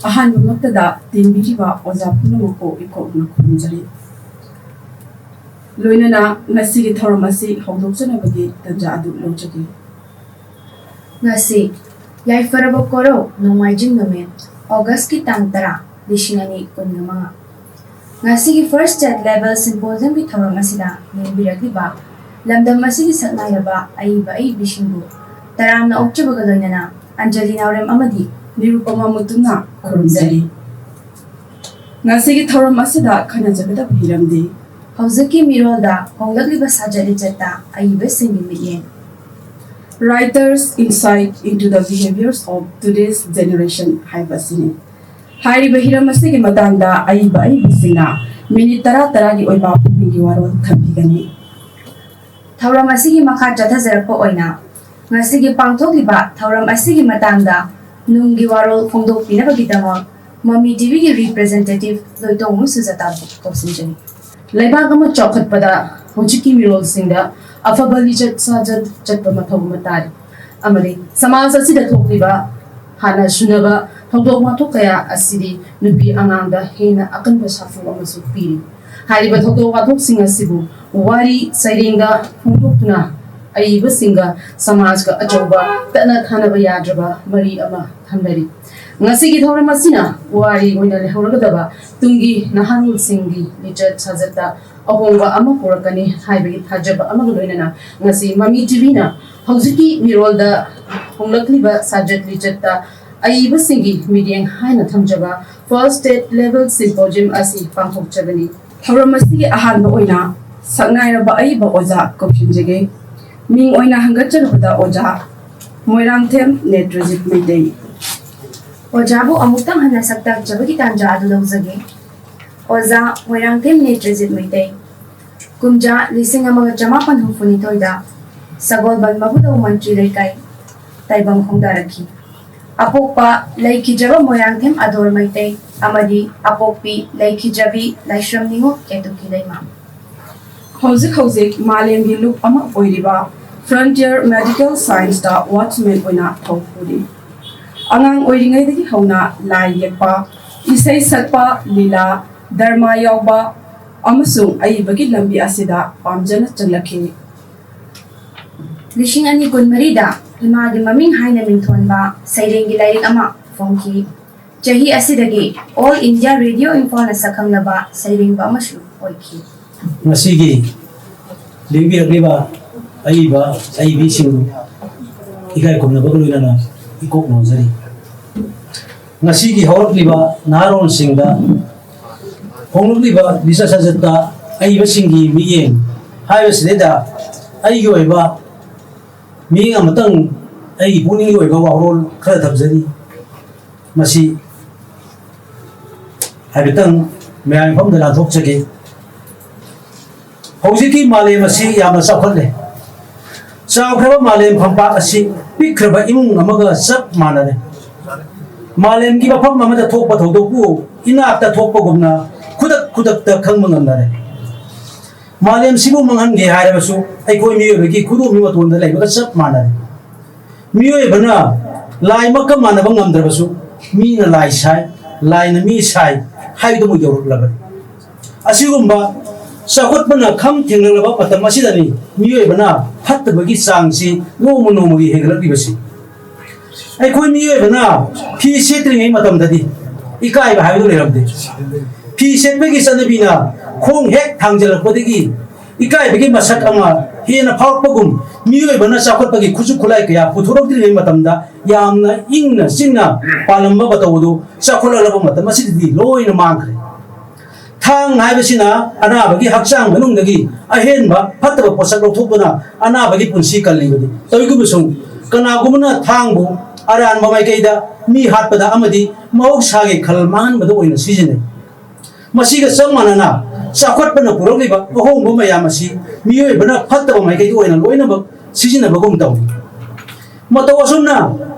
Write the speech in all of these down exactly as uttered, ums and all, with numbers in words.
ꯑꯍꯥꯟꯕꯃꯛꯇꯗ ꯇꯤꯟꯕꯤꯔꯤꯕ ꯑꯣꯖꯥ ꯄꯨꯝꯅꯃꯛꯄꯨ ꯏꯀꯣꯛꯅ ꯈꯨꯔꯨꯝꯖꯔꯤ꯫ ꯂꯣꯏꯅꯅ ꯉꯁꯤꯒꯤ ꯊꯧꯔꯝ ꯑꯁꯤ ꯍꯧꯗꯣꯛꯆꯅꯕꯒꯤ ꯇꯥꯟꯖꯥ ꯑꯗꯨ ꯂꯧꯖꯒꯦ꯫ ꯉꯁꯤ ꯌꯥꯏꯐꯔꯕ ꯀꯣꯔꯧ ꯅꯣꯡꯃꯥꯏꯖꯤꯡ ꯅꯨꯃꯤꯠ, ꯑꯣꯒꯁꯀꯤ ꯇꯥꯡ ꯇꯔꯥ, ꯂꯤꯁꯤꯡ ꯑꯅꯤ ꯀꯨꯟꯒ ꯃꯉꯥ꯫ ꯉꯁꯤꯒꯤ First State Level Symposiumꯒꯤ ꯊꯧꯔꯝ ꯑꯁꯤꯗ ꯂꯦꯡꯕꯤꯔꯛꯂꯤꯕ ꯂꯝꯗꯝ ꯑꯁꯤꯒꯤ ꯁꯛꯅꯥꯏꯔꯕ ꯑꯏꯕ ꯑꯏꯕꯤꯁꯤꯡꯕꯨ ꯇꯔꯥꯝꯅ ꯑꯣꯛꯆꯕꯒ ꯂꯣꯏꯅꯅ ꯑꯟꯖꯂꯤ ꯅꯥꯎꯔꯦꯝ ꯑꯃꯗꯤ ꯅꯤꯔꯨꯄꯃꯥ ꯃꯨꯇꯨꯝꯅ ꯈꯨꯔꯨꯝꯖꯔꯤ꯫ ꯉꯁꯤꯒꯤ ꯊꯧꯔꯝ ꯑꯁꯤꯗ ꯈꯟꯅꯖꯒꯗꯕ ꯍꯤꯔꯝꯗꯤ ꯍꯧꯖꯤꯛꯀꯤ ꯃꯤꯔꯣꯜꯗ ꯍꯣꯡꯂꯛꯂꯤꯕ ꯁꯥꯖꯠ ꯂꯤꯆꯠꯇ ꯑꯏꯕꯁꯤꯡꯒꯤ ꯃꯤꯠꯌꯦꯡ꯫ Writers' Insight into the Behaviors of Today's Generation ꯍꯥꯏꯕ ꯑꯁꯤꯅꯤ꯫ ꯍꯥꯏꯔꯤꯕ ꯍꯤꯔꯝ ꯑꯁꯤꯒꯤ ꯃꯇꯥꯡꯗ ꯑꯏꯕ ꯑꯏꯕꯤꯁꯤꯡꯅ ꯃꯤꯅꯤꯠ ꯇꯔꯥ ꯇꯔꯥꯒꯤ ꯑꯣꯏꯕ ꯄꯨꯛꯅꯤꯡꯒꯤ ꯋꯥꯔꯣꯜ ꯊꯝꯕꯤꯒꯅꯤ꯫ ꯊꯧꯔꯝ ꯑꯁꯤꯒꯤ ꯃꯈꯥ ꯆꯠꯊꯖꯔꯛꯄ ꯑꯣꯏꯅ ꯉꯁꯤꯒꯤ ꯄꯥꯡꯊꯣꯛꯂꯤꯕ ꯊꯧꯔꯝ ꯑꯁꯤꯒꯤ ꯃꯇꯥꯡꯗ ꯅꯨꯡꯒꯤ ꯋꯥꯔꯣꯜ ꯐꯣꯡꯗꯣꯛꯄꯤꯅꯕꯒꯤꯗꯃꯛ ꯃꯃꯤ ꯇꯤꯚꯤꯒꯤ representative ꯂꯣꯏꯇꯣꯡꯕꯝ ꯁꯨꯖꯥꯇꯥꯕꯨ ꯀꯧꯁꯤꯟꯖꯔꯤ꯫ ꯂꯩꯕꯥꯛ ꯑꯃ ꯆꯥꯎꯈꯠꯄꯗ ꯍꯧꯖꯤꯛꯀꯤ ꯃꯤꯔꯣꯜꯁꯤꯡꯗ ꯑꯐꯕ ꯂꯤꯆꯠ ꯁꯥꯖꯠ ꯆꯠꯄ ꯃꯊꯧ ꯑꯃ ꯇꯥꯔꯤ꯫ ꯑꯃꯗꯤ ꯁꯃꯥꯖ ꯑꯁꯤꯗ ꯊꯣꯛꯂꯤꯕ ꯍꯥꯟꯅ ꯁꯨꯅꯕ ꯊꯧꯗꯣꯛ ꯋꯥꯊꯣꯛ ꯀꯌꯥ ꯑꯁꯤꯗꯤ ꯅꯨꯄꯤ ꯑꯉꯥꯡꯗ ꯍꯦꯟꯅ ꯑꯀꯟꯕ ꯁꯥꯐꯨ ꯑꯃꯁꯨ ꯄꯤꯔꯤ꯫ ꯍꯥꯏꯔꯤꯕ ꯊꯧꯗꯣꯛ ꯋꯥꯊꯣꯛꯁꯤꯡ ꯑꯁꯤꯕꯨ ꯋꯥꯔꯤ ꯁꯩꯔꯦꯡꯗ ꯐꯣꯡꯗꯣꯛꯇꯨꯅ ꯑꯏꯕꯁꯤꯡꯒ ꯁꯃꯥꯖꯀ ꯑꯆꯧꯕ ꯇꯠꯅ ꯊꯥꯅꯕ ꯌꯥꯗ꯭ꯔꯕ ꯃꯔꯤ ꯑꯃ ꯊꯝꯅꯔꯤ꯫ ꯉꯁꯤꯒꯤ ꯊꯧꯔꯝ ꯑꯁꯤꯅ ꯄꯨꯋꯥꯔꯤ ꯑꯣꯏꯅ ꯂꯩꯍꯧꯔꯒꯗꯕ ꯇꯨꯡꯒꯤ ꯅꯍꯥꯔꯣꯜꯁꯤꯡꯒꯤ ꯂꯤꯆꯠ ꯁꯥꯖꯠꯇ ꯑꯍꯣꯡꯕ ꯑꯃ ꯄꯨꯔꯛꯀꯅꯤ ꯍꯥꯏꯕꯒꯤ ꯊꯥꯖꯕ ꯑꯃꯒ ꯂꯣꯏꯅꯅ ꯉꯁꯤ ꯃꯃꯤ ꯇꯤꯚꯤꯅ ꯍꯧꯖꯤꯛꯀꯤ ꯃꯤꯔꯣꯜꯗ ꯍꯣꯡꯂꯛꯂꯤꯕ ꯁꯥꯖꯠ ꯂꯤꯆꯠꯇ ꯑꯏꯕꯁꯤꯡꯒꯤ ꯃꯤꯠꯌꯦꯡ ꯍꯥꯏꯅ ꯊꯝꯖꯕ First State Level Symposium ꯑꯁꯤ ꯄꯥꯡꯊꯣꯛꯆꯕꯅꯤ꯫ ꯊꯧꯔꯝ ꯑꯁꯤꯒꯤ ꯑꯍꯥꯟꯕ ꯑꯣꯏꯅ ꯁꯛꯅꯥꯏꯔꯕ ꯑꯏꯕ ꯑꯣꯖꯥ ꯀꯧꯁꯤꯟꯖꯒꯦ꯫ ꯃꯤꯡ ꯑꯣꯏꯅ ꯍꯪꯒꯠꯆꯔꯕꯗ ꯑꯣꯖꯥ ꯃꯣꯏꯔꯥꯡꯊꯦꯝ ꯅꯦꯇ꯭ꯔꯖꯤꯠ ꯃꯩꯇꯩ꯫ ꯑꯣꯖꯥꯕꯨ ꯑꯃꯨꯛꯇꯪ ꯍꯟꯅ ꯁꯛ ꯇꯥꯛꯆꯕꯒꯤ ꯇꯥꯟꯖꯥ ꯑꯗꯨ ꯂꯧꯖꯒꯦ꯫ ꯑꯣꯖꯥ ꯃꯣꯏꯔꯥꯡꯊꯦꯝ ꯅꯦꯇ꯭ꯔꯖꯤꯠ ꯃꯩꯇꯩ꯫ ꯀꯨꯝꯖꯥ ꯂꯤꯁꯤꯡ ꯑꯃꯒ ꯆꯃꯥꯄꯟ ꯍꯨꯝꯐꯨꯅꯤꯊꯣꯏꯗ ꯁꯒꯣꯜꯕꯟ ꯃꯕꯨꯗꯧ ꯃꯟꯇ꯭ꯔꯤ ꯂꯩꯀꯥꯏ, ꯇꯥꯏꯕꯪ ꯈꯣꯡꯗꯥꯔꯛꯈꯤ꯫ ꯑꯄꯣꯛꯄ ꯂꯩꯈꯤꯗ꯭ꯔꯕ ꯃꯣꯏꯔꯥꯡꯊꯦꯝ ꯑꯗꯣꯔ ꯃꯩꯇꯩ ꯑꯃꯗꯤ ꯑꯄꯣꯛꯄꯤ ꯂꯩꯈꯤꯗ꯭ꯔꯕꯤ ꯂꯥꯏꯁ꯭ꯔꯝ ꯅꯤꯉꯣꯜ ꯀꯦꯇꯨꯀꯤ ꯂꯩꯃ꯫ ꯍꯧꯖꯤꯛ ꯍꯧꯖꯤꯛ ꯃꯥꯂꯦꯝꯒꯤ ꯂꯨꯞ ꯑꯃ ꯑꯣꯏꯔꯤꯕ Frontier Medical Scienceꯇ watchman ꯑꯣꯏꯅ ꯊꯧ ꯄꯨꯔꯤ꯫ ꯑꯉꯥꯡ ꯑꯣꯏꯔꯤꯉꯩꯗꯒꯤ ꯍꯧꯅ ꯂꯥꯏ ꯌꯦꯛꯄ, ꯏꯁꯩ ꯁꯛꯄ, ꯂꯤꯂꯥ, ꯗ꯭ꯔꯃꯥ ꯌꯥꯎꯕ ꯑꯃꯁꯨꯡ ꯑꯏꯕꯒꯤ ꯂꯝꯕꯤ ꯑꯁꯤꯗ ꯄꯥꯝꯖꯅ ꯆꯪꯂꯛꯈꯤ꯫ ꯂꯤꯁꯤꯡ ꯑꯅꯤ ꯀꯨꯟꯃꯔꯤꯗ ꯏꯃꯥꯒꯤ ꯃꯃꯤꯡ ꯍꯥꯏꯅ ꯃꯤꯡꯊꯣꯟꯕ ꯁꯩꯔꯦꯡꯒꯤ ꯂꯥꯏꯔꯤꯛ ꯑꯃ ꯐꯣꯡꯈꯤ꯫ ꯆꯍꯤ ꯑꯁꯤꯗꯒꯤ All India Radio ꯏꯝꯐꯥꯜꯅ ꯁꯛꯈꯪꯂꯕ ꯁꯩꯔꯦꯡꯕ ꯑꯃꯁꯨ ꯑꯣꯏꯈꯤ꯫ ꯉꯁꯤꯒꯤ ꯂꯦꯡꯕꯤꯔꯛꯂꯤꯕ ꯑꯏꯕ ꯑꯏꯕꯤꯁꯤꯡ ꯏꯀꯥꯏ ꯈꯨꯝꯅꯕꯒ ꯂꯣꯏꯅꯅ ꯏꯀꯣꯛ ꯅꯣꯟꯖꯔꯤ꯫ ꯉꯁꯤꯒꯤ ꯍꯧꯔꯛꯂꯤꯕ ꯅꯍꯥꯔꯣꯜꯁꯤꯡꯗ ꯍꯣꯡꯂꯛꯂꯤꯕ ꯂꯤꯆꯠ ꯁꯥꯖꯠꯇ ꯑꯏꯕꯁꯤꯡꯒꯤ ꯃꯤꯠꯌꯦꯡ ꯍꯥꯏꯕꯁꯤꯗꯩꯗ ꯑꯩꯒꯤ ꯑꯣꯏꯕ ꯃꯤꯠꯌꯦꯡ ꯑꯃꯇꯪ, ꯑꯩꯒꯤ ꯄꯨꯛꯅꯤꯡꯒꯤ ꯑꯣꯏꯕ ꯋꯥꯔꯣꯜ ꯈꯔ ꯊꯝꯖꯔꯤ꯫ ꯃꯁꯤ ꯍꯥꯏꯐꯦꯠꯇꯪ ꯃꯌꯥꯝꯒꯤ ꯃꯐꯝꯗ ꯂꯥꯟꯊꯣꯛꯆꯒꯦ꯫ ꯍꯧꯖꯤꯛꯀꯤ ꯃꯥꯂꯦꯝ ꯑꯁꯤ ꯌꯥꯝꯅ ꯆꯥꯎꯈꯠꯂꯦ꯫ ꯆꯥꯎꯈ꯭ꯔꯕ ꯃꯥꯂꯦꯝ ꯐꯝꯄꯥꯛ ꯑꯁꯤ ꯄꯤꯛꯈ꯭ꯔꯕ ꯏꯃꯨꯡ ꯑꯃꯒ ꯆꯞ ꯃꯥꯟꯅꯔꯦ꯫ ꯃꯥꯂꯦꯝꯒꯤ ꯃꯐꯝ ꯑꯃꯗ ꯊꯣꯛꯄ ꯊꯧꯗꯣꯛꯄꯨ ꯏꯅꯥꯛꯇ ꯊꯣꯛꯄꯒꯨꯝꯅ ꯈꯨꯗꯛ ꯈꯨꯗꯛꯇ ꯈꯪꯕ ꯉꯝꯅꯔꯦ꯫ ꯃꯥꯂꯦꯝꯁꯤꯕꯨ ꯃꯥꯡꯍꯟꯒꯦ ꯍꯥꯏꯔꯕꯁꯨ ꯑꯩꯈꯣꯏ ꯃꯤꯑꯣꯏꯕꯒꯤ ꯈꯨꯗꯣꯝꯕꯤ ꯃꯇꯣꯟꯗ ꯂꯩꯕꯒ ꯆꯞ ꯃꯥꯟꯅꯔꯦ꯫ ꯃꯤꯑꯣꯏꯕꯅ ꯂꯥꯏꯃꯛꯀ ꯃꯥꯟꯅꯕ ꯉꯝꯗ꯭ꯔꯕꯁꯨ ꯃꯤꯅ ꯂꯥꯏ ꯁꯥꯏ, ꯂꯥꯏꯅ ꯃꯤ ꯁꯥꯏ ꯍꯥꯏꯕꯗꯨꯃ ꯌꯧꯔꯛꯂꯕꯅꯤ꯫ ꯑꯁꯤꯒꯨꯝꯕ ꯆꯥꯎꯈꯠꯄꯅ ꯈꯝ ꯊꯦꯡꯅꯔꯕ ꯃꯇꯝ ꯑꯁꯤꯗꯅꯤ ꯃꯤꯑꯣꯏꯕꯅ ꯐꯠꯇꯕꯒꯤ ꯆꯥꯡꯁꯤ ꯅꯣꯡꯃ ꯅꯣꯡꯃꯒꯤ ꯍꯦꯟꯒꯠꯂꯛꯂꯤꯕꯁꯤ꯫ ꯑꯩꯈꯣꯏ ꯃꯤꯑꯣꯏꯕꯅ ꯐꯤ ꯁꯦꯠꯇ꯭ꯔꯤꯉꯩ ꯃꯇꯝꯗꯗꯤ ꯏꯀꯥꯏꯕ ꯍꯥꯏꯕꯗꯨ ꯂꯩꯔꯝꯗꯦ꯫ ꯐꯤ ꯁꯦꯠꯄꯒꯤ ꯆꯠꯅꯕꯤꯅ ꯈꯣꯡ ꯍꯦꯛ ꯊꯥꯡꯖꯜꯂꯛꯄꯗꯒꯤ ꯏꯀꯥꯏꯕꯒꯤ ꯃꯁꯛ ꯑꯃ ꯍꯦꯟꯅ ꯐꯥꯎꯔꯛꯄꯒꯨꯝ, ꯃꯤꯑꯣꯏꯕꯅ ꯆꯥꯎꯈꯠꯄꯒꯤ ꯈꯨꯠꯁꯨ ꯈꯨꯠꯂꯥꯏ ꯀꯌꯥ ꯄꯨꯊꯣꯔꯛꯇ꯭ꯔꯤꯉꯩ ꯃꯇꯝꯗ ꯌꯥꯝꯅ ꯏꯪꯅ ꯆꯤꯛꯅ ꯄꯥꯜꯂꯝꯕ ꯃꯇꯧ ꯑꯗꯨ ꯆꯥꯎꯈꯠꯂꯛꯂꯕ ꯃꯇꯝ ꯑꯁꯤꯗꯗꯤ ꯂꯣꯏꯅ ꯃꯥꯡꯈ꯭ꯔꯦ꯫ ꯊꯥꯡ ꯍꯥꯏꯕꯁꯤꯅ ꯑꯅꯥꯕꯒꯤ ꯍꯛꯆꯥꯡ ꯃꯅꯨꯡꯗꯒꯤ ꯑꯍꯦꯟꯕ ꯐꯠꯇꯕ ꯄꯣꯠꯁꯛ ꯂꯧꯊꯣꯛꯇꯨꯅ ꯑꯅꯥꯕꯒꯤ ꯄꯨꯟꯁꯤ ꯀꯜꯂꯤꯕꯅꯤ꯫ ꯇꯧꯏꯒꯨꯝꯕꯁꯨꯡ ꯀꯅꯥꯒꯨꯝꯕꯅ ꯊꯥꯡꯕꯨ ꯑꯔꯥꯟꯕ ꯃꯥꯏꯀꯩꯗ ꯃꯤ ꯍꯥꯠꯄꯗ ꯑꯃꯗꯤ ꯃꯍꯧꯁꯥꯒꯤ ꯈꯜ ꯃꯥꯡꯍꯟꯕꯗ ꯑꯣꯏꯅ ꯁꯤꯖꯤꯟꯅꯩ꯫ ꯃꯁꯤꯒ ꯆꯞ ꯃꯥꯟꯅꯅ ꯆꯥꯎꯈꯠꯄꯅ ꯄꯨꯔꯛꯂꯤꯕ ꯑꯍꯣꯡꯕ ꯃꯌꯥꯝ ꯑꯁꯤ ꯃꯤꯑꯣꯏꯕꯅ ꯐꯠꯇꯕ ꯃꯥꯏꯀꯩꯗ ꯑꯣꯏꯅ ꯂꯣꯏꯅꯃꯛ ꯁꯤꯖꯤꯟꯅꯕꯒꯨꯝ ꯇꯧꯏ꯫ ꯃꯇꯧ ꯑꯁꯨꯝꯅ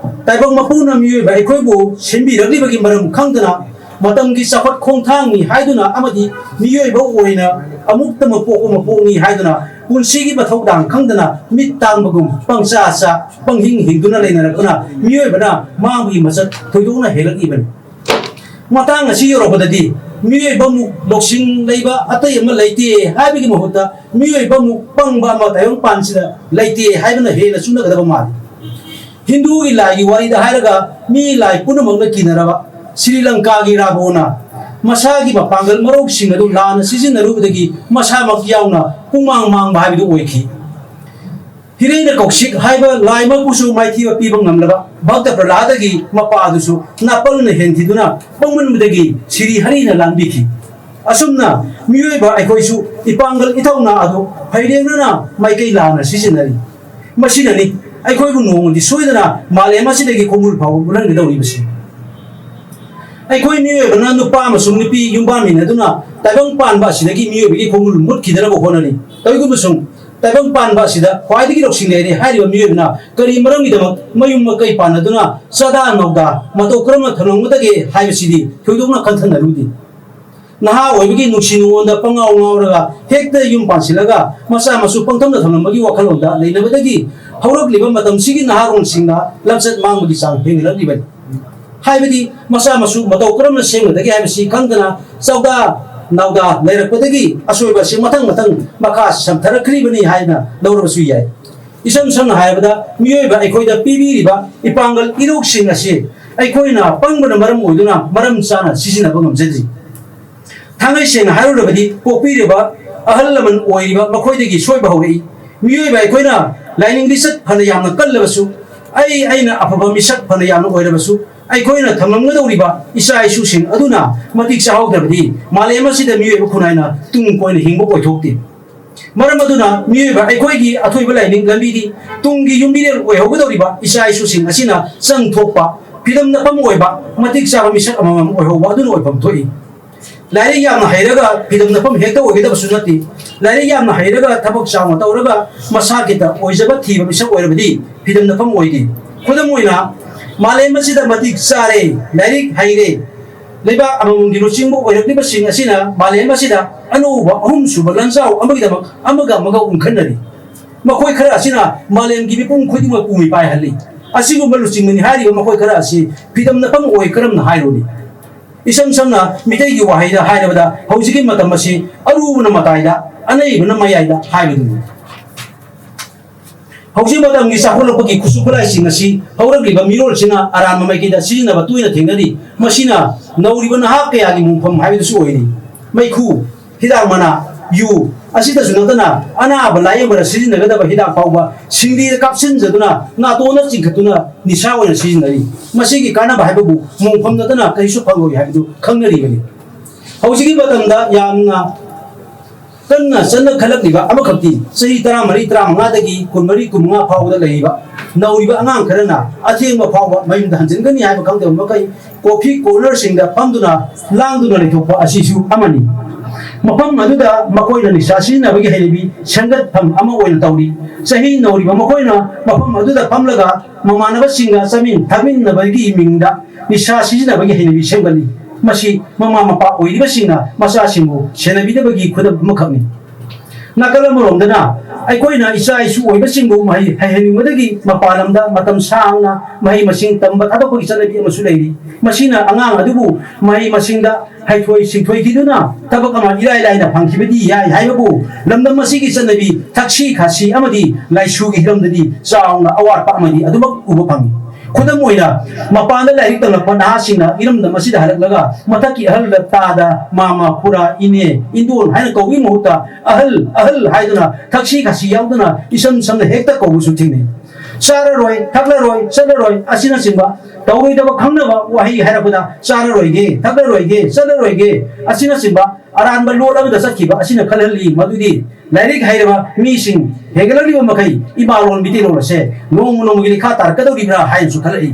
ꯇꯥꯏꯕꯪ ꯃꯄꯨꯅ ꯃꯤꯑꯣꯏꯕ ꯑꯩꯈꯣꯏꯕꯨ ꯁꯦꯝꯕꯤꯔꯛꯂꯤꯕꯒꯤ ꯃꯔꯝ ꯈꯪꯗꯅ ꯃꯇꯝꯒꯤ ꯆꯥꯎꯈꯠ ꯈꯣꯡꯊꯥꯡꯅꯤ ꯍꯥꯏꯗꯨꯅ ꯑꯃꯗꯤ ꯃꯤꯑꯣꯏꯕ ꯑꯣꯏꯅ ꯑꯃꯨꯛꯇꯃꯛ ꯄꯣꯛꯄ ꯃꯄꯣꯛꯅꯤ ꯍꯥꯏꯗꯨꯅ ꯄꯨꯟꯁꯤꯒꯤ ꯃꯊꯧꯗꯥꯡ ꯈꯪꯗꯅ ꯃꯤꯠ ꯇꯥꯡꯕꯒꯨꯝ ꯄꯪꯆꯥ ꯆꯥ, ꯄꯪꯍꯤꯡ ꯍꯤꯡꯗꯨꯅ ꯂꯩꯅꯔꯛꯄꯅ ꯃꯤꯑꯣꯏꯕꯅ ꯃꯥꯡꯕꯒꯤ ꯃꯁꯛ ꯊꯣꯏꯗꯣꯛꯅ ꯍꯦꯜꯂꯛꯂꯤꯕꯅꯤ꯫ ꯃꯇꯥꯡ ꯑꯁꯤ ꯌꯧꯔꯛꯄꯗꯗꯤ ꯃꯤꯑꯣꯏꯕꯃꯨꯛ ꯂꯧꯁꯤꯡ ꯂꯩꯕ ꯑꯇꯩ ꯑꯃ ꯂꯩꯇꯦ ꯍꯥꯏꯕꯒꯤ ꯃꯍꯨꯠꯇ ꯃꯤꯑꯣꯏꯕꯃꯨꯛ ꯄꯪꯕ ꯑꯃ ꯇꯥꯏꯕꯪꯄꯥꯟꯁꯤꯗ ꯂꯩꯇꯦ ꯍꯥꯏꯕꯅ ꯍꯦꯟꯅ ꯆꯨꯅꯒꯗꯕ ꯃꯥꯜꯂꯤ꯫ ꯍꯤꯟꯗꯨꯒꯤ ꯂꯥꯏꯒꯤ ꯋꯥꯔꯤꯗ ꯍꯥꯏꯔꯒ ꯃꯤ ꯂꯥꯏ ꯄꯨꯝꯅꯃꯛꯅ ꯀꯤꯅꯔꯕ ꯁ꯭ꯔꯤ ꯂꯪꯀꯥꯒꯤ ꯔꯥꯕꯣꯅ ꯃꯁꯥꯒꯤ ꯃꯄꯥꯡꯒꯜ ꯃꯔꯧꯁꯤꯡ ꯑꯗꯨ ꯂꯥꯟꯅ ꯁꯤꯖꯤꯟꯅꯔꯨꯕꯗꯒꯤ ꯃꯁꯥꯃꯛ ꯌꯥꯎꯅ ꯄꯨꯡꯃꯥꯡ ꯃꯥꯡꯕ ꯍꯥꯏꯕꯗꯨ ꯑꯣꯏꯈꯤ꯫ ꯍꯤꯔꯦꯅ ꯀꯧꯁꯤꯛ ꯍꯥꯏꯕ ꯂꯥꯏ ꯃꯄꯨꯁꯨ ꯃꯥꯏꯊꯤꯕ ꯄꯤꯕ ꯉꯝꯂꯕ ꯚꯛꯇ ꯄ꯭ꯔꯍ꯭ꯂꯥꯗꯒꯤ ꯃꯄꯥ ꯑꯗꯨꯁꯨ ꯅꯥꯄꯜꯅ ꯍꯦꯟꯈꯤꯗꯨꯅ ꯄꯪꯃꯟꯕꯗꯒꯤ ꯁꯤꯔꯤ ꯍꯔꯤꯅ ꯂꯥꯟꯕꯤꯈꯤ꯫ ꯑꯁꯨꯝꯅ ꯃꯤꯑꯣꯏꯕ ꯑꯩꯈꯣꯏꯁꯨ ꯏꯄꯥꯡꯒꯜ ꯏꯊꯧꯅꯥ ꯑꯗꯨ ꯐꯩꯔꯦꯡꯅꯅ ꯃꯥꯏꯀꯩ ꯂꯥꯟꯅ ꯁꯤꯖꯤꯟꯅꯔꯤ꯫ ꯃꯁꯤꯅꯅꯤ ꯑꯩꯈꯣꯏꯕꯨ ꯅꯣꯡꯃꯗꯤ ꯁꯣꯏꯗꯅ ꯃꯥꯂꯦꯝ ꯑꯁꯤꯗꯒꯤ ꯈꯣꯡꯒꯨꯜ ꯐꯥꯎꯕ ꯃꯨꯠꯍꯟꯒꯗꯧꯔꯤꯕꯁꯤ꯫ ꯑꯩꯈꯣꯏ ꯃꯤꯑꯣꯏꯕꯅ ꯅꯨꯄꯥ ꯑꯃꯁꯨꯡ ꯅꯨꯄꯤ ꯌꯨꯝꯕꯥꯟꯃꯤꯟꯅꯗꯨꯅ ꯇꯥꯏꯕꯪ ꯄꯥꯟꯕ ꯑꯁꯤꯗꯒꯤ ꯃꯤꯑꯣꯏꯕꯒꯤ ꯈꯣꯡꯒꯨꯜ ꯃꯨꯠꯈꯤꯗꯅꯕ ꯍꯣꯠꯅꯔꯤ꯫ ꯀꯔꯤꯒꯨꯝꯕꯁꯨꯡ ꯇꯥꯏꯕꯪ ꯄꯥꯟꯕ ꯑꯁꯤꯗ ꯈ꯭ꯋꯥꯏꯗꯒꯤ ꯂꯧꯁꯤꯡ ꯂꯩꯔꯦ ꯍꯥꯏꯔꯤꯕ ꯃꯤꯑꯣꯏꯕꯅ ꯀꯔꯤ ꯃꯔꯝꯒꯤꯗꯃꯛ ꯃꯌꯨꯝ ꯃꯀꯩ ꯄꯥꯟꯅꯗꯨꯅ ꯆꯥꯗꯥ ꯅꯧꯗꯥ ꯃꯇꯧ ꯀꯔꯝꯅ ꯊꯝꯂꯝꯒꯗꯒꯦ ꯍꯥꯏꯕꯁꯤꯗꯤ ꯊꯣꯏꯗꯣꯛꯅ ꯈꯟꯊꯅꯔꯨꯗꯦ꯫ ꯅꯍꯥ ꯑꯣꯏꯕꯒꯤ ꯅꯨꯡꯁꯤ ꯅꯨꯡꯉꯣꯟꯗ ꯄꯪꯉꯥꯎ ꯉꯥꯎꯔꯒ ꯍꯦꯛꯇ ꯌꯨꯝ ꯄꯥꯟꯁꯤꯜꯂꯒ ꯃꯆꯥ ꯃꯁꯨ ꯄꯪꯊꯝꯅ ꯊꯝꯂꯝꯕꯒꯤ ꯋꯥꯈꯜꯂꯣꯟꯗ ꯂꯩꯅꯕꯗꯒꯤ ꯍꯧꯔꯛꯂꯤꯕ ꯃꯇꯝꯁꯤꯒꯤ ꯅꯍꯥꯔꯣꯜꯁꯤꯡꯅ ꯂꯝꯆꯠ ꯃꯥꯡꯕꯒꯤ ꯆꯥꯡ ꯍꯦꯟꯒꯠꯂꯛꯂꯤꯕꯅꯤ꯫ ꯍꯥꯏꯕꯗꯤ ꯃꯆꯥ ꯃꯁꯨ ꯃꯇꯧ ꯀꯔꯝꯅ ꯁꯦꯝꯒꯗꯒꯦ ꯍꯥꯏꯕꯁꯤ ꯈꯪꯗꯅ ꯆꯥꯎꯗꯥ ꯅꯥꯎꯗꯥ ꯂꯩꯔꯛꯄꯗꯒꯤ ꯑꯁꯣꯏꯕ ꯑꯁꯤ ꯃꯊꯪ ꯃꯊꯪ ꯃꯈꯥ ꯁꯝꯊꯔꯛꯈ꯭ꯔꯤꯕꯅꯤ ꯍꯥꯏꯅ ꯂꯧꯔꯕꯁꯨ ꯌꯥꯏ꯫ ꯏꯁꯝ ꯁꯝꯅ ꯍꯥꯏꯔꯕꯗ ꯃꯤꯑꯣꯏꯕ ꯑꯩꯈꯣꯏꯗ ꯄꯤꯕꯤꯔꯤꯕ ꯏꯄꯥꯡꯒꯜ ꯏꯔꯣꯛꯁꯤꯡ ꯑꯁꯤ ꯑꯩꯈꯣꯏꯅ ꯄꯪꯕꯅ ꯃꯔꯝ ꯑꯣꯏꯗꯨꯅ ꯃꯔꯝ ꯆꯥꯅ ꯁꯤꯖꯤꯟꯅꯕ ꯉꯝꯖꯗ꯭ꯔꯤ꯫ ꯊꯥꯡꯒꯩ ꯁꯦꯡꯅ ꯍꯥꯏꯔꯨꯔꯕꯗꯤ ꯄꯣꯛꯄꯤꯔꯤꯕ ꯑꯍꯜ ꯂꯃꯟ ꯑꯣꯏꯔꯤꯕ ꯃꯈꯣꯏꯗꯒꯤ ꯁꯣꯏꯕ ꯍꯧꯔꯛꯏ꯫ ꯃꯤꯑꯣꯏꯕ ꯑꯩꯈꯣꯏꯅ ꯂꯥꯏꯅꯤꯡ ꯂꯤꯆꯠ ꯐꯅ ꯌꯥꯝꯅ ꯀꯜꯂꯕꯁꯨ, ꯑꯩ ꯑꯩꯅ ꯑꯐꯕ ꯃꯤꯁꯛ ꯐꯅ ꯌꯥꯝꯅ ꯑꯣꯏꯔꯕꯁꯨ, ꯑꯩꯈꯣꯏꯅ ꯊꯝꯂꯝꯒꯗꯧꯔꯤꯕ ꯏꯆꯥ ꯏꯁꯨꯁꯤꯡ ꯑꯗꯨꯅ ꯃꯇꯤꯛ ꯆꯥꯍꯧꯗ꯭ꯔꯕꯗꯤ ꯃꯥꯂꯦꯝ ꯑꯁꯤꯗ ꯃꯤꯑꯣꯏꯕ ꯈꯨꯟꯅꯥꯏꯅ ꯇꯨꯡ ꯀꯣꯏꯅ ꯍꯤꯡꯕ ꯑꯣꯏꯊꯣꯛꯇꯦ꯫ ꯃꯔꯝ ꯑꯗꯨꯅ ꯃꯤꯑꯣꯏꯕ ꯑꯩꯈꯣꯏꯒꯤ ꯑꯊꯣꯏꯕ ꯂꯥꯏꯅꯤꯡ ꯂꯝꯕꯤꯗꯤ ꯇꯨꯡꯒꯤ ꯌꯨꯝꯕꯤꯔꯦꯜ ꯑꯣꯏꯍꯧꯒꯗꯧꯔꯤꯕ ꯏꯆꯥ ꯏꯁꯨꯁꯤꯡ ꯑꯁꯤꯅ ꯆꯪ ꯊꯣꯛꯄ, ꯐꯤꯗꯝ ꯅꯐꯝ ꯑꯣꯏꯕ, ꯃꯇꯤꯛ ꯆꯥꯕ ꯃꯤꯁꯛ ꯑꯃꯃꯝ ꯑꯣꯏꯍꯧꯕ ꯑꯗꯨꯅ ꯑꯣꯏꯐꯝ ꯊꯣꯛꯏ꯫ ꯂꯥꯏꯔꯤꯛ ꯌꯥꯝꯅ ꯍꯩꯔꯒ ꯐꯤꯗꯝ ꯅꯐꯝ ꯍꯦꯛꯇ ꯑꯣꯏꯒꯗꯕꯁꯨ ꯅꯠꯇꯦ꯫ ꯂꯥꯏꯔꯤꯛ ꯌꯥꯝꯅ ꯍꯩꯔꯒ ꯊꯕꯛ ꯆꯥꯎꯅ ꯇꯧꯔꯒ ꯃꯁꯥ ꯈꯤꯇ ꯑꯣꯏꯖꯕ ꯊꯤꯕ ꯃꯤꯁꯛ ꯑꯣꯏꯔꯕꯗꯤ ꯐꯤꯗꯝ ꯅꯐꯝ ꯑꯣꯏꯗꯦ꯫ ꯈꯨꯗꯝ ꯑꯣꯏꯅ, ꯃꯥꯂꯦꯝ ꯑꯁꯤꯗ ꯃꯇꯤꯛ ꯆꯥꯔꯦ, ꯂꯥꯏꯔꯤꯛ ꯍꯩꯔꯦ, ꯂꯩꯕꯥꯛ ꯑꯃꯃꯝꯒꯤ ꯂꯨꯆꯤꯡꯕ ꯑꯣꯏꯔꯛꯂꯤꯕꯁꯤꯡ ꯑꯁꯤꯅ ꯃꯥꯂꯦꯝ ꯑꯁꯤꯗ ꯑꯅꯧꯕ ꯑꯍꯨꯝꯁꯨꯕ ꯂꯥꯟꯖꯥꯎ ꯑꯃꯒꯤꯗꯃꯛ ꯑꯃꯒ ꯑꯃꯒ ꯎꯟꯈꯠꯅꯔꯤ꯫ ꯃꯈꯣꯏ ꯈꯔ ꯑꯁꯤꯅ ꯃꯥꯂꯦꯝꯒꯤ ꯃꯤꯄꯨꯝ ꯈꯨꯗꯤꯡꯃꯛꯄꯨ ꯃꯤꯄꯥꯏꯍꯜꯂꯤ꯫ ꯑꯁꯤꯒꯨꯝꯕ ꯂꯨꯆꯤꯡꯕꯅꯤ ꯍꯥꯏꯔꯤꯕ ꯃꯈꯣꯏ ꯈꯔ ꯑꯁꯤ ꯐꯤꯗꯝꯅꯐꯝ ꯑꯣꯏ ꯀꯔꯝꯅ ꯍꯥꯏꯔꯨꯅꯤ? ꯏꯁꯝ ꯁꯝꯅ ꯃꯤꯇꯩꯒꯤ ꯋꯥꯍꯩꯗ ꯍꯥꯏꯔꯕꯗ, ꯍꯧꯖꯤꯛꯀꯤ ꯃꯇꯝ ꯑꯁꯤ ꯑꯔꯨꯕꯅ ꯃꯇꯥꯏꯗ, ꯑꯅꯩꯕꯅ ꯃꯌꯥꯏꯗ ꯍꯥꯏꯕꯗꯨꯅꯤ꯫ ꯍꯧꯖꯤꯛ ꯃꯇꯝꯒꯤ ꯆꯥꯎꯈꯠꯂꯛꯄꯒꯤ ꯈꯨꯠꯁꯨ ꯈꯨꯠꯂꯥꯏꯁꯤꯡ ꯑꯁꯤ ꯍꯧꯔꯛꯂꯤꯕ ꯃꯤꯔꯣꯜꯁꯤꯅ ꯑꯔꯥꯟꯕ ꯃꯥꯏꯀꯩꯗ ꯁꯤꯖꯤꯟꯅꯕ ꯇꯣꯏꯅ ꯊꯦꯡꯅꯔꯤ꯫ ꯃꯁꯤꯅ ꯅꯧꯔꯤꯕ ꯅꯍꯥ ꯀꯌꯥꯒꯤ ꯃꯣꯡꯐꯝ ꯍꯥꯏꯕꯗꯨꯁꯨ ꯑꯣꯏꯔꯤ꯫ ꯃꯩꯈꯨ, ꯍꯤꯗꯥꯛ ꯃꯅꯥ, ꯌꯨ ꯑꯁꯤꯗꯁꯨ ꯅꯠꯇꯅ ꯑꯅꯥꯕ ꯂꯥꯌꯦꯡꯕꯗ ꯁꯤꯖꯤꯟꯅꯒꯗꯕ ꯍꯤꯗꯥꯛ ꯐꯥꯎꯕ ꯁꯤꯡꯂꯤꯗ ꯀꯥꯞꯁꯤꯟꯖꯗꯨꯅ ꯅꯥꯇꯣꯟꯗ ꯆꯤꯡꯈꯠꯇꯨꯅ ꯅꯤꯁꯥ ꯑꯣꯏꯅ ꯁꯤꯖꯤꯟꯅꯔꯤ꯫ ꯃꯁꯤꯒꯤ ꯀꯥꯟꯅꯕ ꯍꯥꯏꯕꯕꯨ ꯃꯣꯡꯐꯝ ꯅꯠꯇꯅ ꯀꯔꯤꯁꯨ ꯐꯪꯂꯣꯏ ꯍꯥꯏꯕꯗꯨ ꯈꯪꯅꯔꯤꯕꯅꯤ꯫ ꯍꯧꯖꯤꯛꯀꯤ ꯃꯇꯝꯗ ꯌꯥꯝꯅ ꯀꯟꯅ ꯆꯠꯅꯈꯠꯂꯛꯂꯤꯕ ꯑꯃꯈꯛꯇꯤ ꯆꯍꯤ ꯇꯔꯥꯃꯔꯤ, ꯇꯔꯥꯃꯉꯥꯗꯒꯤ ꯀꯨꯟꯃꯔꯤ, ꯀꯨꯟꯃꯉꯥ ꯐꯥꯎꯕꯗ ꯂꯩꯔꯤꯕ ꯅꯧꯔꯤꯕ ꯑꯉꯥꯡ ꯈꯔꯅ ꯑꯊꯦꯡꯕ ꯐꯥꯎꯕ ꯃꯌꯨꯝꯗ ꯍꯟꯖꯤꯟꯒꯅꯤ ꯍꯥꯏꯕ ꯈꯪꯗꯕ ꯃꯈꯩ ꯀꯣꯐꯤ ꯀꯣꯔꯅꯔꯁꯤꯡꯗ ꯐꯝꯗꯨꯅ ꯂꯥꯡꯗꯨꯅ ꯂꯩꯊꯣꯛꯄ ꯑꯁꯤꯁꯨ ꯑꯃꯅꯤ꯫ ꯃꯐꯝ ꯑꯗꯨꯗ ꯃꯈꯣꯏꯅ ꯅꯤꯁꯥ ꯁꯤꯖꯤꯟꯅꯕꯒꯤ ꯍꯩꯅꯕꯤ ꯁꯦꯝꯒꯠꯐꯝ ꯑꯃ ꯑꯣꯏꯅ ꯇꯧꯔꯤ꯫ ꯆꯍꯤ ꯅꯧꯔꯤꯕ ꯃꯈꯣꯏꯅ ꯃꯐꯝ ꯑꯗꯨꯗ ꯐꯝꯂꯒ ꯃꯃꯥꯟꯅꯕꯁꯤꯡꯒ ꯆꯥꯃꯤꯟ ꯊꯛꯃꯤꯟꯅꯕꯒꯤ ꯃꯤꯡꯗ ꯅꯤꯁꯥ ꯁꯤꯖꯤꯟꯅꯕꯒꯤ ꯍꯩꯅꯕꯤ ꯁꯦꯝꯒꯠꯂꯤ꯫ ꯃꯁꯤ ꯃꯃꯥ ꯃꯄꯥ ꯑꯣꯏꯔꯤꯕꯁꯤꯡꯅ ꯃꯆꯥꯁꯤꯡꯕꯨ ꯁꯦꯟꯅꯕꯤꯗꯕꯒꯤ ꯈꯨꯗꯝ ꯑꯃꯈꯛꯅꯤ꯫ ꯅꯥꯀꯜ ꯑꯃꯔꯣꯝꯗꯅ ꯑꯩꯈꯣꯏꯅ ꯏꯆꯥ ꯏꯁꯨ ꯑꯣꯏꯕꯁꯤꯡꯕꯨ ꯃꯍꯩ ꯍꯩꯍꯟꯅꯤꯡꯕꯗꯒꯤ ꯃꯄꯥꯟ ꯂꯝꯗ ꯃꯇꯝ ꯁꯥꯡꯅ ꯃꯍꯩ ꯃꯁꯤꯡ ꯇꯝꯕ ꯊꯥꯗꯣꯛꯄꯒꯤ ꯆꯠꯅꯕꯤ ꯑꯃꯁꯨ ꯂꯩꯔꯤ꯫ ꯃꯁꯤꯅ ꯑꯉꯥꯡ ꯑꯗꯨꯕꯨ ꯃꯍꯩ ꯃꯁꯤꯡꯗ ꯍꯩꯊꯣꯏ ꯁꯤꯡꯊꯣꯏꯈꯤꯗꯨꯅ ꯊꯕꯛ ꯑꯃ ꯏꯔꯥꯏ ꯂꯥꯏꯅ ꯐꯪꯈꯤꯕꯗꯤ ꯌꯥꯏ ꯍꯥꯏꯕꯕꯨ, ꯂꯝꯗꯝ ꯑꯁꯤꯒꯤ ꯆꯠꯅꯕꯤ ꯊꯛꯁꯤ ꯈꯥꯁꯤ ꯑꯃꯗꯤ ꯂꯥꯏꯁꯨꯒꯤ ꯍꯤꯔꯝꯗꯗꯤ ꯆꯥꯎꯅ ꯑꯋꯥꯠꯄ ꯑꯃꯗꯤ ꯑꯗꯨꯃꯛ ꯎꯕ ꯐꯪꯏ꯫ ꯈꯨꯗꯝ ꯑꯣꯏꯅ, ꯃꯄꯥꯟꯗ ꯂꯥꯏꯔꯤꯛ ꯇꯝꯂꯛꯄ ꯅꯍꯥꯁꯤꯡꯅ ꯏꯔꯝꯗꯝ ꯑꯁꯤꯗ ꯍꯜꯂꯛꯂꯒ ꯃꯊꯛꯀꯤ ꯑꯍꯜꯗ ꯇꯥꯗ, ꯃꯥꯃ, ꯈꯨꯔꯥ, ꯏꯅꯦ, ꯏꯟꯗꯣꯜ ꯍꯥꯏꯅ ꯀꯧꯕꯒꯤ ꯃꯍꯨꯠꯇ ꯑꯍꯜ, ꯑꯍꯜ ꯍꯥꯏꯗꯨꯅ ꯊꯛꯁꯤ ꯈꯥꯁꯤ ꯌꯥꯎꯗꯅ ꯏꯁꯝ ꯁꯝꯅ ꯍꯦꯛꯇ ꯀꯧꯕꯁꯨ ꯊꯦꯡꯅꯩ꯫ ꯆꯥꯔꯔꯣꯏ, ꯊꯛꯂꯔꯣꯏ, ꯆꯠꯂꯔꯣꯏ ꯑꯁꯤꯅꯆꯤꯡꯕ ꯇꯧꯔꯣꯏꯗꯕ ꯈꯪꯅꯕ ꯋꯥꯍꯩ ꯍꯥꯏꯔꯛꯄꯗ, "ꯆꯥꯔꯔꯣꯏꯒꯦ, ꯊꯛꯂꯔꯣꯏꯒꯦ, ꯆꯠꯂꯔꯣꯏꯒꯦ" ꯑꯁꯤꯅꯆꯤꯡꯕ ꯑꯔꯥꯟꯕ ꯂꯣꯜ ꯑꯃꯗ ꯆꯠꯈꯤꯕ ꯑꯁꯤꯅ ꯈꯜꯍꯜꯂꯤ ꯃꯗꯨꯗꯤ ꯂꯥꯏꯔꯤꯛ ꯍꯩꯔꯕ ꯃꯤꯁꯤꯡ ꯍꯦꯟꯒꯠꯂꯛꯂꯤꯕ ꯃꯈꯩ ꯏꯃꯥ ꯂꯣꯟ ꯃꯤꯇꯩꯂꯣꯟ ꯑꯁꯦ ꯅꯣꯡꯃ ꯅꯣꯡꯃꯒꯤ ꯂꯩꯈꯥ ꯇꯥꯔꯛꯀꯗꯧꯔꯤꯕ꯭ꯔꯥ ꯍꯥꯏꯅꯁꯨ ꯈꯜꯂꯛꯏ꯫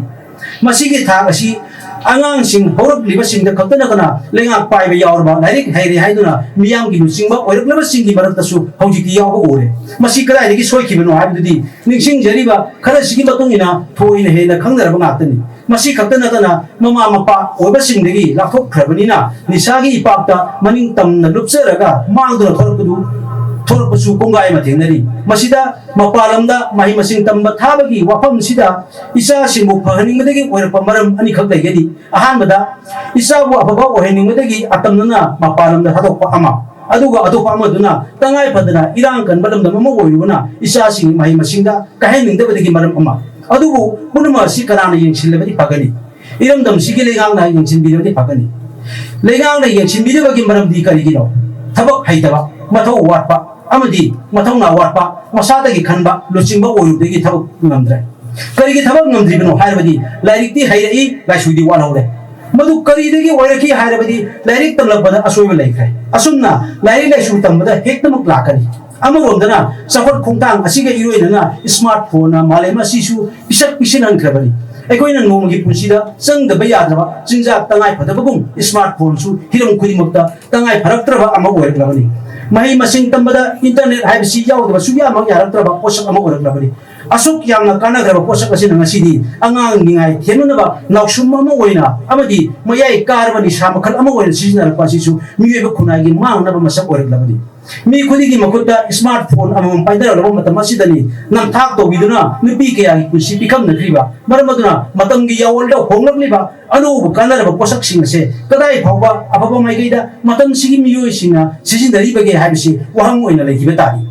ꯃꯁꯤꯒꯤ ꯊꯥꯛ ꯑꯁꯤ ꯑꯉꯥꯡꯁꯤꯡ ꯍꯧꯔꯛꯂꯤꯕꯁꯤꯡꯗ ꯈꯛꯇ ꯅꯠꯇꯅ ꯂꯩꯉꯥꯛ ꯄꯥꯏꯕ ꯌꯥꯎꯔꯕ, ꯂꯥꯏꯔꯤꯛ ꯍꯩꯔꯦ ꯍꯥꯏꯗꯨꯅ ꯃꯤꯌꯥꯝꯒꯤ ꯂꯨꯆꯤꯡꯕ ꯑꯣꯏꯔꯛꯂꯕꯁꯤꯡꯒꯤ ꯃꯔꯛꯇꯁꯨ ꯍꯧꯖꯤꯛꯇꯤ ꯌꯥꯎꯕ ꯎꯔꯦ꯫ ꯃꯁꯤ ꯀꯗꯥꯏꯗꯒꯤ ꯁꯣꯏꯈꯤꯕꯅꯣ ꯍꯥꯏꯕꯗꯨꯗꯤ ꯅꯤꯡꯁꯤꯡꯖꯔꯤꯕ ꯈꯔꯁꯤꯒꯤ ꯃꯇꯨꯡ ꯏꯟꯅ ꯊꯣꯏꯅ ꯍꯦꯟꯅ ꯈꯪꯅꯔꯕ ꯉꯥꯛꯇꯅꯤ꯫ ꯃꯁꯤ ꯈꯛꯇ ꯅꯠꯇꯅ ꯃꯃꯥ ꯃꯄꯥ ꯑꯣꯏꯕꯁꯤꯡꯗꯒꯤ ꯂꯥꯞꯊꯣꯛꯈ꯭ꯔꯕꯅꯤꯅ ꯅꯤꯁꯥꯒꯤ ꯏꯄꯥꯛꯇ ꯃꯅꯤꯡ ꯇꯝꯅ ꯂꯨꯞꯆꯔꯒ ꯃꯥꯡꯗꯨꯅ ꯊꯣꯔꯛꯄꯗꯨ, ꯊꯣꯔꯛꯄꯁꯨ ꯀꯣꯡꯒꯥꯏ ꯑꯃ ꯊꯦꯡꯅꯔꯤ꯫ ꯃꯁꯤꯗ ꯃꯄꯥꯟ ꯂꯝꯗ ꯃꯍꯩ ꯃꯁꯤꯡ ꯇꯝꯕ ꯊꯥꯕꯒꯤ ꯋꯥꯐꯝꯁꯤꯗ ꯏꯆꯥꯁꯤꯡꯕꯨ ꯐꯍꯟꯅꯤꯡꯕꯗꯒꯤ ꯑꯣꯏꯔꯛꯄ ꯃꯔꯝ ꯑꯅꯤꯈꯛ ꯂꯩꯒꯅꯤ꯫ ꯑꯍꯥꯟꯕꯗ, ꯏꯆꯥꯕꯨ ꯑꯐꯕ ꯑꯣꯏꯍꯟꯅꯤꯡꯕꯗꯒꯤ ꯑꯇꯝꯅꯅ ꯃꯄꯥꯟ ꯂꯝꯗ ꯊꯥꯗꯣꯛꯄ ꯑꯃ, ꯑꯗꯨꯒ ꯑꯇꯣꯞꯄ ꯑꯃꯗꯨꯅ ꯇꯉꯥꯏ ꯐꯗꯅ ꯏꯔꯥꯡ ꯀꯟꯕ ꯂꯝꯗꯝ ꯑꯃ ꯑꯣꯏꯔꯨꯕꯅ ꯏꯆꯥꯁꯤꯡꯒꯤ ꯃꯍꯩ ꯃꯁꯤꯡꯗ ꯀꯥꯏꯍꯟꯅꯤꯡꯗꯕꯗꯒꯤ ꯃꯔꯝ ꯑꯃ꯫ ꯑꯗꯨꯕꯨ ꯄꯨꯝꯅꯃꯛ ꯑꯁꯤ ꯀꯅꯥꯅ ꯌꯦꯡꯁꯤꯜꯂꯕꯗꯤ ꯐꯒꯅꯤ? ꯏꯔꯝꯗꯝꯁꯤꯒꯤ ꯂꯩꯉꯥꯛꯅ ꯌꯦꯡꯁꯤꯟꯕꯤꯔꯕꯗꯤ ꯐꯒꯅꯤ꯫ ꯂꯩꯉꯥꯛꯅ ꯌꯦꯡꯁꯤꯟꯕꯤꯗꯕꯒꯤ ꯃꯔꯝꯗꯤ ꯀꯔꯤꯒꯤꯅꯣ? ꯊꯕꯛ ꯍꯩꯇꯕ, ꯃꯊꯧ ꯋꯥꯠꯄ ꯑꯃꯗꯤ ꯃꯊꯧꯅꯥ ꯋꯥꯠꯄ, ꯃꯁꯥꯗꯒꯤ ꯈꯟꯕ ꯂꯨꯆꯤꯡꯕ ꯑꯣꯏꯔꯨꯕꯗꯒꯤ ꯊꯕꯛ ꯉꯝꯗ꯭ꯔꯦ꯫ ꯀꯔꯤꯒꯤ ꯊꯕꯛ ꯉꯝꯗ꯭ꯔꯤꯕꯅꯣ ꯍꯥꯏꯔꯕꯗꯤ ꯂꯥꯏꯔꯤꯛꯇꯤ ꯍꯩꯔꯛꯏ, ꯂꯥꯏꯁꯨꯗꯤ ꯋꯥꯠꯍꯧꯔꯦ꯫ ꯃꯗꯨ ꯀꯔꯤꯗꯒꯤ ꯑꯣꯏꯔꯛꯈꯤ ꯍꯥꯏꯔꯕꯗꯤ ꯂꯥꯏꯔꯤꯛ ꯇꯝꯂꯛꯄꯗ ꯑꯁꯣꯏꯕ ꯂꯩꯈ꯭ꯔꯦ꯫ ꯑꯁꯨꯝꯅ ꯂꯥꯏꯔꯤꯛ ꯂꯥꯏꯁꯨ ꯇꯝꯕꯗ ꯍꯦꯛꯇꯃꯛ ꯂꯥꯛꯀꯅꯤ꯫ ꯑꯃꯔꯣꯝꯗꯅ ꯆꯥꯎꯈꯠ ꯈꯣꯡꯊꯥꯡ ꯑꯁꯤꯒ ꯏꯔꯣꯏꯅꯅ ꯁ꯭ꯃꯥꯔꯠ ꯐꯣꯟꯅ ꯃꯥꯂꯦꯝ ꯑꯁꯤꯁꯨ ꯄꯤꯁꯛ ꯄꯤꯁꯤꯟꯍꯟꯈ꯭ꯔꯕꯅꯤ꯫ ꯑꯩꯈꯣꯏꯅ ꯅꯣꯡꯃꯒꯤ ꯄꯨꯟꯁꯤꯗ ꯆꯪꯗꯕ ꯌꯥꯗ꯭ꯔꯕ ꯆꯤꯟꯖꯥꯛ ꯇꯉꯥꯏ ꯐꯗꯕꯒꯨꯝ ꯁ꯭ꯃꯥꯔꯠ ꯐꯣꯟꯁꯨ ꯍꯤꯔꯝ ꯈꯨꯗꯤꯡꯃꯛꯇ ꯇꯉꯥꯏ ꯐꯔꯛꯇ꯭ꯔꯕ ꯑꯃ ꯑꯣꯏꯔꯛꯂꯕꯅꯤ꯫ ꯃꯍꯩ ꯃꯁꯤꯡ ꯇꯝꯕꯗ ꯏꯟꯇꯔꯅꯦꯠ ꯍꯥꯏꯕꯁꯤ ꯌꯥꯎꯗꯕ ꯁꯨꯛꯌꯥꯃꯛ ꯌꯥꯔꯛꯇ꯭ꯔꯕ ꯄꯣꯠꯁꯛ ꯑꯃ ꯑꯣꯏꯔꯛꯂꯕꯅꯤ꯫ ꯑꯁꯨꯛ ꯌꯥꯝꯅ ꯀꯥꯟꯅꯈ꯭ꯔꯕ ꯄꯣꯠꯁꯛ ꯑꯁꯤꯅ ꯉꯁꯤꯗꯤ ꯑꯉꯥꯡ ꯅꯤꯡꯉꯥꯏ ꯊꯦꯝꯅꯅꯕ ꯅꯥꯎꯁꯨꯝ ꯑꯃ ꯑꯣꯏꯅ ꯑꯃꯗꯤ ꯃꯌꯥꯏ ꯀꯥꯔꯕ ꯅꯤꯁꯥ ꯃꯈꯜ ꯑꯃ ꯑꯣꯏꯅ ꯁꯤꯖꯤꯟꯅꯔꯛꯄ ꯑꯁꯤꯁꯨ ꯃꯤꯑꯣꯏꯕ ꯈꯨꯟꯅꯥꯏꯒꯤ ꯃꯥꯡꯅꯕ ꯃꯁꯛ ꯑꯣꯏꯔꯛꯂꯕꯅꯤ꯫ ꯃꯤ ꯈꯨꯗꯤꯡꯒꯤ ꯃꯈꯨꯠꯇ ꯁ꯭ꯃꯥꯔꯠ ꯐꯣꯟ ꯑꯃꯃꯝ ꯄꯥꯏꯅꯔꯛꯂꯕ ꯃꯇꯝ ꯑꯁꯤꯗꯅꯤ ꯅꯝꯊꯥꯛ ꯇꯧꯕꯤꯗꯨꯅ ꯅꯨꯄꯤ ꯀꯌꯥꯒꯤ ꯄꯨꯟꯁꯤ ꯄꯤꯈꯝꯅꯈ꯭ꯔꯤꯕ꯫ ꯃꯔꯝ ꯑꯗꯨꯅ ꯃꯇꯝꯒꯤ ꯌꯥꯑꯣꯜꯗ ꯍꯣꯡꯂꯛꯂꯤꯕ ꯑꯅꯧꯕ ꯀꯥꯟꯅꯔꯕ ꯄꯣꯠꯁꯛꯁꯤꯡ ꯑꯁꯦ ꯀꯗꯥꯏ ꯐꯥꯎꯕ ꯑꯐꯕ ꯃꯥꯏꯀꯩꯗ ꯃꯇꯝꯁꯤꯒꯤ ꯃꯤꯑꯣꯏꯁꯤꯡꯅ ꯁꯤꯖꯤꯟꯅꯔꯤꯕꯒꯦ ꯍꯥꯏꯕꯁꯤ ꯋꯥꯍꯪ ꯑꯣꯏꯅ ꯂꯩꯈꯤꯕ ꯇꯥꯔꯤ꯫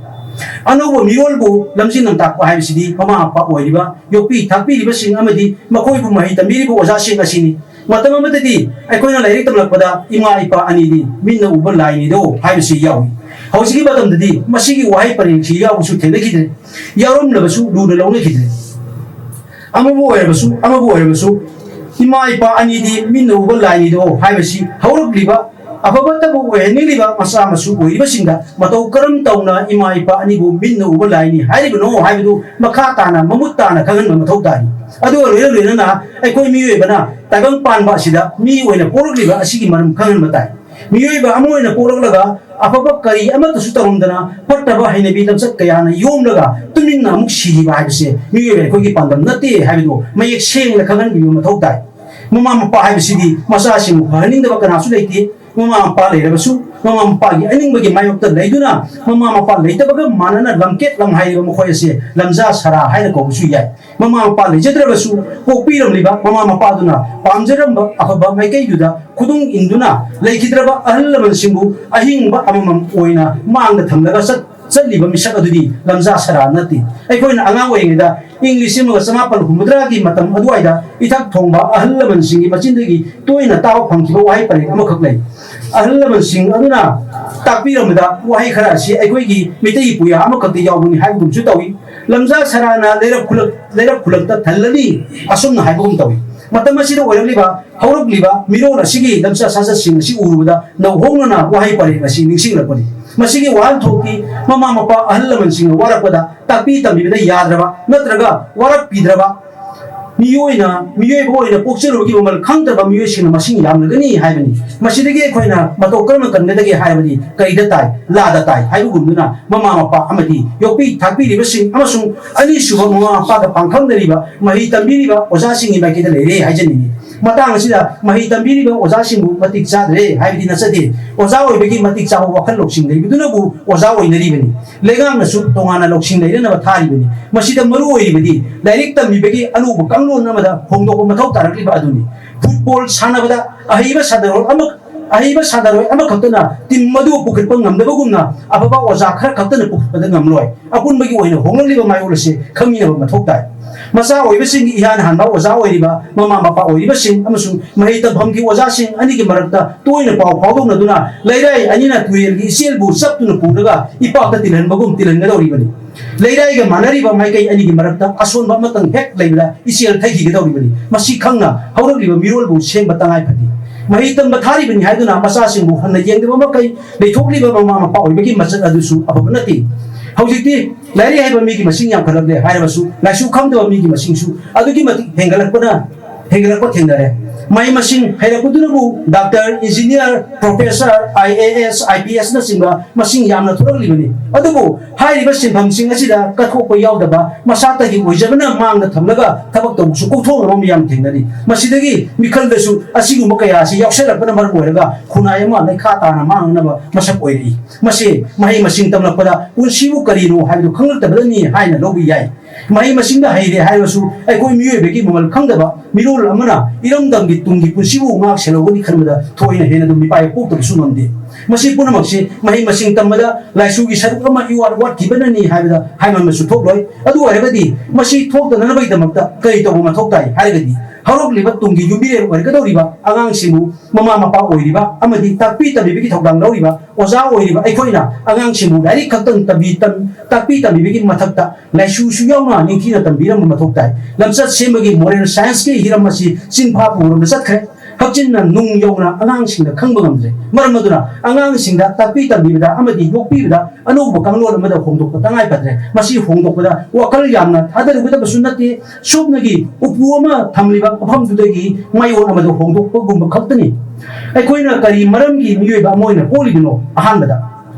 ꯑꯅꯧꯕ ꯃꯤꯔꯣꯜꯕꯨ ꯂꯝꯖꯤꯡ ꯂꯝꯇꯥꯛꯄ ꯍꯥꯏꯕꯁꯤꯗꯤ ꯃꯃꯥ ꯃꯄꯥ ꯑꯣꯏꯔꯤꯕ, ꯌꯣꯛꯄꯤ ꯊꯥꯛꯄꯤꯔꯤꯕꯁꯤꯡ ꯑꯃꯗꯤ ꯃꯈꯣꯏꯕꯨ ꯃꯍꯩ ꯇꯝꯕꯤꯔꯤꯕ ꯑꯣꯖꯥꯁꯤꯡ ꯑꯁꯤꯅꯤ꯫ ꯃꯇꯝ ꯑꯃꯗꯗꯤ ꯑꯩꯈꯣꯏꯅ ꯂꯥꯏꯔꯤꯛ ꯇꯝꯂꯛꯄꯗ "ꯏꯃꯥ ꯏꯄꯥ ꯑꯅꯤꯗꯤ ꯃꯤꯠꯅ ꯎꯕ ꯂꯥꯏꯅꯤꯗꯣ" ꯍꯥꯏꯕꯁꯤ ꯌꯥꯎꯏ꯫ ꯍꯧꯖꯤꯛꯀꯤ ꯃꯇꯝꯗꯗꯤ ꯃꯁꯤꯒꯤ ꯋꯥꯍꯩ ꯄꯔꯦꯡꯁꯤ ꯌꯥꯎꯕꯁꯨ ꯊꯦꯡꯅꯈꯤꯗ꯭ꯔꯦ꯫ ꯌꯥꯎꯔꯝꯂꯕꯁꯨ ꯂꯨꯅ ꯂꯧꯅꯈꯤꯗ꯭ꯔꯦ꯫ ꯑꯃꯕꯨ ꯑꯣꯏꯔꯕꯁꯨ, ꯑꯃꯕꯨ ꯑꯣꯏꯔꯕꯁꯨ, "ꯏꯃꯥ ꯏꯄꯥ ꯑꯅꯤꯗꯤ ꯃꯤꯠꯅ ꯎꯕ ꯂꯥꯏꯅꯤꯗꯣ" ꯍꯥꯏꯕꯁꯤ ꯍꯧꯔꯛꯂꯤꯕ ꯑꯐꯕꯇꯕꯨ ꯑꯣꯏꯍꯟꯅꯤꯡꯂꯤꯕ ꯃꯆꯥ ꯃꯁꯨ ꯑꯣꯏꯔꯤꯕꯁꯤꯡꯗ ꯃꯇꯧ ꯀꯔꯝ ꯇꯧꯅ ꯏꯃꯥ ꯏꯄꯥ ꯑꯅꯤꯕꯨ ꯃꯤꯠꯅ ꯎꯕ ꯂꯥꯏꯅꯤ ꯍꯥꯏꯔꯤꯕꯅꯣ ꯍꯥꯏꯕꯗꯨ ꯃꯈꯥ ꯇꯥꯅ ꯃꯃꯨꯠ ꯇꯥꯅ ꯈꯪꯍꯟꯕ ꯃꯊꯧ ꯇꯥꯔꯤ꯫ ꯑꯗꯨꯒ ꯂꯣꯏꯅ ꯂꯣꯏꯅꯅ ꯑꯩꯈꯣꯏ ꯃꯤꯑꯣꯏꯕꯅ ꯇꯥꯏꯕꯪ ꯄꯥꯟꯕ ꯑꯁꯤꯗ ꯃꯤ ꯑꯣꯏꯅ ꯄꯣꯛꯂꯛꯂꯤꯕ ꯑꯁꯤꯒꯤ ꯃꯔꯝ ꯈꯪꯍꯟꯕ ꯇꯥꯏ꯫ ꯃꯤꯑꯣꯏꯕ ꯑꯃ ꯑꯣꯏꯅ ꯄꯣꯛꯂꯛꯂꯒ ꯑꯐꯕ ꯀꯔꯤ ꯑꯃꯠꯇꯁꯨ ꯇꯧꯔꯝꯗꯅ ꯐꯠꯇꯕ ꯍꯩꯅꯕꯤ ꯂꯝꯆꯠ ꯀꯌꯥꯅ ꯌꯣꯝꯂꯒ ꯇꯨꯃꯤꯟꯅ ꯑꯃꯨꯛ ꯁꯤꯈꯤꯕ ꯍꯥꯏꯕꯁꯦ ꯃꯤꯑꯣꯏꯕ ꯑꯩꯈꯣꯏꯒꯤ ꯄꯥꯟꯗꯝ ꯅꯠꯇꯦ ꯍꯥꯏꯕꯗꯨ ꯃꯌꯦꯛ ꯁꯦꯡꯅ ꯈꯪꯍꯟꯕꯤꯕ ꯃꯊꯧ ꯇꯥꯏ꯫ ꯃꯃꯥ ꯃꯄꯥ ꯍꯥꯏꯕꯁꯤꯗꯤ ꯃꯆꯥꯁꯤꯡꯕꯨ ꯐꯍꯟꯅꯤꯡꯗꯕ ꯀꯅꯥꯁꯨ ꯂꯩꯇꯦ꯫ ꯃꯃꯥ ꯃꯄꯥ ꯂꯩꯔꯕꯁꯨ ꯃꯃꯥ ꯃꯄꯥꯒꯤ ꯑꯅꯤꯡꯕꯒꯤ ꯃꯥꯌꯣꯛꯇ ꯂꯩꯗꯨꯅ ꯃꯃꯥ ꯃꯄꯥ ꯂꯩꯇꯕꯒ ꯃꯥꯟꯅꯅ ꯂꯝꯀꯦꯠ ꯂꯝꯍꯥꯏꯔꯤꯕ ꯃꯈꯣꯏ ꯑꯁꯦ ꯂꯝꯖꯥ ꯁꯔꯥ ꯍꯥꯏꯅ ꯀꯧꯕꯁꯨ ꯌꯥꯏ꯫ ꯃꯃꯥ ꯃꯄꯥ ꯂꯩꯖꯗ꯭ꯔꯕꯁꯨ ꯄꯣꯛꯄꯤꯔꯝꯂꯤꯕ ꯃꯃꯥ ꯃꯄꯥꯗꯨꯅ ꯄꯥꯝꯖꯔꯝꯕ ꯑꯐꯕ ꯃꯥꯏꯀꯩꯗꯨꯗ ꯈꯨꯗꯨꯡ ꯏꯟꯗꯨꯅ ꯂꯩꯈꯤꯗ꯭ꯔꯕ ꯑꯍꯜ ꯂꯃꯟꯁꯤꯡꯕꯨ ꯑꯍꯤꯡꯕ ꯑꯃꯃꯝ ꯑꯣꯏꯅ ꯃꯥꯡꯗ ꯊꯝꯂꯒ ꯆꯠ-, ꯆꯠꯂꯤꯕ ꯃꯤꯁꯛ ꯑꯗꯨꯗꯤ ꯂꯝꯖꯥ ꯁꯔꯥ ꯅꯠꯇꯦ꯫ ꯑꯩꯈꯣꯏꯅ ꯑꯉꯥꯡ ꯑꯣꯏꯔꯤꯉꯩꯗ ꯏꯪ ꯂꯤꯁꯤꯡ ꯑꯃꯒ ꯆꯃꯥꯄꯜ ꯍꯨꯝꯐꯨꯇꯔꯥꯒꯤ ꯃꯇꯝ ꯑꯗꯨꯋꯥꯏꯗ ꯏꯊꯛ ꯊꯣꯡꯕ ꯑꯍꯜ ꯂꯃꯟꯁꯤꯡꯒꯤ ꯃꯆꯤꯟꯗꯒꯤ ꯇꯣꯏꯅ ꯇꯥꯕ ꯐꯪꯈꯤꯕ ꯋꯥꯍꯩ ꯄꯔꯦꯡ ꯑꯃꯈꯛ ꯂꯩ꯫ ꯑꯍꯜ ꯂꯃꯟꯁꯤꯡ ꯑꯗꯨꯅ ꯇꯥꯛꯄꯤꯔꯝꯕꯗ ꯋꯥꯍꯩ ꯈꯔ ꯑꯁꯤ ꯑꯩꯈꯣꯏꯒꯤ ꯃꯤꯇꯩ ꯄꯨꯌꯥ ꯑꯃꯈꯛꯇ ꯌꯥꯎꯕꯅꯤ ꯍꯥꯏꯕꯒꯨꯝꯁꯨ ꯇꯧꯏ꯫ "ꯂꯝꯖꯥ ꯁꯔꯥꯅ ꯂꯩꯔꯛ ꯈꯨꯂꯛ-, ꯂꯩꯔꯛ ꯈꯨꯂꯛꯇ ꯊꯜꯂꯅꯤ" ꯑꯁꯨꯝꯅ ꯍꯥꯏꯕꯒꯨꯝ ꯇꯧꯏ꯫ ꯃꯇꯝ ꯑꯁꯤꯗ ꯑꯣꯏꯔꯛꯂꯤꯕ ꯍꯧꯔꯛꯂꯤꯕ ꯃꯤꯔꯣꯜ ꯑꯁꯤꯒꯤ ꯂꯝꯆꯠ ꯁꯥꯖꯠꯁꯤꯡ ꯑꯁꯤ ꯎꯔꯨꯕꯗ ꯅꯧꯍꯧꯅꯅ ꯋꯥꯍꯩ ꯄꯔꯦꯡ ꯑꯁꯤ ꯅꯤꯡꯁꯤꯡꯂꯛꯄꯅꯤ꯫ ꯃꯁꯤꯒꯤ ꯋꯥꯍꯟꯊꯣꯛꯇꯤ ꯃꯃꯥ ꯃꯄꯥ ꯑꯍꯜ ꯂꯃꯟꯁꯤꯡꯅ ꯋꯥꯔꯛꯄꯗ ꯇꯥꯛꯄꯤ ꯇꯝꯕꯤꯕꯗ ꯌꯥꯗ꯭ꯔꯕ ꯅꯠꯇ꯭ꯔꯒ ꯋꯥꯔꯛꯄꯤꯗ꯭ꯔꯕ ꯃꯤꯑꯣꯏꯅ, ꯃꯤꯑꯣꯏꯕ ꯑꯣꯏꯅ ꯄꯣꯛꯆꯔꯨꯕꯒꯤ ꯃꯃꯜ ꯈꯪꯗ꯭ꯔꯕ ꯃꯤꯑꯣꯏꯁꯤꯡꯅ ꯃꯁꯤꯡ ꯌꯥꯝꯂꯒꯅꯤ ꯍꯥꯏꯕꯅꯤ꯫ ꯃꯁꯤꯗꯒꯤ ꯑꯩꯈꯣꯏꯅ ꯃꯇꯧ ꯀꯔꯝꯅ ꯀꯟꯒꯗꯒꯦ ꯍꯥꯏꯔꯕꯗꯤ ꯀꯔꯤꯗ ꯇꯥꯏ? ꯂꯥꯗ ꯇꯥꯏ ꯍꯥꯏꯕꯒꯨꯝꯗꯨꯅ ꯃꯃꯥ ꯃꯄꯥ ꯑꯃꯗꯤ ꯌꯣꯛꯄꯤ ꯊꯥꯛꯄꯤꯔꯤꯕꯁꯤꯡ ꯑꯃꯁꯨꯡ ꯑꯅꯤꯁꯨꯕ ꯃꯃꯥ ꯃꯄꯥꯒ ꯄꯥꯡꯈꯪꯅꯔꯤꯕ ꯃꯍꯩ ꯇꯝꯕꯤꯔꯤꯕ ꯑꯣꯖꯥꯁꯤꯡꯒꯤ ꯃꯥꯏꯀꯩꯗ ꯂꯩꯔꯦ ꯍꯥꯏꯖꯅꯤꯡꯏ꯫ ꯃꯇꯥꯡ ꯑꯁꯤꯗ ꯃꯍꯩ ꯇꯝꯕꯤꯔꯤꯕ ꯑꯣꯖꯥꯁꯤꯡꯕꯨ ꯃꯇꯤꯛ ꯆꯥꯗ꯭ꯔꯦ ꯍꯥꯏꯕꯗꯤ ꯅꯠꯆꯗꯦ꯫ ꯑꯣꯖꯥ ꯑꯣꯏꯕꯒꯤ ꯃꯇꯤꯛ ꯆꯥꯕ ꯋꯥꯈꯜ ꯂꯧꯁꯤꯡ ꯂꯩꯕꯗꯨꯅꯕꯨ ꯑꯣꯖꯥ ꯑꯣꯏꯅꯔꯤꯕꯅꯤ꯫ ꯂꯩꯉꯥꯛꯅꯁꯨ ꯇꯣꯉꯥꯟꯅ ꯂꯧꯁꯤꯡ ꯂꯩꯅꯅꯕ ꯊꯥꯔꯤꯕꯅꯤ꯫ ꯃꯁꯤꯗ ꯃꯔꯨ ꯑꯣꯏꯔꯤꯕꯗꯤ ꯂꯥꯏꯔꯤꯛ ꯇꯝꯕꯤꯕꯒꯤ ꯑꯅꯧꯕ ꯀꯥꯡꯂꯣꯟ ꯑꯃꯗ ꯍꯣꯡꯗꯣꯛꯄ ꯃꯊꯧ ꯇꯥꯔꯛꯂꯤꯕ ꯑꯗꯨꯅꯤ꯫ ꯐꯨꯠꯕꯣꯜ ꯁꯥꯟꯅꯕꯗ ꯑꯍꯩꯕ ꯁꯥꯟꯅꯔꯣꯏ ꯑꯃ, ꯑꯍꯩꯕ ꯁꯥꯟꯅꯔꯣꯏ ꯑꯃꯈꯛꯇꯅ ꯇꯤꯝ ꯑꯗꯨ ꯄꯨꯈꯠꯄ ꯉꯝꯗꯕꯒꯨꯝꯅ ꯑꯐꯕ ꯑꯣꯖꯥ ꯈꯔ ꯈꯛꯇꯅ ꯄꯨꯈꯠꯄꯗ ꯉꯝꯂꯣꯏ꯫ ꯑꯄꯨꯟꯕꯒꯤ ꯑꯣꯏꯅ ꯍꯣꯡꯂꯛꯂꯤꯕ ꯃꯥꯌꯣꯜ ꯑꯁꯤ ꯈꯪꯃꯤꯟꯅꯕ ꯃꯊꯧ ꯇꯥꯏ꯫ ꯃꯆꯥ ꯑꯣꯏꯕꯁꯤꯡꯒꯤ ꯏꯍꯥꯟ ꯍꯥꯟꯕ ꯑꯣꯖꯥ ꯑꯣꯏꯔꯤꯕ ꯃꯃꯥ ꯃꯄꯥ ꯑꯣꯏꯔꯤꯕꯁꯤꯡ ꯑꯃꯁꯨꯡ ꯃꯍꯩ ꯇꯝꯐꯝꯒꯤ ꯑꯣꯖꯥꯁꯤꯡ ꯑꯅꯤꯒꯤ ꯃꯔꯛꯇ ꯇꯣꯏꯅ ꯄꯥꯎ ꯐꯥꯎꯗꯣꯛꯅꯗꯨꯅ ꯂꯩꯔꯥꯏ ꯑꯅꯤꯅ ꯇꯨꯔꯦꯜꯒꯤ ꯏꯆꯦꯜꯕꯨ ꯆꯞꯇꯨꯅ ꯄꯨꯔꯒ ꯏꯄꯥꯛꯇ ꯇꯤꯜꯍꯟꯕꯒꯨꯝ ꯇꯤꯜꯍꯟꯒꯗꯧꯔꯤꯕꯅꯤ꯫ ꯂꯩꯔꯥꯏꯒ ꯃꯥꯟꯅꯔꯤꯕ ꯃꯥꯏꯀꯩ ꯑꯅꯤꯒꯤ ꯃꯔꯛꯇ ꯑꯁꯣꯟꯕ ꯑꯃꯇꯪ ꯍꯦꯛ ꯂꯩꯕꯗ ꯏꯆꯦꯜ ꯊꯩꯈꯤꯒꯗꯧꯔꯤꯕꯅꯤ꯫ ꯃꯁꯤ ꯈꯪꯅ ꯍꯧꯔꯛꯂꯤꯕ ꯃꯤꯔꯣꯜꯕꯨ ꯁꯦꯝꯕ ꯇꯉꯥꯏ ꯐꯗꯦ꯫ ꯃꯍꯩ ꯇꯝꯕ ꯊꯥꯔꯤꯕꯅꯤ ꯍꯥꯏꯗꯨꯅ ꯃꯆꯥꯁꯤꯡꯕꯨ ꯍꯟꯅ ꯌꯦꯡꯗꯕ ꯃꯈꯩ ꯂꯩꯊꯣꯛꯂꯤꯕ ꯃꯃꯥ ꯃꯄꯥ ꯑꯣꯏꯕꯒꯤ ꯃꯆꯠ ꯑꯗꯨꯁꯨ ꯑꯐꯕ ꯅꯠꯇꯦ꯫ ꯍꯧꯖꯤꯛꯇꯤ ꯂꯥꯏꯔꯤꯛ ꯍꯩꯕ ꯃꯤꯒꯤ ꯃꯁꯤꯡ ꯌꯥꯝꯈꯠꯂꯛꯂꯦ ꯍꯥꯏꯔꯕꯁꯨ ꯂꯥꯏꯁꯨ ꯈꯪꯗꯕ ꯃꯤꯒꯤ ꯃꯁꯤꯡꯁꯨ ꯑꯗꯨꯛꯀꯤ ꯃꯇꯤꯛ ꯍꯦꯟꯒꯠꯂꯛꯄꯅ ꯍꯦꯟꯒꯠꯂꯛꯄ ꯊꯦꯡꯅꯔꯦ꯫ ꯃꯍꯩ ꯃꯁꯤꯡ ꯍꯩꯔꯛꯄꯗꯨꯅꯕꯨ doctor, engineer, professor, I A S, I P ꯑꯦꯁꯅꯆꯤꯡꯕ ꯃꯁꯤꯡ ꯌꯥꯝꯅ ꯊꯣꯔꯛꯂꯤꯕꯅꯤ꯫ ꯑꯗꯨꯕꯨ ꯍꯥꯏꯔꯤꯕ ꯁꯤꯟꯐꯝꯁꯤꯡ ꯑꯁꯤꯗ ꯀꯠꯊꯣꯛꯄ ꯌꯥꯎꯗꯕ, ꯃꯁꯥꯇꯒꯤ ꯑꯣꯏꯖꯕꯅ ꯃꯥꯡꯗ ꯊꯝꯂꯒ ꯊꯕꯛ ꯇꯧꯕꯁꯨ ꯀꯣꯛꯊꯣꯛꯅꯕ ꯃꯌꯥꯝ ꯊꯦꯡꯅꯔꯤ꯫ ꯃꯁꯤꯗꯒꯤ ꯃꯤꯈꯜꯗꯁꯨ ꯑꯁꯤꯒꯨꯝꯕ ꯀꯌꯥ ꯑꯁꯤ ꯌꯥꯎꯁꯜꯂꯛꯄꯅ ꯃꯔꯝ ꯑꯣꯏꯔꯒ ꯈꯨꯟꯅꯥꯏ ꯑꯃ ꯂꯩꯈꯥ ꯇꯥꯅ ꯃꯥꯡꯅꯕ ꯃꯁꯛ ꯑꯣꯏꯔꯛꯏ꯫ ꯃꯁꯤ ꯃꯍꯩ ꯃꯁꯤꯡ ꯇꯝꯂꯛꯄꯗ ꯄꯨꯟꯁꯤꯕꯨ ꯀꯔꯤꯅꯣ ꯍꯥꯏꯕꯗꯨ ꯈꯪꯂꯛꯇꯕꯗꯅꯤ ꯍꯥꯏꯅ ꯂꯧꯕ ꯌꯥꯏ꯫ ꯃꯍꯩ ꯃꯁꯤꯡꯗ ꯍꯩꯔꯦ ꯍꯥꯏꯔꯁꯨ ꯑꯩꯈꯣꯏ ꯃꯤꯑꯣꯏꯕꯒꯤ ꯃꯃꯜ ꯈꯪꯗꯕ ꯃꯤꯔꯣꯜ ꯑꯃꯅ ꯏꯔꯝꯗꯝꯒꯤ ꯇꯨꯡꯒꯤ ꯄꯨꯟꯁꯤꯕꯨ ꯉꯥꯛ ꯁꯦꯜꯍꯧꯒꯅꯤ ꯈꯟꯕꯗ ꯊꯣꯏꯅ ꯍꯦꯟꯅ ꯑꯗꯨꯝ ꯃꯤꯄꯥꯏ ꯄꯣꯛꯇꯕꯁꯨ ꯉꯝꯗꯦ꯫ ꯃꯁꯤ ꯄꯨꯝꯅꯃꯛꯁꯤ ꯃꯍꯩ ꯃꯁꯤꯡ ꯇꯝꯕꯗ ꯂꯥꯏꯁꯨꯒꯤ ꯁꯔꯨꯛ ꯑꯃ ꯏꯋꯥꯠ ꯋꯥꯠꯈꯤꯕꯅꯅꯤ ꯍꯥꯏꯕꯗ ꯍꯥꯏꯃꯟꯕꯁꯨ ꯊꯣꯛꯂꯣꯏ꯫ ꯑꯗꯨ ꯑꯣꯏꯔꯒꯗꯤ ꯃꯁꯤ ꯊꯣꯛꯇꯅꯅꯕꯒꯤꯗꯃꯛꯇ ꯀꯔꯤ ꯇꯧꯕ ꯃꯊꯧ ꯇꯥꯏ ꯍꯥꯏꯔꯒꯗꯤ ꯍꯧꯔꯛꯂꯤꯕ ꯇꯨꯡꯒꯤ ꯌꯨꯝꯕꯤꯔꯦꯜ ꯑꯣꯏꯔꯛꯀꯗꯧꯔꯤꯕ ꯑꯉꯥꯡꯁꯤꯡꯕꯨ ꯃꯃꯥ ꯃꯄꯥ ꯑꯣꯏꯔꯤꯕ ꯑꯃꯗꯤ ꯇꯥꯛꯄꯤ ꯇꯝꯕꯤꯕꯒꯤ ꯊꯧꯗꯥꯡ ꯂꯧꯔꯤꯕ ꯑꯣꯖꯥ ꯑꯣꯏꯔꯤꯕ ꯑꯩꯈꯣꯏꯅ ꯑꯉꯥꯡꯁꯤꯡꯕꯨ ꯂꯥꯏꯔꯤꯛ ꯈꯛꯇꯪ ꯇꯝꯕꯤ-, ꯇꯝ-, ꯇꯥꯛꯄꯤ ꯇꯝꯕꯤꯕꯒꯤ ꯃꯊꯛꯇ ꯂꯥꯏꯁꯨꯁꯨ ꯌꯥꯎꯅ ꯅꯤꯡꯊꯤꯅ ꯇꯝꯕꯤꯔꯝꯕ ꯃꯊꯧ ꯇꯥꯏ꯫ ꯂꯝꯆꯠ ꯁꯦꯝꯕꯒꯤ moral scienceꯀꯤ ꯍꯤꯔꯝ ꯑꯁꯤ ꯆꯤꯟꯐꯥ ꯄꯨꯔꯣꯝꯗ ꯆꯠꯈ꯭ꯔꯦ꯫ ꯍꯛꯆꯤꯟꯅ ꯅꯨꯡ ꯌꯧꯅ ꯑꯉꯥꯡꯁꯤꯡꯗ ꯈꯪꯕ ꯉꯝꯗ꯭ꯔꯦ꯫ ꯃꯔꯝ ꯑꯗꯨꯅ ꯑꯉꯥꯡꯁꯤꯡꯗ ꯇꯥꯛꯄꯤ ꯇꯝꯕꯤꯕꯗ ꯑꯃꯗꯤ ꯌꯣꯛꯄꯤꯕꯗ ꯑꯅꯧꯕ ꯀꯥꯡꯂꯣꯟ ꯑꯃꯗ ꯍꯣꯡꯗꯣꯛꯄ ꯇꯉꯥꯏ ꯐꯗ꯭ꯔꯦ꯫ ꯃꯁꯤ ꯍꯣꯡꯗꯣꯛꯄꯗ ꯋꯥꯈꯜ ꯌꯥꯝꯅ ꯊꯥꯗꯔꯨꯒꯗꯕꯁꯨ ꯅꯠꯇꯦ꯫ ꯁꯨꯞꯅꯒꯤ ꯎꯄꯨ ꯑꯃ ꯊꯝꯂꯤꯕ ꯃꯐꯝꯗꯨꯗꯒꯤ ꯃꯥꯏꯑꯣꯟ ꯑꯃꯗ ꯍꯣꯡꯗꯣꯛꯄꯒꯨꯝꯕ ꯈꯛꯇꯅꯤ꯫ ꯑꯩꯈꯣꯏꯅ ꯀꯔꯤ ꯃꯔꯝꯒꯤ ꯃꯤꯑꯣꯏꯕ ꯑꯃ ꯑꯣꯏꯅ ꯄꯣꯛꯂꯤꯕꯅꯣ? ꯑꯍꯥꯟꯕꯗ꯫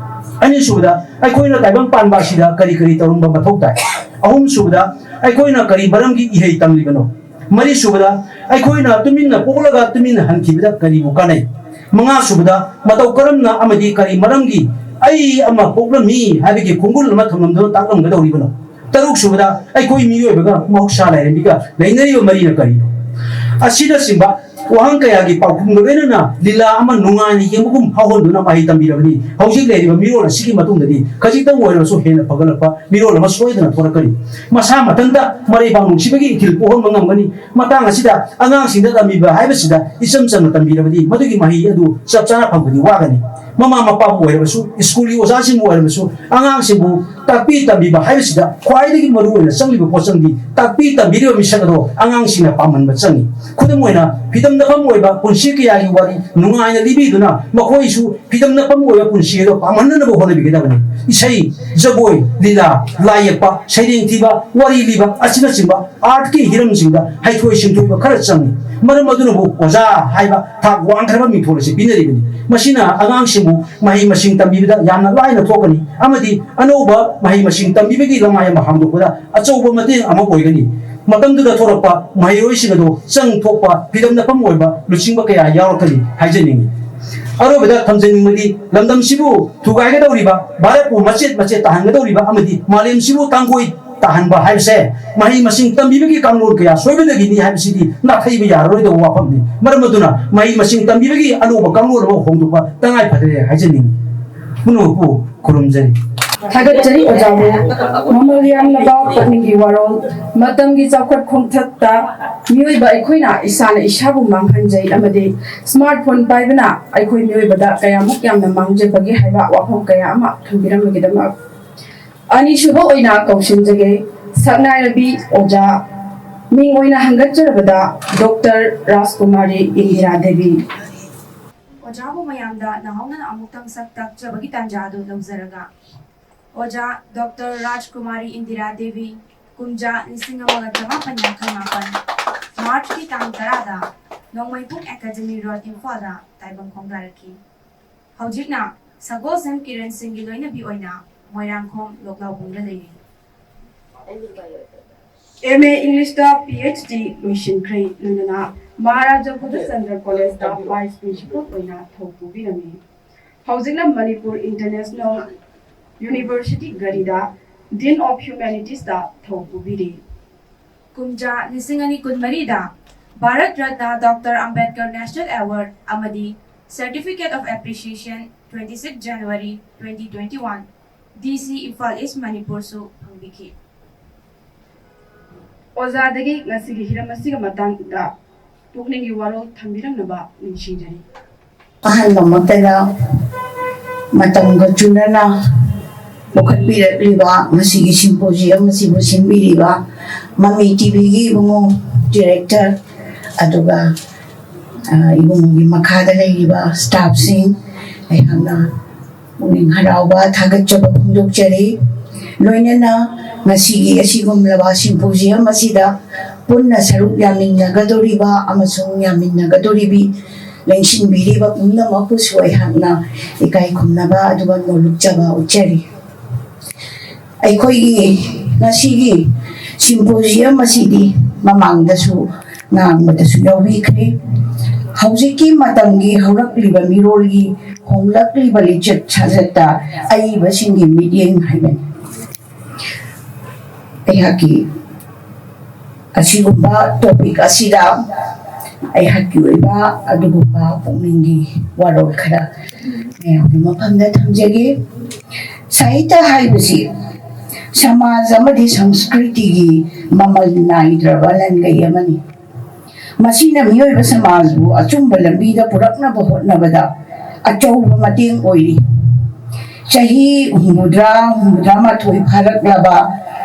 ꯑꯅꯤꯁꯨꯕꯗ, ꯑꯩꯈꯣꯏꯅ ꯇꯥꯏꯕꯪ ꯄꯥꯟꯕ ꯑꯁꯤꯗ ꯀꯔꯤ ꯀꯔꯤ ꯇꯧꯔꯝꯕ ꯃꯊꯧ ꯇꯥꯏ? ꯑꯍꯨꯝꯁꯨꯕꯗ, ꯑꯩꯈꯣꯏꯅ ꯀꯔꯤ ꯃꯔꯝꯒꯤ ꯏꯍꯩ ꯇꯝꯂꯤꯕꯅꯣ? ꯃꯔꯤꯁꯨꯕꯗ, ꯑꯩꯈꯣꯏꯅ ꯇꯨꯃꯤꯟꯅ ꯄꯣꯛꯂꯒ ꯇꯨꯃꯤꯟꯅ ꯍꯟꯈꯤꯕꯗ ꯀꯔꯤꯕꯨ ꯀꯥꯟꯅꯩ? ꯃꯉꯥꯁꯨꯕꯗ, ꯃꯇꯧ ꯀꯔꯝꯅ ꯑꯃꯗꯤ ꯀꯔꯤ ꯃꯔꯝꯒꯤ ꯑꯩ ꯑꯃ ꯄꯣꯛꯂꯝꯃꯤ ꯍꯥꯏꯕꯒꯤ ꯈꯣꯡꯒꯨꯜ ꯑꯃ ꯊꯝꯂꯝꯗꯨꯅ ꯇꯥꯛꯂꯝꯒꯗꯧꯔꯤꯕꯅꯣ? ꯇꯔꯨꯛꯁꯨꯕꯗ, ꯑꯩꯈꯣꯏ ꯃꯤꯑꯣꯏꯕꯒ ꯃꯍꯧꯁꯥ ꯂꯥꯏꯔꯦꯝꯕꯤꯒ ꯂꯩꯅꯔꯤꯕ ꯃꯔꯤꯅ ꯀꯔꯤꯅꯣ? ꯑꯁꯤꯅꯆꯤꯡꯕ ꯋꯥꯍꯪ ꯀꯌꯥꯒꯤ ꯄꯥꯎꯈꯨꯝꯒ ꯂꯣꯏꯅꯅ ꯂꯤꯂꯥ ꯑꯃ ꯅꯨꯡꯉꯥꯏꯅ ꯌꯦꯡꯕꯒꯨꯝ ꯐꯥꯎꯍꯟꯗꯨꯅ ꯃꯍꯩ ꯇꯝꯕꯤꯔꯕꯗꯤ ꯍꯧꯖꯤꯛ ꯂꯩꯔꯤꯕ ꯃꯤꯔꯣꯜ ꯑꯁꯤꯒꯤ ꯃꯇꯨꯡꯗꯗꯤ ꯈꯖꯤꯛꯇꯪ ꯑꯣꯏꯔꯕꯁꯨ ꯍꯦꯟꯅ ꯐꯒꯠꯂꯛꯄ ꯃꯤꯔꯣꯜ ꯑꯃ ꯁꯣꯏꯗꯅ ꯊꯣꯔꯛꯀꯅꯤ꯫ ꯃꯁꯥ ꯃꯊꯟꯇ ꯃꯔꯩꯕꯥꯛ ꯅꯨꯡꯁꯤꯕꯒꯤ ꯏꯊꯤꯜ ꯄꯣꯛꯍꯟꯕ ꯉꯝꯒꯅꯤ꯫ ꯃꯇꯥꯡ ꯑꯁꯤꯗ ꯑꯉꯥꯡꯁꯤꯡꯗ ꯇꯝꯕꯤꯕ ꯍꯥꯏꯕꯁꯤꯗ ꯏꯆꯝ ꯆꯝꯅ ꯇꯝꯕꯤꯔꯕꯗꯤ ꯃꯗꯨꯒꯤ ꯃꯍꯩ ꯑꯗꯨ ꯆꯞ ꯆꯥꯅ ꯐꯪꯕꯗꯤ ꯋꯥꯒꯅꯤ꯫ ꯃꯃꯥ ꯃꯄꯥꯕꯨ ꯑꯣꯏꯔꯕꯁꯨ, ꯁ꯭ꯀꯨꯜꯒꯤ ꯑꯣꯖꯥꯁꯤꯡꯕꯨ ꯑꯣꯏꯔꯕꯁꯨ, ꯑꯉꯥꯡꯁꯤꯡꯕꯨ ꯇꯥꯛꯄꯤ ꯇꯝꯕꯤꯕ ꯍꯥꯏꯕꯁꯤꯗ ꯈ꯭ꯋꯥꯏꯗꯒꯤ ꯃꯔꯨ ꯑꯣꯏꯅ ꯆꯪꯂꯤꯕ ꯄꯣꯠꯆꯪꯗꯤ ꯇꯥꯛꯄꯤ ꯇꯝꯕꯤꯔꯤꯕ ꯃꯤꯁꯛ ꯑꯗꯣ ꯑꯉꯥꯡꯁꯤꯡꯅ ꯄꯥꯝꯍꯟꯕ ꯆꯪꯏ꯫ ꯈꯨꯗꯝ ꯑꯣꯏꯅ, ꯐꯤꯗꯝ ꯅꯐꯝ ꯑꯣꯏꯕ ꯄꯨꯟꯁꯤ ꯀꯌꯥꯒꯤ ꯋꯥꯔꯤ ꯅꯨꯡꯉꯥꯏꯅ ꯂꯤꯕꯤꯗꯨꯅ ꯃꯈꯣꯏꯁꯨ ꯐꯤꯗꯝ ꯅꯐꯝ ꯑꯣꯏꯕ ꯄꯨꯟꯁꯤ ꯑꯗꯣ ꯄꯥꯝꯍꯟꯅꯅꯕ ꯍꯣꯠꯅꯕꯤꯒꯗꯕꯅꯤ꯫ ꯏꯁꯩ, ꯖꯒꯣꯏ, ꯂꯤꯂꯥ, ꯂꯥꯏ ꯌꯦꯛꯄ, ꯁꯩꯔꯦꯡ ꯊꯤꯕ, ꯋꯥꯔꯤ ꯂꯤꯕ ꯑꯁꯤꯅꯆꯤꯡꯕ ꯑꯥꯔꯠꯀꯤ ꯍꯤꯔꯝꯁꯤꯡꯗ ꯍꯩꯊꯣꯏ ꯁꯤꯡꯊꯣꯏꯕ ꯈꯔ ꯆꯪꯏ꯫ ꯃꯔꯝ ꯑꯗꯨꯅꯕꯨ ꯑꯣꯖꯥ ꯍꯥꯏꯕ ꯊꯥꯛ ꯋꯥꯡꯈ꯭ꯔꯕ ꯃꯤꯡꯊꯣꯜ ꯑꯁꯤ ꯄꯤꯅꯔꯤꯕꯅꯤ꯫ ꯃꯁꯤꯅ ꯑꯉꯥꯡꯁꯤꯡꯕꯨ ꯃꯍꯩ ꯃꯁꯤꯡ ꯇꯝꯕꯤꯕꯗ ꯌꯥꯝꯅ ꯂꯥꯏꯅ ꯊꯣꯛꯀꯅꯤ ꯑꯃꯗꯤ ꯑꯅꯧꯕ ꯃꯍꯩ ꯃꯁꯤꯡ ꯇꯝꯕꯤꯕꯒꯤ ꯂꯃꯥꯏ ꯑꯃ ꯍꯥꯡꯗꯣꯛꯄꯗ ꯑꯆꯧꯕ ꯃꯇꯦꯡ ꯑꯃ ꯑꯣꯏꯒꯅꯤ꯫ ꯃꯇꯝꯗꯨꯗ ꯊꯣꯔꯛꯄ ꯃꯍꯩꯔꯣꯏꯁꯤꯡ ꯑꯗꯨ ꯆꯪ ꯊꯣꯛꯄ ꯐꯤꯗꯝ ꯅꯐꯝ ꯑꯣꯏꯕ ꯂꯨꯆꯤꯡꯕ ꯀꯌꯥ ꯌꯥꯎꯔꯛꯀꯅꯤ ꯍꯥꯏꯖꯅꯤꯡꯏ꯫ ꯑꯔꯣꯏꯕꯗ ꯊꯝꯖꯅꯤꯡꯕꯗꯤ ꯂꯝꯗꯝꯁꯤꯕꯨ ꯊꯨꯒꯥꯏꯒꯗꯧꯔꯤꯕ, ꯚꯥꯔꯠꯄꯨ ꯃꯆꯦꯠ ꯃꯆꯦꯠ ꯇꯥꯍꯟꯒꯗꯧꯔꯤꯕ ꯑꯃꯗꯤ ꯃꯥꯂꯦꯝꯁꯤꯕꯨ ꯇꯥꯡꯒꯣꯏ ꯇꯥꯍꯟꯕ ꯍꯥꯏꯕꯁꯦ ꯃꯍꯩ ꯃꯁꯤꯡ ꯇꯝꯕꯤꯕꯒꯤ ꯀꯥꯡꯂꯣꯟ ꯀꯌꯥ ꯁꯣꯏꯕꯗꯒꯤꯅꯤ ꯍꯥꯏꯕꯁꯤꯗꯤ ꯅꯥꯊꯩꯕ ꯌꯥꯔꯔꯣꯏꯗꯧꯕ ꯋꯥꯐꯝꯅꯤ꯫ ꯃꯔꯝ ꯑꯗꯨꯅ ꯃꯍꯩ ꯃꯁꯤꯡ ꯇꯝꯕꯤꯕꯒꯤ ꯑꯅꯧꯕ ꯀꯥꯡꯂꯣꯟ ꯑꯃ ꯍꯣꯡꯗꯣꯛꯄ ꯇꯉꯥꯏ ꯐꯗ꯭ꯔꯦ ꯍꯥꯏꯖꯅꯤꯡꯏ꯫ ꯄꯨꯝꯅꯃꯛꯄꯨ ꯈꯨꯔꯨꯝꯖꯔꯤ꯫ ꯊꯥꯒꯠꯆꯔꯤ ꯑꯣꯖꯥꯕꯨ꯫ ꯃꯃꯜ ꯌꯥꯝꯂꯕ ꯄꯨꯛꯅꯤꯡꯒꯤ ꯋꯥꯔꯣꯜ꯫ ꯃꯇꯝꯒꯤ ꯆꯥꯎꯈꯠ ꯈꯣꯡꯆꯠꯇ ꯃꯤꯑꯣꯏꯕ ꯑꯩꯈꯣꯏꯅ ꯏꯁꯥꯅ ꯏꯁꯥꯕꯨ ꯃꯥꯡꯍꯟꯖꯩ ꯑꯃꯗꯤ ꯁ꯭ꯃꯥꯔꯠ ꯐꯣꯟ ꯄꯥꯏꯕꯅ ꯑꯩꯈꯣꯏ ꯃꯤꯑꯣꯏꯕꯗ ꯀꯌꯥꯃꯨꯛ ꯌꯥꯝꯅ ꯃꯥꯡꯖꯕꯒꯦ ꯍꯥꯏꯕ ꯋꯥꯐꯝ ꯀꯌꯥ ꯑꯃ ꯊꯝꯕꯤꯔꯝꯕꯒꯤꯗꯃꯛ꯫ ꯑꯅꯤꯁꯨꯕ ꯑꯣꯏꯅ ꯀꯧꯁꯤꯟꯖꯒꯦ ꯁꯛꯅꯥꯏꯔꯕꯤ ꯑꯣꯖꯥ, ꯃꯤꯡ ꯑꯣꯏꯅ ꯍꯪꯒꯠꯆꯔꯕꯗ ꯗꯣꯛꯇꯔ ꯔꯥꯖꯀꯨꯃꯥꯔꯤ ꯏꯟꯗꯤꯔꯥ ꯗꯦꯕꯤ꯫ ꯑꯣꯖꯥꯕꯨ ꯃꯌꯥꯝꯗ ꯅꯍꯧꯅꯅ ꯑꯃꯨꯛꯇꯪ ꯁꯛ ꯇꯥꯛꯆꯕꯒꯤ ꯇꯥꯟꯖꯥ ꯑꯗꯨ ꯂꯧꯖꯔꯒ, ꯑꯣꯖꯥ ꯗꯣꯛꯇꯔ ꯔꯥꯖꯀꯨꯃꯥꯔꯤ ꯏꯟꯗꯤꯔꯥ ꯗꯦꯕꯤ, ꯀꯨꯝꯖꯥ ꯂꯤꯁꯤꯡ ꯑꯃꯒ ꯆꯃꯥꯄꯟ ꯌꯥꯡꯈꯩ ꯃꯥꯄꯟ, ꯃꯥꯔꯆꯀꯤ ꯇꯥꯡ ꯇꯔꯥꯗ ꯅꯣꯡꯃꯩꯕꯨꯡ ꯑꯦꯀꯥꯗꯦꯃꯤ ꯔꯣꯗ, ꯏꯝꯐꯥꯜꯗ ꯇꯥꯏꯕꯪ ꯈꯣꯡꯗꯥꯔꯛꯈꯤ꯫ ꯍꯧꯖꯤꯛꯅ ꯁꯒꯣꯜꯁꯦꯝ ꯀꯤꯔꯟ ꯁꯤꯡꯒꯤ ꯂꯣꯏꯅꯕꯤ ꯑꯣꯏꯅ ꯃꯣꯏꯔꯥꯡꯈꯣꯝ ꯂꯣꯛꯂꯥꯎꯕꯨꯡꯗ ꯂꯩꯔꯤ꯫ ꯑꯦꯝ ꯑꯦ ꯏꯪꯂꯤꯁꯇ ꯄꯤ ꯑꯩꯆ ꯗꯤ ꯂꯣꯏꯁꯤꯟꯈ꯭ꯔꯦ꯫ ꯂꯣꯏꯅꯅ ꯃꯍꯥꯔꯥꯖꯥ ꯕꯨꯙꯆꯟꯗ꯭ꯔ ꯀꯣꯂꯦꯖꯇ ꯚꯥꯏꯁ ꯄ꯭ꯔꯤꯟꯁꯤꯄꯜ ꯑꯣꯏꯅ ꯊꯧ ꯄꯨꯕꯤꯔꯝꯃꯤ꯫ ꯍꯧꯖꯤꯛꯅ ꯃꯅꯤꯄꯨꯔ ꯏꯟꯇꯔꯅꯦꯁꯅꯦꯜ ꯌꯨꯅꯤꯚꯔꯁꯤꯇꯤ ꯒꯔꯤꯗ ꯗꯤꯟ ꯑꯣꯐ ꯍ꯭ꯌꯨꯃꯦꯅꯤꯇꯤꯁꯇ ꯊꯧ ꯄꯨꯕꯤꯔꯤ꯫ ꯀꯨꯝꯖꯥ ꯂꯤꯁꯤꯡ ꯑꯅꯤ ꯀꯨꯟꯃꯔꯤꯗ Bharat Ratna doctor Ambedkar national award ꯑꯃꯗꯤ Certificate of Appreciation, twenty six January twenty twenty one, ꯗꯤ ꯁꯤ ꯏꯝꯐꯥꯜ ꯏꯁ ꯃꯅꯤꯄꯨꯔꯁꯨ ꯐꯪꯕꯤꯈꯤ꯫ ꯑꯣꯖꯥꯗꯒꯤ ꯉꯁꯤꯒꯤ ꯍꯤꯔꯝ ꯑꯁꯤꯒꯤ ꯃꯇꯥꯡꯗ ꯄꯨꯛꯅꯤꯡꯒꯤ ꯋꯥꯔꯣꯜ ꯊꯝꯕꯤꯔꯝꯅꯕ ꯅꯤꯡꯁꯤꯡꯖꯔꯤ꯫ ꯑꯍꯥꯟꯕꯃꯛꯇꯗ ꯃꯇꯝꯒ ꯆꯨꯅꯅ ꯄꯨꯈꯠꯄꯤꯔꯛꯂꯤꯕ ꯃꯁꯤꯒꯤ ꯁꯤꯝꯄꯣꯖꯤꯌꯝ ꯑꯁꯤꯕꯨ ꯁꯤꯟꯕꯤꯔꯤꯕ ꯃꯃꯤ ꯇꯤꯚꯤꯒꯤ ꯏꯕꯨꯡꯉꯣ ꯗꯤꯔꯦꯛꯇꯔ, ꯑꯗꯨꯒ ꯏꯕꯨꯡꯉꯣꯒꯤ ꯃꯈꯥꯗ ꯂꯩꯔꯤꯕ ꯁ꯭ꯇꯥꯐꯁꯤꯡ, ꯑꯩꯍꯥꯛꯅ ꯄꯨꯛꯅꯤꯡ ꯍꯔꯥꯎꯕ ꯊꯥꯒꯠꯆꯕ ꯐꯣꯡꯗꯣꯛꯆꯔꯤ꯫ ꯂꯣꯏꯅꯅ ꯉꯁꯤꯒꯤ ꯑꯁꯤꯒꯨꯝꯂꯕ ꯁꯤꯝꯄꯣꯖꯤꯌꯝ ꯑꯁꯤꯗ ꯄꯨꯟꯅ ꯁꯔꯨꯛ ꯌꯥꯃꯤꯟꯅꯒꯗꯧꯔꯤꯕ ꯑꯃꯁꯨꯡ ꯌꯥꯃꯤꯟꯅꯒꯗꯧꯔꯤꯕꯤ ꯂꯦꯡꯁꯤꯟꯕꯤꯔꯤꯕ ꯄꯨꯝꯅꯃꯛꯄꯨꯁꯨ ꯑꯩꯍꯥꯛꯅ ꯏꯀꯥꯏ ꯈꯨꯝꯅꯕ ꯑꯗꯨꯒ ꯅꯣꯂꯨꯛꯆꯕ ꯎꯠꯆꯔꯤ꯫ ꯑꯩꯈꯣꯏꯒꯤ ꯉꯁꯤꯒꯤ ꯁꯤꯝꯄꯣꯖꯤꯌꯝ ꯑꯁꯤꯗꯤ ꯃꯃꯥꯡꯗꯁꯨ ꯉꯥꯡꯕꯗꯁꯨ ꯌꯥꯎꯕꯤꯈ꯭ꯔꯦ꯫ ꯍꯧꯖꯤꯛꯀꯤ ꯃꯇꯝꯒꯤ ꯍꯧꯔꯛꯂꯤꯕ ꯃꯤꯔꯣꯜꯒꯤ ꯍꯣꯡꯂꯛꯂꯤꯕ ꯂꯤꯆꯠ ꯁꯥꯖꯠꯇ ꯑꯏꯕꯁꯤꯡꯒꯤ ꯃꯤꯠꯌꯦꯡ ꯍꯥꯏꯕꯅꯤ꯫ ꯑꯩꯍꯥꯛꯀꯤ ꯑꯁꯤꯒꯨꯝꯕ ꯇꯣꯄꯤꯛ ꯑꯁꯤꯗ ꯑꯩꯍꯥꯛꯀꯤ ꯑꯣꯏꯕ ꯑꯗꯨꯒꯨꯝꯕ ꯄꯨꯛꯅꯤꯡꯒꯤ ꯋꯥꯔꯣꯜ ꯈꯔ ꯃꯌꯥꯝꯒꯤ ꯃꯐꯝꯗ ꯊꯝꯖꯒꯦ꯫ ꯁꯥꯍꯤꯇ꯭ꯌ ꯍꯥꯏꯕꯁꯤ ꯁꯃꯥꯖ ꯑꯃꯗꯤ ꯁꯪꯁꯀ꯭ꯔꯤꯇꯤꯒꯤ ꯃꯃꯜ ꯅꯥꯏꯗ꯭ꯔꯕ ꯂꯟꯒꯩ ꯑꯃꯅꯤ꯫ ꯃꯁꯤꯅ ꯃꯤꯑꯣꯏꯕ ꯁꯃꯥꯖꯕꯨ ꯑꯆꯨꯝꯕ ꯂꯝꯕꯤꯗ ꯄꯨꯔꯛꯅꯕ ꯍꯣꯠꯅꯕꯗ ꯑꯆꯧꯕ ꯃꯇꯦꯡ ꯑꯣꯏꯔꯤ꯫ ꯆꯍꯤ ꯍꯨꯝꯐꯨꯇꯔꯥ, ꯍꯨꯝꯐꯨꯇꯔꯥ ꯃꯥꯊꯣꯏ ꯐꯥꯔꯛꯂꯕ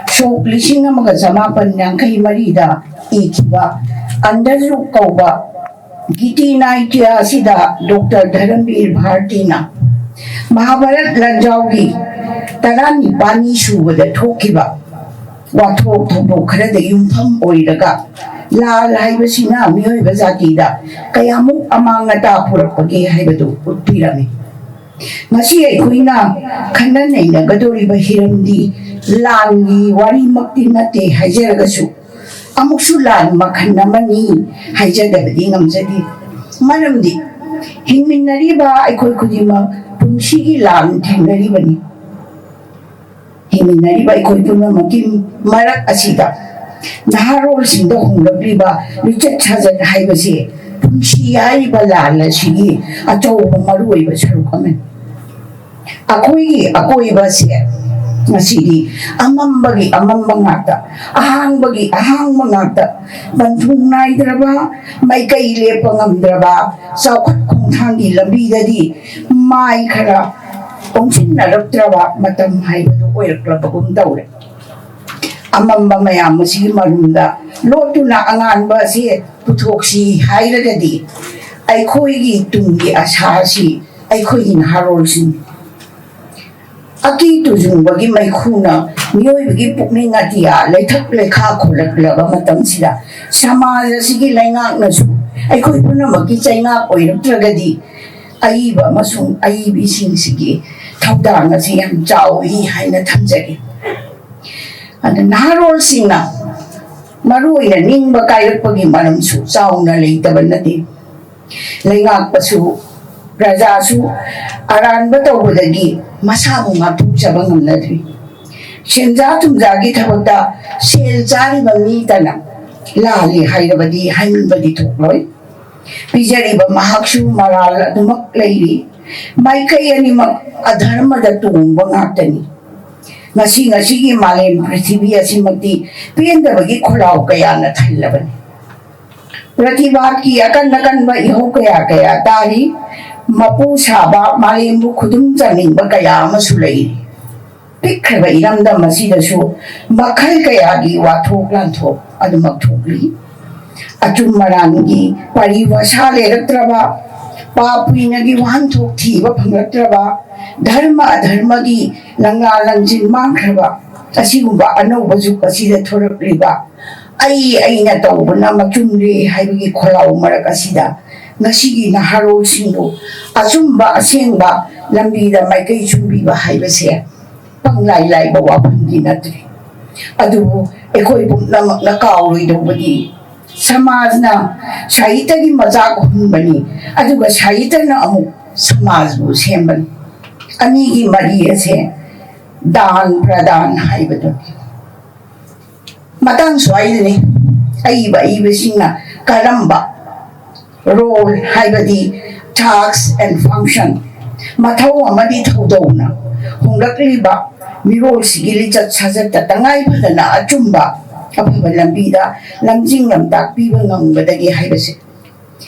ꯁꯣꯛ ꯂꯤꯁꯤꯡ ꯑꯃꯒ ꯆꯃꯥꯄꯟ ꯌꯥꯡꯈꯩ ꯃꯔꯤꯗ ꯏꯈꯤꯕ ꯑꯟꯙꯖꯨꯛ ꯀꯧꯕ ꯒꯤꯇꯤ ꯅꯥꯏꯇ꯭ꯌ ꯑꯁꯤꯗ ꯗꯣꯛꯇꯔ ꯙꯔꯝꯕꯤꯔ ꯚꯥꯔꯇꯤꯅ ꯃꯍꯥꯚꯥꯔꯠ ꯂꯥꯟꯖꯥꯎꯒꯤ ꯇꯔꯥꯅꯤꯄꯥꯜꯅꯤ ꯁꯨꯕꯗ ꯊꯣꯛꯈꯤꯕ ꯋꯥꯊꯣꯛ ꯊꯧꯗꯣꯛ ꯈꯔꯗ ꯌꯨꯝꯐꯝ ꯑꯣꯏꯔꯒ ꯂꯥꯟ ꯍꯥꯏꯕꯁꯤꯅ ꯃꯤꯑꯣꯏꯕ ꯖꯥꯇꯤꯗ ꯀꯌꯥꯃꯨꯛ ꯑꯃꯥꯡ ꯑꯇꯥ ꯄꯨꯔꯛꯄꯒꯦ ꯍꯥꯏꯕꯗꯨ ꯎꯠꯄꯤꯔꯝꯃꯤ꯫ ꯉꯁꯤ ꯑꯩꯈꯣꯏꯅ ꯈꯟꯅ ꯅꯩꯅꯒꯗꯧꯔꯤꯕ ꯍꯤꯔꯝꯗꯤ ꯂꯥꯟꯒꯤ ꯋꯥꯔꯤꯃꯛꯇꯤ ꯅꯠꯇꯦ ꯍꯥꯏꯖꯔꯒꯁꯨ, ꯑꯃꯨꯛꯁꯨ ꯂꯥꯟ ꯃꯈꯜ ꯑꯃꯅꯤ ꯍꯥꯏꯖꯗꯕꯗꯤ ꯉꯝꯖꯗꯦ꯫ ꯃꯔꯝꯗꯤ ꯍꯤꯡꯃꯤꯟꯅꯔꯤꯕ ꯑꯩꯈꯣꯏ ꯈꯨꯗꯤꯡꯃꯛ ꯄꯨꯟꯁꯤꯒꯤ ꯂꯥꯟ ꯊꯦꯡꯅꯔꯤꯕꯅꯤ꯫ ꯍꯤꯡꯃꯤꯟꯅꯔꯤꯕ ꯑꯩꯈꯣꯏ ꯄꯨꯝꯅꯃꯛꯀꯤ ꯃꯔꯛ ꯑꯁꯤꯗ ꯅꯍꯥꯔꯣꯜꯁꯤꯡꯗ ꯍꯣꯡꯂꯛꯂꯤꯕ ꯂꯤꯆꯠ ꯁꯥꯖꯠ ꯍꯥꯏꯕꯁꯤ ꯄꯨꯟꯁꯤ ꯍꯥꯏꯔꯤꯕ ꯂꯥꯟ ꯑꯁꯤꯒꯤ ꯑꯆꯧꯕ ꯃꯔꯨꯑꯣꯏꯕ ꯁꯔꯨꯛ ꯑꯃꯅꯤ꯫ ꯑꯩꯈꯣꯏꯒꯤ ꯑꯀꯣꯏꯕꯁꯦ ꯉꯁꯤꯗꯤ ꯑꯃꯝꯕꯒꯤ ꯑꯃꯝꯕ ꯉꯥꯛꯇ, ꯑꯍꯥꯡꯕꯒꯤ ꯑꯍꯥꯡꯕ ꯉꯥꯛꯇ, ꯄꯟꯊꯨꯡ ꯅꯥꯏꯗ꯭ꯔꯕ, ꯃꯥꯏꯀꯩ ꯂꯦꯞꯄ ꯉꯝꯗ꯭ꯔꯕ ꯆꯥꯎꯈꯠ ꯈꯣꯡꯊꯥꯡꯒꯤ ꯂꯝꯕꯤꯗꯗꯤ ꯃꯥꯏ ꯈꯔ ꯄꯨꯟꯁꯤꯟꯅꯔꯛꯇ꯭ꯔꯕ ꯃꯇꯝ ꯍꯥꯏꯕꯗꯨ ꯑꯣꯏꯔꯛꯂꯕꯒꯨꯝ ꯇꯧꯔꯦ꯫ ꯑꯃꯝꯕ ꯃꯌꯥꯝ ꯑꯁꯤꯒꯤ ꯃꯔꯨꯝꯗ ꯂꯣꯠꯇꯨꯅ ꯑꯉꯥꯟꯕ ꯑꯁꯤ ꯄꯨꯊꯣꯛꯁꯤ ꯍꯥꯏꯔꯒꯗꯤ, ꯑꯩꯈꯣꯏꯒꯤ ꯇꯨꯡꯒꯤ ꯑꯁꯥ ꯑꯁꯤ ꯑꯩꯈꯣꯏꯒꯤ ꯅꯍꯥꯔꯣꯜꯁꯤꯡ꯫ ꯑꯀꯤ ꯇꯨꯖꯨꯡꯕꯒꯤ ꯃꯩꯈꯨꯅ ꯃꯤꯑꯣꯏꯕꯒꯤ ꯄꯨꯛꯅꯤꯡ ꯑꯇꯤꯌꯥ ꯂꯩꯊꯛ ꯂꯩꯈꯥ ꯈꯣꯜꯂꯛꯂꯕ ꯃꯇꯝꯁꯤꯗ, ꯁꯃꯥꯖ ꯑꯁꯤꯒꯤ ꯂꯩꯉꯥꯛꯅꯁꯨ ꯑꯩꯈꯣꯏ ꯄꯨꯝꯅꯃꯛꯀꯤ ꯆꯩꯉꯥꯛ ꯑꯣꯏꯔꯛꯇ꯭ꯔꯒꯗꯤ, ꯑꯏꯕ ꯑꯃꯁꯨꯡ ꯑꯏꯕꯤꯁꯤꯡꯁꯤꯒꯤ ꯊꯧꯗꯥꯡ ꯑꯁꯤ ꯌꯥꯝ ꯆꯥꯎꯏ ꯍꯥꯏꯅ ꯊꯝꯖꯒꯦ꯫ ꯑꯗ ꯅꯍꯥꯔꯣꯜꯁꯤꯡꯅ ꯃꯔꯨ ꯑꯣꯏꯅ ꯅꯤꯡꯕ ꯀꯥꯏꯔꯛꯄꯒꯤ ꯃꯔꯝꯁꯨ ꯆꯥꯎꯅ ꯂꯩꯇꯕ ꯅꯠꯇꯦ꯫ ꯂꯩꯉꯥꯛꯄꯁꯨ, ꯄ꯭ꯔꯖꯥꯁꯨ ꯑꯔꯥꯟꯕ ꯇꯧꯕꯗꯒꯤ ꯃꯁꯥꯕꯨ ꯉꯥꯛꯊꯣꯛꯆꯕ ꯉꯝꯅꯗ꯭ꯔꯤ꯫ ꯁꯦꯟꯖꯥ ꯊꯨꯝꯖꯥꯒꯤ ꯊꯕꯛꯇ ꯁꯦꯜ ꯆꯥꯔꯤꯕ ꯃꯤꯇꯅ ꯂꯥꯜꯂꯤ ꯍꯥꯏꯔꯕꯗꯤ ꯍꯥꯏꯃꯟꯕꯗꯤ ꯊꯣꯛꯂꯣꯏ꯫ ꯄꯤꯖꯔꯤꯕ ꯃꯍꯥꯛꯁꯨ ꯃꯔꯥꯜ ꯑꯗꯨꯃꯛ ꯂꯩꯔꯤ꯫ ꯃꯥꯏꯀꯩ ꯑꯅꯤꯃꯛ ꯑꯙꯔꯃꯗ ꯇꯣꯡꯕ ꯉꯥꯛꯇꯅꯤ꯫ ꯉꯁꯤ ꯉꯁꯤꯒꯤ ꯃꯥꯂꯦꯝ ꯄ꯭ꯔꯤꯊꯤꯕꯤ ꯑꯁꯤꯃꯛꯇꯤ ꯄꯦꯟꯗꯕꯒꯤ ꯈꯣꯜꯂꯥꯎ ꯀꯌꯥꯅ ꯊꯜꯂꯕꯅꯤ꯫ ꯄ꯭ꯔꯇꯤꯕꯥꯗꯀꯤ ꯑꯀꯟ ꯑꯀꯟꯕ ꯏꯍꯧ ꯀꯌꯥ ꯀꯌꯥ ꯇꯥꯔꯤ꯫ ꯃꯄꯨ ꯁꯥꯕ, ꯃꯥꯂꯦꯝꯕꯨ ꯈꯨꯗꯨꯝ ꯆꯟꯅꯤꯡꯕ ꯀꯌꯥ ꯑꯃꯁꯨ ꯂꯩꯔꯤ꯫ ꯄꯤꯛꯈ꯭ꯔꯕ ꯏꯔꯝꯗꯝ ꯑꯁꯤꯗꯁꯨ ꯃꯈꯜ ꯀꯌꯥꯒꯤ ꯋꯥꯊꯣꯛ ꯂꯥꯟꯊꯣꯛ ꯑꯗꯨꯃꯛ ꯊꯣꯛꯂꯤ꯫ ꯑꯆꯨꯝ ꯑꯔꯥꯟꯒꯤ ꯄꯔꯤꯚꯥꯁꯥ ꯂꯩꯔꯛꯇ꯭ꯔꯕ, ꯄꯥꯞ ꯄꯨꯅ꯭ꯌꯒꯤ ꯋꯥꯍꯟꯊꯣꯛ ꯊꯤꯕ ꯐꯪꯂꯛꯇ꯭ꯔꯕ, ꯙꯔꯃ ꯑꯙꯔꯃꯒꯤ ꯂꯪꯂꯥ ꯂꯪꯖꯤꯟ ꯃꯥꯡꯈ꯭ꯔꯕ ꯑꯁꯤꯒꯨꯝꯕ ꯑꯅꯧꯕ ꯖꯨꯒ ꯑꯁꯤꯗ ꯊꯣꯔꯛꯂꯤꯕ ꯑꯩ ꯑꯩꯅ ꯇꯧꯕꯅ ꯃꯆꯨꯝꯂꯦ ꯍꯥꯏꯕꯒꯤ ꯈꯣꯜꯂꯥꯎ ꯃꯔꯛ ꯑꯁꯤꯗ ꯉꯁꯤꯒꯤ ꯅꯍꯥꯔꯣꯜꯁꯤꯡꯕꯨ ꯑꯆꯨꯝꯕ ꯑꯁꯦꯡꯕ ꯂꯝꯕꯤꯗ ꯃꯥꯏꯀꯩ ꯆꯨꯝꯕꯤꯕ ꯍꯥꯏꯕꯁꯦ ꯄꯪꯂꯥꯏ ꯂꯥꯏꯕ ꯋꯥꯐꯝꯗꯤ ꯅꯠꯇ꯭ꯔꯦ꯫ ꯑꯗꯨꯕꯨ ꯑꯩꯈꯣꯏ ꯄꯨꯝꯅꯃꯛꯅ ꯀꯥꯎꯔꯣꯏꯗꯧꯕꯗꯤ ꯁꯃꯥꯖꯅ ꯁꯥꯍꯤꯇ꯭ꯌꯒꯤ ꯃꯆꯥꯛ ꯍꯨꯟꯕꯅꯤ, ꯑꯗꯨꯒ ꯁꯥꯍꯤꯇ꯭ꯌꯅ ꯑꯃꯨꯛ ꯁꯃꯥꯖꯕꯨ ꯁꯦꯝꯕꯅꯤ꯫ ꯑꯅꯤꯒꯤ ꯃꯔꯤ ꯑꯁꯦ ꯗꯥꯟ ꯄ꯭ꯔꯗꯥꯟ ꯍꯥꯏꯕꯗꯨꯅꯤ꯫ ꯃꯇꯥꯡ ꯁ꯭ꯋꯥꯏꯗꯅꯤ ꯑꯏꯕ ꯑꯏꯕꯁꯤꯡꯅ ꯀꯔꯝꯕ role, ꯍꯥꯏꯕꯗꯤ task and function, ꯃꯊꯧ ꯑꯃꯗꯤ ꯊꯧꯗꯧꯅ ꯍꯣꯡꯂꯛꯂꯤꯕ ꯃꯤꯔꯣꯜꯁꯤꯒꯤ ꯂꯤꯆꯠ ꯁꯥꯖꯠꯇ ꯇꯉꯥꯏ ꯐꯗꯅ ꯑꯆꯨꯝꯕ ꯑꯐꯕ ꯂꯝꯕꯤꯗ ꯂꯝꯖꯤꯡ ꯂꯝꯇꯥꯛ ꯄꯤꯕ ꯉꯝꯒꯗꯒꯦ ꯍꯥꯏꯕꯁꯦ꯫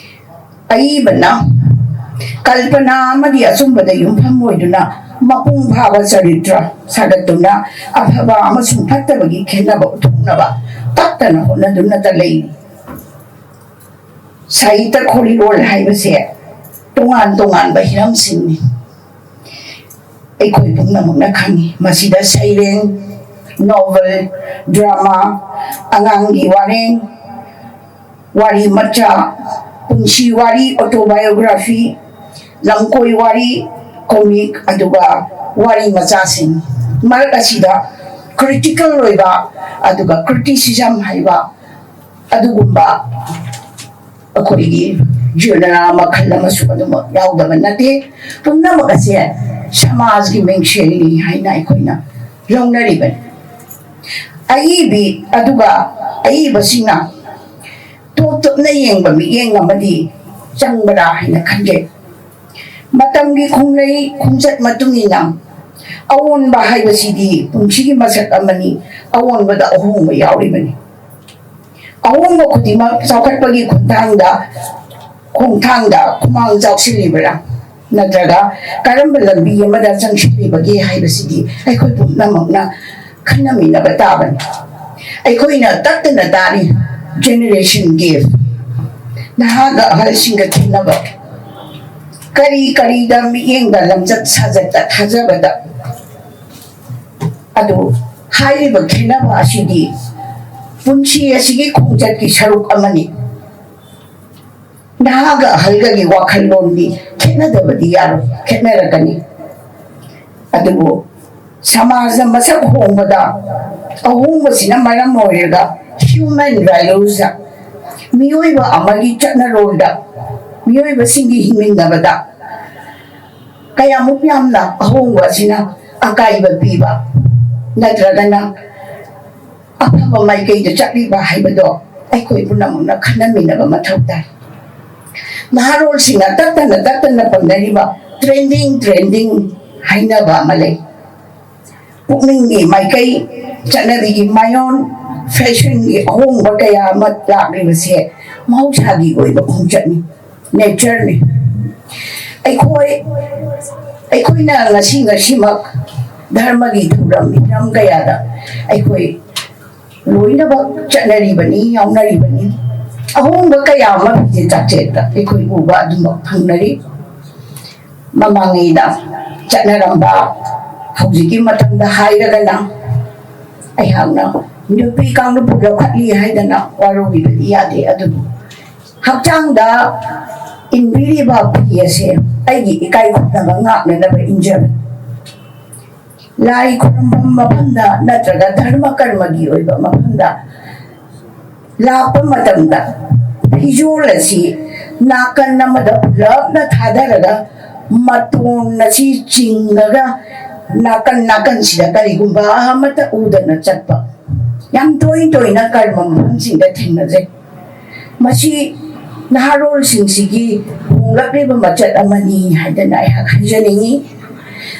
ꯑꯏꯕꯅ ꯀꯜꯄꯅꯥ ꯑꯃꯗꯤ ꯑꯆꯨꯝꯕꯗ ꯌꯨꯝꯐꯝ ꯑꯣꯏꯗꯨꯅ ꯃꯄꯨꯡ ꯐꯥꯕ ꯆꯔꯤꯇ꯭ꯔ ꯁꯥꯒꯠꯇꯨꯅ ꯑꯐꯕ ꯑꯃꯁꯨꯡ ꯐꯠꯇꯕꯒꯤ ꯈꯦꯠꯅꯕ ꯎꯠꯊꯣꯛꯅꯕ ꯇꯠꯇꯅ ꯍꯣꯠꯅꯗꯨꯅꯇ ꯂꯩꯔꯤ꯫ ꯁꯥꯍꯤꯇ꯭ꯌ ꯈꯣꯔꯤꯔꯣꯜ ꯍꯥꯏꯕꯁꯦ ꯇꯣꯉꯥꯟ ꯇꯣꯉꯥꯟꯕ ꯍꯤꯔꯝꯁꯤꯡꯅꯤ꯫ ꯑꯩꯈꯣꯏ ꯄꯨꯝꯅꯃꯛꯅ ꯈꯪꯏ꯫ ꯃꯁꯤꯗ ꯁꯩꯔꯦꯡ, ꯅꯣꯚꯦꯜ, ꯗ꯭ꯔꯃꯥ, ꯑꯉꯥꯡꯒꯤ ꯋꯥꯔꯦꯡ, ꯋꯥꯔꯤ ꯃꯆꯥ, ꯄꯨꯟꯁꯤ ꯋꯥꯔꯤ, ꯑꯣꯇꯣꯕꯥꯏꯑꯣꯒ꯭ꯔꯥꯐꯤ, ꯂꯝꯀꯣꯏ ꯋꯥꯔꯤ, ꯀꯣꯃꯤꯛ, ꯑꯗꯨꯒ ꯋꯥꯔꯤ ꯃꯆꯥꯁꯤꯡ꯫ ꯃꯔꯛ ꯑꯁꯤꯗ ꯀ꯭ꯔꯤꯇꯤꯀꯦꯜ ꯑꯣꯏꯕ ꯑꯗꯨꯒ ꯀ꯭ꯔꯤꯇꯤꯁꯤꯖꯝ ꯍꯥꯏꯕ ꯑꯗꯨꯒꯨꯝꯕ ꯑꯩꯈꯣꯏꯒꯤ ꯖꯦꯅꯔꯥ ꯃꯈꯜ ꯑꯃꯁꯨ ꯑꯗꯨꯃꯛ ꯌꯥꯎꯗꯕ ꯅꯠꯇꯦ꯫ ꯄꯨꯝꯅꯃꯛ ꯑꯁꯦ ꯁꯃꯥꯖꯒꯤ ꯃꯤꯡꯁꯦꯜꯅꯤ ꯍꯥꯏꯅ ꯑꯩꯈꯣꯏꯅ ꯂꯧꯅꯔꯤꯕꯅꯤ꯫ ꯑꯏꯕꯤ ꯑꯗꯨꯒ ꯑꯏꯕꯁꯤꯡꯅ ꯇꯣꯞ ꯇꯣꯞꯅ ꯌꯦꯡꯕ ꯃꯤꯠꯌꯦꯡ ꯑꯃꯗꯤ ꯆꯪꯕ꯭ꯔꯥ ꯍꯥꯏꯅ ꯈꯟꯖꯩ꯫ ꯃꯇꯝꯒꯤ ꯈꯣꯡꯂꯩ ꯈꯣꯡꯆꯠ ꯃꯇꯨꯡ ꯏꯟꯅ ꯑꯑꯣꯟꯕ ꯍꯥꯏꯕꯁꯤꯗꯤ ꯄꯨꯟꯁꯤꯒꯤ ꯃꯁꯛ ꯑꯃꯅꯤ꯫ ꯑꯑꯣꯟꯕꯗ ꯑꯍꯣꯡꯕ ꯌꯥꯎꯔꯤꯕꯅꯤ꯫ ꯑꯍꯣꯡꯕ ꯈꯨꯗꯤꯡꯃꯛ ꯆꯥꯎꯈꯠꯄꯒꯤ ꯈꯣꯡꯊꯥꯡꯗ, ꯈꯣꯡꯊꯥꯡꯗ ꯈꯨꯃꯥꯡ ꯆꯥꯎꯁꯤꯜꯂꯤꯕ꯭ꯔꯥ? ꯅꯠꯇ꯭ꯔꯒ ꯀꯔꯝꯕ ꯂꯝꯕꯤ ꯑꯃꯗ ꯆꯪꯁꯤꯜꯂꯤꯕꯒꯦ ꯍꯥꯏꯕꯁꯤꯗꯤ ꯑꯩꯈꯣꯏ ꯄꯨꯝꯅꯃꯛꯅ ꯈꯟꯅꯃꯤꯟꯅꯕ ꯇꯥꯕꯅꯤ꯫ ꯑꯩꯈꯣꯏꯅ ꯇꯠꯇꯅ ꯇꯥꯔꯤ ꯖꯦꯅꯦꯔꯦꯁꯟ ꯒꯦꯞ, ꯅꯍꯥꯒ ꯑꯍꯜꯁꯤꯡꯒ ꯈꯦꯠꯅꯕ, ꯀꯔꯤ ꯀꯔꯤꯗ ꯃꯤꯠꯌꯦꯡꯗ, ꯂꯝꯆꯠ ꯁꯥꯖꯠꯇ, ꯊꯥꯖꯕꯗ꯫ ꯑꯗꯨ ꯍꯥꯏꯔꯤꯕ ꯈꯦꯠꯅꯕ ꯑꯁꯤꯗꯤ ꯄꯨꯟꯁꯤ ꯑꯁꯤꯒꯤ ꯈꯣꯡꯆꯠꯀꯤ ꯁꯔꯨꯛ ꯑꯃꯅꯤ꯫ ꯅꯍꯥꯒ ꯑꯍꯜꯒꯒꯤ ꯋꯥꯈꯜꯂꯣꯟꯗꯤ ꯈꯦꯠꯅꯗꯕꯗꯤ ꯌꯥꯔꯣꯏ, ꯈꯦꯠꯅꯔꯛꯀꯅꯤ꯫ ꯑꯗꯨꯕꯨ ꯁꯃꯥꯖꯅ ꯃꯁꯛ ꯍꯣꯡꯕꯗ ꯑꯍꯣꯡꯕꯁꯤꯅ ꯃꯔꯝ ꯑꯣꯏꯔꯒ ꯍ꯭ꯌꯨꯃꯦꯟ ꯚꯦꯂ꯭ꯌꯨꯁꯇ, ꯃꯤꯑꯣꯏꯕ ꯑꯃꯒꯤ ꯆꯠꯅꯔꯣꯜꯗ, ꯃꯤꯑꯣꯏꯕꯁꯤꯡꯒꯤ ꯍꯤꯡꯃꯤꯟꯅꯕꯗ ꯀꯌꯥꯃꯨꯛ ꯌꯥꯝꯅ ꯑꯍꯣꯡꯕ ꯑꯁꯤꯅ ꯑꯀꯥꯏꯕ ꯄꯤꯕ ꯅꯠꯇ꯭ꯔꯒꯅ ꯑꯐꯕ ꯃꯥꯏꯀꯩꯗ ꯆꯠꯂꯤꯕ ꯍꯥꯏꯕꯗꯣ ꯑꯩꯈꯣꯏ ꯄꯨꯝꯅꯃꯛꯅ ꯈꯟꯅꯃꯤꯟꯅꯕ ꯃꯊꯧ ꯇꯥꯏ꯫ ꯅꯍꯥꯔꯣꯜꯁꯤꯡꯅ ꯇꯠꯇꯅ ꯇꯠꯇꯅ ꯄꯟꯅꯔꯤꯕ ꯇ꯭ꯔꯦꯟꯗꯤꯡ, ꯇ꯭ꯔꯦꯟꯗꯤꯡ ꯍꯥꯏꯅꯕ ꯑꯃ ꯂꯩ꯫ ꯄꯨꯛꯅꯤꯡꯒꯤ ꯃꯥꯏꯀꯩ, ꯆꯠꯅꯕꯤꯒꯤ ꯃꯥꯏꯑꯣꯟ, ꯐꯦꯁꯟꯒꯤ ꯑꯍꯣꯡꯕ ꯀꯌꯥ ꯑꯃ ꯂꯥꯛꯂꯤꯕꯁꯦ ꯃꯍꯧꯁꯥꯒꯤ ꯑꯣꯏꯕ ꯈꯣꯡꯆꯠꯅꯤ, ꯅꯦꯆꯔꯅꯤ꯫ ꯑꯩꯈꯣꯏ ꯑꯩꯈꯣꯏꯅ ꯉꯁꯤ ꯉꯁꯤꯃꯛ ꯙꯔꯃꯒꯤ ꯊꯧꯔꯝ ꯍꯤꯔꯝ ꯀꯌꯥꯗ ꯑꯩꯈꯣꯏ ꯂꯣꯏꯅꯃꯛ ꯆꯠꯅꯔꯤꯕꯅꯤ, ꯌꯥꯎꯅꯔꯤꯕꯅꯤ꯫ ꯑꯍꯣꯡꯕ ꯀꯌꯥ ꯑꯃ ꯐꯤꯖꯦꯠ ꯆꯥꯛꯁꯦꯠꯇ ꯑꯩꯈꯣꯏ ꯎꯕ ꯑꯗꯨꯃꯛ ꯐꯪꯅꯔꯤ꯫ ꯃꯃꯥꯡꯉꯩꯗ ꯆꯠꯅꯔꯝꯕ ꯍꯧꯖꯤꯛꯀꯤ ꯃꯇꯝꯗ ꯍꯥꯏꯔꯒꯅ ꯑꯩꯍꯥꯛꯅ ꯅꯨꯄꯤ ꯀꯥꯡꯂꯨꯞꯄꯨ ꯂꯧꯈꯠꯂꯤ ꯍꯥꯏꯗꯅ ꯋꯥꯔꯧꯕꯤꯕꯗꯤ ꯌꯥꯗꯦ, ꯑꯗꯨꯕꯨ ꯍꯛꯆꯥꯡꯗ ꯏꯟꯕꯤꯔꯤꯕ ꯐꯤ ꯑꯁꯦ ꯑꯩꯒꯤ ꯏꯀꯥꯏ ꯈꯨꯝꯅꯕ ꯉꯥꯛꯅꯅꯕ ꯏꯟꯖꯕꯅꯤ꯫ ꯂꯥꯏ ꯈꯨꯔꯨꯝꯐꯝ ꯃꯐꯝꯗ ꯅꯠꯇ꯭ꯔꯒ ꯙꯔꯃ ꯀꯔꯃꯒꯤ ꯑꯣꯏꯕ ꯃꯐꯝꯗ ꯂꯥꯛꯄ ꯃꯇꯝꯗ ꯐꯤꯖꯣꯜ ꯑꯁꯤ ꯅꯥꯀꯟ ꯑꯃꯗ ꯄꯨꯂꯞꯅ ꯊꯥꯗꯔꯒ ꯃꯇꯣꯟ ꯑꯁꯤ ꯆꯤꯡꯉꯒ ꯅꯥꯀꯟ ꯅꯥꯀꯟꯁꯤꯗ ꯀꯔꯤꯒꯨꯝꯕ ꯑꯃꯠꯇ ꯎꯗꯅ ꯆꯠꯄ ꯌꯥꯝ ꯇꯣꯏ ꯇꯣꯏꯅ ꯀꯔꯃ ꯃꯐꯝꯁꯤꯡꯗ ꯊꯦꯡꯅꯖꯩ꯫ ꯃꯁꯤ ꯅꯍꯥꯔꯣꯜꯁꯤꯡꯁꯤꯒꯤ ꯍꯣꯡꯂꯛꯂꯤꯕ ꯃꯆꯠ ꯑꯃꯅꯤ ꯍꯥꯏꯗꯅ ꯑꯩꯍꯥꯛ ꯍꯥꯏꯖꯅꯤꯡꯏ꯫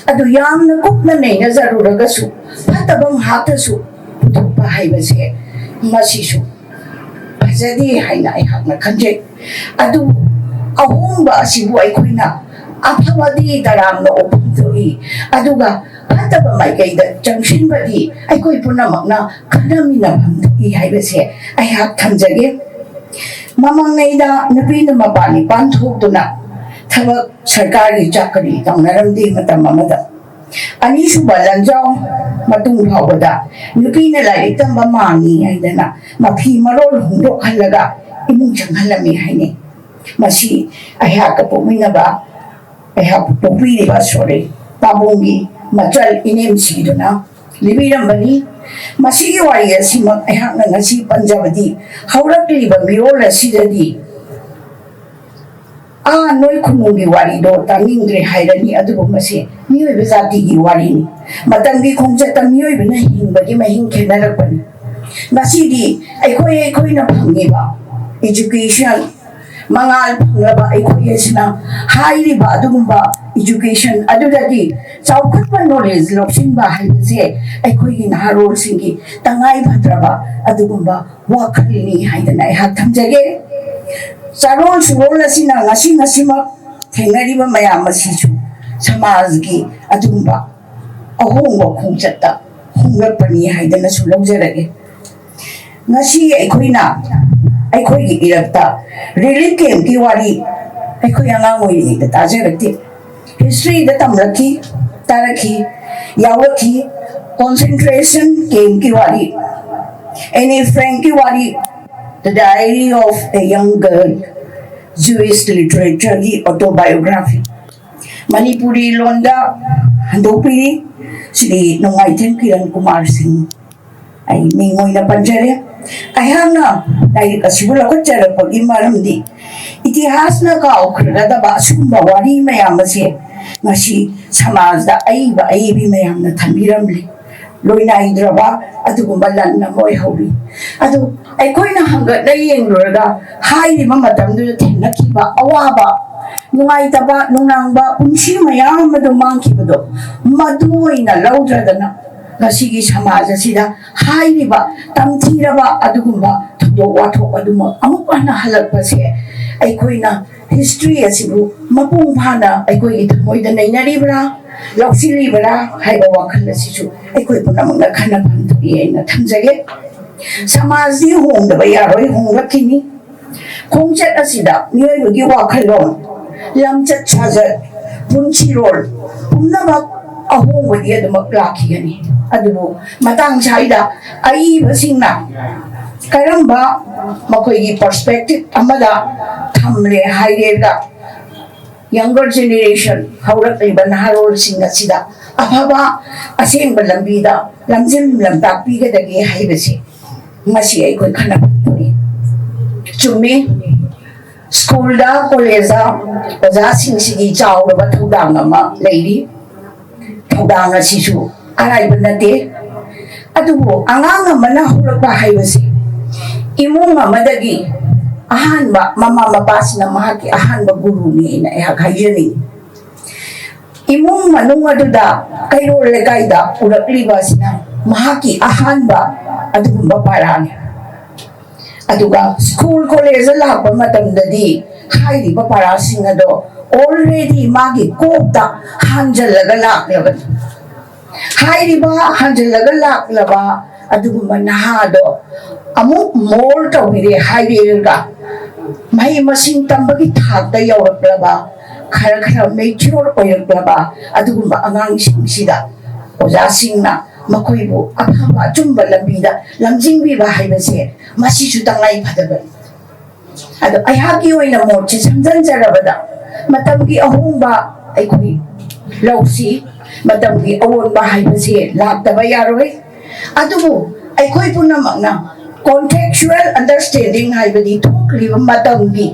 ꯑꯗꯨ ꯌꯥꯝꯅ ꯀꯨꯞꯅ ꯅꯩꯅꯖꯔꯨꯔꯒꯁꯨ ꯐꯠꯇꯕ ꯉꯥꯛꯇꯁꯨ ꯄꯨꯊꯣꯛꯄ ꯍꯥꯏꯕꯁꯦ ꯃꯁꯤꯁꯨ ꯐꯖꯗꯦ ꯍꯥꯏꯅ ꯑꯩꯍꯥꯛꯅ ꯈꯟꯖꯩ꯫ ꯑꯗꯨ ꯑꯍꯣꯡꯕ ꯑꯁꯤꯕꯨ ꯑꯩꯈꯣꯏꯅ ꯑꯐꯕꯗꯤ ꯇꯔꯥꯝꯅ ꯑꯣꯛꯐꯝ ꯊꯣꯛꯏ, ꯑꯗꯨꯒ ꯐꯠꯇꯕ ꯃꯥꯏꯀꯩꯗ ꯆꯪꯁꯤꯟꯕꯗꯤ ꯑꯩꯈꯣꯏ ꯄꯨꯝꯅꯃꯛꯅ ꯈꯟꯅꯃꯤꯟꯅꯐꯝ ꯊꯣꯛꯏ ꯍꯥꯏꯕꯁꯦ ꯑꯩꯍꯥꯛ ꯊꯝꯖꯒꯦ꯫ ꯃꯃꯥꯡꯉꯩꯗ ꯅꯨꯄꯤꯅ ꯃꯄꯥꯟ ꯏꯄꯥꯟ ꯊꯣꯛꯇꯨꯅ ꯊꯕꯛ ꯁꯔꯀꯥꯔꯒꯤ ꯆꯥꯀꯔꯤ ꯇꯧꯅꯔꯝꯗꯦ ꯃꯇꯝ ꯑꯃꯗ꯫ ꯑꯅꯤꯁꯨꯕ ꯂꯥꯟꯖꯥꯎ ꯃꯇꯨꯡ ꯐꯥꯎꯕꯗ ꯅꯨꯄꯤꯅ ꯂꯥꯏꯔꯤꯛ ꯇꯝꯕ ꯃꯥꯡꯉꯤ ꯍꯥꯏꯗꯅ ꯃꯐꯤ ꯃꯔꯣꯜ ꯍꯣꯡꯗꯣꯛꯍꯜꯂꯒ ꯏꯃꯨꯡ ꯆꯪꯍꯜꯂꯝꯃꯤ ꯍꯥꯏꯅꯩ꯫ ꯃꯁꯤ ꯑꯩꯍꯥꯛꯀ ꯄꯣꯛꯃꯤꯟꯅꯕ, ꯑꯩꯍꯥꯛꯄꯨ ꯄꯣꯛꯄꯤꯔꯤꯕ, ꯁꯣꯔꯤ, ꯄꯥꯕꯨꯡꯒꯤ ꯃꯆꯜ ꯏꯅꯦꯝꯁꯤꯗꯨꯅ ꯂꯤꯕꯤꯔꯝꯕꯅꯤ꯫ ꯃꯁꯤꯒꯤ ꯋꯥꯔꯤ ꯑꯁꯤꯃꯛ ꯑꯩꯍꯥꯛꯅ ꯉꯁꯤ ꯄꯟꯖꯕꯗꯤ ꯍꯧꯔꯛꯂꯤꯕ ꯃꯤꯔꯣꯜ ꯑꯁꯤꯗꯗꯤ ꯑꯥ ꯅꯣꯏ ꯈꯨꯅꯨꯡꯒꯤ ꯋꯥꯔꯤꯗꯣ ꯇꯥꯅꯤꯡꯗ꯭ꯔꯦ ꯍꯥꯏꯔꯅꯤ, ꯑꯗꯨꯕꯨ ꯃꯁꯤ ꯃꯤꯑꯣꯏꯕ ꯖꯥꯇꯤꯒꯤ ꯋꯥꯔꯤꯅꯤ꯫ ꯃꯇꯝꯒꯤ ꯈꯣꯡꯆꯠꯇ ꯃꯤꯑꯣꯏꯕꯅ ꯍꯤꯡꯕꯒꯤ ꯃꯍꯤꯡ ꯈꯦꯠꯅꯔꯛꯄꯅꯤ꯫ ꯉꯁꯤꯗꯤ ꯑꯩꯈꯣꯏ ꯑꯩꯈꯣꯏꯅ ꯐꯪꯉꯤꯕ education, ꯃꯉꯥꯜ ꯐꯪꯂꯕ ꯑꯩꯈꯣꯏ ꯑꯁꯤꯅ ꯍꯥꯏꯔꯤꯕ ꯑꯗꯨꯒꯨꯝꯕ education ꯑꯗꯨꯗꯒꯤ ꯆꯥꯎꯈꯠꯄ knowledge ꯂꯧꯁꯤꯟꯕ ꯍꯥꯏꯕꯁꯦ ꯑꯩꯈꯣꯏꯒꯤ ꯅꯍꯥꯔꯣꯜꯁꯤꯡꯒꯤ ꯇꯉꯥꯏ ꯐꯗ꯭ꯔꯕ ꯑꯗꯨꯒꯨꯝꯕ ꯋꯥꯈꯜꯅꯤ ꯍꯥꯏꯗꯅ ꯑꯩꯍꯥꯛ ꯊꯝꯖꯒꯦ꯫ ꯆꯥꯔꯣꯜ ꯁꯨꯔꯣꯜ ꯑꯁꯤꯅ ꯉꯁꯤ ꯉꯁꯤꯃꯛ ꯊꯦꯡꯅꯔꯤꯕ ꯃꯌꯥꯝ ꯑꯁꯤꯁꯨ ꯁꯃꯥꯖꯒꯤ ꯑꯗꯨꯒꯨꯝꯕ ꯑꯍꯣꯡꯕ ꯈꯣꯡꯆꯠꯇ ꯍꯣꯡꯂꯛꯄꯅꯤ ꯍꯥꯏꯗꯅꯁꯨ ꯂꯧꯖꯔꯒꯦ꯫ ꯉꯁꯤ ꯑꯩꯈꯣꯏꯅ ꯑꯩꯈꯣꯏꯒꯤ ꯏꯔꯛꯇ ꯔꯤꯂꯤꯐ ꯀꯦꯝꯞꯀꯤ ꯋꯥꯔꯤ ꯑꯩꯈꯣꯏ ꯑꯉꯥꯡ ꯑꯣꯏꯔꯤꯉꯩꯗ ꯇꯥꯖꯔꯛꯇꯦ꯫ ꯍꯤꯁꯇ꯭ꯔꯤꯗ ꯇꯝꯂꯛꯈꯤ, ꯇꯥꯔꯛꯈꯤ, ꯌꯥꯎꯔꯛꯈꯤ꯫ ꯀꯣꯟꯁꯦꯟꯇ꯭ꯔꯦꯁꯟ ꯀꯦꯝꯞꯀꯤ ꯋꯥꯔꯤ, ꯑꯦꯅꯤ ꯐ꯭ꯔꯦꯡꯀꯤ ꯋꯥꯔꯤ, The Diary of a Young Girl, Jewish Literature ꯒꯤ autobiography ꯃꯅꯤꯄꯨꯔꯤ ꯂꯣꯟꯗ ꯍꯟꯗꯣꯛꯄꯤꯔꯤ꯫ ꯁ꯭ꯔꯤ ꯅꯣꯡꯃꯥꯏꯊꯦꯝ ꯀꯤꯔꯟ ꯀꯨꯃꯥꯔ ꯁꯤꯡ ꯑꯩ ꯃꯤꯡ ꯑꯣꯏꯅ ꯄꯟꯖꯔꯦ꯫ ꯑꯩꯍꯥꯛꯅ ꯂꯥꯏꯔꯤꯛ ꯑꯁꯤꯕꯨ ꯂꯧꯈꯠꯆꯔꯛꯄꯒꯤ ꯃꯔꯝꯗꯤ ꯏꯇꯤꯍꯥꯁꯅ ꯀꯥꯎꯈ꯭ꯔꯒꯗꯕ ꯑꯁꯤꯒꯨꯝꯕ ꯋꯥꯔꯤ ꯃꯌꯥꯝ ꯑꯁꯦ ꯉꯁꯤ ꯁꯃꯥꯖꯗ ꯑꯏꯕ ꯑꯏꯕꯤ ꯃꯌꯥꯝꯅ ꯊꯝꯕꯤꯔꯝꯂꯤ꯫ ꯂꯣꯏꯅꯥꯏꯗ꯭ꯔꯕ ꯑꯗꯨꯒꯨꯝꯕ ꯂꯟ ꯑꯃ ꯑꯣꯏꯍꯧꯔꯤ꯫ ꯑꯗꯨ ꯑꯩꯈꯣꯏꯅ ꯍꯪꯒꯠꯅ ꯌꯦꯡꯂꯨꯔꯒ ꯍꯥꯏꯔꯤꯕ ꯃꯇꯝꯗꯨꯗ ꯊꯦꯡꯅꯈꯤꯕ ꯑꯋꯥꯕ, ꯅꯨꯡꯉꯥꯏꯇꯕ, ꯅꯨꯡꯅꯥꯡꯕ ꯄꯨꯟꯁꯤ ꯃꯌꯥꯝ ꯑꯗꯨ ꯃꯥꯡꯈꯤꯕꯗꯣ ꯃꯗꯨ ꯑꯣꯏꯅ ꯂꯧꯗ꯭ꯔꯗꯅ ꯉꯁꯤꯒꯤ ꯁꯃꯥꯖ ꯑꯁꯤꯗ ꯍꯥꯏꯔꯤꯕ ꯇꯝꯊꯤꯔꯕ ꯑꯗꯨꯒꯨꯝꯕ ꯊꯧꯗꯣꯛ ꯋꯥꯊꯣꯛ ꯑꯗꯨꯃꯛ ꯑꯃꯨꯛ ꯍꯟꯅ ꯍꯜꯂꯛꯄꯁꯦ ꯑꯩꯈꯣꯏꯅ ꯍꯤꯁꯇ꯭ꯔꯤ ꯑꯁꯤꯕꯨ ꯃꯄꯨꯡ ꯐꯥꯅ ꯑꯩꯈꯣꯏꯒꯤ ꯊꯃꯣꯏꯗ ꯅꯩꯅꯔꯤꯕ꯭ꯔꯥ, ꯂꯧꯁꯤꯜꯂꯤꯕ꯭ꯔꯥ ꯍꯥꯏꯕ ꯋꯥꯈꯜ ꯑꯁꯤꯁꯨ ꯑꯩꯈꯣꯏ ꯄꯨꯝꯅꯃꯛꯅ ꯈꯟꯅꯐꯝ ꯊꯣꯛꯏ ꯍꯥꯏꯅ ꯊꯝꯖꯒꯦ꯫ ꯁꯃꯥꯖꯗꯤ ꯍꯣꯡꯗꯕ ꯌꯥꯔꯣꯏ, ꯍꯣꯡꯂꯛꯈꯤꯅꯤ꯫ ꯈꯣꯡꯆꯠ ꯑꯁꯤꯗ ꯃꯤꯑꯣꯏꯕꯒꯤ ꯋꯥꯈꯜꯂꯣꯟ, ꯂꯝꯆꯠ ꯁꯥꯖꯠ, ꯄꯨꯟꯁꯤꯔꯣꯜ ꯄꯨꯝꯅꯃꯛ ꯑꯍꯣꯡꯕꯗꯤ ꯑꯗꯨꯃꯛ ꯂꯥꯛꯈꯤꯒꯅꯤ꯫ ꯑꯗꯨꯕꯨ ꯃꯇꯥꯡ ꯁ꯭ꯋꯥꯏꯗ ꯑꯏꯕꯁꯤꯡꯅ ꯀꯔꯝꯕ ꯃꯈꯣꯏꯒꯤ ꯄꯔꯁꯄꯦꯛꯇꯤꯞ ꯑꯃꯗ ꯊꯝꯂꯦ ꯍꯥꯏꯔꯦꯒ ꯌꯪꯒꯔ ꯖꯦꯅꯦꯔꯦꯁꯟ, ꯍꯧꯔꯛꯂꯤꯕ ꯅꯍꯥꯔꯣꯜꯁꯤꯡ ꯑꯁꯤꯗ ꯑꯐꯕ ꯑꯁꯦꯡꯕ ꯂꯝꯕꯤꯗ ꯂꯝꯖꯤꯡ ꯂꯝꯇꯥꯛꯄꯤꯒꯗꯒꯦ ꯍꯥꯏꯕꯁꯤ ꯉꯁꯤ ꯑꯩꯈꯣꯏ ꯈꯟꯅꯐꯝ ꯊꯣꯛꯏ꯫ ꯆꯨꯝꯃꯤ, ꯁ꯭ꯀꯨꯜꯗ, ꯀꯣꯂꯦꯖꯇ ꯑꯣꯖꯥꯁꯤꯡꯁꯤꯒꯤ ꯆꯥꯎꯔꯕ ꯊꯧꯗꯥꯡ ꯑꯃ ꯂꯩꯔꯤ꯫ ꯊꯧꯗꯥꯡ ꯑꯁꯤꯁꯨ ꯑꯔꯥꯏꯕ ꯅꯠꯇꯦ꯫ ꯑꯗꯨꯕꯨ ꯑꯉꯥꯡ ꯑꯃꯅ ꯍꯧꯔꯛꯄ ꯍꯥꯏꯕꯁꯤ ꯏꯃꯨꯡ ꯑꯃꯗꯒꯤ ꯑꯍꯥꯟꯕ ꯃꯃꯥ ꯃꯄꯥꯁꯤꯅ ꯃꯍꯥꯛꯀꯤ ꯑꯍꯥꯟꯕ ꯒꯨꯔꯨꯅꯤ ꯍꯥꯏꯅ ꯑꯩꯍꯥꯛ ꯍꯥꯏꯖꯅꯤꯡꯏ꯫ ꯏꯃꯨꯡ ꯃꯅꯨꯡ ꯑꯗꯨꯗ, ꯀꯩꯔꯣꯜ ꯂꯩꯀꯥꯏꯗ ꯎꯔꯛꯂꯤꯕ ꯑꯁꯤꯅ ꯃꯍꯥꯛꯀꯤ ꯑꯍꯥꯟꯕ ꯑꯗꯨꯒꯨꯝꯕ ꯄꯔꯥꯅꯤ꯫ ꯑꯗꯨꯒ ꯁ꯭ꯀꯨꯜ ꯀꯣꯂꯦꯖꯇ ꯂꯥꯛꯄ ꯃꯇꯝꯗꯗꯤ ꯍꯥꯏꯔꯤꯕ ꯄꯔꯥꯁꯤꯡ ꯑꯗꯣ already ꯃꯥꯒꯤ ꯀꯣꯛꯇ ꯍꯥꯟꯖꯜꯂꯒ ꯂꯥꯛꯂꯕꯅꯤ꯫ ꯍꯥꯏꯔꯤꯕ ꯍꯥꯟꯖꯜꯂꯒ ꯂꯥꯛꯂꯕ ꯑꯗꯨꯒꯨꯝꯕ ꯅꯍꯥꯗꯣ ꯑꯃꯨꯛ more ꯇꯧꯕꯤꯔꯦ ꯍꯥꯏꯔꯒ, ꯃꯍꯩ ꯃꯁꯤꯡ ꯇꯝꯕꯒꯤ ꯊꯥꯛꯇ ꯌꯧꯔꯛꯂꯕ, ꯈꯔ ꯈꯔ mature ꯑꯣꯏꯔꯛꯂꯕ ꯑꯗꯨꯒꯨꯝꯕ ꯑꯉꯥꯡꯁꯤꯡꯁꯤꯗ ꯑꯣꯖꯥꯁꯤꯡꯅ ꯃꯈꯣꯏꯕꯨ ꯑꯐꯕ ꯑꯆꯨꯝꯕ ꯂꯝꯕꯤꯗ ꯂꯝꯖꯤꯡꯕꯤꯕ ꯍꯥꯏꯕꯁꯦ ꯃꯁꯤꯁꯨ ꯇꯉꯥꯏ ꯐꯗꯕꯅꯤ꯫ ꯑꯗꯣ ꯑꯩꯍꯥꯛꯀꯤ ꯑꯣꯏꯅ ꯃꯣꯠꯁꯦ ꯁꯝꯖꯤꯟꯖꯔꯕꯗ, ꯃꯇꯝꯒꯤ ꯑꯍꯣꯡꯕ ꯑꯩꯈꯣꯏ ꯂꯧꯁꯤ, ꯃꯇꯝꯒꯤ ꯑꯑꯣꯟꯕ ꯍꯥꯏꯕꯁꯦ ꯂꯥꯛꯇꯕ ꯌꯥꯔꯣꯏ꯫ ꯑꯗꯨꯕꯨ ꯑꯩꯈꯣꯏ ꯄꯨꯝꯅꯃꯛꯅ contextual understanding ꯍꯥꯏꯕꯗꯤ ꯊꯣꯛꯂꯤꯕ ꯃꯇꯝꯒꯤ,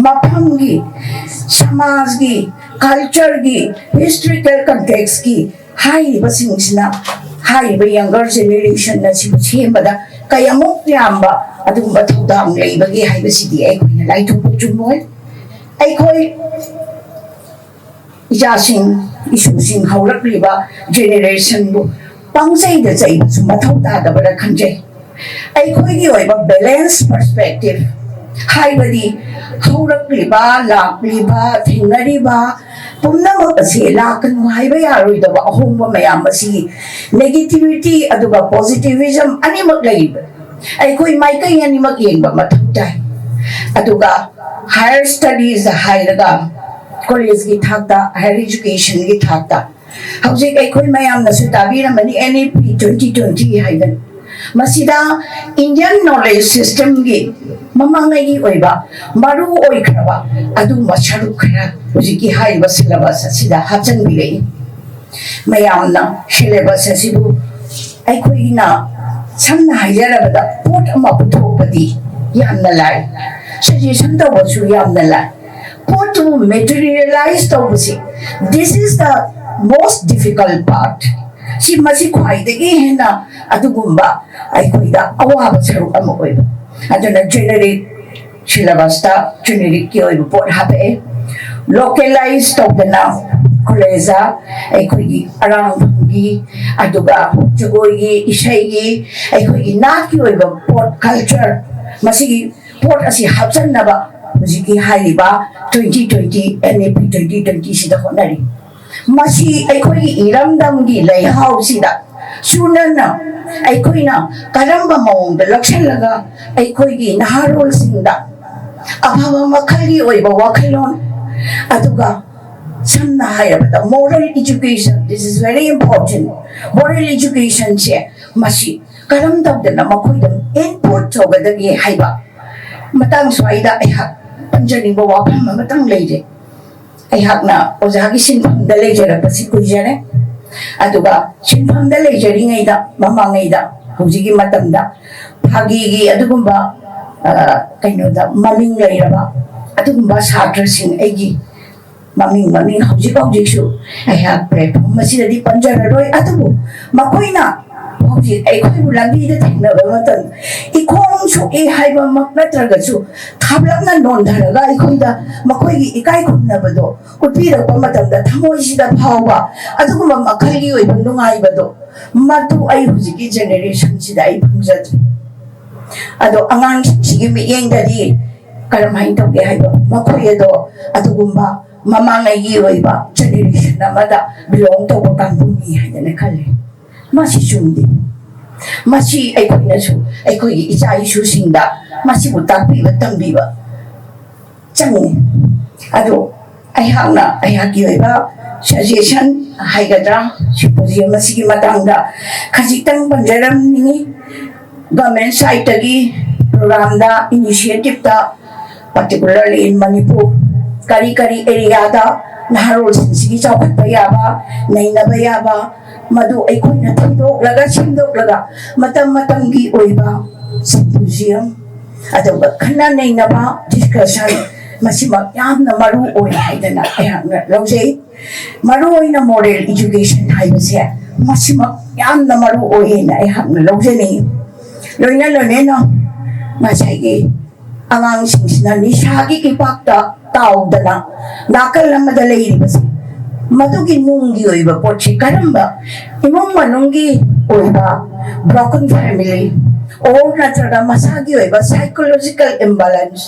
ꯃꯐꯝꯒꯤ, ꯁꯃꯥꯖꯒꯤ, cultureꯒꯤ, historical contextꯀꯤ ꯍꯥꯏꯔꯤꯕꯁꯤꯡꯁꯤꯅ ꯍꯥꯏꯔꯤꯕ younger generation ꯑꯁꯤꯕꯨ ꯁꯦꯝꯕꯗ ꯀꯌꯥꯃꯨꯛ ꯌꯥꯝꯕ ꯑꯗꯨꯒꯨꯝꯕ ꯊꯧꯗꯥꯡ ꯂꯩꯕꯒꯦ ꯍꯥꯏꯕꯁꯤꯗꯤ ꯑꯩꯈꯣꯏꯅ ꯂꯥꯏꯊꯣꯛꯄ ꯆꯨꯝꯃꯣꯏ꯫ ꯑꯩꯈꯣꯏ ꯏꯆꯥꯁꯤꯡ, ꯏꯁꯨꯁꯤꯡ, ꯍꯧꯔꯛꯂꯤꯕ generationꯕꯨ ꯄꯪꯆꯩꯗ ꯆꯩꯕꯁꯨ ꯃꯊꯧ ꯇꯥꯗꯕ꯭ꯔꯥ ꯈꯟꯖꯩ꯫ ꯑꯩꯈꯣꯏꯒꯤ ꯑꯣꯏꯕ balance perspective, ꯍꯥꯏꯕꯗꯤ ꯍꯧꯔꯛꯂꯤꯕ, ꯂꯥꯛꯂꯤꯕ, ꯊꯦꯡꯅꯔꯤꯕ ꯄꯨꯝꯅꯃꯛ ꯑꯁꯤ ꯂꯥꯛꯀꯅꯨ ꯍꯥꯏꯕ ꯌꯥꯔꯣꯏꯗꯕ ꯑꯍꯣꯡꯕ ꯃꯌꯥꯝ ꯑꯁꯤ negativity ꯑꯗꯨꯒ positivism ꯑꯅꯤꯃꯛ ꯂꯩꯔꯤꯕ, ꯑꯩꯈꯣꯏ ꯃꯥꯏꯀꯩ ꯑꯅꯤꯃꯛ ꯌꯦꯡꯕ ꯃꯊꯧ ꯇꯥꯏ꯫ ꯑꯗꯨꯒ higher studies ꯍꯥꯏꯔꯒ, collegeꯀꯤ ꯊꯥꯛꯇ, higher educationꯒꯤ ꯊꯥꯛꯇ, ꯍꯧꯖꯤꯛ ꯑꯩꯈꯣꯏ ꯃꯌꯥꯝꯅꯁꯨ ꯇꯥꯕꯤꯔꯝꯃꯅꯤ, NEP twenty twenty ꯍꯥꯏꯗꯅ꯫ ꯃꯁꯤꯗ Indian knowledge systemꯒꯤ ꯃꯃꯥꯡꯉꯩꯒꯤ ꯑꯣꯏꯕ ꯃꯔꯨ ꯑꯣꯏꯈ꯭ꯔꯕ ꯑꯗꯨꯒꯨꯝꯕ ꯁꯔꯨꯛ ꯈꯔ ꯍꯧꯖꯤꯛꯀꯤ ꯍꯥꯏꯔꯤꯕ syllabus ꯑꯁꯤꯗ ꯍꯥꯞꯆꯤꯟꯕꯤꯔꯛꯏ꯫ ꯃꯌꯥꯝꯅ syllabus ꯑꯁꯤꯕꯨ, ꯑꯩꯈꯣꯏꯅ ꯁꯝꯅ ꯍꯥꯏꯖꯔꯕꯗ ꯄꯣꯠ ꯑꯃ ꯄꯨꯊꯣꯛꯄꯗꯤ ꯌꯥꯝꯅ ꯂꯥꯏ, suggestion ꯇꯧꯕꯁꯨ ꯌꯥꯝꯅ ꯂꯥꯏ, ꯄꯣꯠꯇꯨ materialize ꯇꯧꯕꯁꯤ, this is the most difficult part꯫ ꯁꯤ, ꯃꯁꯤ ꯈ꯭ꯋꯥꯏꯗꯒꯤ ꯍꯦꯟꯅ ꯑꯗꯨꯒꯨꯝꯕ ꯑꯩꯈꯣꯏꯗ ꯑꯋꯥꯕ ꯁꯔꯨꯛ ꯑꯃ ꯑꯣꯏꯕ꯫ ꯑꯗꯨꯅ generic syllabusꯇ genericꯀꯤ ꯑꯣꯏꯕ ꯄꯣꯠ ꯍꯥꯞꯄꯛꯑꯦ꯫ Localize ꯇꯧꯗꯅ collegeꯇ ꯑꯩꯈꯣꯏꯒꯤ ꯑꯔꯥꯡꯐꯝꯒꯤ, ꯑꯗꯨꯒ ꯖꯒꯣꯏꯒꯤ, ꯏꯁꯩꯒꯤ, ꯑꯩꯈꯣꯏꯒꯤ ꯅꯥꯠꯀꯤ ꯑꯣꯏꯕ ꯄꯣꯠ, culture, ꯃꯁꯤꯒꯤ ꯄꯣꯠ ꯑꯁꯤ ꯍꯥꯞꯆꯟꯅꯕ ꯍꯧꯖꯤꯛꯀꯤ ꯍꯥꯏꯔꯤꯕ twenty twenty, N E P twenty twenty ꯁꯤꯗ ꯍꯣꯠꯅꯔꯤ꯫ ꯃꯁꯤ ꯑꯩꯈꯣꯏꯒꯤ ꯏꯔꯝꯗꯝꯒꯤ ꯂꯩꯍꯥꯎꯁꯤꯗ ꯆꯨꯅꯅ ꯑꯩꯈꯣꯏꯅ ꯀꯔꯝꯕ ꯃꯑꯣꯡꯗ ꯂꯧꯁꯤꯜꯂꯒ ꯑꯩꯈꯣꯏꯒꯤ ꯅꯍꯥꯔꯣꯜꯁꯤꯡꯗ ꯑꯐꯕ ꯃꯈꯜꯒꯤ ꯑꯣꯏꯕ ꯋꯥꯈꯜꯂꯣꯟ, ꯑꯗꯨꯒ ꯁꯝꯅ ꯍꯥꯏꯔꯕꯗ moral education, this is very important, moral educationꯁꯦ ꯃꯁꯤ ꯀꯔꯝ ꯇꯧꯗꯅ ꯃꯈꯣꯏꯗ input ꯇꯧꯒꯗꯒꯦ ꯍꯥꯏꯕ ꯃꯇꯥꯡ ꯁ꯭ꯋꯥꯏꯗ ꯑꯩꯍꯥꯛ ꯄꯟꯖꯅꯤꯡꯕ ꯋꯥꯐꯝ ꯑꯃꯇꯪ ꯂꯩꯔꯦ꯫ ꯑꯩꯍꯥꯛꯅ ꯑꯣꯖꯥꯒꯤ ꯁꯤꯟꯐꯝꯗ ꯂꯩꯖꯔꯛꯄꯁꯤ ꯀꯨꯏꯖꯔꯦ꯫ ꯑꯗꯨꯒ ꯁꯤꯟꯐꯝꯗ ꯂꯩꯖꯔꯤꯉꯩꯗ, ꯃꯃꯥꯡꯉꯩꯗ, ꯍꯧꯖꯤꯛꯀꯤ ꯃꯇꯝꯗ ꯐꯥꯒꯤꯒꯤ ꯑꯗꯨꯒꯨꯝꯕ, ꯑ, ꯀꯩꯅꯣꯗ ꯃꯃꯤꯡ ꯂꯩꯔꯕ ꯑꯗꯨꯒꯨꯝꯕ ꯁꯥꯇ꯭ꯔꯁꯤꯡ, ꯑꯩꯒꯤ ꯃꯃꯤꯡ ꯃꯃꯤꯡ ꯍꯧꯖꯤꯛ ꯍꯧꯖꯤꯛꯁꯨ ꯑꯩꯍꯥꯛ platform ꯑꯁꯤꯗꯗꯤ ꯄꯟꯖꯔꯔꯣꯏ, ꯑꯗꯨꯕꯨ ꯃꯈꯣꯏꯅ ꯍꯧꯖꯤꯛ ꯑꯩꯈꯣꯏꯕꯨ ꯂꯝꯕꯤꯗ ꯊꯦꯡꯅꯕ ꯃꯇꯝꯗ ꯏꯈꯣꯡ ꯁꯣꯛꯏ ꯍꯥꯏꯕꯃꯛ ꯅꯠꯇ꯭ꯔꯒꯁꯨ ꯊꯥꯞꯂꯞꯅ ꯅꯣꯟꯊꯔꯒ ꯑꯩꯈꯣꯏꯗ ꯃꯈꯣꯏꯒꯤ ꯏꯀꯥꯏ ꯈꯨꯝꯅꯕꯗꯣ ꯎꯠꯄꯤꯔꯛꯄ ꯃꯇꯝꯗ ꯊꯃꯣꯏꯁꯤꯗ ꯐꯥꯎꯕ ꯑꯗꯨꯒꯨꯝꯕ ꯃꯈꯜꯒꯤ ꯑꯣꯏꯕ ꯅꯨꯡꯉꯥꯏꯕꯗꯣ, ꯃꯗꯨ ꯑꯩ ꯍꯧꯖꯤꯛꯀꯤ generationꯁꯤꯗ ꯑꯩ ꯐꯪꯖꯗ꯭ꯔꯤ꯫ ꯑꯗꯣ ꯑꯉꯥꯡꯁꯤꯡꯁꯤꯒꯤ ꯃꯤꯠꯌꯦꯡꯗꯗꯤ ꯀꯔꯝꯍꯥꯏꯅ ꯇꯧꯒꯦ ꯍꯥꯏꯕ, ꯃꯈꯣꯏ ꯑꯗꯣ ꯑꯗꯨꯒꯨꯝꯕ ꯃꯃꯥꯡꯉꯩꯒꯤ ꯑꯣꯏꯕ generation ꯑꯃꯗ belong ꯇꯧꯕ ꯀꯥꯡꯕꯨꯅꯤ ꯍꯥꯏꯗꯅ ꯈꯜꯂꯤ꯫ ꯃꯁꯤ ꯆꯨꯝꯗꯦ꯫ ꯃꯁꯤ ꯑꯩꯈꯣꯏꯅꯁꯨ ꯑꯩꯈꯣꯏꯒꯤ ꯏꯆꯥ ꯏꯁꯨꯁꯤꯡꯗ ꯃꯁꯤꯕꯨ ꯇꯥꯛꯄꯤꯕ ꯇꯝꯕꯤꯕ ꯆꯪꯉꯤ꯫ ꯑꯗꯣ ꯑꯩꯍꯥꯛꯅ ꯑꯩꯍꯥꯛꯀꯤ ꯑꯣꯏꯕ suggestion ꯍꯥꯏꯒꯗ꯭ꯔꯥ, symposium ꯑꯁꯤꯒꯤ ꯃꯇꯥꯡꯗ ꯈꯖꯤꯛꯇꯪ ꯄꯟꯖꯔꯝꯅꯤꯡꯉꯤ꯫ Government sideꯇꯒꯤ programꯗ, initiativeꯇ, particularly in ꯃꯅꯤꯄꯨꯔ, ꯀꯔꯤ ꯀꯔꯤ areaꯗ ꯅꯍꯥꯔꯣꯜꯁꯤꯡꯁꯤꯒꯤ ꯆꯥꯎꯈꯠꯄ ꯌꯥꯕ, ꯅꯩꯅꯕ ꯌꯥꯕ, ꯃꯗꯨ ꯑꯩꯈꯣꯏꯅ ꯊꯤꯗꯣꯛꯂꯒ ꯁꯦꯝꯗꯣꯛꯂꯒ ꯃꯇꯝ ꯃꯇꯝꯒꯤ ꯑꯣꯏꯕ symposium, ꯑꯗꯨꯒ ꯈꯟꯅ ꯅꯩꯅꯕ, discussion, ꯃꯁꯤꯃꯛ ꯌꯥꯝꯅ ꯃꯔꯨ ꯑꯣꯏ ꯍꯥꯏꯗꯅ ꯑꯩꯍꯥꯛꯅ ꯂꯧꯖꯩ꯫ ꯃꯔꯨ ꯑꯣꯏꯅ moral education ꯍꯥꯏꯕꯁꯦ ꯃꯁꯤꯃꯛ ꯌꯥꯝꯅ ꯃꯔꯨ ꯑꯣꯏ ꯍꯥꯏꯅ ꯑꯩꯍꯥꯛꯅ ꯂꯧꯖꯅꯤꯡꯏ꯫ ꯂꯣꯏꯅ ꯂꯣꯏꯅꯅ ꯉꯁꯥꯏꯒꯤ ꯑꯉꯥꯡꯁꯤꯡꯁꯤꯅ ꯅꯤꯁꯥꯒꯤ ꯏꯄꯥꯛꯇ ꯇꯥꯎꯗꯅ ꯅꯥꯀꯜ ꯑꯃꯗ ꯂꯩꯔꯤꯕꯁꯦ, ꯃꯗꯨꯒꯤ ꯅꯨꯡꯒꯤ ꯑꯣꯏꯕ ꯄꯣꯠꯁꯤ ꯀꯔꯝꯕ ꯏꯃꯨꯡ ꯃꯅꯨꯡꯒꯤ ꯑꯣꯏꯕ broken family, ꯑꯣꯔ ꯅꯠꯇ꯭ꯔꯒ ꯃꯁꯥꯒꯤ ꯑꯣꯏꯕ psychological imbalance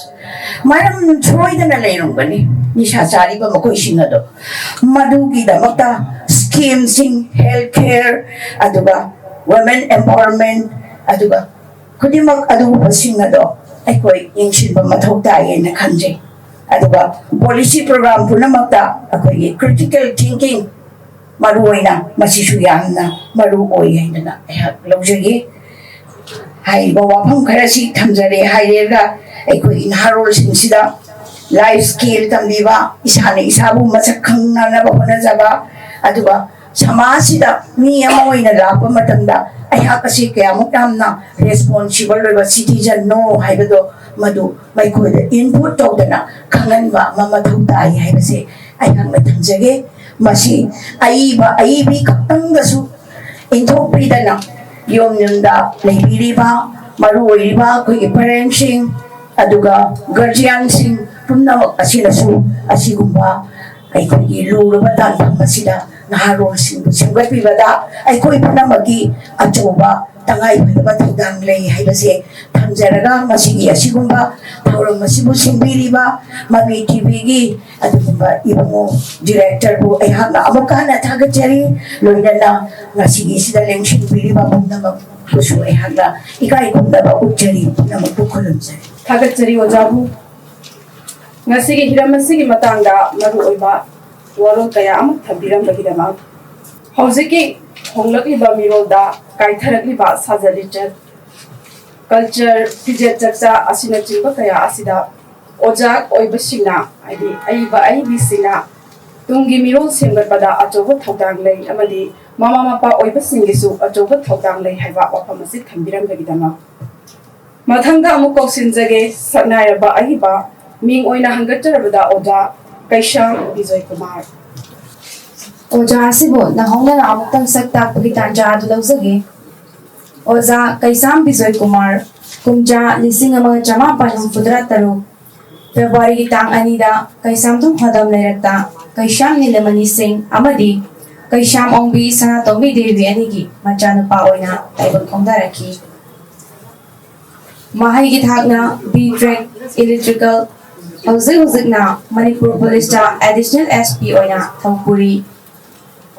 ꯃꯔꯝ ꯁꯣꯏꯗꯅ ꯂꯩꯔꯝꯒꯅꯤ꯫ ꯅꯤꯁꯥ ꯆꯥꯔꯤꯕ ꯃꯈꯣꯏꯁꯤꯡ ꯑꯗꯣ ꯃꯗꯨꯒꯤꯗꯃꯛꯇ ꯁ꯭ꯀꯤꯝꯁꯤꯡ, ꯍꯦꯜꯊ ꯀꯦꯌꯔ, ꯑꯗꯨꯒ ꯋꯨꯃꯦꯟ ꯑꯦꯝꯄꯥꯋꯔꯃꯦꯟ, ꯑꯗꯨꯒ ꯈꯨꯗꯤꯡꯃꯛ ꯑꯗꯨꯒꯨꯝꯕꯁꯤꯡ ꯑꯗꯣ ꯑꯩꯈꯣꯏ ꯌꯦꯡꯁꯤꯟꯕ ꯃꯊꯧ ꯇꯥꯏ ꯍꯥꯏꯅ ꯈꯟꯖꯩ꯫ ꯑꯗꯨꯒ ꯄꯣꯂꯤꯁꯤ ꯄ꯭ꯔꯣꯒ꯭ꯔꯥꯝ ꯄꯨꯝꯅꯃꯛꯇ ꯑꯩꯈꯣꯏꯒꯤ ꯀ꯭ꯔꯤꯇꯤꯀꯦꯜ ꯊꯤꯡꯀꯤꯡ ꯃꯔꯨ ꯑꯣꯏꯅ ꯃꯁꯤꯁꯨ ꯌꯥꯝꯅ ꯃꯔꯨ ꯑꯣꯏ ꯍꯥꯏꯗꯅ ꯑꯩꯍꯥꯛ ꯂꯧꯖꯒꯦ꯫ ꯍꯥꯏꯔꯤꯕ ꯋꯥꯐꯝ ꯈꯔꯁꯤ ꯊꯝꯖꯔꯦ ꯍꯥꯏꯔꯒ ꯑꯩꯈꯣꯏꯒꯤ ꯅꯍꯥꯔꯣꯜꯁꯤꯡꯁꯤꯗ ꯂꯥꯏꯐ ꯁ꯭ꯀꯤꯜ ꯇꯝꯕꯤꯕ, ꯏꯁꯥꯅ ꯏꯁꯥꯕꯨ ꯃꯁꯛ ꯈꯪꯅꯅꯕ ꯍꯣꯠꯅꯖꯕ, ꯑꯗꯨꯒ ꯁꯃꯥꯖꯁꯤꯗ ꯃꯤ ꯑꯃ ꯑꯣꯏꯅ ꯂꯥꯛꯄ ꯃꯇꯝꯗ ꯑꯩꯍꯥꯛ ꯑꯁꯤ ꯀꯌꯥꯃꯨꯛ ꯌꯥꯝꯅ ꯔꯦꯁꯄꯣꯟꯁꯤꯕꯜ ꯑꯣꯏꯕ ꯁꯤꯇꯤꯖꯟꯅꯣ ꯍꯥꯏꯕꯗꯣ ꯃꯗꯨ ꯃꯈꯣꯏꯗ ꯏꯟꯄꯨꯠ ꯇꯧꯗꯅ ꯈꯪꯍꯟꯕ ꯑꯃ ꯃꯊꯧ ꯇꯥꯏ ꯍꯥꯏꯕꯁꯦ ꯑꯩꯍꯥꯛꯅ ꯊꯝꯖꯒꯦ꯫ ꯃꯁꯤ ꯑꯏꯕ ꯑꯏꯕꯤ ꯈꯛꯇꯪꯗꯁꯨ ꯏꯟꯊꯣꯛꯄꯤꯗꯅ ꯌꯨꯝ ꯌꯨꯝꯗ ꯂꯩꯕꯤꯔꯤꯕ ꯃꯔꯨ ꯑꯣꯏꯔꯤꯕ ꯑꯩꯈꯣꯏꯒꯤ ꯄꯦꯔꯦꯟꯁꯁꯤꯡ ꯑꯗꯨꯒ ꯒꯥꯔꯖꯤꯌꯥꯟꯁꯤꯡ ꯄꯨꯝꯅꯃꯛ ꯑꯁꯤꯅꯁꯨ ꯑꯁꯤꯒꯨꯝꯕ ꯑꯩꯈꯣꯏꯒꯤ ꯂꯨꯔꯕ ꯇꯥꯟꯐꯝ ꯑꯁꯤꯗ ꯅꯍꯥꯔꯣꯜꯁꯤꯡꯕꯨ ꯁꯦꯝꯒꯠꯄꯤꯕꯗ ꯑꯩꯈꯣꯏ ꯄꯨꯝꯅꯃꯛꯀꯤ ꯑꯆꯧꯕ ꯇꯉꯥꯏꯐꯗꯕ ꯊꯧꯗꯥꯡ ꯂꯩ ꯍꯥꯏꯕꯁꯦ ꯊꯝꯖꯔꯒ ꯃꯁꯤꯒꯤ ꯑꯁꯤꯒꯨꯝꯕ ꯊꯧꯔꯝ ꯑꯁꯤꯕꯨ ꯁꯤꯟꯕꯤꯔꯤꯕ ꯃꯃꯤ ꯇꯤꯚꯤꯒꯤ ꯑꯗꯨꯒꯨꯝꯕ ꯏꯕꯨꯡꯉꯣ ꯗꯤꯔꯦꯛꯇꯔꯕꯨ ꯑꯩꯍꯥꯛꯅ ꯑꯃꯨꯛꯀ ꯍꯟꯅ ꯊꯥꯒꯠꯆꯔꯤ꯫ ꯂꯣꯏꯅꯅ ꯉꯁꯤꯒꯤꯁꯤꯗ ꯂꯦꯡꯁꯤꯟꯕꯤꯔꯤꯕ ꯄꯨꯝꯅꯃꯛꯄꯨꯁꯨ ꯑꯩꯍꯥꯛꯅ ꯏꯀꯥꯏ ꯈꯨꯝꯅꯕ ꯎꯠꯆꯔꯤ, ꯄꯨꯝꯅꯃꯛꯄꯨ ꯈꯨꯔꯨꯝꯖꯔꯤ꯫ ꯊꯥꯒꯠꯆꯔꯤ ꯑꯣꯖꯥꯕꯨ꯫ ꯉꯁꯤꯒꯤ ꯍꯤꯔꯝ ꯑꯁꯤꯒꯤ ꯃꯇꯥꯡꯗ ꯃꯔꯨꯑꯣꯏꯕ ꯋꯥꯔꯣꯜ ꯀꯌꯥ ꯑꯃ ꯊꯝꯕꯤꯔꯝꯕꯒꯤꯗꯃꯛ꯫ ꯍꯧꯖꯤꯛꯀꯤ ꯍꯣꯡꯂꯛꯂꯤꯕ ꯃꯤꯔꯣꯜꯗ ꯀꯥꯏꯊꯔꯛꯂꯤꯕ ꯁꯥꯖꯠ ꯂꯤꯆꯠ, ꯀꯜꯆꯔ, ꯐꯤꯖꯦꯠ ꯆꯛꯆꯥ ꯑꯁꯤꯅꯆꯤꯡꯕ ꯀꯌꯥ ꯑꯁꯤꯗ ꯑꯣꯖꯥ ꯑꯣꯏꯕꯁꯤꯡꯅ, ꯍꯥꯏꯗꯤ ꯑꯏꯕ ꯑꯏꯕꯤꯁꯤꯡꯅ ꯇꯨꯡꯒꯤ ꯃꯤꯔꯣꯜ ꯁꯦꯝꯒꯠꯄꯗ ꯑꯆꯧꯕ ꯊꯧꯗꯥꯡ ꯂꯩ ꯑꯃꯗꯤ ꯃꯃꯥ ꯃꯄꯥ ꯑꯣꯏꯕꯁꯤꯡꯒꯤꯁꯨ ꯑꯆꯧꯕ ꯊꯧꯗꯥꯡ ꯂꯩ ꯍꯥꯏꯕ ꯋꯥꯐꯝ ꯑꯁꯤ ꯊꯝꯕꯤꯔꯝꯕꯒꯤꯗꯃꯛ꯫ ꯃꯊꯪꯗ ꯑꯃꯨꯛ ꯀꯧꯁꯤꯟꯖꯒꯦ ꯁꯛꯅꯥꯏꯔꯕ ꯑꯏꯕ ꯃꯤꯡ ꯑꯣꯏꯅ ꯍꯪꯒꯠꯆꯔꯕꯗ ꯑꯣꯖꯥ ꯀꯩꯁꯥꯝ ꯕꯤꯖꯣꯏ ꯀꯨꯃꯥꯔ꯫ ꯑꯣꯖꯥ ꯑꯁꯤꯕꯨ ꯅꯧꯍꯧꯅꯅ ꯑꯃꯨꯛꯇꯪ ꯁꯛ ꯇꯥꯛꯄꯒꯤ ꯇꯥꯟꯖꯥ ꯑꯗꯨ ꯂꯧꯖꯒꯦ꯫ ꯑꯣꯖꯥ ꯀꯩꯁꯥꯝ ꯕꯤꯖꯣꯏ ꯀꯨꯃꯥꯔ, ꯀꯨꯝꯖꯥ ꯂꯤꯁꯤꯡ ꯑꯃꯒ ꯆꯃꯥꯄꯟ ꯍꯨꯝꯐꯨꯇꯔꯥ ꯇꯔꯨꯛ, ꯐꯦꯕ꯭ꯔꯨꯋꯥꯔꯤꯒꯤ ꯇꯥꯡ ꯑꯅꯤꯗ ꯀꯩꯁꯥꯝꯊꯣꯡ ꯍꯣꯗꯝ ꯂꯩꯔꯛꯇ ꯀꯩꯁꯥꯝ ꯅꯤꯂꯃꯅꯤ ꯁꯤꯡ ꯑꯃꯗꯤ ꯀꯩꯁꯥꯝ ꯑꯣꯡꯕꯤ ꯁꯅꯥꯇꯣꯝꯕꯤ ꯗꯦꯕꯤ ꯑꯅꯤꯒꯤ ꯃꯆꯥꯅꯨꯄꯥ ꯑꯣꯏꯅ ꯇꯥꯏꯕꯪ ꯈꯣꯡꯗꯥꯔꯛꯈꯤ꯫ ꯃꯍꯩꯒꯤ ꯊꯥꯛꯅ B Tech Electrical, ꯍꯧꯖꯤꯛ ꯍꯧꯖꯤꯛꯅ ꯃꯅꯤꯄꯨꯔ ꯄꯨꯂꯤꯁꯇ Additional S P ꯑꯣꯏꯅ ꯊꯕꯛ ꯄꯨꯔꯤ꯫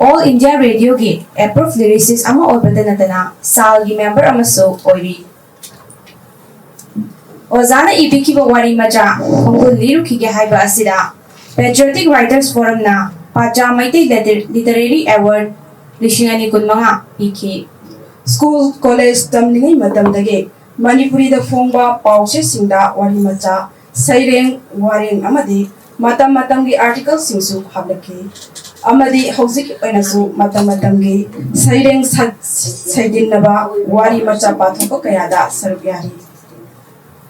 All India Radioꯒꯤ approved lyricist ꯑꯃ ꯑꯣꯏꯕꯇ ꯅꯠꯇꯅ ꯁꯥꯜꯒꯤ member ꯑꯃꯁꯨ ꯑꯣꯏꯔꯤ꯫ ꯑꯣꯖꯥꯅ ꯏꯕꯤꯈꯤꯕ ꯋꯥꯔꯤ ꯃꯆꯥ ꯈꯣꯡꯒꯨꯜ ꯂꯤꯔꯨꯈꯤꯒꯦ ꯍꯥꯏꯕ ꯑꯁꯤꯗ Patriotic Writers Forumꯅ ꯄꯥꯆꯥ Meitei Liter- Literary Award ꯂꯤꯁꯤꯡ ꯑꯅꯤ ꯀꯨꯟꯃꯉꯥ ꯄꯤꯈꯤ꯫ ꯁ꯭ꯀꯨꯜ, ꯀꯣꯂꯦꯖ ꯇꯝꯂꯤꯉꯩ ꯃꯇꯝꯗꯒꯤ ꯃꯅꯤꯄꯨꯔꯤꯗ ꯐꯣꯡꯕ ꯄꯥꯎꯆꯦꯁꯤꯡꯗ ꯋꯥꯔꯤ ꯃꯆꯥ, ꯁꯩꯔꯦꯡ, ꯋꯥꯔꯦꯡ ꯑꯃꯗꯤ ꯃꯇꯝ ꯃꯇꯝꯒꯤ articleꯁꯤꯡꯁꯨ ꯍꯥꯞꯂꯛꯈꯤ꯫ ꯑꯃꯗꯤ ꯍꯧꯖꯤꯛ ꯑꯣꯏꯅꯁꯨ ꯃꯇꯝ ꯃꯇꯝꯒꯤ ꯁꯩꯔꯦꯡ ꯁ- ꯁꯩꯗꯤꯟꯅꯕ ꯋꯥꯔꯤ ꯃꯆꯥ ꯄꯥꯊꯣꯛꯄ ꯀꯌꯥꯗ ꯁꯔꯨꯛ ꯌꯥꯔꯤ꯫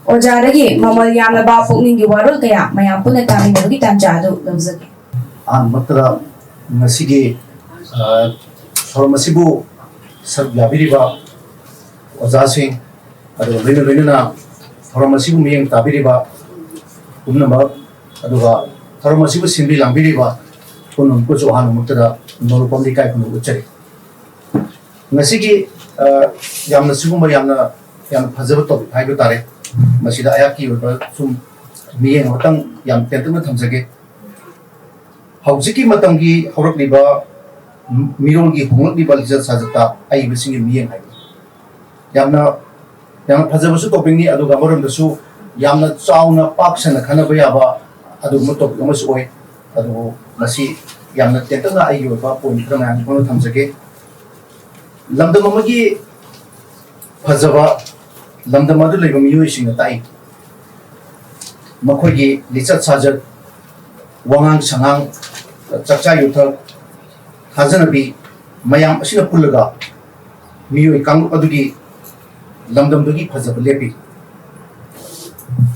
ꯑꯣꯖꯥꯗꯒꯤ ꯃꯃꯜ ꯌꯥꯝꯂꯕ ꯄꯨꯛꯅꯤꯡꯒꯤ ꯋꯥꯔꯣꯜ ꯀꯌꯥ ꯃꯌꯥꯝ ꯄꯨꯟꯅ ꯇꯥꯃꯤꯟꯅꯕꯒꯤ ꯇꯥꯟꯖꯥ ꯑꯗꯨ ꯂꯧꯖꯒꯦ꯫ ꯑꯍꯥꯟꯕꯃꯛꯇꯗ ꯉꯁꯤꯒꯤ, ꯑ, ꯊꯧꯔꯝ ꯑꯁꯤꯕꯨ ꯁꯔꯨꯛ ꯌꯥꯕꯤꯔꯤꯕ ꯑꯣꯖꯥꯁꯤꯡ, ꯑꯗꯨꯒ ꯂꯣꯏꯅ ꯂꯣꯏꯅꯅ ꯊꯧꯔꯝ ꯑꯁꯤꯕꯨ ꯃꯤꯠꯌꯦꯡ ꯇꯥꯕꯤꯔꯤꯕ ꯄꯨꯝꯅꯃꯛ, ꯑꯗꯨꯒ ꯊꯧꯔꯝ ꯑꯁꯤꯕꯨ ꯁꯤꯟꯕꯤ ꯂꯥꯡꯕꯤꯔꯤꯕ ꯄꯨꯝꯅꯃꯛꯄꯨꯁꯨ ꯑꯍꯥꯟꯕꯃꯛꯇꯗ ꯅꯣꯡꯂꯨꯛꯄꯝꯗ ꯏꯀꯥꯏ ꯈꯨꯝꯅꯕ ꯎꯠꯆꯔꯤ꯫ ꯉꯁꯤꯒꯤ, ꯑ, ꯌꯥꯝꯅ ꯁꯤꯒꯨꯝꯕ ꯌꯥꯝꯅ, ꯌꯥꯝꯅ ꯐꯖꯕ topic ꯍꯥꯏꯕ ꯇꯥꯔꯦ꯫ ꯃꯁꯤꯗ ꯑꯩꯍꯥꯛꯀꯤ ꯑꯣꯏꯕ ꯁꯨꯝ ꯃꯤꯠꯌꯦꯡ ꯑꯃꯇꯪ ꯌꯥꯝ ꯇꯦꯟꯇꯛꯅ ꯊꯝꯖꯒꯦ꯫ ꯍꯧꯖꯤꯛꯀꯤ ꯃꯇꯝꯒꯤ ꯍꯧꯔꯛꯂꯤꯕ ꯃꯤꯔꯣꯜꯒꯤ ꯍꯣꯡꯂꯛꯂꯤꯕ ꯂꯤꯆꯠ ꯁꯥꯖꯠꯇ ꯑꯏꯕꯁꯤꯡꯒꯤ ꯃꯤꯠꯌꯦꯡ ꯍꯥꯏꯕ ꯌꯥꯝꯅ, ꯌꯥꯝꯅ ꯐꯖꯕꯁꯨ topicꯅꯤ, ꯑꯗꯨꯒ ꯑꯃꯔꯣꯝꯗꯁꯨ ꯌꯥꯝꯅ ꯆꯥꯎꯅ ꯄꯥꯛ ꯁꯟꯅ ꯈꯟꯅꯕ ꯌꯥꯕ ꯑꯗꯨꯒꯨꯝꯕ topic ꯑꯃꯁꯨ ꯑꯣꯏ꯫ ꯑꯗꯨꯕꯨ ꯃꯁꯤ ꯌꯥꯝꯅ ꯇꯦꯟꯇꯛꯅ ꯑꯩꯒꯤ ꯑꯣꯏꯕ point ꯈꯔ ꯃꯌꯥꯝ ꯈꯔ ꯊꯝꯖꯒꯦ꯫ ꯂꯝꯗꯝ ꯑꯃꯒꯤ ꯐꯖꯕ ꯂꯝꯗꯝ ꯑꯗꯨ ꯂꯩꯕ ꯃꯤꯑꯣꯏꯁꯤꯡꯅ ꯇꯥꯛꯏ꯫ ꯃꯈꯣꯏꯒꯤ ꯂꯤꯆꯠ ꯁꯥꯖꯠ, ꯋꯥꯉꯥꯡ ꯁꯉꯥꯡ, ꯆꯥꯛꯆꯥ ꯌꯨꯊꯛ, ꯊꯥꯖꯅꯕꯤ ꯃꯌꯥꯝ ꯑꯁꯤꯅ ꯄꯨꯜꯂꯒ ꯃꯤꯑꯣꯏ ꯀꯥꯡꯂꯨꯞ ꯑꯗꯨꯒꯤ ꯂꯝꯗꯝꯗꯨꯒꯤ ꯐꯖꯕ ꯂꯦꯞꯄꯤ꯫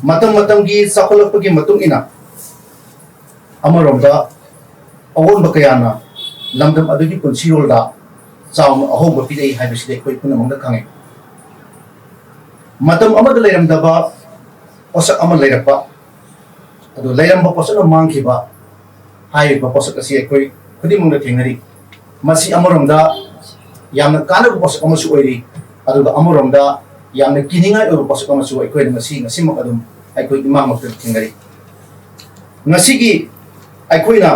ꯃꯇꯝ ꯃꯇꯝꯒꯤ ꯆꯥꯎꯈꯠꯂꯛꯄꯒꯤ ꯃꯇꯨꯡ ꯏꯟꯅ ꯑꯃꯔꯣꯝꯗ ꯑꯑꯣꯟꯕ ꯀꯌꯥꯅ ꯂꯝꯗꯝ ꯑꯗꯨꯒꯤ ꯄꯨꯟꯁꯤꯔꯣꯜꯗ ꯆꯥꯎꯅ ꯑꯍꯣꯡꯕ ꯄꯤꯔꯛꯏ ꯍꯥꯏꯕꯁꯤꯗꯤ ꯑꯩꯈꯣꯏ ꯄꯨꯝꯅꯃꯛꯅ ꯈꯪꯉꯤ꯫ ꯃꯇꯝ ꯑꯃꯗ ꯂꯩꯔꯝꯗꯕ ꯄꯣꯠꯁꯛ ꯑꯃ ꯂꯩꯔꯛꯄ, ꯑꯗꯨ ꯂꯩꯔꯝꯕ ꯄꯣꯠꯁꯛꯅ ꯃꯥꯡꯈꯤꯕ ꯍꯥꯏꯔꯤꯕ ꯄꯣꯠꯁꯛ ꯑꯁꯤ ꯑꯩꯈꯣꯏ ꯈꯨꯗꯤꯡꯃꯛꯅ ꯊꯦꯡꯅꯔꯤ꯫ ꯃꯁꯤ ꯑꯃꯔꯣꯝꯗ ꯌꯥꯝꯅ ꯀꯥꯟꯅꯕ ꯄꯣꯠꯁꯛ ꯑꯃꯁꯨ ꯑꯣꯏꯔꯤ, ꯑꯗꯨꯒ ꯑꯃꯔꯣꯝꯗ ꯌꯥꯝꯅ ꯀꯤꯅꯤꯡꯉꯥꯏ ꯑꯣꯏꯕ ꯄꯣꯠꯁꯛ ꯑꯃꯁꯨ ꯑꯩꯈꯣꯏꯅ ꯉꯁꯤ, ꯉꯁꯤꯃꯛ ꯑꯗꯨꯝ ꯑꯩꯈꯣꯏ ꯏꯃꯥꯃꯛꯇ ꯊꯦꯡꯅꯔꯤ꯫ ꯉꯁꯤꯒꯤ ꯑꯩꯈꯣꯏꯅ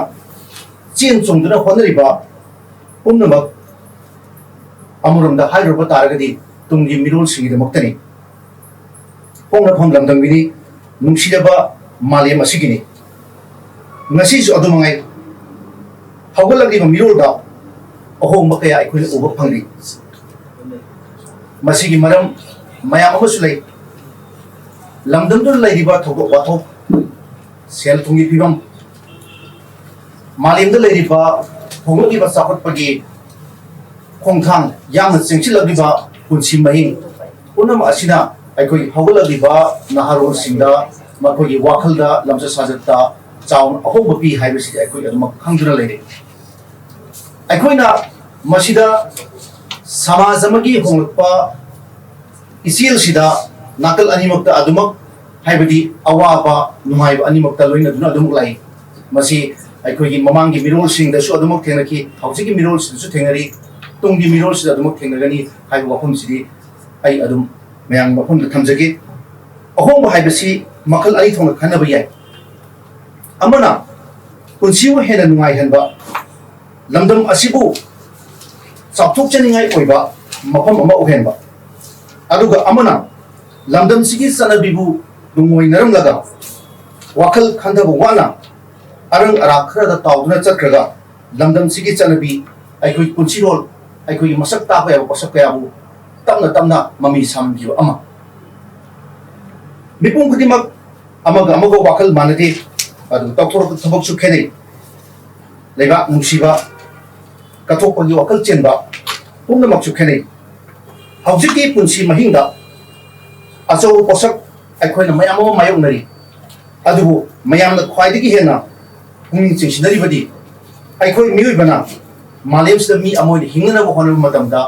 ꯆꯦꯟ ꯆꯣꯡꯗꯨꯅ ꯍꯣꯠꯅꯔꯤꯕ ꯄꯨꯝꯅꯃꯛ ꯑꯃꯔꯣꯝꯗ ꯍꯥꯏꯔꯨꯕ ꯇꯥꯔꯒꯗꯤ ꯇꯨꯡꯒꯤ ꯃꯤꯔꯣꯜꯁꯤꯡꯒꯤꯗꯃꯛꯇꯅꯤ꯫ ꯄꯣꯛꯅꯐꯝ ꯂꯝꯗꯝꯒꯤꯅꯤ, ꯅꯨꯡꯁꯤꯔꯕ ꯃꯥꯂꯦꯝ ꯑꯁꯤꯒꯤꯅꯤ꯫ ꯉꯁꯤꯁꯨ ꯑꯗꯨꯃꯉꯥꯏ, ꯍꯧꯒꯠꯂꯛꯂꯤꯕ ꯃꯤꯔꯣꯜꯗ ꯑꯍꯣꯡꯕ ꯀꯌꯥ ꯑꯩꯈꯣꯏꯅ ꯎꯕ ꯐꯪꯂꯤ꯫ ꯃꯁꯤꯒꯤ ꯃꯔꯝ ꯃꯌꯥꯝ ꯑꯃꯁꯨ ꯂꯩ꯫ ꯂꯝꯗꯝꯗꯨꯗ ꯂꯩꯔꯤꯕ ꯊꯧꯗꯣꯛ ꯋꯥꯊꯣꯛ, ꯁꯦꯜ ꯊꯨꯝꯒꯤ ꯐꯤꯕꯝ, ꯃꯥꯂꯦꯝꯗ ꯂꯩꯔꯤꯕ ꯍꯣꯡꯂꯛꯂꯤꯕ ꯆꯥꯎꯈꯠꯄꯒꯤ ꯈꯣꯡꯊꯥꯡ, ꯌꯥꯝꯅ ꯆꯦꯛꯁꯤꯜꯂꯛꯂꯤꯕ ꯄꯨꯟꯁꯤ ꯃꯍꯤꯡ, ꯄꯨꯝꯅꯃꯛ ꯑꯁꯤꯅ ꯑꯩꯈꯣꯏꯒꯤ ꯍꯧꯒꯠꯂꯛꯂꯤꯕ ꯅꯍꯥꯔꯣꯜꯁꯤꯡꯗ, ꯃꯈꯣꯏꯒꯤ ꯋꯥꯈꯜꯗ, ꯂꯝꯆꯠ ꯁꯥꯖꯠꯇ ꯆꯥꯎꯅ ꯑꯍꯣꯡꯕ ꯄꯤ ꯍꯥꯏꯕꯁꯤꯗꯤ ꯑꯩꯈꯣꯏ ꯑꯗꯨꯃꯛ ꯈꯪꯗꯨꯅ ꯂꯩꯔꯦ꯫ ꯑꯩꯈꯣꯏꯅ ꯃꯁꯤꯗ ꯁꯃꯥꯖ ꯑꯃꯒꯤ ꯍꯣꯡꯂꯛꯄ ꯏꯆꯦꯜꯁꯤꯗ ꯅꯥꯀꯜ ꯑꯅꯤꯃꯛꯇ ꯑꯗꯨꯃꯛ, ꯍꯥꯏꯕꯗꯤ ꯑꯋꯥꯕ ꯅꯨꯡꯉꯥꯏꯕ ꯑꯅꯤꯃꯛꯇ ꯂꯣꯏꯅꯗꯨꯅ ꯑꯗꯨꯃꯛ ꯂꯥꯛꯏ꯫ ꯃꯁꯤ ꯑꯩꯈꯣꯏꯒꯤ ꯃꯃꯥꯡꯒꯤ ꯃꯤꯔꯣꯜꯁꯤꯡꯗꯁꯨ ꯑꯗꯨꯃꯛ ꯊꯦꯡꯅꯈꯤ, ꯍꯧꯖꯤꯛꯀꯤ ꯃꯤꯔꯣꯜꯁꯤꯗꯁꯨ ꯊꯦꯡꯅꯔꯤ, ꯇꯨꯡꯒꯤ ꯃꯤꯔꯣꯜꯁꯤꯗ ꯑꯗꯨꯃꯛ ꯊꯦꯡꯅꯒꯅꯤ ꯍꯥꯏꯕ ꯋꯥꯐꯝꯁꯤꯗꯤ ꯑꯩ ꯑꯗꯨꯝ ꯃꯌꯥꯝꯒꯤ ꯃꯐꯝꯗ ꯊꯝꯖꯒꯦ꯫ ꯑꯍꯣꯡꯕ ꯍꯥꯏꯕꯁꯤ ꯃꯈꯜ ꯑꯅꯤ ꯊꯣꯛꯅ ꯈꯟꯅꯕ ꯌꯥꯏ꯫ ꯑꯃꯅ ꯄꯨꯟꯁꯤꯕꯨ ꯍꯦꯟꯅ ꯅꯨꯡꯉꯥꯏꯍꯟꯕ, ꯂꯝꯗꯝ ꯑꯁꯤꯕꯨ ꯆꯥꯎꯊꯣꯛꯆꯅꯤꯡꯉꯥꯏ ꯑꯣꯏꯕ ꯃꯐꯝ ꯑꯃ ꯑꯣꯏꯍꯟꯕ, ꯑꯗꯨꯒ ꯑꯃꯅ ꯂꯝꯗꯝꯁꯤꯒꯤ ꯆꯠꯅꯕꯤꯕꯨ ꯅꯨꯡꯉꯣꯏꯅꯔꯝꯂꯒ ꯋꯥꯈꯜ ꯈꯟꯊꯕ ꯋꯥꯠꯅ ꯑꯔꯪ ꯑꯔꯥꯛ ꯈꯔꯗ ꯇꯥꯎꯗꯨꯅ ꯆꯠꯈ꯭ꯔꯒ ꯂꯝꯗꯝꯁꯤꯒꯤ ꯆꯠꯅꯕꯤ, ꯑꯩꯈꯣꯏ ꯄꯨꯟꯁꯤꯔꯣꯜ, ꯑꯩꯈꯣꯏꯒꯤ ꯃꯁꯛ ꯇꯥꯛꯄ ꯌꯥꯕ ꯄꯣꯠꯁꯛ ꯀꯌꯥꯕꯨ ꯇꯞꯅ ꯇꯞꯅ ꯃꯃꯤ ꯁꯥꯝꯈꯤꯕ ꯑꯃ꯫ ꯃꯤꯄꯨꯝ ꯈꯨꯗꯤꯡꯃꯛ ꯑꯃꯒ ꯑꯃꯒ ꯋꯥꯈꯜ ꯃꯥꯟꯅꯗꯦ, ꯑꯗꯨꯒ ꯇꯧꯊꯣꯔꯛꯄ ꯊꯕꯛꯁꯨ ꯈꯦꯠꯅꯩ꯫ ꯂꯩꯕꯥꯛ ꯅꯨꯡꯁꯤꯕ, ꯀꯠꯊꯣꯛꯄꯒꯤ ꯋꯥꯈꯜ ꯆꯦꯟꯕ ꯄꯨꯝꯅꯃꯛꯁꯨ ꯈꯦꯠꯅꯩ꯫ ꯍꯧꯖꯤꯛꯀꯤ ꯄꯨꯟꯁꯤ ꯃꯍꯤꯡꯗ ꯑꯆꯧꯕ ꯄꯣꯠꯁꯛ ꯑꯩꯈꯣꯏꯅ ꯃꯌꯥꯝ ꯑꯃ ꯃꯥꯌꯣꯛꯅꯔꯤ꯫ ꯑꯗꯨꯕꯨ ꯃꯌꯥꯝꯅ ꯈ꯭ꯋꯥꯏꯗꯒꯤ ꯍꯦꯟꯅ ꯄꯨꯛꯅꯤꯡ ꯆꯤꯡꯁꯤꯟꯅꯔꯤꯕꯗꯤ ꯑꯩꯈꯣꯏ ꯃꯤꯑꯣꯏꯕꯅ ꯃꯥꯂꯦꯝꯁꯤꯗ ꯃꯤ ꯑꯃ ꯑꯣꯏꯅ ꯍꯤꯡꯅꯅꯕ ꯍꯣꯠꯅꯕ ꯃꯇꯝꯗ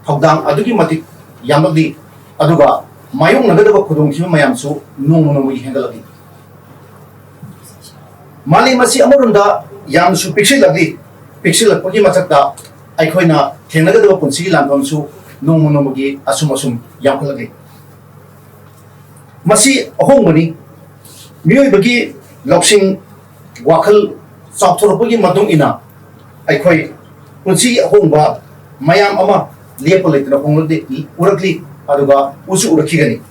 ꯊꯧꯗꯥꯡ ꯑꯗꯨꯛꯀꯤ ꯃꯇꯤꯛ ꯌꯥꯝꯂꯛꯂꯤ, ꯑꯗꯨꯒ ꯃꯥꯌꯣꯛꯅꯒꯗꯕ ꯈꯨꯗꯣꯡꯊꯤꯕ ꯃꯌꯥꯝꯁꯨ ꯅꯣꯡꯃ ꯅꯣꯡꯃꯒꯤ ꯍꯦꯟꯒꯠꯂꯛꯂꯤ꯫ ꯃꯥꯂꯦꯝ ꯑꯁꯤ ꯑꯃꯔꯣꯝꯗ ꯌꯥꯝꯅꯁꯨ ꯄꯤꯛꯁꯤꯜꯂꯛꯂꯤ, ꯄꯤꯛꯁꯤꯜꯂꯛꯄꯒꯤ ꯃꯊꯛꯇ ꯑꯩꯈꯣꯏꯅ ꯊꯦꯡꯅꯒꯗꯕ ꯄꯨꯟꯁꯤꯒꯤ ꯂꯥꯟꯐꯝꯁꯨ ꯅꯣꯡꯃ ꯅꯣꯡꯃꯒꯤ ꯑꯁꯨꯝ ꯑꯁꯨꯝ ꯌꯥꯝꯈꯠꯂꯛꯂꯤ꯫ ꯃꯁꯤ ꯑꯍꯣꯡꯕꯅꯤ꯫ ꯃꯤꯑꯣꯏꯕꯒꯤ ꯂꯧꯁꯤꯡ, ꯋꯥꯈꯜ ꯆꯥꯎꯊꯣꯔꯛꯄꯒꯤ ꯃꯇꯨꯡ ꯏꯟꯅ ꯑꯩꯈꯣꯏ ꯄꯨꯟꯁꯤꯒꯤ ꯑꯍꯣꯡꯕ ꯃꯌꯥꯝ ꯑꯃ ꯂꯦꯞꯄ ꯂꯩꯇꯅ ꯍꯣꯡꯂꯛꯂꯤ, ꯎꯔꯛꯂꯤ, ꯑꯗꯨꯒ ꯎꯁꯨ ꯎꯔꯛꯈꯤꯒꯅꯤ꯫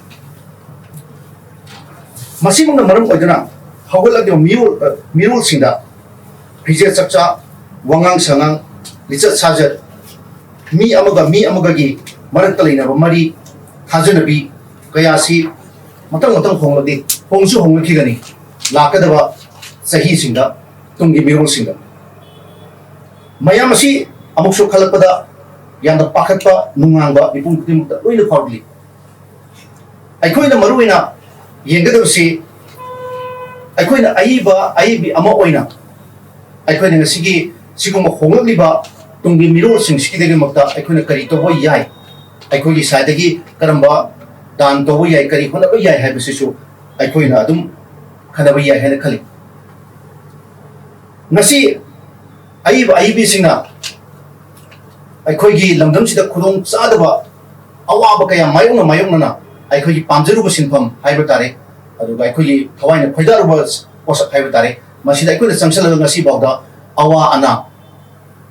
ꯃꯁꯤꯃꯛꯅ ꯃꯔꯝ ꯑꯣꯏꯗꯨꯅ ꯍꯧꯒꯠꯂꯛꯂꯤꯕ ꯃꯤꯔꯣꯜ, ꯃꯤꯔꯣꯜꯁꯤꯡꯗ ꯐꯤꯖꯦꯠ ꯆꯛꯆꯥ, ꯋꯥꯉꯥꯡ ꯁꯉꯥꯡ, ꯂꯤꯆꯠ ꯁꯥꯖꯠ, ꯃꯤ ꯑꯃꯒ ꯃꯤ ꯑꯃꯒꯒꯤ ꯃꯔꯛꯇ ꯂꯩꯅꯕ ꯃꯔꯤ, ꯊꯥꯖꯅꯕꯤ ꯀꯌꯥꯁꯤ ꯃꯊꯪ ꯃꯊꯪ ꯍꯣꯡꯂꯛꯂꯤ, ꯍꯣꯡꯁꯨ ꯍꯣꯡꯂꯛꯈꯤꯒꯅꯤ ꯂꯥꯛꯀꯗꯕ ꯆꯍꯤꯁꯤꯡꯗ, ꯇꯨꯡꯒꯤ ꯃꯤꯔꯣꯜꯁꯤꯡꯗ꯫ ꯃꯌꯥꯝ ꯑꯁꯤ ꯑꯃꯨꯛꯁꯨ ꯈꯜꯂꯛꯄꯗ ꯌꯥꯝꯅ ꯄꯥꯈꯠꯄ, ꯅꯨꯡꯅꯥꯡꯕ ꯃꯤꯄꯨꯝ ꯈꯨꯗꯤꯡꯃꯛꯇ ꯂꯣꯏꯅ ꯐꯥꯎꯔꯛꯂꯤ꯫ ꯑꯩꯈꯣꯏꯅ ꯃꯔꯨꯑꯣꯏꯅ ꯌꯦꯡꯒꯗꯕꯁꯤ, ꯑꯩꯈꯣꯏꯅ ꯑꯏꯕ ꯑꯏꯕꯤ ꯑꯃ ꯑꯣꯏꯅ ꯑꯩꯈꯣꯏꯅ ꯉꯁꯤꯒꯤ ꯁꯤꯒꯨꯝꯕ ꯍꯣꯡꯂꯛꯂꯤꯕ ꯇꯨꯡꯒꯤ ꯃꯤꯔꯣꯜꯁꯤꯡꯁꯤꯒꯤꯗꯃꯛꯇ ꯑꯩꯈꯣꯏꯅ ꯀꯔꯤ ꯇꯧꯕ ꯌꯥꯏ, ꯑꯩꯈꯣꯏꯒꯤ ꯁꯥꯏꯗꯒꯤ ꯀꯔꯝꯕ ꯗꯥꯟ ꯇꯧꯕ ꯌꯥꯏ, ꯀꯔꯤ ꯍꯣꯠꯅꯕ ꯌꯥꯏ ꯍꯥꯏꯕꯁꯤꯁꯨ ꯑꯩꯈꯣꯏꯅ ꯑꯗꯨꯝ ꯈꯟꯅꯕ ꯌꯥꯏ ꯍꯥꯏꯅ ꯈꯜꯂꯤ꯫ ꯉꯁꯤ ꯑꯏꯕ ꯑꯏꯕꯤꯁꯤꯡꯅ ꯑꯩꯈꯣꯏꯒꯤ ꯂꯝꯗꯝꯁꯤꯗ ꯈꯨꯗꯣꯡ ꯆꯥꯗꯕ ꯑꯋꯥꯕ ꯀꯌꯥ ꯃꯥꯌꯣꯛꯅ ꯃꯥꯌꯣꯛꯅꯅ ꯑꯩꯈꯣꯏꯒꯤ ꯄꯥꯝꯖꯔꯨꯕ ꯁꯤꯟꯐꯝ ꯍꯥꯏꯕ ꯇꯥꯔꯦ, ꯑꯗꯨꯒ ꯑꯩꯈꯣꯏꯒꯤ ꯊꯋꯥꯏꯅ ꯈꯣꯏꯗꯥꯔꯨꯕ ꯄꯣꯠꯁꯛ ꯍꯥꯏꯕ ꯇꯥꯔꯦ, ꯃꯁꯤꯗ ꯑꯩꯈꯣꯏꯅ ꯆꯪꯁꯤꯜꯂꯒ ꯉꯁꯤ ꯐꯥꯎꯗ ꯑꯋꯥ ꯑꯅꯥ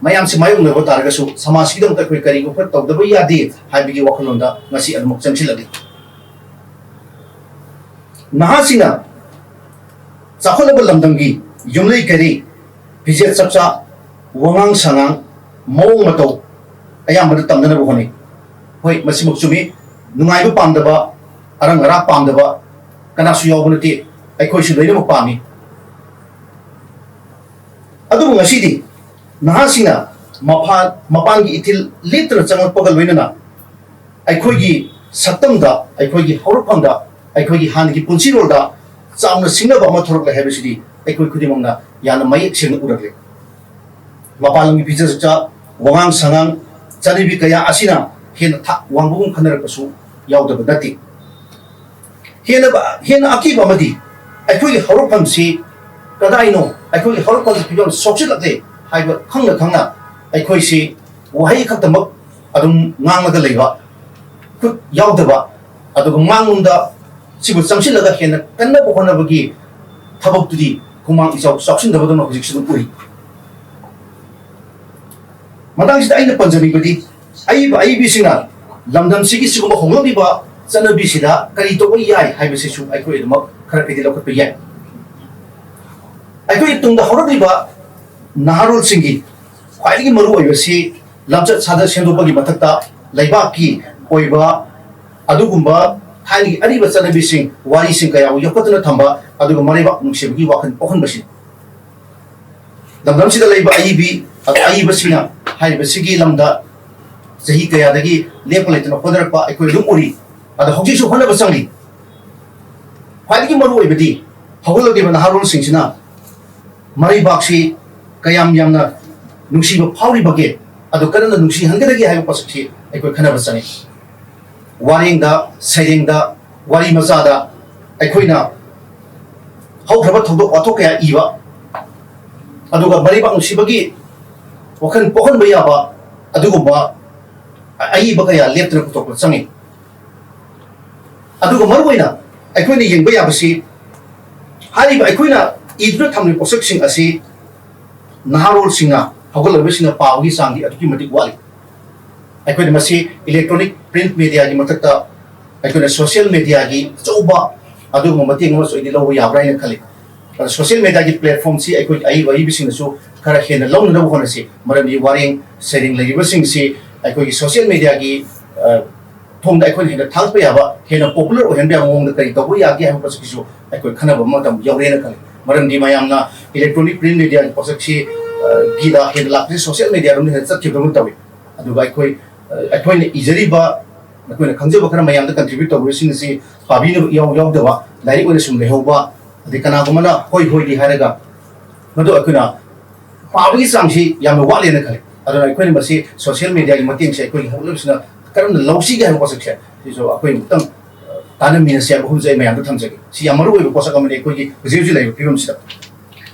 ꯃꯌꯥꯝꯁꯤ ꯃꯥꯌꯣꯛꯅꯕ ꯇꯥꯔꯒꯁꯨ ꯁꯃꯥꯖꯁꯤꯒꯤꯗꯃꯛꯇ ꯑꯩꯈꯣꯏ ꯀꯔꯤꯒꯨꯝꯕ ꯈꯔ ꯇꯧꯗꯕ ꯌꯥꯗꯦ ꯍꯥꯏꯕꯒꯤ ꯋꯥꯈꯜꯂꯣꯟꯗ ꯉꯁꯤ ꯑꯗꯨꯃꯛ ꯆꯪꯁꯤꯜꯂꯛꯂꯤ꯫ ꯅꯍꯥꯁꯤꯡꯅ ꯆꯥꯎꯈꯠꯂꯕ ꯂꯝꯗꯝꯒꯤ ꯌꯨꯝꯂꯩ ꯀꯩꯔꯩ, ꯐꯤꯖꯦꯠ ꯆꯛꯆꯥ, ꯋꯥꯉꯥꯡ ꯁꯉꯥꯡ, ꯃꯑꯣꯡ ꯃꯇꯧ ꯑꯌꯥꯝꯕꯗ ꯇꯝꯅꯅꯕ ꯍꯣꯠꯅꯩ꯫ ꯍꯣꯏ, ꯃꯁꯤꯃꯛ ꯆꯨꯝꯃꯤ꯫ ꯅꯨꯡꯉꯥꯏꯕ ꯄꯥꯝꯗꯕ, ꯑꯔꯪ ꯑꯔꯥꯛ ꯄꯥꯝꯗꯕ ꯀꯅꯥꯁꯨ ꯌꯥꯎꯕ ꯅꯠꯇꯦ, ꯑꯩꯈꯣꯏꯁꯨ ꯂꯣꯏꯅꯃꯛ ꯄꯥꯝꯃꯤ꯫ ꯑꯗꯨꯕꯨ ꯉꯁꯤꯗꯤ ꯅꯍꯥꯁꯤꯡꯅ ꯃꯄꯥꯟ, ꯃꯄꯥꯟꯒꯤ ꯏꯊꯤꯜ ꯂꯦꯞꯇꯅ ꯆꯪꯂꯛꯄꯒ ꯂꯣꯏꯅꯅ ꯑꯩꯈꯣꯏꯒꯤ ꯁꯛꯇꯝꯗ, ꯑꯩꯈꯣꯏꯒꯤ ꯍꯧꯔꯛꯐꯝꯗ, ꯑꯩꯈꯣꯏꯒꯤ ꯍꯥꯟꯅꯒꯤ ꯄꯨꯟꯁꯤꯔꯣꯜꯗ ꯆꯥꯎꯅ ꯁꯤꯡꯅꯕ ꯑꯃ ꯊꯣꯔꯛꯂꯦ ꯍꯥꯏꯕꯁꯤꯗꯤ ꯑꯩꯈꯣꯏ ꯈꯨꯗꯤꯡꯃꯛꯅ ꯌꯥꯝꯅ ꯃꯌꯦꯛ ꯁꯦꯡꯅ ꯎꯔꯛꯂꯦ꯫ ꯃꯄꯥꯟ ꯂꯝꯒꯤ ꯐꯤꯖꯦꯠ ꯆꯛꯆꯥ, ꯋꯥꯉꯥꯡ ꯁꯉꯥꯡ, ꯆꯠꯅꯕꯤ ꯀꯌꯥ ꯑꯁꯤꯅ ꯍꯦꯟꯅ ꯊꯥꯛ ꯋꯥꯡꯕꯒꯨꯝ ꯈꯟꯅꯔꯛꯄꯁꯨ ꯌꯥꯎꯗꯕ ꯅꯠꯇꯦ꯫ ꯍꯦꯟꯅ, ꯍꯦꯟꯅ ꯑꯀꯤꯕ ꯑꯃꯗꯤ ꯑꯩꯈꯣꯏꯒꯤ ꯍꯧꯔꯛꯐꯝꯁꯤ ꯀꯗꯥꯏꯅꯣ, ꯑꯩꯈꯣꯏꯒꯤ ꯍꯧꯔꯛꯐꯝꯒꯤ ꯐꯤꯕꯝ ꯁꯣꯛꯆꯤꯜꯂꯛꯂꯦ ꯍꯥꯏꯕ ꯈꯪꯅ ꯈꯪꯅ ꯑꯩꯈꯣꯏꯁꯤ ꯋꯥꯍꯩ ꯈꯛꯇꯃꯛ ꯑꯗꯨꯝ ꯉꯥꯡꯂꯒ ꯂꯩꯕ, ꯈꯨꯠ ꯌꯥꯎꯗꯕ, ꯑꯗꯨꯒ ꯃꯥꯡꯂꯣꯝꯗ ꯁꯤꯕꯨ ꯆꯪꯁꯤꯜꯂꯒ ꯍꯦꯟꯅ ꯀꯟꯅꯕ ꯍꯣꯠꯅꯕꯒꯤ ꯊꯕꯛꯇꯨꯗꯤ ꯍꯨꯃꯥꯡ ꯏꯆꯥꯎ ꯆꯥꯎꯁꯤꯟꯗꯕꯗꯧꯅ ꯍꯧꯖꯤꯛꯁꯨ ꯑꯗꯨꯝ ꯎꯔꯤ꯫ ꯃꯇꯥꯡꯁꯤꯗ ꯑꯩꯅ ꯄꯟꯖꯅꯤꯡꯕꯗꯤ, ꯑꯏꯕ ꯑꯏꯕꯤꯁꯤꯡꯅ ꯂꯝꯗꯝꯁꯤꯒꯤ ꯁꯤꯒꯨꯝꯕ ꯍꯣꯡꯂꯛꯂꯤꯕ ꯆꯠꯅꯕꯤꯁꯤꯗ ꯀꯔꯤ ꯇꯧꯕ ꯌꯥꯏ ꯍꯥꯏꯕꯁꯤꯁꯨ ꯑꯩꯈꯣꯏ ꯑꯗꯨꯃꯛ ꯈꯔ ꯈꯩꯗꯤ ꯂꯧꯈꯠꯄ ꯌꯥꯏ꯫ ꯑꯩꯈꯣꯏꯒꯤ ꯇꯨꯡꯗ ꯍꯧꯔꯛꯂꯤꯕ ꯅꯍꯥꯔꯣꯜꯁꯤꯡꯒꯤ ꯈ꯭ꯋꯥꯏꯗꯒꯤ ꯃꯔꯨ ꯑꯣꯏꯕꯁꯤ ꯂꯝꯆꯠ ꯁꯥꯖꯠ ꯁꯦꯝꯗꯣꯛꯄꯒꯤ ꯃꯊꯛꯇ ꯂꯩꯕꯥꯛꯀꯤ ꯑꯣꯏꯕ ꯑꯗꯨꯒꯨꯝꯕ ꯊꯥꯏꯅꯒꯤ ꯑꯔꯤꯕ ꯆꯠꯅꯕꯤꯁꯤꯡ, ꯋꯥꯔꯤꯁꯤꯡ ꯀꯌꯥꯕꯨ ꯌꯣꯛꯈꯠꯇꯨꯅ ꯊꯝꯕ, ꯑꯗꯨꯒ ꯃꯔꯩꯕꯥꯛ ꯅꯨꯡꯁꯤꯕꯒꯤ ꯋꯥꯈꯜ ꯄꯣꯛꯍꯟꯕꯁꯤꯅꯤ꯫ ꯂꯝꯗꯝꯁꯤꯗ ꯂꯩꯕ ꯑꯏꯕꯤ, ꯑꯏꯕꯁꯤꯡꯅ ꯍꯥꯏꯔꯤꯕꯁꯤꯒꯤ ꯂꯝꯗ ꯆꯍꯤ ꯀꯌꯥꯗꯒꯤ ꯂꯦꯞꯄ ꯂꯩꯇꯅ ꯍꯣꯠꯅꯔꯛꯄ ꯑꯩꯈꯣꯏ ꯑꯗꯨꯝ ꯎꯔꯤ꯫ ꯑꯗꯣ ꯍꯧꯖꯤꯛꯁꯨ ꯍꯣꯠꯅꯕ ꯆꯪꯂꯤ꯫ ꯈ꯭ꯋꯥꯏꯗꯒꯤ ꯃꯔꯨ ꯑꯣꯏꯕꯗꯤ ꯍꯧꯒꯠꯂꯛꯂꯤꯕ ꯅꯍꯥꯔꯣꯜꯁꯤꯡꯁꯤꯅ ꯃꯔꯩꯕꯥꯛꯁꯤ ꯀꯌꯥꯝ ꯌꯥꯝꯅ ꯅꯨꯡꯁꯤꯕ ꯐꯥꯎꯔꯤꯕꯒꯦ, ꯑꯗꯨ ꯀꯔꯝꯅ ꯅꯨꯡꯁꯤꯍꯟꯒꯗꯒꯦ ꯍꯥꯏꯕ ꯄꯣꯠꯁꯛꯁꯤ ꯑꯩꯈꯣꯏ ꯈꯟꯅꯕ ꯆꯪꯏ꯫ ꯋꯥꯔꯦꯡꯗ, ꯁꯩꯔꯦꯡꯗ, ꯋꯥꯔꯤ ꯃꯆꯥꯗ ꯑꯩꯈꯣꯏꯅ ꯍꯧꯈ꯭ꯔꯕ ꯊꯧꯗꯣꯛ ꯋꯥꯊꯣꯛ ꯀꯌꯥ ꯏꯕ, ꯑꯗꯨꯒ ꯃꯔꯩꯕꯥꯛ ꯅꯨꯡꯁꯤꯕꯒꯤ ꯋꯥꯈꯜ ꯄꯣꯛꯍꯟꯕ ꯌꯥꯕ ꯑꯗꯨꯒꯨꯝꯕ ꯑꯏꯕ ꯀꯌꯥ ꯂꯦꯞꯇꯅ ꯄꯨꯊꯣꯛꯄ ꯆꯪꯏ꯫ ꯑꯗꯨꯒ ꯃꯔꯨꯑꯣꯏꯅ ꯑꯩꯈꯣꯏꯅ ꯌꯦꯡꯕ ꯌꯥꯕꯁꯤ, ꯍꯥꯏꯔꯤꯕ ꯑꯩꯈꯣꯏꯅ ꯏꯗꯨꯅ ꯊꯝꯂꯤꯕ ꯄꯣꯠꯁꯛꯁꯤꯡ ꯑꯁꯤ ꯅꯍꯥꯔꯣꯜꯁꯤꯡꯅ, ꯍꯧꯒꯠꯂꯛꯂꯤꯕꯁꯤꯡꯅ ꯄꯥꯕꯒꯤ ꯆꯥꯡꯗꯤ ꯑꯗꯨꯛꯀꯤ ꯃꯇꯤꯛ ꯋꯥꯠꯂꯤ꯫ ꯑꯩꯈꯣꯏꯅ ꯃꯁꯤ electronic print mediaꯒꯤ ꯃꯊꯛꯇ ꯑꯩꯈꯣꯏꯅ social mediaꯒꯤ ꯑꯆꯧꯕ ꯑꯗꯨꯒꯨꯝꯕ ꯃꯇꯦꯡ ꯑꯃꯁꯨ ꯑꯩꯗꯤ ꯂꯧꯕ ꯌꯥꯕ꯭ꯔꯥ ꯍꯥꯏꯅ ꯈꯜꯂꯤ꯫ ꯑꯗꯣ social mediaꯒꯤ platformꯁꯤ ꯑꯩꯈꯣꯏꯒꯤ ꯑꯏꯕ ꯑꯏꯕꯁꯤꯡꯅꯁꯨ ꯈꯔ ꯍꯦꯟꯅ ꯂꯧꯅꯅꯕ ꯍꯣꯠꯅꯁꯤ꯫ ꯃꯔꯝꯗꯤ ꯋꯥꯔꯦꯡ ꯁꯩꯔꯦꯡ ꯂꯩꯔꯤꯕꯁꯤꯡꯁꯤ ꯑꯩꯈꯣꯏꯒꯤ social mediaꯒꯤ, ꯑ, ꯊꯣꯡꯗ ꯑꯩꯈꯣꯏꯅ ꯍꯦꯟꯅ ꯊꯥꯒꯠꯄ ꯌꯥꯕ, ꯍꯦꯟꯅ popular ꯑꯣꯏꯍꯟꯕ ꯌꯥꯕ ꯃꯑꯣꯡꯗ ꯀꯔꯤ ꯇꯧꯕ ꯌꯥꯒꯦ ꯍꯥꯏꯕ ꯄꯣꯠꯁꯛꯀꯤꯁꯨ ꯑꯩꯈꯣꯏ ꯈꯟꯅꯕ ꯃꯇꯝ ꯌꯧꯔꯦꯅ ꯈꯜꯂꯤ꯫ ꯃꯔꯝꯗꯤ ꯃꯌꯥꯝꯅ electronic print mediaꯒꯤ ꯄꯣꯠꯁꯛꯁꯤ, ꯑ, ꯒꯤꯗ ꯍꯦꯟꯅ ꯂꯥꯛꯄꯁꯤ social mediaꯔꯣꯝꯗ ꯍꯦꯟꯅ ꯆꯠꯈꯤꯕꯗꯧꯅ ꯇꯧꯏ꯫ ꯑꯗꯨꯒ ꯑꯩꯈꯣꯏ, ꯑ, ꯑꯩꯈꯣꯏꯅ ꯏꯖꯔꯤꯕ, ꯑꯩꯈꯣꯏꯅ ꯈꯪꯖꯕ ꯈꯔ ꯃꯌꯥꯝꯗ contribute ꯇꯧꯔꯤꯕꯁꯤꯡ ꯑꯁꯤ ꯄꯥꯕꯤꯅꯕ ꯏꯌꯥꯎ ꯌꯥꯎꯗꯕ, ꯂꯥꯏꯔꯤꯛ ꯑꯣꯏꯅ ꯁꯨꯝ ꯂꯩꯍꯧꯕ, ꯑꯗꯩ ꯀꯅꯥꯒꯨꯝꯕꯅ "ꯍꯣꯏ, ꯍꯣꯏꯗꯤ" ꯍꯥꯏꯔꯒ ꯃꯗꯨ ꯑꯩꯈꯣꯏꯅ ꯄꯥꯕꯒꯤ ꯆꯥꯡꯁꯤ ꯌꯥꯝꯅ ꯋꯥꯠꯂꯦꯅ ꯈꯜꯂꯤ꯫ ꯑꯗꯨꯅ ꯑꯩꯈꯣꯏꯅ ꯃꯁꯤ social mediaꯒꯤ ꯃꯇꯦꯡꯁꯦ ꯑꯩꯈꯣꯏꯒꯤ ꯍꯧꯒꯠꯂꯛꯂꯤꯕꯁꯤꯅ ꯀꯔꯝꯅ ꯂꯧꯁꯤꯒꯦ ꯍꯥꯏꯕ ꯄꯣꯠꯁꯛꯁꯦ ꯁꯤꯁꯨ ꯑꯩꯈꯣꯏ ꯑꯃꯨꯛꯇꯪ, ꯑ, ꯇꯥꯟꯅꯃꯤꯟꯅꯁꯤ ꯍꯥꯏꯕ ꯋꯥꯐꯝꯁꯦ ꯑꯩ ꯃꯌꯥꯝꯗ ꯊꯝꯖꯒꯦ꯫ ꯁꯤ ꯌꯥꯝ ꯃꯔꯨ ꯑꯣꯏꯕ ꯄꯣꯠꯁꯛ ꯑꯃꯅꯤ ꯑꯩꯈꯣꯏꯒꯤ ꯍꯧꯖꯤꯛ ꯍꯧꯖꯤꯛ ꯂꯩꯔꯤꯕ ꯐꯤꯕꯝꯁꯤꯗ꯫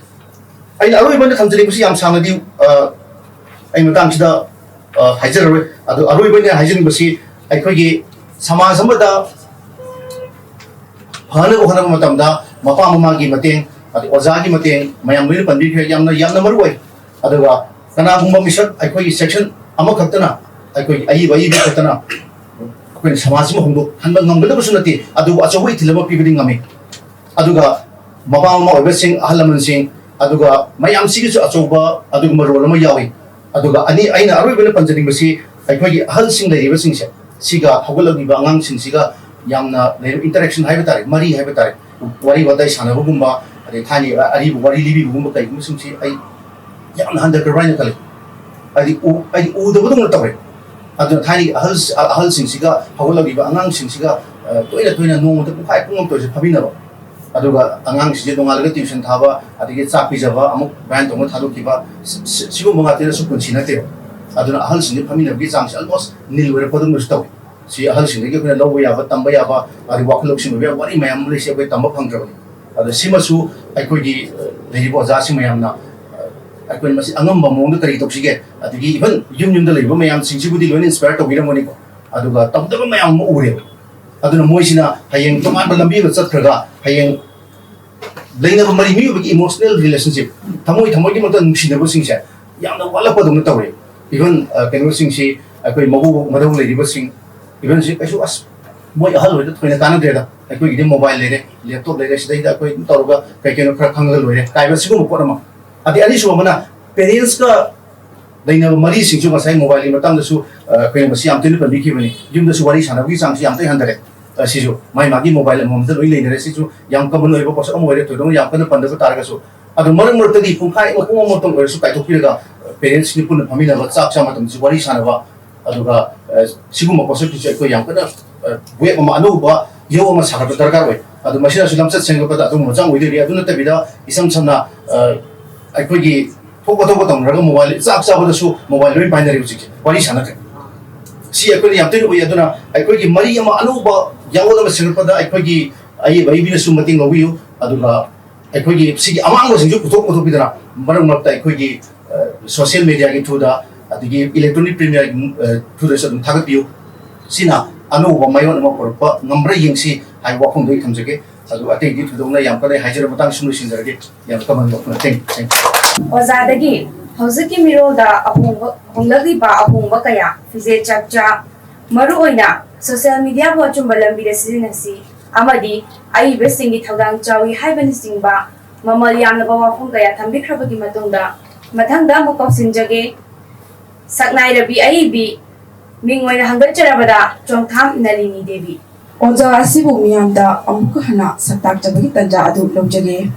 ꯑꯩꯅ ꯑꯔꯣꯏꯕ ꯑꯣꯏꯅ ꯊꯝꯖꯅꯤꯡꯕꯁꯤ ꯌꯥꯝ ꯁꯥꯡꯅꯗꯤ, ꯑ, ꯑꯩ ꯃꯇꯥꯡꯁꯤꯗ ꯑ, ꯍꯥꯏꯖꯔꯔꯣꯏ꯫ ꯑꯗꯨ ꯑꯔꯣꯏꯕ ꯑꯣꯏꯅ ꯍꯥꯏꯖꯅꯤꯡꯕꯁꯤ, ꯑꯩꯈꯣꯏꯒꯤ ꯁꯃꯥꯖ ꯑꯃꯗ ꯐꯅꯕ ꯍꯣꯠꯅꯕ ꯃꯇꯝꯗ ꯃꯄꯥ ꯃꯃꯥꯒꯤ ꯃꯇꯦꯡ, ꯑꯗꯩ ꯑꯣꯖꯥꯒꯤ ꯃꯇꯦꯡ, ꯃꯌꯥꯝ ꯂꯣꯏꯅ ꯄꯟꯕꯤꯈ꯭ꯔꯦ, ꯌꯥꯝꯅ, ꯌꯥꯝꯅ ꯃꯔꯨ ꯑꯣꯏ꯫ ꯑꯗꯨꯒ ꯀꯅꯥꯒꯨꯝꯕ ꯃꯤꯁꯛ, ꯑꯩꯈꯣꯏꯒꯤ section ꯑꯃꯈꯛꯇꯅ, ꯑꯩꯈꯣꯏꯒꯤ ꯑꯏꯕ ꯑꯏꯕꯤ ꯈꯛꯇꯅ ꯑꯩꯈꯣꯏꯅ ꯁꯃꯥꯖꯁꯤꯕꯨ ꯍꯣꯡꯗꯣꯛꯍꯟꯕ ꯉꯝꯒꯗꯕꯁꯨ ꯅꯠꯇꯦ, ꯑꯗꯨꯕꯨ ꯑꯆꯧꯕ ꯏꯊꯤꯜ ꯑꯃ ꯄꯤꯕꯗꯤ ꯉꯝꯃꯤ꯫ ꯑꯗꯨꯒ ꯃꯄꯥ ꯃꯃꯥ ꯑꯣꯏꯕꯁꯤꯡ, ꯑꯍꯜ ꯂꯃꯟꯁꯤꯡ, ꯑꯗꯨꯒ ꯃꯌꯥꯝꯁꯤꯒꯤꯁꯨ ꯑꯆꯧꯕ ꯑꯗꯨꯒꯨꯝꯕ role ꯑꯃ ꯌꯥꯎꯏ꯫ ꯑꯗꯨꯒ ꯑꯅꯤ, ꯑꯩꯅ ꯑꯔꯣꯏꯕꯗ ꯄꯟꯖꯅꯤꯡꯕꯁꯤ, ꯑꯩꯈꯣꯏꯒꯤ ꯑꯍꯜꯁꯤꯡ ꯂꯩꯔꯤꯕꯁꯤꯡꯁꯦ, ꯁꯤꯒ ꯍꯧꯒꯠꯂꯛꯂꯤꯕ ꯑꯉꯥꯡꯁꯤꯡꯁꯤꯒ ꯌꯥꯝꯅ ꯂꯩꯔꯤꯕ interaction ꯍꯥꯏꯕ ꯇꯥꯔꯦ, ꯃꯔꯤ ꯍꯥꯏꯕ ꯇꯥꯔꯦ, ꯋꯥꯔꯤ ꯋꯥꯇꯥꯏ ꯁꯥꯟꯅꯕꯒꯨꯝꯕ, ꯑꯗꯩ ꯊꯥꯏꯅꯒꯤ ꯑꯔꯤꯕ ꯋꯥꯔꯤ ꯂꯤꯕꯤꯕꯒꯨꯝꯕ ꯀꯩꯒꯨꯝꯕꯁꯤꯡꯁꯤ ꯑꯩ ꯌꯥꯝꯅ ꯍꯟꯊꯈ꯭ꯔꯕ꯭ꯔꯥ ꯍꯥꯏꯅ ꯈꯜꯂꯤ꯫ ꯍꯥꯏꯗꯤ ꯎ-, ꯍꯥꯏꯗꯤ ꯎꯗꯕꯗꯧꯅ ꯇꯧꯔꯦ꯫ ꯑꯗꯨꯅ ꯊꯥꯏꯅꯒꯤ ꯑꯍꯜ, ꯑꯍꯜꯁꯤꯡꯁꯤꯒ, ꯍꯧꯒꯠꯂꯛꯂꯤꯕ ꯑꯉꯥꯡꯁꯤꯡꯁꯤꯒ, ꯑ, ꯇꯣꯏꯅ ꯇꯣꯏꯅ ꯅꯣꯡꯃꯗ ꯄꯨꯡꯈꯥꯏ ꯄꯨꯡ ꯑꯃ ꯇꯧꯔꯤꯁꯦ ꯐꯝꯃꯤꯟꯅꯕ꯫ ꯑꯗꯨꯒ ꯑꯉꯥꯡꯁꯤꯡꯁꯦ ꯅꯣꯡꯉꯥꯜꯂꯒ tuition ꯊꯥꯕ, ꯑꯗꯒꯤ ꯆꯥꯛ ꯄꯤꯖꯕ, ꯑꯃꯨꯛ van ꯇꯣꯡꯉ ꯊꯥꯗꯣꯛꯈꯤꯕ, ꯁꯤ-, ꯁꯤ-, ꯁꯤꯒꯨꯝꯕ ꯉꯥꯛꯇꯅꯁꯨ ꯄꯨꯟꯁꯤ ꯅꯠꯇꯦꯕ꯫ ꯑꯗꯨꯅ ꯑꯍꯜꯁꯤꯡꯁꯦ ꯐꯝꯃꯤꯟꯅꯕꯒꯤ ꯆꯥꯡꯁꯦ almost nil ꯑꯣꯏꯔꯛꯄꯗꯧꯅꯁꯨ ꯇꯧꯏ꯫ ꯁꯤ ꯑꯍꯜꯁꯤꯡꯗꯒꯤ ꯑꯩꯈꯣꯏꯅ ꯂꯧꯕ ꯌꯥꯕ, ꯇꯝꯕ ꯌꯥꯕ, ꯑꯗꯩ ꯋꯥꯈꯜ ꯂꯧꯁꯤꯡ ꯑꯣꯏꯕ ꯌꯥꯕ ꯋꯥꯔꯤ ꯃꯌꯥꯝ ꯑꯃ ꯂꯩꯁꯦ ꯑꯩꯈꯣꯏ ꯇꯝꯕ ꯐꯪꯗ꯭ꯔꯕꯅꯤ꯫ ꯑꯗꯣ ꯁꯤꯃꯁꯨ ꯑꯩꯈꯣꯏꯒꯤ, ꯑ, ꯂꯩꯔꯤꯕ ꯑꯣꯖꯥꯁꯤꯡ ꯃꯌꯥꯝꯅ, ꯑ, ꯑꯩꯈꯣꯏꯅ ꯃꯁꯤ ꯑꯉꯝꯕ ꯃꯑꯣꯡꯗ ꯀꯔꯤ ꯇꯧꯁꯤꯒꯦ? ꯑꯗꯒꯤ even ꯌꯨꯝ ꯌꯨꯝꯗ ꯂꯩꯕ ꯃꯌꯥꯝꯁꯤꯡꯁꯤꯕꯨꯗꯤ ꯂꯣꯏꯅ inspire ꯇꯧꯕꯤꯔꯝꯒꯅꯤꯀꯣ꯫ ꯑꯗꯨꯒ ꯇꯧꯗꯕ ꯃꯌꯥꯝ ꯑꯃ ꯎꯔꯦꯕ꯫ ꯑꯗꯨꯅ ꯃꯣꯏꯁꯤꯅ ꯍꯌꯦꯡ ꯇꯣꯉꯥꯟꯕ ꯂꯝꯕꯤ ꯑꯃ ꯆꯠꯈ꯭ꯔꯒ, ꯍꯌꯦꯡ ꯂꯩꯅꯕ ꯃꯔꯤ, ꯃꯤꯑꯣꯏꯕꯒꯤ emotional relationship, ꯊꯃꯣꯏ ꯊꯃꯣꯏꯒꯤ ꯃꯔꯛꯇ ꯅꯨꯡꯁꯤꯅꯕꯁꯤꯡꯁꯦ ꯌꯥꯝꯅ ꯋꯥꯠꯂꯛꯄꯗꯧꯅ ꯇꯧꯔꯦ꯫ Even, ꯑ, ꯀꯩꯅꯣꯁꯤꯡꯁꯤ, ꯑꯩꯈꯣꯏ ꯃꯧ ꯃꯙꯧ ꯂꯩꯔꯤꯕꯁꯤꯡ, even ꯁꯤ ꯀꯩꯁꯨ, "ꯑꯁ, ꯃꯣꯏ ꯑꯍꯜ ꯑꯣꯏꯗ ꯊꯣꯏꯅ ꯀꯥꯟꯅꯗ꯭ꯔꯦꯗ, ꯑꯩꯈꯣꯏꯒꯤꯗꯤ mobile ꯂꯩꯔꯦ, laptop ꯂꯩꯔꯦ, ꯁꯤꯗꯩꯗ ꯑꯩꯈꯣꯏ ꯑꯗꯨꯝ ꯇꯧꯔꯒ ꯀꯩ ꯀꯩꯅꯣ ꯈꯔ ꯈꯪꯉꯒ ꯂꯣꯏꯔꯦ" ꯀꯥꯏꯕ ꯁꯤꯒꯨꯝꯕ ꯄꯣꯠ ꯑꯃ꯫ ꯑꯗꯩ ꯑꯅꯤꯁꯨꯕ ꯑꯃꯅ, parents ꯀ ꯂꯩꯅꯕ ꯃꯔꯤꯁꯤꯡꯁꯨ ꯉꯁꯥꯏ mobile ꯒꯤ ꯃꯇꯥꯡꯗꯁꯨ, ꯑ, ꯑꯩꯈꯣꯏꯅ ꯃꯁꯤ ꯌꯥꯝ ꯇꯣꯏꯅ ꯄꯟꯕꯤꯈꯤꯕꯅꯤ꯫ ꯌꯨꯝꯗꯁꯨ ꯋꯥꯔꯤ ꯁꯥꯟꯅꯕꯒꯤ ꯆꯥꯡꯁꯤ ꯌꯥꯝ ꯇꯣꯏꯅ ꯍꯟꯊꯔꯦ꯫ ꯑ, ꯁꯤꯁꯨ ꯃꯥꯏ ꯃꯥꯒꯤ mobile ꯑꯃꯃꯝꯗ ꯂꯣꯏ ꯂꯩꯅꯔꯦ꯫ ꯁꯤꯁꯨ ꯌꯥꯝ common ꯑꯣꯏꯕ ꯄꯣꯠꯁꯛ ꯑꯃ ꯑꯣꯏꯔꯦ, ꯊꯣꯏꯗꯣꯛꯅ ꯌꯥꯝ ꯀꯟꯅ ꯄꯟꯗꯕ ꯇꯥꯔꯒꯁꯨ꯫ ꯑꯗꯣ ꯃꯔꯛ ꯃꯔꯛꯇꯗꯤ ꯄꯨꯡꯈꯥꯏ ꯑꯃ, ꯄꯨꯡ ꯑꯃꯇꯪ ꯑꯣꯏꯔꯁꯨ ꯀꯥꯏꯊꯣꯛꯄꯤꯔꯒ, parents ꯅꯤ ꯄꯨꯟꯅ ꯐꯝꯃꯤꯟꯅꯕ, ꯆꯥꯛ ꯆꯥ ꯃꯇꯝꯗꯁꯨ ꯋꯥꯔꯤ ꯁꯥꯟꯅꯕ, ꯑꯗꯨꯒ, ꯑ, ꯁꯤꯒꯨꯝꯕ ꯄꯣꯠꯁꯛꯁꯤꯡꯁꯦ ꯑꯩꯈꯣꯏ ꯌꯥꯝ ꯀꯟꯅ, ꯑ, wave ꯑꯃ, ꯑꯅꯧꯕ ꯌꯧ ꯑꯃ ꯁꯥꯒꯠꯄ ꯗꯔꯀꯥꯔ ꯑꯣꯏ꯫ ꯑꯗꯣ ꯃꯁꯤꯅꯁꯨ ꯂꯝꯆꯠ ꯁꯦꯝꯒꯠꯄꯗ ꯑꯗꯨꯒꯨꯝꯕ ꯃꯆꯥꯛ ꯑꯣꯏꯗꯣꯏꯔꯤ꯫ ꯑꯗꯨ ꯅꯠꯇꯕꯤꯗ ꯏꯁꯝ ꯁꯝꯅ, ꯑ, ꯑꯩꯈꯣꯏꯒꯤ ꯊꯣꯛꯄ ꯊꯣꯛꯄ ꯇꯧꯅꯔꯒ mobile, ꯆꯥꯛ ꯆꯥꯕꯗꯁꯨ mobile ꯂꯣꯏ ꯄꯥꯏꯅꯔꯦ ꯍꯧꯖꯤꯛꯁꯦ, ꯋꯥꯔꯤ ꯁꯥꯟꯅꯗ꯭ꯔꯦ꯫ ꯁꯤ ꯑꯩꯈꯣꯏꯅ ꯌꯥꯝ ꯇꯣꯏꯅ ꯎꯏ꯫ ꯑꯗꯨꯅ ꯑꯩꯈꯣꯏꯒꯤ ꯃꯔꯤ ꯑꯃ ꯑꯅꯧꯕ ꯌꯥꯑꯣꯜ ꯑꯃ ꯁꯦꯝꯒꯠꯄꯗ ꯑꯩꯈꯣꯏꯒꯤ ꯑꯏꯕ ꯑꯏꯕꯤꯅꯁꯨ ꯃꯇꯦꯡ ꯂꯧꯕꯤꯌꯨ꯫ ꯑꯗꯨꯒ ꯑꯩꯈꯣꯏꯒꯤ ꯁꯤꯒꯤ ꯑꯃꯥꯡꯕꯁꯤꯡꯁꯨ ꯄꯨꯊꯣꯛ ꯄꯨꯊꯣꯛꯄꯤꯗꯅ, ꯃꯔꯛ ꯃꯔꯛꯇ ꯑꯩꯈꯣꯏꯒꯤ, ꯑ, social media ꯒꯤ through ꯗ ꯑꯗꯒꯤ electronic print media ꯒꯤ, ꯑ, ꯊ꯭ꯔꯨꯗꯁꯨ ꯑꯗꯨꯝ ꯊꯥꯒꯠꯄꯤꯌꯨ꯫ ꯁꯤꯅ ꯑꯅꯧꯕ ꯃꯥꯏꯑꯣꯟ ꯑꯃ ꯄꯨꯔꯛꯄ ꯉꯝꯕ꯭ꯔꯥ ꯌꯦꯡꯁꯤ ꯍꯥꯏꯕ ꯋꯥꯐꯝꯗꯣ ꯑꯩ ꯊꯝꯖꯒꯦ꯫ ꯑꯗꯨ ꯑꯇꯩꯗꯤ ꯊꯣꯏꯗꯣꯛꯅ ꯌꯥꯝ ꯀꯟꯅ ꯍꯥꯏꯖꯔ ꯃꯇꯥꯡ ꯁꯨꯝ ꯂꯣꯏꯁꯤꯟꯖꯔꯒꯦ꯫ ꯌꯥꯝ ꯀꯃꯟ ꯋꯥꯐꯝ꯫ Thank you, thank you꯫ ꯑꯣꯖꯥꯗꯒꯤ ꯍꯧꯖꯤꯛꯀꯤ ꯃꯤꯔꯣꯜꯗ ꯑꯍꯣꯡꯕ, ꯍꯣꯡꯂꯛꯂꯤꯕ ꯑꯍꯣꯡꯕ ꯀꯌꯥ, ꯐꯤꯖꯦꯠ ꯆꯥꯛꯆꯥ, ꯃꯔꯨꯑꯣꯏꯅ social media ꯕꯨ ꯑꯆꯨꯝꯕ ꯂꯝꯕꯤꯗ ꯁꯤꯖꯤꯟꯅꯁꯤ ꯑꯃꯗꯤ ꯑꯏꯕꯁꯤꯡꯒꯤ ꯊꯧꯗꯥꯡ ꯆꯥꯎꯏ ꯍꯥꯏꯕꯅꯆꯤꯡꯕ ꯃꯃꯜ ꯌꯥꯝꯂꯕ ꯋꯥꯐꯝ ꯀꯌꯥ ꯊꯝꯕꯤꯈ꯭ꯔꯕꯒꯤ ꯃꯇꯨꯡꯗ, ꯃꯊꯪꯗ ꯑꯃꯨꯛ ꯀꯧꯁꯤꯟꯖꯒꯦ꯫ ꯁꯛꯅꯥꯏꯔꯕꯤ ꯑꯏꯕꯤ ꯃꯤꯡ ꯑꯣꯏꯅ ꯍꯪꯒꯠꯆꯔꯕꯗ ꯆꯣꯡꯊꯥꯝ ꯅꯂꯤꯅꯤ ꯗꯦꯕꯤ꯫ ꯑꯣꯖꯥ ꯑꯁꯤꯕꯨ ꯃꯤꯌꯥꯝꯗ ꯑꯃꯨꯛꯀ ꯍꯟꯅ ꯁꯛꯇꯥꯛꯆꯕꯒꯤ ꯇꯥꯟꯖꯥ ꯑꯗꯨ ꯂꯧꯖꯒꯦ꯫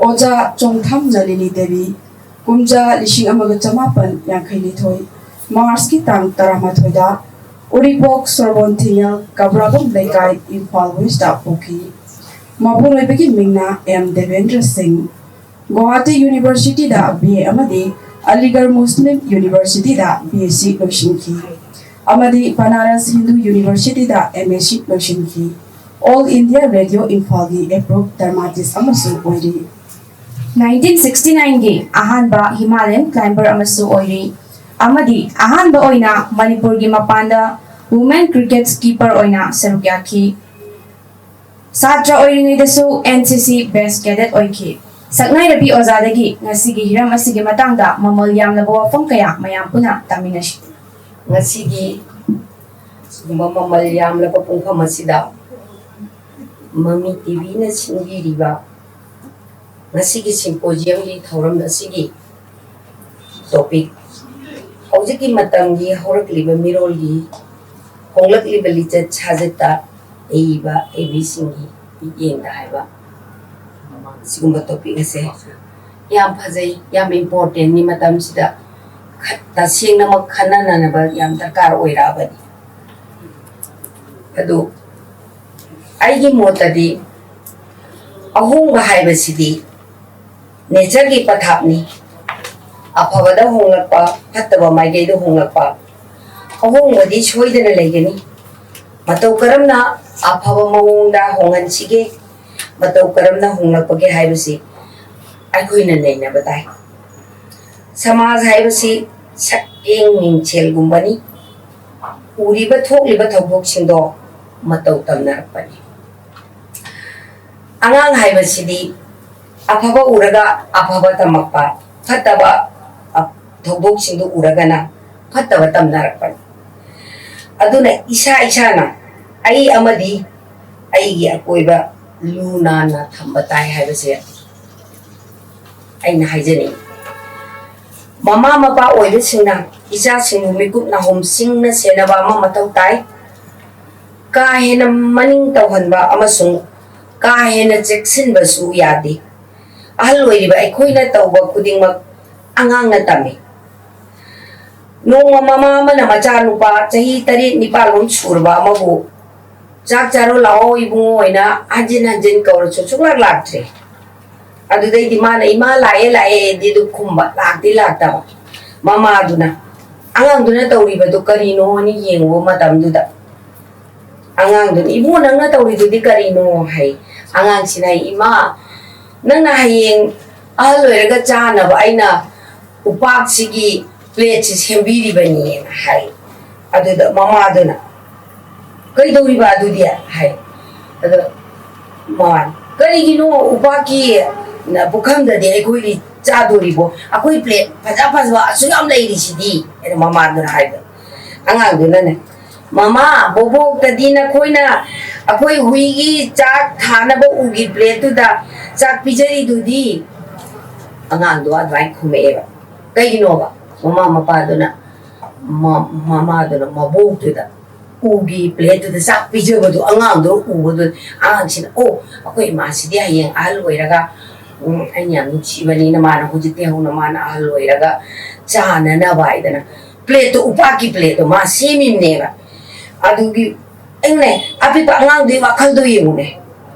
ꯑꯣꯖꯥ ꯆꯣꯡꯊꯥꯝ ꯅꯂꯤꯅꯤ ꯗꯦꯕꯤ, ꯀꯨꯝꯖꯥ ꯂꯤꯁꯤꯡ ꯑꯃꯒ ꯆꯃꯥꯄꯟ ꯌꯥꯡꯈꯩ ꯅꯤꯊꯣꯏ, ꯃꯥꯔꯆꯀꯤ ꯇꯥꯡ ꯇꯔꯥꯃꯥꯊꯣꯏꯗ ꯎꯔꯤꯄꯣꯛ ꯁꯣꯔꯕꯣꯟ ꯊꯤꯉꯦꯜ ꯀꯕ꯭ꯔꯥꯕꯝ ꯂꯩꯀꯥꯏ, ꯏꯝꯐꯥꯜ ꯋꯦꯁꯇ ꯄꯣꯛꯈꯤ꯫ ꯃꯄꯨꯔꯣꯏꯕꯒꯤ ꯃꯤꯡꯅ ꯑꯦꯝ ꯗꯦꯕꯦꯟꯗ꯭ꯔ ꯁꯤꯡ꯫ ꯒꯨꯋꯥꯍꯥꯇꯤ ꯌꯨꯅꯤꯚꯔꯁꯤꯇꯤꯗ ꯕꯤ ꯑꯦ ꯑꯃꯗꯤ ꯑꯂꯤꯒꯔ ꯃꯨꯁꯂꯤꯝ ꯌꯨꯅꯤꯚꯔꯁꯤꯇꯤꯗ ꯕꯤ ꯑꯦꯁ ꯁꯤ ꯂꯣꯏꯁꯤꯟꯈꯤ ꯑꯃꯗꯤ ꯕꯅꯥꯔꯁ ꯍꯤꯟꯗꯨ ꯌꯨꯅꯤꯚꯔꯁꯤꯇꯤꯗ ꯑꯦꯝ ꯑꯦꯁ ꯁꯤ ꯂꯣꯏꯁꯤꯟꯈꯤ꯫ ꯑꯣꯜ ꯏꯟꯗꯤꯌꯥ ꯔꯦꯗꯤꯑꯣ ꯏꯝꯐꯥꯜꯒꯤ approved dramatist ꯑꯃꯁꯨ ꯑꯣꯏꯔꯤ꯫ Nineteen sixty nine ꯒꯤ ꯑꯍꯥꯟꯕ Himalayan climber ꯑꯃꯁꯨ ꯑꯣꯏꯔꯤ ꯑꯃꯗꯤ ꯑꯍꯥꯟꯕ ꯑꯣꯏꯅ ꯃꯅꯤꯄꯨꯔꯒꯤ ꯃꯄꯥꯟꯗ women cricket skipper ꯑꯣꯏꯅ ꯁꯔꯨꯛ ꯌꯥꯈꯤ꯫ ꯁꯥꯇ꯭ꯔ ꯑꯣꯏꯔꯤꯉꯩꯗꯁꯨ N C C best cadet ꯑꯣꯏꯈꯤ꯫ ꯁꯛꯅꯥꯏꯔꯕꯤ ꯑꯣꯖꯥꯗꯒꯤ ꯉꯁꯤꯒꯤ ꯍꯤꯔꯝ ꯑꯁꯤꯒꯤ ꯃꯇꯥꯡꯗ ꯃꯃꯜ ꯌꯥꯝꯂꯕ ꯋꯥꯐꯝ ꯀꯌꯥ ꯃꯌꯥꯝ ꯄꯨꯟꯅ ꯇꯥꯃꯤꯟꯅꯁꯤ꯫ ꯉꯁꯤꯒꯤ ꯁꯤꯒꯨꯝꯕ ꯃꯃꯜ ꯌꯥꯝꯂꯕ ꯄꯨꯡꯐꯝ ꯑꯁꯤꯗ ꯃꯃꯤ ꯇꯤꯚꯤꯅ ꯁꯤꯟꯕꯤꯔꯤꯕ ꯉꯁꯤꯒꯤ symposium ꯒꯤ ꯊꯧꯔꯝ ꯑꯁꯤꯒꯤ topic, ꯍꯧꯖꯤꯛꯀꯤ ꯃꯇꯝꯒꯤ ꯍꯧꯔꯛꯂꯤꯕ ꯃꯤꯔꯣꯜꯒꯤ ꯍꯣꯡꯂꯛꯂꯤꯕ ꯂꯤꯆꯠ ꯁꯥꯖꯠꯇ ꯑꯏꯕ ꯑꯏꯕꯤꯁꯤꯡꯒꯤ ꯃꯤꯠꯌꯦꯡꯗ ꯍꯥꯏꯕ ꯁꯤꯒꯨꯝꯕ topic ꯑꯁꯦ ꯌꯥꯝ ꯐꯖꯩ, ꯌꯥꯝ important ꯅꯤ꯫ ꯃꯇꯝꯁꯤꯗ ꯈ-, ꯇꯁꯦꯡꯅꯃꯛ ꯈꯟꯅꯅꯅꯕ ꯌꯥꯝ ꯗꯔꯀꯥꯔ ꯑꯣꯏꯔꯛꯑꯕꯅꯤ꯫ ꯑꯗꯨ ꯑꯩꯒꯤ ꯃꯣꯠꯇꯗꯤ ꯑꯍꯣꯡꯕ ꯍꯥꯏꯕꯁꯤꯗꯤ nature ꯒꯤ ꯄꯊꯥꯞꯅꯤ꯫ ꯑꯐꯕꯗ ꯍꯣꯡꯂꯛꯄ, ꯐꯠꯇꯕ ꯃꯥꯏꯀꯩꯗ ꯍꯣꯡꯂꯛꯄ, ꯑꯍꯣꯡꯕꯗꯤ ꯁꯣꯏꯗꯅ ꯂꯩꯒꯅꯤ꯫ ꯃꯇꯧ ꯀꯔꯝꯅ ꯑꯐꯕ ꯃꯑꯣꯡꯗ ꯍꯣꯡꯍꯟꯁꯤꯒꯦ, ꯃꯇꯧ ꯀꯔꯝꯅ ꯍꯣꯡꯂꯛꯄꯒꯦ ꯍꯥꯏꯕꯁꯤ ꯑꯩꯈꯣꯏꯅ ꯅꯩꯅꯕ ꯇꯥꯏ꯫ ꯁꯃꯥꯖ ꯍꯥꯏꯕꯁꯤ ꯁꯛꯌꯦꯡ ꯃꯤꯡꯁꯦꯜꯒꯨꯝꯕꯅꯤ꯫ ꯎꯔꯤꯕ ꯊꯣꯛꯂꯤꯕ ꯊꯧꯗꯣꯛꯁꯤꯡꯗꯣ ꯃꯇꯧ ꯇꯝꯅꯔꯛꯄꯅꯤ꯫ ꯑꯉꯥꯡ ꯍꯥꯏꯕꯁꯤꯗꯤ ꯑꯐꯕ ꯎꯔꯒ ꯑꯐꯕ ꯇꯝꯃꯛꯄ, ꯐꯠꯇꯕ, ꯑ, ꯊꯧꯗꯣꯛꯁꯤꯡꯗꯨ ꯎꯔꯒꯅ ꯐꯠꯇꯕ ꯇꯝꯅꯔꯛꯄꯅꯤ꯫ ꯑꯗꯨꯅ ꯏꯁꯥ ꯏꯁꯥꯅ ꯑꯩ ꯑꯃꯗꯤ ꯑꯩꯒꯤ ꯑꯀꯣꯏꯕ ꯂꯨ ꯅꯥꯟꯅ ꯊꯝꯕ ꯇꯥꯏ ꯍꯥꯏꯕꯁꯦ ꯑꯩꯅ ꯍꯥꯏꯖꯅꯤꯡꯏ꯫ ꯃꯃꯥ ꯃꯄꯥ ꯑꯣꯏꯕꯁꯤꯡꯅ ꯏꯆꯥꯁꯤꯡꯕꯨ ꯃꯤꯀꯨꯞ ꯅꯥꯍꯨꯝ ꯁꯤꯡꯅ ꯁꯦꯟꯅꯕ ꯑꯃ ꯃꯊꯧ ꯇꯥꯏ꯫ ꯀꯥ ꯍꯦꯟꯅ ꯃꯅꯤꯡ ꯇꯧꯍꯟꯕ ꯑꯃꯁꯨꯡ ꯀꯥ ꯍꯦꯟꯅ ꯆꯦꯛꯁꯤꯟꯕꯁꯨ ꯌꯥꯗꯦ꯫ ꯑꯍꯜ ꯑꯣꯏꯔꯤꯕ ꯑꯩꯈꯣꯏꯅ ꯇꯧꯕ ꯈꯨꯗꯤꯡꯃꯛ ꯑꯉꯥꯡꯅ ꯇꯝꯃꯤ꯫ ꯅꯣꯡꯃ ꯃꯃꯥ ꯑꯃꯅ ꯃꯆꯥꯅꯨꯄꯥ ꯆꯍꯤ ꯇꯔꯦꯠ ꯅꯤꯄꯥꯜ ꯂꯣꯝ ꯁꯨꯔꯕ ꯑꯃꯕꯨ, "ꯆꯥꯛ ꯆꯥꯔꯣ ꯂꯥꯛꯑꯣ ꯏꯕꯨꯡꯉꯣ" ꯍꯥꯏꯅ ꯍꯟꯖꯤꯟ ꯍꯟꯖꯤꯟ ꯀꯧꯔꯁꯨ ꯁꯨꯡꯂꯥꯛ ꯂꯥꯛꯇ꯭ꯔꯦ꯫ ꯑꯗꯨꯗꯩꯗꯤ ꯃꯥꯅ "ꯏꯃꯥ ꯂꯥꯛꯑꯦ, ꯂꯥꯛꯑꯦ"ꯗꯤ ꯑꯗꯨ ꯈꯨꯝꯕ, ꯂꯥꯛꯇꯤ ꯂꯥꯛꯇꯕ꯫ ꯃꯃꯥꯗꯨꯅ, ꯑꯉꯥꯡꯗꯨꯅ ꯇꯧꯔꯤꯕꯗꯨ ꯀꯔꯤꯅꯣ ꯍꯥꯏꯅ ꯌꯦꯡꯉꯨꯕ ꯃꯇꯝꯗꯨꯗ ꯑꯉꯥꯡꯗꯨꯅ, "ꯏꯕꯨꯡꯉꯣ, ꯅꯪꯅ ꯇꯧꯔꯤꯗꯨꯗꯤ ꯀꯔꯤꯅꯣ?" ꯍꯥꯏ꯫ ꯑꯉꯥꯡꯁꯤꯅ ꯍꯥꯏ, "ꯏꯃꯥ, ꯅꯪꯅ ꯍꯌꯦꯡ ꯑꯍꯜ ꯑꯣꯏꯔꯒ ꯆꯥꯅꯕ ꯑꯩꯅ ꯎꯄꯥꯛꯁꯤꯒꯤ ꯄ꯭ꯂꯦꯠꯁꯤ ꯁꯦꯝꯕꯤꯔꯤꯕꯅꯤꯅ" ꯍꯥꯏ꯫ ꯑꯗꯨꯗ ꯃꯃꯥꯗꯨꯅ, "ꯀꯩꯗꯧꯔꯤꯕ ꯑꯗꯨꯗꯤ?" ꯍꯥꯏ꯫ ꯑꯗꯣ ꯃꯃꯥꯅ, "ꯀꯔꯤꯒꯤꯅꯣ ꯎꯄꯥꯛꯀꯤ ꯄꯨꯈꯝꯗꯗꯤ ꯑꯩꯈꯣꯏꯒꯤ ꯆꯥꯗꯣꯔꯤꯕꯣ? ꯑꯩꯈꯣꯏ ꯄ꯭ꯂꯦꯠ ꯐꯖ ꯐꯖꯕ ꯑꯁꯨꯛ ꯌꯥꯝ ꯂꯩꯔꯤꯁꯤꯗꯤ?" ꯍꯥꯏꯅ ꯃꯃꯥꯗꯨꯅ ꯍꯥꯏꯕ꯫ ꯑꯉꯥꯡꯗꯨꯅꯅꯦ, "ꯃꯃꯥ, ꯕꯣꯕꯣꯛꯇꯗꯤ ꯅꯈꯣꯏꯅ ꯑꯩꯈꯣꯏ ꯍꯨꯏꯒꯤ ꯆꯥꯛ ꯊꯥꯅꯕ ꯎꯒꯤ ꯄ꯭ꯂꯦꯠꯇꯨꯗ ꯆꯥꯛ ꯄꯤꯖꯔꯤꯗꯨꯗꯤ?" ꯑꯉꯥꯡꯗꯣ ꯑꯗꯨꯃꯥꯏꯅ ꯈꯨꯝꯃꯛꯑꯦꯕ꯫ ꯀꯩꯒꯤꯅꯣꯕ? ꯃꯃꯥ ꯃꯄꯥꯗꯨꯅ, ꯃ-, ꯃꯃꯥꯗꯨꯅ ꯃꯕꯣꯛꯇꯨꯗ ꯎꯒꯤ ꯄ꯭ꯂꯦꯠꯇꯨꯗ ꯆꯥꯛ ꯄꯤꯖꯕꯗꯣ ꯑꯉꯥꯡꯗꯣ ꯎꯕꯗꯨ, ꯑꯉꯥꯡꯁꯤꯅ, "ꯑꯣ, ꯑꯩꯈꯣꯏ ꯏꯃꯥꯁꯤꯗꯤ ꯍꯌꯦꯡ ꯑꯍꯜ ꯑꯣꯏꯔꯒ, ꯎꯝ, ꯑꯩꯅ ꯌꯥꯝ ꯅꯨꯡꯁꯤꯕꯅꯤꯅ ꯃꯥꯅ ꯍꯧꯖꯤꯛꯇꯤ ꯍꯧꯅ ꯃꯥꯅ ꯑꯍꯜ ꯑꯣꯏꯔꯒ ꯆꯥꯅꯅꯕ" ꯍꯥꯏꯗꯅ ꯄ꯭ꯂꯦꯠꯇꯣ, ꯎꯄꯥꯛꯀꯤ ꯄ꯭ꯂꯦꯠꯇꯣ ꯃꯥ ꯁꯦꯝꯃꯤꯕꯅꯦꯕ꯫ ꯑꯗꯨꯒꯤ ꯑꯩꯅꯅꯦ, ꯑꯄꯤꯛꯄ ꯑꯉꯥꯡꯗꯨꯒꯤ ꯋꯥꯈꯜꯗꯣ ꯌꯦꯡꯉꯨꯅꯦ꯫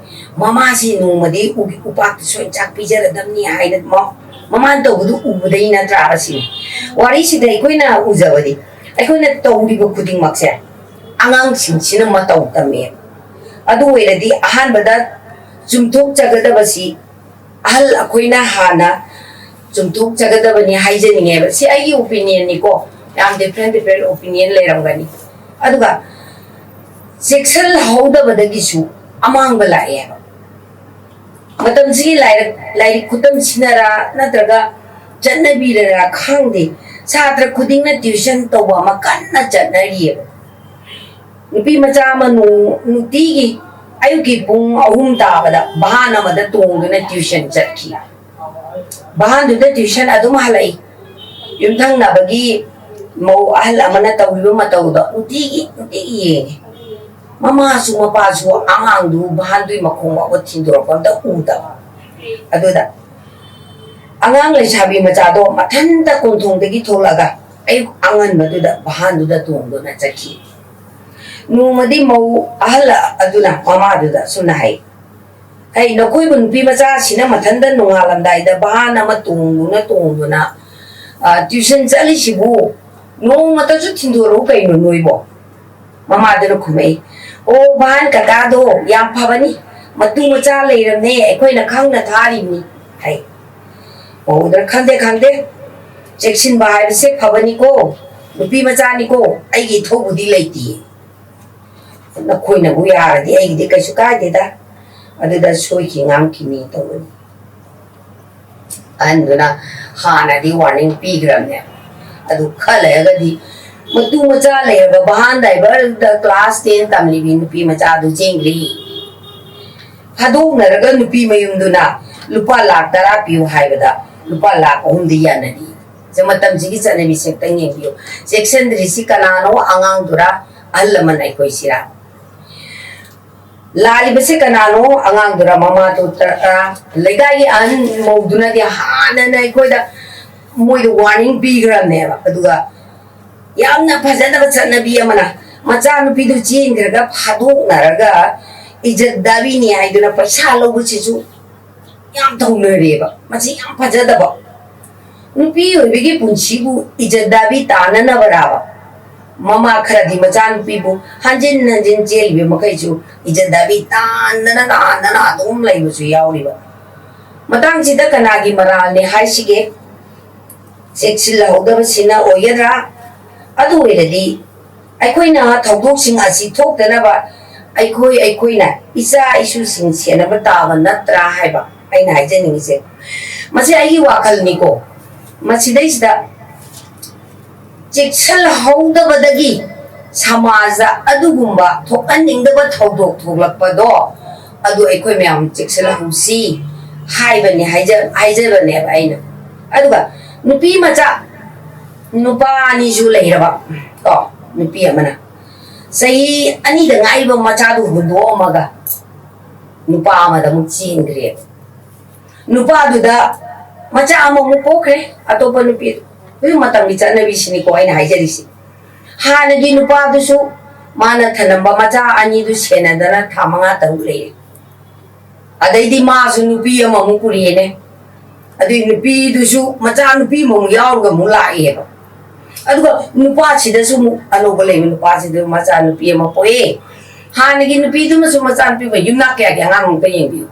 ꯃꯃꯥꯁꯤ ꯅꯣꯡꯃꯗꯤ ꯎꯒꯤ ꯎꯄꯥꯛꯇ ꯁꯣꯏ ꯆꯥꯛ ꯄꯤꯖꯔꯗꯕꯅꯤ ꯍꯥꯏꯅ ꯃ-, ꯃꯃꯥꯅ ꯇꯧꯕꯗꯨ ꯎꯕꯗꯩ ꯅꯠꯇ꯭ꯔꯥꯕ ꯁꯤꯅꯤ꯫ ꯋꯥꯔꯤꯁꯤꯗ ꯑꯩꯈꯣꯏꯅ ꯎꯖꯕꯗꯤ, ꯑꯩꯈꯣꯏꯅ ꯇꯧꯔꯤꯕ ꯈꯨꯗꯤꯡꯃꯛꯁꯦ ꯑꯉꯥꯡꯁꯤꯡꯁꯤꯅ ꯃꯇꯧ ꯇꯝꯃꯦ꯫ ꯑꯗꯨ ꯑꯣꯏꯔꯗꯤ ꯑꯍꯥꯟꯕꯗ ꯆꯨꯝꯊꯣꯛꯆꯒꯗꯕꯁꯤ, ꯑꯍꯜ ꯑꯩꯈꯣꯏꯅ ꯍꯥꯟꯅ ꯆꯨꯝꯊꯣꯛꯆꯒꯗꯕꯅꯤ ꯍꯥꯏꯖꯅꯤꯡꯉꯦꯕ꯫ ꯁꯤ ꯑꯩꯒꯤ opinion ꯅꯤꯀꯣ, ꯌꯥꯝ different different opinion ꯂꯩꯔꯝꯒꯅꯤ꯫ ꯑꯗꯨꯒ ꯆꯦꯛꯁꯤꯜꯍꯧꯗꯕꯗꯒꯤꯁꯨ ꯑꯃꯥꯡꯕ ꯂꯥꯛꯑꯦꯕ꯫ ꯃꯇꯝꯁꯤꯒꯤ ꯂꯥꯏꯔꯤꯛ ꯂꯥꯏꯔꯤꯛ ꯈꯨꯇꯝꯁꯤꯅꯔꯥ ꯅꯠꯇ꯭ꯔꯒ ꯆꯠꯅꯕꯤꯔꯔꯥ ꯈꯪꯗꯦ, ꯁꯥꯇ꯭ꯔ ꯈꯨꯗꯤꯡꯅ tuition ꯇꯧꯕ ꯑꯃ ꯀꯟꯅ ꯆꯠꯅꯔꯤꯑꯕ꯫ ꯅꯨꯄꯤ ꯃꯆꯥ ꯑꯃ ꯅꯨꯡꯇꯤꯒꯤ ꯑꯌꯨꯛꯀꯤ ꯄꯨꯡ ꯑꯍꯨꯝ ꯇꯥꯕꯗ ꯚꯥꯟ ꯑꯃꯗ ꯇꯣꯡꯗꯨꯅ tuition ꯆꯠꯈꯤ꯫ ꯚꯥꯟꯗꯨꯗ tuition ꯑꯗꯨꯝ ꯍꯜꯂꯛꯏ꯫ ꯌꯨꯝꯊꯪꯅꯕꯒꯤ ꯃꯧ ꯑꯍꯜ ꯑꯃꯅ ꯇꯧꯔꯤꯕ ꯃꯇꯧꯗꯣ ꯅꯨꯡꯇꯤꯒꯤ ꯅꯨꯡꯇꯤꯒꯤ ꯌꯦꯡꯉꯤ꯫ ꯃꯃꯥꯁꯨ ꯃꯄꯥꯁꯨ ꯑꯉꯥꯡꯗꯨ ꯚꯥꯟꯗꯨꯒꯤ ꯃꯈꯣꯡ ꯐꯥꯎꯕ ꯊꯤꯟꯗꯣꯔꯛꯄ ꯑꯝꯇ ꯎꯗꯕ꯫ ꯑꯗꯨꯗ ꯑꯉꯥꯡ ꯂꯩꯁꯥꯕꯤ ꯃꯆꯥꯗꯣ ꯃꯊꯟꯇ ꯀꯣꯟꯊꯣꯡꯗꯒꯤ ꯊꯣꯛꯂꯛꯑꯒ ꯑꯌꯨꯛ ꯑꯉꯟꯕꯗꯨꯗ ꯚꯥꯟꯗꯨꯗ ꯇꯣꯡꯗꯨꯅ ꯆꯠꯈꯤ꯫ ꯅꯣꯡꯃꯗꯤ ꯃꯧ ꯑꯍꯜ ꯑꯗꯨꯅ ꯃꯃꯥꯗꯨꯗ ꯑꯁꯨꯝꯅ ꯍꯥꯏ, "ꯑꯩ ꯅꯈꯣꯏꯕꯨ ꯅꯨꯄꯤ ꯃꯆꯥꯁꯤꯅ ꯃꯊꯟꯇ ꯅꯣꯡꯉꯥꯜꯂꯝꯗꯥꯏꯗ ꯚꯥꯟ ꯑꯃ ꯇꯣꯡꯗꯨꯅ ꯇꯣꯡꯗꯨꯅ tuition ꯆꯠꯂꯤꯁꯤꯕꯨ ꯅꯣꯡꯃꯇꯁꯨ ꯊꯤꯟꯗꯣꯔꯛꯎ ꯀꯩꯅꯣ ꯅꯣꯏꯕꯣ?" ꯃꯃꯥꯗꯨꯅ ꯈꯨꯝꯃꯛꯏ, "ꯑꯣ ꯚꯥꯟ ꯀꯀꯥꯗꯣ ꯌꯥꯝ ꯐꯕꯅꯤ, ꯃꯇꯨ ꯃꯆꯥ ꯂꯩꯔꯝꯅꯦ, ꯑꯩꯈꯣꯏꯅ ꯈꯪꯅ ꯊꯥꯔꯤꯕꯅꯤ" ꯍꯥꯏ꯫ ꯃꯧꯗꯨꯅ, "ꯈꯪꯗꯦ ꯈꯪꯗꯦ, ꯆꯦꯛꯁꯤꯟꯕ ꯍꯥꯏꯕꯁꯦ ꯐꯕꯅꯤꯀꯣ, ꯅꯨꯄꯤ ꯃꯆꯥꯅꯤꯀꯣ, ꯑꯩꯒꯤ ꯏꯊꯧꯕꯨꯗꯤ ꯂꯩꯇꯦ꯫ ꯅꯈꯣꯏꯅꯕꯨ ꯌꯥꯔꯗꯤ ꯑꯩꯒꯤꯗꯤ ꯀꯩꯁꯨ ꯀꯥꯏꯗꯦꯗ, ꯑꯗꯨꯗ ꯁꯣꯏꯈꯤ ꯉꯥꯝꯈꯤꯅꯤ ꯇꯧꯕꯅꯤ"꯫ ꯑꯍꯟꯗꯨꯅ ꯍꯥꯟꯅꯗꯤ warning ꯄꯤꯈ꯭ꯔꯕꯅꯦ꯫ ꯑꯗꯨ ꯈꯔ ꯂꯩꯔꯒꯗꯤ ꯃꯇꯨ ꯃꯆꯥ ꯂꯩꯔꯕ ꯚꯥꯟ driver ꯗ class ten ꯇꯝꯂꯤꯕꯤ ꯅꯨꯄꯤ ꯃꯆꯥꯗꯨ ꯆꯦꯟꯈ꯭ꯔꯦ꯫ ꯐꯥꯗꯣꯛꯅꯔꯒ ꯅꯨꯄꯤ ꯃꯌꯨꯝꯗꯨꯅ ꯂꯨꯄꯥ ꯂꯥꯈ ꯇꯔꯥ ꯄꯤꯌꯨ ꯍꯥꯏꯕꯗ ꯂꯨꯄꯥ ꯂꯥꯈ ꯑꯍꯨꯝꯗꯤ ꯌꯥꯅꯔꯤ꯫ ꯁꯦ, ꯃꯇꯝꯁꯤꯒꯤ ꯆꯠꯅꯕꯤꯁꯦ ꯑꯝꯇꯪ ꯌꯦꯡꯕꯤꯌꯨ꯫ ꯆꯦꯛꯁꯤꯟꯗ꯭ꯔꯤꯁꯤ ꯀꯅꯥꯅꯣ? ꯑꯉꯥꯡꯗꯨꯔꯥ, ꯑꯍꯜ ꯂꯃꯟ ꯑꯩꯈꯣꯏꯁꯤꯔꯥ? ꯂꯥꯜꯂꯤꯕꯁꯦ ꯀꯅꯥꯅꯣ? ꯑꯉꯥꯡꯗꯨꯔ ꯃꯃꯥꯗꯨꯔ? ꯂꯩꯀꯥꯏꯒꯤ ꯑꯍꯟ ꯃꯧꯗꯨꯅꯗꯤ ꯍꯥꯟꯅꯅ ꯑꯩꯈꯣꯏꯗ, ꯃꯣꯏꯗ warning ꯄꯤꯈ꯭ꯔꯕꯅꯦꯕ꯫ ꯑꯗꯨꯒ ꯌꯥꯝꯅ ꯐꯖꯗꯕ ꯆꯠꯅꯕꯤ ꯑꯃꯅ ꯃꯆꯥꯅꯨꯄꯤꯗꯨ ꯆꯦꯟꯈ꯭ꯔꯒ ꯐꯥꯗꯣꯛꯅꯔꯒ ꯏꯖꯠ ꯗꯥꯕꯤꯅꯤ ꯍꯥꯏꯗꯨꯅ ꯄꯩꯁꯥ ꯂꯧꯕꯁꯤꯁꯨ ꯌꯥꯝ ꯇꯧꯅꯔꯦꯕ꯫ ꯃꯁꯤ ꯌꯥꯝ ꯐꯖꯗꯕ꯫ ꯅꯨꯄꯤ ꯑꯣꯏꯕꯒꯤ ꯄꯨꯟꯁꯤꯕꯨ ꯏꯖꯠ ꯗꯥꯕꯤ ꯇꯥꯅꯅꯕꯔꯥꯕ? ꯃꯃꯥ ꯈꯔꯗꯤ ꯃꯆꯥꯅꯨꯄꯤꯕꯨ ꯍꯟꯖꯤꯟ ꯍꯟꯖꯤꯟ ꯆꯦꯜꯂꯤꯕ ꯃꯈꯩꯁꯨ ꯏꯖꯠ ꯗꯥꯕꯤ ꯇꯥꯟꯗꯅ ꯇꯥꯟꯗꯅ ꯑꯗꯨꯝ ꯂꯩꯕꯁꯨ ꯌꯥꯎꯔꯤꯕ꯫ ꯃꯇꯥꯡꯁꯤꯗ ꯀꯅꯥꯒꯤ ꯃꯔꯥꯜꯅꯤ ꯍꯥꯏꯁꯤꯒꯦ? ꯆꯦꯛꯁꯤꯜꯍꯧꯗꯕꯁꯤꯅ ꯑꯣꯏꯒꯗ꯭ꯔꯥ? ꯑꯗꯨ ꯑꯣꯏꯔꯗꯤ ꯑꯩꯈꯣꯏꯅ ꯊꯧꯗꯣꯛꯁꯤꯡ ꯑꯁꯤ ꯊꯣꯛꯇꯅꯕ ꯑꯩꯈꯣꯏ ꯑꯩꯈꯣꯏꯅ ꯏꯆꯥ ꯏꯁꯨꯁꯤꯡ ꯁꯦꯟꯅꯕ ꯇꯥꯕ ꯅꯠꯇ꯭ꯔꯥ ꯍꯥꯏꯕ ꯑꯩꯅ ꯍꯥꯏꯖꯅꯤꯡꯉꯤꯁꯦ꯫ ꯃꯁꯤ ꯑꯩꯒꯤ ꯋꯥꯈꯜꯅꯤꯀꯣ꯫ ꯃꯁꯤꯗꯩꯁꯤꯗ ꯆꯦꯛꯁꯤꯜꯍꯧꯗꯕꯗꯒꯤ ꯁꯃꯥꯖꯗ ꯑꯗꯨꯒꯨꯝꯕ ꯊꯣꯛꯍꯟꯅꯤꯡꯗꯕ ꯊꯧꯗꯣꯛ ꯊꯣꯛꯂꯛꯄꯗꯣ, ꯑꯗꯨ ꯑꯩꯈꯣꯏ ꯃꯌꯥꯝ ꯆꯦꯛꯁꯤꯜꯍꯧꯁꯤ ꯍꯥꯏꯕꯅꯤ, ꯍꯥꯏꯖ-, ꯍꯥꯏꯖꯕꯅꯦꯕ ꯑꯩꯅ꯫ ꯑꯗꯨꯒ ꯅꯨꯄꯤ ꯃꯆꯥ, ꯅꯨꯄꯥ ꯑꯅꯤꯁꯨ ꯂꯩꯔꯕ ꯀꯣ, ꯅꯨꯄꯤ ꯑꯃꯅ ꯆꯍꯤ ꯑꯅꯤꯗ ꯉꯥꯏꯔꯤꯕ ꯃꯆꯥꯗꯨ ꯍꯨꯟꯗꯣꯛꯑꯝꯃꯒ ꯅꯨꯄꯥ ꯑꯃꯗ ꯑꯃꯨꯛ ꯆꯦꯟꯈ꯭ꯔꯦꯕ꯫ ꯅꯨꯄꯥꯗꯨꯗ ꯃꯆꯥ ꯑꯃꯃꯨꯛ ꯄꯣꯛꯈ꯭ꯔꯦ, ꯑꯇꯣꯞꯄ ꯅꯨꯄꯤ꯫ ꯍꯧꯖꯤꯛ ꯃꯇꯝꯒꯤ ꯆꯠꯅꯕꯤꯁꯤꯅꯤꯀꯣ ꯑꯩꯅ ꯍꯥꯏꯖꯔꯤꯁꯤ꯫ ꯍꯥꯟꯅꯒꯤ ꯅꯨꯄꯥꯗꯨꯁꯨ ꯃꯥꯅ ꯊꯅꯝꯕ ꯃꯆꯥ ꯑꯅꯤꯗꯨ ꯁꯦꯟꯅꯗꯅ ꯊꯥ ꯃꯉꯥ ꯇꯔꯨꯛ ꯂꯩꯔꯦ꯫ ꯑꯗꯩꯗꯤ ꯃꯥꯁꯨ ꯅꯨꯄꯤ ꯑꯃꯃꯨꯛ ꯄꯨꯔꯛꯑꯦꯅꯦ꯫ ꯑꯗꯨꯏ ꯅꯨꯄꯤꯗꯨꯁꯨ ꯃꯆꯥ ꯅꯨꯄꯤ ꯑꯃꯃꯨꯛ ꯌꯥꯎꯔꯒ ꯑꯃꯨꯛ ꯂꯥꯛꯑꯦꯕ꯫ ꯑꯗꯨꯒ ꯅꯨꯄꯥꯁꯤꯗꯁꯨ ꯑꯃꯨꯛ ꯑꯅꯧꯕ ꯂꯩꯕ ꯅꯨꯄꯥꯁꯤꯗ ꯃꯆꯥ ꯅꯨꯄꯤ ꯑꯃ ꯄꯣꯛꯑꯦ꯫ ꯍꯥꯟꯅꯒꯤ ꯅꯨꯄꯤꯗꯨꯅꯁꯨ ꯃꯆꯥ ꯅꯨꯄꯤ ꯑꯃ, ꯌꯨꯝꯅꯥꯛ ꯀꯌꯥꯒꯤ ꯑꯉꯥꯡ ꯑꯃꯨꯛꯇ ꯌꯦꯡꯕꯤꯌꯨ꯫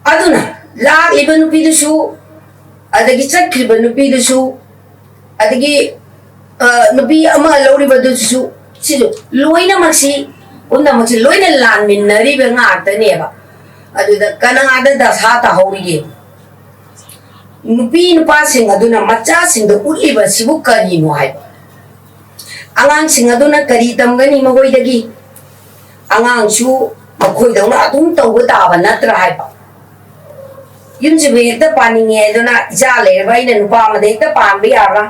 ꯑꯗꯨꯅ ꯂꯥꯛꯂꯤꯕ ꯅꯨꯄꯤꯗꯨꯁꯨ, ꯑꯗꯒꯤ ꯆꯠꯈ꯭ꯔꯤꯕ ꯅꯨꯄꯤꯗꯨꯁꯨ, ꯑꯗꯒꯤ, ꯑ, ꯅꯨꯄꯤ ꯑꯃ ꯂꯧꯔꯤꯕꯗꯨꯁꯨ, ꯁꯤꯁꯨ ꯂꯣꯏꯅꯃꯛꯁꯤ, ꯄꯨꯝꯅꯃꯛꯁꯤ ꯂꯣꯏꯅ ꯂꯥꯟꯃꯤꯟꯅꯔꯤꯕ ꯉꯥꯛꯇꯅꯦꯕ꯫ ꯑꯗꯨꯗ ꯀꯅꯥꯗ ꯗꯁꯥ ꯇꯥꯍꯧꯔꯤꯒꯦ? ꯅꯨꯄꯤ ꯅꯨꯄꯥꯁꯤꯡ ꯑꯗꯨꯅ ꯃꯆꯥꯁꯤꯡꯗ ꯎꯠꯂꯤꯕꯁꯤꯕꯨ ꯀꯔꯤꯅꯣ ꯍꯥꯏꯕ? ꯑꯉꯥꯡꯁꯤꯡ ꯑꯗꯨꯅ ꯀꯔꯤ ꯇꯝꯒꯅꯤ ꯃꯈꯣꯏꯗꯒꯤ? ꯑꯉꯥꯡꯁꯨ ꯃꯈꯣꯏꯗꯧꯅ ꯑꯗꯨꯝ ꯇꯧꯕ ꯇꯥꯕ ꯅꯠꯇ꯭ꯔꯥ ꯍꯥꯏꯕ? ꯌꯨꯝꯁꯤꯕꯨ ꯍꯦꯛꯇ ꯄꯥꯅꯤꯡꯉꯦ ꯍꯥꯏꯗꯨꯅ, ꯏꯆꯥ ꯂꯩꯔꯕ ꯑꯩꯅ ꯅꯨꯄꯥ ꯑꯃꯗ ꯍꯦꯛꯇ ꯄꯥꯟꯕ ꯌꯥꯕ꯭ꯔꯥ?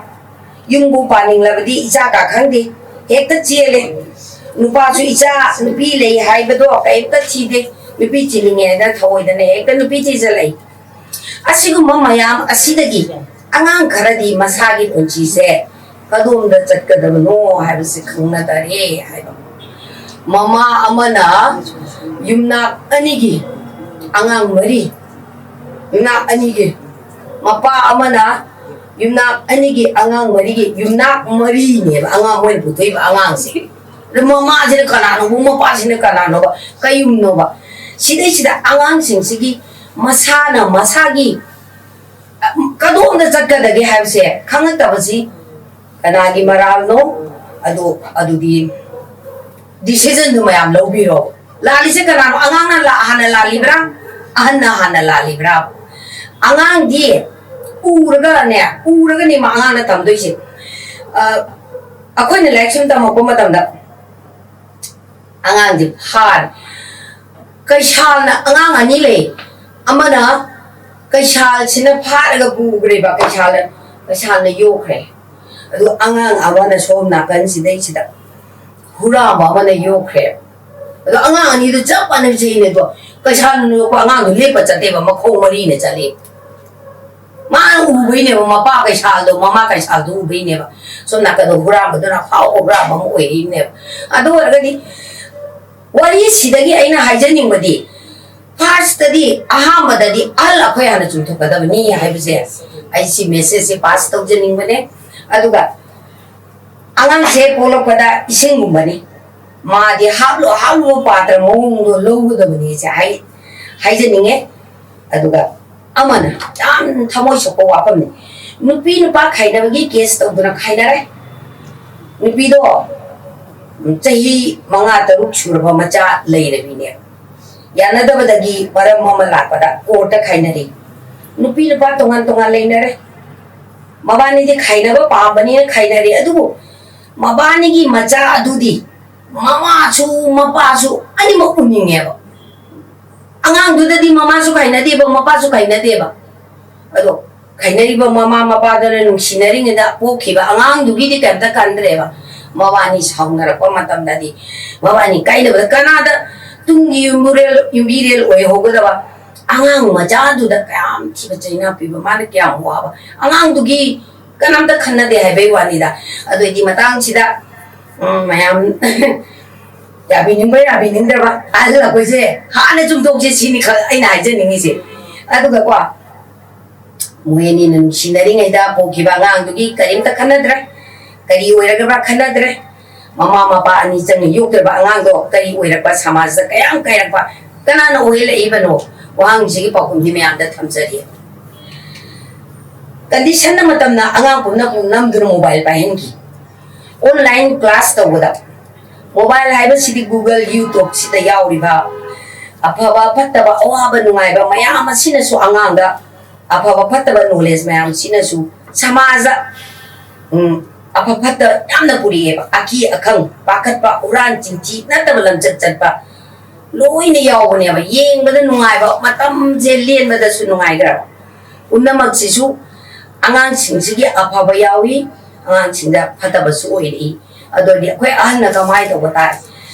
ꯌꯨꯝꯕꯨ ꯄꯥꯅꯤꯡꯂꯕꯗꯤ ꯏꯆꯥ ꯀꯥ ꯈꯪꯗꯦ, ꯍꯦꯛꯇ ꯆꯦꯜꯂꯦ꯫ ꯅꯨꯄꯥꯁꯨ ꯏꯆꯥ ꯅꯨꯄꯤ ꯂꯩ ꯍꯥꯏꯕꯗꯣ ꯀꯔꯤꯝꯇ ꯊꯤꯗꯦ, ꯅꯨꯄꯤ ꯊꯤꯅꯤꯡꯉꯦ ꯍꯥꯏꯗꯅ ꯊꯑꯣꯏꯗꯅ ꯍꯦꯛꯇ ꯅꯨꯄꯤ ꯊꯤꯖꯤꯜꯂꯛꯏ꯫ ꯑꯁꯤꯒꯨꯝꯕ ꯃꯌꯥꯝ ꯑꯁꯤꯗꯒꯤ ꯑꯉꯥꯡ ꯈꯔꯗꯤ ꯃꯁꯥꯒꯤ ꯄꯨꯟꯁꯤꯁꯦ ꯀꯗꯣꯝꯗ ꯆꯠꯀꯗꯕꯅꯣ ꯍꯥꯏꯕꯁꯤ ꯈꯪꯅꯗꯔꯦ ꯍꯥꯏꯕ꯫ ꯃꯃꯥ ꯑꯃꯅ ꯌꯨꯝꯅꯥꯛ ꯑꯅꯤꯒꯤ ꯑꯉꯥꯡ ꯃꯔꯤ, ꯌꯨꯝꯅꯥꯛ ꯑꯅꯤꯒꯤ ꯃꯄꯥ ꯑꯃꯅ ꯌꯨꯝꯅꯥꯛ ꯑꯅꯤꯒꯤ ꯑꯉꯥꯡ ꯃꯔꯤꯒꯤ ꯌꯨꯝꯅꯥꯛ ꯃꯔꯤꯅꯦꯕ ꯑꯉꯥꯡ ꯃꯣꯏꯅ ꯄꯨꯊꯣꯛꯏꯕ ꯑꯉꯥꯡꯁꯦ꯫ ꯑꯗ ꯃꯃꯥꯁꯤꯅ ꯀꯅꯥꯅꯣꯕ, ꯃꯄꯥꯁꯤꯅ ꯀꯅꯥꯅꯣꯕ, ꯀꯌꯨꯝꯅꯣꯕ? ꯁꯤꯗꯩꯁꯤꯗ ꯑꯉꯥꯡꯁꯤꯡꯁꯤꯒꯤ ꯃꯁꯥꯅ ꯃꯁꯥꯒꯤ, ꯑ, ꯀꯗꯣꯝꯗ ꯆꯠꯀꯗꯒꯦ ꯍꯥꯏꯕꯁꯦ ꯈꯪꯉꯛꯇꯕꯁꯤ ꯀꯅꯥꯒꯤ ꯃꯔꯥꯜꯅꯣ? ꯑꯗꯨ, ꯑꯗꯨꯗꯤ decisionꯗꯨ ꯃꯌꯥꯝ ꯂꯧꯕꯤꯔꯣ꯫ ꯂꯥꯜꯂꯤꯁꯦ ꯀꯅꯥꯅꯣ? ꯑꯉꯥꯡꯅ ꯂꯥ-, ꯍꯥꯟꯅ ꯂꯥꯜꯂꯤꯕ꯭ꯔꯥ? ꯑꯍꯟꯅ ꯍꯥꯟꯅ ꯂꯥꯜꯂꯤꯕ꯭ꯔꯥ? ꯑꯉꯥꯡꯗꯤ ꯎꯔꯒꯅꯦ, ꯎꯔꯒꯅꯦ ꯃꯥ ꯑꯉꯥꯡꯅ ꯇꯝꯗꯣꯏꯁꯦ꯫ ꯑ, ꯑꯩꯈꯣꯏꯅ ꯂꯥꯏꯔꯤꯛ ꯁꯨꯝ ꯇꯝꯃꯛꯄ ꯃꯇꯝꯗ ꯑꯉꯥꯡꯁꯦ ꯐꯥꯔꯦ꯫ ꯀꯩꯁꯥꯜꯅ ꯑꯉꯥꯡ ꯑꯅꯤ ꯂꯩ꯫ ꯑꯃꯅ ꯀꯩꯁꯥꯜꯁꯤꯅ ꯐꯥꯔꯒ ꯄꯨꯈ꯭ꯔꯦꯕ, ꯀꯩꯁꯥꯜꯅ, ꯀꯩꯁꯥꯜꯅ ꯌꯣꯛꯈ꯭ꯔꯦ꯫ ꯑꯗꯨ ꯑꯉꯥꯡ ꯑꯃꯅ ꯁꯣꯝ ꯅꯥꯀꯟꯁꯤꯗꯩꯁꯤꯗ ꯍꯨꯔꯥꯟꯕ ꯑꯃꯅ ꯌꯣꯛꯈ꯭ꯔꯦ꯫ ꯑꯗꯣ ꯑꯉꯥꯡ ꯑꯅꯤꯗꯨ ꯆꯞ ꯃꯥꯟꯅꯩ ꯆꯍꯤꯅꯦ꯫ ꯑꯗꯣ ꯀꯩꯁꯥꯜꯅ ꯌꯣꯛꯄ ꯑꯉꯥꯡꯗꯣ ꯂꯦꯞꯄ ꯆꯠꯇꯦꯕ, ꯃꯈꯣꯡ ꯃꯔꯤꯅ ꯆꯠꯂꯤ꯫ ꯃꯥꯅ ꯎꯕꯩꯅꯦꯕ, ꯃꯄꯥ ꯀꯩꯁꯥꯜꯗꯣ, ꯃꯃꯥ ꯀꯩꯁꯥꯜꯗꯣ ꯎꯕꯩꯅꯦꯕ꯫ ꯁꯣꯝ ꯅꯥꯀꯟꯗ ꯍꯨꯔꯥꯟꯕꯗꯨꯅ ꯑꯐꯥꯎꯕ ꯍꯨꯔꯥꯟꯕ ꯑꯃ ꯑꯣꯏꯔꯤꯅꯦꯕ꯫ ꯑꯗꯨ ꯑꯣꯏꯔꯒꯗꯤ ꯋꯥꯔꯤꯁꯤꯗꯒꯤ ꯑꯩꯅ ꯍꯥꯏꯖꯅꯤꯡꯕꯗꯤ, firstꯇꯗꯤ, ꯑꯍꯥꯟꯕꯗꯗꯤ ꯑꯍꯜ ꯑꯩꯈꯣꯏ ꯍꯥꯟꯅ ꯆꯨꯝꯊꯣꯛꯀꯗꯕꯅꯤ ꯍꯥꯏꯕꯁꯦ, ꯑꯩ ꯁꯤ messageꯁꯦ pass ꯇꯧꯖꯅꯤꯡꯕꯅꯦ꯫ ꯑꯗꯨꯒ ꯑꯉꯥꯡꯁꯦ ꯄꯣꯛꯂꯛꯄꯗ ꯏꯁꯤꯡꯒꯨꯝꯕꯅꯤ, ꯃꯥꯗꯤ ꯍꯥꯞꯂꯨ ꯍꯥꯞꯂꯨꯕ ꯄꯥꯇ꯭ꯔ ꯃꯑꯣꯡꯗꯣ ꯂꯧꯒꯗꯕꯅꯤ ꯁꯦ ꯍꯥꯏ-, ꯍꯥꯏꯖꯅꯤꯡꯉꯦ꯫ ꯑꯗꯨꯒ ꯑꯃꯅ ꯌꯥꯝ ꯊꯃꯣꯏ ꯁꯣꯛꯄ ꯋꯥꯐꯝꯅꯤ꯫ ꯅꯨꯄꯤ ꯅꯨꯄꯥ ꯈꯥꯏꯅꯕꯒꯤ case ꯇꯧꯗꯨꯅ ꯈꯥꯏꯅꯔꯦ꯫ ꯅꯨꯄꯤꯗꯣ, ꯎꯝ, ꯆꯍꯤ ꯃꯉꯥ ꯇꯔꯨꯛ ꯁꯨꯔꯕ ꯃꯆꯥ ꯂꯩꯔꯕꯤꯅꯦ꯫ ꯌꯥꯅꯗꯕꯗꯒꯤ ꯃꯔꯝ ꯑꯃ ꯂꯥꯛꯄꯗ courtꯇ ꯈꯥꯏꯅꯔꯦ꯫ ꯅꯨꯄꯤ ꯅꯨꯄꯥ ꯇꯣꯉꯥꯟ ꯇꯣꯉꯥꯟ ꯂꯩꯅꯔꯦ꯫ ꯃꯕꯥꯅꯤꯗꯤ ꯈꯥꯏꯅꯕ ꯄꯥꯝꯕꯅꯤꯅ ꯈꯥꯏꯅꯔꯦ꯫ ꯑꯗꯨꯕꯨ ꯃꯕꯥꯅꯤꯒꯤ ꯃꯆꯥ ꯑꯗꯨꯗꯤ ꯃꯃꯥꯁꯨ ꯃꯄꯥꯁꯨ ꯑꯅꯤꯃꯛ ꯎꯅꯤꯡꯉꯦꯕ꯫ ꯑꯉꯥꯡꯗꯨꯗꯗꯤ ꯃꯃꯥꯁꯨ ꯈꯥꯏꯅꯗꯦꯕ, ꯃꯄꯥꯁꯨ ꯈꯥꯏꯅꯗꯦꯕ꯫ ꯑꯗꯣ ꯈꯥꯏꯅꯔꯤꯕ ꯃꯃꯥ ꯃꯄꯥꯗꯨꯅ ꯅꯨꯡꯁꯤꯅꯔꯤꯉꯩꯗ ꯄꯣꯛꯈꯤꯕ ꯑꯉꯥꯡꯗꯨꯒꯤꯗꯤ ꯀꯩꯝꯇ ꯈꯟꯗ꯭ꯔꯦꯕ꯫ ꯃꯕꯥꯅꯤ ꯁꯥꯎꯅꯔꯛꯄ ꯃꯇꯝꯗꯗꯤ, ꯃꯕꯥꯅꯤ ꯀꯥꯏꯅꯕꯗ ꯀꯅꯥꯗ ꯇꯨꯡꯒꯤ ꯌꯨꯝꯕꯨꯔꯦꯜ, ꯌꯨꯝꯕꯤꯔꯦꯜ ꯑꯣꯏꯍꯧꯒꯗꯕ ꯑꯉꯥꯡ ꯃꯆꯥꯗꯨꯗ ꯀꯌꯥꯝ ꯊꯤꯕ ꯆꯩꯅꯥ ꯄꯤꯕ, ꯃꯥꯅ ꯀꯌꯥꯝ ꯋꯥꯕ, ꯑꯉꯥꯡꯗꯨꯒꯤ ꯀꯅꯥꯝꯇ ꯈꯟꯅꯗꯦ ꯍꯥꯏꯕꯩ ꯋꯥꯅꯤꯗ꯫ ꯑꯗꯨ ꯑꯩꯗꯤ ꯃꯇꯥꯡꯁꯤꯗ, ꯎꯝ, ꯃꯌꯥꯝ ꯌꯥꯕꯤꯅꯤꯡꯕ ꯌꯥꯕꯤꯅꯤꯡꯗ꯭ꯔꯕ ꯑꯍꯜ ꯑꯩꯈꯣꯏꯁꯦ ꯍꯥꯟꯅ ꯆꯨꯝꯊꯣꯛꯁꯦ ꯁꯤꯅꯤ ꯈ-, ꯑꯩꯅ ꯍꯥꯏꯖꯅꯤꯡꯉꯤꯁꯦ꯫ ꯑꯗꯨꯒꯀꯣ, ꯃꯣꯏ ꯑꯅꯤꯅ ꯅꯨꯡꯁꯤꯅꯔꯤꯉꯩꯗ ꯄꯣꯛꯈꯤꯕ ꯑꯉꯥꯡꯗꯨꯒꯤ ꯀꯔꯤꯝꯇ ꯈꯟꯅꯗ꯭ꯔꯦ꯫ ꯀꯔꯤ ꯑꯣꯏꯔꯒꯕ ꯈꯟꯅꯗ꯭ꯔꯦ꯫ ꯃꯃꯥ ꯃꯄꯥ ꯑꯅꯤ ꯆꯪꯅ ꯌꯣꯛꯇꯣꯏꯕ ꯑꯉꯥꯡꯗꯣ ꯀꯔꯤ ꯑꯣꯏꯔꯛꯄ, ꯁꯃꯥꯖꯇ ꯀꯌꯥꯝ ꯀꯥꯏꯔꯛꯄ, ꯀꯅꯥꯅ ꯑꯣꯏꯍꯜꯂꯛꯏꯕꯅꯣ? ꯋꯥꯍꯪꯁꯤꯒꯤ ꯄꯥꯎꯈꯨꯝꯗꯤ ꯃꯌꯥꯝꯗ ꯊꯝꯖꯔꯤ꯫ Condition ꯑꯃ ꯃꯇꯝꯅ ꯑꯉꯥꯡ ꯄꯨꯝꯅꯃꯛ ꯅꯝꯗꯨꯅ mobile ꯄꯥꯏꯍꯟꯈꯤ꯫ Online class ꯇꯧꯕꯗ mobile ꯍꯥꯏꯕꯁꯤꯗꯤ Google, YouTube ꯁꯤꯗ ꯌꯥꯎꯔꯤꯕ ꯑꯐꯕ ꯐꯠꯇꯕ, ꯑꯋꯥꯕ ꯅꯨꯡꯉꯥꯏꯕ ꯃꯌꯥꯝ ꯑꯁꯤꯅꯁꯨ ꯑꯉꯥꯡꯗ ꯑꯐꯕ ꯐꯠꯇꯕ knowledge ꯃꯌꯥꯝꯁꯤꯅꯁꯨ ꯁꯃꯥꯖ, ꯎꯝ, ꯑꯐ ꯐꯠꯇ ꯌꯥꯝꯅ ꯄꯨꯔꯛꯑꯦꯕ꯫ ꯑꯀꯤ ꯑꯈꯪ, ꯄꯥꯈꯠꯄ, ꯍꯨꯔꯥꯟ ꯆꯤꯟꯊꯤ ꯅꯠꯇꯕ ꯂꯝꯆꯠ ꯆꯠꯄ ꯂꯣꯏꯅ ꯌꯥꯎꯕꯅꯦꯕ꯫ ꯌꯦꯡꯕꯗ ꯅꯨꯡꯉꯥꯏꯕ, ꯃꯇꯝꯁꯦ ꯂꯦꯟꯕꯗꯁꯨ ꯅꯨꯡꯉꯥꯏꯈ꯭ꯔꯕ ꯄꯨꯝꯅꯃꯛꯁꯤꯁꯨ ꯑꯉꯥꯡꯁꯤꯡꯁꯤꯒꯤ ꯑꯐꯕ ꯌꯥꯎꯏ, ꯑꯉꯥꯡꯁꯤꯡꯗ ꯐꯠꯇꯕꯁꯨ ꯑꯣꯏꯔꯛꯏ꯫ ꯑꯗꯨꯗꯤ ꯑꯩꯈꯣꯏ ꯑꯍꯟꯅ ꯀꯃꯥꯏꯅ ꯇꯧꯕ ꯇꯥꯔꯦ?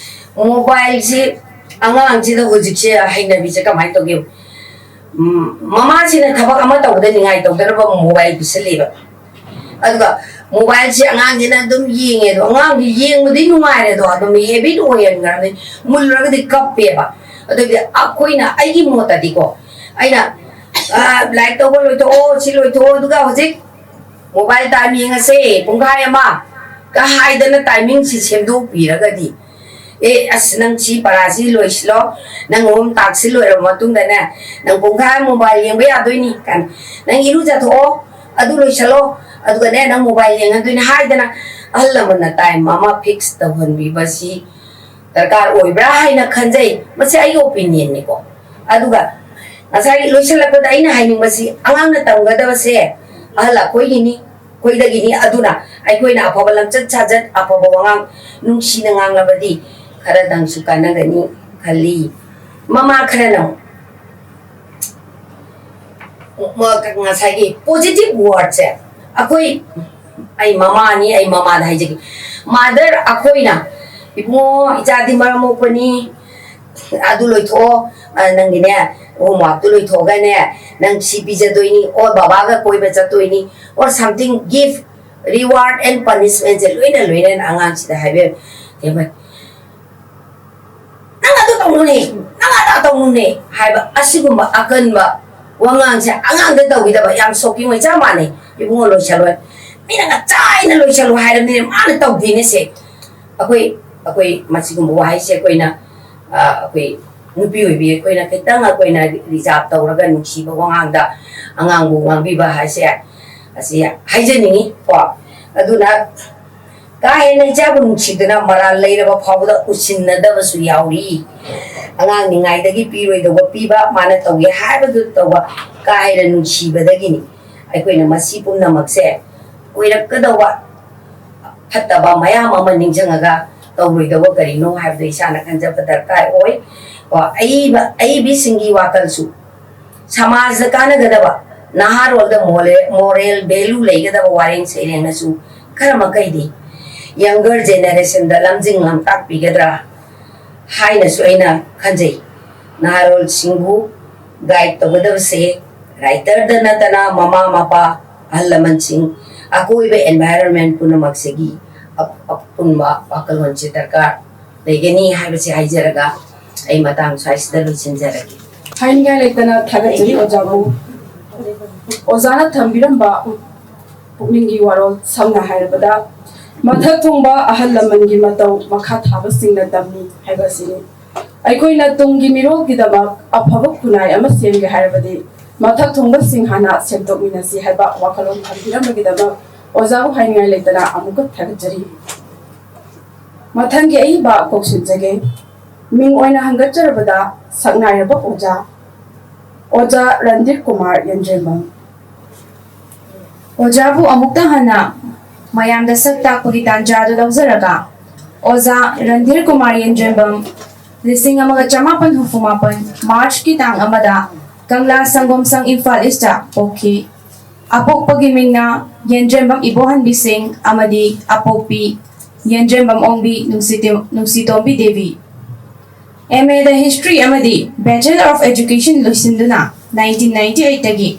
Mobile ꯁꯤ ꯑꯉꯥꯡꯁꯤꯗ ꯍꯧꯖꯤꯛꯁꯦ ꯍꯩꯅꯕꯤꯁꯦ ꯀꯃꯥꯏꯅ ꯇꯧꯒꯦ? ꯎꯝ, ꯃꯃꯥꯁꯤꯅ ꯊꯕꯛ ꯑꯃ ꯇꯧꯕꯗ ꯅꯤꯡꯉꯥꯏ ꯇꯧꯗꯅꯕ mobile ꯄꯤꯁꯜꯂꯦꯕ꯫ ꯑꯗꯨꯒ mobile ꯁꯦ ꯑꯉꯥꯡꯁꯤꯅ ꯑꯗꯨꯝ ꯌꯦꯡꯉꯦ꯫ ꯑꯗꯣ ꯑꯉꯥꯡꯗꯤ ꯌꯦꯡꯕꯗꯤ ꯅꯨꯡꯉꯥꯏꯔꯦ, ꯑꯗꯣ ꯑꯗꯨꯝ habit ꯑꯣꯏꯍꯟꯈ꯭ꯔꯕꯅꯤ꯫ ꯃꯨꯜꯂꯨꯔꯒꯗꯤ ꯀꯞꯄꯦꯕ꯫ ꯑꯗꯨꯗꯤ ꯑꯩꯈꯣꯏꯅ, ꯑꯩꯒꯤ ꯃꯣꯠꯇꯗꯤꯀꯣ, ꯑꯩꯅ, "ꯑ, ꯂꯥꯏꯔꯤꯛ ꯇꯧꯕ ꯂꯣꯏꯊꯣꯛꯑꯣ, ꯁꯤ ꯂꯣꯏꯊꯣꯛꯑꯣ, ꯑꯗꯨꯒ ꯍꯧꯖꯤꯛ mobile time ꯌꯦꯡꯉꯁꯦ, ꯄꯨꯡꯈꯥꯏ ꯑꯃ" ꯀ ꯍꯥꯏꯗꯅ timing ꯁꯤ ꯁꯦꯝꯗꯣꯛꯄꯤꯔꯒꯗꯤ, "ꯑꯦ, ꯑꯁ, ꯅꯪ ꯁꯤ ꯄꯔꯥꯁꯤ ꯂꯣꯏꯁꯤꯜꯂꯣ, ꯅꯪ homework ꯁꯤ ꯂꯣꯏꯔꯕ ꯃꯇꯨꯡꯗꯅꯦ, ꯅꯪ ꯄꯨꯡꯈꯥꯏ ꯑꯃ mobile ꯌꯦꯡꯕ ꯌꯥꯗꯣꯏꯅꯤ" ꯀꯥꯏꯅ, "ꯅꯪ ꯏꯔꯨꯖꯊꯣꯛꯑꯣ, ꯑꯗꯨ ꯂꯣꯏꯁꯤꯜꯂꯣ, ꯑꯗꯨꯒꯅꯦ, ꯅꯪ mobile ꯌꯦꯡꯉꯗꯣꯏꯅꯤ" ꯍꯥꯏꯗꯅ ꯑꯍꯜ ꯂꯃꯟꯅ time ꯑꯃ fix ꯇꯧꯍꯟꯕꯤꯕꯁꯤ ꯗꯔꯀꯥꯔ ꯑꯣꯏꯕ꯭ꯔꯥ ꯍꯥꯏꯅ ꯈꯟꯖꯩ꯫ ꯃꯁꯤ ꯑꯩꯒꯤ opinion ꯅꯤꯀꯣ꯫ ꯑꯗꯨꯒ ꯉꯁꯥꯏꯒꯤ ꯂꯣꯏꯁꯤꯜꯂꯛꯄꯗ ꯑꯩꯅ ꯍꯥꯏꯅꯤꯡꯕꯁꯤ, ꯑꯉꯥꯡꯅ ꯇꯝꯒꯗꯕꯁꯦ ꯑꯍꯜ ꯑꯩꯈꯣꯏꯒꯤꯅꯤ, ꯑꯩꯈꯣꯏꯗꯒꯤꯅꯤ꯫ ꯑꯗꯨꯅ ꯑꯩꯈꯣꯏꯅ ꯑꯐꯕ ꯂꯝꯆꯠ ꯁꯥꯖꯠ, ꯑꯐꯕ ꯋꯥꯉꯥꯡ ꯅꯨꯡꯁꯤꯅ ꯉꯥꯡꯂꯕꯗꯤ ꯈꯔꯗꯪꯁꯨ ꯀꯥꯟꯅꯒꯅꯤ ꯈꯜꯂꯤ꯫ ꯃꯃꯥ ꯈꯔꯅ ꯃ-, ꯉꯁꯥꯏꯒꯤ positive word ꯁꯦ ꯑꯩꯈꯣꯏ, ꯑꯩ ꯃꯃꯥꯅꯤ, ꯑꯩ ꯃꯃꯥꯗ ꯍꯥꯏꯖꯒꯦ꯫ Mother ꯑꯩꯈꯣꯏꯅ, "ꯏꯕꯨꯡꯉꯣ, ꯏꯆꯥꯗꯤ ꯃꯔꯝ ꯃꯣꯛꯄꯅꯤ, ꯑꯗꯨ ꯂꯣꯏꯊꯣꯛꯑꯣ, ꯑ, ꯅꯪꯒꯤꯅꯦ, homework ꯇꯨ ꯂꯣꯏꯊꯣꯛꯑꯒꯅꯦ, ꯅꯪ ꯁꯤ ꯄꯤꯖꯗꯣꯏꯅꯤ, or ꯕꯕꯥꯒ ꯀꯣꯏꯕ ꯆꯠꯇꯣꯏꯅꯤ, or something gift, reward and punishment ꯁꯦ ꯂꯣꯏꯅ ꯂꯣꯏꯅꯅ ꯑꯉꯥꯡꯁꯤꯗ ꯍꯥꯏꯕꯤꯔ-" ꯅꯪ ꯑꯗꯨ ꯇꯧꯅꯨꯅꯦ, ꯅꯪ ꯑꯗꯥ ꯇꯧꯅꯨꯅꯦ ꯍꯥꯏꯕ ꯑꯁꯤꯒꯨꯝꯕ ꯑꯀꯟꯕ ꯋꯥꯉꯥꯡꯁꯦ ꯑꯉꯥꯡꯗ ꯇꯧꯈꯤꯗꯕ ꯌꯥꯝ shocking ꯑꯣꯏ꯫ ꯆꯞ ꯃꯥꯟꯅꯩ, "ꯏꯕꯨꯡꯉꯣ, ꯂꯣꯏꯁꯜꯂꯣꯏ, ꯃꯤꯅ ꯉꯁꯥꯏꯅ ꯂꯣꯏꯁꯜꯂꯣ ꯍꯥꯏꯔꯕꯅꯤꯅ ꯃꯥꯅ ꯇꯧꯗꯦꯅꯦ" ꯁꯦ꯫ ꯑꯩꯈꯣꯏ, ꯑꯩꯈꯣꯏ ꯃꯁꯤꯒꯨꯝꯕ ꯋꯥꯍꯩꯁꯦ ꯑꯩꯈꯣꯏꯅ, ꯑ, ꯑꯩꯈꯣꯏ ꯅꯨꯄꯤ ꯑꯣꯏꯕꯤ ꯑꯩꯈꯣꯏꯅ ꯈꯤꯇꯪ ꯑꯩꯈꯣꯏꯅ ꯔꯤꯖꯥꯔꯚ ꯇꯧꯔꯒ ꯅꯨꯡꯁꯤꯕ ꯋꯥꯉꯥꯡꯗ ꯑꯉꯥꯡꯕꯨ ꯉꯥꯡꯕꯤꯕ ꯍꯥꯏꯁꯦ ꯑꯁꯤ ꯍꯥꯏꯖꯅꯤꯡꯉꯤ ꯀꯣ꯫ ꯑꯗꯨꯅ ꯀꯥ ꯍꯦꯟꯅ ꯏꯆꯥꯕꯨ ꯅꯨꯡꯁꯤꯗꯨꯅ ꯃꯔꯥꯜ ꯂꯩꯔꯕ ꯐꯥꯎꯕꯗ ꯎꯁꯤꯟꯅꯗꯕꯁꯨ ꯌꯥꯎꯔꯤ꯫ ꯑꯉꯥꯡꯅꯤꯉꯥꯏꯗꯒꯤ ꯄꯤꯔꯣꯏꯗꯧꯕ ꯄꯤꯕ, ꯃꯥꯅ ꯇꯧꯒꯦ ꯍꯥꯏꯕꯗꯨ ꯇꯧꯕ, ꯀꯥ ꯍꯦꯟꯅ ꯅꯨꯡꯁꯤꯕꯗꯒꯤꯅꯤ꯫ ꯑꯩꯈꯣꯏꯅ ꯃꯁꯤ ꯄꯨꯝꯅꯃꯛꯁꯦ ꯑꯣꯏꯔꯛꯀꯗꯧꯕ ꯐꯠꯇꯕ ꯃꯌꯥꯝ ꯑꯃ ꯅꯤꯡꯁꯤꯡꯉꯒ ꯇꯧꯔꯣꯏꯗꯧꯕ ꯀꯔꯤꯅꯣ ꯍꯥꯏꯕꯗꯨ ꯏꯁꯥꯅ ꯈꯟꯖꯕ ꯗꯔꯀꯥꯔ ꯑꯣꯏ꯫ ꯀꯣ, ꯑꯏꯕ, ꯑꯏꯕꯤꯁꯤꯡꯒꯤ ꯋꯥꯈꯜꯁꯨ ꯁꯃꯥꯖꯗ ꯀꯥꯟꯅꯒꯗꯕ, ꯅꯍꯥꯔꯣꯜꯗ ꯃꯣꯔꯦ-, ꯃꯣꯔꯦꯜ ꯚꯦꯂꯨ ꯂꯩꯒꯗꯕ ꯋꯥꯔꯦꯡ ꯁꯩꯔꯦꯡꯅꯁꯨ ꯈꯔ ꯃꯈꯩꯗꯤ ꯌꯪꯒꯔ ꯖꯦꯅꯦꯔꯦꯁꯟꯗ ꯂꯝꯖꯤꯡ ꯂꯝꯇꯥꯛꯄꯤꯒꯗ꯭ꯔꯥ ꯍꯥꯏꯅꯁꯨ ꯑꯩꯅ ꯈꯟꯖꯩ꯫ ꯅꯍꯥꯔꯣꯜꯁꯤꯡꯕꯨ ꯒꯥꯏꯗ ꯇꯧꯒꯗꯕꯁꯦ ꯔꯥꯏꯇꯔꯗ ꯅꯠꯇꯅ ꯃꯃꯥ ꯃꯄꯥ, ꯑꯍꯜ ꯂꯃꯟꯁꯤꯡ, ꯑꯀꯣꯏꯕ ꯑꯦꯟꯚꯥꯏꯔꯣꯟꯃꯦꯟ ꯄꯨꯝꯅꯃꯛꯁꯤꯒꯤ ꯑꯞ-, ꯑꯄꯨꯟꯕ ꯋꯥꯈꯜꯂꯣꯟꯁꯦ ꯗꯔꯀꯥꯔ ꯂꯩꯒꯅꯤ ꯍꯥꯏꯕꯁꯤ ꯍꯥꯏꯖꯔꯒ ꯑꯩ ꯃꯇꯥꯡ ꯁ꯭ꯋꯥꯏꯁꯤꯗ ꯂꯣꯏꯁꯤꯟꯖꯔꯒꯦ꯫ ꯍꯥꯏꯅꯤꯡꯉꯥꯏ ꯂꯩꯇꯅ ꯊꯥꯒꯠꯆꯔꯤ ꯑꯣꯖꯥꯕꯨ꯫ ꯑꯣꯖꯥꯅ ꯊꯝꯕꯤꯔꯝꯕ ꯄꯨꯛꯅꯤꯡꯒꯤ ꯋꯥꯔꯣꯜ, ꯁꯝꯅ ꯍꯥꯏꯔꯕꯗ, ꯃꯊꯛ ꯊꯣꯡꯕ ꯑꯍꯜ ꯂꯃꯟꯒꯤ ꯃꯇꯧ ꯃꯈꯥ ꯊꯥꯕꯁꯤꯡꯅ ꯇꯝꯃꯤ ꯍꯥꯏꯕ ꯑꯁꯤꯅꯤ꯫ ꯑꯩꯈꯣꯏꯅ ꯇꯨꯡꯒꯤ ꯃꯤꯔꯣꯜꯒꯤꯗꯃꯛ ꯑꯐꯕ ꯈꯨꯟꯅꯥꯏ ꯑꯃ ꯁꯦꯝꯒꯦ ꯍꯥꯏꯔꯕꯗꯤ, ꯃꯊꯛ ꯊꯣꯡꯕꯁꯤꯡ ꯍꯥꯟꯅ ꯁꯦꯝꯗꯣꯛꯃꯤꯟꯅꯁꯤ ꯍꯥꯏꯕ ꯋꯥꯈꯜꯂꯣꯟ ꯊꯝꯕꯤꯔꯝꯕꯒꯤꯗꯃꯛ ꯑꯣꯖꯥꯕꯨ ꯍꯥꯏꯅꯤꯡꯉꯥꯏ ꯂꯩꯇꯅ ꯑꯃꯨꯛꯀ ꯊꯥꯒꯠꯆꯔꯤ꯫ ꯃꯊꯪꯒꯤ ꯑꯏꯕ ꯀꯧꯁꯤꯟꯖꯒꯦ꯫ ꯃꯤꯡ ꯑꯣꯏꯅ ꯍꯪꯒꯠꯆꯔꯕꯗ, ꯁꯛꯅꯥꯏꯔꯕ ꯑꯣꯖꯥ, ꯑꯣꯖꯥ ꯔꯟꯙꯤꯔ ꯀꯨꯃꯥꯔ ꯌꯦꯟꯗ꯭ꯔꯦꯝꯕꯝ꯫ ꯑꯣꯖꯥꯕꯨ ꯑꯃꯨꯛꯇ ꯍꯟꯅ ꯃꯌꯥꯝꯗ ꯁꯛ ꯇꯥꯛꯄꯒꯤ ꯇꯥꯟꯖꯥ ꯑꯗꯨ ꯂꯧꯖꯔꯒ, ꯑꯣꯖꯥ ꯔꯟꯙꯤꯔ ꯀꯨꯃꯥꯔ ꯌꯦꯟꯗ꯭ꯔꯦꯝꯕꯝ ꯂꯤꯁꯤꯡ ꯑꯃꯒ ꯆꯃꯥꯄꯟ ꯍꯨꯝꯐꯨ ꯃꯥꯄꯟ ꯃꯥꯔꯆꯀꯤ ꯇꯥꯡ ꯑꯃꯗ ꯀꯪꯂꯥ ꯁꯪꯒꯣꯝ ꯁꯪ, ꯏꯝꯐꯥꯜ ꯏꯁꯇ ꯄꯣꯛꯈꯤ꯫ ꯑꯄꯣꯛꯄꯒꯤ ꯃꯤꯡꯅ ꯌꯦꯟꯗ꯭ꯔꯦꯝꯕꯝ ꯏꯕꯣꯍꯟꯕꯤ ꯁꯤꯡ ꯑꯃꯗꯤ ꯑꯄꯣꯛꯄꯤ ꯌꯦꯟꯗ꯭ꯔꯦꯝꯕꯝ ꯑꯣꯡꯕꯤ ꯅꯨꯡꯁꯤꯇꯦꯝ-, Nungshitombi Devi. M Ed history ꯑꯃꯗꯤ ꯕꯦꯆꯦꯂꯔ ꯑꯣꯐ ꯑꯦꯖꯨꯀꯦꯁꯟ ꯂꯣꯏꯁꯤꯟꯗꯨꯅ ꯅꯥꯏꯟꯇꯤꯟ ꯅꯥꯏꯟꯇꯤ ꯑꯩꯠꯇꯒꯤ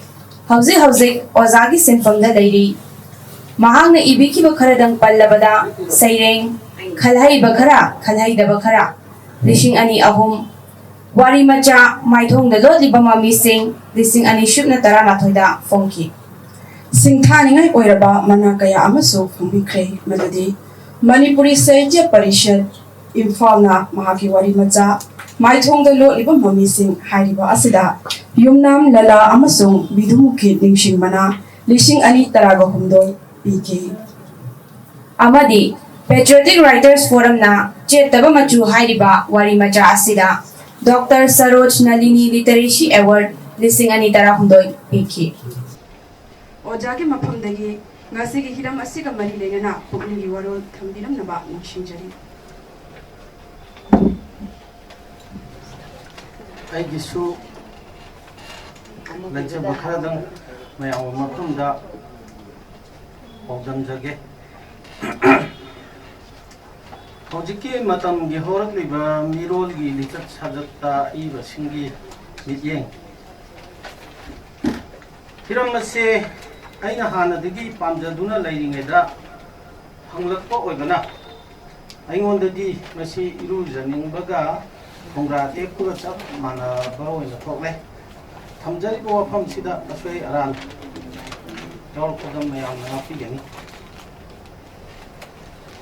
ꯍꯧꯖꯤꯛ ꯍꯧꯖꯤꯛ ꯑꯣꯖꯥꯒꯤ ꯁꯤꯟꯐꯝꯗ ꯂꯩꯔꯤ꯫ ꯃꯍꯥꯛꯅ ꯏꯕꯤꯈꯤꯕ ꯈꯔꯗꯪ ꯄꯜꯂꯕꯗ, ꯁꯩꯔꯦꯡ, ꯈꯜꯍꯩꯕ ꯈꯔ, ꯈꯜꯍꯩꯗꯕ ꯈꯔ, ꯂꯤꯁꯤꯡ ꯑꯅꯤ ꯑꯍꯨꯝ, ꯋꯥꯔꯤ ꯃꯆꯥ, ꯃꯥꯏꯊꯣꯡꯗ ꯂꯣꯠꯂꯤꯕ ꯃꯃꯤꯁꯤꯡ, ꯂꯤꯁꯤꯡ ꯑꯅꯤ ꯁꯨꯞꯅ ꯇꯔꯥꯃꯥꯊꯣꯏꯗ ꯐꯣꯡꯈꯤ꯫ ꯁꯤꯡꯊꯥꯅꯤꯡꯉꯥꯏ ꯑꯣꯏꯔꯕ ꯃꯅꯥ ꯀꯌꯥ ꯑꯃꯁꯨ ꯐꯪꯕꯤꯈ꯭ꯔꯦ, ꯃꯗꯨꯗꯤ ꯃꯅꯤꯄꯨꯔꯤ ꯁꯥꯍꯤꯇ꯭ꯌ ꯄꯔꯤꯁꯠ, ꯏꯝꯐꯥꯜꯅ ꯃꯍꯥꯛꯀꯤ ꯋꯥꯔꯤ ꯃꯆꯥ, ꯃꯥꯏꯊꯣꯡꯗ ꯂꯣꯠꯂꯤꯕ ꯃꯃꯤꯁꯤꯡ ꯍꯥꯏꯔꯤꯕ ꯑꯁꯤꯗ ꯌꯨꯝꯅꯥꯝ ꯂꯂꯥ ꯑꯃꯁꯨꯡ ꯕꯤꯙꯨꯃꯨꯈꯤ ꯅꯤꯡꯁꯤꯡꯕꯅ ꯂꯤꯁꯤꯡ ꯑꯅꯤ ꯇꯔꯥꯒ ꯍꯨꯝꯗꯣꯏ ꯄꯤꯈꯤ꯫ ꯑꯃꯗꯤ Patriotic Writers Forumꯅ ꯆꯦꯠꯇꯕ ꯃꯆꯨ ꯍꯥꯏꯔꯤꯕ ꯋꯥꯔꯤ ꯃꯆꯥ ꯑꯁꯤꯗ ꯗꯣꯛꯇꯔ ꯁꯔꯣꯖ ꯅꯂꯤꯅꯤ Literacy Award ꯂꯤꯁꯤꯡ ꯑꯅꯤ ꯇꯔꯥꯍꯨꯝꯗꯣꯏ ꯄꯤꯈꯤ꯫ ꯑꯣꯖꯥꯒꯤ ꯃꯐꯝꯗꯒꯤ ꯉꯁꯤꯒꯤ ꯍꯤꯔꯝ ꯑꯁꯤꯒ ꯃꯔꯤ ꯂꯩꯅꯅ ꯄꯨꯛꯅꯤꯡꯒꯤ ꯋꯥꯔꯣꯜ ꯊꯝꯕꯤꯔꯝꯅꯕ ꯅꯤꯡꯁꯤꯡꯖꯔꯤ꯫ ꯑꯩꯒꯤꯁꯨ ꯂꯩꯖꯕ ꯈꯔꯗꯪ ꯃꯌꯥꯝꯒꯤ ꯃꯐꯝꯗ ꯄꯥꯎꯗꯝꯖꯒꯦ꯫ ꯍꯧꯖꯤꯛꯀꯤ ꯃꯇꯝꯒꯤ ꯍꯧꯔꯛꯂꯤꯕ ꯃꯤꯔꯣꯜꯒꯤ ꯂꯤꯆꯠ ꯁꯥꯖꯠꯇ ꯑꯏꯕꯁꯤꯡꯒꯤ ꯃꯤꯠꯌꯦꯡ꯫ ꯍꯤꯔꯝ ꯑꯁꯤ ꯑꯩꯅ ꯍꯥꯟꯅꯗꯒꯤ ꯄꯥꯝꯖꯗꯨꯅ ꯂꯩꯔꯤꯉꯩꯗ ꯐꯪꯂꯛꯄ ꯑꯣꯏꯕꯅ ꯑꯩꯉꯣꯟꯗꯗꯤ ꯃꯁꯤ ꯏꯔꯨꯖꯅꯤꯡꯕꯒ ꯈꯣꯡꯒ꯭ꯔꯥ ꯇꯦꯛꯄꯒ ꯆꯞ ꯃꯥꯟꯅꯕ ꯑꯣꯏꯅ ꯊꯣꯛꯂꯦ꯫ ꯊꯝꯖꯔꯤꯕ ꯋꯥꯐꯝꯁꯤꯗ ꯑꯁꯣꯏ ꯑꯔꯥꯟ ꯌꯥꯎꯔꯛꯄꯗ ꯃꯌꯥꯝꯅ ꯉꯥꯛꯄꯤꯒꯅꯤ꯫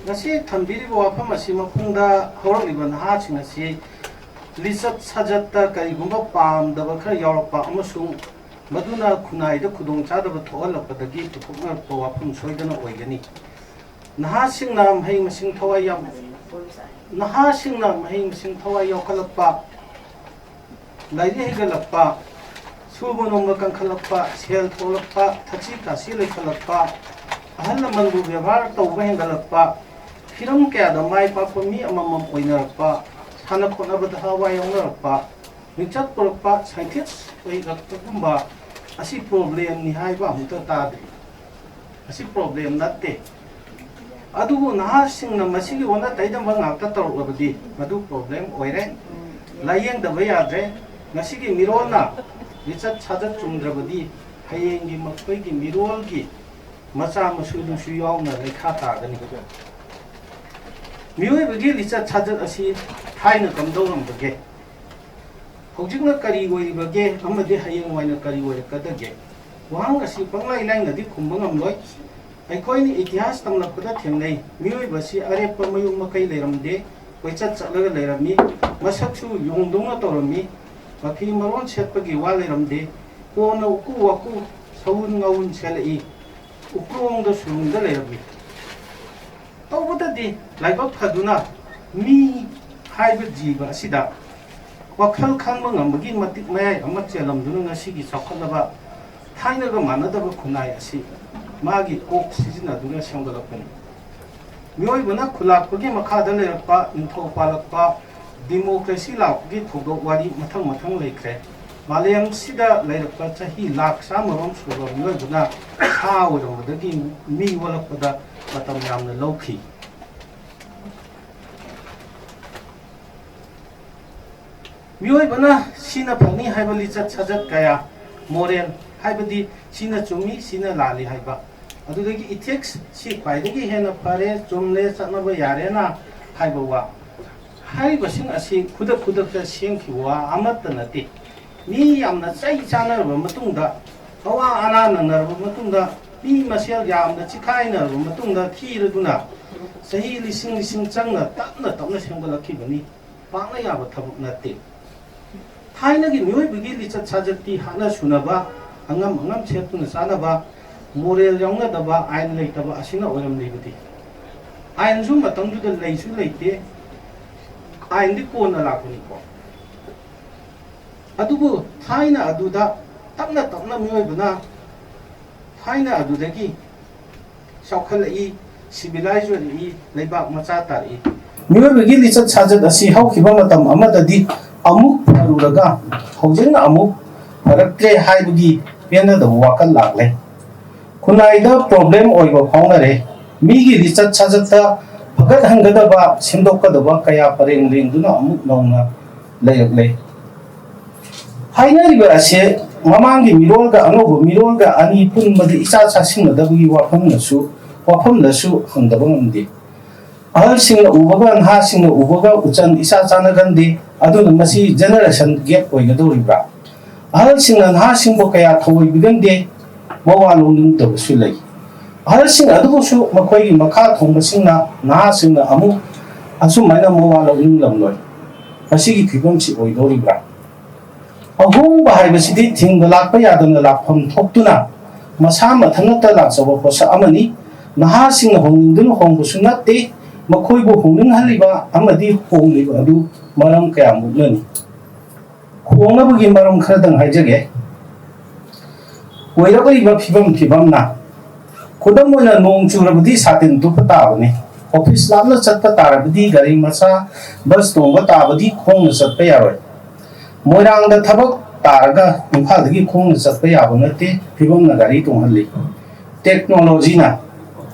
ꯉꯁꯤ ꯊꯝꯕꯤꯔꯤꯕ ꯋꯥꯐꯝ ꯑꯁꯤ ꯃꯄꯨꯡꯗ ꯍꯧꯔꯛꯂꯤꯕ ꯅꯍꯥꯁꯤꯡ ꯑꯁꯤ ꯂꯤꯆꯠ ꯁꯥꯖꯠꯇ ꯀꯔꯤꯒꯨꯝꯕ ꯄꯥꯝꯗꯕ ꯈꯔ ꯌꯥꯎꯔꯛꯄ ꯑꯃꯁꯨꯡ ꯃꯗꯨꯅ ꯈꯨꯟꯅꯥꯏꯗ ꯈꯨꯗꯣꯡꯆꯥꯗꯕ ꯊꯣꯛꯍꯜꯂꯛꯄꯗꯒꯤ ꯄꯨꯊꯣꯛꯅꯔꯛꯄ ꯋꯥꯐꯝ ꯁꯣꯏꯗꯅ ꯑꯣꯏꯒꯅꯤ꯫ ꯅꯍꯥꯁꯤꯡꯅ ꯃꯍꯩ ꯃꯁꯤꯡ ꯊꯋꯥꯏ ꯌꯥꯎ-, ꯅꯍꯥꯁꯤꯡꯅ ꯃꯍꯩ ꯃꯁꯤꯡ ꯊꯋꯥꯏ ꯌꯥꯎꯈꯠꯂꯛꯄ, ꯂꯥꯏꯔꯤꯛ ꯍꯩꯒꯠꯂꯛꯄ, ꯁꯨꯕ ꯅꯣꯝꯕ ꯀꯟꯈꯠꯂꯛꯄ, ꯁꯦꯜ ꯊꯣꯛꯂꯛꯄ, ꯊꯛꯁꯤ ꯈꯥꯁꯤ ꯂꯩꯈꯠꯂꯛꯄ, ꯑꯍꯜ ꯂꯃꯟꯕꯨ ꯕꯦꯕꯥꯔ ꯇꯧꯕ ꯍꯦꯟꯒꯠꯂꯛꯄ, ꯍꯤꯔꯝ ꯀꯌꯥꯗ ꯃꯥꯏ ꯄꯥꯛꯄ ꯃꯤ ꯑꯃꯃꯝ ꯑꯣꯏꯅꯔꯛꯄ, ꯁꯥꯟꯅ ꯈꯣꯠꯅꯕꯗ ꯊꯋꯥꯏ ꯌꯥꯎꯅꯔꯛꯄ, ꯃꯤꯡꯆꯠ ꯄꯨꯔꯛꯄ, ꯁꯥꯏꯟꯇꯤꯁ ꯑꯣꯏꯔꯛꯄꯒꯨꯝꯕ ꯑꯁꯤ ꯄ꯭ꯔꯣꯕ꯭ꯂꯦꯝꯅꯤ ꯍꯥꯏꯕ ꯑꯃꯨꯛꯇ ꯇꯥꯗ꯭ꯔꯤ꯫ ꯑꯁꯤ ꯄ꯭ꯔꯣꯕ꯭ꯂꯦꯝ ꯅꯠꯇꯦ꯫ ꯑꯗꯨꯕꯨ ꯅꯍꯥꯁꯤꯡꯅ ꯃꯁꯤꯒꯤ ꯑꯣꯟꯅ ꯇꯩꯅꯕ ꯉꯥꯛꯇ ꯇꯧꯔꯛꯂꯕꯗꯤ ꯃꯗꯨ ꯄ꯭ꯔꯣꯕ꯭ꯂꯦꯝ ꯑꯣꯏꯔꯦ꯫ ꯂꯥꯏꯌꯦꯡꯗꯕ ꯌꯥꯗ꯭ꯔꯦ꯫ ꯉꯁꯤꯒꯤ ꯃꯤꯔꯣꯜꯅ ꯂꯤꯆꯠ ꯁꯥꯖꯠ ꯆꯨꯝꯗ꯭ꯔꯕꯗꯤ ꯍꯌꯦꯡꯒꯤ ꯃꯈꯣꯏꯒꯤ ꯃꯤꯔꯣꯜꯒꯤ ꯃꯆꯥ ꯃꯁꯨꯗꯨꯁꯨ ꯌꯥꯎꯅ ꯂꯩꯈꯥ ꯇꯥꯒꯅꯤ꯫ ꯃꯤꯑꯣꯏꯕꯒꯤ ꯂꯤꯆꯠ ꯁꯥꯖꯠ ꯑꯁꯤ ꯊꯥꯏꯅ ꯀꯝꯗꯧꯔꯝꯕꯒꯦ? ꯍꯧꯖꯤꯛꯅ ꯀꯔꯤ ꯑꯣꯏꯔꯤꯕꯒꯦ ꯑꯃꯗꯤ ꯍꯌꯦꯡꯋꯥꯏꯅ ꯀꯔꯤ ꯑꯣꯏꯔꯛꯀꯗꯒꯦ? ꯋꯥꯍꯪ ꯑꯁꯤ ꯄꯪꯂꯥꯏ ꯂꯥꯏꯅꯗꯤ ꯈꯨꯝꯕ ꯉꯝꯂꯣꯏ꯫ ꯑꯩꯈꯣꯏꯅ ꯏꯇꯤꯍꯥꯁ ꯇꯝꯂꯛꯄꯗ ꯊꯦꯡꯅꯩ, ꯃꯤꯑꯣꯏꯕ ꯑꯁꯤ ꯑꯔꯦꯞꯄ ꯃꯌꯨꯝ ꯃꯀꯩ ꯂꯩꯔꯝꯗꯦ, ꯀꯣꯏꯆꯠ ꯆꯠꯂꯒ ꯂꯩꯔꯝꯃꯤ꯫ ꯃꯁꯛꯁꯨ ꯌꯣꯡꯗꯧꯅ ꯇꯧꯔꯝꯃꯤ꯫ ꯃꯐꯤ ꯃꯔꯣꯟ ꯁꯦꯠꯄꯒꯤ ꯋꯥ ꯂꯩꯔꯝꯗꯦ꯫ ꯀꯣꯟꯅ ꯎꯀꯨ ꯋꯥꯀꯨ, ꯁꯎꯟ ꯉꯥꯎꯟ ꯁꯦꯠꯂꯛꯏ꯫ ꯎꯀ꯭ꯔꯣꯡꯗ ꯁꯨꯔꯨꯡꯗ ꯂꯩꯔꯝꯃꯤ꯫ ꯇꯧꯕꯇꯗꯤ ꯂꯥꯏꯕꯛ ꯐꯗꯨꯅ ꯃꯤ ꯍꯥꯏꯕ ꯖꯤꯕ ꯑꯁꯤꯗ ꯋꯥꯈꯜ ꯈꯪꯕ ꯉꯝꯕꯒꯤ ꯃꯇꯤꯛ ꯃꯌꯥꯏ ꯑꯃ ꯆꯦꯜꯂꯝꯗꯨꯅ ꯉꯁꯤꯒꯤ ꯆꯥꯎꯈꯠꯂꯕ ꯊꯥꯏꯅꯒ ꯃꯥꯟꯅꯗꯕ ꯈꯨꯟꯅꯥꯏ ꯑꯁꯤ ꯃꯥꯒꯤ ꯀꯣꯛ ꯁꯤꯖꯤꯟꯅꯗꯨꯅ ꯁꯦꯝꯒꯠꯂꯛꯄꯅꯤ꯫ ꯃꯤꯑꯣꯏꯕꯅ ꯈꯨꯜꯂꯥꯛꯄꯒꯤ ꯃꯈꯥꯗ ꯂꯩꯔꯛꯄ, ꯅꯤꯡꯊꯧ ꯄꯥꯜꯂꯛꯄ, ꯗꯤꯃꯣꯀ꯭ꯔꯦꯁꯤ ꯂꯥꯛꯄꯒꯤ ꯊꯧꯗꯣꯛ ꯋꯥꯔꯤ ꯃꯊꯪ ꯃꯊꯪ ꯂꯩꯈ꯭ꯔꯦ꯫ ꯃꯥꯂꯦꯝꯁꯤꯗ ꯂꯩꯔꯛꯄ ꯆꯍꯤ ꯂꯥꯈ ꯆꯥꯝꯃꯔꯣꯝ ꯁꯨꯔꯕ ꯃꯤꯑꯣꯏꯕꯅ ꯁꯥ ꯑꯣꯏꯔꯝꯕꯗꯒꯤ ꯃꯤ ꯑꯣꯜꯂꯛꯄꯗ ꯃꯇꯝ ꯌꯥꯝꯅ ꯂꯧꯈꯤ꯫ ꯃꯤꯑꯣꯏꯕꯅ ꯁꯤꯅ ꯐꯪꯅꯤ ꯍꯥꯏꯕ ꯂꯤꯆꯠ ꯁꯥꯖꯠ ꯀꯌꯥ, ꯃꯣꯔꯦꯜ ꯍꯥꯏꯕꯗꯤ ꯁꯤꯅ ꯆꯨꯝꯃꯤ, ꯁꯤꯅ ꯂꯥꯜꯂꯤ ꯍꯥꯏꯕ, ꯑꯗꯨꯗꯒꯤ ꯏꯊꯤꯛꯁ, ꯁꯤ ꯈ꯭ꯋꯥꯏꯗꯒꯤ ꯍꯦꯟꯅ ꯐꯔꯦ, ꯆꯨꯝꯂꯦ, ꯆꯠꯅꯕ ꯌꯥꯔꯦꯅ ꯍꯥꯏꯕ ꯋꯥ, ꯍꯥꯏꯔꯤꯕꯁꯤꯡ ꯑꯁꯤ ꯈꯨꯗꯛ ꯈꯨꯗꯛꯇ ꯁꯦꯝꯈꯤꯕ ꯋꯥ ꯑꯃꯠꯇ ꯅꯠꯇꯦ꯫ ꯃꯤ ꯌꯥꯝꯅ ꯆꯩ ꯆꯥꯅꯔꯕ ꯃꯇꯨꯡꯗ, ꯑꯋꯥ ꯑꯅꯥ ꯅꯪꯅꯔꯕ ꯃꯇꯨꯡꯗ, ꯃꯤ ꯃꯁꯦꯜ ꯌꯥꯝꯅ ꯆꯤꯈꯥꯏꯅꯔꯕ ꯃꯇꯨꯡꯗ ꯊꯤꯔꯗꯨꯅ ꯆꯍꯤ ꯂꯤꯁꯤꯡ ꯂꯤꯁꯤꯡ ꯆꯪꯅ ꯇꯞꯅ ꯇꯞꯅ ꯁꯦꯝꯒꯠꯂꯛꯈꯤꯕꯅꯤ꯫ ꯄꯥꯛꯅ ꯌꯥꯕ ꯊꯕꯛ ꯅꯠꯇꯦ꯫ ꯊꯥꯏꯅꯒꯤ ꯃꯤꯑꯣꯏꯕꯒꯤ ꯂꯤꯆꯠ ꯁꯥꯖꯠꯇꯤ ꯍꯥꯠꯅ ꯁꯨꯅꯕ, ꯑꯉꯝ ꯑꯉꯝ ꯁꯦꯠꯇꯨꯅ ꯆꯥꯅꯕ, ꯃꯣꯔꯦꯜ ꯌꯥꯎꯅꯗꯕ, ꯑꯥꯏꯟ ꯂꯩꯇꯕ ꯑꯁꯤꯅ ꯑꯣꯏꯔꯝꯂꯤꯕꯗꯤ꯫ ꯑꯥꯏꯟꯁꯨ ꯃꯇꯝꯗꯨꯗ ꯂꯩꯁꯨ ꯂꯩꯇꯦ, ꯑꯥꯏꯟꯗꯤ ꯀꯣꯟꯅ ꯂꯥꯛꯄꯅꯤꯀꯣ꯫ ꯑꯗꯨꯕꯨ ꯊꯥꯏꯅ ꯑꯗꯨꯗ ꯇꯞꯅ ꯇꯞꯅ ꯃꯤꯑꯣꯏꯕꯅ ꯊꯥꯏꯅ ꯑꯗꯨꯗꯒꯤ ꯆꯥꯎꯈꯠꯂꯛꯏ, ꯁꯤꯚꯤꯂꯥꯏꯖ ꯑꯣꯏꯔꯛꯏ, ꯂꯩꯕꯥꯛ ꯃꯆꯥ ꯇꯥꯔꯛꯏ꯫ ꯃꯤꯑꯣꯏꯕꯒꯤ ꯂꯤꯆꯠ ꯁꯥꯖꯠ ꯑꯁꯤ ꯍꯧꯈꯤꯕ ꯃꯇꯝ ꯑꯃꯗꯗꯤ ꯑꯃꯨꯛ ꯐꯔꯨꯔꯒ ꯍꯧꯖꯤꯛꯅ ꯑꯃꯨꯛ ꯐꯔꯛꯇ꯭ꯔꯦ ꯍꯥꯏꯕꯒꯤ ꯄꯦꯟꯅꯗꯕ ꯋꯥꯈꯜ ꯂꯥꯛꯂꯦ꯫ ꯈꯨꯟꯅꯥꯏꯗ ꯄ꯭ꯔꯣꯕ꯭ꯂꯦꯝ ꯑꯣꯏꯕ ꯐꯥꯎꯅꯔꯦ꯫ ꯃꯤꯒꯤ ꯂꯤꯆꯠ ꯁꯥꯖꯠꯇ ꯐꯒꯠꯍꯟꯒꯗꯕ, ꯁꯦꯝꯗꯣꯛꯀꯗꯕ ꯀꯌꯥ ꯄꯔꯦꯡ ꯂꯦꯡꯗꯨꯅ ꯑꯃꯨꯛ ꯅꯧꯅ ꯂꯩꯔꯛꯂꯦ꯫ ꯍꯥꯏꯅꯔꯤꯕ ꯑꯁꯦ ꯃꯃꯥꯡꯒꯤ ꯃꯤꯔꯣꯜꯒ ꯑꯅꯧꯕ ꯃꯤꯔꯣꯜꯒ ꯑꯅꯤ ꯄꯨꯟꯕꯗ ꯏꯆꯥ ꯆꯥꯁꯤꯟꯅꯗꯕꯒꯤ ꯋꯥꯐꯝꯅꯁꯨ, ꯋꯥꯐꯝꯗꯁꯨ ꯍꯪꯗꯕ ꯉꯝꯗꯦ꯫ ꯑꯍꯜꯁꯤꯡꯅ ꯎꯕꯒ ꯅꯍꯥꯁꯤꯡꯅ ꯎꯕꯒ ꯎꯆꯟ ꯏꯆꯥ ꯆꯥꯟꯅꯒꯟꯗꯦ꯫ ꯑꯗꯨꯅ ꯃꯁꯤ ꯖꯦꯅꯦꯔꯦꯁꯟ ꯒꯦꯞ ꯑꯣꯏꯒꯗꯧꯔꯤꯕ꯭ꯔꯥ? ꯑꯍꯜꯁꯤꯡꯅ ꯅꯍꯥꯁꯤꯡꯕꯨ ꯀꯌꯥ ꯊꯑꯣꯏꯕꯤꯒꯟꯗꯦ, ꯃꯋꯥ ꯂꯧꯅꯤꯡꯗꯕꯁꯨ ꯂꯩ꯫ ꯑꯍꯜꯁꯤꯡ ꯑꯗꯨꯕꯨꯁꯨ ꯃꯈꯣꯏꯒꯤ ꯃꯈꯥ ꯊꯣꯡꯕꯁꯤꯡꯅ, ꯅꯍꯥꯁꯤꯡꯅ ꯑꯃꯨꯛ ꯑꯁꯨꯃꯥꯏꯅ ꯃꯋꯥ ꯂꯧꯅꯤꯡꯂꯝꯂꯣꯏ꯫ ꯃꯁꯤꯒꯤ ꯐꯤꯕꯝꯁꯤ ꯑꯣꯏꯗꯧꯔꯤꯕ꯭ꯔꯥ? ꯑꯍꯣꯡꯕ ꯍꯥꯏꯕꯁꯤꯗꯤ ꯊꯤꯡꯕ ꯂꯥꯛꯄ ꯌꯥꯗꯅ ꯂꯥꯛꯐꯝ ꯊꯣꯛꯇꯨꯅ ꯃꯁꯥ ꯃꯊꯟꯇ ꯂꯥꯛꯆꯕ ꯄꯣꯠꯁꯛ ꯑꯃꯅꯤ꯫ ꯅꯍꯥꯁꯤꯡꯅ ꯍꯣꯡꯅꯤꯡꯗꯨꯅ ꯍꯣꯡꯕꯁꯨ ꯅꯠꯇꯦ꯫ ꯃꯈꯣꯏꯕꯨ ꯍꯣꯡꯅꯤꯡꯍꯜꯂꯤꯕ ꯑꯃꯗꯤ ꯍꯣꯡꯂꯤꯕ ꯑꯗꯨ ꯃꯔꯝ ꯀꯌꯥꯃꯨꯛꯅꯅꯤ꯫ ꯍꯣꯡꯅꯕꯒꯤ ꯃꯔꯝ ꯈꯔꯗꯪ ꯍꯥꯏꯖꯒꯦ꯫ ꯑꯣꯏꯔꯛꯂꯤꯕ ꯐꯤꯕꯝ ꯐꯤꯕꯝꯅ, ꯈꯨꯗꯝ ꯑꯣꯏꯅ, ꯅꯣꯡ ꯆꯨꯔꯕꯗꯤ ꯁꯥꯇꯤꯟ ꯇꯨꯞꯄ ꯇꯥꯕꯅꯤ꯫ ꯑꯣꯐꯤꯁ ꯂꯥꯞꯅ ꯆꯠꯄ ꯇꯥꯔꯕꯗꯤ ꯒꯥꯔꯤ ꯃꯆꯥ, ꯕꯁ ꯇꯣꯡꯕ ꯇꯥꯕꯗꯤ ꯈꯣꯡꯅ ꯆꯠꯄ ꯌꯥꯔꯣꯏ꯫ ꯃꯣꯏꯔꯥꯡꯗ ꯊꯕꯛ ꯇꯥꯔꯒ ꯏꯝꯐꯥꯜꯗꯒꯤ ꯈꯣꯡꯅ ꯆꯠꯄ ꯌꯥꯕ ꯅꯠꯇꯦ, ꯐꯤꯕꯝꯅ ꯒꯥꯔꯤ ꯇꯣꯡꯍꯜꯂꯤ꯫ ꯇꯦꯛꯅꯣꯂꯣꯖꯤꯅ,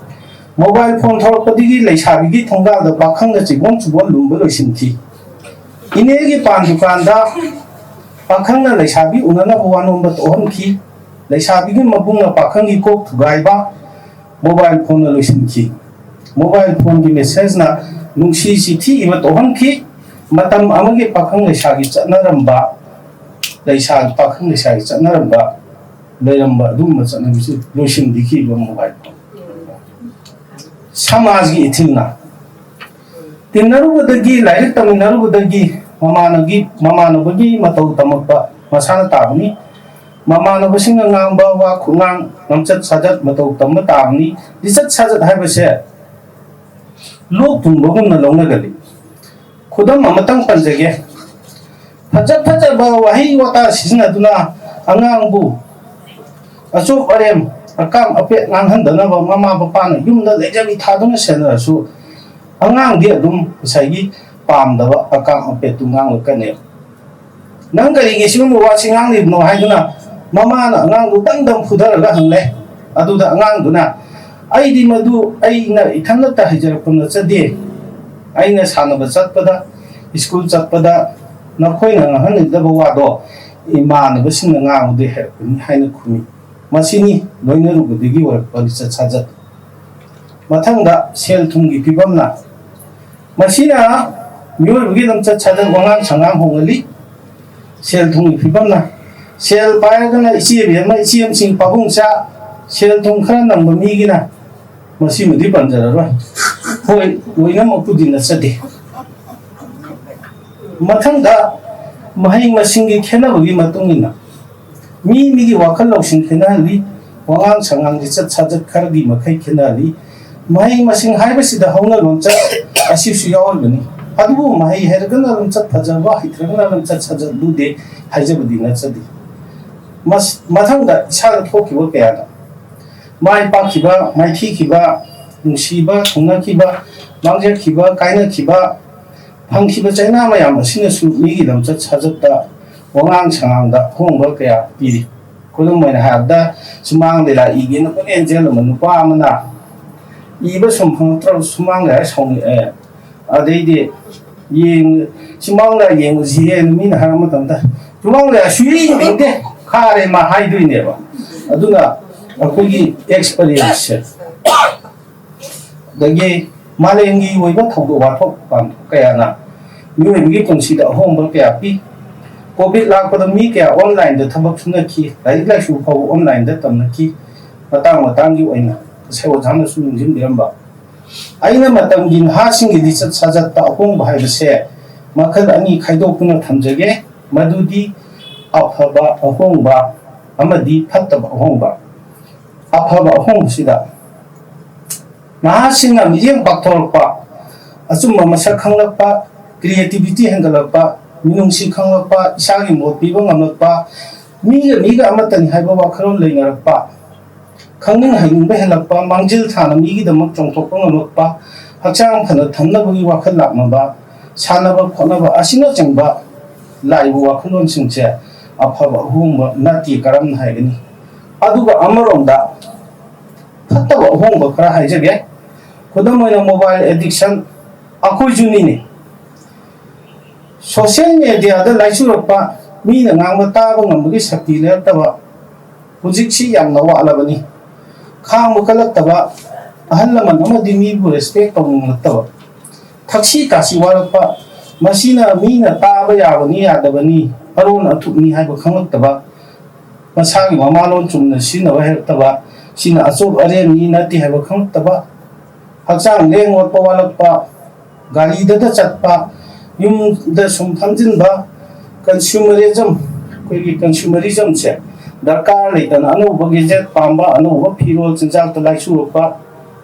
ꯃꯣꯕꯥꯏꯜ ꯐꯣꯟ ꯊꯣꯛꯂꯛꯄꯗꯒꯤ ꯂꯩꯁꯥꯕꯤꯒꯤ ꯊꯣꯡꯒꯥꯜꯗ ꯄꯥꯈꯪꯅ ꯆꯤꯕꯣꯟ ꯆꯤꯕꯣꯟ ꯂꯨꯝꯕ ꯂꯣꯏꯁꯤꯟꯈꯤ꯫ ꯏꯅꯦꯒꯤ ꯄꯥꯟ ꯗꯨꯀꯥꯟꯗ ꯄꯥꯈꯪꯅ ꯂꯩꯁꯥꯕꯤ ꯎꯅꯅꯕ ꯋꯥꯅꯣꯝꯕ ꯇꯣꯛꯍꯟꯈꯤ꯫ ꯂꯩꯁꯥꯕꯤꯒꯤ ꯃꯕꯨꯡꯅ ꯄꯥꯈꯪꯒꯤ ꯀꯣꯛ ꯊꯨꯒꯥꯏꯕ ꯃꯣꯕꯥꯏꯜ ꯐꯣꯟꯅ ꯂꯣꯏꯁꯤꯟꯈꯤ꯫ ꯃꯣꯕꯥꯏꯜ ꯐꯣꯟꯒꯤ ꯃꯦꯁꯦꯖꯅ ꯅꯨꯡꯁꯤ ꯆꯤꯊꯤ ꯏꯕ ꯇꯣꯛꯍꯟꯈꯤ꯫ ꯃꯇꯝ ꯑꯃꯒꯤ ꯄꯥꯈꯪ ꯂꯩꯁꯥꯒꯤ ꯆꯠꯅꯔꯝꯕ, ꯂꯩꯁꯥ, ꯄꯥꯈꯪ ꯂꯩꯁꯥꯒꯤ ꯆꯠꯅꯔꯝꯕ, ꯂꯩꯔꯝꯕ ꯑꯗꯨꯒꯨꯝꯕ ꯆꯠꯅꯕꯤꯁꯨ ꯂꯣꯏꯁꯤꯟꯕꯤꯈꯤꯕ ꯃꯣꯕꯥꯏꯜ ꯐꯣꯟ꯫ ꯁꯃꯥꯖꯒꯤ ꯏꯊꯤꯜꯅ, ꯇꯤꯟꯅꯔꯨꯕꯗꯒꯤ, ꯂꯥꯏꯔꯤꯛ ꯇꯝꯃꯤꯟꯅꯔꯨꯕꯗꯒꯤ ꯃꯃꯥꯟꯅꯕꯒꯤ, ꯃꯃꯥꯟꯅꯕꯒꯤ ꯃꯇꯧ ꯇꯝꯃꯛꯄ ꯃꯁꯥꯅ ꯇꯥꯕꯅꯤ꯫ ꯃꯃꯥꯟꯅꯕꯁꯤꯡꯅ ꯉꯥꯡꯕ ꯋꯥ ꯈꯨꯉꯥꯡ, ꯂꯝꯆꯠ ꯁꯥꯖꯠ ꯃꯇꯧ ꯇꯝꯕ ꯇꯥꯕꯅꯤ꯫ ꯂꯤꯆꯠ ꯁꯥꯖꯠ ꯍꯥꯏꯕꯁꯦ ꯂꯣꯛ ꯊꯨꯡꯕꯒꯨꯝꯅ ꯂꯧꯅꯒꯜꯂꯤ꯫ ꯈꯨꯗꯝ ꯑꯃꯇꯪ ꯄꯟꯖꯒꯦ꯫ ꯐꯖ ꯐꯖꯕ ꯋꯥꯍꯩ ꯋꯥꯇꯥ ꯁꯤꯖꯤꯟꯅꯗꯨꯅ ꯑꯉꯥꯡꯕꯨ ꯑꯆꯣꯞ ꯑꯔꯦꯝ, ꯑꯀꯥꯝ ꯑꯄꯦꯠ ꯉꯥꯡꯍꯟꯗꯅꯕ ꯃꯃꯥ ꯃꯄꯥꯅ ꯌꯨꯝꯗ ꯂꯩꯖꯕꯤ ꯊꯥꯗꯨꯅ ꯁꯦꯟꯅꯔꯁꯨ, ꯑꯉꯥꯡꯗꯤ ꯑꯗꯨꯝ ꯉꯁꯥꯏꯒꯤ ꯄꯥꯝꯗꯕ ꯑꯀꯥꯝ ꯑꯄꯦꯠꯇꯨ ꯉꯥꯡꯂꯛꯀꯅꯦꯕ꯫ "ꯅꯪ ꯀꯔꯤꯒꯤ ꯁꯤꯒꯨꯝꯕ ꯋꯥꯁꯤ ꯉꯥꯡꯂꯤꯕꯅꯣ?" ꯍꯥꯏꯗꯨꯅ ꯃꯃꯥꯅ ꯑꯉꯥꯡꯗꯨ ꯗꯪ ꯗꯪ ꯐꯨꯊꯔꯒ ꯍꯪꯂꯦ꯫ ꯑꯗꯨꯗ ꯑꯉꯥꯡꯗꯨꯅ, "ꯑꯩꯗꯤ ꯃꯗꯨ ꯑꯩꯅ ꯏꯊꯟꯇ ꯍꯩꯖꯔꯛꯄ ꯅꯠꯆꯗꯦ꯫ ꯑꯩꯅ ꯁꯥꯟꯅꯕ ꯆꯠꯄꯗ, ꯁ꯭ꯀꯨꯜ ꯆꯠꯄꯗ ꯅꯈꯣꯏꯅ ꯉꯥꯡꯍꯟꯅꯤꯡꯗꯕ ꯋꯥꯗꯣ ꯏꯃꯥꯟꯅꯕꯁꯤꯡꯅ ꯉꯥꯡꯕꯗꯒꯤ ꯍꯩꯔꯛꯄꯅꯤ" ꯍꯥꯏꯅ ꯈꯨꯝꯃꯤ꯫ ꯃꯁꯤꯅꯤ ꯂꯣꯏꯅꯔꯨꯕꯗꯒꯤ ꯑꯣꯏꯔꯛꯄ ꯂꯤꯆꯠ ꯁꯥꯖꯠ꯫ ꯃꯊꯪꯗ ꯁꯦꯜ ꯊꯨꯝꯒꯤ ꯐꯤꯕꯝꯅ, ꯃꯁꯤꯅ ꯃꯤꯑꯣꯏꯕꯒꯤ ꯂꯝꯆꯠ ꯁꯥꯖꯠ, ꯋꯥꯉꯥꯡ ꯁꯉꯥꯡ ꯍꯣꯡꯍꯜꯂꯤ꯫ ꯁꯦꯜ ꯊꯨꯝꯒꯤ ꯐꯤꯕꯝꯅ, ꯁꯦꯜ ꯄꯥꯏꯔꯒꯅ ꯏꯆꯦ ꯏꯕꯦꯝꯃ, ꯏꯆꯦ ꯑꯃꯁꯤꯡ ꯄꯥꯕꯨꯡ ꯆꯥ, ꯁꯦꯜ ꯊꯨꯝ ꯈꯔ ꯅꯪꯕ ꯃꯤꯒꯤꯅ, ꯃꯁꯤꯃꯗꯤ ꯄꯟꯖꯔꯔꯣꯏ꯫ ꯍꯣꯏ, ꯂꯣꯏꯅꯃꯛꯄꯨꯗꯤ ꯅꯠꯆꯗꯦ꯫ ꯃꯊꯪꯗ, ꯃꯍꯩ ꯃꯁꯤꯡꯒꯤ ꯈꯦꯠꯅꯕꯒꯤ ꯃꯇꯨꯡ ꯏꯟꯅ ꯃꯤ ꯃꯤꯒꯤ ꯋꯥꯈꯜ ꯂꯧꯁꯤꯡ ꯈꯦꯠꯅꯍꯜꯂꯤ, ꯋꯥꯉꯥꯡ ꯁꯉꯥꯡ, ꯂꯤꯆꯠ ꯁꯥꯖꯠ ꯈꯔꯒꯤ ꯃꯈꯩ ꯈꯦꯠꯅꯍꯜꯂꯤ꯫ ꯃꯍꯩ ꯃꯁꯤꯡ ꯍꯥꯏꯕꯁꯤꯗ ꯍꯧꯅ ꯂꯣꯟꯆꯠ ꯑꯁꯤꯁꯨ ꯌꯥꯎꯔꯤꯕꯅꯤ꯫ ꯑꯗꯨꯕꯨ ꯃꯍꯩ ꯍꯩꯔꯒꯅ ꯂꯝꯆꯠ ꯐꯖꯕ, ꯍꯩꯇ꯭ꯔꯒꯅ ꯂꯝꯆꯠ ꯁꯥꯖꯠ ꯂꯨꯗꯦ ꯍꯥꯏꯖꯕꯗꯤ ꯅꯠꯆꯗꯦ꯫ ꯃꯁ-, ꯃꯊꯪꯗ, ꯏꯁꯥꯗ ꯊꯣꯛꯈꯤꯕ ꯀꯌꯥꯗ ꯃꯥꯏ ꯄꯥꯛꯈꯤꯕ, ꯃꯥꯏꯊꯤꯈꯤꯕ, ꯅꯨꯡꯁꯤꯕ ꯊꯨꯡꯅꯈꯤꯕ, ꯃꯥꯡꯖꯈꯤꯕ, ꯀꯥꯏꯅꯈꯤꯕ, ꯐꯪꯈꯤꯕ ꯆꯩꯅꯥ ꯃꯌꯥꯝ ꯑꯁꯤꯅꯁꯨ ꯃꯤꯒꯤ ꯂꯝꯆꯠ ꯁꯥꯖꯠꯇ, ꯋꯥꯉꯥꯡ ꯁꯉꯥꯡꯗ ꯑꯍꯣꯡꯕ ꯀꯌꯥ ꯄꯤꯔꯤ꯫ ꯈꯨꯗꯝ ꯑꯣꯏꯅ ꯍꯥꯏꯔꯕꯗ, ꯁꯨꯃꯥꯡ ꯂꯤꯂꯥ ꯏꯒꯦꯅ ꯄꯨꯛꯅꯦꯟ ꯆꯦꯜꯂꯝꯕ ꯅꯨꯄꯥ ꯑꯃꯅ ꯏꯕ ꯁꯨꯝ ꯐꯪꯉꯛꯇ꯭ꯔꯕ ꯁꯨꯃꯥꯡ ꯂꯤꯂꯥ ꯁꯥꯎꯅꯤꯡ-, ꯑꯦ, ꯑꯗꯩꯗꯤ ꯌꯦꯡ-, ꯁꯨꯃꯥꯡ ꯂꯤꯂꯥ ꯌꯦꯡꯉꯨꯁꯤꯍꯦꯅ ꯃꯤꯅ ꯍꯥꯏꯔꯛꯄ ꯃꯇꯝꯗ, "ꯁꯨꯃꯥꯡ ꯂꯤꯂꯥ ꯁꯨꯌꯦꯡ ꯌꯦꯡꯅꯤꯡꯗꯦ, ꯈꯥꯔꯦ ꯃꯥ" ꯍꯥꯏꯗꯣꯏꯅꯦꯕ꯫ ꯑꯗꯨꯅ ꯑꯩꯈꯣꯏꯒꯤ ꯑꯦꯛꯁꯄꯔꯤꯌꯦꯟꯁꯁꯦ, ꯑꯗꯒꯤ ꯃꯥꯂꯦꯝꯒꯤ ꯑꯣꯏꯕ ꯊꯧꯗꯣꯛ ꯋꯥꯊꯣꯛ ꯄꯥꯡꯊꯣꯛ ꯀꯌꯥꯅ ꯃꯤꯑꯣꯏꯕꯒꯤ ꯄꯨꯟꯁꯤꯗ ꯑꯍꯣꯡꯕ ꯀꯌꯥ ꯄꯤ꯫ ꯀꯣꯚꯤꯗ ꯂꯥꯛꯄꯗ ꯃꯤ ꯀꯌꯥ ꯑꯣꯟꯂꯥꯏꯟꯗ ꯊꯕꯛ ꯁꯨꯅꯈꯤ, ꯂꯥꯏꯔꯤꯛ ꯂꯥꯏꯁꯨ ꯐꯥꯎꯕ ꯑꯣꯟꯂꯥꯏꯟꯗ ꯇꯝꯅꯈꯤ꯫ ꯃꯇꯥꯡ ꯃꯇꯥꯡꯒꯤ ꯑꯣꯏꯅ ꯉꯁꯥꯏ ꯑꯣꯖꯥꯅꯁꯨ ꯅꯤꯡꯁꯤꯡꯕꯤꯔꯝꯕ, ꯑꯩꯅ ꯃꯇꯝꯒꯤ ꯅꯍꯥꯁꯤꯡꯒꯤ ꯂꯤꯆꯠ ꯁꯥꯖꯠꯇ ꯑꯍꯣꯡꯕ ꯍꯥꯏꯕꯁꯦ ꯃꯈꯜ ꯑꯅꯤ ꯈꯥꯏꯗꯣꯛꯇꯨꯅ ꯊꯝꯖꯒꯦ, ꯃꯗꯨꯗꯤ ꯑꯐꯕ ꯑꯍꯣꯡꯕ ꯑꯃꯗꯤ ꯐꯠꯇꯕ ꯑꯍꯣꯡꯕ꯫ ꯑꯐꯕ ꯑꯍꯣꯡꯕꯁꯤꯗ ꯅꯍꯥꯁꯤꯡꯅ ꯃꯤꯠꯌꯦꯡ ꯄꯥꯛꯊꯣꯔꯛꯄ, ꯑꯆꯨꯝꯕ ꯃꯁꯛ ꯈꯪꯂꯛꯄ, ꯀ꯭ꯔꯤꯌꯦꯇꯤꯕꯤꯇꯤ ꯍꯦꯟꯒꯠꯂꯛꯄ, ꯃꯤꯅꯨꯡꯁꯤ ꯈꯪꯂꯛꯄ, ꯏꯁꯥꯒꯤ ꯃꯣꯠ ꯄꯤꯕ ꯉꯝꯂꯛꯄ, ꯃꯤꯒ ꯃꯤꯒ ꯑꯃꯠꯇꯅꯤ ꯍꯥꯏꯕ ꯋꯥꯈꯜꯂꯣꯟ ꯂꯩꯅꯔꯛꯄ, ꯈꯪꯅꯤꯡ ꯍꯩꯅꯤꯡꯕ ꯍꯦꯜꯂꯛꯄ, ꯃꯥꯡꯖꯤꯜ ꯊꯥꯅ ꯃꯤꯒꯤꯗꯃꯛ ꯆꯣꯡꯊꯣꯛꯄ ꯉꯝꯂꯛꯄ, ꯍꯛꯆꯥꯡ ꯐꯅ ꯊꯝꯅꯕꯒꯤ ꯋꯥꯈꯜ ꯂꯥꯛꯅꯕ, ꯁꯥꯟꯅꯕ ꯈꯣꯠꯅꯕ ꯑꯁꯤꯅꯆꯤꯡꯕ ꯂꯥꯛꯏꯕ ꯋꯥꯈꯜꯂꯣꯟꯁꯤꯡꯁꯦ ꯑꯐꯕ ꯑꯍꯣꯡꯕ ꯅꯠꯇꯦ ꯀꯔꯝꯅ ꯍꯥꯏꯒꯅꯤ? ꯑꯗꯨꯒ ꯑꯃꯔꯣꯝꯗ ꯐꯠꯇꯕ ꯑꯍꯣꯡꯕ ꯈꯔ ꯍꯥꯏꯖꯒꯦ꯫ ꯈꯨꯗꯝ ꯑꯣꯏꯅ, ꯃꯣꯕꯥꯏꯜ ꯑꯦꯗꯤꯛꯁꯟ, ꯑꯩꯈꯣꯏꯁꯨꯅꯤꯅꯦ꯫ ꯁꯣꯁꯤꯌꯦꯜ ꯃꯦꯗꯤꯌꯥꯗ ꯂꯥꯏꯆꯨꯔꯛꯄ, ꯃꯤꯅ ꯉꯥꯡꯕ ꯇꯥꯕ ꯉꯝꯕꯒꯤ ꯁꯛꯇꯤ ꯂꯩꯔꯛꯇꯕ, ꯍꯧꯖꯤꯛꯁꯤ ꯌꯥꯝꯅ ꯋꯥꯠꯂꯕꯅꯤ꯫ ꯈꯥꯡꯕ ꯀꯜꯂꯛꯇꯕ, ꯑꯍꯜ ꯂꯃꯟ ꯑꯃꯗꯤ ꯃꯤꯕꯨ ꯔꯦꯁꯄꯦꯛ ꯇꯧꯅꯤꯡꯂꯛꯇꯕ, ꯊꯛꯁꯤ ꯈꯥꯁꯤ ꯋꯥꯠꯂꯛꯄ, ꯃꯁꯤꯅ ꯃꯤꯅ ꯇꯥꯕ ꯌꯥꯕꯅꯤ ꯌꯥꯗꯕꯅꯤ, ꯑꯔꯣꯟ ꯑꯊꯨꯞꯅꯤ ꯍꯥꯏꯕ ꯈꯪꯂꯛꯇꯕ, ꯃꯁꯥꯒꯤ ꯃꯃꯥꯂꯣꯟ ꯆꯨꯝꯅ ꯁꯤꯖꯤꯟꯅꯕ ꯍꯩꯔꯛꯇꯕ, ꯁꯤꯅ ꯑꯆꯨꯞ ꯑꯔꯦꯟꯅꯤ ꯅꯠꯇꯦ ꯍꯥꯏꯕ ꯈꯪꯂꯛꯇꯕ, ꯍꯛꯆꯥꯡ ꯂꯦꯡ ꯑꯣꯠꯄ ꯋꯥꯠꯂꯛꯄ, ꯒꯥꯔꯤꯗꯇ ꯆꯠꯄ, ꯌꯨꯝꯗ ꯁꯨꯝ ꯐꯝꯖꯤꯟꯕ, consumerism, ꯑꯩꯈꯣꯏꯒꯤ consumerismꯁꯦ, ꯗꯔꯀꯥꯔ ꯂꯩꯇꯅ ꯑꯅꯧꯕ ꯒꯦꯖꯦꯠ ꯄꯥꯝꯕ, ꯑꯅꯧꯕ ꯐꯤꯔꯣꯜ ꯆꯤꯟꯖꯥꯛꯇ ꯂꯥꯏꯆꯨꯔꯛꯄ,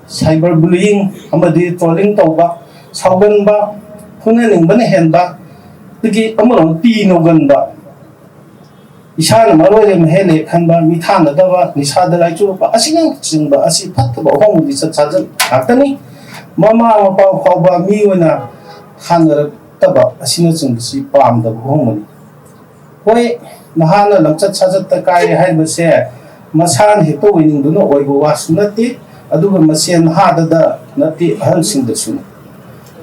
cyber bullying ꯑꯃꯗꯤ trolling ꯇꯧꯕ, ꯁꯥꯎꯒꯟꯕ, ꯐꯨꯅꯅꯤꯡꯕꯅ ꯍꯦꯟꯕ, ꯑꯗꯒꯤ ꯑꯃꯔꯣꯝꯗ ꯄꯤ ꯅꯧꯒꯟꯕ, ꯏꯁꯥꯅ ꯃꯔꯨ ꯑꯣꯏꯅ ꯃꯍꯦꯜꯂꯦ ꯈꯟꯕ, ꯃꯤꯊꯥꯅꯗꯕ, ꯅꯤꯁꯥꯗ ꯂꯥꯏꯆꯨꯔꯛꯄ ꯑꯁꯤꯅꯆꯤꯡꯕ ꯑꯁꯤ ꯐꯠꯇꯕ ꯑꯍꯣꯡꯕ ꯂꯤꯆꯠ ꯁꯥꯖꯠ ꯉꯥꯛꯇꯅꯤ꯫ ꯃꯃꯥ ꯃꯄꯥ ꯐꯥꯎꯕ ꯃꯤ ꯑꯣꯏꯅ ꯊꯥꯅꯔꯛꯇꯕ ꯑꯁꯤꯅꯆꯤꯡꯕꯁꯤ ꯄꯥꯝꯗꯕ ꯑꯍꯣꯡꯕꯅꯤ꯫ ꯍꯣꯏ, ꯅꯍꯥꯅ ꯂꯝꯆꯠ ꯁꯥꯖꯠꯇ ꯀꯥꯏꯔꯦ ꯍꯥꯏꯕꯁꯦ ꯃꯁꯥꯅ ꯍꯦꯛꯇ ꯑꯣꯏꯅꯤꯡꯗꯨꯅ ꯑꯣꯏꯕ ꯋꯥꯁꯨ ꯅꯠꯇꯦ, ꯑꯗꯨꯒ ꯃꯁꯦ ꯅꯍꯥꯗꯗ ꯅꯠꯇꯦ, ꯑꯍꯜꯁꯤꯡꯗꯁꯨꯅꯤ꯫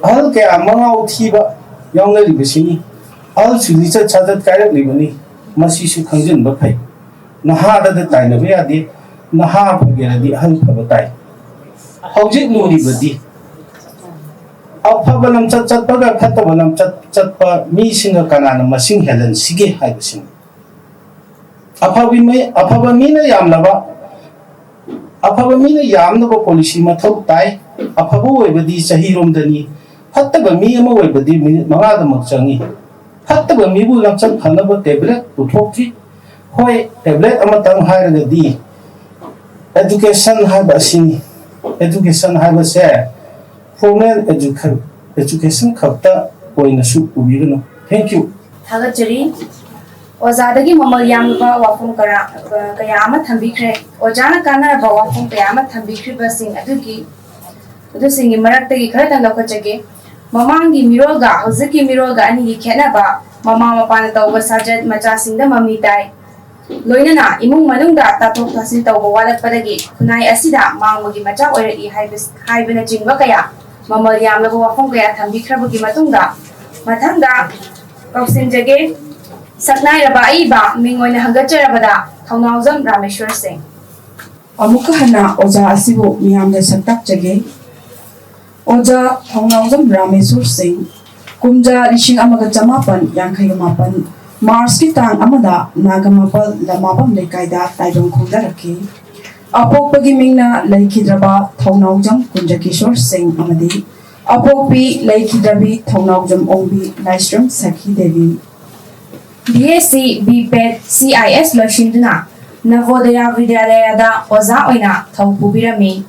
ꯑꯍꯜ ꯀꯌꯥ ꯃꯉꯥꯎ ꯊꯤꯕ ꯌꯥꯎꯅꯔꯤꯕꯁꯤꯅꯤ꯫ ꯑꯍꯜꯁꯨ ꯂꯤꯆꯠ ꯁꯥꯖꯠ ꯀꯥꯏꯔꯛꯂꯤꯕꯅꯤ, ꯃꯁꯤꯁꯨ ꯈꯪꯖꯤꯟꯕ ꯐꯩ꯫ ꯅꯍꯥꯗꯗ ꯇꯥꯏꯅꯕ ꯌꯥꯗꯦ, ꯅꯍꯥ ꯐꯒꯦꯔꯗꯤ ꯑꯍꯜ ꯐꯕ ꯇꯥꯏ꯫ ꯍꯧꯖꯤꯛ ꯂꯨꯔꯤꯕꯗꯤ ꯑꯐꯕ ꯂꯝꯆꯠ ꯆꯠꯄꯒ ꯐꯠꯇꯕ ꯂꯝꯆꯠ ꯆꯠꯄ ꯃꯤꯁꯤꯡꯒ ꯀꯅꯥꯅ ꯃꯁꯤꯡ ꯍꯦꯜꯍꯟꯁꯤꯒꯦ ꯍꯥꯏꯕꯁꯤꯅꯤ꯫ ꯑꯐꯕ ꯃꯤ, ꯑꯐꯕ ꯃꯤꯅ ꯌꯥꯝꯂꯕ, ꯑꯐꯕ ꯃꯤꯅ ꯌꯥꯝꯅꯕ policy ꯃꯊꯧ ꯇꯥꯏ꯫ ꯑꯐꯕ ꯑꯣꯏꯕꯗꯤ ꯆꯍꯤꯔꯣꯝꯗꯅꯤ, ꯐꯠꯇꯕ ꯃꯤ ꯑꯃ ꯑꯣꯏꯕꯗꯤ ꯃꯤꯅꯤꯠ ꯃꯉꯥꯗꯃꯛ ꯆꯪꯏ꯫ ꯐꯠꯇꯕ ꯃꯤꯕꯨ ꯂꯝꯆꯠ ꯐꯅꯕ tablet ꯄꯨꯊꯣꯛꯈꯤ꯫ ꯍꯣꯏ, tablet ꯑꯃꯇꯪ ꯍꯥꯏꯔꯒꯗꯤ education ꯍꯥꯏꯕ ꯑꯁꯤꯅꯤ꯫ Education ꯍꯥꯏꯕꯁꯦ formal educa-, education ꯈꯛꯇ ꯑꯣꯏꯅꯁꯨ ꯎꯕꯤꯒꯅꯨ꯫ Thank you꯫ ꯊꯥꯒꯠꯆꯔꯤ꯫ ꯑꯣꯖꯥꯗꯒꯤ ꯃꯃꯜ ꯌꯥꯝꯂꯕ ꯋꯥꯐꯝ ꯀꯌꯥ, ꯀꯌꯥ ꯑꯃ ꯊꯝꯕꯤꯈ꯭ꯔꯦ꯫ ꯑꯣꯖꯥꯅ ꯀꯥꯟꯅꯔꯕ ꯋꯥꯐꯝ ꯀꯌꯥ ꯑꯃ ꯊꯝꯕꯤꯈ꯭ꯔꯤꯕꯁꯤꯡ ꯑꯗꯨꯒꯤ, ꯑꯗꯨꯁꯤꯡꯒꯤ ꯃꯔꯛꯇꯒꯤ ꯈꯔꯇꯪ ꯂꯧꯈꯠꯆꯒꯦ꯫ ꯃꯃꯥꯡꯒꯤ ꯃꯤꯔꯣꯜꯒ ꯍꯧꯖꯤꯛꯀꯤ ꯃꯤꯔꯣꯜꯒ ꯑꯅꯤꯒꯤ ꯈꯦꯠꯅꯕ, ꯃꯃꯥ ꯃꯄꯥꯅ ꯇꯧꯕ ꯁꯥꯖꯠ ꯃꯆꯥꯁꯤꯡꯗ ꯃꯃꯤ ꯇꯥꯏ꯫ ꯂꯣꯏꯅꯅ ꯏꯃꯨꯡ ꯃꯅꯨꯡꯗ ꯇꯥꯊꯣꯛ ꯇꯥꯁꯤꯟ ꯇꯧꯕ ꯋꯥꯠꯂꯛꯄꯗꯒꯤ ꯈꯨꯟꯅꯥꯏ ꯑꯁꯤꯗ ꯃꯥꯡꯕꯒꯤ ꯃꯆꯥꯛ ꯑꯣꯏꯔꯛꯏ ꯍꯥꯏꯕ, ꯍꯥꯏꯕꯅꯆꯤꯡꯕ ꯀꯌꯥ, ꯃꯃꯜ ꯌꯥꯝꯂꯕ ꯋꯥꯐꯝ ꯀꯌꯥ ꯊꯝꯕꯤꯈ꯭ꯔꯕꯒꯤ ꯃꯇꯨꯡꯗ, ꯃꯊꯪꯗ ꯀꯧꯁꯤꯟꯖꯒꯦ꯫ ꯁꯛꯅꯥꯏꯔꯕ ꯑꯏꯕ ꯃꯤꯡ ꯑꯣꯏꯅ ꯍꯪꯒꯠꯆꯔꯕꯗ ꯊꯧꯅꯥꯎꯖꯝ ꯔꯥꯃꯦꯁ꯭ꯋꯔ ꯁꯤꯡ꯫ ꯑꯃꯨꯛꯀ ꯍꯟꯅ ꯑꯣꯖꯥ ꯑꯁꯤꯕꯨ ꯃꯤꯌꯥꯝꯗ ꯁꯛꯇꯥꯛꯆꯒꯦ꯫ ꯑꯣꯖꯥ ꯊꯧꯅꯥꯎꯖꯝ ꯔꯥꯃꯦꯁ꯭ꯋꯔ ꯁꯤꯡ, ꯀꯨꯝꯖꯥ ꯂꯤꯁꯤꯡ ꯑꯃꯒ ꯆꯃꯥꯄꯟ ꯌꯥꯡꯈꯩꯒ ꯃꯥꯄꯟ ꯃꯥꯔꯆꯀꯤ ꯇꯥꯡ ꯑꯃꯗ ꯅꯥꯒꯥꯃꯄꯥꯜ ꯂꯃꯥꯕꯝ ꯂꯩꯀꯥꯏꯗ ꯇꯥꯏꯕꯪ ꯈꯣꯡꯗꯥꯔꯛꯈꯤ꯫ ꯑꯄꯣꯛꯄꯒꯤ ꯃꯤꯡꯅ ꯂꯩꯈꯤꯗ꯭ꯔꯕ ꯊꯧꯅꯥꯎꯖꯝ ꯀꯨꯟꯖꯀꯤꯁꯣꯔ ꯁꯤꯡ ꯑꯃꯗꯤ ꯑꯄꯣꯛꯄꯤ ꯂꯩꯈꯤꯗ꯭ꯔꯕꯤ ꯊꯧꯅꯥꯎꯖꯝ ꯑꯣꯡꯕꯤ ꯂꯥꯏꯁ꯭ꯔꯝ ꯁꯈꯤ Devi. B S C, B pet, C I ꯑꯦꯁ ꯂꯣꯏꯁꯤꯟꯗꯨꯅ ꯅꯚꯣꯗꯌꯥ ꯕꯤꯗ꯭ꯌꯥꯂꯌꯥꯗ ꯑꯣꯖꯥ ꯑꯣꯏꯅ ꯊꯧ ꯄꯨꯕꯤꯔꯝꯃꯤ꯫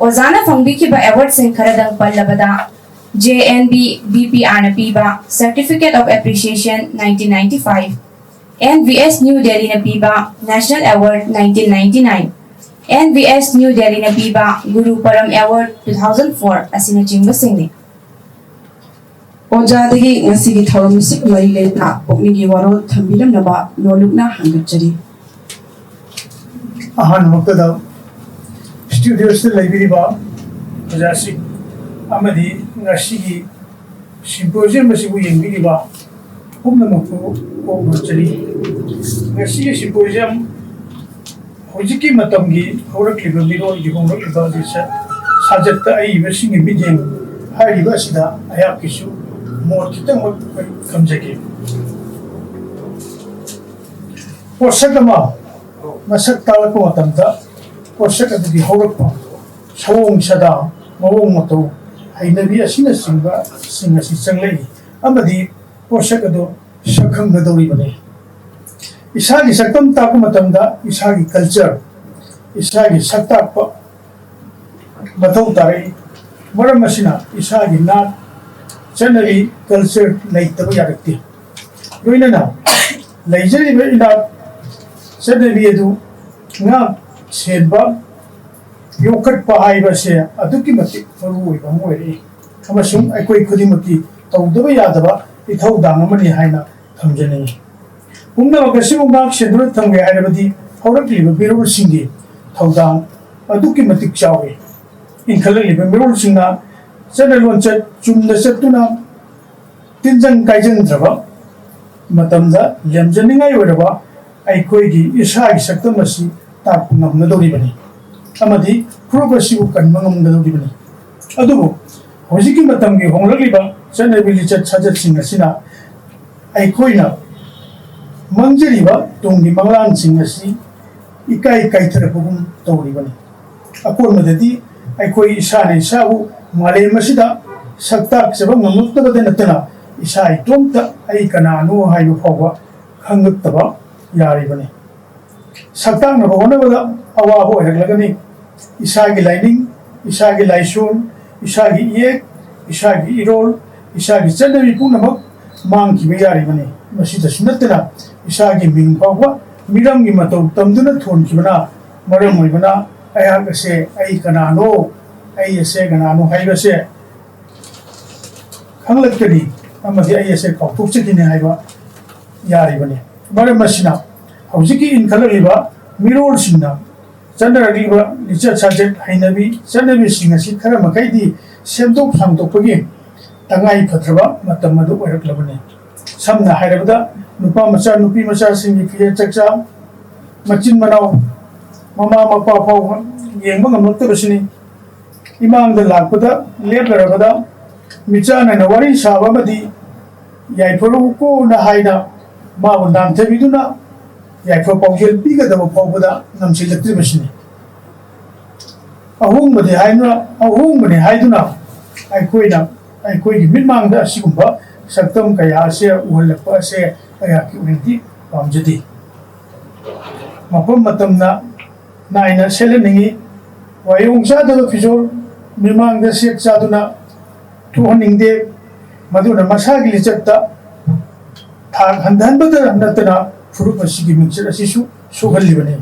ꯑꯣꯖꯥꯅ ꯐꯪꯕꯤꯈꯤꯕ ꯑꯦꯋꯥꯔꯗꯁꯤꯡ ꯈꯔꯗꯪ ꯄꯜꯂꯕꯗ, J N B B P ꯑꯥꯔꯅ ꯄꯤꯕ Certificate of Appreciation nineteen ninety five, N V S new ꯗꯦꯜꯂꯤꯅ ꯄꯤꯕ National Award nineteen ninety nine, N V S new ꯗꯦꯜꯂꯤꯅ ꯄꯤꯕ guru ꯄꯔꯝ Award two thousand four ꯑꯁꯤꯅꯆꯤꯡꯕꯁꯤꯡꯅꯤ꯫ ꯑꯣꯖꯥꯗꯒꯤ ꯉꯁꯤꯒꯤ ꯊꯧꯔꯝ ꯑꯁꯤꯒ ꯃꯔꯤ ꯂꯩꯅꯅ ꯄꯨꯛꯅꯤꯡꯒꯤ ꯋꯥꯔꯣꯜ ꯊꯝꯕꯤꯔꯝꯅꯕ ꯅꯣꯂꯨꯛꯅ ꯍꯪꯒꯠꯆꯔꯤ꯫ ꯑꯍꯥꯟꯕꯃꯛꯇꯗ ꯁ꯭ꯇꯨꯗꯤꯑꯣꯁꯤꯗ ꯂꯩꯕꯤꯔꯤꯕ ꯑꯣꯖꯥꯁꯤꯡ ꯑꯃꯗꯤ ꯉꯁꯤꯒꯤ ꯁꯤꯝꯄꯣꯖꯤꯌꯝ ꯑꯁꯤꯕꯨ ꯌꯦꯡꯕꯤꯔꯤꯕ ꯄꯨꯝꯅꯃꯛꯄꯨ ꯀꯣꯛ ꯅꯣꯟꯖꯔꯤ꯫ ꯉꯁꯤꯒꯤ ꯁꯤꯝꯄꯣꯖꯤꯌꯝ ꯍꯧꯖꯤꯛꯀꯤ ꯃꯇꯝꯒꯤ ꯍꯧꯔꯛꯂꯤꯕ ꯃꯤꯔꯣꯜꯒꯤ ꯍꯣꯡꯂꯛꯂꯤꯕ ꯂꯤꯆꯠ ꯁꯥꯖꯠꯇ ꯑꯏꯕꯁꯤꯡꯒꯤ ꯃꯤꯠꯌꯦꯡ ꯍꯥꯏꯔꯤꯕ ꯑꯁꯤꯗ ꯑꯩꯍꯥꯛꯀꯤꯁꯨ ꯃꯣꯠ ꯈꯤꯇꯪꯃꯛ ꯑꯩꯈꯣꯏ ꯊꯝꯖꯒꯦ꯫ ꯄꯣꯠꯁꯛ ꯑꯃ ꯃꯁꯛ ꯇꯥꯛꯂꯛꯄ ꯃꯇꯝꯗ ꯄꯣꯠꯁꯛ ꯑꯗꯨꯒꯤ ꯍꯧꯔꯛꯐꯝ, ꯁꯑꯣꯡ ꯁꯥꯗꯥ, ꯃꯑꯣꯡ ꯃꯇꯧ, ꯍꯩꯅꯕꯤ ꯑꯁꯤꯅꯆꯤꯡꯕꯁꯤꯡ ꯑꯁꯤ ꯆꯪꯂꯛꯏ ꯑꯃꯗꯤ ꯄꯣꯠꯁꯛ ꯑꯗꯨ ꯁꯛꯈꯪꯒꯗꯧꯔꯤꯕꯅꯤ꯫ ꯏꯁꯥꯒꯤ ꯁꯛꯇꯝ ꯇꯥꯛꯄ ꯃꯇꯝꯗ ꯏꯁꯥꯒꯤ ꯀꯜꯆꯔ, ꯏꯁꯥꯒꯤ ꯁꯛ ꯇꯥꯛꯄ ꯃꯊꯧ ꯇꯥꯔꯛꯏ꯫ ꯃꯔꯝ ꯑꯁꯤꯅ ꯏꯁꯥꯒꯤ ꯅꯥꯠ, ꯆꯠꯅꯕꯤ, ꯀꯜꯆꯔ ꯂꯩꯇꯕ ꯌꯥꯔꯛꯇꯦ꯫ ꯂꯣꯏꯅꯅ ꯂꯩꯖꯔꯤꯕ ꯏꯅꯥꯠ ꯆꯠꯅꯕꯤ ꯑꯗꯨ ꯉꯥꯛ ꯁꯦꯟꯕ, ꯌꯣꯛꯈꯠꯄ ꯍꯥꯏꯕꯁꯦ ꯑꯗꯨꯛꯀꯤ ꯃꯇꯤꯛ ꯃꯔꯨ ꯑꯣꯏꯕ ꯑꯃ ꯑꯣꯏꯔꯛꯏ ꯑꯃꯁꯨꯡ ꯑꯩꯈꯣꯏ ꯈꯨꯗꯤꯡꯃꯛꯀꯤ ꯇꯧꯗꯕ ꯌꯥꯗꯕ ꯏꯊꯧꯗꯥꯡ ꯑꯃꯅꯤ ꯍꯥꯏꯅ ꯊꯝꯖꯅꯤꯡꯏ꯫ ꯄꯨꯝꯅꯃꯛ ꯑꯁꯤꯕꯨ ꯉꯥꯛ ꯁꯦꯟꯗꯨꯅ ꯊꯝꯒꯦ ꯍꯥꯏꯔꯕꯗꯤ ꯍꯧꯔꯛꯂꯤꯕ ꯃꯤꯔꯣꯜꯁꯤꯡꯒꯤ ꯊꯧꯗꯥꯡ ꯑꯗꯨꯛꯀꯤ ꯃꯇꯤꯛ ꯆꯥꯎꯏ꯫ ꯏꯟꯈꯠꯂꯛꯂꯤꯕ ꯃꯤꯔꯣꯜꯁꯤꯡꯅ ꯆꯠꯅ ꯂꯣꯟꯆꯠ ꯆꯨꯝꯅ ꯆꯠꯇꯨꯅ ꯇꯤꯟꯖꯪ ꯀꯥꯏꯖꯪꯗ꯭ꯔꯕ ꯃꯇꯝꯗ ꯂꯦꯝꯖꯅꯤꯡꯉꯥꯏ ꯑꯣꯏꯔꯕ ꯑꯩꯈꯣꯏꯒꯤ ꯏꯁꯥꯒꯤ ꯁꯛꯇꯝ ꯑꯁꯤ ꯇꯥꯛꯄ ꯉꯝꯒꯗꯧꯔꯤꯕꯅꯤ ꯑꯃꯗꯤ ꯐꯨꯔꯨꯞ ꯑꯁꯤꯕꯨ ꯀꯟꯕ ꯉꯝꯒꯗꯧꯔꯤꯕꯅꯤ꯫ ꯑꯗꯨꯕꯨ ꯍꯧꯖꯤꯛꯀꯤ ꯃꯇꯝꯒꯤ ꯍꯣꯡꯂꯛꯂꯤꯕ ꯆꯠꯅꯕꯤ ꯂꯤꯆꯠ ꯁꯥꯖꯠꯁꯤꯡ ꯑꯁꯤꯅ ꯑꯩꯈꯣꯏꯅ ꯃꯥꯡꯖꯔꯤꯕ ꯇꯨꯡꯒꯤ ꯃꯪꯂꯥꯟꯁꯤꯡ ꯑꯁꯤ ꯏꯀꯥꯏ ꯀꯥꯏꯊꯔꯛꯄꯒꯨꯝ ꯇꯧꯔꯤꯕꯅꯤ꯫ ꯑꯀꯣꯟꯕꯗꯗꯤ ꯑꯩꯈꯣꯏ ꯏꯁꯥꯅ ꯏꯁꯥꯕꯨ ꯃꯥꯂꯦꯝ ꯑꯁꯤꯗ ꯁꯛꯇꯥꯛꯆꯕ ꯉꯝꯂꯛꯇꯕꯗ ꯅꯠꯇꯅ, ꯏꯁꯥ ꯏꯇꯣꯝꯇ ꯑꯩ ꯀꯅꯥꯅꯣ ꯍꯥꯏꯕ ꯐꯥꯎꯕ ꯈꯪꯂꯛꯇꯕ ꯌꯥꯔꯤꯕꯅꯤ꯫ ꯁꯛꯇꯥꯛꯅꯕ ꯍꯣꯠꯅꯕꯗ ꯑꯋꯥꯕ ꯑꯣꯏꯔꯛꯂꯒꯅꯤ꯫ ꯏꯁꯥꯒꯤ ꯂꯥꯏꯅꯤꯡ, ꯏꯁꯥꯒꯤ ꯂꯥꯏꯁꯣꯟ, ꯏꯁꯥꯒꯤ ꯏꯌꯦꯛ, ꯏꯁꯥꯒꯤ ꯏꯔꯣꯜ, ꯏꯁꯥꯒꯤ ꯆꯠꯅꯕꯤ ꯄꯨꯝꯅꯃꯛ ꯃꯥꯡꯈꯤꯕ ꯌꯥꯔꯤꯕꯅꯤ꯫ ꯃꯁꯤꯗꯁꯨ ꯅꯠꯇꯅ, ꯏꯁꯥꯒꯤ ꯃꯤꯡ ꯐꯥꯎꯕ ꯃꯤꯔꯝꯒꯤ ꯃꯇꯧ ꯇꯝꯗꯨꯅ ꯊꯣꯟꯈꯤꯕꯅ ꯃꯔꯝ ꯑꯣꯏꯕꯅ, ꯑꯩꯍꯥꯛ ꯑꯁꯦ ꯑꯩ ꯀꯅꯥꯅꯣ, ꯑꯩ ꯑꯁꯦ ꯀꯅꯥꯅꯣ ꯍꯥꯏꯕꯁꯦ ꯈꯪꯂꯛꯀꯅꯤ ꯑꯃꯗꯤ ꯑꯩ ꯑꯁꯦ ꯀꯥꯎꯊꯣꯛꯆꯈꯤꯅꯤ ꯍꯥꯏꯕ ꯌꯥꯔꯤꯕꯅꯤ꯫ ꯃꯔꯝ ꯑꯁꯤꯅ, ꯍꯧꯖꯤꯛꯀꯤ ꯏꯟꯈꯠꯂꯛꯂꯤꯕ ꯃꯤꯔꯣꯜꯁꯤꯡꯅ ꯆꯠꯅꯔꯛꯂꯤꯕ ꯂꯤꯆꯠ ꯁꯥꯖꯠ, ꯍꯩꯅꯕꯤ, ꯆꯠꯅꯕꯤꯁꯤꯡ ꯑꯁꯤ ꯈꯔ ꯃꯈꯩꯗꯤ ꯁꯦꯝꯗꯣꯛ ꯁꯥꯡꯗꯣꯛꯄꯒꯤ ꯇꯉꯥꯏ ꯐꯗ꯭ꯔꯕ ꯃꯇꯝ ꯑꯗꯨ ꯑꯣꯏꯔꯛꯂꯕꯅꯤ꯫ ꯁꯝꯅ ꯍꯥꯏꯔꯕꯗ, ꯅꯨꯄꯥ ꯃꯆꯥ, ꯅꯨꯄꯤ ꯃꯆꯥꯁꯤꯡꯒꯤ ꯐꯤꯖꯦꯠ ꯆꯛꯆꯥ, ꯃꯆꯤꯟ ꯃꯅꯥꯎ, ꯃꯃꯥ ꯃꯄꯥ ꯐꯥꯎꯕ ꯌꯦꯡꯕ ꯉꯝꯂꯛꯇꯕꯁꯤꯅꯤ꯫ ꯏꯃꯥꯡꯗ ꯂꯥꯛꯄꯗ, ꯂꯦꯞꯂꯔꯕꯗ ꯃꯤꯆꯥꯟ ꯅꯥꯏꯅ ꯋꯥꯔꯤ ꯁꯥꯕ ꯑꯃꯗꯤ "ꯌꯥꯏꯐꯔꯨꯀꯣꯅ" ꯍꯥꯏꯅ ꯃꯥꯕꯨ ꯅꯥꯟꯊꯕꯤꯗꯨꯅ ꯌꯥꯏꯐ ꯄꯥꯎꯖꯦꯜ ꯄꯤꯒꯗꯕ ꯐꯥꯎꯕꯗ ꯉꯝꯁꯤꯜꯂꯛꯇ꯭ꯔꯤꯕꯁꯤꯅꯤ꯫ ꯑꯍꯣꯡꯕꯗꯤ ꯍꯥꯏꯗꯨꯅ, ꯑꯍꯣꯡꯕꯅꯤ ꯍꯥꯏꯗꯨꯅ ꯑꯩꯈꯣꯏꯅ, ꯑꯩꯈꯣꯏꯒꯤ ꯃꯤꯠꯃꯥꯡꯗ ꯑꯁꯤꯒꯨꯝꯕ ꯁꯛꯇꯝ ꯀꯌꯥ ꯑꯁꯦ ꯎꯍꯜꯂꯛꯄ ꯑꯁꯦ ꯑꯩꯍꯥꯛꯀꯤ ꯑꯣꯏꯅꯗꯤ ꯄꯥꯝꯖꯗꯦ꯫ ꯃꯐꯝ ꯃꯇꯝꯅ ꯅꯥꯏꯅ ꯁꯦꯠꯍꯟꯅꯤꯡꯏ꯫ ꯋꯥꯌꯣꯡ ꯆꯥꯗꯕ ꯐꯤꯖꯣꯜ ꯃꯤꯃꯥꯡꯗ ꯁꯦꯠ ꯆꯥꯗꯨꯅ ꯊꯣꯛꯍꯟꯅꯤꯡꯗꯦ꯫ ꯃꯗꯨꯅ ꯃꯁꯥꯒꯤ ꯂꯤꯆꯠꯇ ꯊꯥꯛ ꯍꯟꯊꯍꯟꯕꯗ ꯅꯠꯇꯅ, ꯐꯨꯔꯨꯞ ꯑꯁꯤꯒꯤ ꯃꯤꯡꯆꯠ ꯑꯁꯤꯁꯨ ꯁꯣꯛꯍꯜꯂꯤꯕꯅꯤ꯫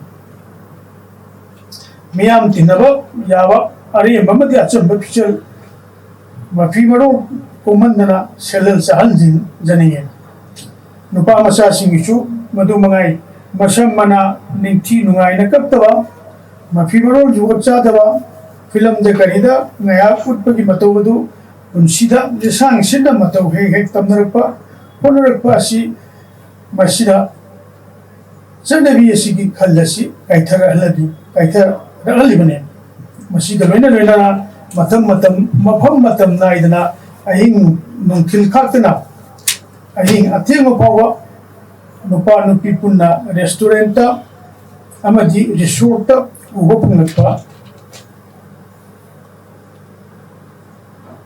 ꯃꯤꯌꯥꯝ ꯇꯤꯟꯅꯕ ꯌꯥꯕ ꯑꯔꯦꯝꯕ ꯑꯃꯗꯤ ꯑꯆꯝꯕ ꯐꯤꯖꯣꯜ, ꯃꯐꯤ ꯃꯔꯣꯜ ꯀꯣꯝꯍꯟꯗꯅ ꯁꯦꯠꯍꯟ ꯆꯥꯍꯟꯖꯅꯤꯡꯉꯤ꯫ ꯅꯨꯄꯥ ꯃꯆꯥꯁꯤꯡꯒꯤꯁꯨ ꯃꯗꯨ ꯃꯉꯥꯏ꯫ ꯃꯁꯝ ꯃꯅꯥ ꯅꯤꯡꯊꯤ ꯅꯨꯡꯉꯥꯏꯅ ꯀꯛꯇꯕ, ꯃꯐꯤ ꯃꯔꯣꯜ ꯖꯨꯒꯣꯠ ꯆꯥꯗꯕ, ꯐꯤꯂꯝꯗ ꯀꯔꯤꯗ ꯉꯥꯏꯍꯥꯛ ꯎꯠꯄꯒꯤ ꯃꯇꯧ ꯑꯗꯨ ꯄꯨꯟꯁꯤꯗ ꯂꯤꯁꯥꯡ ꯁꯤꯠꯅ ꯃꯇꯧ ꯍꯦꯛ ꯍꯦꯛ ꯇꯝꯅꯔꯛꯄ, ꯍꯣꯠꯅꯔꯛꯄ ꯑꯁꯤ, ꯃꯁꯤꯗ ꯆꯠꯅꯕꯤ ꯑꯁꯤꯒꯤ ꯈꯜ ꯑꯁꯤ ꯀꯥꯏꯊꯔꯛꯍꯜꯂꯤ, ꯀꯥꯏꯊꯔꯛꯍꯜꯂꯤꯕꯅꯤ꯫ ꯃꯁꯤꯒ ꯂꯣꯏꯅ ꯂꯣꯏꯅꯅ ꯃꯇꯝ ꯃꯇꯝ, ꯃꯐꯝ ꯃꯇꯝ ꯅꯥꯏꯗꯅ ꯑꯍꯤꯡ ꯅꯨꯡꯊꯤꯜ ꯈꯥꯛꯇꯅ ꯑꯍꯤꯡ ꯑꯊꯦꯡꯕ ꯐꯥꯎꯕ ꯅꯨꯄꯥ ꯅꯨꯄꯤ ꯄꯨꯟꯅ ꯔꯦꯁꯇꯨꯔꯦꯟꯠꯇ, ꯑꯃꯗꯤ ꯔꯤꯁꯣꯔꯠꯇ ꯎꯕ ꯐꯪꯂꯛꯄ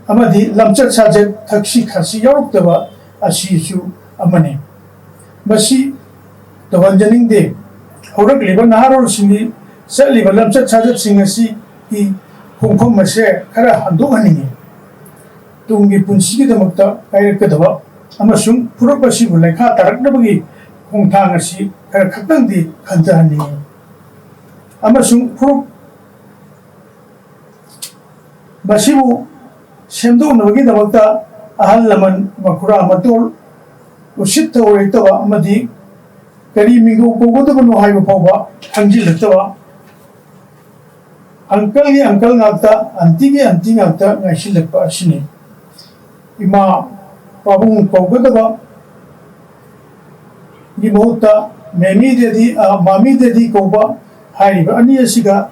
ꯑꯃꯗꯤ ꯂꯝꯆꯠ ꯁꯥꯖꯠ, ꯊꯛꯁꯤ ꯈꯥꯁꯤ ꯌꯥꯎꯔꯛꯇꯕ ꯑꯁꯤꯁꯨ ꯑꯃꯅꯤ꯫ ꯃꯁꯤ ꯇꯧꯍꯟꯖꯅꯤꯡꯗꯦ꯫ ꯍꯧꯔꯛꯂꯤꯕ ꯅꯍꯥꯔꯣꯜꯁꯤꯡꯒꯤ ꯆꯠꯂꯤꯕ ꯂꯝꯆꯠ ꯁꯥꯖꯠꯁꯤꯡ ꯑꯁꯤꯒꯤ ꯍꯣꯡꯐꯝ ꯑꯁꯦ ꯈꯔ ꯍꯟꯗꯣꯛꯍꯟꯅꯤꯡꯏ꯫ ꯇꯨꯡꯒꯤ ꯄꯨꯟꯁꯤꯒꯤꯗꯃꯛꯇ ꯀꯥꯏꯔꯛꯀꯗꯕ ꯑꯃꯁꯨꯡ ꯐꯨꯔꯨꯞ ꯑꯁꯤꯕꯨ ꯂꯩꯈꯥ ꯇꯥꯔꯛꯅꯕꯒꯤ ꯈꯣꯡꯊꯥꯡ ꯑꯁꯤ ꯈꯔ ꯈꯛꯇꯪꯗꯤ ꯈꯟꯊꯍꯟꯅꯤꯡꯏ꯫ ꯑꯃꯁꯨꯡ ꯐꯨꯔꯨꯞ ꯃꯁꯤꯕꯨ ꯁꯦꯝꯗꯣꯛꯅꯕꯒꯤꯗꯃꯛꯇ ꯑꯍꯜ ꯂꯃꯟ ꯃꯈꯨꯔꯥ ꯃꯇꯣꯜ ꯎꯁꯤꯠ ꯊꯑꯣꯏꯔꯛꯇꯕ ꯑꯃꯗꯤ ꯀꯔꯤ ꯃꯤꯡꯊꯣꯜ ꯀꯧꯒꯗꯕꯅꯣ ꯍꯥꯏꯕ ꯐꯥꯎꯕ ꯈꯪꯖꯤꯜꯂꯛꯇꯕ, ꯑꯪꯀꯜꯒꯤ ꯑꯪꯀꯜ ꯉꯥꯛꯇ, ꯑꯟꯇꯤꯒꯤ ꯑꯟꯇꯤ ꯉꯥꯛꯇ ꯉꯥꯏꯁꯤꯜꯂꯛꯄ ꯑꯁꯤꯅꯤ꯫ ꯏꯃꯥ ꯄꯥꯕꯨꯡ ꯀꯧꯒꯗꯕ ꯒꯤ ꯃꯍꯨꯠꯇ ꯃꯦꯃꯤ ꯗꯦꯗꯤ, ꯑ, ꯃꯥꯃꯤ ꯗꯦꯗꯤ ꯀꯧꯕ ꯍꯥꯏꯔꯤꯕ ꯑꯅꯤ ꯑꯁꯤꯒ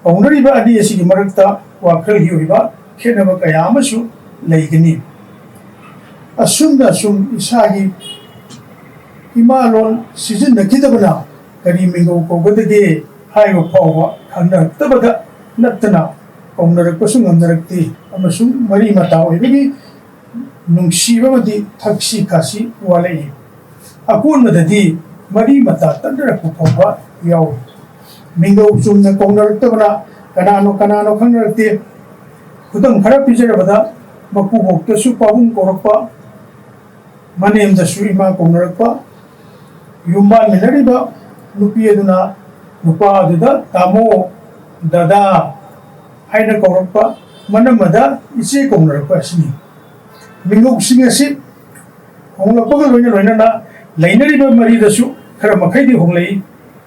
ꯀꯧꯅꯔꯤꯕ ꯑꯅꯤ ꯑꯁꯤꯒꯤ ꯃꯔꯛꯇ ꯋꯥꯈꯜꯒꯤ ꯑꯣꯏꯕ ꯈꯦꯠꯅꯕ ꯀꯌꯥ ꯑꯃꯁꯨ ꯂꯩꯒꯅꯤ꯫ ꯑꯁꯨꯝꯅ ꯁꯨꯝ ꯏꯁꯥꯒꯤ ꯏꯃꯥ ꯂꯣꯟ ꯁꯤꯖꯤꯟꯅꯈꯤꯗꯕꯅ ꯀꯔꯤ ꯃꯤꯡꯒꯧ ꯀꯧꯒꯗꯒꯦ ꯍꯥꯏꯕ ꯐꯥꯎꯕ ꯈꯪꯅꯔꯛꯇꯕꯗ ꯅꯠꯇꯅ ꯀꯧꯅꯔꯛꯄꯁꯨ ꯉꯝꯅꯔꯛꯇꯦ ꯑꯃꯁꯨꯡ ꯃꯔꯤ ꯃꯇꯥ ꯑꯣꯏꯕꯒꯤ ꯅꯨꯡꯁꯤꯕ ꯑꯃꯗꯤ ꯊꯛꯁꯤ ꯈꯥꯁꯤ ꯋꯥꯠꯂꯛꯏ꯫ ꯑꯀꯣꯟꯕꯗꯗꯤ ꯃꯔꯤ ꯃꯇꯥ ꯇꯠꯅꯔꯛꯄ ꯐꯥꯎꯕ ꯌꯥꯎꯏ꯫ ꯃꯤꯡꯒꯧ ꯆꯨꯝꯅ ꯀꯧꯅꯔꯛꯇꯕꯅ ꯀꯅꯥꯅꯣ ꯀꯅꯥꯅꯣ ꯈꯪꯅꯔꯛꯇꯦ꯫ ꯈꯨꯗꯝ ꯈꯔ ꯄꯤꯖꯔꯕꯗ, ꯃꯀꯨꯕꯣꯛꯇꯁꯨ ꯄꯥꯕꯨꯡ ꯀꯧꯔꯛꯄ, ꯃꯅꯦꯝꯗꯁꯨ ꯏꯃꯥ ꯀꯧꯅꯔꯛꯄ, ꯌꯨꯝꯕꯥꯟꯃꯤꯟꯅꯔꯤꯕ ꯅꯨꯄꯤ ꯑꯗꯨꯅ ꯅꯨꯄꯥ ꯑꯗꯨꯗ ꯇꯥꯃꯣ, ꯗꯗꯥ ꯍꯥꯏꯅ ꯀꯧꯔꯛꯄ, ꯃꯅꯝꯃꯗ ꯏꯆꯦ ꯀꯧꯅꯔꯛꯄ ꯑꯁꯤꯅꯤ꯫ ꯃꯤꯡꯒꯧꯁꯤꯡ ꯑꯁꯤ ꯍꯣꯡꯂꯛꯄꯒ ꯂꯣꯏꯅ ꯂꯣꯏꯅꯅ ꯂꯩꯅꯔꯤꯕ ꯃꯔꯤꯗꯁꯨ ꯈꯔ ꯃꯈꯩꯗꯤ ꯍꯣꯡꯂꯛꯏ꯫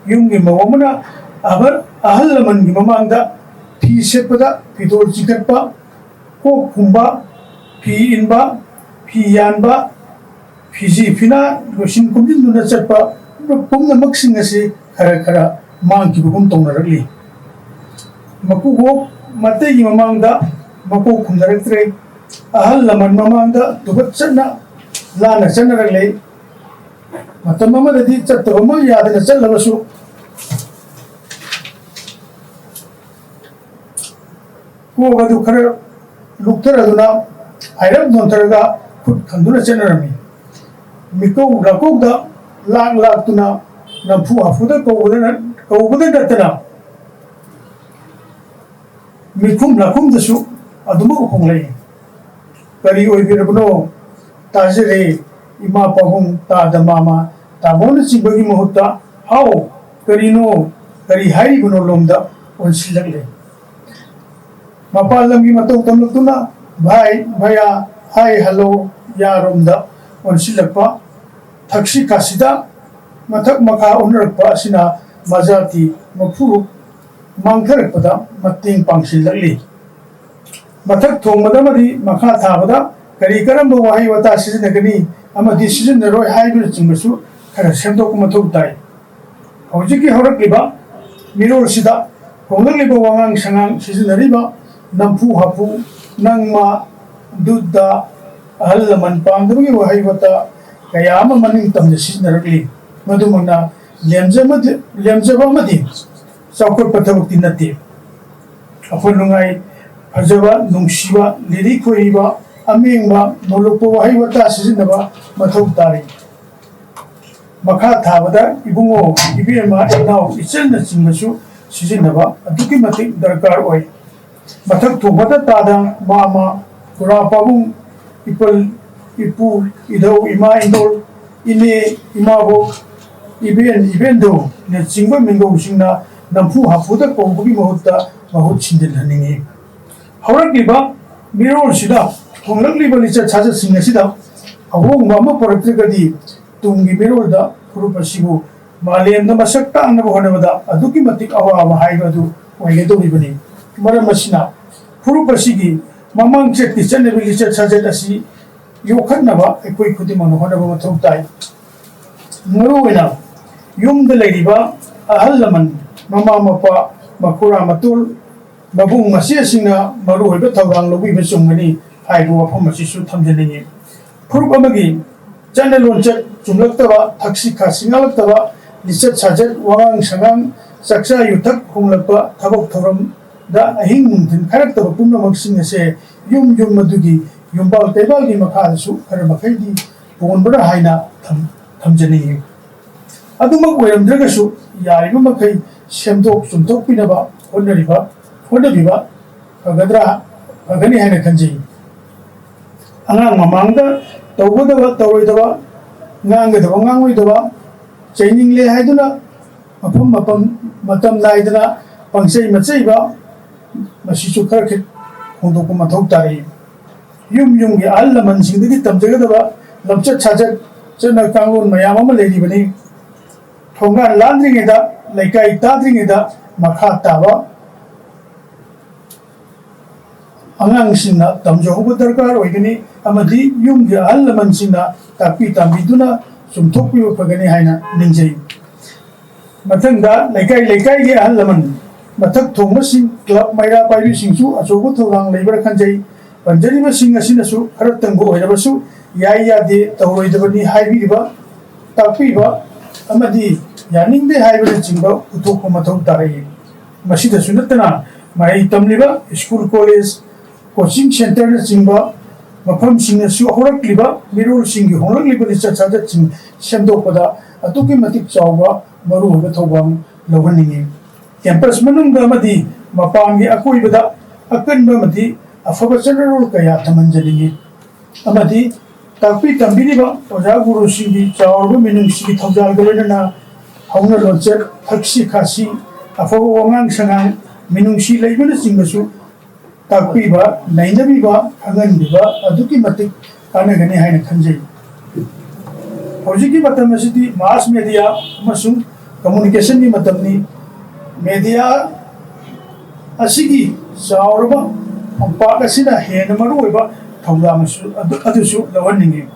ꯌꯨꯝꯒꯤ ꯃꯧ ꯑꯃꯅ ꯑꯍꯜ, ꯑꯍꯜ ꯂꯃꯟꯒꯤ ꯃꯃꯥꯡꯗ ꯐꯤ ꯁꯦꯠꯄꯗ ꯐꯤꯗꯣꯜ ꯆꯤꯡꯈꯠꯄ, ꯀꯣꯛ ꯈꯨꯝꯕ, ꯐꯤ ꯏꯟꯕ, ꯐꯤ ꯌꯥꯟꯕ, ꯐꯤꯖꯤ ꯐꯤꯅꯥ ꯂꯣꯏꯁꯤꯟ ꯈꯣꯝꯖꯤꯟꯗꯨꯅ ꯆꯠꯄ ꯄꯨꯝꯅꯃꯛꯁꯤꯡ ꯑꯁꯤ ꯈꯔ ꯈꯔ ꯃꯥꯡꯈꯤꯕꯒꯨꯝ ꯇꯧꯅꯔꯛꯂꯤ꯫ ꯃꯀꯨꯕꯣꯛ ꯃꯇꯩꯒꯤ ꯃꯃꯥꯡꯗ ꯃꯀꯣꯛ ꯈꯨꯝꯅꯔꯛꯇ꯭ꯔꯦ꯫ ꯑꯍꯜ ꯂꯃꯟ ꯃꯃꯥꯡꯗ ꯇꯨꯀꯠꯆꯠꯅ ꯂꯥꯟꯅ ꯆꯠꯅꯔꯛꯂꯦ꯫ ꯃꯇꯝ ꯑꯃꯗꯗꯤ ꯆꯠꯇꯕꯃꯛ ꯌꯥꯗꯅ ꯆꯠꯂꯕꯁꯨ, ꯀꯣꯛ ꯑꯗꯨ ꯈꯔ ꯂꯨꯛꯊꯔꯗꯨꯅ ꯍꯥꯏꯔꯞ ꯅꯣꯟꯊꯔꯒ ꯈꯨꯠ ꯈꯟꯗꯨꯅ ꯆꯠꯅꯔꯝꯃꯤ꯫ ꯃꯤꯀꯧ ꯂꯥꯀꯧꯗ ꯂꯥꯛ ꯂꯥꯛꯇꯨꯅ ꯅꯝꯐꯨ ꯍꯥꯐꯨꯗ ꯀꯧꯕꯗ ꯀꯧꯕꯗ ꯅꯠꯇꯅ ꯃꯤꯈꯨꯝ ꯂꯥꯈꯨꯝꯗꯁꯨ ꯑꯗꯨꯃꯛ ꯍꯣꯡꯂꯛꯏ꯫ "ꯀꯔꯤ ꯑꯣꯏꯕꯤꯔꯕꯅꯣ? ꯇꯥꯖꯔꯦ, ꯏꯃꯥ ꯄꯥꯕꯨꯡ, ꯇꯥꯗ ꯃꯥꯃ, ꯇꯥꯃꯣꯅꯆꯤꯡꯕꯒꯤ ꯃꯍꯨꯠꯇ 'ꯍꯥꯎ, ꯀꯔꯤꯅꯣ, ꯀꯔꯤ ꯍꯥꯏꯔꯤꯕꯅꯣ?' ꯂꯣꯝꯗ ꯑꯣꯟꯁꯤꯜꯂꯛꯂꯦ꯫ ꯃꯄꯥꯟ ꯂꯝꯒꯤ ꯃꯇꯧ ꯇꯝꯂꯛꯇꯨꯅ 'ꯚꯥꯏ, ꯚꯌꯥ, ꯍꯥꯏ, ꯍꯜꯂꯣ, ꯌꯥꯔꯣꯝꯗ ꯑꯣꯟꯁꯤꯜꯂꯛꯄ꯫ ꯊꯛꯁꯤ ꯈꯥꯁꯤꯗ ꯃꯊꯛ ꯃꯈꯥ ꯑꯣꯟꯅꯔꯛꯄ ꯑꯁꯤꯅ ꯃꯖꯥꯇꯤ ꯃꯐꯨꯔꯨꯞ ꯃꯥꯡꯊꯔꯛꯄꯗ ꯃꯇꯦꯡ ꯄꯥꯡꯁꯤꯜꯂꯛꯂꯤ꯫ ꯃꯊꯛ ꯊꯣꯡꯕꯗ ꯑꯃꯗꯤ ꯃꯈꯥ ꯊꯥꯕꯗ ꯀꯔꯤ ꯀꯔꯝꯕ ꯋꯥꯍꯩ ꯋꯥꯇꯥ ꯁꯤꯖꯤꯟꯅꯒꯅꯤ ꯑꯃꯗꯤ ꯁꯤꯖꯤꯟꯅꯔꯣꯏ ꯍꯥꯏꯕꯅꯆꯤꯡꯕꯁꯨ ꯈꯔ ꯁꯦꯝꯗꯣꯛꯄ ꯃꯊꯧ ꯇꯥꯏ꯫ ꯍꯧꯖꯤꯛꯀꯤ ꯍꯧꯔꯛꯂꯤꯕ ꯃꯤꯔꯣꯜꯁꯤꯗ ꯍꯣꯡꯂꯛꯂꯤꯕ ꯋꯥꯉꯥꯡ ꯁꯉꯥꯡ ꯁꯤꯖꯤꯟꯅꯔꯤꯕ ꯅꯝꯐꯨ ꯍꯥꯐꯨ, ꯅꯪꯃ, ꯗꯨꯗ, ꯑꯍꯜ ꯂꯃꯟ ꯄꯥꯝꯗꯕꯒꯤ ꯋꯥꯍꯩ ꯋꯥꯇꯥ ꯀꯌꯥ ꯑꯃ ꯃꯅꯤꯡ ꯇꯝꯅ ꯁꯤꯖꯤꯟꯅꯔꯛꯂꯤ꯫ ꯃꯗꯨꯃꯛꯅ ꯂꯦꯝꯖꯕ-, ꯂꯦꯝꯖꯕ ꯑꯃꯗꯤ ꯆꯥꯎꯈꯠꯄ ꯊꯕꯛꯇꯤ ꯅꯠꯇꯦ꯫ ꯑꯩꯈꯣꯏ ꯅꯨꯡꯉꯥꯏ, ꯐꯖꯕ, ꯅꯨꯡꯁꯤꯕ, ꯂꯤꯔꯤ ꯈꯣꯏꯔꯤꯕ, ꯑꯃꯦꯡꯕ, ꯅꯣꯂꯨꯛꯄ ꯋꯥꯍꯩ ꯋꯥꯇꯥ ꯁꯤꯖꯤꯟꯅꯕ ꯃꯊꯧ ꯇꯥꯔꯤ꯫ ꯃꯈꯥ ꯊꯥꯕꯗ ꯏꯕꯨꯡꯉꯣ, ꯏꯕꯦꯝꯃ, ꯏꯅꯥꯎ, ꯏꯆꯟꯅꯆꯤꯡꯕꯁꯨ ꯁꯤꯖꯤꯟꯅꯕ ꯑꯗꯨꯛꯀꯤ ꯃꯇꯤꯛ ꯗꯔꯀꯥꯔ ꯑꯣꯏ꯫ ꯃꯊꯛ ꯊꯣꯡꯕꯗ ꯇꯥꯗ, ꯃꯥꯃ, ꯈꯨꯔꯥ ꯄꯥꯕꯨꯡ, ꯏꯄꯜ, ꯏꯄꯨ, ꯏꯙꯧ, ꯏꯃꯥ, ꯏꯟꯗꯣꯜ, ꯏꯅꯦ, ꯏꯃꯥꯕꯣꯛ, ꯏꯕꯦꯟ, ꯏꯕꯦꯟꯗꯧꯅꯆꯤꯡꯕ ꯃꯤꯡꯒꯧꯁꯤꯡꯅ ꯅꯝꯐꯨ ꯍꯥꯐꯨꯗ ꯀꯧꯕꯒꯤ ꯃꯍꯨꯠꯇ ꯃꯍꯨꯠ ꯁꯤꯟꯖꯤꯟꯍꯟꯅꯤꯡꯏ꯫ ꯍꯧꯔꯛꯂꯤꯕ ꯃꯤꯔꯣꯜꯁꯤꯗ ꯍꯣꯡꯂꯛꯂꯤꯕ ꯂꯤꯆꯠ ꯁꯥꯖꯠꯁꯤꯡ ꯑꯁꯤꯗ ꯑꯍꯣꯡꯕ ꯑꯃ ꯄꯨꯔꯛꯇ꯭ꯔꯒꯗꯤ ꯇꯨꯡꯒꯤ ꯃꯤꯔꯣꯜꯗ ꯐꯨꯔꯨꯞ ꯑꯁꯤꯕꯨ ꯃꯥꯂꯦꯝꯗ ꯃꯁꯛ ꯇꯥꯛꯅꯕ ꯍꯣꯠꯅꯕꯗ ꯑꯗꯨꯛꯀꯤ ꯃꯇꯤꯛ ꯑꯋꯥꯕ ꯍꯥꯏꯕ ꯑꯗꯨ ꯑꯣꯏꯒꯗꯧꯔꯤꯕꯅꯤ꯫ ꯃꯔꯝ ꯑꯁꯤꯅ ꯐꯨꯔꯨꯞ ꯑꯁꯤꯒꯤ ꯃꯃꯥꯡ ꯆꯠꯀꯤ ꯆꯠꯅꯕꯤ ꯂꯤꯆꯠ ꯁꯥꯖꯠ ꯑꯁꯤ ꯌꯣꯛꯈꯠꯅꯕ ꯑꯩꯈꯣꯏ ꯈꯨꯗꯤꯡꯃꯛꯅ ꯍꯣꯠꯅꯕ ꯃꯊꯧ ꯇꯥꯏ꯫ ꯃꯔꯨꯑꯣꯏꯅ ꯌꯨꯝꯗ ꯂꯩꯔꯤꯕ ꯑꯍꯜ ꯂꯃꯟ, ꯃꯃꯥ ꯃꯄꯥ, ꯃꯈꯨꯔꯥ ꯃꯇꯨꯜ, ꯃꯕꯨꯡ ꯃꯆꯦꯁꯤꯡꯅ ꯃꯔꯨꯑꯣꯏꯕ ꯊꯧꯗꯥꯡ ꯂꯧꯕꯤꯕ ꯆꯨꯝꯒꯅꯤ ꯍꯥꯏꯕ ꯋꯥꯐꯝ ꯑꯁꯤꯁꯨ ꯊꯝꯖꯅꯤꯡꯏ꯫ ꯐꯨꯔꯨꯞ ꯑꯃꯒꯤ ꯆꯠꯅ ꯂꯣꯟꯆꯠ ꯆꯨꯝꯂꯛꯇꯕ, ꯊꯛꯁꯤ ꯈꯥꯁꯤ ꯉꯥꯛꯂꯛꯇꯕ, ꯂꯤꯆꯠ ꯁꯥꯖꯠ, ꯋꯥꯉꯥꯡ ꯁꯉꯥꯡ, ꯆꯥꯛꯆꯥ ꯌꯨꯊꯛ ꯍꯣꯡꯂꯛꯄ, ꯊꯕꯛ ꯊꯧꯔꯝ ꯗ ꯑꯍꯤꯡ ꯅꯨꯡꯊꯤꯜ ꯈꯥꯏꯔꯛꯇꯕ ꯄꯨꯝꯅꯃꯛꯁꯤꯡ ꯑꯁꯦ ꯌꯨꯝ ꯌꯨꯝ ꯑꯗꯨꯒꯤ ꯌꯨꯝꯕꯥꯜ ꯀꯩꯕꯥꯜꯒꯤ ꯃꯈꯥꯗꯁꯨ ꯈꯔ ꯃꯈꯩꯗꯤ ꯄꯣꯟꯕ꯭ꯔꯥ ꯍꯥꯏꯅ ꯊꯝ-, ꯊꯝꯖꯅꯤꯡꯏ꯫ ꯑꯗꯨꯃꯛ ꯑꯣꯏꯔꯝꯗ꯭ꯔꯒꯁꯨ ꯌꯥꯔꯤꯕ ꯃꯈꯩ ꯁꯦꯝꯗꯣꯛ ꯆꯨꯝꯊꯣꯛꯄꯤꯅꯕ ꯍꯣꯠꯅꯔꯤꯕ, ꯍꯣꯠꯅꯕꯤꯕ ꯐꯒꯗ꯭ꯔꯥ, ꯐꯒꯅꯤ ꯍꯥꯏꯅ ꯈꯟꯖꯩ꯫ ꯑꯉꯥꯡ ꯃꯃꯥꯡꯗ ꯇꯧꯒꯗꯕ ꯇꯧꯔꯣꯏꯗꯕ, ꯉꯥꯡꯒꯗꯕ ꯉꯥꯡꯂꯣꯏꯗꯕ, ꯆꯩꯅꯤꯡꯂꯦ ꯍꯥꯏꯗꯨꯅ ꯃꯐꯝ ꯃꯐꯝ ꯃꯇꯝ ꯅꯥꯏꯗꯅ ꯄꯪꯆꯩ ꯃꯆꯩꯕ, ꯃꯁꯤꯁꯨ ꯈꯔ ꯈꯤꯠ ꯍꯣꯡꯗꯣꯛꯄ ꯃꯊꯧ ꯇꯥꯔꯛꯏ꯫ ꯌꯨꯝ ꯌꯨꯝꯒꯤ ꯑꯍꯜ ꯂꯃꯟꯁꯤꯡꯗꯒꯤ ꯇꯝꯖꯒꯗꯕ ꯂꯝꯆꯠ ꯁꯥꯖꯠ, ꯆꯠꯅ ꯀꯥꯡꯂꯣꯟ ꯃꯌꯥꯝ ꯑꯃ ꯂꯩꯔꯤꯕꯅꯤ꯫ ꯊꯣꯡꯒꯥꯟ ꯂꯥꯟꯗ꯭ꯔꯤꯉꯩꯗ, ꯂꯩꯀꯥꯏ ꯇꯥꯗ꯭ꯔꯤꯉꯩꯗ ꯃꯈꯥ ꯇꯥꯕ ꯑꯉꯥꯡꯁꯤꯡꯅ ꯇꯝꯖꯍꯧꯕ ꯗꯔꯀꯥꯔ ꯑꯣꯏꯒꯅꯤ ꯑꯃꯗꯤ ꯌꯨꯝꯒꯤ ꯑꯍꯜ ꯂꯃꯟꯁꯤꯡꯅ ꯇꯥꯛꯄꯤ ꯇꯝꯕꯤꯗꯨꯅ ꯆꯨꯝꯊꯣꯛꯄꯤꯕ ꯐꯒꯅꯤ ꯍꯥꯏꯅ ꯅꯤꯡꯖꯩ꯫ ꯃꯊꯪꯗ ꯂꯩꯀꯥꯏ ꯂꯩꯀꯥꯏꯒꯤ ꯑꯍꯜ ꯂꯃꯟ, ꯃꯊꯛ ꯊꯣꯡꯕꯁꯤꯡ, ꯀ꯭ꯂꯕ ꯃꯩꯔꯥ ꯄꯥꯏꯕꯤꯁꯤꯡꯁꯨ ꯑꯆꯧꯕ ꯊꯧꯗꯥꯡ ꯂꯩꯕ꯭ꯔꯥ ꯈꯟꯖꯩ꯫ ꯄꯟꯖꯔꯤꯕꯁꯤꯡ ꯑꯁꯤꯅꯁꯨ ꯈꯔꯇꯪꯕꯨ ꯑꯣꯏꯔꯕꯁꯨ ꯌꯥꯏ ꯌꯥꯗꯦ ꯇꯧꯔꯣꯏꯗꯕꯅꯤ ꯍꯥꯏꯕꯤꯔꯤꯕ, ꯇꯥꯛꯄꯤꯕ ꯑꯃꯗꯤ ꯌꯥꯅꯤꯡꯗꯦ ꯍꯥꯏꯕꯅꯆꯤꯡꯕ ꯎꯠꯊꯣꯛꯄ ꯃꯊꯧ ꯇꯥꯔꯛꯏ꯫ ꯃꯁꯤꯗꯁꯨ ꯅꯠꯇꯅ ꯃꯍꯩ ꯇꯝꯂꯤꯕ ꯁ꯭ꯀꯨꯜ, ꯀꯣꯂꯦꯖ, ꯀꯣꯆꯤꯡ ꯁꯦꯟꯇꯔꯅꯆꯤꯡꯕ ꯃꯐꯝꯁꯤꯡꯅꯁꯨ ꯍꯧꯔꯛꯂꯤꯕ ꯃꯤꯔꯣꯜꯁꯤꯡꯒꯤ ꯍꯣꯡꯂꯛꯂꯤꯕ ꯂꯤꯆꯠ ꯁꯥꯖꯠꯁꯤꯡ ꯁꯦꯝꯗꯣꯛꯄꯗ ꯑꯗꯨꯛꯀꯤ ꯃꯇꯤꯛ ꯆꯥꯎꯕ ꯃꯔꯨꯑꯣꯏꯕ ꯊꯧꯗꯥꯡ ꯂꯧꯍꯟꯅꯤꯡꯏ꯫ ꯀꯦꯝꯄꯁ ꯃꯅꯨꯡꯗ ꯑꯃꯗꯤ ꯃꯄꯥꯟꯒꯤ ꯑꯀꯣꯏꯕꯗ ꯑꯀꯟꯕ ꯑꯃꯗꯤ ꯑꯐꯕ ꯆꯠꯅꯔꯣꯜ ꯀꯌꯥ ꯊꯝꯍꯟꯖꯅꯤꯡꯏ꯫ ꯑꯃꯗꯤ ꯇꯥꯛꯄꯤ ꯇꯝꯕꯤꯔꯤꯕ ꯑꯣꯖꯥ ꯒꯨꯔꯨꯁꯤꯡꯒꯤ ꯆꯥꯎꯔꯕ ꯃꯤꯅꯨꯡꯁꯤꯒꯤ ꯊꯧꯖꯥꯜꯒ ꯂꯣꯏꯅꯅ ꯍꯧꯅ ꯂꯣꯟꯆꯠ, ꯊꯛꯁꯤ ꯈꯥꯁꯤ, ꯑꯐꯕ ꯋꯥꯉꯥꯡ ꯁꯉꯥꯡ, ꯃꯤꯅꯨꯡꯁꯤ ꯂꯩꯕꯅꯆꯤꯡꯕꯁꯨ ꯇꯥꯛꯄꯤꯕ, ꯅꯩꯅꯕꯤꯕ, ꯈꯪꯍꯟꯕꯤꯕ ꯑꯗꯨꯛꯀꯤ ꯃꯇꯤꯛ ꯀꯥꯟꯅꯒꯅꯤ ꯍꯥꯏꯅ ꯈꯟꯖꯩ꯫ ꯍꯧꯖꯤꯛꯀꯤ ꯃꯇꯝ ꯑꯁꯤꯗꯤ mass media ꯑꯃꯁꯨꯡ communicationꯒꯤ ꯃꯇꯝꯅꯤ꯫ Media ꯑꯁꯤꯒꯤ ꯆꯥꯎꯔꯕ ꯐꯝꯄꯥꯛ ꯑꯁꯤꯅ ꯍꯦꯟꯅ ꯃꯔꯨꯑꯣꯏꯕ ꯊꯧꯗꯥꯡ ꯑꯁꯨ-, ꯑꯗꯨ, ꯑꯗꯨꯁꯨ ꯂꯧꯍꯟꯅꯤꯡꯏ꯫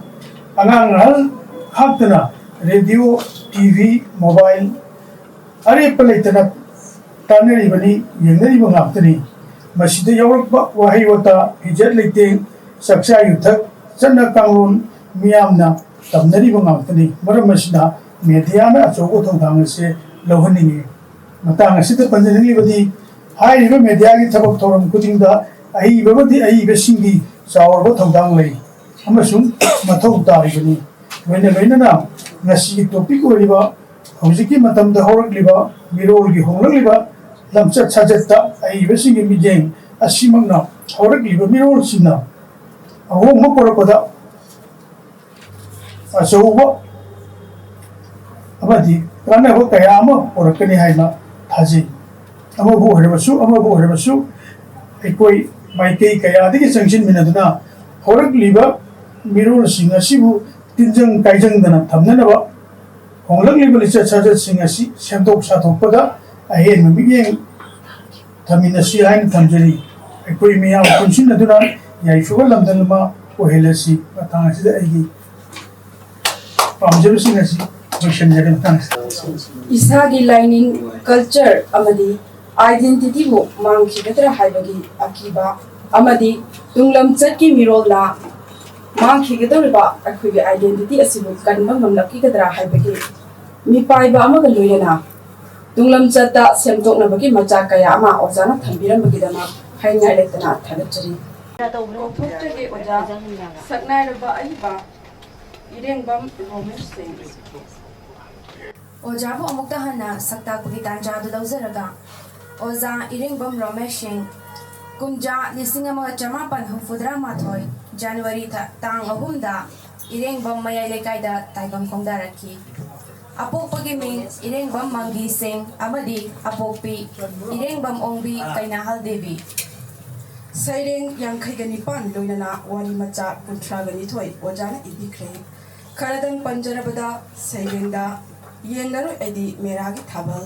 ꯑꯉꯥꯡ ꯑꯍꯜ ꯈꯥꯛꯇꯅ radio, TV, mobile ꯑꯔꯦꯞꯄ ꯂꯩꯇꯅ ꯇꯥꯟꯅꯔꯤꯕꯅꯤ, ꯌꯦꯡꯅꯔꯤꯕ ꯉꯥꯛꯇꯅꯤ꯫ ꯃꯁꯤꯗ ꯌꯥꯎꯔꯛꯄ ꯋꯥꯍꯩ ꯋꯥꯇꯥ, ꯐꯤꯖꯦꯠ ꯂꯩꯇꯦꯡ, ꯆꯥꯛꯆꯥ ꯌꯨꯊꯛ, ꯆꯠꯅ ꯀꯥꯡꯂꯣꯟ ꯃꯤꯌꯥꯝꯅ ꯇꯝꯅꯔꯤꯕ ꯉꯥꯛꯇꯅꯤ꯫ ꯃꯔꯝ ꯑꯁꯤꯅ mediaꯅ ꯑꯆꯧꯕ ꯊꯧꯗꯥꯡ ꯑꯁꯤ ꯂꯧꯍꯟꯅꯤꯡꯏ꯫ ꯃꯇꯥꯡ ꯑꯁꯤꯗ ꯄꯟꯖꯅꯤꯡꯂꯤꯕꯗꯤ ꯍꯥꯏꯔꯤꯕ ꯃꯦꯗꯤꯌꯥꯒꯤ ꯊꯕꯛ ꯊꯧꯔꯝ ꯈꯨꯗꯤꯡꯗ ꯑꯏꯕ ꯑꯃꯗꯤ ꯑꯏꯕꯁꯤꯡꯒꯤ ꯆꯥꯎꯔꯕ ꯊꯧꯗꯥꯡ ꯂꯩ ꯑꯃꯁꯨꯡ ꯃꯊꯧ ꯇꯥꯔꯤꯕꯅꯤ꯫ ꯂꯣꯏꯅ ꯂꯣꯏꯅꯅ ꯉꯁꯤꯒꯤ ꯇꯣꯄꯤꯛ ꯑꯣꯏꯔꯤꯕ ꯍꯧꯖꯤꯛꯀꯤ ꯃꯇꯝꯗ ꯍꯧꯔꯛꯂꯤꯕ ꯃꯤꯔꯣꯜꯒꯤ ꯍꯣꯡꯂꯛꯂꯤꯕ ꯂꯝꯆꯠ ꯁꯥꯖꯠꯇ ꯑꯏꯕꯁꯤꯡꯒꯤ ꯃꯤꯠꯌꯦꯡ ꯑꯁꯤꯃꯛꯅ ꯍꯧꯔꯛꯂꯤꯕ ꯃꯤꯔꯣꯜꯁꯤꯡꯅ ꯑꯍꯣꯡꯕ ꯄꯨꯔꯛꯄꯗ ꯑꯆꯧꯕ ꯑꯃꯗꯤ ꯀꯥꯟꯅꯕ ꯀꯌꯥ ꯑꯃ ꯄꯨꯔꯛꯀꯅꯤ ꯍꯥꯏꯅ ꯊꯥꯖꯩ꯫ ꯑꯃꯕꯨ ꯑꯣꯏꯔꯕꯁꯨ, ꯑꯃꯕꯨ ꯑꯣꯏꯔꯕꯁꯨ, ꯑꯩꯈꯣꯏ ꯃꯥꯏꯀꯩ ꯀꯌꯥꯗꯒꯤ ꯆꯪꯁꯤꯟꯃꯤꯟꯅꯗꯨꯅ ꯍꯧꯔꯛꯂꯤꯕ ꯃꯤꯔꯣꯜꯁꯤꯡ ꯑꯁꯤꯕꯨ ꯇꯤꯟꯖꯪ ꯀꯥꯏꯖꯪꯗꯅ ꯊꯝꯅꯅꯕ, ꯍꯣꯡꯂꯛꯂꯤꯕ ꯂꯤꯆꯠ ꯁꯥꯖꯠꯁꯤꯡ ꯑꯁꯤ ꯁꯦꯝꯗꯣꯛ ꯁꯥꯗꯣꯛꯄꯗ ꯑꯍꯦꯟꯕ ꯃꯤꯠꯌꯦꯡ ꯊꯝꯃꯤꯟꯅꯁꯤ ꯍꯥꯏꯅ ꯊꯝꯖꯔꯤ꯫ ꯑꯩꯈꯣꯏ ꯃꯤꯌꯥꯝ ꯄꯨꯟꯁꯤꯟꯅꯗꯨꯅ ꯌꯥꯏꯐꯕ ꯂꯝꯗꯝ ꯑꯃ ꯑꯣꯏꯍꯜꯂꯁꯤ꯫ ꯃꯇꯥꯡ ꯑꯁꯤꯗ ꯑꯩꯒꯤ ꯄꯥꯝꯖꯕꯁꯤꯡ ꯑꯁꯤ ꯂꯣꯏꯁꯤꯟꯖꯔꯦ꯫ ꯃꯇꯥꯡ ꯑꯁꯤꯗ ꯏꯁꯥꯒꯤ ꯂꯥꯏꯅꯤꯡ, ꯀꯜꯆꯔ ꯑꯃꯗꯤ ꯑꯥꯏꯗꯦꯟꯇꯤꯇꯤꯕꯨ ꯃꯥꯡꯈꯤꯒꯗ꯭ꯔꯥ ꯍꯥꯏꯕꯒꯤ ꯑꯀꯤꯕ ꯑꯃꯗꯤ ꯇꯨꯡꯂꯝꯆꯠꯀꯤ ꯃꯤꯔꯣꯜꯅ ꯃꯥꯡꯈꯤꯒꯗꯧꯔꯤꯕ ꯑꯩꯈꯣꯏꯒꯤ ꯑꯥꯏꯗꯦꯟꯇꯤꯇꯤ ꯑꯁꯤꯕꯨ ꯀꯟꯕ ꯉꯝꯂꯛꯈꯤꯒꯗ꯭ꯔꯥ ꯍꯥꯏꯕꯒꯤ ꯃꯤꯄꯥꯏꯕ ꯑꯃꯒ ꯂꯣꯏꯅꯅ ꯇꯨꯡꯂꯝꯆꯠꯇ ꯁꯦꯝꯗꯣꯛꯅꯕꯒꯤ ꯃꯆꯥꯛ ꯀꯌꯥ ꯑꯃ ꯑꯣꯖꯥꯅ ꯊꯝꯕꯤꯔꯝꯕꯒꯤꯗꯃꯛ ꯍꯥꯏꯅꯤꯡꯉꯥꯏ ꯂꯩꯇꯅ ꯊꯥꯒꯠꯆꯔꯤ꯫ ꯀꯧꯊꯣꯛꯆꯒꯦ ꯑꯣꯖꯥ, ꯁꯛꯅꯥꯏꯔꯕ ꯑꯏꯕ ꯏꯔꯦꯡꯕꯝ ꯔꯣꯃꯦꯁ ꯁꯤꯡ꯫ ꯑꯣꯖꯥꯕꯨ ꯑꯃꯨꯛꯇ ꯍꯟꯅ ꯁꯛꯇꯥꯛꯄꯒꯤ ꯇꯥꯟꯖꯥ ꯑꯗꯨ ꯂꯧꯖꯔꯒ, ꯑꯣꯖꯥ ꯏꯔꯦꯡꯕꯝ ꯔꯣꯃꯦꯁ ꯁꯤꯡ, ꯀꯨꯝꯖꯥ ꯂꯤꯁꯤꯡ ꯑꯃꯒ ꯆꯃꯥꯄꯟ ꯍꯨꯝꯐꯨꯇꯔꯥ ꯃꯥꯊꯣꯏ ꯖꯅꯋꯥꯔꯤ ꯊ-, ꯇꯥꯡ ꯑꯍꯨꯝꯗ ꯏꯔꯦꯡꯕꯝ ꯃꯌꯥꯏ ꯂꯩꯀꯥꯏꯗ ꯇꯥꯏꯕꯪ ꯈꯣꯡꯗꯥꯔꯛꯈꯤ꯫ ꯑꯄꯣꯛꯄꯒꯤ ꯃꯤꯡ ꯏꯔꯦꯡꯕꯝ ꯃꯪꯒꯤ ꯁꯤꯡ ꯑꯃꯗꯤ ꯑꯄꯣꯛꯄꯤ ꯏꯔꯦꯡꯕꯝ ꯑꯣꯡꯕꯤ ꯀꯩꯅꯥꯍꯜ ꯗꯦꯕꯤ꯫ ꯁꯩꯔꯦꯡ ꯌꯥꯡꯈꯩꯒ ꯅꯤꯄꯥꯟ ꯂꯣꯏꯅꯅ ꯋꯥꯔꯤ ꯃꯆꯥ ꯀꯨꯟꯊ꯭ꯔꯥꯒ ꯅꯤꯊꯣꯏ ꯑꯣꯖꯥꯅ ꯏꯕꯤꯈ꯭ꯔꯦ꯫ ꯈꯔꯗꯪ ꯄꯟꯖꯔꯕꯗ, ꯁꯩꯔꯦꯡꯗ ꯌꯦꯡꯂꯔꯣꯏ ꯑꯩꯗꯤ ꯃꯦꯔꯥꯒꯤ ꯊꯥꯕꯜ,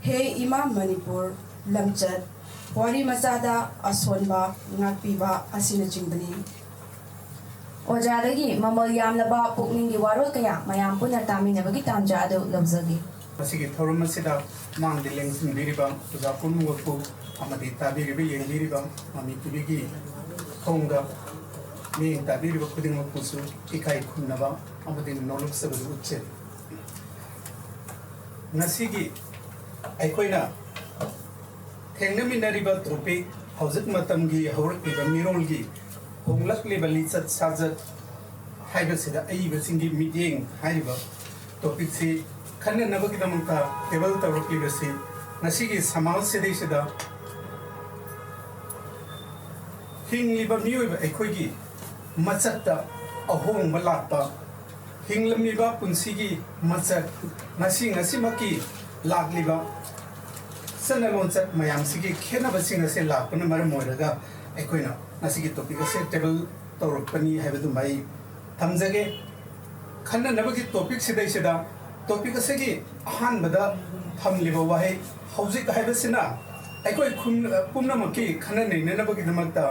ꯍꯦ ꯏꯃꯥ ꯃꯅꯤꯄꯨꯔ, ꯂꯝꯆꯠ, ꯋꯥꯔꯤ ꯃꯆꯥꯗ ꯑꯁꯣꯟꯕ, ꯉꯥꯛꯄꯤꯕ ꯑꯁꯤꯅꯆꯤꯡꯕꯅꯤ꯫ ꯑꯣꯖꯥꯗꯒꯤ ꯃꯃꯜ ꯌꯥꯝꯂꯕ ꯄꯨꯛꯅꯤꯡꯒꯤ ꯋꯥꯔꯣꯜ ꯀꯌꯥ ꯃꯌꯥꯝ ꯄꯨꯟꯅ ꯇꯥꯃꯤꯟꯅꯕꯒꯤ ꯇꯥꯟꯖꯥ ꯑꯗꯨ ꯂꯧꯖꯒꯦ꯫ ꯃꯁꯤꯒꯤ ꯊꯧꯔꯝ ꯑꯁꯤꯗ ꯃꯥꯡꯗ ꯂꯦꯡꯁꯤꯟꯕꯤꯔꯤꯕ ꯑꯣꯖꯥ ꯄꯨꯝꯅꯃꯛꯄꯨ ꯑꯃꯗꯤ ꯇꯥꯕꯤꯔꯤꯕ ꯌꯦꯡꯕꯤꯔꯤꯕ ꯃꯃꯤ ꯇꯤꯚꯤꯒꯤ ꯊꯣꯡꯗ ꯃꯤꯠꯌꯦꯡ ꯇꯥꯕꯤꯔꯤꯕ ꯈꯨꯗꯤꯡꯃꯛꯄꯨꯁꯨ ꯏꯀꯥꯏ ꯈꯨꯝꯅꯕ ꯑꯃꯗꯤ ꯅꯣꯂꯨꯛꯆꯕꯗꯨ ꯎꯠꯆꯔꯤ꯫ ꯉꯁꯤꯒꯤ ꯑꯩꯈꯣꯏꯅ ꯊꯦꯡꯅꯃꯤꯟꯅꯔꯤꯕ topic, ꯍꯧꯖꯤꯛ ꯃꯇꯝꯒꯤ ꯍꯧꯔꯛꯂꯤꯕ ꯃꯤꯔꯣꯜꯒꯤ ꯍꯣꯡꯂꯛꯂꯤꯕ ꯂꯤꯆꯠ ꯁꯥꯖꯠ ꯍꯥꯏꯕꯁꯤꯗ ꯑꯏꯕꯁꯤꯡꯒꯤ ꯃꯤꯠꯌꯦꯡ ꯍꯥꯏꯔꯤꯕ topicꯁꯤ ꯈꯟꯅꯅꯕꯒꯤꯗꯃꯛꯇ table ꯇꯧꯔꯛꯂꯤꯕꯁꯤ ꯉꯁꯤꯒꯤ ꯁꯃꯥꯖ ꯁꯤꯗꯩꯁꯤꯗ ꯍꯤꯡꯂꯤꯕ ꯃꯤꯑꯣꯏꯕ ꯑꯩꯈꯣꯏꯒꯤ ꯃꯆꯠꯇ ꯑꯍꯣꯡꯕ ꯂꯥꯛꯄ, ꯍꯤꯡꯂꯝꯃꯤꯕ ꯄꯨꯟꯁꯤꯒꯤ ꯃꯆꯠ, ꯉꯁꯤ ꯉꯁꯤꯃꯛꯀꯤ ꯂꯥꯛꯂꯤꯕ ꯆꯠꯅ ꯂꯣꯟꯆꯠ ꯃꯌꯥꯝꯁꯤꯒꯤ ꯈꯦꯠꯅꯕꯁꯤꯡ ꯑꯁꯦ ꯂꯥꯛꯄꯅ ꯃꯔꯝ ꯑꯣꯏꯔꯒ ꯑꯩꯈꯣꯏꯅ ꯉꯁꯤꯒꯤ topic ꯑꯁꯦ table ꯇꯧꯔꯛꯄꯅꯤ ꯍꯥꯏꯕꯗꯨꯃ ꯑꯩ ꯊꯝꯖꯒꯦ꯫ ꯈꯟꯅꯅꯕꯒꯤ topic ꯁꯤꯗꯩꯁꯤꯗ topic ꯑꯁꯤꯒꯤ ꯑꯍꯥꯟꯕꯗ ꯊꯝꯂꯤꯕ ꯋꯥꯍꯩ "ꯍꯧꯖꯤꯛ" ꯍꯥꯏꯕꯁꯤꯅ ꯑꯩꯈꯣꯏ ꯈꯨꯟ-, ꯄꯨꯝꯅꯃꯛꯀꯤ ꯈꯟꯅ ꯅꯩꯅꯅꯕꯒꯤꯗꯃꯛꯇ,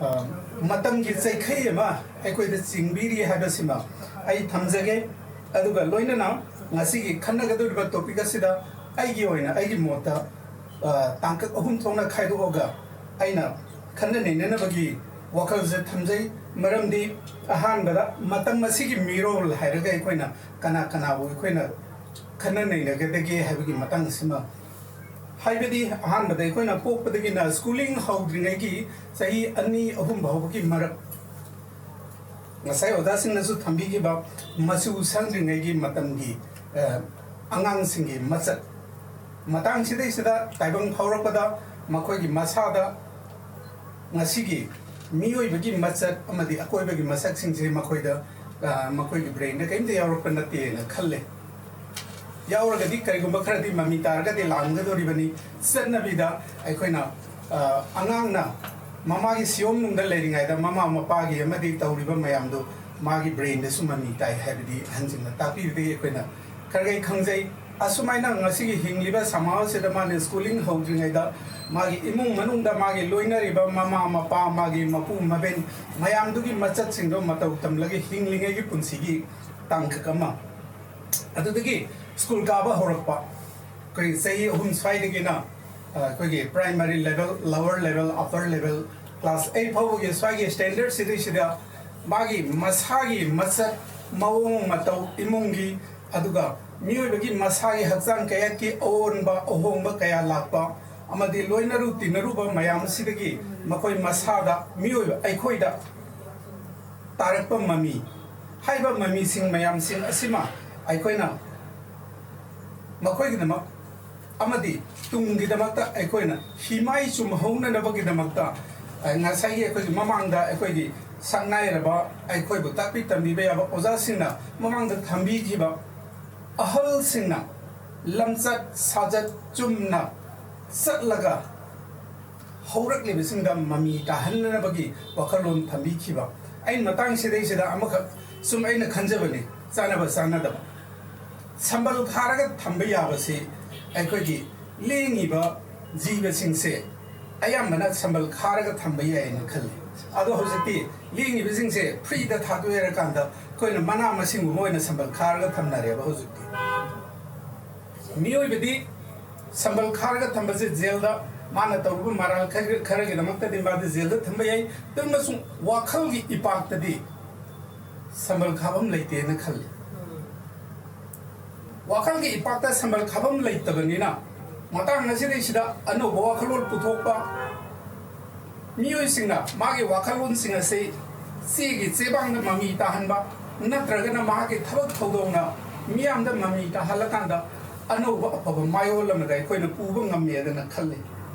ꯑ, ꯃꯇꯝꯒꯤ ꯆꯩꯈꯩ ꯑꯃ ꯑꯩꯈꯣꯏꯗ ꯆꯤꯡꯕꯤꯔꯤ ꯍꯥꯏꯕꯁꯤꯃ ꯑꯩ ꯊꯝꯖꯒꯦ꯫ ꯑꯗꯨꯒ ꯂꯣꯏꯅꯅ ꯉꯁꯤꯒꯤ ꯈꯟꯅꯒꯗꯧꯔꯤꯕ topic ꯑꯁꯤꯗ ꯑꯩꯒꯤ ꯑꯣꯏꯅ, ꯑꯩꯒꯤ ꯃꯣꯠꯇ, ꯑ, ꯇꯥꯡꯀꯛ ꯑꯍꯨꯝ ꯊꯣꯛꯅ ꯈꯥꯏꯗꯣꯛꯑꯒ ꯑꯩꯅ ꯈꯟꯅ ꯅꯩꯅꯅꯕꯒꯤ ꯋꯥꯈꯜꯁꯦ ꯊꯝꯖꯩ꯫ ꯃꯔꯝꯗꯤ ꯑꯍꯥꯟꯕꯗ ꯃꯇꯝ ꯑꯁꯤꯒꯤ ꯃꯤꯔꯣꯜ ꯍꯥꯏꯔꯒ ꯑꯩꯈꯣꯏꯅ ꯀꯅꯥ ꯀꯅꯥꯕꯨ ꯑꯩꯈꯣꯏꯅ ꯈꯟꯅ ꯅꯩꯅꯒꯗꯒꯦ ꯍꯥꯏꯕꯒꯤ ꯃꯇꯥꯡ ꯑꯁꯤꯃ, ꯍꯥꯏꯕꯗꯤ ꯑꯍꯥꯟꯕꯗ ꯑꯩꯈꯣꯏꯅ ꯄꯣꯛꯄꯗꯒꯤꯅ schooling ꯍꯧꯗ꯭ꯔꯤꯉꯩꯒꯤ ꯆꯍꯤ ꯑꯅꯤ ꯑꯍꯨꯝ ꯐꯥꯎꯕꯒꯤ ꯃꯔꯛ, ꯉꯁꯥꯏ ꯑꯣꯖꯥꯁꯤꯡꯅꯁꯨ ꯊꯝꯕꯤꯈꯤꯕ ꯃꯆꯨ ꯁꯪꯗ꯭ꯔꯤꯉꯩꯒꯤ ꯃꯇꯝꯒꯤ, ꯑ, ꯑꯉꯥꯡꯁꯤꯡꯒꯤ ꯃꯆꯠ ꯃꯇꯥꯡꯁꯤꯗꯩꯁꯤꯗ ꯇꯥꯏꯕꯪ ꯐꯥꯎꯔꯛꯄꯗ ꯃꯈꯣꯏꯒꯤ ꯃꯁꯥꯗ ꯉꯁꯤꯒꯤ ꯃꯤꯑꯣꯏꯕꯒꯤ ꯃꯆꯠ ꯑꯃꯗꯤ ꯑꯀꯣꯏꯕꯒꯤ ꯃꯁꯛꯁꯤꯡꯁꯦ ꯃꯈꯣꯏꯗ, ꯑ, ꯃꯈꯣꯏꯒꯤ brainꯗ ꯀꯔꯤꯝꯇ ꯌꯥꯎꯔꯛꯄ ꯅꯠꯇꯦꯅ ꯈꯜꯂꯦ꯫ ꯌꯥꯎꯔꯒꯗꯤ ꯀꯔꯤꯒꯨꯝꯕ ꯈꯔꯗꯤ ꯃꯃꯤ ꯇꯥꯔꯒꯗꯤ ꯂꯥꯛꯑꯝꯒꯗꯧꯔꯤꯕꯅꯤ꯫ ꯆꯠꯅꯕꯤꯗ ꯑꯩꯈꯣꯏꯅ, ꯑ, ꯑꯉꯥꯡꯅ ꯃꯃꯥꯒꯤ ꯁꯤꯌꯣꯝꯅꯨꯡꯗ ꯂꯩꯔꯤꯉꯩꯗ ꯃꯃꯥ ꯃꯄꯥꯒꯤ ꯑꯃꯗꯤ ꯇꯧꯔꯤꯕ ꯃꯌꯥꯝꯗꯨ ꯃꯥꯒꯤ brainꯗꯁꯨ ꯃꯃꯤ ꯇꯥꯏ ꯍꯥꯏꯕꯗꯤ ꯑꯍꯟꯁꯤꯡꯅ ꯇꯥꯛꯄꯤꯕꯗꯒꯤ ꯑꯩꯈꯣꯏꯅ ꯈꯔꯒꯩ ꯈꯪꯖꯩ꯫ ꯑꯁꯨꯃꯥꯏꯅ ꯉꯁꯤꯒꯤ ꯍꯤꯡꯂꯤꯕ ꯁꯃꯥꯖ ꯑꯁꯤꯗ ꯃꯥꯅ schooling ꯍꯧꯗ꯭ꯔꯤꯉꯩꯗ ꯃꯥꯒꯤ ꯏꯃꯨꯡ ꯃꯅꯨꯡꯗ ꯃꯥꯒꯤ ꯂꯣꯏꯅꯔꯤꯕ ꯃꯃꯥ ꯃꯄꯥ, ꯃꯥꯒꯤ ꯃꯄꯨ ꯃꯕꯦꯟ ꯃꯌꯥꯝꯗꯨꯒꯤ ꯃꯆꯠꯁꯤꯡꯗꯣ ꯃꯇꯧ ꯇꯝꯂꯒ ꯍꯤꯡꯂꯤꯉꯩꯒꯤ ꯄꯨꯟꯁꯤꯒꯤ ꯇꯥꯡꯀꯛ ꯑꯃ, ꯑꯗꯨꯗꯒꯤ school ꯀꯥꯕ ꯍꯧꯔꯛꯄ, ꯑꯩꯈꯣꯏ ꯆꯍꯤ ꯑꯍꯨꯝ ꯁ꯭ꯋꯥꯏꯗꯒꯤꯅ, ꯑ, ꯑꯩꯈꯣꯏꯒꯤ primary level, lower level, upper level, class eight ꯐꯥꯎꯕꯒꯤ ꯁ꯭ꯋꯥꯏꯒꯤ standard ꯁꯤꯗꯩꯁꯤꯗ ꯃꯥꯒꯤ ꯃꯁꯥꯒꯤ ꯃꯁꯛ, ꯃꯑꯣꯡ ꯃꯇꯧ, ꯏꯃꯨꯡꯒꯤ, ꯑꯗꯨꯒ ꯃꯤꯑꯣꯏꯕꯒꯤ ꯃꯁꯥꯒꯤ ꯍꯛꯆꯥꯡ ꯀꯌꯥꯠꯀꯤ ꯑꯑꯣꯟꯕ ꯑꯍꯣꯡꯕ ꯀꯌꯥ ꯂꯥꯛꯄ, ꯑꯃꯗꯤ ꯂꯣꯏꯅꯔꯨ ꯇꯤꯟꯅꯔꯨꯕ ꯃꯌꯥꯝ ꯑꯁꯤꯗꯒꯤ ꯃꯈꯣꯏ ꯃꯁꯥꯗ, ꯃꯤꯑꯣꯏꯕ ꯑꯩꯈꯣꯏꯗ ꯇꯥꯔꯛꯄ ꯃꯃꯤ ꯍꯥꯏꯕ ꯃꯃꯤꯁꯤꯡ ꯃꯌꯥꯝꯁꯤꯡ ꯑꯁꯤꯃ ꯑꯩꯈꯣꯏꯅ ꯃꯈꯣꯏꯒꯤꯗꯃꯛ ꯑꯃꯗꯤ ꯇꯨꯡꯒꯤꯗꯃꯛꯇ ꯑꯩꯈꯣꯏꯅ ꯍꯤꯃꯥꯏ ꯆꯨꯝꯍꯧꯅꯅꯕꯒꯤꯗꯃꯛꯇ, ꯑ, ꯉꯁꯥꯏꯒꯤ ꯑꯩꯈꯣꯏꯒꯤ ꯃꯃꯥꯡꯗ ꯑꯩꯈꯣꯏꯒꯤ ꯁꯛꯅꯥꯏꯔꯕ ꯑꯩꯈꯣꯏꯕꯨ ꯇꯥꯛꯄꯤ ꯇꯝꯕꯤꯕ ꯌꯥꯕ ꯑꯣꯖꯥꯁꯤꯡꯅ ꯃꯃꯥꯡꯗ ꯊꯝꯕꯤꯈꯤꯕ ꯑꯍꯜꯁꯤꯡꯅ ꯂꯝꯆꯠ ꯁꯥꯖꯠ ꯆꯨꯝꯅ ꯆꯠꯂꯒ ꯍꯧꯔꯛꯂꯤꯕꯁꯤꯡꯗ ꯃꯃꯤ ꯇꯥꯍꯟꯅꯅꯕꯒꯤ ꯋꯥꯈꯜꯂꯣꯟ ꯊꯝꯕꯤꯈꯤꯕ꯫ ꯑꯩꯅ ꯃꯇꯥꯡ ꯁꯤꯗꯩꯁꯤꯗ ꯑꯃꯈꯛ ꯁꯨꯝ ꯑꯩꯅ ꯈꯟꯖꯕꯅꯤ, ꯆꯥꯟꯅꯕ ꯆꯥꯟꯅꯗꯕ꯫ ꯁꯝꯕꯜ ꯈꯥꯔꯒ ꯊꯝꯕ ꯌꯥꯕꯁꯤ ꯑꯩꯈꯣꯏꯒꯤ ꯂꯦꯡꯉꯤꯕ ꯖꯤꯕꯁꯤꯡꯁꯦ ꯑꯌꯥꯝꯕꯅ ꯁꯝꯕꯜ ꯈꯥꯔꯒ ꯊꯝꯕ ꯌꯥꯏꯅ ꯈꯜꯂꯤ꯫ ꯑꯗꯣ ꯍꯧꯖꯤꯛꯇꯤ ꯂꯦꯡꯉꯤꯕꯁꯤꯡꯁꯦ ꯐ꯭ꯔꯤꯗ ꯊꯥꯗꯣꯛꯑꯦ ꯍꯥꯏꯔꯀꯥꯟꯗ ꯑꯩꯈꯣꯏꯅ ꯃꯅꯥ ꯃꯁꯤꯡꯒꯨꯝꯕ ꯑꯣꯏꯅ ꯁꯝꯕꯜ ꯈꯥꯔꯒ ꯊꯝꯅꯔꯦꯕ ꯍꯧꯖꯤꯛꯇꯤ꯫ ꯃꯤꯑꯣꯏꯕꯗꯤ ꯁꯝꯕꯜ ꯈꯥꯔꯒ ꯊꯝꯕꯁꯦ ꯖꯦꯜꯗ ꯃꯥꯅ ꯇꯧꯔꯨꯕ ꯃꯔꯥꯜ ꯈꯔ-, ꯈꯔꯒꯤꯗꯃꯛꯇꯗꯤ ꯃꯥꯗꯤ ꯖꯦꯜꯗ ꯊꯝꯕ ꯌꯥꯏ꯫ ꯑꯗꯨ ꯑꯃꯁꯨꯡ ꯋꯥꯈꯜꯒꯤ ꯏꯄꯥꯛꯇꯗꯤ ꯁꯝꯕꯜ ꯈꯥꯐꯝ ꯂꯩꯇꯦꯅ ꯈꯜꯂꯤ꯫ ꯋꯥꯈꯜꯒꯤ ꯏꯄꯥꯛꯇ ꯁꯝꯕꯜ ꯈꯥꯐꯝ ꯂꯩꯇꯕꯅꯤꯅ, ꯃꯇꯥꯡ ꯑꯁꯤꯗꯩꯁꯤꯗ ꯑꯅꯧꯕ ꯋꯥꯈꯜꯂꯣꯟ ꯄꯨꯊꯣꯛꯄ, ꯃꯤꯑꯣꯏꯁꯤꯡꯅ ꯃꯥꯒꯤ ꯋꯥꯈꯜꯂꯣꯟꯁꯤꯡ ꯑꯁꯤ ꯆꯦꯒꯤ ꯆꯦꯕꯥꯡꯗ ꯃꯃꯤ ꯇꯥꯍꯟꯕ, ꯅꯠꯇ꯭ꯔꯒꯅ ꯃꯍꯥꯛꯀꯤ ꯊꯕꯛ ꯊꯧꯗꯧꯅ ꯃꯤꯌꯥꯝꯗ ꯃꯃꯤ ꯇꯥꯍꯜꯂꯀꯥꯟꯗ ꯑꯅꯧꯕ ꯑꯐꯕ ꯃꯥꯏꯑꯣꯟ ꯑꯃꯗ ꯑꯩꯈꯣꯏꯅ ꯄꯨꯕ ꯉꯝꯃꯦꯗꯅ ꯈꯜꯂꯤ꯫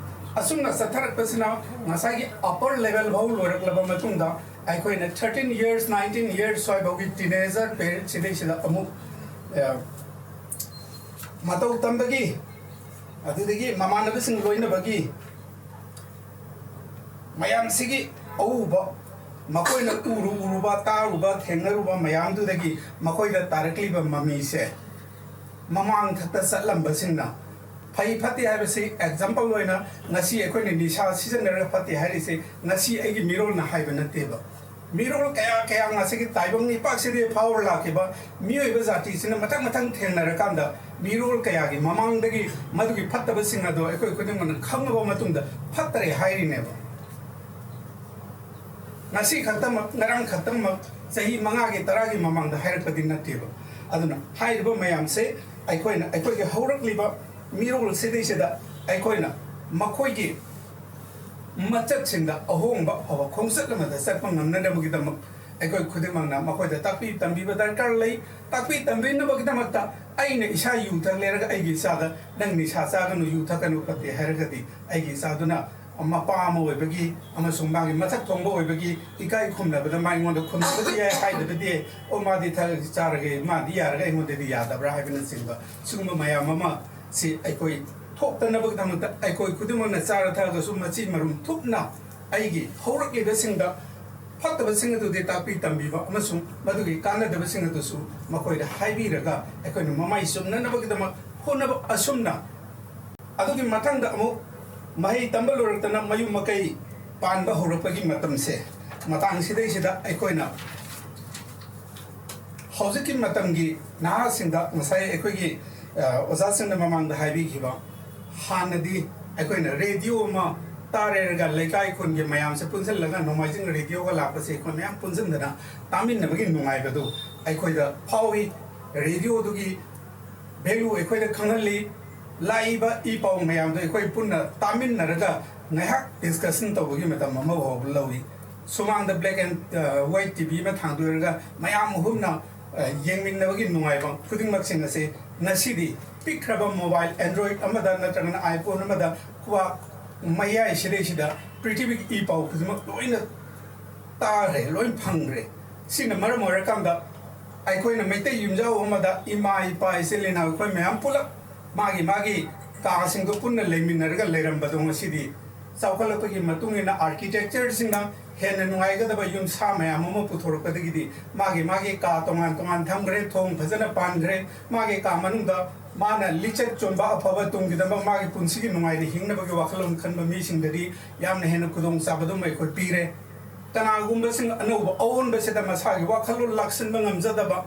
ꯑꯁꯨꯝꯅ ꯆꯠꯊꯔꯛꯄꯁꯤꯅ ꯉꯁꯥꯏꯒꯤ upper level ꯐꯥꯎ ꯂꯣꯏꯔꯛꯂꯕ ꯃꯇꯨꯡꯗ ꯑꯩꯈꯣꯏꯅ thirteen years, nineteen years ꯁ꯭ꯋꯥꯏꯐꯥꯎꯒꯤ teenager period ꯁꯤꯗꯩꯁꯤꯗ ꯑꯃꯨꯛ, ꯑ, ꯃꯇꯧ ꯇꯝꯕꯒꯤ, ꯑꯗꯨꯗꯒꯤ ꯃꯃꯥꯟꯅꯕꯁꯤꯡ ꯂꯣꯏꯅꯕꯒꯤ, ꯃꯌꯥꯝꯁꯤꯒꯤ ꯑꯎꯕ, ꯃꯈꯣꯏꯅ ꯎꯔꯨ ꯎꯔꯨꯕ, ꯇꯥꯔꯨꯕ, ꯊꯦꯡꯅꯔꯨꯕ ꯃꯌꯥꯝꯗꯨꯗꯒꯤ ꯃꯈꯣꯏꯗ ꯇꯥꯔꯛꯂꯤꯕ ꯃꯃꯤꯁꯦ ꯃꯃꯥꯡ ꯊꯛꯇ ꯆꯠꯂꯝꯕꯁꯤꯡꯅ ꯐꯩ ꯐꯠꯇꯦ ꯍꯥꯏꯕꯁꯤ example ꯑꯣꯏꯅ ꯉꯁꯤ ꯑꯩꯈꯣꯏꯅ ꯅꯤꯁꯥ ꯁꯤꯖꯤꯟꯅꯔꯒ ꯐꯠꯇꯦ ꯍꯥꯏꯔꯤꯁꯦ ꯉꯁꯤ ꯑꯩꯒꯤ ꯃꯤꯔꯣꯜꯅ ꯍꯥꯏꯕ ꯅꯠꯇꯦꯕ꯫ ꯃꯤꯔꯣꯜ ꯀꯌꯥ ꯀꯌꯥ ꯉꯁꯤꯒꯤ ꯇꯥꯏꯕꯪ ꯃꯤꯄꯥꯛꯁꯤꯗꯒꯤ ꯐꯥꯎꯔ ꯂꯥꯛꯈꯤꯕ ꯃꯤꯑꯣꯏꯕ ꯖꯥꯇꯤꯁꯤꯅ ꯃꯊꯪ ꯃꯊꯪ ꯊꯦꯡꯅꯔꯀꯥꯟꯗ ꯃꯤꯔꯣꯜ ꯀꯌꯥꯒꯤ ꯃꯃꯥꯡꯗꯒꯤ ꯃꯗꯨꯒꯤ ꯐꯠꯇꯕꯁꯤꯡ ꯑꯗꯣ ꯑꯩꯈꯣꯏ ꯈꯨꯗꯤꯡꯃꯛꯅ ꯈꯪꯉꯕ ꯃꯇꯨꯡꯗ ꯐꯠꯇꯔꯦ ꯍꯥꯏꯔꯤꯅꯦꯕ꯫ ꯉꯁꯤ ꯈꯛꯇꯃꯛ, ꯉꯔꯥꯡ ꯈꯛꯇꯃꯛ, ꯆꯍꯤ ꯃꯉꯥꯒꯤ, ꯇꯔꯥꯒꯤ ꯃꯃꯥꯡꯗ ꯍꯥꯏꯔꯛꯄꯗꯤ ꯅꯠꯇꯦꯕ꯫ ꯑꯗꯨꯅ ꯍꯥꯏꯔꯤꯕ ꯃꯌꯥꯝꯁꯦ ꯑꯩꯈꯣꯏꯅ, ꯑꯩꯈꯣꯏꯒꯤ ꯍꯧꯔꯛꯂꯤꯕ ꯃꯤꯔꯣꯜ ꯁꯤꯗꯩꯁꯤꯗ ꯑꯩꯈꯣꯏꯅ ꯃꯈꯣꯏꯒꯤ ꯃꯆꯠꯁꯤꯡꯗ ꯑꯍꯣꯡꯕ ꯑꯐꯕ ꯈꯣꯡꯆꯠ ꯑꯃꯗ ꯆꯠꯄ ꯉꯝꯅꯅꯕꯒꯤꯗꯃꯛ ꯑꯩꯈꯣꯏ ꯈꯨꯗꯤꯡꯃꯛꯅ ꯃꯈꯣꯏꯗ ꯇꯥꯛꯄꯤ ꯇꯝꯕꯤꯕ ꯗꯔꯀꯥꯔ ꯂꯩ꯫ ꯇꯥꯛꯄꯤ ꯇꯝꯕꯤꯅꯕꯒꯤꯗꯃꯛꯇ ꯑꯩꯅ ꯏꯁꯥ ꯌꯨ ꯊꯛ ꯂꯩꯔꯒ ꯑꯩꯒꯤ ꯏꯆꯥꯗ "ꯅꯪ ꯅꯤꯁꯥ ꯆꯥꯒꯅꯨ, ꯌꯨ ꯊꯛꯀꯅꯨ" ꯐꯠꯇꯦ ꯍꯥꯏꯔꯒꯗꯤ, ꯑꯩꯒꯤ ꯏꯆꯥꯗꯨꯅ ꯃꯄꯥ ꯑꯃ ꯑꯣꯏꯕꯒꯤ ꯑꯃꯁꯨꯡ ꯃꯥꯒꯤ ꯃꯊꯛ ꯊꯣꯡꯕ ꯑꯣꯏꯕꯒꯤ ꯏꯀꯥꯏ ꯈꯨꯝꯅꯕꯗ ꯃꯥ ꯑꯩꯉꯣꯟꯗ ꯈꯨꯝꯅꯕꯗꯤ ꯌꯥꯏ, ꯍꯥꯏꯗꯕꯗꯤ ꯌꯥꯏ, "ꯑꯣ, ꯃꯥꯗꯤ ꯊꯛ-, ꯆꯥꯔꯒ ꯃꯥꯗꯤ ꯌꯥꯔꯒ ꯑꯩꯉꯣꯟꯗꯗꯤ ꯌꯥꯗꯕ꯭ꯔꯥ?" ꯍꯥꯏꯕꯅꯆꯤꯡꯕ ꯁꯤꯒꯨꯝꯕ ꯃꯌꯥꯝ ꯑꯃ ꯁꯤ ꯑꯩꯈꯣꯏ ꯊꯣꯛꯇꯅꯕꯒꯤꯗꯃꯛꯇ ꯑꯩꯈꯣꯏ ꯈꯨꯗꯤꯡꯃꯛꯅ ꯆꯥꯔ ꯊꯛꯑꯒꯁꯨ ꯃꯆꯤ ꯃꯔꯨꯝ ꯊꯨꯞꯅ ꯑꯩꯒꯤ ꯍꯧꯔꯛꯂꯤꯕꯁꯤꯡꯗ ꯐꯠꯇꯕꯁꯤꯡ ꯑꯗꯨꯗꯤ ꯇꯥꯛꯄꯤ ꯇꯝꯕꯤꯕ ꯑꯃꯁꯨꯡ ꯃꯗꯨꯒꯤ ꯀꯥꯟꯅꯗꯕꯁꯤꯡ ꯑꯗꯨꯁꯨ ꯃꯈꯣꯏꯗ ꯍꯥꯏꯕꯤꯔꯒ ꯑꯩꯈꯣꯏꯅ ꯃꯃꯥꯏ ꯆꯨꯝꯅꯅꯕꯒꯤꯗꯃꯛ ꯍꯣꯠꯅꯕ꯫ ꯑꯁꯨꯝꯅ ꯑꯗꯨꯒꯤ ꯃꯊꯪꯗ ꯑꯃꯨꯛ ꯃꯍꯩ ꯇꯝꯕ ꯂꯣꯏꯔꯛꯇꯅ ꯃꯌꯨꯝ ꯃꯀꯩ ꯄꯥꯟꯕ ꯍꯧꯔꯛꯄꯒꯤ ꯃꯇꯝꯁꯦ, ꯃꯇꯥꯡꯁꯤꯗꯩꯁꯤꯗ ꯑꯩꯈꯣꯏꯅ ꯍꯧꯖꯤꯛꯀꯤ ꯃꯇꯝꯒꯤ ꯅꯍꯥꯁꯤꯡꯗ ꯉꯁꯥꯏ ꯑꯩꯈꯣꯏꯒꯤ, ꯑ, ꯑꯣꯖꯥꯁꯤꯡꯅ ꯃꯃꯥꯡꯗ ꯍꯥꯏꯕꯤꯈꯤꯕ, ꯍꯥꯟꯅꯗꯤ ꯑꯩꯈꯣꯏꯅ ꯔꯦꯗꯤꯑꯣ ꯑꯃ ꯇꯥꯔꯦꯔꯒ ꯂꯩꯀꯥꯏ ꯈꯨꯟꯒꯤ ꯃꯌꯥꯝꯁꯦ ꯄꯨꯟꯁꯤꯜꯂꯒ ꯅꯣꯡꯃꯥꯏꯖꯤꯡ ꯔꯦꯗꯤꯑꯣꯒ ꯂꯥꯛꯄꯁꯦ ꯑꯩꯈꯣꯏ ꯃꯌꯥꯝ ꯄꯨꯟꯁꯤꯟꯗꯅ ꯇꯥꯃꯤꯟꯅꯕꯒꯤ ꯅꯨꯡꯉꯥꯏꯕꯗꯨ ꯑꯩꯈꯣꯏꯗ ꯐꯥꯎꯏ꯫ ꯔꯦꯗꯤꯑꯣꯗꯨꯒꯤ value ꯑꯩꯈꯣꯏꯗ ꯈꯪꯍꯜꯂꯤ꯫ ꯂꯥꯛꯏꯕ ꯏ ꯄꯥꯎ ꯃꯌꯥꯝꯗꯣ ꯑꯩꯈꯣꯏ ꯄꯨꯟꯅ ꯇꯥꯃꯤꯟꯅꯔꯒ ꯉꯥꯏꯍꯥꯛ discussion ꯇꯧꯕꯒꯤ ꯃꯇꯝ ꯑꯃ ꯐꯥꯎꯕ ꯂꯧꯏ꯫ ꯁꯨꯃꯥꯡꯗ black and, ꯑ, white T V ꯑꯃ ꯊꯥꯡꯗꯣꯛꯂꯒ ꯃꯌꯥꯝ ꯑꯍꯨꯝꯅ, ꯑ, ꯌꯦꯡꯃꯤꯟꯅꯕꯒꯤ ꯅꯨꯡꯉꯥꯏꯕ ꯈꯨꯗꯤꯡꯃꯛꯁꯤꯡ ꯑꯁꯤ ꯉꯁꯤꯗꯤ ꯄꯤꯛꯈ꯭ꯔꯕ mobile Android ꯑꯃꯗ ꯅꯠꯇ꯭ꯔꯒꯅ iPhone ꯑꯃꯗ ꯈꯨꯕꯥꯛ ꯃꯌꯥꯏ ꯁꯤꯗꯩꯁꯤꯗ ꯄ꯭ꯔꯤꯊꯤꯕꯤꯒꯤ ꯏ ꯄꯥꯎ ꯈꯨꯗꯤꯡꯃꯛ ꯂꯣꯏꯅ ꯇꯥꯈ꯭ꯔꯦ, ꯂꯣꯏ ꯐꯪꯈ꯭ꯔꯦ꯫ ꯁꯤꯅ ꯃꯔꯝ ꯑꯣꯏꯔꯀꯥꯟꯗ ꯑꯩꯈꯣꯏꯅ ꯃꯩꯇꯩ ꯌꯨꯝꯖꯥꯎ ꯑꯃꯗ ꯏꯃꯥ, ꯏꯄꯥ, ꯏꯆꯤꯜ ꯏꯅꯥꯎ ꯑꯩꯈꯣꯏ ꯃꯌꯥꯝ ꯄꯨꯂꯞ ꯃꯥꯒꯤ ꯃꯥꯒꯤ ꯀꯥꯁꯤꯡꯗꯣ ꯄꯨꯟꯅ ꯂꯩꯃꯤꯟꯅꯔꯒ ꯂꯩꯔꯝꯕꯗꯣ ꯉꯁꯤꯗꯤ ꯆꯥꯎꯈꯠꯂꯛꯄꯒꯤ ꯃꯇꯨꯡ ꯏꯟꯅ architectureꯁꯤꯡꯅ ꯍꯦꯟꯅ ꯅꯨꯡꯉꯥꯏꯒꯗꯕ ꯌꯨꯝꯁꯥ ꯃꯌꯥꯝ ꯑꯃ ꯄꯨꯊꯣꯔꯛꯄꯗꯒꯤꯗꯤ ꯃꯥꯒꯤ ꯃꯥꯒꯤ ꯀꯥ ꯇꯣꯉꯥꯟ ꯇꯣꯉꯥꯟ ꯊꯝꯈ꯭ꯔꯦ, ꯊꯣꯡ ꯐꯖꯅ ꯄꯥꯟꯈ꯭ꯔꯦ, ꯃꯥꯒꯤ ꯀꯥ ꯃꯅꯨꯡꯗ ꯃꯥꯅ ꯂꯤꯆꯠ ꯆꯨꯝꯕ ꯑꯐꯕ ꯇꯨꯡꯒꯤꯗꯃꯛ ꯃꯥꯒꯤ ꯄꯨꯟꯁꯤꯒꯤ ꯅꯨꯡꯉꯥꯏꯅ ꯍꯤꯡꯅꯕꯒꯤ ꯋꯥꯈꯜꯂꯣꯟ ꯈꯟꯕ ꯃꯤꯁꯤꯡꯗꯗꯤ ꯌꯥꯝꯅ ꯍꯦꯟꯅ ꯈꯨꯗꯣꯡꯆꯥꯕꯗꯨ ꯑꯩꯈꯣꯏ ꯄꯤꯔꯦ꯫ ꯀꯅꯥꯒꯨꯝꯕꯁꯤꯡ ꯑꯅꯧꯕ ꯑꯑꯣꯟꯕꯁꯤꯗ ꯃꯁꯥꯒꯤ ꯋꯥꯈꯜꯂꯣꯟ ꯂꯥꯛꯁꯤꯟꯕ ꯉꯝꯖꯗꯕ,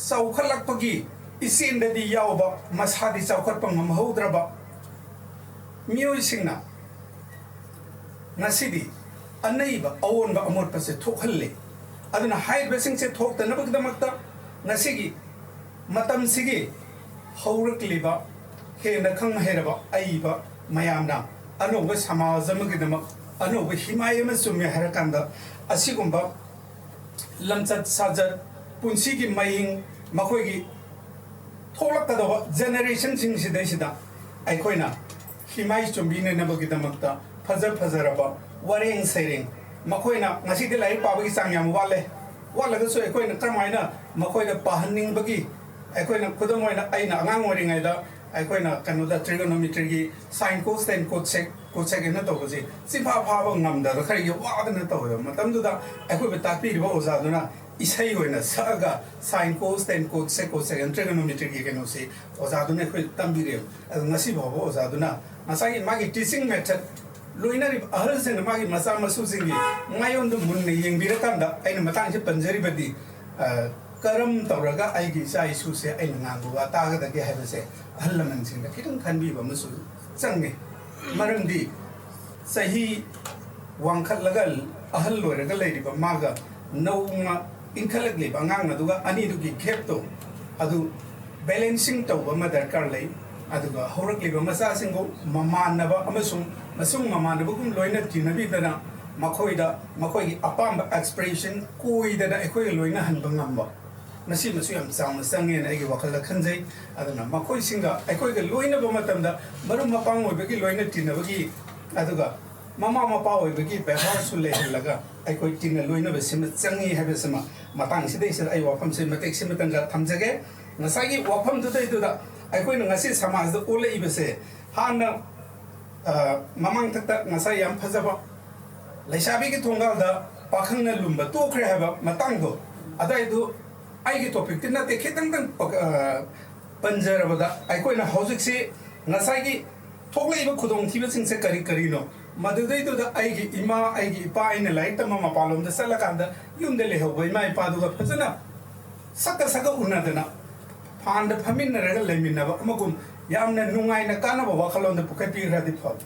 ꯆꯥꯎꯈꯠꯂꯛꯄꯒꯤ ꯏꯆꯦꯜꯗꯗꯤ ꯌꯥꯎꯕ, ꯃꯁꯥꯗꯤ ꯆꯥꯎꯈꯠꯄ ꯉꯝꯍꯧꯗ꯭ꯔꯕ ꯃꯤꯑꯣꯏꯁꯤꯡꯅ ꯉꯁꯤꯗꯤ ꯑꯅꯩꯕ ꯑꯑꯣꯟꯕ ꯑꯃꯣꯠꯄꯁꯦ ꯊꯣꯛꯍꯜꯂꯦ꯫ ꯑꯗꯨꯅ ꯍꯥꯏꯔꯤꯕꯁꯤꯡꯁꯦ ꯊꯣꯛꯇꯅꯕꯒꯤꯗꯃꯛꯇ ꯉꯁꯤꯒꯤ ꯃꯇꯝꯁꯤꯒꯤ ꯍꯧꯔꯛꯂꯤꯕ ꯍꯦꯟꯅ ꯈꯪ ꯍꯩꯔꯕ ꯑꯏꯕ ꯃꯌꯥꯝꯅ ꯑꯅꯧꯕ ꯁꯃꯥꯖ ꯑꯃꯒꯤꯗꯃꯛ ꯑꯅꯧꯕ ꯍꯤꯃꯥꯏ ꯑꯃ ꯆꯨꯝꯃꯦ ꯍꯥꯏꯔꯀꯥꯟꯗ, ꯑꯁꯤꯒꯨꯝꯕ ꯂꯝꯆꯠ ꯁꯥꯖꯠ, ꯄꯨꯟꯁꯤꯒꯤ ꯃꯍꯤꯡ, ꯃꯈꯣꯏꯒꯤ ꯊꯣꯛꯂꯛꯀꯗꯧꯕ ꯖꯦꯅꯦꯔꯦꯁꯟꯁꯤꯡꯁꯤꯗꯩꯁꯤꯗ ꯑꯩꯈꯣꯏꯅ ꯍꯤꯃꯥꯏ ꯆꯨꯝꯕꯤꯅꯅꯕꯒꯤꯗꯃꯛꯇ ꯐꯖ ꯐꯖꯔꯕ ꯋꯥꯔꯦꯡ ꯁꯩꯔꯦꯡ, ꯃꯈꯣꯏꯅ ꯉꯁꯤꯗꯤ ꯂꯥꯏꯔꯤꯛ ꯄꯥꯕꯒꯤ ꯆꯥꯡ ꯌꯥꯝ ꯋꯥꯠꯂꯦ꯫ ꯋꯥꯠꯂꯒꯁꯨ ꯑꯩꯈꯣꯏꯅ ꯀꯔꯝꯍꯥꯏꯅ ꯃꯈꯣꯏꯗ ꯄꯥꯍꯟꯅꯤꯡꯕꯒꯤ, ꯑꯩꯈꯣꯏꯅ, ꯈꯨꯗꯝ ꯑꯣꯏꯅ, ꯑꯩꯅ ꯑꯉꯥꯡ ꯑꯣꯏꯔꯤꯉꯩꯗ ꯑꯩꯈꯣꯏꯅ ꯀꯩꯅꯣꯗ trigonometryꯒꯤ sine, cos, tan, cosec, cosec ꯍꯥꯏꯅ ꯇꯧꯕꯁꯦ ꯆꯤꯟꯐꯥ ꯐꯥꯕ ꯉꯝꯗꯗꯅ ꯈꯔ ꯋꯥꯗꯅ ꯇꯧꯋꯦꯕ꯫ ꯃꯇꯝꯗꯨꯗ ꯑꯩꯈꯣꯏꯕꯨ ꯇꯥꯛꯄꯤꯔꯤꯕ ꯑꯣꯖꯥꯗꯨꯅ ꯏꯁꯩ ꯑꯣꯏꯅ ꯁꯛꯑꯒ sine, cos, tan, cosec, cosecant trigonometryꯒꯤ ꯀꯩꯅꯣꯁꯤ ꯑꯣꯖꯥꯗꯨꯅ ꯑꯩꯈꯣꯏ ꯇꯝꯕꯤꯔꯦꯕ꯫ ꯑꯗꯣ ꯉꯁꯤ ꯐꯥꯎꯕ ꯑꯣꯖꯥꯗꯨꯅ ꯉꯁꯥꯏꯒꯤ ꯃꯥꯒꯤ teaching method, ꯂꯣꯏꯅꯔꯤꯕ ꯑꯍꯜꯁꯤꯡꯅ ꯃꯥꯒꯤ ꯃꯆꯥ ꯃꯁꯨꯁꯤꯡꯒꯤ ꯃꯥꯏꯌꯣꯟꯗ ꯃꯨꯟꯅ ꯌꯦꯡꯕꯤꯔꯀꯥꯟꯗ, ꯑꯩꯅ ꯃꯇꯥꯡꯁꯤ ꯄꯟꯖꯔꯤꯕꯗꯤ, ꯑ, ꯀꯔꯝ ꯇꯧꯔꯒ ꯑꯩꯒꯤ ꯏꯆꯥ ꯏꯁꯨꯁꯦ ꯑꯩꯅ ꯉꯥꯡꯕ ꯋꯥ ꯇꯥꯒꯗꯒꯦ ꯍꯥꯏꯕꯁꯦ ꯑꯍꯜ ꯂꯃꯟꯁꯤꯡꯅ ꯈꯤꯇꯪ ꯈꯟꯕꯤꯕ ꯑꯃꯁꯨ ꯆꯪꯉꯤ꯫ ꯃꯔꯝꯗꯤ ꯆꯍꯤ ꯋꯥꯡꯈꯠꯂꯒ ꯑꯍꯜ ꯑꯣꯏꯔꯒ ꯂꯩꯔꯤꯕ ꯃꯥꯒ ꯅꯧꯅ ꯏꯟꯈꯠꯂꯛꯂꯤꯕ ꯑꯉꯥꯡ ꯑꯗꯨꯒ ꯑꯅꯤꯗꯨꯒꯤ gapꯇꯣ, ꯑꯗꯨ balancing ꯇꯧꯕ ꯑꯃ ꯗꯔꯀꯥꯔ ꯂꯩ꯫ ꯑꯗꯨꯒ ꯍꯧꯔꯛꯂꯤꯕ ꯃꯆꯥꯁꯤꯡꯕꯨ ꯃꯃꯥꯟꯅꯕ ꯑꯃꯁꯨꯡ ꯃꯁꯨꯡ ꯃꯃꯥꯟꯅꯕꯒꯨꯝ ꯂꯣꯏꯅ ꯇꯤꯟꯅꯕꯤꯗꯅ, ꯃꯈꯣꯏꯗ ꯃꯈꯣꯏꯒꯤ ꯑꯄꯥꯝꯕ expression ꯀꯣꯏꯗꯅ ꯑꯩꯈꯣꯏꯒ ꯂꯣꯏꯅꯍꯟꯕ ꯉꯝꯕ, ꯃꯁꯤꯃꯁꯨ ꯌꯥꯝ ꯆꯥꯎꯅ ꯆꯪꯉꯦꯅ ꯑꯩꯒꯤ ꯋꯥꯈꯜꯗ ꯈꯟꯖꯩ꯫ ꯑꯗꯨꯅ ꯃꯈꯣꯏꯁꯤꯡꯒ ꯑꯩꯈꯣꯏꯒ ꯂꯣꯏꯅꯕ ꯃꯇꯝꯗ ꯃꯔꯨꯞ ꯃꯄꯥꯡ ꯑꯣꯏꯕꯒꯤ ꯂꯣꯏꯅ ꯇꯤꯟꯅꯕꯒꯤ, ꯑꯗꯨꯒ ꯃꯃꯥ ꯃꯄꯥ ꯑꯣꯏꯕꯒꯤ ꯕꯦꯕꯥꯔꯁꯨ ꯂꯩꯍꯜꯂꯒ ꯑꯩꯈꯣꯏ ꯇꯤꯟꯅ ꯂꯣꯏꯅꯕꯁꯤꯃ ꯆꯪꯉꯤ ꯍꯥꯏꯕꯁꯤꯃ ꯃꯇꯥꯡꯁꯤꯗꯩꯁꯤꯗ ꯑꯩ ꯋꯥꯐꯝꯁꯦ ꯃꯇꯦꯛ ꯁꯤꯃꯇꯪꯒ ꯊꯝꯖꯒꯦ꯫ ꯉꯁꯥꯏꯒꯤ ꯋꯥꯐꯝꯗꯨꯗꯩꯗꯨꯗ ꯑꯩꯈꯣꯏꯅ ꯉꯁꯤ ꯁꯃꯥꯖꯗ ꯑꯣꯜꯂꯛꯏꯕꯁꯦ, ꯍꯥꯟꯅ, ꯑ, ꯃꯃꯥꯡꯊꯛꯇ ꯉꯁꯥꯏ ꯌꯥꯝ ꯐꯖꯕ ꯂꯩꯁꯥꯕꯤꯒꯤ ꯊꯣꯡꯒꯥꯜꯗ ꯄꯥꯈꯪꯅ ꯂꯨꯝꯕ ꯇꯣꯛꯈ꯭ꯔꯦ ꯍꯥꯏꯕ ꯃꯇꯥꯡꯗꯣ, ꯑꯗꯨꯋꯥꯏꯗꯨ ꯑꯩꯒꯤ topicꯇꯤ ꯅꯠꯇꯦ, ꯈꯤꯇꯪꯗꯪ ꯄ-, ꯑ, ꯄꯟꯖꯔꯕꯗ, ꯑꯩꯈꯣꯏꯅ ꯍꯧꯖꯤꯛꯁꯤ ꯉꯁꯥꯏꯒꯤ ꯊꯣꯛꯂꯛꯏꯕ ꯈꯨꯗꯣꯡꯊꯤꯕꯁꯤꯡꯁꯦ ꯀꯔꯤ ꯀꯔꯤꯅꯣ? ꯃꯗꯨꯗꯩꯗꯨꯗ ꯑꯩꯒꯤ ꯏꯃꯥ, ꯑꯩꯒꯤ ꯏꯄꯥ, ꯑꯩꯅ ꯂꯥꯏꯔꯤꯛ ꯇꯝꯕ ꯃꯄꯥꯟꯂꯣꯝꯗ ꯆꯠꯂꯀꯥꯟꯗ ꯌꯨꯝꯗ ꯂꯩꯍꯧꯕ ꯏꯃꯥ ꯏꯄꯥꯗꯨꯒ ꯐꯖꯅ ꯁꯛꯀ ꯁꯛꯀ ꯎꯅꯗꯅ ꯐꯥꯟꯗ ꯐꯝꯃꯤꯟꯅꯔꯒ ꯂꯩꯃꯤꯟꯅꯕ ꯑꯃꯒꯨꯝ ꯌꯥꯝꯅ ꯅꯨꯡꯉꯥꯏꯅ ꯀꯥꯟꯅꯕ ꯋꯥꯈꯜꯂꯣꯟꯗ ꯄꯨꯈꯠꯄꯤꯈ꯭ꯔꯗꯤ ꯐꯕ꯫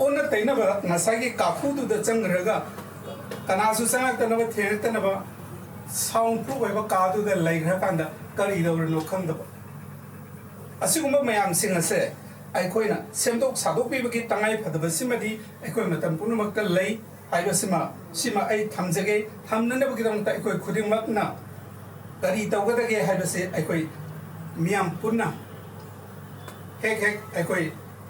ꯑꯣꯟꯅ ꯇꯩꯅꯕ ꯉꯁꯥꯏꯒꯤ ꯀꯥꯈꯨꯗꯨꯗ ꯆꯪꯈ꯭ꯔꯒ ꯀꯅꯥꯁꯨ ꯆꯪꯉꯛꯇꯅꯕ, ꯊꯦꯡꯉꯛꯇꯅꯕ sound proof ꯑꯣꯏꯕ ꯀꯥꯗꯨꯗ ꯂꯩꯈ꯭ꯔꯀꯥꯟꯗ ꯀꯔꯤ ꯇꯧꯔꯤꯅꯣ ꯈꯪꯗꯕ꯫ ꯑꯁꯤꯒꯨꯝꯕ ꯃꯌꯥꯝꯁꯤꯡ ꯑꯁꯦ ꯑꯩꯈꯣꯏꯅ ꯁꯦꯝꯗꯣꯛ ꯁꯥꯗꯣꯛꯄꯤꯕꯒꯤ ꯇꯉꯥꯏ ꯐꯗꯕꯁꯤꯃꯗꯤ ꯑꯩꯈꯣꯏ ꯃꯇꯝ ꯄꯨꯝꯅꯃꯛꯇ ꯂꯩ ꯍꯥꯏꯕꯁꯤꯃ, ꯁꯤꯃ ꯑꯩ ꯊꯝꯖꯒꯦ꯫ ꯊꯝꯅꯅꯕꯒꯤꯗꯃꯛꯇ ꯑꯩꯈꯣꯏ ꯈꯨꯗꯤꯡꯃꯛꯅ ꯀꯔꯤ ꯇꯧꯒꯗꯒꯦ ꯍꯥꯏꯕꯁꯦ ꯑꯩꯈꯣꯏ ꯃꯤꯌꯥꯝ ꯄꯨꯟꯅ ꯍꯦꯛ ꯍꯦꯛ ꯑꯩꯈꯣꯏ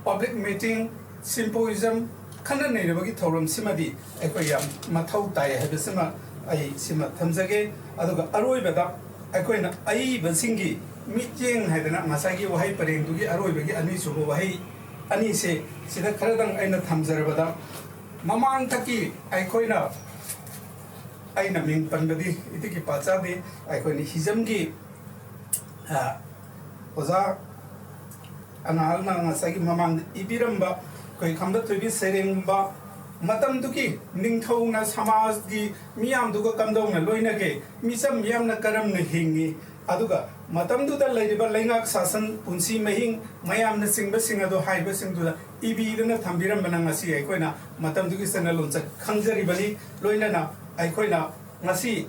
public meeting, symposium, ꯈꯟꯅ ꯅꯩꯅꯕꯒꯤ ꯊꯧꯔꯝꯁꯤꯃꯗꯤ ꯑꯩꯈꯣꯏ ꯌꯥꯝ ꯃꯊꯧ ꯇꯥꯏ ꯍꯥꯏꯕꯁꯤꯃ ꯑꯩ ꯁꯤꯃ ꯊꯝꯖꯒꯦ꯫ ꯑꯗꯨꯒ ꯑꯔꯣꯏꯕꯗ ꯑꯩꯈꯣꯏꯅ ꯑꯏꯕꯁꯤꯡꯒꯤ ꯃꯤꯠꯌꯦꯡ ꯍꯥꯏꯗꯅ ꯉꯁꯥꯏꯒꯤ ꯋꯥꯍꯩ ꯄꯔꯦꯡꯗꯨꯒꯤ ꯑꯔꯣꯏꯕꯒꯤ ꯑꯅꯤꯁꯨꯕ ꯋꯥꯍꯩ ꯑꯅꯤꯁꯦ ꯁꯤꯗ ꯈꯔꯗꯪ ꯑꯩꯅ ꯊꯝꯖꯔꯕꯗ, ꯃꯃꯥꯡꯊꯛꯀꯤ ꯑꯩꯈꯣꯏꯅ, ꯑꯩꯅ ꯃꯤꯡ ꯄꯟꯕꯗꯤ ꯏꯇꯤꯛꯀꯤ ꯄꯥ ꯆꯥꯗꯦ, ꯑꯩꯈꯣꯏꯅ ꯍꯤꯖꯝꯒꯤ, ꯑ, ꯑꯣꯖꯥ ꯑꯅꯥꯜꯅ ꯉꯁꯥꯏꯒꯤ ꯃꯃꯥꯡꯗ ꯏꯕꯤꯔꯝꯕ ꯑꯩꯈꯣꯏ ꯈꯝꯕ ꯊꯣꯏꯕꯤ ꯁꯩꯔꯦꯡꯒꯨꯝꯕ, ꯃꯇꯝꯗꯨꯒꯤ ꯅꯤꯡꯊꯧꯅ ꯁꯃꯥꯖꯒꯤ ꯃꯤꯌꯥꯝꯗꯨꯒ ꯀꯝꯗꯧꯅ ꯂꯣꯏꯅꯒꯦ, ꯃꯤꯆꯝ ꯃꯤꯌꯥꯝꯅ ꯀꯔꯝꯅ ꯍꯤꯡꯉꯤ, ꯑꯗꯨꯒ ꯃꯇꯝꯗꯨꯗ ꯂꯩꯔꯤꯕ ꯂꯩꯉꯥꯛ ꯁꯥꯁꯟ, ꯄꯨꯟꯁꯤ ꯃꯍꯤꯡ, ꯃꯌꯥꯝꯅꯆꯤꯡꯕꯁꯤꯡ ꯑꯗꯨ ꯍꯥꯏꯕꯁꯤꯡꯗꯨꯗ ꯏꯕꯤꯗꯨꯅ ꯊꯝꯕꯤꯔꯝꯕꯅ ꯉꯁꯤ ꯑꯩꯈꯣꯏꯅ ꯃꯇꯝꯗꯨꯒꯤ ꯆꯠꯅ ꯂꯣꯟꯆꯠ ꯈꯪꯖꯔꯤꯕꯅꯤ꯫ ꯂꯣꯏꯅꯅ ꯑꯩꯈꯣꯏꯅ ꯉꯁꯤ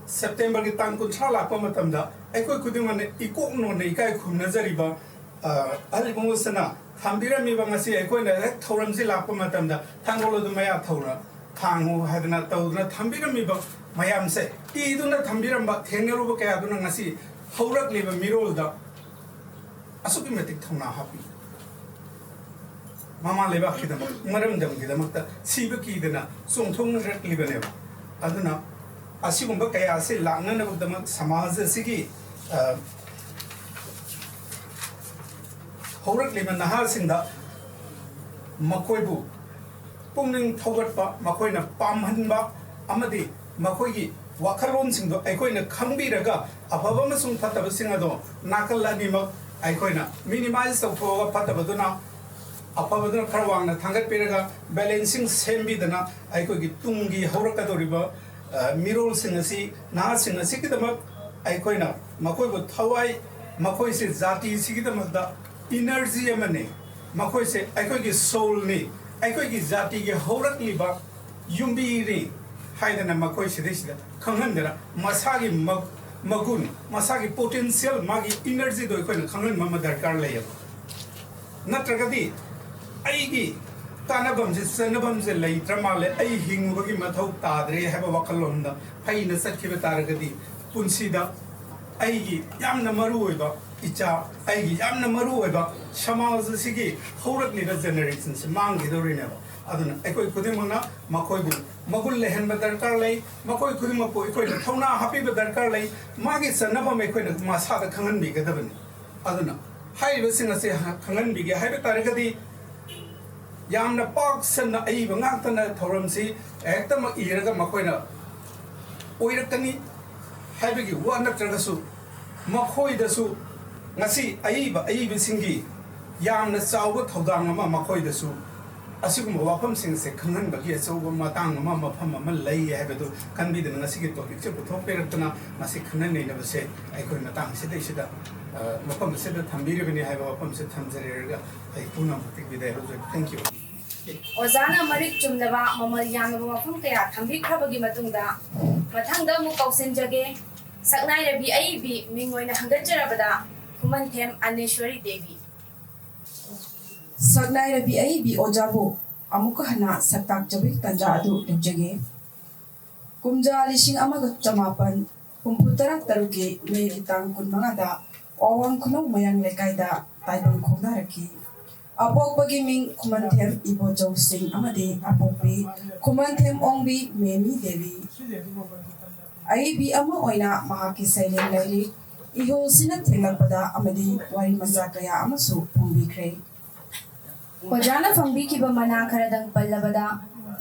ꯁꯦꯞꯇꯦꯝꯕꯔꯒꯤ ꯇꯥꯡ ꯀꯨꯟꯊ꯭ꯔꯥ ꯂꯥꯛꯄ ꯃꯇꯝꯗ ꯑꯩꯈꯣꯏ ꯈꯨꯗꯤꯡꯃꯛꯅ ꯏꯀꯣꯛ ꯅꯣꯟꯅ ꯏꯀꯥꯏ ꯈꯨꯝꯅꯖꯔꯤꯕ, ꯑ, ꯑꯍꯜ ꯏꯕꯨꯡꯉꯣꯁꯤꯅ ꯊꯝꯕꯤꯔꯝꯃꯤꯕ ꯉꯁꯤ ꯑꯩꯈꯣꯏꯅ ꯍꯦꯛ ꯊꯧꯔꯝꯁꯤ ꯂꯥꯛꯄ ꯃꯇꯝꯗ ꯊꯥꯡꯒꯣꯜ ꯑꯗꯨ ꯃꯌꯥ ꯊꯧꯅ ꯊꯥꯡꯉꯨ ꯍꯥꯏꯗꯅ ꯇꯧꯗꯨꯅ ꯊꯝꯕꯤꯔꯝꯃꯤꯕ ꯃꯌꯥꯝꯁꯦ, ꯏꯗꯨꯅ ꯊꯝꯕꯤꯔꯝꯕ ꯊꯦꯡꯅꯔꯨꯕ ꯀꯌꯥꯗꯨꯅ ꯉꯁꯤ ꯍꯧꯔꯛꯂꯤꯕ ꯃꯤꯔꯣꯜꯗ ꯑꯁꯨꯛꯀꯤ ꯃꯇꯤꯛ ꯊꯧꯅꯥ ꯍꯥꯞꯄꯤ꯫ ꯃꯃꯥ ꯂꯩꯕꯥꯛꯀꯤꯗꯃꯛ, ꯃꯔꯝꯗꯝꯒꯤꯗꯃꯛꯇ ꯁꯤꯕ ꯀꯤꯗꯅ ꯆꯣꯡꯊꯣꯛꯅꯔꯛꯂꯤꯕꯅꯦꯕ꯫ ꯑꯗꯨꯅ ꯑꯁꯤꯒꯨꯝꯕ ꯀꯌꯥ ꯑꯁꯤ ꯂꯥꯛꯅꯅꯕꯒꯤꯗꯃꯛ ꯁꯃꯥꯖ ꯑꯁꯤꯒꯤ, ꯑ, ꯍꯧꯔꯛꯂꯤꯕ ꯅꯍꯥꯁꯤꯡꯗ ꯃꯈꯣꯏꯕꯨ ꯄꯨꯛꯅꯤꯡ ꯊꯧꯒꯠꯄ, ꯃꯈꯣꯏꯅ ꯄꯥꯝꯍꯟꯕ ꯑꯃꯗꯤ ꯃꯈꯣꯏꯒꯤ ꯋꯥꯈꯜꯂꯣꯟꯁꯤꯡꯗꯣ ꯑꯩꯈꯣꯏꯅ ꯈꯪꯕꯤꯔꯒ ꯑꯐꯕ ꯑꯃꯁꯨꯡ ꯐꯠꯇꯕꯁꯤꯡ ꯑꯗꯣ ꯅꯥꯀꯜ ꯑꯅꯤꯃꯛ ꯑꯩꯈꯣꯏꯅ minimize ꯇꯧꯊꯣꯛꯑꯒ ꯐꯠꯇꯕꯗꯨꯅ ꯑꯐꯕꯗꯨꯅ ꯈꯔ ꯋꯥꯡꯅ ꯊꯥꯡꯒꯠꯄꯤꯔꯒ balancing ꯁꯦꯝꯕꯤꯗꯅ ꯑꯩꯈꯣꯏꯒꯤ ꯇꯨꯡꯒꯤ ꯍꯧꯔꯛꯀꯗꯧꯔꯤꯕ, ꯑ, ꯃꯤꯔꯣꯜꯁꯤꯡ ꯑꯁꯤ, ꯅꯍꯥꯁꯤꯡ ꯑꯁꯤꯒꯤꯗꯃꯛ ꯑꯩꯈꯣꯏꯅ ꯃꯈꯣꯏꯕꯨ ꯊꯋꯥꯏ, ꯃꯈꯣꯏꯁꯦ ꯖꯥꯇꯤꯁꯤꯒꯤꯗꯃꯛꯇ energy ꯑꯃꯅꯤ, ꯃꯈꯣꯏꯁꯦ ꯑꯩꯈꯣꯏꯒꯤ soulꯅꯤ, ꯑꯩꯈꯣꯏꯒꯤ ꯖꯥꯇꯤꯒꯤ ꯍꯧꯔꯛꯂꯤꯕ ꯌꯨꯝꯕꯤꯅꯤ ꯍꯥꯏꯗꯅ ꯃꯈꯣꯏ ꯁꯤꯗꯩꯁꯤꯗ ꯈꯪꯍꯟꯗꯅ ꯃꯁꯥꯒꯤ ꯃ-, ꯃꯒꯨꯟ, ꯃꯁꯥꯒꯤ potential, ꯃꯥꯒꯤ energyꯗꯣ ꯑꯩꯈꯣꯏꯅ ꯈꯪꯍꯟꯕ ꯑꯃ ꯗꯔꯀꯥꯔ ꯂꯩꯌꯦꯕ꯫ ꯅꯠꯇ꯭ꯔꯒꯗꯤ ꯑꯩꯒꯤ ꯀꯥꯟꯅꯐꯝꯁꯦ, ꯆꯟꯅꯐꯝꯁꯦ ꯂꯩꯇ꯭ꯔ ꯃꯥꯜꯂꯦ, ꯑꯩ ꯍꯤꯡꯕꯒꯤ ꯃꯊꯧ ꯇꯥꯗ꯭ꯔꯦ ꯍꯥꯏꯕ ꯋꯥꯈꯜꯂꯣꯟꯗ ꯐꯩꯅ ꯆꯠꯈꯤꯕ ꯇꯥꯔꯒꯗꯤ, ꯄꯨꯟꯁꯤꯗ ꯑꯩꯒꯤ ꯌꯥꯝꯅ ꯃꯔꯨ ꯑꯣꯏꯕ ꯏꯆꯥ, ꯑꯩꯒꯤ ꯌꯥꯝꯅ ꯃꯔꯨ ꯑꯣꯏꯕ ꯁꯃꯥꯖ ꯑꯁꯤꯒꯤ ꯍꯧꯔꯛꯂꯤꯕ ꯖꯦꯅꯦꯔꯦꯁꯟꯁꯦ ꯃꯥꯡꯈꯤꯗꯧꯔꯤꯅꯦꯕ꯫ ꯑꯗꯨꯅ ꯑꯩꯈꯣꯏ ꯈꯨꯗꯤꯡꯃꯛꯅ ꯃꯈꯣꯏꯕꯨ ꯃꯒꯨꯟ ꯂꯩꯍꯟꯕ ꯗꯔꯀꯥꯔ ꯂꯩ꯫ ꯃꯈꯣꯏ ꯈꯨꯗꯤꯡꯃꯛꯄꯨ ꯑꯩꯈꯣꯏꯅ ꯊꯧꯅꯥ ꯍꯥꯞꯄꯤꯕ ꯗꯔꯀꯥꯔ ꯂꯩ꯫ ꯃꯥꯒꯤ ꯆꯟꯅꯐꯝ ꯑꯩꯈꯣꯏꯅ ꯃꯁꯥꯗ ꯈꯪꯍꯟꯕꯤꯒꯗꯕꯅꯤ꯫ ꯑꯗꯨꯅ ꯍꯥꯏꯔꯤꯕꯁꯤꯡ ꯑꯁꯤ ꯈꯪꯍꯟꯕꯤꯒꯦ ꯍꯥꯏꯕ ꯇꯥꯔꯒꯗꯤ, ꯌꯥꯝꯅ ꯄꯥꯛ ꯁꯟꯅ ꯑꯏꯕ ꯉꯥꯛꯇꯅ ꯊꯧꯔꯝꯁꯤ ꯍꯦꯛꯇꯃꯛ ꯏꯔꯒ ꯃꯈꯣꯏꯅ ꯑꯣꯏꯔꯛꯀꯅꯤ ꯍꯥꯏꯕꯒꯤ ꯋꯥ ꯅꯠꯇ꯭ꯔꯒꯁꯨ, ꯃꯈꯣꯏꯗꯁꯨ ꯉꯁꯤ ꯑꯏꯕ ꯑꯏꯕꯁꯤꯡꯒꯤ ꯌꯥꯝꯅ ꯆꯥꯎꯕ ꯊꯧꯗꯥꯡ ꯑꯃ ꯃꯈꯣꯏꯗꯁꯨ ꯑꯁꯤꯒꯨꯝꯕ ꯋꯥꯐꯝꯁꯤꯡ ꯑꯁꯦ ꯈꯪꯍꯟꯕꯒꯤ ꯑꯆꯧꯕ ꯃꯇꯥꯡ ꯑꯃ, ꯃꯐꯝ ꯑꯃ ꯂꯩ ꯍꯥꯏꯕꯗꯨ ꯈꯟꯕꯤꯗꯨꯅ ꯉꯁꯤꯒꯤ ꯇꯣꯄꯤꯛꯁꯦ ꯄꯨꯊꯣꯛꯄꯤꯔꯛꯇꯅ ꯃꯁꯤ ꯈꯟꯅ ꯅꯩꯅꯕꯁꯦ ꯑꯩꯈꯣꯏ ꯃꯇꯥꯡ ꯑꯁꯤꯗꯩꯁꯤꯗ, ꯑ, ꯃꯐꯝ ꯑꯁꯤꯗ ꯊꯝꯕꯤꯔꯤꯕꯅꯤ ꯍꯥꯏꯕ ꯋꯥꯐꯝꯁꯦ ꯊꯝꯖꯔꯦꯔꯒ ꯑꯩ ꯄꯨꯝꯅꯃꯛꯇꯒꯤ ꯕꯤꯗꯥꯏ ꯂꯧꯖꯔꯦ꯫ Thank you. ꯑꯣꯖꯥꯅ ꯃꯔꯤꯛ ꯆꯨꯝꯂꯕ, ꯃꯃꯜ ꯌꯥꯝꯂꯕ ꯋꯥꯐꯝ ꯀꯌꯥ ꯊꯝꯕꯤꯈ꯭ꯔꯕꯒꯤ ꯃꯇꯨꯡꯗ, ꯃꯊꯪꯗ ꯑꯃꯨꯛ ꯀꯧꯁꯤꯟꯖꯒꯦ ꯁꯛꯅꯥꯏꯔꯕꯤ ꯑꯏꯕꯤ ꯃꯤꯡ ꯑꯣꯏꯅ ꯍꯪꯒꯠꯆꯔꯕꯗ ꯈꯨꯃꯟꯊꯦꯝ ꯑꯅꯦꯁ꯭ꯋꯔꯤ ꯗꯦꯕꯤ꯫ ꯁꯛꯅꯥꯏꯔꯕꯤ ꯑꯏꯕꯤ ꯑꯣꯖꯥꯕꯨ ꯑꯃꯨꯛꯀ ꯍꯟꯅ ꯁꯛꯇꯥꯛꯆꯕꯒꯤ ꯇꯥꯟꯖꯥ ꯑꯗꯨ ꯂꯧꯖꯒꯦ꯫ ꯀꯨꯝꯖꯥ ꯂꯤꯁꯤꯡ ꯑꯃꯒ ꯆꯃꯥꯄꯟ ꯍꯨꯝꯐꯨ ꯇꯔꯥ ꯇꯔꯨꯛꯀꯤ ꯃꯦꯒꯤ ꯇꯥꯡ ꯀꯨꯟꯃꯉꯥꯗ ꯑꯋꯥꯡ ꯈꯨꯅꯧ ꯃꯌꯥꯡ ꯂꯩꯀꯥꯏꯗ ꯇꯥꯏꯕꯪ ꯈꯣꯡꯗꯥꯔꯛꯈꯤ꯫ ꯑꯄꯣꯛꯄꯒꯤ ꯃꯤꯡ ꯈꯨꯃꯟꯊꯦꯝ ꯏꯕꯣꯆꯧ ꯁꯤꯡ ꯑꯃꯗꯤ ꯑꯄꯣꯛꯄꯤ ꯈꯨꯃꯟꯊꯦꯝ ꯑꯣꯡꯕꯤ ꯃꯦꯃꯤ ꯗꯦꯕꯤ꯫ ꯑꯏꯕꯤ ꯑꯃ ꯑꯣꯏꯅ ꯃꯍꯥꯛꯀꯤ ꯁꯩꯔꯦꯡ ꯂꯥꯏꯔꯤꯛ ꯏꯍꯨꯜꯁꯤꯅ ꯊꯦꯡꯂꯛꯄꯗ ꯑꯃꯗꯤ ꯋꯥꯔꯤ ꯃꯆꯥ ꯀꯌꯥ ꯑꯃꯁꯨ ꯐꯣꯡꯕꯤꯈ꯭ꯔꯦ꯫ ꯑꯣꯖꯥꯅ ꯐꯪꯕꯤꯈꯤꯕ ꯃꯅꯥ ꯈꯔꯗꯪ ꯄꯜꯂꯕꯗ,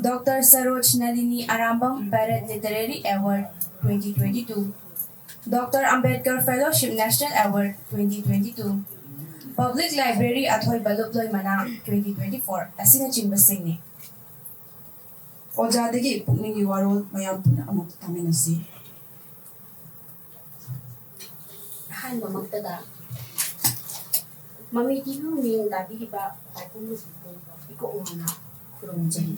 doctor Saroj Nalini Arambam Parrot Literary Award twenty twenty two, doctor Ambedkar Fellowship National Award twenty twenty two, Public Library ꯑꯊꯣꯏꯕ ꯂꯨꯞꯂꯣꯏ ꯃꯅꯥ twenty twenty four ꯑꯁꯤꯅꯆꯤꯡꯕꯁꯤꯡꯅꯤ꯫ ꯑꯣꯖꯥꯗꯒꯤ ꯄꯨꯛꯅꯤꯡꯒꯤ ꯋꯥꯔꯣꯜ ꯃꯌꯥꯝ ꯄꯨꯟꯅ ꯑꯃꯨꯛ ꯇꯥꯃꯤꯟꯅꯁꯤ꯫ ꯑꯍꯥꯟꯕꯃꯛꯇꯗ ꯃꯃꯤ ꯇꯤꯚꯤ ꯃꯤꯡ ꯇꯥꯕꯤꯔꯤꯕ ꯇꯥꯏꯕꯪ ꯃꯤꯁꯤꯕꯨ ꯏꯀꯣꯛ ꯃꯉꯥ ꯈꯨꯔꯨꯝꯖꯔꯤ꯫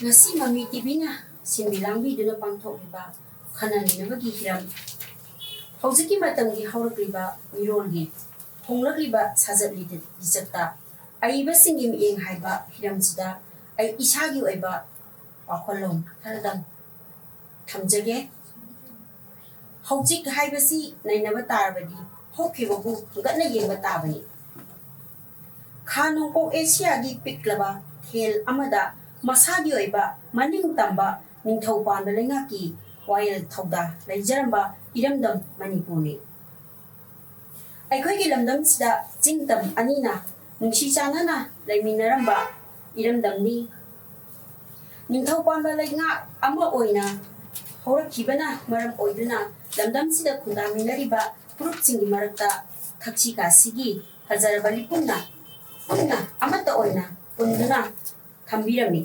ꯉꯁꯤ ꯃꯃꯤ ꯇꯤꯚꯤꯅ ꯁꯤꯟꯕꯤ ꯂꯥꯡꯕꯤꯗꯨꯅ ꯄꯥꯡꯊꯣꯛꯂꯤꯕ ꯈꯟꯅ ꯅꯩꯅꯕꯒꯤ ꯍꯤꯔꯝ ꯍꯧꯖꯤꯛꯀꯤ ꯃꯇꯝꯒꯤ ꯍꯧꯔꯛꯂꯤꯕ ꯃꯤꯔꯣꯜꯒꯤ ꯍꯣꯡꯂꯛꯂꯤꯕ ꯁꯥꯖꯠ ꯂꯤꯆꯠꯇ ꯑꯏꯕꯁꯤꯡꯒꯤ ꯃꯤꯠꯌꯦꯡ ꯍꯥꯏꯕ ꯍꯤꯔꯝꯁꯤꯗ ꯑꯩ ꯏꯁꯥꯒꯤ ꯑꯣꯏꯕ ꯋꯥꯈꯜꯂꯣꯟ ꯈꯔꯗꯪ ꯊꯝꯖꯒꯦ꯫ ꯍꯧꯖꯤꯛ ꯍꯥꯏꯕꯁꯤ ꯅꯩꯅꯕ ꯇꯥꯔꯕꯗꯤ ꯍꯧꯈꯤꯕꯕꯨ ꯍꯪꯒꯠꯅ ꯌꯦꯡꯕ ꯇꯥꯕꯅꯤ꯫ ꯈꯥ ꯅꯣꯡꯄꯣꯛ ꯑꯦꯁꯤꯌꯥꯒꯤ ꯄꯤꯛꯂꯕ ꯈꯦꯜ ꯑꯃꯗ ꯃꯁꯥꯒꯤ ꯑꯣꯏꯕ ꯃꯅꯤꯡ ꯇꯝꯕ ꯅꯤꯡꯊꯧ ꯄꯥꯟꯕ ꯂꯩꯉꯥꯛꯀꯤ ꯋꯥꯌꯦꯜ ꯊꯧꯗꯥ ꯂꯩꯖꯔꯝꯕ ꯏꯔꯝꯗꯝ ꯃꯅꯤꯄꯨꯔꯅꯤ꯫ ꯑꯩꯈꯣꯏꯒꯤ ꯂꯝꯗꯝꯁꯤꯗ ꯆꯤꯡ ꯇꯝ ꯑꯅꯤꯅ ꯅꯨꯡꯁꯤ ꯆꯥꯟꯅꯅ ꯂꯩꯃꯤꯟꯅꯔꯝꯕ ꯏꯔꯝꯗꯝꯅꯤ꯫ ꯅꯤꯡꯊꯧ ꯄꯥꯟꯕ ꯂꯩꯉꯥꯛ ꯑꯃ ꯑꯣꯏꯅ ꯍꯧꯔꯛꯈꯤꯕꯅ ꯃꯔꯝ ꯑꯣꯏꯗꯨꯅ ꯂꯝꯗꯝꯁꯤꯗ ꯈꯨꯟꯗꯥꯃꯤꯟꯅꯔꯤꯕ ꯐꯨꯔꯨꯞꯁꯤꯡꯒꯤ ꯃꯔꯛꯇ ꯊꯛꯁꯤ ꯈꯥꯁꯤꯒꯤ ꯐꯖꯔꯕ ꯂꯤꯄꯨꯟꯅ ꯄꯨꯟꯅ ꯑꯃꯠꯇ ꯑꯣꯏꯅ ꯄꯨꯟꯗꯨꯅ ꯊꯝꯕꯤꯔꯝꯃꯤ꯫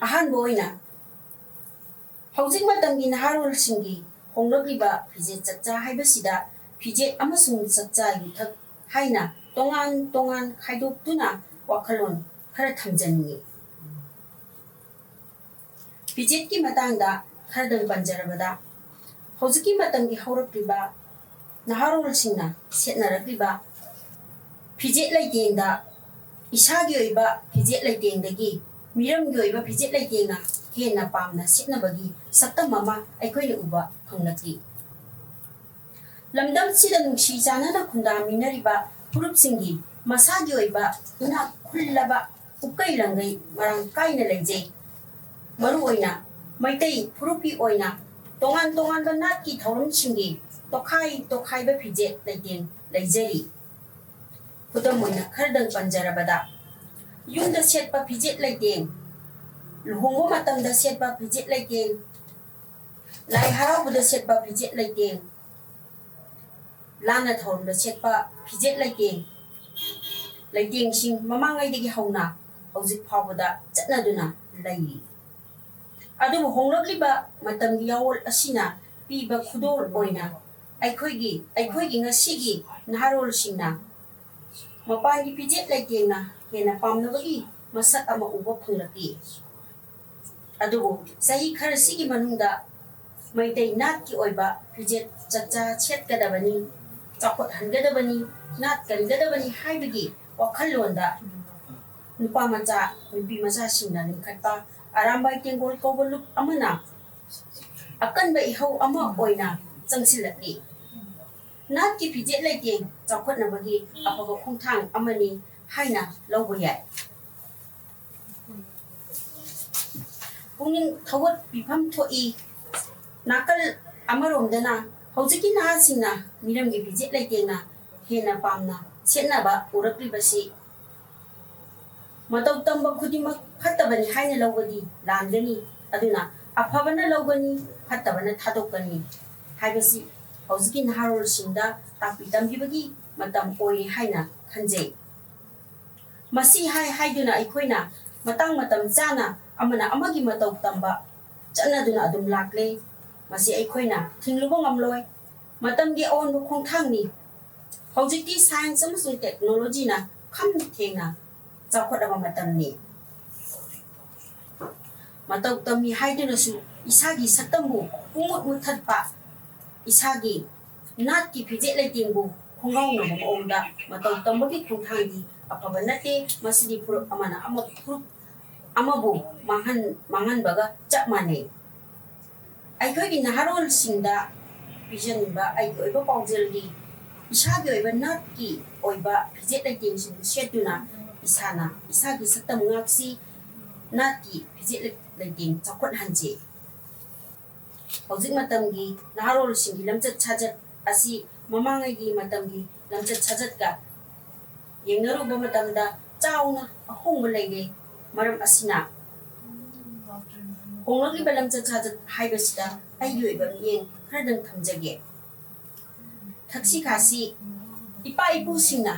ꯑꯍꯥꯟꯕ ꯑꯣꯏꯅ ꯍꯧꯖꯤꯛ ꯃꯇꯝꯒꯤ ꯅꯍꯥꯔꯣꯜꯁꯤꯡꯒꯤ ꯍꯣꯡꯂꯛꯂꯤꯕ ꯐꯤꯖꯦꯠ ꯆꯛꯆꯥ ꯍꯥꯏꯕꯁꯤꯗ ꯐꯤꯖꯦꯠ ꯑꯃꯁꯨꯡ ꯆꯛꯆꯥ ꯌꯨꯊꯛ ꯍꯥꯏꯅ ꯇꯣꯉꯥꯟ ꯇꯣꯉꯥꯟ ꯈꯥꯏꯗꯣꯛꯇꯨꯅ ꯋꯥꯈꯜꯂꯣꯟ ꯈꯔ ꯊꯝꯖꯅꯤꯡꯏ꯫ ꯐꯤꯖꯦꯠꯀꯤ ꯃꯇꯥꯡꯗ ꯈꯔꯗꯪ ꯄꯟꯖꯔꯕꯗ, ꯍꯧꯖꯤꯛꯀꯤ ꯃꯇꯝꯒꯤ ꯍꯧꯔꯛꯂꯤꯕ ꯅꯍꯥꯔꯣꯜꯁꯤꯡꯅ ꯁꯦꯠꯅꯔꯛꯂꯤꯕ ꯐꯤꯖꯦꯠ ꯂꯩꯇꯦꯡꯗ ꯏꯁꯥꯒꯤ ꯑꯣꯏꯕ ꯐꯤꯖꯦꯠ ꯂꯩꯇꯦꯡꯗꯒꯤ ꯃꯤꯔꯝꯒꯤ ꯑꯣꯏꯕ ꯐꯤꯖꯦꯠ ꯂꯩꯇꯦꯡꯅ ꯍꯦꯟꯅ ꯄꯥꯝꯅ ꯁꯦꯠꯅꯕꯒꯤ ꯁꯛꯇꯝ ꯑꯃ ꯑꯩꯈꯣꯏꯅ ꯎꯕ ꯐꯪꯂꯛꯂꯤ꯫ ꯂꯝꯗꯝꯁꯤꯗ ꯅꯨꯡꯁꯤ ꯆꯥꯟꯅꯅ ꯈꯨꯟꯗꯥꯃꯤꯟꯅꯔꯤꯕ ꯐꯨꯔꯨꯞꯁꯤꯡꯒꯤ ꯃꯁꯥꯒꯤ ꯑꯣꯏꯕ ꯏꯅꯥꯛ ꯈꯨꯜꯂꯕ ꯎꯄꯩ ꯂꯪꯒꯩ ꯃꯔꯥꯡ ꯀꯥꯏꯅ ꯂꯩꯖꯩ꯫ ꯃꯔꯨꯑꯣꯏꯅ ꯃꯩꯇꯩ ꯐꯨꯔꯨꯞꯀꯤ ꯑꯣꯏꯅ ꯇꯣꯉꯥꯟ ꯇꯣꯉꯥꯟꯕ ꯅꯥꯠꯀꯤ ꯊꯧꯔꯝꯁꯤꯡꯒꯤ ꯇꯣꯈꯥꯏ ꯇꯣꯈꯥꯏꯕ ꯐꯤꯖꯦꯠ ꯂꯩꯇꯦꯡ ꯂꯩꯖꯔꯤ꯫ ꯈꯨꯗꯝ ꯑꯣꯏꯅ ꯈꯔꯗꯪ ꯄꯟꯖꯔꯕꯗ, ꯌꯨꯝꯗ ꯁꯦꯠꯄ ꯐꯤꯖꯦꯠ ꯂꯩꯇꯦꯡ, ꯂꯨꯍꯣꯡꯕ ꯃꯇꯝꯗ ꯁꯦꯠꯄ ꯐꯤꯖꯦꯠ ꯂꯩꯇꯦꯡ, ꯂꯥꯏ ꯍꯔꯥꯎꯕꯗ ꯁꯦꯠꯄ ꯐꯤꯖꯦꯠ ꯂꯩꯇꯦꯡ, ꯂꯥꯟꯅ ꯊꯧꯔꯝꯗ ꯁꯦꯠꯄ ꯐꯤꯖꯦꯠ ꯂꯩꯇꯦꯡ, ꯂꯩꯇꯦꯡꯁꯤꯡ ꯃꯃꯥꯡꯉꯩꯗꯒꯤ ꯍꯧꯅ ꯍꯧꯖꯤꯛ ꯐꯥꯎꯕꯗ ꯆꯠꯅꯗꯨꯅ ꯂꯩꯔꯤ꯫ ꯑꯗꯨꯕꯨ ꯍꯣꯡꯂꯛꯂꯤꯕ ꯃꯇꯝꯒꯤ ꯌꯥꯋꯣꯜ ꯑꯁꯤꯅ ꯄꯤꯕ ꯈꯨꯗꯣꯜ ꯑꯣꯏꯅ ꯑꯩꯈꯣꯏꯒꯤ, ꯑꯩꯈꯣꯏꯒꯤ ꯉꯁꯤꯒꯤ ꯅꯍꯥꯔꯣꯜꯁꯤꯡꯅ ꯃꯄꯥꯟꯒꯤ ꯐꯤꯖꯦꯠ ꯂꯩꯇꯦꯡꯅ ꯍꯦꯟꯅ ꯄꯥꯝꯅꯕꯒꯤ ꯃꯁꯛ ꯑꯃ ꯎꯕ ꯐꯪꯂꯛꯂꯤ꯫ ꯑꯗꯨꯕꯨ ꯆꯍꯤ ꯈꯔꯁꯤꯒꯤ ꯃꯅꯨꯡꯗ ꯃꯩꯇꯩ ꯅꯥꯠꯀꯤ ꯑꯣꯏꯕ ꯐꯤꯖꯦꯠ ꯆꯥꯛꯆꯥ ꯁꯦꯠꯀꯗꯕꯅꯤ, ꯆꯥꯎꯈꯠꯍꯟꯒꯗꯕꯅꯤ, ꯅꯥꯠ ꯀꯟꯒꯗꯕꯅꯤ ꯍꯥꯏꯕꯒꯤ ꯋꯥꯈꯜꯂꯣꯟꯗ ꯅꯨꯄꯥ ꯃꯆꯥ, ꯅꯨꯄꯤ ꯃꯆꯥꯁꯤꯡꯅ ꯂꯤꯡꯈꯠꯄ ꯑꯔꯥꯝꯕꯥꯏ ꯇꯦꯡꯒꯣꯜ ꯀꯧꯕ ꯂꯨꯞ ꯑꯃꯅ ꯑꯀꯟꯕ ꯏꯍꯧ ꯑꯃ ꯑꯣꯏꯅ ꯆꯪꯁꯤꯜꯂꯛꯂꯤ꯫ ꯅꯥꯠꯀꯤ ꯐꯤꯖꯦꯠ ꯂꯩꯇꯦꯡ ꯆꯥꯎꯈꯠꯅꯕꯒꯤ ꯑꯐꯕ ꯈꯣꯡꯊꯥꯡ ꯑꯃꯅꯤ ꯍꯥꯏꯅ ꯂꯧꯕ ꯌꯥꯏ꯫ ꯄꯨꯛꯅꯤꯡ ꯊꯧꯒꯠꯄꯤꯐꯝ ꯊꯣꯛꯏ꯫ ꯅꯥꯀꯜ ꯑꯃꯔꯣꯝꯗꯅ ꯍꯧꯖꯤꯛꯀꯤ ꯅꯍꯥꯁꯤꯡꯅ ꯃꯤꯔꯝꯒꯤ ꯐꯤꯖꯦꯠ ꯂꯩꯇꯦꯡꯅ ꯍꯦꯟꯅ ꯄꯥꯝꯅ ꯁꯦꯠꯅꯕ ꯎꯔꯛꯂꯤꯕꯁꯤ ꯃꯇꯧ ꯇꯝꯕ ꯈꯨꯗꯤꯡꯃꯛ ꯐꯠꯇꯕꯅꯤ ꯍꯥꯏꯅ ꯂꯧꯕꯗꯤ ꯂꯥꯟꯒꯅꯤ꯫ ꯑꯗꯨꯅ ꯑꯐꯕꯅ ꯂꯧꯒꯅꯤ, ꯐꯠꯇꯕꯅ ꯊꯥꯗꯣꯛꯀꯅꯤ ꯍꯥꯏꯕꯁꯤ ꯍꯧꯖꯤꯛꯀꯤ ꯅꯍꯥꯔꯣꯜꯁꯤꯡꯗ ꯇꯥꯛꯄꯤ ꯇꯝꯕꯤꯕꯒꯤ ꯃꯇꯝ ꯑꯣꯏꯔꯦ ꯍꯥꯏꯅ ꯈꯟꯖꯩ꯫ ꯃꯁꯤ ꯍꯥꯏ ꯍꯥꯏꯗꯨꯅ ꯑꯩꯈꯣꯏꯅ ꯃꯇꯥꯡ ꯃꯇꯝ ꯆꯥꯅ ꯑꯃꯅ ꯑꯃꯒꯤ ꯃꯇꯧ ꯇꯝꯕ ꯆꯠꯅꯗꯨꯅ ꯑꯗꯨꯝ ꯂꯥꯛꯂꯦ꯫ ꯃꯁꯤ ꯑꯩꯈꯣꯏꯅ ꯊꯤꯡꯂꯨꯕ ꯉꯝꯂꯣꯏ꯫ ꯃꯇꯝꯒꯤ ꯑꯑꯣꯟꯕ ꯈꯣꯡꯊꯥꯡꯅꯤ꯫ ꯍꯧꯖꯤꯛꯇꯤ ꯁꯥꯏꯟꯁ ꯑꯃꯁꯨꯡ ꯇꯦꯛꯅꯣꯂꯣꯖꯤꯅ ꯈꯝ ꯊꯦꯡꯅ ꯆꯥꯎꯈꯠꯂꯕ ꯃꯇꯝꯅꯤ꯫ ꯃꯇꯧ ꯇꯝꯃꯤ ꯍꯥꯏꯗꯨꯅꯁꯨ ꯏꯁꯥꯒꯤ ꯁꯛꯇꯝꯕꯨ ꯄꯨꯡꯃꯨꯠ ꯃꯨꯠꯊꯠꯄ, ꯏꯁꯥꯒꯤ ꯅꯥꯠꯀꯤ ꯐꯤꯖꯦꯠ ꯂꯩꯇꯦꯡꯕꯨ ꯈꯣꯡꯒꯥꯎꯅꯕ ꯃꯑꯣꯡꯗ ꯃꯇꯧ ꯇꯝꯕꯒꯤ ꯈꯣꯡꯊꯥꯡꯗꯤ ꯑꯐꯕ ꯅꯠꯇꯦ꯫ ꯃꯁꯤꯗꯤ ꯐꯨꯔꯨꯞ ꯑꯃꯅ ꯑꯃ, ꯐꯨꯔꯨꯞ ꯑꯃꯕꯨ ꯃꯥꯡꯍꯟ-, ꯃꯥꯡꯍꯟꯕꯒ ꯆꯞ ꯃꯥꯟꯅꯩ꯫ ꯑꯩꯈꯣꯏꯒꯤ ꯅꯍꯥꯔꯣꯜꯁꯤꯡꯗ ꯄꯤꯖꯅꯤꯡꯕ ꯑꯩꯒꯤ ꯑꯣꯏꯕ ꯄꯥꯎꯖꯦꯜꯗꯤ ꯏꯁꯥꯒꯤ ꯑꯣꯏꯕ ꯅꯥꯠꯀꯤ ꯑꯣꯏꯕ ꯐꯤꯖꯦꯠ ꯂꯩꯇꯦꯡꯁꯤꯡꯕꯨ ꯁꯦꯠꯇꯨꯅ ꯏꯁꯥꯅ ꯏꯁꯥꯒꯤ ꯁꯛꯇꯝ ꯉꯥꯛꯁꯤ, ꯅꯥꯠꯀꯤ ꯐꯤꯖꯦꯠ ꯂꯩꯇꯦꯡ ꯆꯥꯎꯈꯠꯍꯟꯁꯤ꯫ ꯍꯧꯖꯤꯛ ꯃꯇꯝꯒꯤ ꯅꯍꯥꯔꯣꯜꯁꯤꯡꯒꯤ ꯂꯝꯆꯠ ꯁꯥꯖꯠ ꯑꯁꯤ ꯃꯃꯥꯡꯉꯩꯒꯤ ꯃꯇꯝꯒꯤ ꯂꯝꯆꯠ ꯁꯥꯖꯠꯀ ꯌꯦꯡꯅꯔꯨꯕ ꯃꯇꯝꯗ ꯆꯥꯎꯅ ꯑꯍꯣꯡꯕ ꯂꯩꯔꯦ꯫ ꯃꯔꯝ ꯑꯁꯤꯅ ꯍꯣꯡꯂꯛꯂꯤꯕ ꯂꯝꯆꯠ ꯁꯥꯖꯠ ꯍꯥꯏꯕꯁꯤꯗ ꯑꯩꯒꯤ ꯑꯣꯏꯕ ꯃꯤꯠꯌꯦꯡ ꯈꯔꯗꯪ ꯊꯝꯖꯒꯦ꯫ ꯊꯛꯁꯤ ꯈꯥꯁꯤ ꯏꯄꯥ ꯏꯄꯨꯁꯤꯡꯅ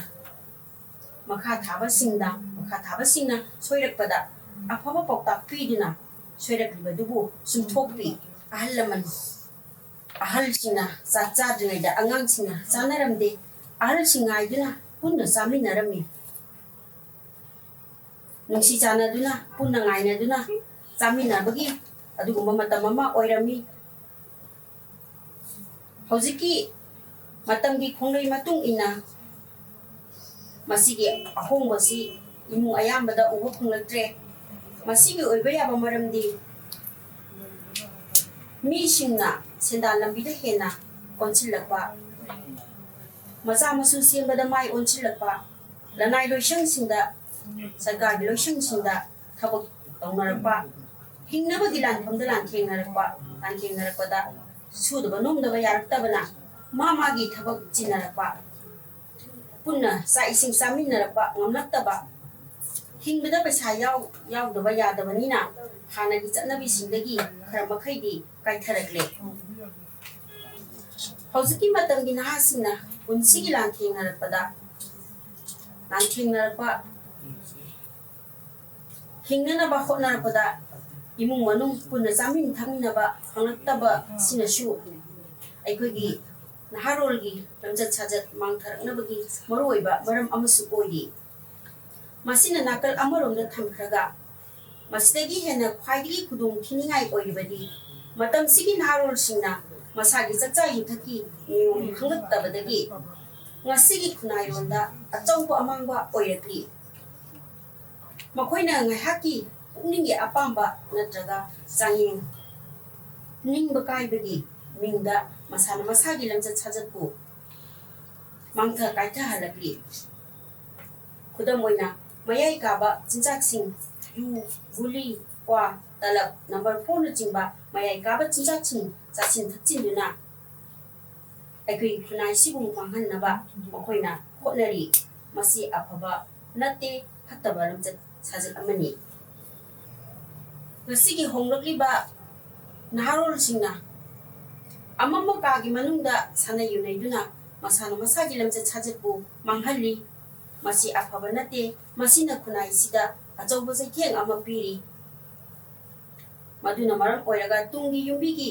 ꯃꯈꯥ ꯊꯥꯕꯁꯤꯡꯗ, ꯃꯈꯥ ꯊꯥꯕꯁꯤꯡꯅ ꯁꯣꯏꯔꯛꯄꯗ ꯑꯐꯕ ꯄꯥꯎꯇꯥꯛ ꯄꯤꯗꯨꯅ ꯁꯣꯏꯔꯛꯂꯤꯕꯗꯨꯕꯨ ꯆꯨꯝꯊꯣꯛꯄꯤ꯫ ꯑꯍꯜ ꯂꯃꯟ, ꯑꯍꯜꯁꯤꯡꯅ ꯆꯥꯛ ꯆꯥꯗ꯭ꯔꯤꯉꯩꯗ ꯑꯉꯥꯡꯁꯤꯡꯅ ꯆꯥꯅꯔꯝꯗꯦ꯫ ꯑꯍꯜꯁꯤꯡ ꯉꯥꯏꯗꯨꯅ ꯄꯨꯟꯅ ꯆꯥꯃꯤꯟꯅꯔꯝꯃꯤ꯫ ꯅꯨꯡꯁꯤ ꯆꯥꯟꯅꯗꯨꯅ, ꯄꯨꯟꯅ ꯉꯥꯏꯅꯗꯨꯅ ꯆꯥꯃꯤꯟꯅꯕꯒꯤ ꯑꯗꯨꯒꯨꯝꯕ ꯃꯇꯝ ꯑꯃ ꯑꯣꯏꯔꯝꯃꯤ꯫ ꯍꯧꯖꯤꯛꯀꯤ ꯃꯇꯝꯒꯤ ꯈꯣꯡꯂꯩ ꯃꯇꯨꯡ ꯏꯟꯅ ꯃꯁꯤꯒꯤ ꯑꯍꯣꯡꯕꯁꯤ ꯏꯃꯨꯡ ꯑꯌꯥꯝꯕꯗ ꯎꯕ ꯐꯪꯂꯛꯇ꯭ꯔꯦ꯫ ꯃꯁꯤꯒꯤ ꯑꯣꯏꯕ ꯌꯥꯕ ꯃꯔꯝꯗꯤ ꯃꯤꯁꯤꯡꯅ ꯁꯦꯟꯗꯥꯟ ꯂꯝꯕꯤꯗ ꯍꯦꯟꯅ ꯑꯣꯟꯁꯤꯜꯂꯛꯄ, ꯃꯆꯥ ꯃꯁꯨ ꯁꯦꯝꯕꯗ ꯃꯥꯏ ꯑꯣꯟꯁꯤꯜꯂꯛꯄ, ꯂꯅꯥꯏ ꯂꯣꯏꯁꯪꯁꯤꯡꯗ, ꯁꯔꯀꯥꯔꯒꯤ ꯂꯣꯏꯁꯪꯁꯤꯡꯗ ꯊꯕꯛ ꯇꯧꯅꯔꯛꯄ, ꯍꯤꯡꯅꯕꯒꯤ ꯂꯥꯟꯐꯝꯗ ꯂꯥꯟꯊꯦꯡꯅꯔꯛꯄ, ꯂꯥꯟꯊꯦꯡꯅꯔꯛꯄꯗ ꯁꯨꯗꯕ ꯅꯣꯝꯗꯕ ꯌꯥꯔꯛꯇꯕꯅ ꯃꯥ ꯃꯥꯒꯤ ꯊꯕꯛ ꯆꯤꯟꯅꯔꯛꯄ, ꯄꯨꯟꯅ ꯆꯥꯛ ꯏꯁꯤꯡ ꯆꯥꯃꯤꯟꯅꯔꯛꯄ ꯉꯝꯂꯛꯇꯕ, ꯍꯤꯡꯕꯗ ꯄꯩꯁꯥ ꯌꯥꯎ-, ꯌꯥꯎꯗꯕ ꯌꯥꯗꯕꯅꯤꯅ ꯍꯥꯟꯅꯒꯤ ꯆꯠꯅꯕꯤꯁꯤꯡꯗꯒꯤ ꯈꯔ ꯃꯈꯩꯗꯤ ꯀꯥꯏꯊꯔꯛꯂꯦ꯫ ꯍꯧꯖꯤꯛꯀꯤ ꯃꯇꯝꯒꯤ ꯅꯍꯥꯁꯤꯡꯅ ꯄꯨꯟꯁꯤꯒꯤ ꯂꯥꯟꯊꯦꯡꯅꯔꯛꯄꯗ, ꯂꯥꯟꯊꯦꯡꯅꯔꯛꯄ, ꯍꯤꯡꯅꯅꯕ ꯍꯣꯠꯅꯔꯛꯄꯗ ꯏꯃꯨꯡ ꯃꯅꯨꯡ ꯄꯨꯟꯅ ꯆꯥꯃꯤꯟ ꯊꯛꯃꯤꯟꯅꯕ ꯐꯪꯂꯛꯇꯕ ꯑꯁꯤꯅꯁꯨ ꯑꯩꯈꯣꯏꯒꯤ ꯅꯍꯥꯔꯣꯜꯒꯤ ꯂꯝꯆꯠ ꯁꯥꯖꯠ ꯃꯥꯡꯊꯔꯛꯅꯕꯒꯤ ꯃꯔꯨꯑꯣꯏꯕ ꯃꯔꯝ ꯑꯃꯁꯨ ꯑꯣꯏꯔꯤ꯫ ꯃꯁꯤꯅ ꯅꯥꯀꯜ ꯑꯃꯔꯣꯝꯗ ꯊꯝꯈ꯭ꯔꯒ, ꯃꯁꯤꯗꯒꯤ ꯍꯦꯟꯅ ꯈ꯭ꯋꯥꯏꯗꯒꯤ ꯈꯨꯗꯣꯡ ꯊꯤꯅꯤꯡꯉꯥꯏ ꯑꯣꯏꯔꯤꯕꯗꯤ ꯃꯇꯝꯁꯤꯒꯤ ꯅꯍꯥꯔꯣꯜꯁꯤꯡꯅ ꯃꯁꯥꯒꯤ ꯆꯥꯛꯆꯥ ꯌꯨꯊꯛꯀꯤ ꯅꯤꯌꯣꯝ ꯈꯪꯂꯛꯇꯕꯗꯒꯤ ꯉꯁꯤꯒꯤ ꯈꯨꯟꯅꯥꯏꯔꯣꯟꯗ ꯑꯆꯧꯕ ꯑꯃꯥꯡꯕ ꯑꯣꯏꯔꯛꯂꯤ꯫ ꯃꯈꯣꯏꯅ ꯉꯥꯏꯍꯥꯛꯀꯤ ꯄꯨꯛꯅꯤꯡꯒꯤ ꯑꯄꯥꯝꯕ ꯅꯠꯇ꯭ꯔꯒ ꯆꯥꯡꯌꯦꯡ ꯅꯤꯡꯕ ꯀꯥꯏꯕꯒꯤ ꯃꯤꯡꯗ ꯃꯁꯥꯅ ꯃꯁꯥꯒꯤ ꯂꯝꯆꯠ ꯁꯥꯖꯠꯄꯨ ꯃꯥꯡꯊ ꯀꯥꯏꯊꯍꯜꯂꯛꯂꯤ꯫ ꯈꯨꯗꯝ ꯑꯣꯏꯅ, ꯃꯌꯥꯏ ꯀꯥꯕ ꯆꯤꯟꯖꯥꯛꯁꯤꯡ, ꯌꯨ, ꯒꯨꯂꯤ, ꯀ꯭ꯋꯥ, ꯇꯂꯕ, ꯅꯝꯕꯔ ꯐꯣꯔꯅꯆꯤꯡꯕ ꯃꯌꯥꯏ ꯀꯥꯕ ꯆꯤꯟꯖꯥꯛꯁꯤꯡ ꯆꯥꯁꯤꯟ ꯊꯛꯆꯤꯟꯗꯨꯅ ꯑꯩꯈꯣꯏꯒꯤ ꯈꯨꯟꯅꯥꯏꯁꯤꯕꯨ ꯃꯥꯡꯍꯟꯅꯕ ꯃꯈꯣꯏꯅ ꯍꯣꯠꯅꯔꯤ꯫ ꯃꯁꯤ ꯑꯐꯕ ꯅꯠꯇꯦ, ꯐꯠꯇꯕ ꯂꯝꯆꯠ ꯁꯥꯖꯠ ꯑꯃꯅꯤ꯫ ꯉꯁꯤꯒꯤ ꯍꯣꯡꯂꯛꯂꯤꯕ ꯅꯍꯥꯔꯣꯜꯁꯤꯡꯅ ꯑꯃꯝꯕ ꯀꯥꯒꯤ ꯃꯅꯨꯡꯗ ꯁꯥꯟꯅ ꯌꯨꯅꯩꯗꯨꯅ ꯃꯁꯥꯅ ꯃꯁꯥꯒꯤ ꯂꯝꯆꯠ ꯁꯥꯖꯠꯄꯨ ꯃꯥꯡꯍꯜꯂꯤ꯫ ꯃꯁꯤ ꯑꯐꯕ ꯅꯠꯇꯦ꯫ ꯃꯁꯤꯅ ꯈꯨꯟꯅꯥꯏꯁꯤꯗ ꯑꯆꯧꯕ ꯆꯩꯊꯦꯡ ꯑꯃ ꯄꯤꯔꯤ꯫ ꯃꯗꯨꯅ ꯃꯔꯝ ꯑꯣꯏꯔꯒ ꯇꯨꯡꯒꯤ ꯌꯨꯝꯕꯤꯒꯤ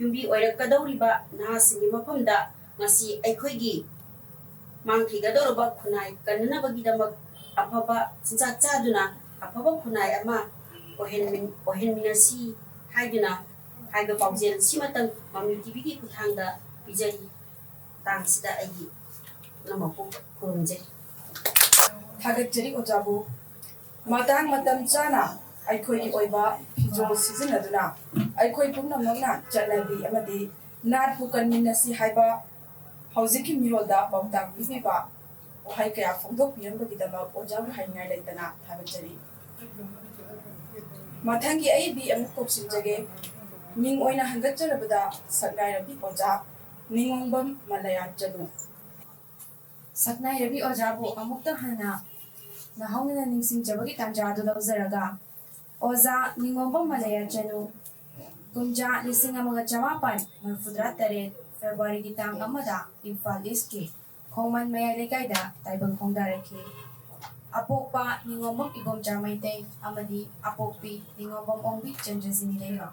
ꯌꯨꯝꯕꯤ ꯑꯣꯏꯔꯛꯀꯗꯧꯔꯤꯕ ꯅꯍꯥꯁꯤꯡꯒꯤ ꯃꯐꯝꯗ ꯉꯁꯤ ꯑꯩꯈꯣꯏꯒꯤ ꯃꯥꯡꯈꯤꯒꯗꯧꯔꯕ ꯈꯨꯟꯅꯥꯏ ꯀꯟꯅꯅꯕꯒꯤꯗꯃꯛ ꯑꯐꯕ ꯆꯤꯟꯖꯥꯛ ꯆꯥꯗꯨꯅ ꯑꯐꯕ ꯈꯨꯟꯅꯥꯏ ꯑꯃ ꯑꯣꯏꯍꯟꯃꯤꯟ-, ꯑꯣꯏꯍꯟꯃꯤꯟꯅꯁꯤ ꯍꯥꯏꯗꯨꯅ ꯍꯥꯏꯕ ꯄꯥꯎꯖꯦꯜ ꯁꯤꯃꯇꯪ ꯃꯃꯤ ꯇꯤꯚꯤꯒꯤ ꯈꯨꯠꯊꯥꯡꯗ ꯄꯤꯖꯔꯤ꯫ ꯃꯇꯥꯡꯁꯤꯗ ꯑꯩꯒꯤ ꯄꯨꯝꯅꯃꯛꯄꯨ ꯈꯨꯔꯨꯝꯖꯩ꯫ ꯊꯥꯒꯠꯆꯔꯤ ꯑꯣꯖꯥꯕꯨ꯫ ꯃꯇꯥꯡ ꯃꯇꯝ ꯆꯥꯅ ꯑꯩꯈꯣꯏꯒꯤ ꯑꯣꯏꯕ ꯐꯤꯖꯣꯜ ꯁꯤꯖꯤꯟꯅꯗꯨꯅ ꯑꯩꯈꯣꯏ ꯄꯨꯝꯅꯃꯛꯅ ꯆꯠꯅꯕꯤ ꯑꯃꯗꯤ ꯅꯥꯠꯄꯨ ꯀꯟꯃꯤꯟꯅꯁꯤ ꯍꯥꯏꯕ ꯍꯧꯖꯤꯛꯀꯤ ꯃꯤꯔꯣꯜꯗ ꯄꯥꯎꯇꯥꯛ ꯄꯤꯕꯤꯕ ꯋꯥꯍꯩ ꯀꯌꯥ ꯐꯣꯡꯗꯣꯛꯄꯤꯔꯝꯕꯒꯤꯗꯃꯛ ꯑꯣꯖꯥꯕꯨ ꯍꯥꯏꯅꯤꯡꯉꯥꯏ ꯂꯩꯇꯅ ꯊꯥꯒꯠꯆꯔꯤ꯫ ꯃꯊꯪꯒꯤ ꯑꯏꯕꯤ ꯑꯃꯨꯛ ꯀꯧꯁꯤꯟꯖꯒꯦ꯫ ꯃꯤꯡ ꯑꯣꯏꯅ ꯍꯟꯒꯠꯆꯔꯕꯗ ꯁꯛꯅꯥꯏꯔꯕꯤ ꯑꯣꯖꯥ ꯅꯤꯉꯣꯝꯕꯝ ꯃꯂꯌꯥꯆꯅꯨ꯫ ꯁꯛꯅꯥꯏꯔꯕꯤ ꯑꯣꯖꯥꯕꯨ ꯑꯃꯨꯛꯇ ꯍꯟꯅ ꯅꯍꯧꯅꯅ ꯅꯤꯡꯁꯤꯡꯖꯕꯒꯤ ꯇꯥꯟꯖꯥ ꯑꯗꯨ ꯂꯧꯖꯔꯒ, ꯑꯣꯖꯥ ꯅꯤꯉꯣꯝꯕꯝ ꯃꯂꯌꯥꯆꯅꯨ ꯀꯨꯝꯖꯥ ꯂꯤꯁꯤꯡ ꯑꯃꯒ ꯆꯃꯥꯄꯟ ꯃꯔꯤꯐꯨꯇꯔꯥ ꯇꯔꯦꯠ ꯐꯦꯕ꯭ꯔꯨꯋꯥꯔꯤꯒꯤ ꯇꯥꯡ ꯑꯃꯗ ꯏꯝꯐꯥꯜ ꯏꯁꯀꯤ ꯈꯣꯡꯃꯟ ꯃꯌꯥꯏ ꯂꯩꯀꯥꯏꯗ ꯇꯥꯏꯕꯪ ꯈꯣꯡꯗꯥꯔꯛꯈꯤ꯫ ꯑꯄꯣꯛꯄ ꯅꯤꯉꯣꯝꯕꯝ ꯏꯕꯣꯝꯆꯥ ꯃꯩꯇꯩ ꯑꯃꯗꯤ ꯑꯄꯣꯛꯄꯤ ꯅꯤꯉꯣꯝꯕꯝ ꯑꯣꯡꯕꯤ ꯆꯟꯗ꯭ꯔꯖꯤꯅꯤ ꯂꯩꯃ꯫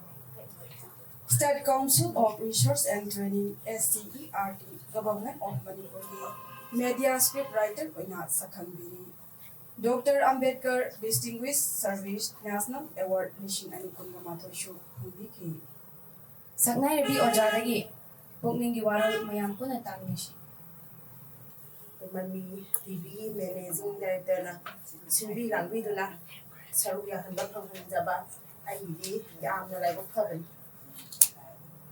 State Council of Research and Training, S C E R T, Government of ꯃꯅꯤꯄꯨꯔꯒꯤ media script writer ꯑꯣꯏꯅ ꯁꯛꯈꯪꯕꯤꯔꯤ꯫ Doctor Ambedkar Distinguished Service National Award ꯂꯤꯁꯤꯡ ꯑꯅꯤ ꯀꯨꯟꯒ ꯃꯥꯊꯣꯏꯁꯨ ꯐꯪꯕꯤꯈꯤ꯫ ꯁꯛꯅꯥꯏꯔꯕꯤ ꯑꯣꯖꯥꯗꯒꯤ ꯄꯨꯛꯅꯤꯡꯒꯤ ꯋꯥꯔꯣꯜ ꯃꯌꯥꯝ ꯄꯨꯟꯅ ꯇꯥꯃꯤꯟꯅꯁꯤ꯫ ꯃꯃꯤ ꯇꯤꯚꯤꯒꯤ managing directorꯅ ꯁꯤꯟꯕꯤ ꯂꯥꯡꯕꯤꯗꯨꯅ ꯁꯔꯨꯛ ꯌꯥꯍꯟꯕ ꯐꯪꯍꯟꯖꯕ ꯑꯩꯒꯤꯗꯤ ꯌꯥꯝꯅ ꯂꯥꯏꯕꯛ ꯐꯕꯅꯤ꯫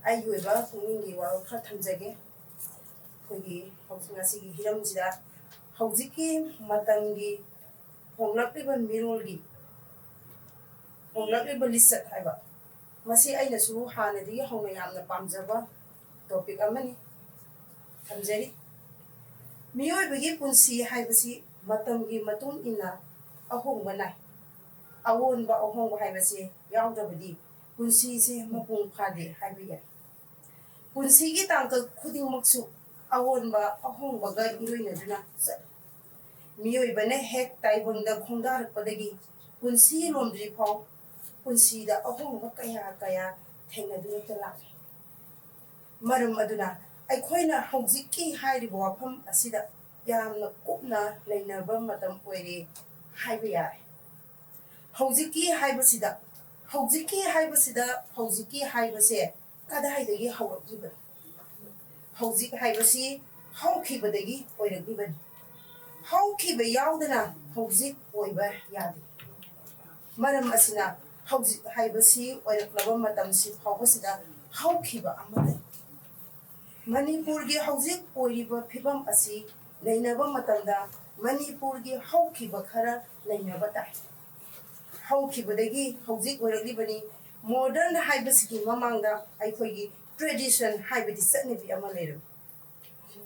ꯑꯩꯒꯤ ꯑꯣꯏꯕ ꯄꯨꯛꯅꯤꯡꯒꯤ ꯋꯥꯔꯣꯜ ꯈꯔ ꯊꯝꯖꯒꯦ꯫ ꯑꯩꯈꯣꯏꯒꯤ ꯍꯧꯖꯤꯛ ꯉꯁꯤꯒꯤ ꯍꯤꯔꯝꯁꯤꯗ ꯍꯧꯖꯤꯛꯀꯤ ꯃꯇꯝꯒꯤ ꯍꯣꯡꯂꯛꯂꯤꯕ ꯃꯤꯔꯣꯜꯒꯤ ꯍꯣꯡꯂꯛꯂꯤꯕ ꯂꯤꯆꯠ ꯍꯥꯏꯕ, ꯃꯁꯤ ꯑꯩꯅꯁꯨ ꯍꯥꯟꯅꯗꯒꯤ ꯍꯧꯅ ꯌꯥꯝꯅ ꯄꯥꯝꯖꯕ topic ꯑꯃꯅꯤ꯫ ꯊꯝꯖꯔꯤ꯫ ꯃꯤꯑꯣꯏꯕꯒꯤ ꯄꯨꯟꯁꯤ ꯍꯥꯏꯕꯁꯤ ꯃꯇꯝꯒꯤ ꯃꯇꯨꯡ ꯏꯟꯅ ꯑꯍꯣꯡꯕ ꯅꯥꯏ꯫ ꯑꯑꯣꯟꯕ ꯑꯍꯣꯡꯕ ꯍꯥꯏꯕꯁꯤ ꯌꯥꯎꯗ꯭ꯔꯕꯗꯤ ꯄꯨꯟꯁꯤꯁꯦ ꯃꯄꯨꯡ ꯐꯥꯗꯦ ꯍꯥꯏꯕ ꯌꯥꯏ꯫ ꯄꯨꯟꯁꯤꯒꯤ ꯇꯥꯡꯀꯛ ꯈꯨꯗꯤꯡꯃꯛꯁꯨ ꯑꯑꯣꯟꯕ ꯑꯍꯣꯡꯕꯒ ꯏꯔꯣꯏꯅꯗꯨꯅ ꯆꯠꯂꯤ꯫ ꯃꯤꯑꯣꯏꯕꯅ ꯍꯦꯛ ꯇꯥꯏꯕꯪꯗ ꯈꯣꯡꯗꯥꯔꯛꯄꯗꯒꯤ ꯄꯨꯟꯁꯤ ꯂꯣꯝꯗ꯭ꯔꯤ ꯐꯥꯎ ꯄꯨꯟꯁꯤꯗ ꯑꯍꯣꯡꯕ ꯀꯌꯥ ꯀꯌꯥ ꯊꯦꯡꯅꯗꯨꯅꯇ ꯂꯥꯛꯂꯤ꯫ ꯃꯔꯝ ꯑꯗꯨꯅ ꯑꯩꯈꯣꯏꯅ ꯍꯧꯖꯤꯛꯀꯤ ꯍꯥꯏꯔꯤꯕ ꯋꯥꯐꯝ ꯑꯁꯤꯗ ꯌꯥꯝꯅ ꯀꯨꯞꯅ ꯅꯩꯅꯕ ꯃꯇꯝ ꯑꯣꯏꯔꯦ ꯍꯥꯏꯕ ꯌꯥꯔꯦ꯫ ꯍꯧꯖꯤꯛꯀꯤ ꯍꯥꯏꯕꯁꯤꯗ, ꯍꯧꯖꯤꯛꯀꯤ ꯍꯥꯏꯕꯁꯤꯗ, ꯍꯧꯖꯤꯛꯀꯤ ꯍꯥꯏꯕꯁꯦ ꯀꯗꯥꯏꯗꯒꯤ ꯍꯧꯔꯛꯂꯤꯕꯅꯣ? ꯍꯧꯖꯤꯛ ꯍꯥꯏꯕꯁꯤ ꯍꯧꯈꯤꯕꯗꯒꯤ ꯑꯣꯏꯔꯛꯂꯤꯕꯅꯤ꯫ ꯍꯧꯈꯤꯕ ꯌꯥꯎꯗꯅ ꯍꯧꯖꯤꯛ ꯑꯣꯏꯕ ꯌꯥꯗꯦ꯫ ꯃꯔꯝ ꯑꯁꯤꯅ, ꯍꯧꯖꯤꯛ ꯍꯥꯏꯕꯁꯤ ꯑꯣꯏꯔꯛꯂꯕ ꯃꯇꯝꯁꯤ ꯐꯥꯎꯕꯁꯤꯗ ꯍꯧꯈꯤꯕ ꯑꯃ ꯂꯩ꯫ ꯃꯅꯤꯄꯨꯔꯒꯤ ꯍꯧꯖꯤꯛ ꯑꯣꯏꯔꯤꯕ ꯐꯤꯕꯝ ꯑꯁꯤ ꯅꯩꯅꯕ ꯃꯇꯝꯗ ꯃꯅꯤꯄꯨꯔꯒꯤ ꯍꯧꯈꯤꯕ ꯈꯔ ꯅꯩꯅꯕ ꯇꯥꯏ꯫ ꯍꯧꯈꯤꯕꯗꯒꯤ ꯍꯧꯖꯤꯛ ꯑꯣꯏꯔꯛꯂꯤꯕꯅꯤ꯫ Modern ꯍꯥꯏꯕꯁꯤꯒꯤ ꯃꯃꯥꯡꯗ ꯑꯩꯈꯣꯏꯒꯤ tradition ꯍꯥꯏꯕꯗꯤ ꯆꯠꯅꯕꯤ ꯑꯃ ꯂꯩꯔꯝꯃꯤ꯫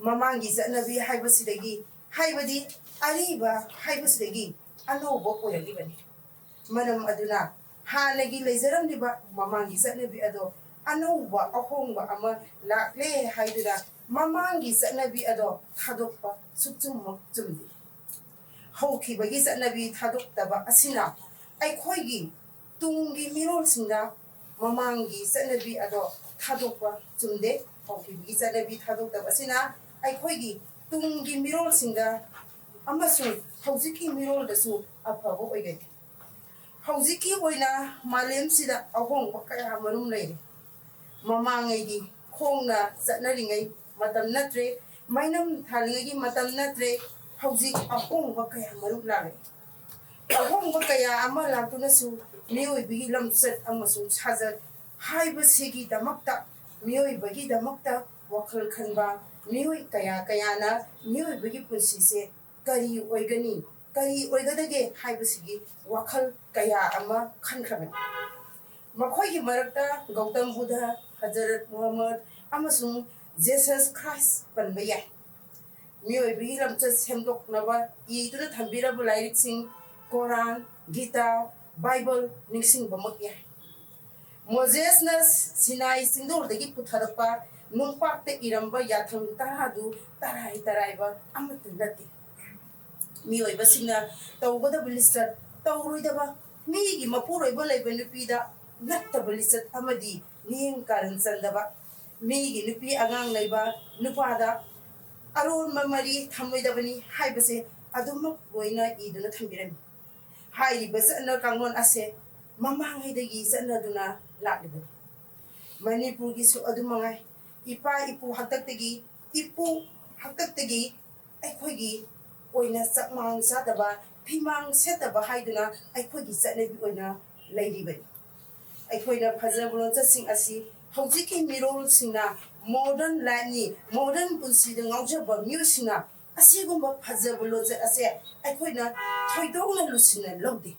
ꯃꯃꯥꯡꯒꯤ ꯆꯠꯅꯕꯤ ꯍꯥꯏꯕꯁꯤꯗꯒꯤ, ꯍꯥꯏꯕꯗꯤ ꯑꯔꯤꯕ ꯍꯥꯏꯕꯁꯤꯗꯒꯤ ꯑꯅꯧꯕ ꯑꯣꯏꯔꯛꯂꯤꯕꯅꯤ꯫ ꯃꯔꯝ ꯑꯗꯨꯅ ꯍꯥꯟꯅꯒꯤ ꯂꯩꯖꯔꯝꯂꯤꯕ ꯃꯃꯥꯡꯒꯤ ꯆꯠꯅꯕꯤ ꯑꯗꯣ ꯑꯅꯧꯕ ꯑꯍꯣꯡꯕ ꯑꯃ ꯂꯥꯛꯂꯦ ꯍꯥꯏꯗꯨꯅ ꯃꯃꯥꯡꯒꯤ ꯆꯠꯅꯕꯤ ꯑꯗꯣ ꯊꯥꯗꯣꯛꯄ ꯁꯨꯛꯆꯨꯝꯃꯛ ꯆꯨꯝꯗꯦ꯫ ꯍꯧꯈꯤꯕꯒꯤ ꯆꯠꯅꯕꯤ ꯊꯥꯗꯣꯛꯇꯕ ꯑꯁꯤꯅ ꯑꯩꯈꯣꯏꯒꯤ ꯇꯨꯡꯒꯤ ꯃꯤꯔꯣꯜꯁꯤꯡꯗ ꯃꯃꯥꯡꯒꯤ ꯆꯠꯅꯕꯤ ꯑꯗꯣ ꯊꯥꯗꯣꯛꯄ ꯆꯨꯝꯗꯦ꯫ ꯍꯧꯈꯤꯕꯒꯤ ꯆꯠꯅꯕꯤ ꯊꯥꯗꯣꯛꯇꯕ ꯑꯁꯤꯅ ꯑꯩꯈꯣꯏꯒꯤ ꯇꯨꯡꯒꯤ ꯃꯤꯔꯣꯜꯁꯤꯡꯗ ꯑꯃꯁꯨꯡ ꯍꯧꯖꯤꯛꯀꯤ ꯃꯤꯔꯣꯜꯗꯁꯨ ꯑꯐꯕ ꯑꯣꯏꯒꯅꯤ꯫ ꯍꯧꯖꯤꯛꯀꯤ ꯑꯣꯏꯅ ꯃꯥꯂꯦꯝꯁꯤꯗ ꯑꯍꯣꯡꯕ ꯀꯌꯥ ꯃꯔꯨꯝ ꯂꯩꯔꯦ꯫ ꯃꯃꯥꯡꯉꯩꯗꯤ ꯈꯣꯡꯅ ꯆꯠꯅꯔꯤꯉꯩ ꯃꯇꯝ ꯅꯠꯇ꯭ꯔꯦ, ꯃꯩꯅꯝ ꯊꯥꯜꯂꯤꯉꯩꯒꯤ ꯃꯇꯝ ꯅꯠꯇ꯭ꯔꯦ꯫ ꯍꯧꯖꯤꯛ ꯑꯍꯣꯡꯕ ꯀꯌꯥ ꯃꯔꯨꯝ ꯂꯥꯛꯂꯦ꯫ ꯑꯍꯣꯡꯕ ꯀꯌꯥ ꯑꯃ ꯂꯥꯛꯇꯨꯅꯁꯨ ꯃꯤꯑꯣꯏꯕꯒꯤ ꯂꯝꯆꯠ ꯑꯃꯁꯨꯡ ꯁꯥꯖꯠ ꯍꯥꯏꯕꯁꯤꯒꯤꯗꯃꯛꯇ, ꯃꯤꯑꯣꯏꯕꯒꯤꯗꯃꯛꯇ ꯋꯥꯈꯜ ꯈꯟꯕ ꯃꯤꯑꯣꯏ ꯀꯌꯥ ꯀꯌꯥꯅ ꯃꯤꯑꯣꯏꯕꯒꯤ ꯄꯨꯟꯁꯤꯁꯦ ꯀꯔꯤ ꯑꯣꯏꯒꯅꯤ, ꯀꯔꯤ ꯑꯣꯏꯒꯗꯒꯦ ꯍꯥꯏꯕꯁꯤꯒꯤ ꯋꯥꯈꯜ ꯀꯌꯥ ꯑꯃ ꯈꯟꯈ꯭ꯔꯕꯅꯤ꯫ ꯃꯈꯣꯏꯒꯤ ꯃꯔꯛꯇ ꯒꯧꯇꯝ ꯕꯨꯙ, ꯍꯖꯔꯠ ꯃꯨꯍꯝꯃꯗ ꯑꯃꯁꯨꯡ ꯖꯦꯁꯁ ꯈ꯭ꯔꯥꯏꯁ ꯄꯟꯕ ꯌꯥꯏ꯫ ꯃꯤꯑꯣꯏꯕꯒꯤ ꯂꯝꯆꯠ ꯁꯦꯝꯗꯣꯛꯅꯕ ꯏꯗꯨꯅ ꯊꯝꯕꯤꯔꯕ ꯂꯥꯏꯔꯤꯛꯁꯤꯡ, ꯀꯣꯔꯥꯟ, ꯒꯤꯇꯥ, ꯕꯥꯏꯕꯜ ꯅꯤꯡꯁꯤꯡꯕꯃꯛ ꯌꯥꯏ꯫ ꯃꯣꯖꯦꯁꯅ ꯁꯤꯅꯥꯏ ꯆꯤꯡꯗꯣꯜꯗꯒꯤ ꯄꯨꯊꯔꯛꯄ ꯅꯨꯡꯄꯥꯛꯇ ꯏꯔꯝꯕ ꯌꯥꯊꯪ ꯇꯔꯥꯗꯨ ꯇꯔꯥꯏ ꯇꯔꯥꯏꯕ ꯑꯃꯠꯇ ꯅꯠꯇꯦ꯫ ꯃꯤꯑꯣꯏꯕꯁꯤꯡꯅ ꯇꯧꯒꯗꯕ ꯂꯤꯆꯠ, ꯇꯧꯔꯣꯏꯗꯕ, ꯃꯤꯒꯤ ꯃꯄꯨꯔꯣꯏꯕ ꯂꯩꯕ ꯅꯨꯄꯤꯗ ꯅꯠꯇꯕ ꯂꯤꯆꯠ ꯑꯃꯗꯤ ꯃꯤꯠꯌꯦꯡ ꯀꯥꯔꯟ ꯆꯟꯗꯕ, ꯃꯤꯒꯤ ꯅꯨꯄꯤ ꯑꯉꯥꯡ ꯂꯩꯕ ꯅꯨꯄꯥꯗ ꯑꯔꯣꯟꯕ ꯃꯔꯤ ꯊꯝꯂꯣꯏꯗꯕꯅꯤ ꯍꯥꯏꯕꯁꯦ ꯑꯗꯨꯃꯛ ꯂꯣꯏꯅ ꯏꯗꯨꯅ ꯊꯝꯕꯤꯔꯝꯃꯤ꯫ ꯍꯥꯏꯔꯤꯕ ꯆꯠꯅ ꯀꯥꯡꯂꯣꯟ ꯑꯁꯦ ꯃꯃꯥꯡꯉꯩꯗꯒꯤ ꯆꯠꯅꯗꯨꯅ ꯂꯥꯛꯂꯤꯕꯅꯤ꯫ ꯃꯅꯤꯄꯨꯔꯒꯤꯁꯨ ꯑꯗꯨ ꯃꯉꯥꯏ꯫ ꯏꯄꯥ ꯏꯄꯨ ꯍꯥꯛꯇꯛꯇꯒꯤ, ꯏꯄꯨ ꯍꯥꯛꯇꯛꯇꯒꯤ ꯑꯩꯈꯣꯏꯒꯤ ꯑꯣꯏꯅ ꯆꯥꯛꯃꯥꯡ ꯆꯥꯗꯕ, ꯐꯤꯃꯥꯡ ꯁꯦꯠꯇꯕ ꯍꯥꯏꯗꯨꯅ ꯑꯩꯈꯣꯏꯒꯤ ꯆꯠꯅꯕꯤ ꯑꯣꯏꯅ ꯂꯩꯔꯤꯕꯅꯤ꯫ ꯑꯩꯈꯣꯏꯅ ꯐꯖꯕ ꯂꯣꯟꯆꯠꯁꯤꯡ ꯑꯁꯤ ꯍꯧꯖꯤꯛꯀꯤ ꯃꯤꯔꯣꯜꯁꯤꯡꯅ, modern lifeꯅꯤ, modern ꯄꯨꯟꯁꯤꯗ ꯉꯥꯎꯖꯕ ꯃꯤꯑꯣꯏꯁꯤꯡꯅ ꯑꯁꯤꯒꯨꯝꯕ ꯐꯖꯕ ꯂꯣꯟꯆꯠ ꯑꯁꯦ ꯑꯩꯈꯣꯏꯅ ꯊꯣꯏꯗꯣꯛꯅ ꯂꯨꯁꯤꯟꯅ ꯂꯧꯗꯦ꯫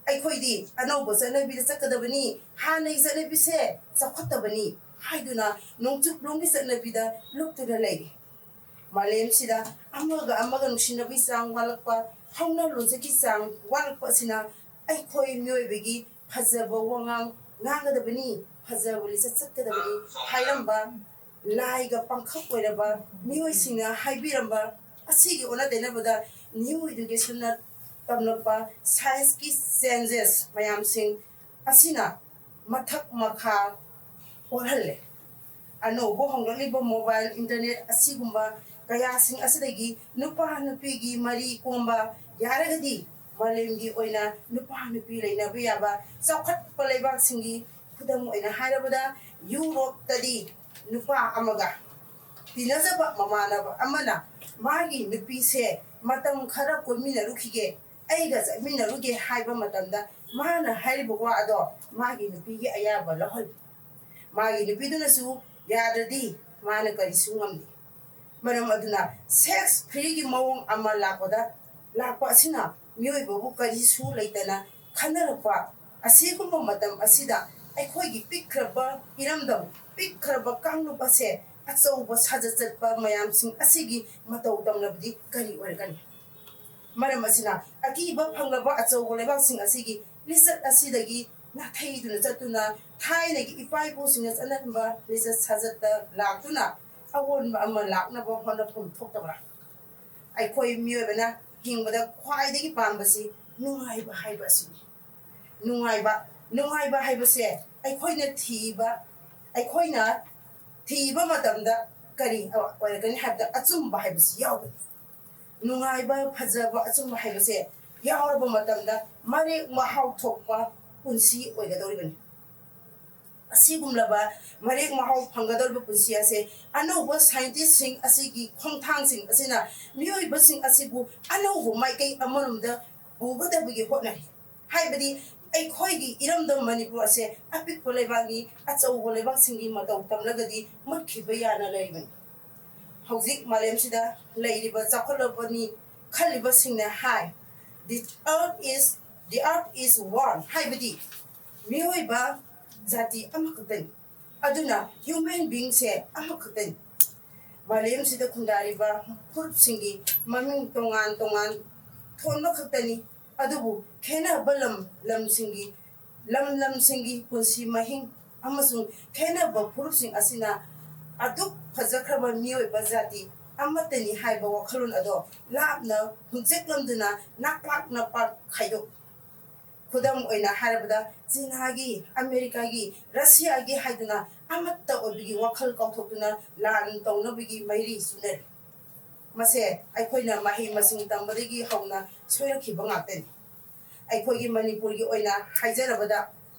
ꯑꯩꯈꯣꯏꯗꯤ ꯑꯅꯧꯕ ꯆꯠꯅꯕꯤꯗ ꯆꯠꯀꯗꯕꯅꯤ, ꯍꯥꯟꯅꯒꯤ ꯆꯠꯅꯕꯤꯁꯦ ꯆꯥꯎꯈꯠꯇꯕꯅꯤ ꯍꯥꯏꯗꯨꯅ ꯅꯣꯡꯆꯨꯞꯂꯣꯝꯒꯤ ꯆꯠꯅꯕꯤꯗ ꯂꯨꯞꯇꯨꯅ ꯂꯩꯔꯤ꯫ ꯃꯥꯂꯦꯝꯁꯤꯗ ꯑꯃꯒ ꯑꯃꯒ ꯅꯨꯡꯁꯤꯅꯕꯒꯤ ꯆꯥꯡ ꯋꯥꯠꯂꯛꯄ, ꯍꯧꯅ ꯂꯣꯟꯆꯠꯀꯤ ꯆꯥꯡ ꯋꯥꯠꯂꯛꯄ ꯑꯁꯤꯅ ꯑꯩꯈꯣꯏ ꯃꯤꯑꯣꯏꯕꯒꯤ ꯐꯖꯕ ꯋꯥꯉꯥꯡ ꯉꯥꯡꯒꯗꯕꯅꯤ, ꯐꯖꯕ ꯂꯤꯆꯠ ꯆꯠꯀꯗꯕꯅꯤ ꯍꯥꯏꯔꯝꯕ, ꯂꯥꯏꯒ ꯄꯥꯡꯈꯛ ꯑꯣꯏꯔꯕ ꯃꯤꯑꯣꯏꯁꯤꯡꯅ ꯍꯥꯏꯕꯤꯔꯝꯕ ꯑꯁꯤꯒꯤ ꯑꯣꯟꯅ ꯇꯩꯅꯕꯗ New Educationꯅ ꯇꯝꯂꯛꯄ scienceꯀꯤ changes ꯃꯌꯥꯝꯁꯤꯡ ꯑꯁꯤꯅ ꯃꯊꯛ ꯃꯈꯥ ꯑꯣꯜꯍꯜꯂꯦ꯫ ꯑꯅꯧꯕ ꯍꯣꯡꯂꯛꯂꯤꯕ mobile, internet ꯑꯁꯤꯒꯨꯝꯕ ꯀꯌꯥꯁꯤꯡ ꯑꯁꯤꯗꯒꯤ ꯅꯨꯄꯥ ꯅꯨꯄꯤꯒꯤ ꯃꯔꯤ ꯀꯣꯝꯕ ꯌꯥꯔꯒꯗꯤ ꯃꯥꯂꯦꯝꯒꯤ ꯑꯣꯏꯅ ꯅꯨꯄꯥ ꯅꯨꯄꯤ ꯂꯩꯅꯕ ꯌꯥꯕ ꯆꯥꯎꯈꯠꯄ ꯂꯩꯕꯥꯛꯁꯤꯡꯒꯤ ꯈꯨꯗꯝ ꯑꯣꯏꯅ ꯍꯥꯏꯔꯕꯗ ꯌꯨꯔꯣꯞꯇꯗꯤ ꯅꯨꯄꯥ ꯑꯃꯒ ꯇꯤꯟꯅꯖꯕ ꯃꯃꯥꯟꯅꯕ ꯑꯃꯅ ꯃꯥꯒꯤ ꯅꯨꯄꯤꯁꯦ ꯃꯇꯝ ꯈꯔ ꯀꯣꯏꯃꯤꯟꯅꯔꯨꯈꯤꯒꯦ, ꯑꯩꯒ ꯆꯠꯃꯤꯟꯅꯔꯨꯒꯦ ꯍꯥꯏꯕ ꯃꯇꯝꯗ ꯃꯥꯅ ꯍꯥꯏꯔꯤꯕ ꯋꯥ ꯑꯗꯣ ꯃꯥꯒꯤ ꯅꯨꯄꯤꯒꯤ ꯑꯌꯥꯕ ꯂꯧꯍꯜꯂꯤ꯫ ꯃꯥꯒꯤ ꯅꯨꯄꯤꯗꯨꯅꯁꯨ ꯌꯥꯗ꯭ꯔꯗꯤ ꯃꯥꯅ ꯀꯔꯤꯁꯨ ꯉꯝꯗꯦ꯫ ꯃꯔꯝ ꯑꯗꯨꯅ sex freeꯒꯤ ꯃꯑꯣꯡ ꯑꯃ ꯂꯥꯛꯄꯗ, ꯂꯥꯛꯄ ꯑꯁꯤꯅ ꯃꯤꯑꯣꯏꯕꯕꯨ ꯀꯔꯤꯁꯨ ꯂꯩꯇꯅ ꯈꯟꯅꯔꯛꯄ ꯑꯁꯤꯒꯨꯝꯕ ꯃꯇꯝ ꯑꯁꯤꯗ ꯑꯩꯈꯣꯏꯒꯤ ꯄꯤꯛꯈ꯭ꯔꯕ ꯏꯔꯝꯗꯝ, ꯄꯤꯛꯈ꯭ꯔꯕ ꯀꯥꯡꯂꯨꯞ ꯑꯁꯦ ꯑꯆꯧꯕ ꯁꯥꯖꯠ ꯆꯠꯄ ꯃꯌꯥꯝꯁꯤꯡ ꯑꯁꯤꯒꯤ ꯃꯇꯧ ꯇꯝꯂꯕꯗꯤ ꯀꯔꯤ ꯑꯣꯏꯔꯒꯅꯤ? ꯃꯔꯝ ꯑꯁꯤꯅ ꯑꯀꯤꯕ ꯐꯪꯂꯕ ꯑꯆꯧꯕ ꯂꯩꯕꯥꯛꯁꯤꯡ ꯑꯁꯤꯒꯤ ꯂꯤꯆꯠ ꯑꯁꯤꯗꯒꯤ ꯅꯥꯊꯩꯗꯨꯅ ꯆꯠꯇꯨꯅ ꯊꯥꯏꯅꯒꯤ ꯏꯄꯥ ꯏꯄꯨꯁꯤꯡꯅ ꯆꯠꯅꯔꯝꯕ ꯂꯤꯆꯠ ꯁꯥꯖꯠꯇ ꯂꯥꯛꯇꯨꯅ ꯑꯑꯣꯟꯕ ꯑꯃ ꯂꯥꯛꯅꯕ ꯍꯣꯠꯅꯐꯝ ꯊꯣꯛꯇꯕ꯭ꯔꯥ? ꯑꯩꯈꯣꯏ ꯃꯤꯑꯣꯏꯕꯅ ꯍꯤꯡꯕꯗ ꯈ꯭ꯋꯥꯏꯗꯒꯤ ꯄꯥꯝꯕꯁꯤ ꯅꯨꯡꯉꯥꯏꯕ ꯍꯥꯏꯕ ꯑꯁꯤꯅꯤ꯫ ꯅꯨꯡꯉꯥꯏꯕ, ꯅꯨꯡꯉꯥꯏꯕ ꯍꯥꯏꯕꯁꯦ ꯑꯩꯈꯣꯏꯅ ꯊꯤꯕ, ꯑꯩꯈꯣꯏꯅ ꯊꯤꯕ ꯃꯇꯝꯗ ꯀꯔꯤ ꯑꯣꯏꯔꯛꯀꯅꯤ ꯍꯥꯏꯕꯗ ꯑꯆꯨꯝꯕ ꯍꯥꯏꯕꯁꯤ ꯌꯥꯎꯒꯅꯤ꯫ ꯅꯨꯡꯉꯥꯏꯕ, ꯐꯖꯕ, ꯑꯆꯨꯝꯕ ꯍꯥꯏꯕꯁꯦ ꯌꯥꯎꯔꯕ ꯃꯇꯝꯗ ꯃꯔꯦꯛ ꯃꯍꯥꯎ ꯊꯣꯛꯄ ꯄꯨꯟꯁꯤ ꯑꯣꯏꯒꯗꯧꯔꯤꯕꯅꯤ꯫ ꯑꯁꯤꯒꯨꯝꯂꯕ ꯃꯔꯦꯛ ꯃꯍꯥꯎ ꯐꯪꯒꯗꯧꯔꯤꯕ ꯄꯨꯟꯁꯤ ꯑꯁꯦ ꯑꯅꯧꯕ ꯁꯥꯏꯟꯇꯤꯁꯁꯤꯡ ꯑꯁꯤꯒꯤ ꯈꯣꯡꯊꯥꯡꯁꯤꯡ ꯑꯁꯤꯅ ꯃꯤꯑꯣꯏꯕꯁꯤꯡ ꯑꯁꯤꯕꯨ ꯑꯅꯧꯕ ꯃꯥꯏꯀꯩ ꯑꯃꯔꯣꯝꯗ ꯄꯨꯒꯗꯕꯒꯤ ꯍꯣꯠꯅꯔꯤ꯫ ꯍꯥꯏꯕꯗꯤ ꯑꯩꯈꯣꯏꯒꯤ ꯏꯔꯝꯗꯝ ꯃꯅꯤꯄꯨꯔ ꯑꯁꯦ ꯑꯄꯤꯛꯄ ꯂꯩꯕꯥꯛꯅꯤ, ꯑꯆꯧꯕ ꯂꯩꯕꯥꯛꯁꯤꯡꯒꯤ ꯃꯇꯧ ꯇꯝꯂꯒꯗꯤ ꯃꯨꯠꯈꯤꯕ ꯌꯥꯅ ꯂꯩꯔꯤꯕꯅꯤ꯫ ꯍꯧꯖꯤꯛ ꯃꯥꯂꯦꯝꯁꯤꯗ ꯂꯩꯔꯤꯕ ꯆꯥꯎꯈꯠꯂꯕꯅꯤ ꯈꯜꯂꯤꯕꯁꯤꯡꯅ ꯍꯥꯏ, "The earth is, the earth is one", ꯍꯥꯏꯕꯗꯤ ꯃꯤꯑꯣꯏꯕ ꯖꯥꯇꯤ ꯑꯃꯈꯛꯇꯅꯤ꯫ ꯑꯗꯨꯅ human beingꯁꯦ ꯑꯃꯈꯛꯇꯅꯤ꯫ ꯃꯥꯂꯦꯝꯁꯤꯗ ꯈꯨꯟꯗꯥꯔꯤꯕ ꯐꯨꯔꯨꯞꯁꯤꯡꯒꯤ ꯃꯃꯤꯡ ꯇꯣꯉꯥꯟ ꯇꯣꯉꯥꯟ ꯊꯣꯟꯕ ꯈꯛꯇꯅꯤ꯫ ꯑꯗꯨꯕꯨ ꯈꯦꯠꯅꯕ ꯂꯝ ꯂꯝꯁꯤꯡꯒꯤ ꯂꯝ ꯂꯝꯁꯤꯡꯒꯤ ꯄꯨꯟꯁꯤ ꯃꯍꯤꯡ ꯑꯃꯁꯨꯡ ꯈꯦꯠꯅꯕ ꯐꯨꯔꯨꯞꯁꯤꯡ ꯑꯁꯤꯅ ꯑꯗꯨꯛ ꯐꯖꯈ꯭ꯔꯕ ꯃꯤꯑꯣꯏꯕ ꯖꯥꯇꯤ ꯑꯃꯠꯇꯅꯤ ꯍꯥꯏꯕ ꯋꯥꯈꯜꯂꯣꯟ ꯑꯗꯣ ꯂꯥꯞꯅ ꯍꯨꯟꯖꯦꯛꯂꯝꯗꯨꯅ ꯅꯥꯛꯄꯥꯛ ꯅꯥꯛꯄꯥꯛ ꯈꯥꯏꯗꯣꯛ ꯈꯨꯗꯝ ꯑꯣꯏꯅ ꯍꯥꯏꯔꯕꯗ, ꯆꯤꯅꯥꯒꯤ, ꯑꯃꯦꯔꯤꯀꯥꯒꯤ, ꯔꯁꯤꯌꯥꯒꯤ ꯍꯥꯏꯗꯨꯅ ꯑꯃꯠꯇ ꯑꯣꯏꯕꯒꯤ ꯋꯥꯈꯜ ꯀꯥꯎꯊꯣꯛꯇꯨꯅ ꯂꯥꯟ ꯇꯧꯅꯕꯒꯤ ꯃꯩꯔꯤ ꯆꯨꯅꯔꯤ꯫ ꯃꯁꯦ ꯑꯩꯈꯣꯏꯅ ꯃꯍꯩ ꯃꯁꯤꯡ ꯇꯝꯕꯗꯒꯤ ꯍꯧꯅ ꯁꯣꯏꯔꯛꯈꯤꯕ ꯉꯥꯛꯇꯅꯤ꯫ ꯑꯩꯈꯣꯏꯒꯤ ꯃꯅꯤꯄꯨꯔꯒꯤ ꯑꯣꯏꯅ ꯍꯥꯏꯖꯔꯕꯗ,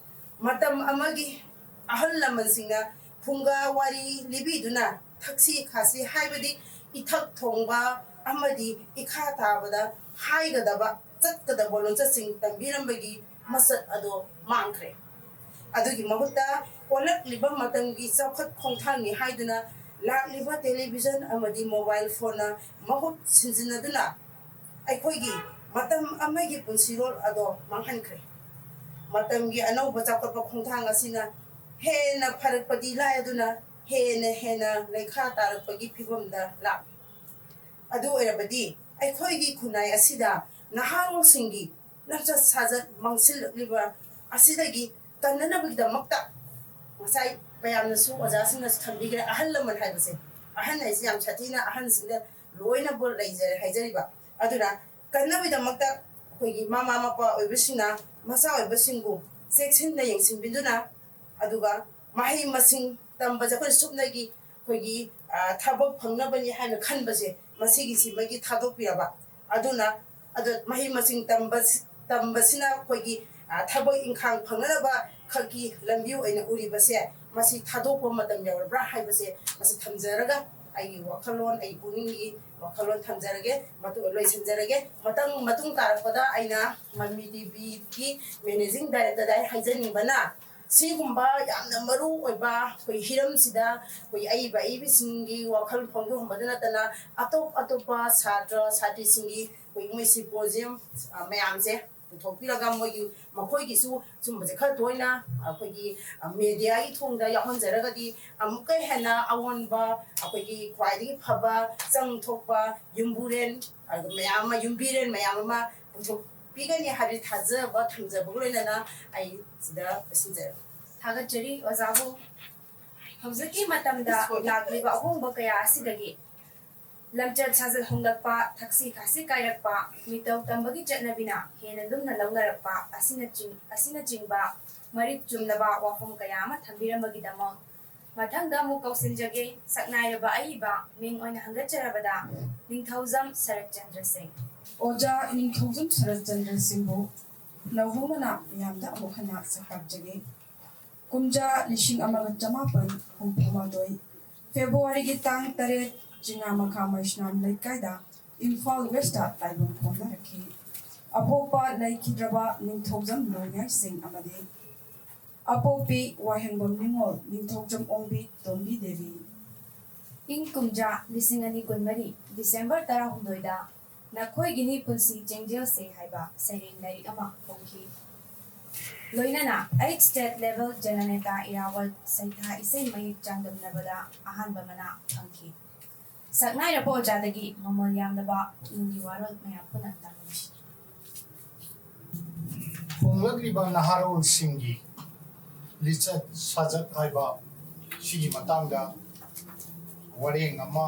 ꯃꯇꯝ ꯑꯃꯒꯤ ꯑꯍꯜ ꯂꯃꯟꯁꯤꯡꯅ ꯐꯨꯡꯒꯥ ꯋꯥꯔꯤ ꯂꯤꯕꯤꯗꯨꯅ ꯊꯛꯁꯤ ꯈꯥꯁꯤ ꯍꯥꯏꯕꯗꯤ ꯏꯊꯛ ꯊꯣꯡꯕ ꯑꯃꯗꯤ ꯏꯈꯥ ꯇꯥꯕꯗ ꯍꯥꯏꯒꯗꯕ, ꯆꯠꯀꯗꯕ ꯂꯣꯟꯆꯠꯁꯤꯡ ꯇꯝꯕꯤꯔꯝꯕꯒꯤ ꯃꯁꯛ ꯑꯗꯣ ꯃꯥꯡꯈ꯭ꯔꯦ꯫ ꯑꯗꯨꯒꯤ ꯃꯍꯨꯠꯇ ꯑꯣꯜꯂꯛꯂꯤꯕ ꯃꯇꯝꯒꯤ ꯆꯥꯎꯈꯠ ꯈꯣꯡꯊꯥꯡꯅꯤ ꯍꯥꯏꯗꯨꯅ ꯂꯥꯛꯂꯤꯕ ꯇꯦꯂꯤꯚꯤꯖꯟ ꯑꯃꯗꯤ ꯃꯣꯕꯥꯏꯜ ꯐꯣꯟꯅ ꯃꯍꯨꯠ ꯁꯤꯟꯖꯤꯟꯅꯗꯨꯅ ꯑꯩꯈꯣꯏꯒꯤ ꯃꯇꯝ ꯑꯃꯒꯤ ꯄꯨꯟꯁꯤꯔꯣꯜ ꯑꯗꯣ ꯃꯥꯡꯍꯟꯈ꯭ꯔꯦ꯫ ꯃꯇꯝꯒꯤ ꯑꯅꯧꯕ ꯆꯥꯎꯈꯠꯄ ꯈꯣꯡꯊꯥꯡ ꯑꯁꯤꯅ ꯍꯦꯟꯅ ꯐꯔꯛꯄꯗꯤ ꯂꯥꯏꯔꯗꯨꯅ ꯍꯦꯟꯅ ꯍꯦꯟꯅ ꯂꯩꯈꯥ ꯇꯥꯔꯛꯄꯒꯤ ꯐꯤꯕꯝꯗ ꯂꯥꯛꯂꯤ꯫ ꯑꯗꯨ ꯑꯣꯏꯔꯕꯗꯤ ꯑꯩꯈꯣꯏꯒꯤ ꯈꯨꯟꯅꯥꯏ ꯑꯁꯤꯗ ꯅꯍꯥꯔꯣꯜꯁꯤꯡꯒꯤ ꯂꯝꯆꯠ ꯁꯥꯖꯠ ꯃꯥꯡꯁꯤꯜꯂꯛꯂꯤꯕ ꯑꯁꯤꯗꯒꯤ ꯀꯟꯅꯅꯕꯒꯤꯗꯃꯛꯇ ꯉꯁꯥꯏ ꯃꯌꯥꯝꯅꯁꯨ, ꯑꯣꯖꯥꯁꯤꯡꯅꯁꯨ ꯊꯝꯕꯤꯈ꯭ꯔꯦ, ꯑꯍꯜ ꯂꯃꯟ ꯍꯥꯏꯕꯁꯦ, ꯑꯍꯟ ꯍꯥꯏꯁꯦ ꯌꯥꯝ ꯁꯥꯊꯤꯅ ꯑꯍꯟꯁꯤꯡꯗ ꯂꯣꯏꯅꯕꯨ ꯂꯩꯖꯔꯦ ꯍꯥꯏꯖꯔꯤꯕ꯫ ꯑꯗꯨꯅ ꯀꯟꯅꯕꯒꯤꯗꯃꯛꯇ ꯑꯩꯈꯣꯏꯒꯤ ꯃꯃꯥ ꯃꯄꯥ ꯑꯣꯏꯕꯁꯤꯡꯅ ꯃꯆꯥ ꯑꯣꯏꯕꯁꯤꯡꯕꯨ ꯆꯦꯛꯁꯤꯟꯅ ꯌꯦꯡꯁꯤꯟꯕꯤꯗꯨꯅ, ꯑꯗꯨꯒ ꯃꯍꯩ ꯃꯁꯤꯡ ꯇꯝꯕꯁꯦ ꯑꯩꯈꯣꯏ ꯁꯨꯞꯅꯒꯤ ꯑꯩꯈꯣꯏꯒꯤ, ꯑ, ꯊꯕꯛ ꯐꯪꯅꯕꯅꯤ ꯍꯥꯏꯅ ꯈꯟꯕꯁꯦ, ꯃꯁꯤꯒꯤꯁꯤꯃꯒꯤ ꯊꯥꯗꯣꯛꯄꯤꯔꯕ꯫ ꯑꯗꯨꯅ ꯑꯗꯣ ꯃꯍꯩ ꯃꯁꯤꯡ ꯇꯝꯕꯁꯤ-, ꯇꯝꯕꯁꯤꯅ ꯑꯩꯈꯣꯏꯒꯤ ꯊꯕꯛ ꯏꯪꯈꯥꯡ ꯐꯪꯅꯅꯕ ꯈꯛꯀꯤ ꯂꯝꯕꯤ ꯑꯣꯏꯅ ꯎꯔꯤꯕꯁꯦ, ꯃꯁꯤ ꯊꯥꯗꯣꯛꯄ ꯃꯇꯝ ꯌꯧꯔꯕ꯭ꯔꯥ ꯍꯥꯏꯕꯁꯦ, ꯃꯁꯤ ꯊꯝꯖꯔꯒ ꯑꯩꯒꯤ ꯋꯥꯈꯜꯂꯣꯟ, ꯑꯩ ꯄꯨꯛꯅꯤꯡꯒꯤ ꯋꯥꯈꯜꯂꯣꯟ ꯊꯝꯖꯔꯒꯦ, ꯃꯇꯨꯡ ꯂꯣꯏꯁꯤꯟꯖꯔꯒꯦ꯫ ꯃꯊꯪ, ꯃꯇꯨꯡ ꯇꯥꯔꯛꯄꯗ ꯑꯩꯅ ꯃꯃꯤ ꯇꯤꯚꯤꯒꯤ ꯃꯦꯅꯦꯖꯤꯡ ꯗꯥꯏꯔꯦꯛꯇꯔꯗ ꯑꯩ ꯍꯥꯏꯖꯅꯤꯡꯕꯅ, ꯁꯤꯒꯨꯝꯕ ꯌꯥꯝꯅ ꯃꯔꯨ ꯑꯣꯏꯕ ꯑꯩꯈꯣꯏ ꯍꯤꯔꯝꯁꯤꯗ ꯑꯩꯈꯣꯏ ꯑꯏꯕ ꯑꯏꯕꯤꯁꯤꯡꯒꯤ ꯋꯥꯈꯜ ꯐꯣꯡꯗꯣꯛꯍꯟꯕꯗ ꯅꯠꯇꯅ, ꯑꯇꯣꯞ ꯑꯇꯣꯞꯄ ꯁꯥꯇ꯭ꯔ ꯁꯥꯇ꯭ꯔꯤꯁꯤꯡꯒꯤ ꯑꯩꯈꯣꯏ ꯃꯣꯏ ꯁꯤꯝꯄꯣꯖꯤꯌꯝ ꯃꯌꯥꯝꯁꯦ ꯄꯨꯊꯣꯛꯄꯤꯔꯒ, ꯃꯣꯏꯒꯤ, ꯃꯈꯣꯏꯒꯤꯁꯨ ꯁꯨꯝꯕꯁꯦ ꯈꯔ ꯇꯣꯏꯅ ꯑꯩꯈꯣꯏꯒꯤ ꯃꯦꯗꯤꯌꯥꯒꯤ ꯊꯣꯡꯗ ꯌꯥꯎꯍꯟꯖꯔꯒꯗꯤ, ꯑꯃꯨꯛꯀ ꯍꯦꯟꯅ ꯑꯑꯣꯟꯕ, ꯑꯩꯈꯣꯏꯒꯤ ꯈ꯭ꯋꯥꯏꯗꯒꯤ ꯐꯕ, ꯆꯪ ꯊꯣꯛꯄ, ꯌꯨꯝꯕꯨꯔꯦꯟ, ꯑꯗꯨꯒ ꯃꯌꯥꯝ ꯑꯃ, ꯌꯨꯝꯕꯤꯔꯦꯟ ꯃꯌꯥꯝ ꯑꯃ ꯄꯨꯊꯣꯛꯄꯤꯒꯅꯤ ꯍꯥꯏꯕꯒꯤ ꯊꯥꯖꯕ ꯊꯝꯖꯕꯒ ꯂꯣꯏꯅꯅ ꯑꯩ ꯁꯤꯗ ꯂꯣꯏꯁꯤꯟꯖꯔꯦ꯫ ꯊꯥꯒꯠꯆꯔꯤ ꯑꯣꯖꯥꯕꯨ꯫ ꯍꯧꯖꯤꯛꯀꯤ ꯃꯇꯝꯗ ꯂꯥꯛꯂꯤꯕ ꯑꯍꯣꯡꯕ ꯀꯌꯥ ꯑꯁꯤꯗꯒꯤ ꯂꯝꯆꯠ ꯁꯥꯖꯠ ꯍꯣꯡꯂꯛꯄ, ꯊꯛꯁꯤ ꯈꯥꯁꯤ ꯀꯥꯏꯔꯛꯄ, ꯃꯤꯇꯧ ꯇꯝꯕꯒꯤ ꯆꯠꯅꯕꯤꯅ ꯍꯦꯟꯅ ꯂꯨꯝꯅ ꯂꯧꯅꯔꯛꯄ ꯑꯁꯤꯅꯆꯤꯡ-, ꯑꯁꯤꯅꯆꯤꯡꯕ ꯃꯔꯤꯛ ꯆꯨꯝꯂꯕ ꯋꯥꯐꯝ ꯀꯌꯥ ꯑꯃ ꯊꯝꯕꯤꯔꯝꯕꯒꯤꯗꯃꯛ ꯃꯊꯪꯗ ꯑꯃꯨꯛ ꯀꯧꯁꯤꯟꯖꯒꯦ꯫ ꯁꯛꯅꯥꯏꯔꯕ ꯑꯏꯕ ꯃꯤꯡ ꯑꯣꯏꯅ ꯍꯪꯒꯠꯆꯔꯕꯗ ꯅꯤꯡꯊꯧꯖꯝ ꯁꯔꯠꯆꯟꯗ꯭ꯔ ꯁꯤꯡ꯫ ꯑꯣꯖꯥ ꯅꯤꯡꯊꯧꯖꯝ ꯁꯔꯠꯆꯟꯗ꯭ꯔ ꯁꯤꯡꯕꯨ ꯅꯧꯍꯧꯅꯅ ꯃꯤꯌꯥꯝꯗ ꯑꯃꯨꯛ ꯍꯟꯅ ꯁꯛ ꯇꯥꯛꯆꯒꯦ꯫ ꯀꯨꯝꯖꯥ ꯂꯤꯁꯤꯡ ꯑꯃꯒ ꯆꯃꯥꯄꯟ ꯍꯨꯝꯐꯨ ꯃꯥꯊꯣꯏ ꯐꯦꯕ꯭ꯔꯨꯋꯥꯔꯤꯒꯤ ꯇꯥꯡ ꯇꯔꯦꯠ, ꯆꯤꯉꯥꯃꯈꯥ ꯃꯩꯁꯅꯥꯝ ꯂꯩꯀꯥꯏꯗ ꯏꯝꯐꯥꯜ ꯋꯦꯁꯇ ꯇꯥꯏꯕꯪ ꯐꯣꯡꯅꯔꯛꯈꯤ꯫ ꯑꯄꯣꯛꯄ ꯂꯩꯈꯤꯗ꯭ꯔꯕ ꯅꯤꯡꯊꯧꯖꯝ ꯂꯣꯡꯌꯥꯏ ꯁꯤꯡ ꯑꯃꯗꯤ ꯑꯄꯣꯛꯄꯤ ꯋꯥꯍꯦꯡꯕꯝ ꯅꯤꯉꯣꯜ ꯅꯤꯡꯊꯧꯖꯝ ꯑꯣꯡꯕꯤ ꯇꯣꯝꯕꯤ ꯗꯦꯕꯤ꯫ ꯏꯪ ꯀꯨꯝꯖꯥ ꯂꯤꯁꯤꯡ ꯑꯅꯤ ꯀꯨꯟꯃꯔꯤ ꯗꯤꯁꯦꯝꯕꯔ ꯇꯔꯥꯍꯨꯝꯗꯣꯏꯗ ꯅꯈꯣꯏꯒꯤꯅꯤ ꯄꯨꯟꯁꯤ ꯆꯦꯡꯖꯦꯜꯁꯦ ꯍꯥꯏꯕ ꯁꯩꯔꯦꯡ ꯂꯥꯏꯔꯤꯛ ꯑꯃ ꯐꯣꯡꯈꯤ꯫ ꯂꯣꯏꯅꯅ eight state level ꯖꯅꯅꯦꯇꯥ ꯏꯔꯥꯕꯣꯠ ꯁꯩꯊꯥ ꯏꯁꯩ ꯃꯌꯦꯛ ꯆꯥꯡꯗꯝꯅꯕꯗ ꯑꯍꯥꯟꯕ ꯃꯅꯥ ꯐꯪꯈꯤ꯫ ꯁꯛꯅꯥꯏꯔꯕ ꯑꯣꯖꯥꯗꯒꯤ ꯃꯃꯜ ꯌꯥꯝꯂꯕ ꯄꯨꯛꯅꯤꯡꯒꯤ ꯋꯥꯔꯣꯜ ꯃꯌꯥꯝ ꯄꯨꯟꯅ ꯇꯥꯃꯤꯟꯅꯁꯤ꯫ ꯍꯣꯡꯂꯛꯂꯤꯕ ꯅꯍꯥꯔꯣꯜꯁꯤꯡꯒꯤ ꯂꯤꯆꯠ ꯁꯥꯖꯠ ꯍꯥꯏꯕ ꯁꯤꯒꯤ ꯃꯇꯥꯡꯗ ꯋꯥꯔꯦꯡ ꯑꯃ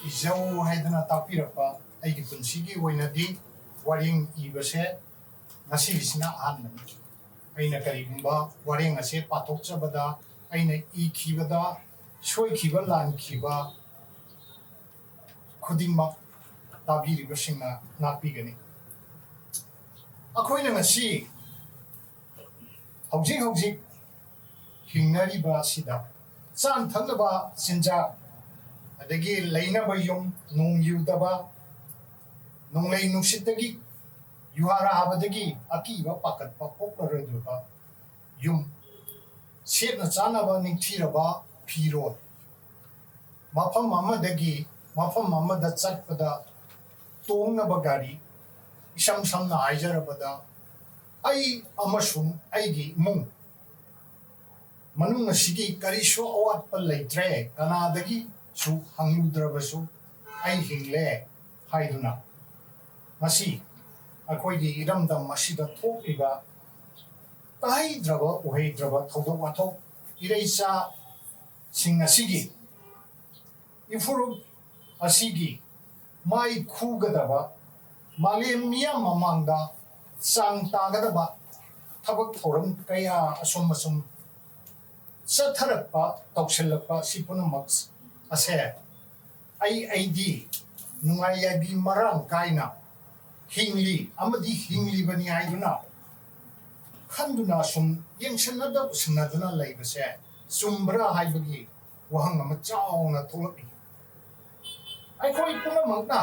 ꯏꯖꯧ ꯍꯥꯏꯗꯅ ꯇꯥꯛꯄꯤꯔꯛꯄ ꯑꯩꯒꯤ ꯄꯨꯟꯁꯤꯒꯤ ꯑꯣꯏꯅꯗꯤ ꯋꯥꯔꯦꯡ ꯏꯕꯁꯦ ꯉꯁꯤꯒꯤꯁꯤꯅ ꯑꯍꯥꯟꯕꯅꯤ꯫ ꯑꯩꯅ ꯀꯔꯤꯒꯨꯝꯕ ꯋꯥꯔꯦꯡ ꯑꯁꯦ ꯄꯥꯊꯣꯛꯆꯕꯗ, ꯑꯩꯅ ꯏꯈꯤꯕꯗ ꯁꯣꯏꯈꯤꯕ ꯂꯥꯟꯈꯤꯕ ꯈꯨꯗꯤꯡꯃꯛ ꯇꯥꯕꯤꯔꯤꯕꯁꯤꯡꯅ ꯉꯥꯛꯄꯤꯒꯅꯤ꯫ ꯑꯩꯈꯣꯏꯅ ꯉꯁꯤ ꯍꯧꯖꯤꯛ ꯍꯧꯖꯤꯛ ꯍꯤꯡꯅꯔꯤꯕ ꯑꯁꯤꯗ ꯆꯥꯅ ꯊꯛꯅꯕ ꯆꯤꯟꯖꯥꯛ, ꯑꯗꯒꯤ ꯂꯩꯅꯕ ꯌꯨꯝ, ꯅꯣꯡ ꯌꯨꯗꯕ, ꯅꯣꯡꯂꯩ ꯅꯨꯡꯁꯤꯠꯇꯒꯤ, ꯌꯨꯍꯥꯔ ꯍꯥꯕꯗꯒꯤ ꯑꯀꯤꯕ ꯄꯥꯈꯠꯄ ꯄꯣꯛꯂꯔꯣꯏꯗꯕ ꯌꯨꯝ, ꯁꯦꯠꯅ ꯆꯥꯅꯕ ꯅꯤꯡꯊꯤꯔꯕ ꯐꯤꯔꯣꯜ, ꯃꯐꯝ ꯑꯃꯗꯒꯤ ꯃꯐꯝ ꯑꯃꯗ ꯆꯠꯄꯗ ꯇꯣꯡꯅꯕ ꯒꯥꯔꯤ, ꯏꯁꯝ ꯁꯝꯅ ꯍꯥꯏꯖꯔꯕꯗ, ꯑꯩ ꯑꯃꯁꯨꯡ ꯑꯩꯒꯤ ꯏꯃꯨꯡ ꯃꯅꯨꯡ ꯑꯁꯤꯒꯤ ꯀꯔꯤꯁꯨ ꯑꯋꯥꯠꯄ ꯂꯩꯇ꯭ꯔꯦ, ꯀꯅꯥꯗꯒꯤꯁꯨ ꯍꯪꯂꯨꯗ꯭ꯔꯕꯁꯨ ꯑꯩ ꯍꯤꯡꯂꯦ ꯍꯥꯏꯗꯨꯅ, ꯉꯁꯤ ꯑꯩꯈꯣꯏꯒꯤ ꯏꯔꯝꯗꯝ ꯑꯁꯤꯗ ꯊꯣꯛꯂꯤꯕ ꯇꯥꯍꯩꯗ꯭ꯔꯕ ꯎꯍꯩꯗ꯭ꯔꯕ ꯊꯧꯗꯣꯛ ꯋꯥꯊꯣꯛ ꯏꯔꯩꯆꯥꯁꯤꯡ ꯑꯁꯤꯒꯤ ꯏꯐꯨꯔꯨꯞ ꯑꯁꯤꯒꯤ ꯃꯥꯏ ꯈꯨꯒꯗꯕ, ꯃꯥꯂꯦꯝ ꯃꯤꯌꯥꯝ ꯃꯃꯥꯡꯗ ꯆꯥꯡ ꯇꯥꯒꯗꯕ ꯊꯕꯛ ꯊꯧꯔꯝ ꯀꯌꯥ ꯑꯁꯨꯝ ꯑꯁꯨꯝ ꯆꯠꯊꯔꯛꯄ, ꯇꯧꯁꯤꯜꯂꯛꯄ ꯑꯁꯤ ꯄꯨꯝꯅꯃꯛ ꯑꯁꯦ ꯑꯩ ꯑꯩꯗꯤ ꯅꯨꯡꯉꯥꯏ ꯌꯥꯏꯕꯤ ꯃꯔꯥꯡ ꯀꯥꯏꯅ ꯍꯤꯡꯂꯤ ꯑꯃꯗꯤ ꯍꯤꯡꯂꯤꯕꯅꯤ ꯍꯥꯏꯗꯨꯅ ꯈꯟꯗꯨꯅ ꯁꯨꯝ ꯌꯦꯡꯁꯤꯟꯅꯗ ꯎꯁꯤꯟꯅꯗꯨꯅ ꯂꯩꯕꯁꯦ ꯆꯨꯝꯕ꯭ꯔꯥ ꯍꯥꯏꯕꯒꯤ ꯋꯥꯍꯪ ꯑꯃ ꯆꯥꯎꯅ ꯊꯣꯛꯂꯛꯏ꯫ ꯑꯩꯈꯣꯏ ꯄꯨꯝꯅꯃꯛꯅ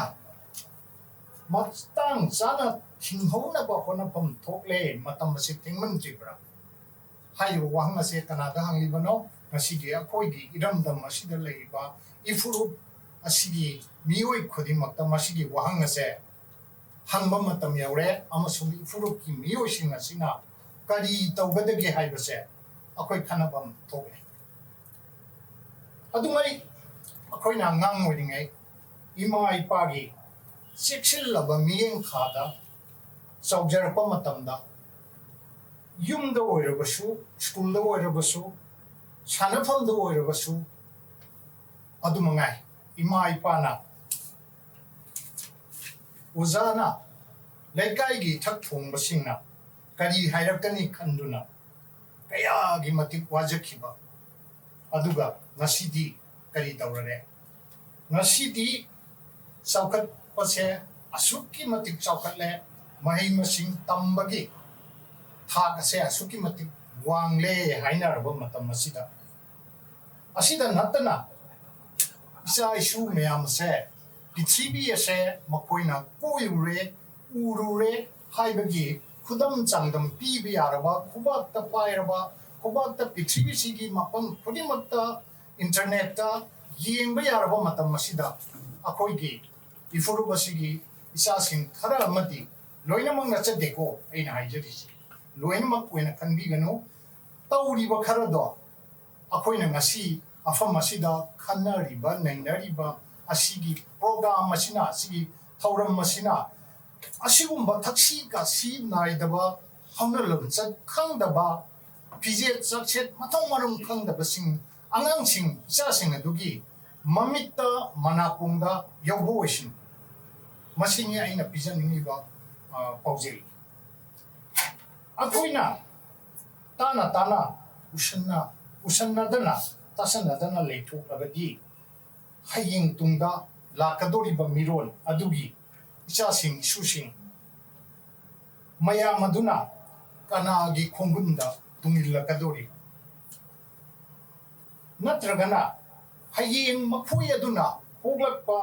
ꯃꯇꯥꯡ ꯆꯥꯅ ꯊꯤꯡꯍꯧꯅꯕ ꯍꯣꯠꯅꯐꯝ ꯊꯣꯛꯂꯦ꯫ ꯃꯇꯝ ꯑꯁꯤ ꯊꯦꯡꯃꯟꯗ꯭ꯔꯤꯕ꯭ꯔꯥ ꯍꯥꯏꯔꯤꯕ ꯋꯥꯍꯪ ꯑꯁꯦ ꯀꯅꯥꯗ ꯍꯪꯂꯤꯕꯅꯣ? ꯉꯁꯤꯒꯤ ꯑꯩꯈꯣꯏꯒꯤ ꯏꯔꯝꯗꯝ ꯑꯁꯤꯗ ꯂꯩꯔꯤꯕ ꯏꯐꯨꯔꯨꯞ ꯑꯁꯤꯒꯤ ꯃꯤꯑꯣꯏ ꯈꯨꯗꯤꯡꯃꯛꯇ ꯃꯁꯤꯒꯤ ꯋꯥꯍꯪ ꯑꯁꯦ ꯍꯪꯕ ꯃꯇꯝ ꯌꯧꯔꯦ, ꯑꯃꯁꯨꯡ ꯏꯐꯨꯔꯨꯞꯀꯤ ꯃꯤꯑꯣꯏꯁꯤꯡ ꯑꯁꯤꯅ ꯀꯔꯤ ꯇꯧꯒꯗꯒꯦ ꯍꯥꯏꯕꯁꯦ ꯑꯩꯈꯣꯏ ꯈꯟꯅꯐꯝ ꯊꯣꯛꯂꯦ꯫ ꯑꯗꯨꯉꯩ ꯑꯩꯈꯣꯏꯅ ꯑꯉꯥꯡ ꯑꯣꯏꯔꯤꯉꯩ ꯏꯃꯥ ꯏꯄꯥꯒꯤ ꯆꯦꯛꯁꯤꯜꯂꯕ ꯃꯤꯠꯌꯦꯡ ꯈꯥꯗ ꯆꯥꯎꯖꯔꯛꯄ ꯃꯇꯝꯗ, ꯌꯨꯝꯗ ꯑꯣꯏꯔꯕꯁꯨ, ꯁ꯭ꯀꯨꯜꯗ ꯑꯣꯏꯔꯕꯁꯨ, ꯁꯥꯟꯅꯐꯝꯗ ꯑꯣꯏꯔꯕꯁꯨ, ꯑꯗꯨ ꯃꯉꯥꯏ, ꯏꯃꯥ ꯏꯄꯥꯅ, ꯑꯣꯖꯥꯅ, ꯂꯩꯀꯥꯏꯒꯤ ꯏꯊꯛ ꯊꯣꯡꯕꯁꯤꯡꯅ ꯀꯔꯤ ꯍꯥꯏꯔꯛꯀꯅꯤ ꯈꯟꯗꯨꯅ ꯀꯌꯥꯒꯤ ꯃꯇꯤꯛ ꯋꯥꯖꯈꯤꯕ꯫ ꯑꯗꯨꯒ ꯉꯁꯤꯗꯤ ꯀꯔꯤ ꯇꯧꯔꯒꯦ? ꯉꯁꯤꯗꯤ ꯆꯥꯎꯈꯠꯄꯁꯦ ꯑꯁꯨꯛꯀꯤ ꯃꯇꯤꯛ ꯆꯥꯎꯈꯠꯂꯦ, ꯃꯍꯩ ꯃꯁꯤꯡ ꯇꯝꯕꯒꯤ ꯊꯥꯛ ꯑꯁꯦ ꯑꯁꯨꯛꯀꯤ ꯃꯇꯤꯛ ꯋꯥꯡꯂꯦ ꯍꯥꯏꯅꯔꯕ ꯃꯇꯝ ꯑꯁꯤꯗ, ꯑꯁꯤꯗ ꯅꯠꯇꯅ ꯏꯆꯥ ꯏꯁꯨ ꯃꯌꯥꯝ ꯑꯁꯦ ꯄ꯭ꯔꯤꯊꯤꯕꯤ ꯑꯁꯦ ꯃꯈꯣꯏꯅ ꯀꯣꯏꯔꯨꯔꯦ, ꯎꯔꯨꯔꯦ ꯍꯥꯏꯕꯒꯤ ꯈꯨꯗꯝ ꯆꯥꯡꯗꯝ ꯄꯤꯕ ꯌꯥꯔꯕ, ꯈꯨꯕꯥꯛꯇ ꯄꯥꯏꯔꯕ, ꯈꯨꯕꯥꯛꯇ ꯄ꯭ꯔꯤꯊꯤꯕꯤꯁꯤꯒꯤ ꯃꯐꯝ ꯈꯨꯗꯤꯡꯃꯛꯇ ꯏꯟꯇꯔꯅꯦꯠꯇ ꯌꯦꯡꯕ ꯌꯥꯔꯕ ꯃꯇꯝ ꯑꯁꯤꯗ, ꯑꯩꯈꯣꯏꯒꯤ ꯏꯐꯨꯔꯨꯞ ꯑꯁꯤꯒꯤ ꯏꯆꯥꯁꯤꯡ ꯈꯔ ꯑꯃꯗꯤ, ꯂꯣꯏꯅꯃꯛ ꯅꯠꯆꯗꯦꯀꯣ ꯑꯩꯅ ꯍꯥꯏꯖꯔꯤꯁꯦ, ꯂꯣꯏꯅꯃꯛ ꯑꯣꯏꯅ ꯈꯟꯕꯤꯒꯅꯨ, ꯇꯧꯔꯤꯕ ꯈꯔꯗꯣ ꯑꯩꯈꯣꯏꯅ ꯉꯁꯤ ꯃꯐꯝ ꯑꯁꯤꯗ ꯈꯟꯅꯔꯤꯕ, ꯅꯩꯅꯔꯤꯕ ꯑꯁꯤꯒꯤ ꯄ꯭ꯔꯣꯒ꯭ꯔꯥꯝ ꯑꯁꯤꯅ, ꯑꯁꯤꯒꯤ ꯊꯧꯔꯝ ꯑꯁꯤꯅ ꯑꯁꯤꯒꯨꯝꯕ ꯊꯛꯁꯤ ꯈꯥꯁꯤ ꯅꯥꯏꯗꯕ, ꯍꯧꯅ ꯂꯣꯟꯆꯠ ꯈꯪꯗꯕ, ꯐꯤꯖꯦꯠ ꯆꯥꯛꯁꯦꯠ ꯃꯊꯧ ꯃꯔꯝ ꯈꯪꯗꯕꯁꯤꯡ, ꯑꯉꯥꯡꯁꯤꯡ, ꯏꯆꯥꯁꯤꯡ ꯑꯗꯨꯒꯤ ꯃꯃꯤꯠꯇ, ꯃꯅꯥꯀꯣꯡꯗ ꯌꯧꯕ ꯑꯣꯏꯁꯅꯨ꯫ ꯃꯁꯤꯅꯤ ꯑꯩꯅ ꯄꯤꯖꯅꯤꯡꯂꯤꯕ, ꯑ, ꯄꯥꯎꯖꯦꯜ꯫ ꯑꯩꯈꯣꯏꯅ ꯇꯥꯅ ꯇꯥꯅ, ꯎꯁꯟꯅ ꯎꯁꯟꯅꯗꯅ, ꯇꯥꯁꯟꯅꯗꯅ ꯂꯩꯊꯣꯛꯂꯕꯗꯤ, ꯍꯌꯦꯡ ꯇꯨꯡꯗ ꯂꯥꯛꯀꯗꯧꯔꯤꯕ ꯃꯤꯔꯣꯜ ꯑꯗꯨꯒꯤ ꯏꯆꯥꯁꯤꯡ ꯏꯁꯨꯁꯤꯡ ꯃꯌꯥꯝ ꯑꯗꯨꯅ ꯀꯅꯥꯒꯤ ꯈꯣꯡꯒꯨꯟꯗ ꯇꯨꯡꯏꯜꯂꯛꯀꯗꯧꯔꯤ? ꯅꯠꯇ꯭ꯔꯒꯅ ꯍꯌꯦꯡ ꯃꯈꯣꯏ ꯑꯗꯨꯅ ꯄꯣꯛꯂꯛꯄ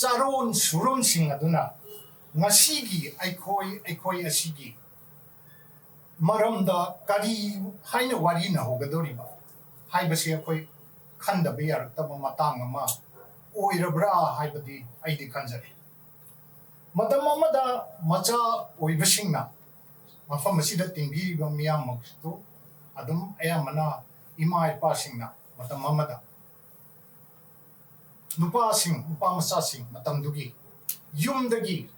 ꯆꯥꯔꯣꯟ ꯁꯨꯔꯣꯟꯁꯤꯡ ꯑꯗꯨꯅ ꯉꯁꯤꯒꯤ ꯑꯩꯈꯣꯏ, ꯑꯩꯈꯣꯏ ꯑꯁꯤꯒꯤ ꯃꯔꯝꯗ ꯀꯔꯤ ꯍꯥꯏꯅ ꯋꯥꯔꯤꯅꯍꯧꯒꯗꯧꯔꯤꯕ ꯍꯥꯏꯕꯁꯤ ꯑꯩꯈꯣꯏ ꯈꯟꯗꯕ ꯌꯥꯔꯛꯇꯕ ꯃꯇꯥꯡ ꯑꯃ ꯑꯣꯏꯔꯕ꯭ꯔꯥ ꯍꯥꯏꯕꯗꯤ ꯑꯩꯗꯤ ꯈꯟꯖꯔꯦ꯫ ꯃꯇꯝ ꯑꯃꯗ ꯃꯆꯥ ꯑꯣꯏꯕꯁꯤꯡꯅ, ꯃꯐꯝ ꯑꯁꯤꯗ ꯇꯤꯟꯕꯤꯔꯤꯕ ꯃꯤꯌꯥꯝꯃꯛꯇꯨ ꯑꯗꯨꯝ ꯑꯌꯥꯝꯕꯅ ꯏꯃꯥ ꯏꯄꯥꯁꯤꯡꯅ ꯃꯇꯝ ꯑꯃꯗ ꯅꯨꯄꯥꯁꯤꯡ, ꯅꯨꯄꯥ ꯃꯆꯥꯁꯤꯡ ꯃꯇꯝꯗꯨꯒꯤ ꯌꯨꯝꯗꯒꯤ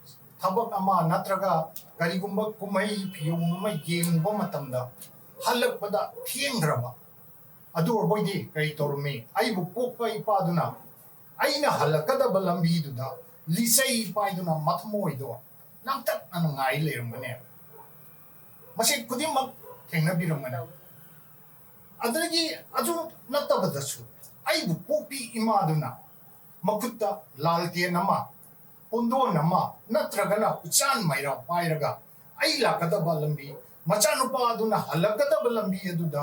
ꯊꯕꯛ ꯑꯃ ꯅꯠꯇ꯭ꯔꯒ ꯀꯔꯤꯒꯨꯝꯕ ꯀꯨꯝꯍꯩ ꯐꯤꯌꯣꯡ ꯑꯃ ꯌꯦꯡꯉꯨꯕ ꯃꯇꯝꯗ ꯍꯜꯂꯛꯄꯗ ꯊꯦꯡꯈ꯭ꯔꯕ꯫ ꯑꯗꯨ ꯑꯣꯏꯔꯕꯣꯏꯗꯤ ꯀꯔꯤ ꯇꯧꯔꯝꯃꯤ? ꯑꯩꯕꯨ ꯄꯣꯛꯄ ꯏꯄꯥꯗꯨꯅ ꯑꯩꯅ ꯍꯜꯂꯛꯀꯗꯕ ꯂꯝꯕꯤꯗꯨꯗ ꯂꯤꯆꯩ ꯄꯥꯏꯗꯨꯅ ꯃꯊꯃꯣꯏꯗꯣ ꯂꯥꯡꯇꯛꯅꯅ ꯉꯥꯏ ꯂꯩꯔꯝꯒꯅꯦꯕ꯫ ꯃꯁꯤ ꯈꯨꯗꯤꯡꯃꯛ ꯊꯦꯡꯅꯕꯤꯔꯝꯒꯅꯤ꯫ ꯑꯗꯒꯤ ꯑꯗꯨ ꯅꯠꯇꯕꯗꯁꯨ ꯑꯩꯕꯨ ꯄꯣꯛꯄꯤ ꯏꯃꯥꯗꯨꯅ ꯃꯈꯨꯠꯇ ꯂꯥꯜꯇꯦꯟ ꯑꯃ, ꯄꯣꯟꯗꯣꯟ ꯑꯃ ꯅꯠꯇ꯭ꯔꯒꯅ ꯎꯆꯥꯟ ꯃꯩꯔꯥ ꯄꯥꯏꯔꯒ ꯑꯩ ꯂꯥꯛꯀꯗꯕ ꯂꯝꯕꯤ ꯃꯆꯥꯅꯨꯄꯥ ꯑꯗꯨꯅ ꯍꯜꯂꯛꯀꯗꯕ ꯂꯝꯕꯤ ꯑꯗꯨꯗ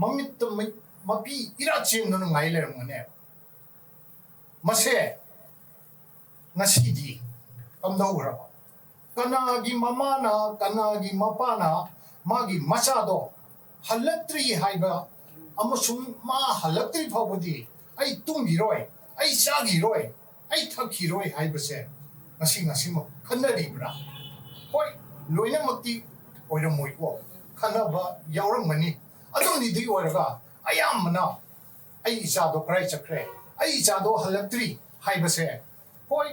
ꯃꯃꯤꯠꯇ ꯃꯩ-, ꯃꯄꯤ ꯏꯔꯥ ꯆꯦꯟꯗꯨꯅ ꯉꯥꯏ ꯂꯩꯔꯝꯒꯅꯦꯕ꯫ ꯃꯁꯦ ꯉꯁꯤꯗꯤ ꯀꯝꯗꯧꯈ꯭ꯔꯕ? ꯀꯅꯥꯒꯤ ꯃꯃꯥꯅ, ꯀꯅꯥꯒꯤ ꯃꯄꯥꯅ ꯃꯥꯒꯤ ꯃꯆꯥꯗꯣ ꯍꯜꯂꯛꯇ꯭ꯔꯤ ꯍꯥꯏꯕ ꯑꯃꯁꯨꯡ ꯃꯥ ꯍꯜꯂꯛꯇ꯭ꯔꯤ ꯐꯥꯎꯕꯗꯤ ꯑꯩ ꯇꯨꯝꯈꯤꯔꯣꯏ, ꯑꯩ ꯆꯥꯈꯤꯔꯣꯏ, ꯑꯩ ꯊꯛꯈꯤꯔꯣꯏ ꯍꯥꯏꯕꯁꯦ ꯉꯁꯤ ꯉꯁꯤꯃꯛ ꯈꯟꯅꯔꯤꯕ꯭ꯔꯥ? ꯍꯣꯏ, ꯂꯣꯏꯅꯃꯛꯇꯤ ꯑꯣꯏꯔꯝꯃꯣꯏꯀꯣ, ꯈꯟꯅꯕ ꯌꯥꯎꯔꯝꯒꯅꯤ꯫ ꯑꯗꯨꯝꯗꯤ ꯑꯣꯏꯔꯒ ꯑꯌꯥꯝꯕꯅ "ꯑꯩ ꯏꯆꯥꯗꯣ ꯀꯗꯥꯏ ꯆꯠꯈ꯭ꯔꯦ? ꯑꯩ ꯏꯆꯥꯗꯣ ꯍꯜꯂꯛꯇ꯭ꯔꯤ" ꯍꯥꯏꯕꯁꯦ, ꯍꯣꯏ,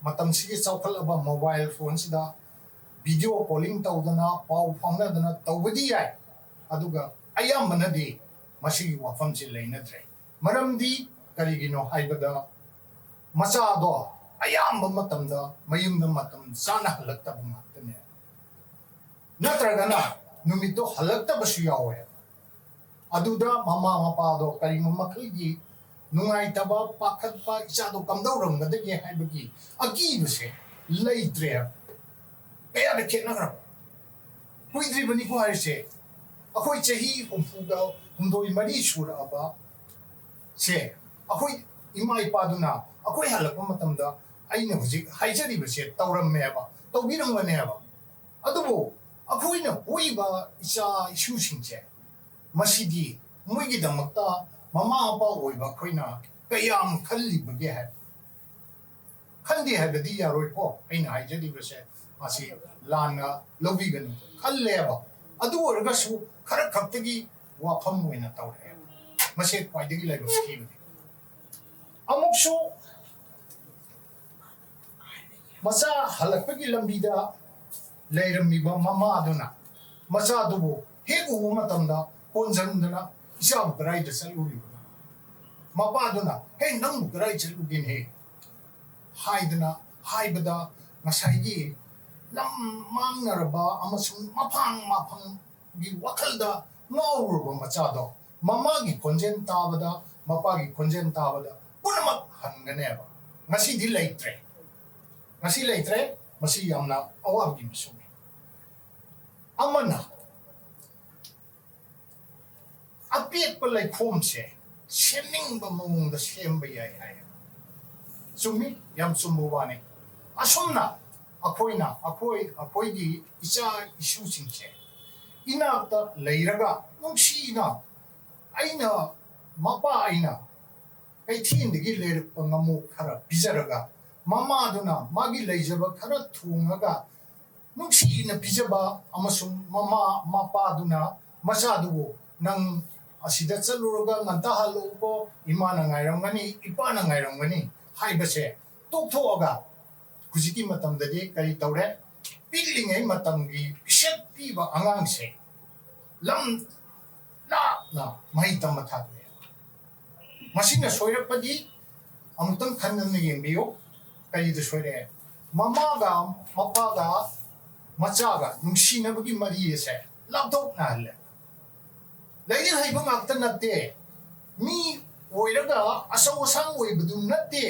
ꯃꯇꯝꯁꯤꯒꯤ ꯆꯥꯎꯈꯠꯂꯕ ꯃꯣꯕꯥꯏꯜ ꯐꯣꯟꯁꯤꯗ ꯚꯤꯗꯤꯑꯣ ꯀꯣꯂꯤꯡ ꯇꯧꯗꯅ, ꯄꯥꯎ ꯐꯥꯎꯅꯗꯅ ꯇꯧꯕꯗꯤ ꯌꯥꯏ, ꯑꯗꯨꯒ ꯑꯌꯥꯝꯕꯅꯗꯤ ꯃꯁꯤꯒꯤ ꯋꯥꯐꯝꯁꯤ ꯂꯩꯅꯗ꯭ꯔꯦ꯫ ꯃꯔꯝꯗꯤ ꯀꯔꯤꯒꯤꯅꯣ ꯍꯥꯏꯕꯗ, ꯃꯆꯥꯗꯣ ꯑꯌꯥꯝꯕ ꯃꯇꯝꯗ ꯃꯌꯨꯝꯗ ꯃꯇꯝ ꯆꯥꯅ ꯍꯜꯂꯛꯇꯕ ꯉꯥꯛꯇꯅꯦ꯫ ꯅꯠꯇ꯭ꯔꯒꯅ ꯅꯨꯃꯤꯠꯇꯣ ꯍꯜꯂꯛꯇꯕꯁꯨ ꯌꯥꯎꯋꯦ꯫ ꯑꯗꯨꯗ ꯃꯃꯥ ꯃꯄꯥꯗꯣ ꯀꯔꯤꯒꯨꯝꯕ ꯃꯈꯜꯒꯤ ꯅꯨꯡꯉꯥꯏꯇꯕ, ꯄꯥꯈꯠꯄ, "ꯏꯆꯥꯗꯣ ꯀꯝꯗꯧꯔꯝꯒꯗꯒꯦ?" ꯍꯥꯏꯕꯒꯤ ꯑꯀꯤꯕꯁꯦ ꯂꯩꯇ꯭ꯔꯦ꯫ ꯀꯌꯥꯗ ꯈꯦꯠꯅꯈ꯭ꯔꯕ? ꯀꯨꯏꯗ꯭ꯔꯤꯕꯅꯤꯀꯣ ꯍꯥꯏꯔꯤꯁꯦ꯫ ꯑꯩꯈꯣꯏ ꯆꯍꯤ ꯍꯨꯝꯐꯨꯒ ꯍꯨꯝꯗꯣꯏ ꯃꯔꯤ ꯁꯨꯔꯛꯑꯕ ꯁꯦ, ꯑꯩꯈꯣꯏ ꯏꯃꯥ ꯏꯄꯥꯗꯨꯅ ꯑꯩꯈꯣꯏ ꯍꯜꯂꯛꯄ ꯃꯇꯝꯗ ꯑꯩꯅ ꯍꯧꯖꯤꯛ ꯍꯥꯏꯖꯔꯤꯕꯁꯦ ꯇꯧꯔꯝꯃꯦꯕ, ꯇꯧꯕꯤꯔꯝꯒꯅꯦꯕ꯫ ꯑꯗꯨꯕꯨ ꯑꯩꯈꯣꯏꯅ ꯄꯣꯛꯏꯕ ꯏꯆꯥ ꯏꯁꯨꯁꯤꯡꯁꯦ, ꯃꯁꯤꯗꯤ ꯃꯣꯏꯒꯤꯗꯃꯛꯇ ꯃꯃꯥ ꯃꯄꯥ ꯑꯣꯏꯕ ꯑꯩꯈꯣꯏꯅ ꯀꯌꯥꯝ ꯈꯜꯂꯤꯕꯒꯦ ꯍꯥꯏꯕ ꯈꯟꯗꯦ ꯍꯥꯏꯕꯗꯤ ꯌꯥꯔꯣꯏꯀꯣ꯫ ꯑꯩꯅ ꯍꯥꯏꯖꯔꯤꯕꯁꯦ ꯃꯁꯤ ꯂꯥꯟꯅ ꯂꯧꯕꯤꯒꯅꯨ꯫ ꯈꯜꯂꯦꯕ꯫ ꯑꯗꯨ ꯑꯣꯏꯔꯒꯁꯨ ꯈꯔ ꯈꯛꯇꯒꯤ ꯋꯥꯐꯝ ꯑꯣꯏꯅ ꯇꯧꯔꯛꯑꯦ꯫ ꯃꯁꯤ ꯈ꯭ꯋꯥꯏꯗꯒꯤ ꯂꯥꯏꯕꯛ ꯊꯤꯕꯅꯤ꯫ ꯑꯃꯨꯛꯁꯨ ꯃꯆꯥ ꯍꯜꯂꯛꯄꯒꯤ ꯂꯝꯕꯤꯗ ꯂꯩꯔꯝꯃꯤꯕ ꯃꯃꯥꯗꯨꯅ ꯃꯆꯥꯗꯨꯕꯨ ꯍꯦꯛ ꯎꯕ ꯃꯇꯝꯗ ꯀꯣꯟꯁꯤꯟꯗꯅ, "ꯏꯆꯥꯕꯨ ꯀꯗꯥꯏꯗ ꯆꯠꯂꯨꯔꯤꯕꯅꯣ?" ꯃꯄꯥꯗꯨꯅ, "ꯍꯦ, ꯅꯪꯕꯨ ꯀꯗꯥꯏ ꯆꯠꯂꯨꯒꯦꯅꯦ?" ꯍꯥꯏꯗꯅ ꯍꯥꯏꯕꯗ, ꯉꯁꯥꯏꯒꯤ ꯂꯝ ꯃꯥꯡꯅꯔꯕ ꯑꯃꯁꯨꯡ ꯃꯐꯥꯡ ꯃꯐꯝꯒꯤ ꯋꯥꯈꯜꯗ ꯉꯥꯎꯔꯨꯔꯕ ꯃꯆꯥꯗꯣ ꯃꯃꯥꯒꯤ ꯈꯣꯟꯖꯦꯜ ꯇꯥꯕꯗ, ꯃꯄꯥꯒꯤ ꯈꯣꯟꯖꯦꯜ ꯇꯥꯕꯗ ꯄꯨꯝꯅꯃꯛ ꯍꯟꯒꯅꯦꯕ꯫ ꯉꯁꯤꯗꯤ ꯂꯩꯇ꯭ꯔꯦ꯫ ꯉꯁꯤ ꯂꯩꯇ꯭ꯔꯦ꯫ ꯃꯁꯤ ꯌꯥꯝꯅ ꯑꯋꯥꯕꯒꯤ ꯃꯤꯁꯛꯅꯤ꯫ ꯑꯃꯅ ꯑꯄꯦꯠꯄ ꯂꯩꯈꯣꯝꯁꯦ ꯁꯦꯝꯅꯤꯡꯕ ꯃꯑꯣꯡꯗ ꯁꯦꯝꯕ ꯌꯥꯏ ꯍꯥꯏ꯫ ꯆꯨꯝꯃꯤ, ꯌꯥꯝ ꯆꯨꯝꯕ ꯋꯥꯅꯤ꯫ ꯑꯁꯨꯝꯅ ꯑꯩꯈꯣꯏꯅ, ꯑꯩꯈꯣꯏ, ꯑꯩꯈꯣꯏꯒꯤ ꯏꯆꯥ ꯏꯁꯨꯁꯤꯡꯁꯦ ꯏꯅꯥꯛꯇ ꯂꯩꯔꯒ ꯅꯨꯡꯁꯤꯅ, ꯑꯩꯅ ꯃꯄꯥ ꯑꯩꯅ ꯀꯩꯊꯦꯜꯗꯒꯤ ꯂꯩꯔꯛꯄ ꯉꯥꯃꯨ ꯈꯔ ꯄꯤꯖꯔꯒ, ꯃꯃꯥꯗꯨꯅ ꯃꯥꯒꯤ ꯂꯩꯖꯕ ꯈꯔ ꯊꯣꯡꯉꯒ ꯅꯨꯡꯁꯤꯅ ꯄꯤꯖꯕ ꯑꯃꯁꯨꯡ ꯃꯃꯥ ꯃꯄꯥꯗꯨꯅ ꯃꯆꯥꯗꯨꯕꯨ, "ꯅꯪ ꯑꯁꯤꯗ ꯆꯠꯂꯨꯔꯒ ꯉꯟꯇꯥ ꯍꯜꯂꯛꯎꯀꯣ, ꯏꯃꯥꯅ ꯉꯥꯏꯔꯝꯒꯅꯤ, ꯏꯄꯥꯅ ꯉꯥꯏꯔꯝꯒꯅꯤ" ꯍꯥꯏꯕꯁꯦ ꯇꯣꯛꯊꯣꯛꯑꯒ, ꯍꯧꯖꯤꯛꯀꯤ ꯃꯇꯝꯗꯗꯤ ꯀꯔꯤ ꯇꯧꯔꯦ? ꯄꯤꯛꯂꯤꯉꯩ ꯃꯇꯝꯒꯤ ꯄꯤꯁꯛ ꯄꯤꯕ ꯑꯉꯥꯡꯁꯦ ꯂꯝ ꯂꯥꯞꯅ ꯃꯍꯩ ꯇꯝꯕ ꯊꯥꯗꯣꯛꯑꯦ꯫ ꯃꯁꯤꯅ ꯁꯣꯏꯔꯛꯄꯗꯤ ꯑꯃꯨꯛꯇꯪ ꯈꯟꯗꯨꯅ ꯌꯦꯡꯕꯤꯌꯨ꯫ ꯀꯔꯤꯗ ꯁꯣꯏꯔꯛꯑꯦ? ꯃꯃꯥꯒ ꯃꯄꯥꯒ ꯃꯆꯥꯒ ꯅꯨꯡꯁꯤꯅꯕꯒꯤ ꯃꯔꯤ ꯑꯁꯦ ꯂꯥꯞꯊꯣꯛꯅꯍꯜꯂꯦ꯫ ꯂꯥꯏꯔꯤꯛ ꯍꯩꯕ ꯉꯥꯛꯇ ꯅꯠꯇꯦ, ꯃꯤ ꯑꯣꯏꯔꯒ ꯑꯆꯧ ꯑꯁꯥꯡ ꯑꯣꯏꯕꯗꯨ ꯅꯠꯇꯦ꯫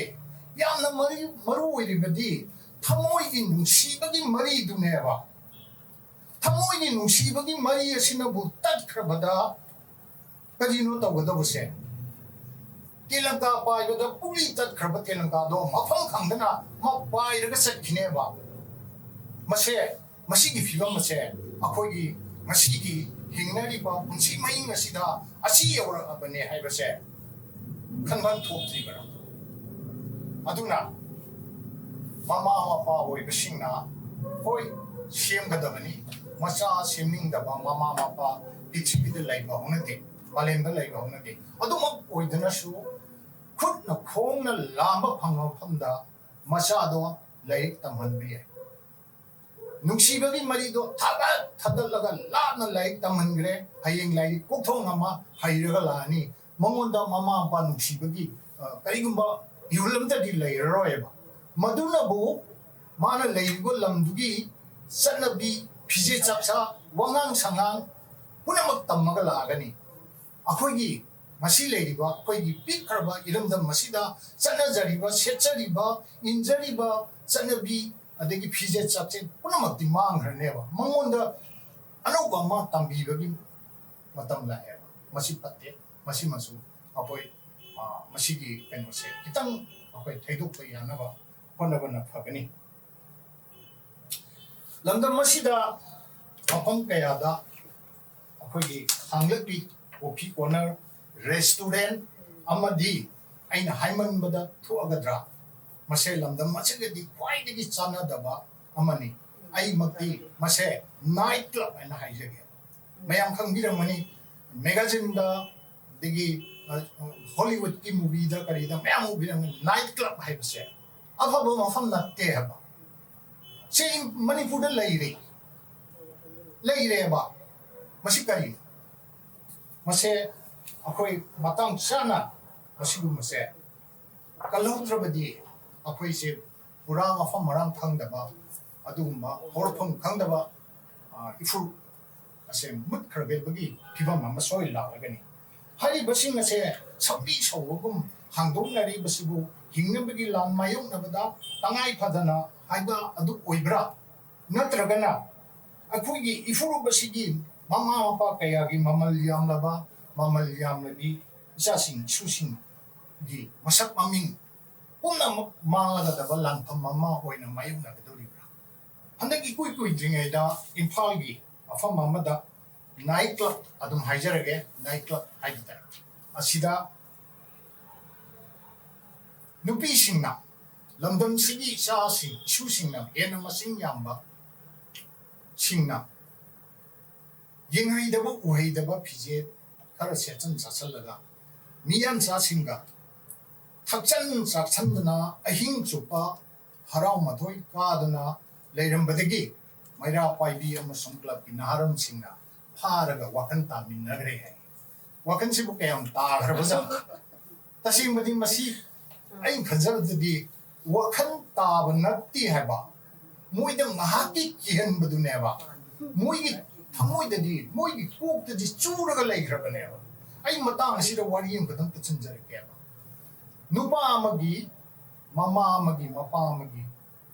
ꯌꯥꯝꯅ ꯃꯔꯤ-, ꯃꯔꯨ ꯑꯣꯏꯔꯤꯕꯗꯤ ꯊꯃꯣꯏꯒꯤ ꯅꯨꯡꯁꯤꯕꯒꯤ ꯃꯔꯤꯗꯨꯅꯦꯕ꯫ ꯊꯃꯣꯏꯒꯤ ꯅꯨꯡꯁꯤꯕꯒꯤ ꯃꯔꯤ ꯑꯁꯤꯅꯕꯨ ꯇꯠꯈ꯭ꯔꯕꯗ ꯀꯔꯤꯅꯣ ꯇꯧꯒꯗꯧꯕꯁꯦ? ꯇꯦꯂꯪꯀꯥ ꯄꯥꯏꯕꯗ ꯄꯨꯛꯂꯤ ꯇꯠꯈ꯭ꯔꯕ ꯇꯦꯂꯪꯀꯥꯗꯣ ꯃꯐꯝ ꯈꯪꯗꯅ ꯃꯄꯥꯏꯔꯒ ꯆꯠꯈꯤꯅꯦꯕ꯫ ꯃꯁꯦ, ꯃꯁꯤꯒꯤ ꯐꯤꯕꯝ ꯑꯁꯦ ꯑꯩꯈꯣꯏꯒꯤ ꯉꯁꯤꯒꯤ ꯍꯤꯡꯅꯔꯤꯕ ꯄꯨꯟꯁꯤ ꯃꯍꯤꯡ ꯑꯁꯤꯗ ꯑꯁꯤ ꯌꯧꯔꯛꯂꯕꯅꯦ ꯍꯥꯏꯕꯁꯦ ꯈꯟꯐꯝ ꯊꯣꯛꯇ꯭ꯔꯤꯕ꯭ꯔꯥ? ꯑꯗꯨꯅ ꯃꯃꯥ ꯃꯄꯥ ꯑꯣꯏꯕꯁꯤꯡꯅ, ꯍꯣꯏ, ꯁꯦꯝꯒꯗꯕꯅꯤ꯫ ꯃꯆꯥ ꯁꯦꯝꯅꯤꯡꯗꯕ ꯃꯃꯥ ꯃꯄꯥ ꯄ꯭ꯔꯤꯊꯤꯕꯤꯗ ꯂꯩꯕ ꯍꯧꯅꯗꯦ, ꯃꯥꯂꯦꯝꯗ ꯂꯩꯕ ꯍꯧꯅꯗꯦ꯫ ꯑꯗꯨꯃꯛ ꯑꯣꯏꯗꯅꯁꯨ, ꯈꯨꯠꯅ ꯈꯣꯡꯅ ꯂꯥꯝꯕ ꯐꯪꯕ ꯃꯐꯝꯗ ꯃꯆꯥꯗꯣ ꯂꯥꯏꯔꯤꯛ ꯇꯝꯍꯟꯕ ꯌꯥꯏ꯫ ꯅꯨꯡꯁꯤꯕꯒꯤ ꯃꯔꯤꯗꯣ ꯊꯥꯒꯠ ꯊꯥꯒꯠꯂꯒ ꯂꯥꯞꯅ ꯂꯥꯏꯔꯤꯛ ꯇꯝꯍꯟꯈ꯭ꯔꯦ꯫ ꯍꯌꯦꯡ ꯂꯥꯏꯔꯤꯛ ꯀꯣꯛꯊꯣꯡ ꯑꯃ ꯍꯩꯔꯒ ꯂꯥꯛꯑꯅꯤ꯫ ꯃꯉꯣꯟꯗ ꯃꯃꯥ ꯃꯄꯥ ꯅꯨꯡꯁꯤꯕꯒꯤ, ꯑ, ꯀꯔꯤꯒꯨꯝꯕ ꯏꯍꯨꯜ ꯑꯃꯇꯗꯤ ꯂꯩꯔꯔꯣꯏꯕ꯫ ꯃꯗꯨꯅꯕꯨ ꯃꯥꯅ ꯂꯩꯔꯤꯕ ꯂꯝꯗꯨꯒꯤ ꯆꯠꯅꯕꯤ, ꯐꯤꯖꯦꯠ ꯆꯥꯛꯆꯥ, ꯋꯥꯉꯥꯡ ꯁꯉꯥꯡ ꯄꯨꯝꯅꯃꯛ ꯇꯝꯃꯒ ꯂꯥꯛꯑꯒꯅꯤ꯫ ꯑꯩꯈꯣꯏꯒꯤ ꯉꯁꯤ ꯂꯩꯔꯤꯕ ꯑꯩꯈꯣꯏꯒꯤ ꯄꯤꯛꯈ꯭ꯔꯕ ꯏꯔꯝꯗꯝ ꯑꯁꯤꯗ ꯆꯠꯅꯖꯔꯤꯕ, ꯁꯦꯠꯆꯔꯤꯕ, ꯏꯟꯖꯔꯤꯕ ꯆꯠꯅꯕꯤ, ꯑꯗꯒꯤ ꯐꯤꯖꯦꯠ ꯆꯥꯛꯆꯦꯠ ꯄꯨꯝꯅꯃꯛꯇꯤ ꯃꯥꯡꯈ꯭ꯔꯅꯦꯕ꯫ ꯃꯉꯣꯟꯗ ꯑꯅꯧꯕ ꯑꯃ ꯇꯝꯕꯤꯕꯒꯤ ꯃꯇꯝ ꯂꯥꯛꯑꯦꯕ꯫ ꯃꯁꯤ ꯐꯠꯇꯦ꯫ ꯃꯁꯤꯃꯁꯨ ꯑꯩꯈꯣꯏ, ꯑ, ꯃꯁꯤꯒꯤ ꯀꯩꯅꯣꯁꯦ ꯈꯤꯇꯪ ꯑꯩꯈꯣꯏ ꯊꯩꯗꯣꯛꯄ ꯌꯥꯅꯕ ꯍꯣꯠꯅꯕꯅ ꯐꯒꯅꯤ꯫ ꯂꯝꯗꯝ ꯑꯁꯤꯗ ꯃꯐꯝ ꯀꯌꯥꯗ ꯑꯩꯈꯣꯏꯒꯤ ꯍꯥꯡꯂꯛꯂꯤ ꯀꯣꯐꯤ ꯀꯣꯔꯅꯔ, ꯔꯦꯁꯇꯨꯔꯦꯟ ꯑꯃꯗꯤ ꯑꯩꯅ ꯍꯥꯏꯃꯟꯕꯗ ꯊꯣꯛꯑꯒꯗ꯭ꯔꯥ? ꯃꯁꯦ ꯂꯝꯗꯝ ꯑꯁꯤꯒꯗꯤ ꯈ꯭ꯋꯥꯏꯗꯒꯤ ꯆꯥꯟꯅꯗꯕ ꯑꯃꯅꯤ꯫ ꯑꯩꯃꯛꯇꯤ ꯃꯁꯦ ꯅꯥꯏꯠ ꯀ꯭ꯂꯕ ꯍꯥꯏꯅ ꯍꯥꯏꯖꯒꯦ꯫ ꯃꯌꯥꯝ ꯈꯪꯕꯤꯔꯝꯒꯅꯤ, ꯃꯦꯒꯥꯖꯤꯟꯗ, ꯑꯗꯒꯤ, ꯑ, ꯍꯣꯂꯤꯋꯨꯗꯀꯤ ꯃꯨꯚꯤꯗ ꯀꯔꯤꯗ ꯃꯌꯥꯝ ꯎꯕꯤꯔꯝꯒꯅꯤ꯫ ꯅꯥꯏꯠ ꯀ꯭ꯂꯕ ꯍꯥꯏꯕꯁꯦ ꯑꯐꯕ ꯃꯐꯝ ꯅꯠꯇꯦ ꯍꯥꯏꯕ꯫ ꯁꯤ ꯃꯅꯤꯄꯨꯔꯗ ꯂꯩꯔꯦ, ꯂꯩꯔꯦꯕ꯫ ꯃꯁꯤ ꯀꯔꯤꯅꯣ? ꯃꯁꯦ ꯑꯩꯈꯣꯏ ꯃꯇꯥꯡ ꯆꯥꯅ ꯃꯁꯤꯒꯨꯝꯕꯁꯦ ꯀꯜꯍꯧꯗ꯭ꯔꯕꯗꯤ ꯑꯩꯈꯣꯏꯁꯦ ꯄꯨꯔꯥ ꯃꯐꯝ ꯃꯔꯥꯡ ꯈꯪꯗꯕ, ꯑꯗꯨꯒꯨꯝꯕ ꯍꯧꯔꯛꯐꯝ ꯈꯪꯗꯕ, ꯑ, ꯏꯐꯨꯔꯨꯞ ꯑꯁꯦ ꯃꯨꯠꯈ꯭ꯔꯒꯕꯒꯤ ꯐꯤꯕꯝ ꯑꯃ ꯁꯣꯏ ꯂꯥꯛꯂꯒꯅꯤ꯫ ꯍꯥꯏꯔꯤꯕꯁꯤꯡ ꯑꯁꯦ ꯁꯛꯄꯤ ꯁꯧꯕꯒꯨꯝ ꯍꯥꯡꯗꯣꯛꯅꯔꯤꯕꯁꯤꯕꯨ ꯍꯤꯡꯅꯕꯒꯤ ꯂꯥꯟ ꯃꯥꯌꯣꯛꯅꯕꯗ ꯇꯉꯥꯏ ꯐꯗꯅ ꯍꯥꯏꯕ ꯑꯗꯨ ꯑꯣꯏꯕ꯭ꯔꯥ? ꯅꯠꯇ꯭ꯔꯒꯅ ꯑꯩꯈꯣꯏꯒꯤ ꯏꯐꯨꯔꯨꯞ ꯑꯁꯤꯒꯤ ꯃꯃꯥ ꯃꯄꯥ ꯀꯌꯥꯒꯤ ꯃꯃꯜ ꯌꯥꯝꯂꯕ, ꯃꯃꯜ ꯌꯥꯝꯂꯕꯤ ꯏꯆꯥꯁꯤꯡ ꯏꯁꯨꯁꯤꯡꯒꯤ ꯃꯁꯛ ꯃꯃꯤꯡ ꯄꯨꯝꯅꯃꯛ ꯃꯥꯡꯂꯒꯗꯕ ꯂꯥꯟꯐꯝ ꯑꯃ ꯑꯣꯏꯅ ꯃꯥꯌꯣꯛꯅꯒꯗꯧꯔꯤꯕ꯭ꯔꯥ? ꯍꯟꯗꯛ ꯏꯀꯨꯏ ꯀꯨꯏꯗ꯭ꯔꯤꯉꯩꯗ ꯏꯝꯐꯥꯜꯒꯤ ꯃꯐꯝ ꯑꯃꯗ ꯅꯥꯏꯠ ꯀ꯭ꯂꯕ, ꯑꯗꯨꯝ ꯍꯥꯏꯖꯔꯒꯦ, ꯅꯥꯏꯠ ꯀ꯭ꯂꯕ ꯍꯥꯏꯕ ꯇꯥꯔꯦ, ꯑꯁꯤꯗ ꯅꯨꯄꯤꯁꯤꯡꯅ, ꯂꯝꯗꯝꯁꯤꯒꯤ ꯏꯆꯥꯁꯤꯡ ꯏꯁꯨꯁꯤꯡꯅ ꯍꯦꯟꯅ ꯃꯁꯤꯡ ꯌꯥꯝꯕ ꯁꯤꯡꯅ ꯌꯦꯡꯍꯩꯗꯕ ꯎꯍꯩꯗꯕ ꯐꯤꯖꯦꯠ ꯈꯔ ꯁꯦꯠꯆꯟ ꯆꯥꯁꯜꯂꯒ ꯃꯤꯌꯥꯟꯆꯥꯁꯤꯡꯒ ꯊꯛꯆꯟ ꯆꯥꯁꯟꯗꯅ ꯑꯍꯤꯡ ꯆꯨꯞꯄ ꯍꯔꯥꯎ ꯃꯊꯣꯏ ꯀꯥꯗꯨꯅ ꯂꯩꯔꯝꯕꯗꯒꯤ ꯃꯩꯔꯥ ꯄꯥꯏꯕꯤ ꯑꯃꯁꯨꯡ ꯀ꯭ꯂꯕꯀꯤ ꯅꯍꯥꯔꯣꯟꯁꯤꯡꯅ ꯐꯥꯔꯒ ꯋꯥꯈꯜ ꯇꯥꯃꯤꯟꯅꯈ꯭ꯔꯦ ꯍꯥꯏ꯫ ꯋꯥꯈꯜꯁꯤꯕꯨ ꯀꯌꯥꯝ ꯇꯥꯈ꯭ꯔꯕꯖꯥꯠꯅꯣ? ꯇꯁꯦꯡꯕꯗꯤ ꯃꯁꯤ ꯑꯩꯅ ꯈꯟꯖꯕꯗꯗꯤ ꯋꯥꯈꯜ ꯇꯥꯕ ꯅꯠꯇꯦ ꯍꯥꯏꯕ, ꯃꯣꯏꯗ ꯉꯥꯏꯍꯥꯛꯀꯤ ꯀꯤꯍꯟꯕꯗꯨꯅꯦꯕ꯫ ꯃꯣꯏꯒꯤ ꯊꯃꯣꯏꯗꯗꯤ, ꯃꯣꯏꯒꯤ ꯀꯣꯛꯇꯗꯤ ꯆꯨꯔꯒ ꯂꯩꯈ꯭ꯔꯕꯅꯦꯕ꯫ ꯑꯩ ꯃꯇꯥꯡ ꯑꯁꯤꯗ ꯋꯥꯔꯤ ꯑꯃꯈꯛꯇꯪ ꯄꯨꯁꯤꯟꯖꯔꯛꯀꯦꯕ꯫ ꯅꯨꯄꯥ ꯑꯃꯒꯤ ꯃꯃꯥ ꯑꯃꯒꯤ ꯃꯄꯥ ꯑꯃꯒꯤ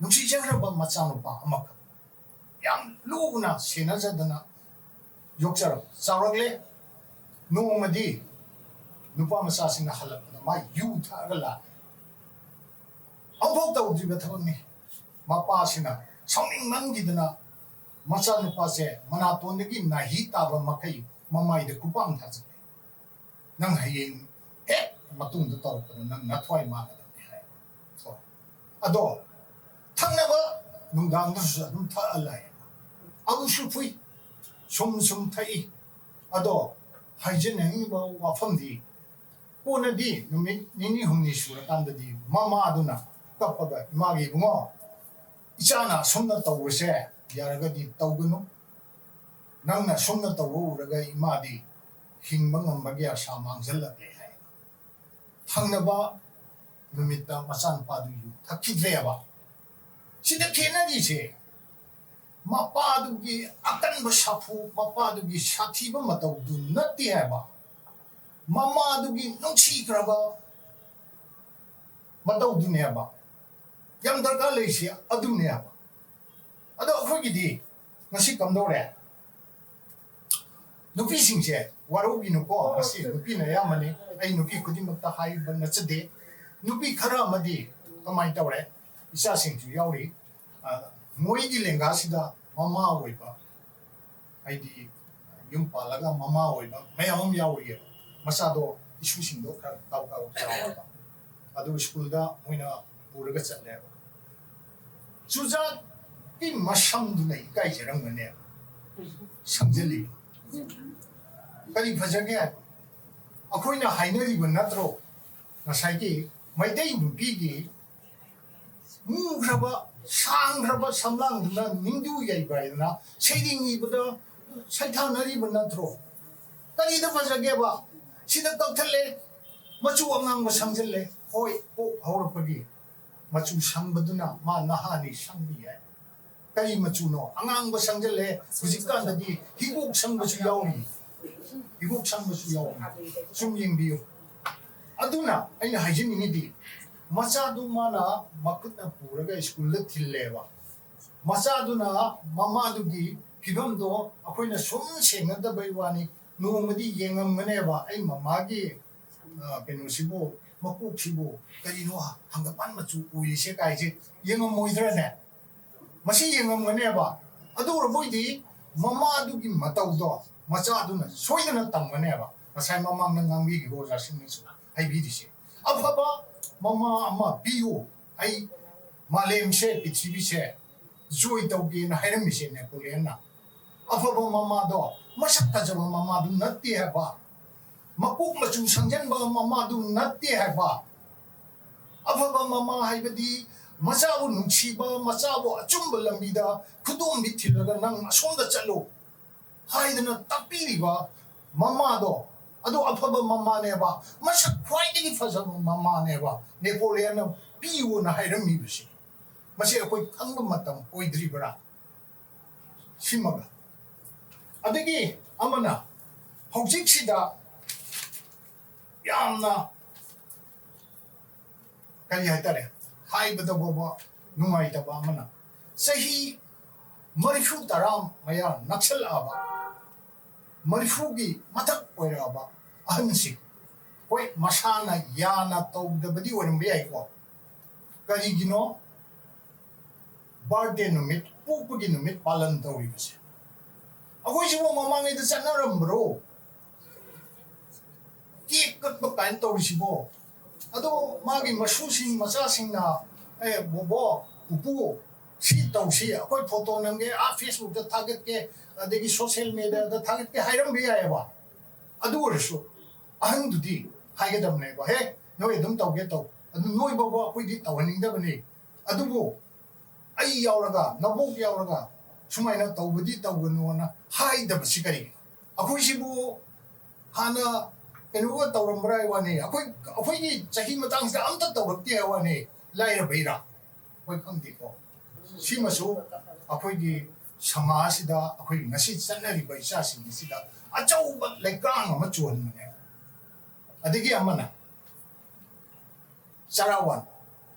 ꯅꯨꯡꯁꯤꯖꯈ꯭ꯔꯕ ꯃꯆꯥꯅꯨꯄꯥ ꯑꯃꯈꯛ ꯌꯥꯝ ꯂꯨꯅ ꯁꯦꯟꯅꯖꯗꯅ ꯌꯣꯛꯆꯔꯛꯄ ꯆꯥꯎꯔꯛꯂꯦ꯫ ꯅꯣꯡꯃꯗꯤ ꯅꯨꯄꯥ ꯃꯆꯥꯁꯤꯡꯅ ꯍꯜꯂꯛꯄꯗ ꯃꯥ ꯌꯨ ꯊꯛꯑꯒ ꯂꯥꯛꯑꯦ꯫ ꯑꯃꯨꯛꯐꯥꯎ ꯇꯧꯗ꯭ꯔꯤꯕ ꯊꯕꯛꯅꯤ꯫ ꯃꯄꯥꯁꯤꯅ ꯁꯥꯎꯅꯤꯡꯃꯟꯈꯤꯗꯅ ꯃꯆꯥꯅꯨꯄꯥꯁꯦ ꯃꯅꯥꯇꯣꯟꯗꯒꯤ ꯅꯥꯍꯤ ꯇꯥꯕ ꯃꯈꯩ ꯃꯃꯥꯏꯗ ꯈꯨꯄꯥꯛ ꯊꯥꯖꯤꯜꯂꯦ꯫ "ꯅꯪ ꯍꯌꯦꯡ ꯍꯦꯛ ꯃꯇꯨꯡꯗ ꯇꯧꯔꯛꯄꯗ ꯅꯪ ꯅꯊ꯭ꯋꯥꯏ ꯃꯥꯡꯒꯗꯕꯅꯤ" ꯍꯥꯏ꯫ ꯀꯣ꯫ ꯑꯗꯣ ꯊꯛꯅꯕ ꯅꯨꯡꯗꯥꯡꯗꯁꯨ ꯑꯗꯨꯝ ꯊꯛꯑ ꯂꯥꯛꯑꯦ꯫ ꯑꯃꯨꯛꯁꯨ ꯐꯨꯏ꯫ ꯁꯨꯝ ꯁꯨꯝ ꯊꯛꯏ꯫ ꯑꯗꯣ ꯍꯥꯏꯖꯅꯤꯡꯉꯤꯕ ꯋꯥꯐꯝꯗꯤ, ꯀꯣꯟꯅꯗꯤ ꯅꯨꯃꯤꯠ ꯅꯤꯅꯤ ꯍꯨꯝꯅꯤ ꯁꯨꯔꯀꯥꯟꯗꯗꯤ ꯃꯃꯥꯗꯨꯅ ꯀꯞꯄꯒ, "ꯏꯃꯥꯒꯤ ꯏꯕꯨꯡꯉꯣ, ꯏꯆꯥꯅ ꯑꯁꯨꯝꯅ ꯇꯧꯕꯁꯦ ꯌꯥꯔꯒꯗꯤ ꯇꯧꯒꯅꯨ꯫ ꯅꯪꯅ ꯑꯁꯨꯝꯅ ꯇꯧꯕ ꯎꯔꯒ ꯏꯃꯥꯗꯤ ꯍꯤꯡꯕ ꯉꯝꯕꯒꯤ ꯑꯁꯥ ꯃꯥꯡꯁꯤꯜꯂꯛꯂꯦ" ꯍꯥꯏ꯫ ꯊꯪꯅꯕ ꯅꯨꯃꯤꯠꯇ ꯃꯆꯥꯅꯨꯄꯥꯗꯨ ꯌꯨ ꯊꯛꯈꯤꯗ꯭ꯔꯦꯕ꯫ ꯁꯤꯗ ꯈꯦꯠꯅꯔꯤꯁꯦ, ꯃꯄꯥꯗꯨꯒꯤ ꯑꯀꯟꯕ ꯁꯥꯐꯨ, ꯃꯄꯥꯗꯨꯒꯤ ꯁꯥꯊꯤꯕ ꯃꯇꯧꯗꯨ ꯅꯠꯇꯦ ꯍꯥꯏꯕ, ꯃꯃꯥꯗꯨꯒꯤ ꯅꯨꯡꯁꯤꯈ꯭ꯔꯕ ꯃꯇꯧꯗꯨꯅꯦꯕ꯫ ꯌꯥꯝ ꯗꯔꯀꯥꯔ ꯂꯩꯔꯤꯁꯦ ꯑꯗꯨꯅꯦꯕ꯫ ꯑꯗꯣ ꯑꯩꯈꯣꯏꯒꯤꯗꯤ ꯉꯁꯤ ꯀꯝꯗꯧꯔꯦ? ꯅꯨꯄꯤꯁꯤꯡꯁꯦ ꯋꯥꯔꯧꯕꯤꯅꯨꯀꯣ, ꯉꯁꯤ ꯅꯨꯄꯤꯅ ꯑꯌꯥꯝꯕꯅꯤ꯫ ꯑꯩ ꯅꯨꯄꯤ ꯈꯨꯗꯤꯡꯃꯛꯇ ꯍꯥꯏꯕ ꯅꯠꯆꯗꯦ꯫ ꯅꯨꯄꯤ ꯈꯔ ꯑꯃꯗꯤ ꯀꯃꯥꯏꯅ ꯇꯧꯔꯦ? ꯏꯆꯥꯁꯤꯡꯁꯨ ꯌꯥꯎꯔꯤ꯫ ꯑ, ꯃꯣꯏꯒꯤ ꯂꯦꯡꯒꯥꯁꯤꯗ ꯃꯃꯥ ꯑꯣꯏꯕ, ꯍꯥꯏꯗꯤ ꯌꯨꯝ ꯄꯥꯜꯂꯒ ꯃꯃꯥ ꯑꯣꯏꯕ ꯃꯌꯥꯝ ꯑꯃ ꯌꯥꯎꯔꯤꯑꯕ꯫ ꯃꯆꯥꯗꯣ ꯏꯁꯨꯁꯤꯡꯗꯣ ꯈꯔ ꯇꯥꯎ ꯇꯥꯎ ꯆꯥꯎꯔꯕ꯫ ꯑꯗꯨ ꯁ꯭ꯀꯨꯜꯗ ꯃꯣꯏꯅ ꯄꯨꯔꯒ ꯆꯠꯂꯦꯕ꯫ ꯆꯨꯖꯥꯛꯀꯤ ꯃꯁꯝꯗꯨꯅ ꯏꯀꯥꯏꯖꯔꯝꯒꯅꯦꯕ꯫ ꯁꯪꯖꯜꯂꯤꯕ꯫ ꯀꯔꯤ ꯐꯖꯒꯦ ꯍꯥꯏꯕ? ꯑꯩꯈꯣꯏꯅ ꯍꯥꯏꯅꯔꯤꯕ ꯅꯠꯇ꯭ꯔꯣ? ꯉꯁꯥꯏꯒꯤ ꯃꯩꯇꯩ ꯅꯨꯄꯤꯒꯤ ꯃꯨꯈ꯭ꯔꯕ, ꯁꯥꯡꯈ꯭ꯔꯕ ꯁꯝꯂꯥꯡꯗꯨꯅ ꯅꯤꯡꯗꯨ ꯌꯩꯕ ꯍꯥꯏꯗꯅ ꯁꯩꯔꯦꯡ ꯏꯕꯗ ꯁꯩꯊꯥꯅꯔꯤꯕ ꯅꯠꯇ꯭ꯔꯣ? ꯀꯔꯤꯗ ꯐꯖꯒꯦꯕ? ꯁꯤꯗ ꯀꯛꯊꯠꯂꯦ, ꯃꯆꯨ ꯑꯉꯥꯡꯕ ꯁꯪꯖꯜꯂꯦ꯫ ꯍꯣꯏ, ꯄꯣꯛ ꯍꯧꯔꯛꯄꯒꯤ ꯃꯆꯨ ꯁꯪꯕꯗꯨꯅ ꯃꯥ ꯅꯍꯥꯅꯤ, ꯁꯪꯕ ꯌꯥꯏ꯫ ꯀꯔꯤ ꯃꯆꯨꯅꯣ? ꯑꯉꯥꯡꯕ ꯁꯪꯖꯜꯂꯦ꯫ ꯍꯧꯖꯤꯛꯀꯥꯟꯗꯗꯤ ꯍꯤꯒꯣꯛ ꯁꯪꯕꯁꯨ ꯌꯥꯎꯔꯤ꯫ ꯍꯤꯒꯣꯛ ꯁꯪꯕꯁꯨ ꯌꯥꯎꯔꯤ꯫ ꯁꯨꯝ ꯌꯦꯡꯕꯤꯌꯨ꯫ ꯑꯗꯨꯅ ꯑꯩꯅ ꯍꯥꯏꯖꯅꯤꯡꯉꯤꯗꯤ, ꯃꯆꯥꯗꯨ ꯃꯥꯅ ꯃꯈꯨꯠꯅ ꯄꯨꯔꯒ ꯁ꯭ꯀꯨꯜꯗ ꯊꯤꯜꯂꯦꯕ꯫ ꯃꯆꯥꯗꯨꯅ ꯃꯃꯥꯗꯨꯒꯤ ꯐꯤꯕꯝꯗꯣ ꯑꯩꯈꯣꯏꯅ ꯁꯨꯝ ꯁꯦꯡꯅꯗꯕꯩ ꯋꯥꯅꯤ꯫ ꯅꯣꯡꯃꯗꯤ ꯌꯦꯡꯉꯝꯒꯅꯦꯕ, ꯑꯩ ꯃꯃꯥꯒꯤ, ꯑ, ꯀꯩꯅꯣꯁꯤꯕꯨ, ꯃꯀꯣꯛꯁꯤꯕꯨ ꯀꯔꯤꯅꯣ ꯍꯪꯒꯄꯥꯟ ꯃꯆꯨ ꯑꯣꯏꯔꯤꯁꯦ ꯀꯥꯏꯁꯦ ꯌꯦꯡꯉꯝꯃꯣꯏꯗ꯭ꯔꯅꯦ? ꯃꯁꯤ ꯌꯦꯡꯉꯝꯒꯅꯦꯕ꯫ ꯑꯗꯨ ꯑꯣꯏꯔꯕꯣꯏꯗꯤ ꯃꯃꯥꯗꯨꯒꯤ ꯃꯇꯧꯗꯣ ꯃꯆꯥꯗꯨꯅ ꯁꯣꯏꯗꯅ ꯇꯝꯒꯅꯦꯕ꯫ ꯉꯁꯥꯏ ꯃꯃꯥꯡꯗ ꯉꯥꯡꯕꯤꯔꯤꯕ ꯑꯣꯖꯥꯁꯤꯡꯅꯁꯨ ꯍꯥꯏꯕꯤꯔꯤꯁꯦ, "ꯑꯐꯕ ꯃꯃꯥ ꯑꯃ ꯄꯤꯌꯨ, ꯑꯩ ꯃꯥꯂꯦꯝꯁꯦ, ꯄ꯭ꯔꯤꯊꯤꯕꯤꯁꯦ ꯖꯣꯏ ꯇꯧꯒꯦꯅ" ꯍꯥꯏꯔꯝꯃꯤꯁꯦ ꯅꯦꯄꯣꯂꯤꯌꯟꯅ꯫ ꯑꯐꯕ ꯃꯃꯥꯗꯣ ꯃꯁꯛ ꯐꯖꯕ ꯃꯃꯥꯗꯨ ꯅꯠꯇꯦ ꯍꯥꯏꯕ, ꯃꯀꯣꯛ ꯃꯆꯨ ꯁꯪꯖꯟꯕ ꯃꯃꯥꯗꯨ ꯅꯠꯇꯦ ꯍꯥꯏꯕ꯫ ꯑꯐꯕ ꯃꯃꯥ ꯍꯥꯏꯕꯗꯤ ꯃꯆꯥꯕꯨ ꯅꯨꯡꯁꯤꯕ, ꯃꯆꯥꯕꯨ ꯑꯆꯨꯝꯕ ꯂꯝꯕꯤꯗ ꯈꯨꯗꯣꯝꯕꯤ ꯊꯤꯜꯂꯒ "ꯅꯪ ꯑꯁꯣꯝꯗ ꯆꯠꯂꯨ" ꯍꯥꯏꯗꯅ ꯇꯥꯛꯄꯤꯔꯤꯕ ꯃꯃꯥꯗꯣ, ꯑꯗꯨ ꯑꯐꯕ ꯃꯃꯥꯅꯦꯕ, ꯃꯁꯛ ꯈ꯭ꯋꯥꯏꯗꯒꯤ ꯐꯖꯕ ꯃꯃꯥꯅꯦꯕ ꯅꯦꯄꯣꯂꯤꯌꯟꯅ ꯄꯤꯌꯨꯅ ꯍꯥꯏꯔꯝꯃꯤꯕꯁꯦ꯫ ꯃꯁꯤ ꯑꯩꯈꯣꯏ ꯈꯪꯕ ꯃꯇꯝ ꯑꯣꯏꯗ꯭ꯔꯤꯕ꯭ꯔꯥ? ꯁꯤꯃꯒ꯫ ꯑꯗꯒꯤ ꯑꯃꯅ, ꯍꯧꯖꯤꯛꯁꯤꯗ ꯌꯥꯝꯅ, ꯀꯔꯤ ꯍꯥꯏꯇꯥꯔꯦ, ꯍꯥꯏꯕꯗ ꯐꯥꯎꯕ ꯅꯨꯡꯉꯥꯏꯇꯕ ꯑꯃꯅ, ꯆꯍꯤ ꯃꯔꯤꯐꯨ ꯇꯔꯥ ꯃꯌꯥ ꯅꯛꯁꯜꯂꯛꯑꯕ, ꯃꯔꯤꯐꯨꯒꯤ ꯃꯊꯛ ꯑꯣꯏꯔꯛꯑꯕ ꯑꯍꯟꯁꯤꯡ, ꯍꯣꯏ, ꯃꯁꯥꯅ ꯌꯥꯅ ꯇꯧꯗꯕꯗꯤ ꯑꯣꯏꯔꯝꯕ ꯌꯥꯏꯀꯣ, ꯀꯔꯤꯒꯤꯅꯣ ꯕꯥꯔꯗꯦ ꯅꯨꯃꯤꯠ, ꯄꯣꯛꯄꯒꯤ ꯅꯨꯃꯤꯠ ꯄꯥꯂꯟ ꯇꯧꯔꯤꯕꯁꯦ? ꯑꯩꯈꯣꯏꯁꯤꯕꯨ ꯃꯃꯥꯡꯉꯩꯗ ꯆꯠꯅꯔꯝꯕ꯭ꯔꯣ? ꯀꯦꯛ ꯀꯛꯄ ꯀꯥꯏꯅ ꯇꯧꯔꯤꯁꯤꯕꯣ? ꯑꯗꯣ ꯃꯥꯒꯤ ꯃꯁꯨꯁꯤꯡ, ꯃꯆꯥꯁꯤꯡꯅ, "ꯑꯦ, ꯕꯣꯕꯣ, ꯄꯨꯄꯨ, ꯁꯤ ꯇꯧꯁꯤ, ꯑꯩꯈꯣꯏ ꯐꯣꯇꯣ ꯅꯝꯒꯦ, ꯑꯥ, ꯐꯦꯁꯕꯨꯛꯇ ꯊꯥꯒꯠꯀꯦ, ꯑꯗꯒꯤ ꯁꯣꯁꯦꯜ ꯃꯦꯗꯤꯌꯥꯗ ꯊꯥꯒꯠꯀꯦ" ꯍꯥꯏꯔꯝꯕ ꯌꯥꯏꯑꯕ꯫ ꯑꯗꯨ ꯑꯣꯏꯔꯁꯨ ꯑꯍꯟꯗꯨꯗꯤ ꯍꯥꯏꯒꯗꯕꯅꯦꯕ, "ꯍꯦ, ꯅꯣꯏ ꯑꯗꯨꯝ ꯇꯧꯒꯦ ꯇꯧ, ꯑꯗꯨ ꯅꯣꯏ ꯐꯥꯎꯕ ꯑꯩꯈꯣꯏꯗꯤ ꯇꯧꯍꯟꯅꯤꯡꯗꯕꯅꯤ, ꯑꯗꯨꯕꯨ ꯑꯩ ꯌꯥꯎꯔꯒ, ꯅꯕꯣꯛ ꯌꯥꯎꯔꯒ ꯁꯨꯃꯥꯏꯅ ꯇꯧꯕꯗꯤ ꯇꯧꯒꯅꯨꯅ" ꯍꯥꯏꯗꯕꯁꯤ ꯀꯔꯤꯒꯤꯅꯣ? ꯑꯩꯈꯣꯏꯁꯤꯕꯨ ꯍꯥꯟꯅ ꯀꯩꯅꯣꯒ ꯇꯧꯔꯝꯕ꯭ꯔꯥ ꯍꯥꯏ ꯋꯥꯅꯤ, ꯑꯩꯈꯣꯏ, ꯑꯩꯈꯣꯏꯒꯤ ꯆꯍꯤ ꯃꯇꯥꯡꯁꯤꯗ ꯑꯝꯇ ꯇꯧꯔꯛꯇꯦ ꯍꯥꯏ ꯋꯥꯅꯤ, ꯂꯥꯏꯔꯕꯩꯔꯥ? ꯑꯩꯈꯣꯏ ꯈꯪꯗꯦꯀꯣ꯫ ꯁꯤꯃꯁꯨ ꯑꯩꯈꯣꯏꯒꯤ ꯁꯃꯥꯖꯁꯤꯗ, ꯑꯩꯈꯣꯏꯒꯤ ꯉꯁꯤ ꯆꯠꯅꯔꯤꯕ ꯏꯆꯥꯁꯤꯡ ꯑꯁꯤꯗ ꯑꯆꯧꯕ ꯂꯩꯀꯥꯡ ꯑꯃ ꯆꯨꯍꯟꯕꯅꯦ꯫ ꯑꯗꯒꯤ ꯑꯃꯅ ꯆꯔꯥ ꯋꯥꯟ,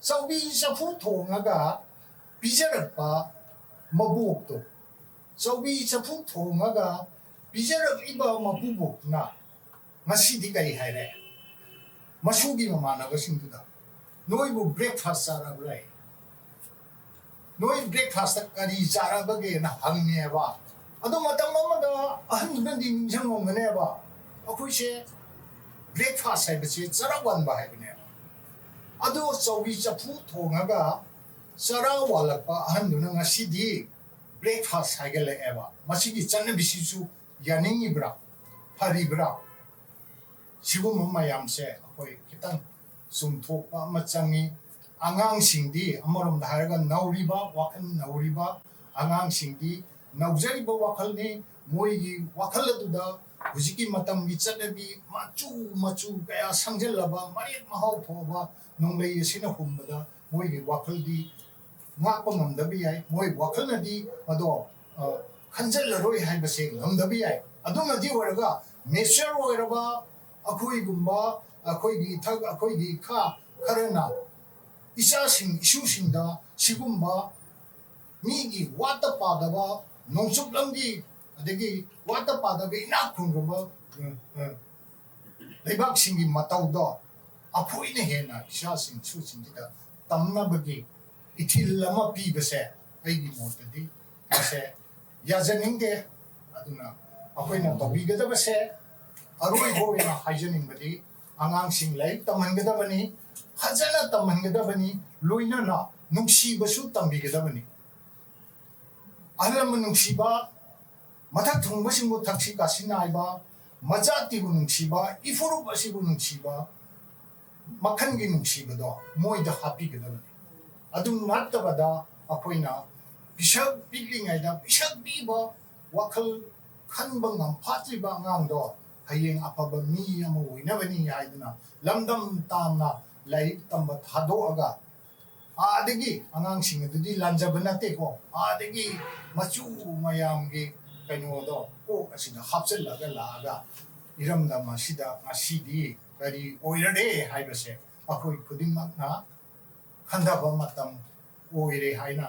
ꯆꯧꯕꯤ ꯆꯐꯨ ꯊꯣꯡꯉꯒ ꯄꯤꯖꯔꯛꯄ ꯃꯕꯣꯛꯇꯣ, ꯆꯧꯕꯤ ꯆꯐꯨ ꯊꯣꯡꯉꯒ ꯄꯤꯖꯔꯛꯂꯤꯕ ꯃꯄꯨꯕꯣꯛꯅ ꯉꯁꯤꯗꯤ ꯀꯔꯤ ꯍꯥꯏꯔꯦ? ꯃꯁꯨꯒꯤ ꯃꯃꯥꯟꯅꯕꯁꯤꯡꯗꯨꯗ, "ꯅꯣꯏꯕꯨ breakfast ꯆꯥꯔꯕ꯭ꯔꯥ? ꯅꯣꯏ breakfastꯇ ꯀꯔꯤ ꯆꯥꯔꯕꯒꯦꯅ?" ꯍꯪꯉꯦꯕ꯫ ꯑꯗꯣ ꯃꯇꯝ ꯑꯃꯗ ꯑꯍꯟꯗꯨꯅꯗꯤ ꯅꯤꯡꯁꯤꯡꯉꯝꯒꯅꯦꯕ, "ꯑꯩꯈꯣꯏꯁꯦ breakfast ꯍꯥꯏꯕꯁꯦ ꯆꯔꯥ ꯋꯥꯟꯕ ꯍꯥꯏꯕꯅꯦꯕ"꯫ ꯑꯗꯣ ꯆꯧꯕꯤ ꯆꯐꯨ ꯊꯣꯡꯉꯒ ꯆꯔꯥ ꯋꯥꯜꯂꯛꯄ ꯑꯍꯟꯗꯨꯅ ꯉꯁꯤꯗꯤ breakfast ꯍꯥꯏꯒꯠꯂꯛꯑꯦꯕ꯫ ꯃꯁꯤꯒꯤ ꯆꯠꯅꯕꯤꯁꯤꯁꯨ ꯌꯥꯅꯤꯡꯉꯤꯕ꯭ꯔꯥ? ꯐꯔꯤꯕ꯭ꯔꯥ? ꯁꯤꯒꯨꯝꯕ ꯃꯌꯥꯝꯁꯦ ꯑꯩꯈꯣꯏ ꯈꯤꯇꯪ ꯆꯨꯝꯊꯣꯛꯄ ꯑꯃ ꯆꯪꯉꯤ꯫ ꯑꯉꯥꯡꯁꯤꯡꯗꯤ, ꯑꯃꯔꯣꯝꯗ ꯍꯥꯏꯔꯒ, ꯅꯧꯔꯤꯕ, ꯋꯥꯈꯜ ꯅꯧꯔꯤꯕ ꯑꯉꯥꯡꯁꯤꯡꯗꯤ ꯅꯧꯖꯔꯤꯕ ꯋꯥꯈꯜꯅꯤ꯫ ꯃꯣꯏꯒꯤ ꯋꯥꯈꯜ ꯑꯗꯨꯗ ꯍꯧꯖꯤꯛꯀꯤ ꯃꯇꯝꯒꯤ ꯆꯠꯅꯕꯤ ꯃꯆꯨ ꯃꯆꯨ ꯀꯌꯥ ꯁꯪꯖꯜꯂꯕ, ꯃꯔꯦꯛ ꯃꯍꯥꯎ ꯊꯣꯛꯑꯕ ꯅꯣꯡꯂꯩ ꯑꯁꯤꯅ ꯍꯨꯝꯕꯗ ꯃꯣꯏꯒꯤ ꯋꯥꯈꯜꯗꯤ ꯉꯥꯛꯄ ꯉꯝꯗꯕ ꯌꯥꯏ꯫ ꯃꯣꯏ ꯋꯥꯈꯜꯅꯗꯤ ꯃꯗꯣ, ꯑ, ꯈꯟꯖꯜꯂꯔꯣꯏ ꯍꯥꯏꯕꯁꯦ ꯉꯝꯗꯕ ꯌꯥꯏ꯫ ꯑꯗꯨꯅꯗꯤ ꯑꯣꯏꯔꯒ, mature ꯑꯣꯏꯔꯕ ꯑꯩꯈꯣꯏꯒꯨꯝꯕ, ꯑꯩꯈꯣꯏꯒꯤ ꯏꯊꯛ, ꯑꯩꯈꯣꯏꯒꯤ ꯏꯈꯥ ꯈꯔꯅ ꯏꯆꯥꯁꯤꯡ, ꯏꯁꯨꯁꯤꯡꯗ ꯁꯤꯒꯨꯝꯕ ꯃꯤꯒꯤ ꯋꯥꯠꯇ ꯄꯥꯗꯕ ꯅꯣꯡꯆꯨꯞꯂꯝꯒꯤ, ꯑꯗꯒꯤ ꯋꯥꯠꯇ ꯄꯥꯗꯕ ꯏꯅꯥꯛ ꯈꯨꯟꯈ꯭ꯔꯕ, ꯑ, ꯑ, ꯂꯩꯕꯥꯛꯁꯤꯡꯒꯤ ꯃꯇꯧꯗꯣ ꯑꯩꯈꯣꯏꯅ ꯍꯦꯟꯅ ꯏꯆꯥꯁꯤꯡ ꯏꯁꯨꯁꯤꯡꯁꯤꯗ ꯇꯝꯅꯕꯒꯤ ꯏꯊꯤꯜ ꯑꯃ ꯄꯤꯕꯁꯦ, ꯑꯩꯒꯤ ꯃꯣꯠꯇꯗꯤ ꯃꯁꯦ ꯌꯥꯖꯅꯤꯡꯗꯦ꯫ ꯑꯗꯨꯅ ꯑꯩꯈꯣꯏꯅ ꯇꯧꯕꯤꯒꯗꯕꯁꯦ, ꯑꯔꯣꯏꯕ ꯑꯣꯏꯅ ꯍꯥꯏꯖꯅꯤꯡꯕꯗꯤ, ꯑꯉꯥꯡꯁꯤꯡ ꯂꯥꯏꯔꯤꯛ ꯇꯝꯍꯟꯒꯗꯕꯅꯤ, ꯐꯖꯅ ꯇꯝꯍꯟꯒꯗꯕꯅꯤ, ꯂꯣꯏꯅꯅ ꯅꯨꯡꯁꯤꯕꯁꯨ ꯇꯝꯕꯤꯒꯗꯕꯅꯤ꯫ ꯑꯍꯜ ꯂꯃꯟ ꯅꯨꯡꯁꯤꯕ, ꯃꯊꯛ ꯊꯣꯡꯕꯁꯤꯡꯕꯨ ꯊꯛꯁꯤ ꯈꯥꯁꯤ ꯅꯥꯏꯕ, ꯃꯆꯥꯇꯤꯕꯨ ꯅꯨꯡꯁꯤꯕ, ꯏꯐꯨꯔꯨꯞ ꯑꯁꯤꯕꯨ ꯅꯨꯡꯁꯤꯕ, ꯃꯈꯜꯒꯤ ꯅꯨꯡꯁꯤꯕꯗꯣ ꯃꯣꯏꯗ ꯍꯥꯞꯄꯤꯒꯗꯕꯅꯤ꯫ ꯑꯗꯨ ꯅꯠꯇꯕꯗ ꯑꯩꯈꯣꯏꯅ ꯄꯤꯁꯛ ꯄꯤꯛꯂꯤꯉꯩꯗ ꯄꯤꯁꯛ ꯄꯤꯕ ꯋꯥꯈꯜ ꯈꯟꯕ ꯉꯝꯐꯥꯠꯇ꯭ꯔꯤꯕ ꯑꯉꯥꯡꯗꯣ ꯍꯌꯦꯡ ꯑꯐꯕ ꯃꯤ ꯑꯃ ꯑꯣꯏꯅꯕꯅꯤ ꯍꯥꯏꯗꯨꯅ ꯂꯝꯗꯝ ꯇꯥꯝꯅ ꯂꯥꯏꯔꯤꯛ ꯇꯝꯕ ꯊꯥꯗꯣꯛꯑꯒ ꯑꯥꯗꯒꯤ ꯑꯉꯥꯡꯁꯤꯡ ꯑꯗꯨꯗꯤ ꯂꯥꯟꯖꯕ ꯅꯠꯇꯦꯀꯣ, ꯑꯥꯗꯒꯤ ꯃꯆꯨ ꯃꯌꯥꯝꯒꯤ ꯀꯩꯅꯣꯗꯣ ꯀꯣꯛ ꯑꯁꯤꯗ ꯍꯥꯞꯆꯤꯜꯂꯒ ꯂꯥꯛꯑꯒ ꯏꯔꯝꯗꯝ ꯑꯁꯤꯗ ꯉꯁꯤꯗꯤ ꯀꯔꯤ ꯑꯣꯏꯔꯔꯦ ꯍꯥꯏꯕꯁꯦ ꯑꯩꯈꯣꯏ ꯈꯨꯗꯤꯡꯃꯛꯅ ꯈꯟꯊꯕ ꯃꯇꯝ ꯑꯣꯏꯔꯦ ꯍꯥꯏꯅ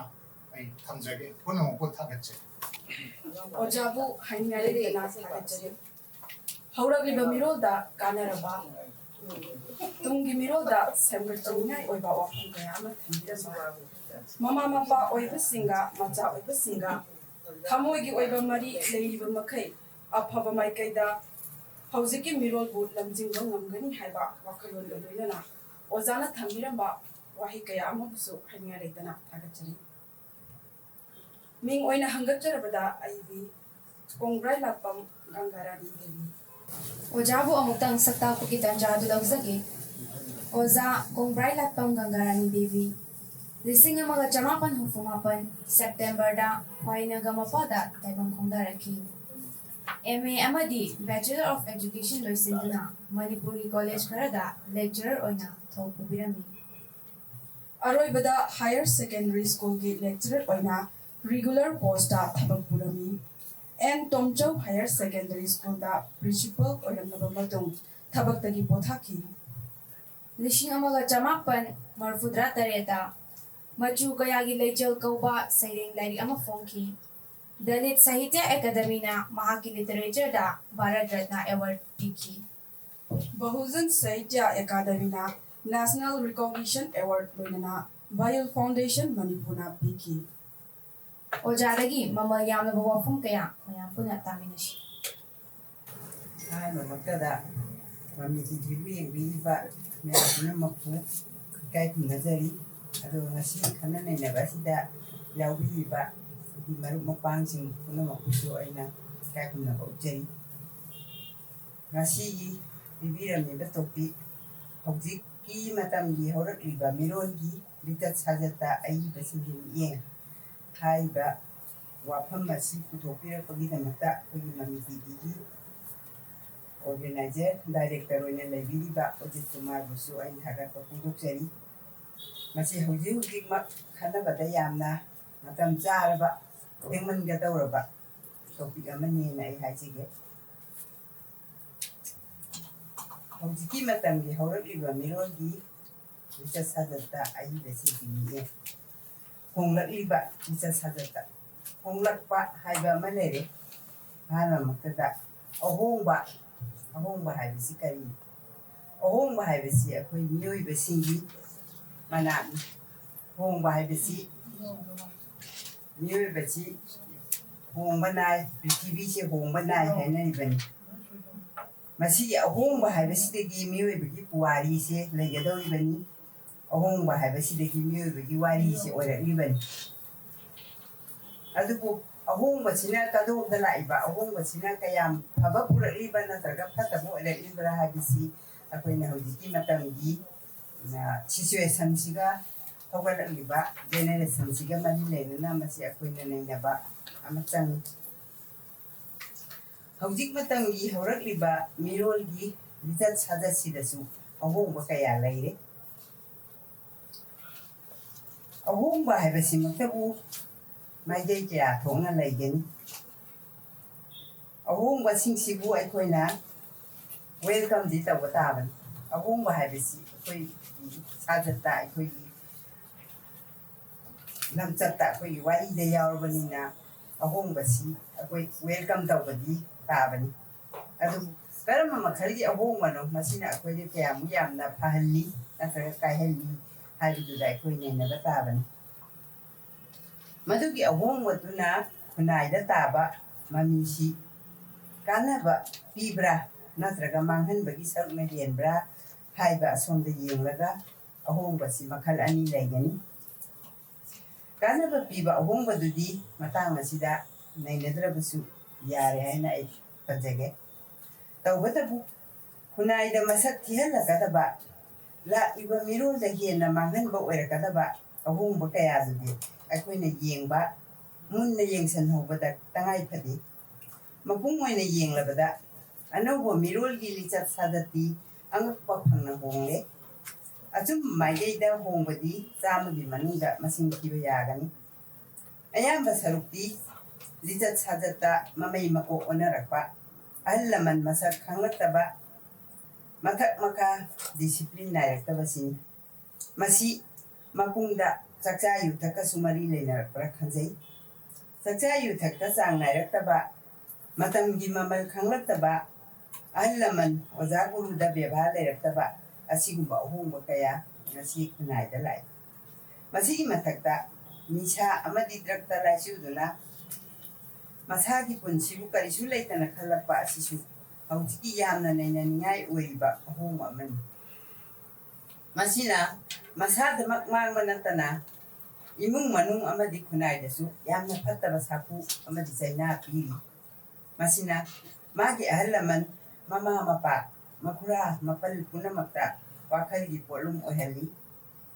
ꯑꯩ ꯊꯝꯖꯒꯦ꯫ ꯄꯨꯝꯅꯃꯛꯄꯨ ꯊꯥꯒꯠꯆꯔꯤ꯫ ꯑꯣꯖꯥꯕꯨ ꯍꯥꯏꯅꯤꯡꯉꯥꯏ ꯂꯩꯇꯅ ꯊꯥꯒꯠꯆꯔꯤ꯫ ꯍꯧꯔꯛꯂꯤꯕ ꯃꯤꯔꯣꯜꯗ ꯀꯥꯟꯅꯔꯕ, ꯇꯨꯡꯒꯤ ꯃꯤꯔꯣꯜꯗ ꯁꯦꯝꯒꯠꯆꯅꯤꯡꯉꯥꯏ ꯑꯣꯏꯕ ꯋꯥꯐꯝ ꯀꯌꯥ ꯑꯃ ꯊꯝꯕꯤꯔꯝꯕ ꯃꯃꯥ ꯃꯄꯥ ꯑꯣꯏꯕꯁꯤꯡꯒ ꯃꯆꯥ ꯑꯣꯏꯕꯁꯤꯡꯒ ꯊꯃꯣꯏꯒꯤ ꯑꯣꯏꯕ ꯃꯔꯤ ꯂꯩꯔꯤꯕ ꯃꯈꯩ ꯑꯐꯕ ꯃꯥꯏꯀꯩꯗ ꯍꯧꯖꯤꯛꯀꯤ ꯃꯤꯔꯣꯜꯕꯨ ꯂꯝꯖꯤꯡꯕ ꯉꯝꯒꯅꯤ ꯍꯥꯏꯕ ꯋꯥꯈꯜꯂꯣꯟꯒ ꯂꯣꯏꯅꯅ ꯑꯣꯖꯥꯅ ꯊꯝꯕꯤꯔꯝꯕ ꯋꯥꯍꯩ ꯀꯌꯥ ꯑꯃꯕꯨꯁꯨ ꯍꯥꯏꯅꯤꯡꯉꯥꯏ ꯂꯩꯇꯅ ꯊꯥꯒꯠꯆꯔꯤ꯫ ꯃꯤꯡ ꯑꯣꯏꯅ ꯍꯪꯒꯠꯆꯔꯕꯗ ꯑꯩꯗꯤ ꯀꯣꯡꯕ꯭ꯔꯥꯏ ꯂꯥꯛꯄꯝ ꯒꯪꯒꯥꯔꯥꯅꯤ ꯗꯦꯕꯤ꯫ ꯑꯣꯖꯥꯕꯨ ꯑꯃꯨꯛꯇꯪ ꯁꯛ ꯇꯥꯛꯄꯒꯤ ꯇꯥꯟꯖꯥ ꯑꯗꯨ ꯂꯧꯖꯒꯦ꯫ ꯑꯣꯖꯥ ꯀꯣꯡꯕ꯭ꯔꯥꯏ ꯂꯥꯛꯄꯝ ꯒꯪꯒꯥꯔꯥꯅꯤ ꯗꯦꯕꯤ, ꯂꯤꯁꯤꯡ ꯑꯃꯒ ꯆꯃꯥꯄꯟ ꯍꯨꯝꯐꯨ ꯃꯥꯄꯟ ꯁꯦꯞꯇꯦꯝꯕꯔꯗ ꯈ꯭ꯋꯥꯏꯅꯒ ꯃꯄꯥꯗ ꯇꯥꯏꯕꯪ ꯈꯣꯡꯗꯥꯔꯛꯈꯤ꯫ ꯑꯦꯝ ꯑꯦ ꯑꯃꯗꯤ Bachelor of Education ꯂꯣꯏꯁꯤꯟꯗꯨꯅ ꯃꯅꯤꯄꯨꯔꯒꯤ ꯀꯣꯂꯦꯖ ꯈꯔꯗ lecturer ꯑꯣꯏꯅ ꯊꯧ ꯄꯨꯕꯤꯔꯝꯃꯤ꯫ ꯑꯔꯣꯏꯕꯗ higher secondary schoolꯒꯤ lecturer ꯑꯣꯏꯅ regular postꯇ ꯊꯕꯛ ꯄꯨꯔꯝꯃꯤ꯫ ꯑꯦꯟ ꯇꯣꯝꯆꯧ higher secondary schoolꯗ principal ꯑꯣꯏꯔꯝꯂꯕ ꯃꯇꯨꯡ ꯊꯕꯛꯇꯒꯤ ꯄꯣꯊꯥꯈꯤ꯫ ꯂꯤꯁꯤꯡ ꯑꯃꯒ ꯆꯃꯥꯄꯟ ꯃꯔꯤꯐꯨꯇꯔꯥ ꯇꯔꯦꯠꯇ ꯃꯆꯨ ꯀꯌꯥꯒꯤ ꯂꯩꯆꯦꯜ ꯀꯧꯕ ꯁꯩꯔꯦꯡ ꯂꯥꯏꯔꯤꯛ ꯑꯃ ꯐꯣꯡꯈꯤ꯫ Dalit Sahitya Academyꯅ ꯃꯍꯥꯛꯀꯤ literatureꯗ Bharat Ratna Award ꯄꯤꯈꯤ꯫ ꯕꯍꯨꯖꯟ ꯁꯥꯍꯤꯇ꯭ꯌ ꯑꯦꯀꯥꯗꯃꯤꯅ National Recognition Award ꯂꯣꯏꯅꯅ Bhayul Foundation ꯃꯅꯤꯄꯨꯔꯅ ꯄꯤꯈꯤ꯫ ꯑꯣꯖꯥꯗꯒꯤ ꯃꯃꯜ ꯌꯥꯝꯂꯕ ꯋꯥꯐꯝ ꯀꯌꯥ ꯃꯌꯥꯝ ꯄꯨꯟꯅ ꯇꯥꯃꯤꯟꯅꯁꯤ꯫ ꯑꯍꯥꯟꯕꯃꯛꯇꯗ ꯃꯃꯤ ꯇꯤꯚꯤꯕꯨ ꯌꯦꯡꯕꯤꯔꯤꯕ ꯃꯌꯥꯝ ꯄꯨꯝꯅꯃꯛꯄꯨ ꯏꯀꯥꯏ ꯈꯨꯝꯅꯖꯔꯤ꯫ ꯑꯗꯨꯒ ꯉꯁꯤ ꯈꯟꯅ ꯅꯩꯅꯕ ꯑꯁꯤꯗ ꯌꯥꯎꯕꯤꯔꯤꯕ ꯑꯩꯒꯤ ꯃꯔꯨꯞ ꯃꯄꯥꯡꯁꯤꯡ ꯄꯨꯝꯅꯃꯛꯄꯨꯁꯨ ꯑꯩꯅ ꯏꯀꯥꯏ ꯈꯨꯝꯅꯕ ꯎꯠꯆꯔꯤ꯫ ꯉꯁꯤꯒꯤ ꯄꯤꯕꯤꯔꯝꯂꯤꯕ topic, ꯍꯧꯖꯤꯛꯀꯤ ꯃꯇꯝꯒꯤ ꯍꯧꯔꯛꯂꯤꯕ ꯃꯤꯔꯣꯜꯒꯤ ꯂꯤꯆꯠ ꯁꯥꯖꯠꯇ ꯑꯏꯕꯁꯤꯡꯒꯤ ꯃꯤꯠꯌꯦꯡ ꯍꯥꯏꯔꯤꯕ ꯋꯥꯐꯝ ꯑꯁꯤ ꯄꯨꯊꯣꯛꯄꯤꯔꯛꯄꯒꯤꯗꯃꯛꯇ ꯑꯩꯈꯣꯏꯒꯤ ꯃꯃꯤ ꯇꯤꯚꯤꯒꯤ organizer, director ꯑꯣꯏꯅ ꯂꯩꯕꯤꯔꯤꯕ ꯑꯖꯤꯠ ꯀꯨꯃꯥꯔꯕꯨꯁꯨ ꯑꯩ ꯊꯥꯒꯠꯄ ꯐꯣꯡꯗꯣꯛꯆꯔꯤ꯫ ꯃꯁꯤ ꯍꯧꯖꯤꯛ ꯍꯧꯖꯤꯛꯃꯛ ꯈꯟꯅꯕꯗ ꯌꯥꯝꯅ ꯃꯇꯝ ꯆꯥꯔꯕ, ꯊꯦꯡꯃꯟꯒꯗꯧꯔꯕ topic ꯑꯃꯅꯦꯅ ꯑꯩ ꯍꯥꯏꯖꯒꯦ꯫ ꯍꯧꯖꯤꯛꯀꯤ ꯃꯇꯝꯒꯤ ꯍꯧꯔꯛꯂꯤꯕ ꯃꯤꯔꯣꯜꯒꯤ ꯂꯤꯆꯠ ꯁꯥꯖꯠꯇ ꯑꯏꯕꯁꯤꯡꯒꯤ ꯃꯤꯠꯌꯦꯡ꯫ ꯍꯣꯡꯂꯛꯂꯤꯕ ꯂꯤꯆꯠ ꯁꯥꯖꯠꯇ ꯍꯣꯡꯂꯛꯄ ꯍꯥꯏꯕ ꯑꯃ ꯂꯩꯔꯦ꯫ ꯑꯍꯥꯟꯕꯃꯛꯇꯗ ꯑꯍꯣꯡꯕ, ꯑꯍꯣꯡꯕ ꯍꯥꯏꯕꯁꯤ ꯀꯔꯤ? ꯑꯍꯣꯡꯕ ꯍꯥꯏꯕꯁꯤ ꯑꯩꯈꯣꯏ ꯃꯤꯑꯣꯏꯕꯁꯤꯡꯒꯤ ꯃꯅꯥꯠꯅꯤ꯫ ꯍꯣꯡꯕ ꯍꯥꯏꯕꯁꯤ ꯃꯤꯑꯣꯏꯕꯁꯤ ꯍꯣꯡꯕ ꯅꯥꯏ, ꯄ꯭ꯔꯤꯊꯤꯕꯤꯁꯤ ꯍꯣꯡꯕ ꯅꯥꯏ ꯍꯥꯏꯅꯔꯤꯕꯅꯤ꯫ ꯃꯁꯤꯒꯤ ꯑꯍꯣꯡꯕ ꯍꯥꯏꯕꯁꯤꯗꯒꯤ ꯃꯤꯑꯣꯏꯕꯒꯤ ꯄꯨꯋꯥꯔꯤꯁꯦ ꯂꯩꯒꯗꯧꯔꯤꯕꯅꯤ꯫ ꯑꯍꯣꯡꯕ ꯍꯥꯏꯕꯁꯤꯗꯒꯤ ꯃꯤꯑꯣꯏꯕꯒꯤ ꯋꯥꯔꯤꯁꯦ ꯑꯣꯏꯔꯛꯂꯤꯕꯅꯤ꯫ ꯑꯗꯨꯕꯨ ꯑꯍꯣꯡꯕꯁꯤꯅ ꯀꯗꯣꯝꯗ ꯂꯥꯛꯏꯕ, ꯑꯍꯣꯡꯕꯁꯤꯅ ꯀꯌꯥꯝ ꯐꯕ ꯄꯨꯔꯛꯂꯤꯕ ꯅꯠꯇ꯭ꯔꯒ ꯐꯠꯇꯕ ꯑꯣꯏꯔꯛꯂꯤꯕ꯭ꯔꯥ ꯍꯥꯏꯕꯁꯤ ꯑꯩꯈꯣꯏꯅ ꯍꯧꯖꯤꯛꯀꯤ ꯃꯇꯝꯒꯤ, ꯑ, situationꯁꯤꯒ ꯍꯧꯒꯠꯂꯛꯂꯤꯕ generationꯁꯤꯒ ꯃꯔꯤ ꯂꯩꯅꯅ ꯃꯁꯤ ꯑꯩꯈꯣꯏꯅ ꯅꯩꯅꯕ ꯑꯃ ꯆꯪꯏ꯫ ꯍꯧꯖꯤꯛ ꯃꯇꯝꯒꯤ ꯍꯧꯔꯛꯂꯤꯕ ꯃꯤꯔꯣꯜꯒꯤ ꯂꯤꯆꯠ ꯁꯥꯖꯠꯁꯤꯗꯁꯨ ꯑꯍꯣꯡꯕ ꯀꯌꯥ ꯂꯩꯔꯦ꯫ ꯑꯍꯣꯡꯕ ꯍꯥꯏꯕꯁꯤꯃꯛꯇꯕꯨ ꯃꯥꯏꯀꯩ ꯀꯌꯥ ꯊꯣꯛꯅ ꯂꯩꯒꯅꯤ꯫ ꯑꯍꯣꯡꯕꯁꯤꯡꯁꯤꯕꯨ ꯑꯩꯈꯣꯏꯅ welcomeꯗꯤ ꯇꯧꯕ ꯇꯥꯕꯅꯤ꯫ ꯑꯍꯣꯡꯕ ꯍꯥꯏꯕꯁꯤ ꯑꯩꯈꯣꯏꯒꯤ ꯁꯥꯖꯠꯇ, ꯑꯩꯈꯣꯏꯒꯤ ꯂꯝꯆꯠꯇ, ꯑꯩꯈꯣꯏꯒꯤ ꯋꯥꯔꯤꯗ ꯌꯥꯎꯔꯕꯅꯤꯅ ꯑꯍꯣꯡꯕꯁꯤ ꯑꯩꯈꯣꯏ welcome ꯇꯧꯕꯗꯤ ꯇꯥꯕꯅꯤ꯫ ꯑꯗꯨꯕꯨ ꯀꯔꯝꯕ ꯃꯈꯜꯒꯤ ꯑꯍꯣꯡꯕꯅꯣ, ꯃꯁꯤꯅ ꯑꯩꯈꯣꯏꯗ ꯀꯌꯥꯃꯨꯛ ꯌꯥꯝꯅ ꯐꯍꯜꯂꯤ ꯅꯠꯇ꯭ꯔꯒ ꯀꯥꯏꯍꯜꯂꯤ ꯍꯥꯏꯕꯗꯨꯗ ꯑꯩꯈꯣꯏ ꯅꯩꯅꯕ ꯇꯥꯕꯅꯤ꯫ ꯃꯗꯨꯒꯤ ꯑꯍꯣꯡꯕꯗꯨꯅ ꯈꯨꯟꯅꯥꯏꯗ ꯇꯥꯕ ꯃꯃꯤꯁꯤ ꯀꯥꯟꯅꯕ ꯄꯤꯕ꯭ꯔꯥ ꯅꯠꯇ꯭ꯔꯒ ꯃꯥꯡꯍꯟꯕꯒꯤ ꯁꯔꯨꯛꯅ ꯍꯦꯟꯕ꯭ꯔꯥ ꯍꯥꯏꯕ ꯑꯁꯣꯝꯗ ꯌꯦꯡꯂꯒ ꯑꯍꯣꯡꯕꯁꯤ ꯃꯈꯜ ꯑꯅꯤ ꯂꯩꯒꯅꯤ꯫ ꯀꯥꯟꯅꯕ ꯄꯤꯕ ꯑꯍꯣꯡꯕꯗꯨꯗꯤ ꯃꯇꯥꯡ ꯑꯁꯤꯗ ꯅꯩꯅꯗ꯭ꯔꯕꯁꯨ ꯌꯥꯔꯦ ꯍꯥꯏꯅ ꯑꯩ ꯈꯟꯖꯒꯦ꯫ ꯇꯧꯕꯇꯕꯨ ꯈꯨꯟꯅꯥꯏꯗ ꯃꯁꯛ ꯊꯤꯍꯜꯂꯛꯀꯗꯕ, ꯂꯥꯛꯂꯤꯕ ꯃꯤꯔꯣꯜꯗ ꯍꯦꯟꯅ ꯃꯥꯡꯍꯟꯕ ꯑꯣꯏꯔꯛꯀꯗꯕ ꯑꯍꯣꯡꯕ ꯀꯌꯥꯗꯨꯗꯤ ꯑꯩꯈꯣꯏꯅ ꯌꯦꯡꯕ, ꯃꯨꯟꯅ ꯌꯦꯡꯁꯤꯟꯍꯧꯕꯗ ꯇꯉꯥꯏ ꯐꯗꯦ꯫ ꯃꯄꯨꯡ ꯑꯣꯏꯅ ꯌꯦꯡꯂꯕꯗ ꯑꯅꯧꯕ ꯃꯤꯔꯣꯜꯒꯤ ꯂꯤꯆꯠ ꯁꯥꯖꯠꯇꯤ ꯑꯉꯛꯄ ꯐꯪꯅ ꯍꯣꯡꯂꯦ꯫ ꯑꯆꯨꯝꯕ ꯃꯥꯏꯀꯩꯗ ꯍꯣꯡꯕꯗꯤ ꯆꯥꯝꯃꯒꯤ ꯃꯅꯨꯡꯗ ꯃꯁꯤꯡ ꯊꯤꯕ ꯌꯥꯒꯅꯤ꯫ ꯑꯌꯥꯝꯕ ꯁꯔꯨꯛꯇꯤ ꯂꯤꯆꯠ ꯁꯥꯖꯠꯇ ꯃꯃꯩ ꯃꯀꯣꯛ ꯑꯣꯟꯅꯔꯛꯄ, ꯑꯍꯜ ꯂꯃꯟ ꯃꯁꯛ ꯈꯪꯂꯛꯇꯕ, ꯃꯊꯛ ꯃꯈꯥ discipline ꯅꯥꯏꯔꯛꯇꯕꯁꯤꯅꯤ꯫ ꯃꯁꯤ ꯃꯄꯨꯡꯗ ꯆꯥꯛꯆꯥ ꯌꯨꯊꯛꯀꯁꯨ ꯃꯔꯤ ꯂꯩꯅꯔꯛꯄ꯭ꯔꯥ ꯈꯟꯖꯩ꯫ ꯆꯥꯛꯆꯥ ꯌꯨꯊꯛꯇ ꯆꯥꯡ ꯅꯥꯏꯔꯛꯇꯕ, ꯃꯇꯝꯒꯤ ꯃꯃꯜ ꯈꯪꯂꯛꯇꯕ, ꯑꯍꯜ ꯂꯃꯟ, ꯑꯣꯖꯥ ꯒꯨꯔꯨꯗ ꯕꯦꯕꯥꯔ ꯂꯩꯔꯛꯇꯕ, ꯑꯁꯤꯒꯨꯝꯕ ꯑꯍꯣꯡꯕ ꯀꯌꯥ ꯉꯁꯤ ꯈꯨꯟꯅꯥꯏꯗ ꯂꯥꯛꯏ꯫ ꯃꯁꯤꯒꯤ ꯃꯊꯛꯇ ꯅꯤꯁꯥ ꯑꯃꯗꯤ ꯗ꯭ꯔꯛꯇ ꯂꯥꯏꯆꯨꯗꯨꯅ ꯃꯁꯥꯒꯤ ꯄꯨꯟꯁꯤꯕꯨ ꯀꯔꯤꯁꯨ ꯂꯩꯇꯅ ꯈꯜꯂꯛꯄ ꯑꯁꯤꯁꯨ ꯍꯧꯖꯤꯛꯀꯤ ꯌꯥꯝꯅ ꯅꯩꯅꯅꯤꯡꯉꯥꯏ ꯑꯣꯏꯔꯤꯕ ꯑꯍꯣꯡꯕ ꯑꯃꯅꯤ꯫ ꯃꯁꯤꯅ ꯃꯁꯥꯗꯃꯛ ꯃꯥꯡꯕ ꯅꯠꯇꯅ ꯏꯃꯨꯡ ꯃꯅꯨꯡ ꯑꯃꯗꯤ ꯈꯨꯟꯅꯥꯏꯗꯁꯨ ꯌꯥꯝꯅ ꯐꯠꯇꯕ ꯁꯥꯐꯨ ꯑꯃꯗꯤ ꯆꯩꯅꯥ ꯄꯤꯔꯤ꯫ ꯃꯁꯤꯅ ꯃꯥꯒꯤ ꯑꯍꯜ ꯂꯃꯟ, ꯃꯃꯥ ꯃꯄꯥ, ꯃꯈꯨꯔꯥ ꯃꯄꯜ ꯄꯨꯝꯅꯃꯛꯇ ꯋꯥꯈꯜꯒꯤ ꯄꯣꯠꯂꯨꯝ ꯑꯣꯏꯍꯜꯂꯤ꯫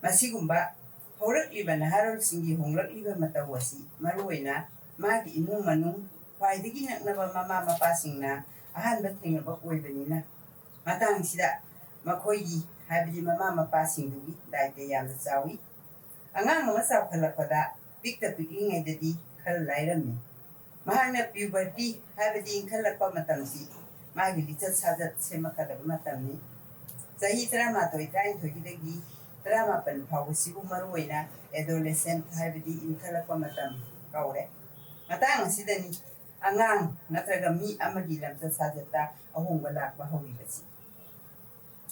ꯃꯁꯤꯒꯨꯝꯕ ꯍꯧꯔꯛꯂꯤꯕ ꯅꯍꯥꯔꯣꯜꯁꯤꯡꯒꯤ ꯍꯣꯡꯂꯛꯂꯤꯕ ꯃꯇꯧ ꯑꯁꯤ ꯃꯔꯨꯑꯣꯏꯅ ꯃꯥꯒꯤ ꯏꯃꯨꯡ ꯃꯅꯨꯡ, ꯈ꯭ꯋꯥꯏꯗꯒꯤ ꯅꯛꯅꯕ ꯃꯃꯥ ꯃꯄꯥꯁꯤꯡꯅ ꯑꯍꯥꯟꯕ ꯊꯦꯡꯅꯕ ꯑꯣꯏꯕꯅꯤꯅ, ꯃꯇꯥꯡꯁꯤꯗ ꯃꯈꯣꯏꯒꯤ, ꯍꯥꯏꯕꯗꯤ ꯃꯃꯥ ꯃꯄꯥꯁꯤꯡꯗꯨꯒꯤ ꯗꯥꯏꯇ ꯌꯥꯝꯅ ꯆꯥꯎꯏ꯫ ꯑꯉꯥꯡ ꯑꯃ ꯆꯥꯎꯈꯠꯂꯛꯄꯗ ꯄꯤꯛꯇ ꯄꯤꯛꯂꯤꯉꯩꯗꯗꯤ ꯈꯔ ꯂꯥꯏꯔꯝꯃꯤ꯫ ꯃꯍꯥꯛꯅ ꯄ꯭ꯌꯨꯕꯔꯇꯤ, ꯍꯥꯏꯕꯗꯤ ꯏꯟꯈꯠꯂꯛꯄ ꯃꯇꯝꯁꯤ ꯃꯥꯒꯤ ꯂꯤꯆꯠ ꯁꯥꯖꯠ ꯁꯦꯝꯃꯛꯀꯗꯕ ꯃꯇꯝꯅꯤ꯫ ꯆꯍꯤ ꯇꯔꯥꯃꯥꯊꯣꯏ, ꯇꯔꯥꯅꯤꯊꯣꯏꯒꯤꯗꯒꯤ ꯇꯔꯥꯃꯥꯄꯟ ꯐꯥꯎꯕꯁꯤꯕꯨ ꯃꯔꯨꯑꯣꯏꯅ ꯑꯦꯗꯣꯂꯦꯁꯦꯟꯠ, ꯍꯥꯏꯕꯗꯤ ꯏꯟꯈꯠꯂꯛꯄ ꯃꯇꯝ ꯀꯧꯔꯦ꯫ ꯃꯇꯥꯡ ꯑꯁꯤꯗꯅꯤ ꯑꯉꯥꯡ ꯅꯠꯇ꯭ꯔꯒ ꯃꯤ ꯑꯃꯒꯤ ꯂꯝꯆꯠ ꯁꯥꯖꯠꯇ ꯑꯍꯣꯡꯕ ꯂꯥꯛꯄ ꯍꯧꯔꯤꯕꯁꯤ꯫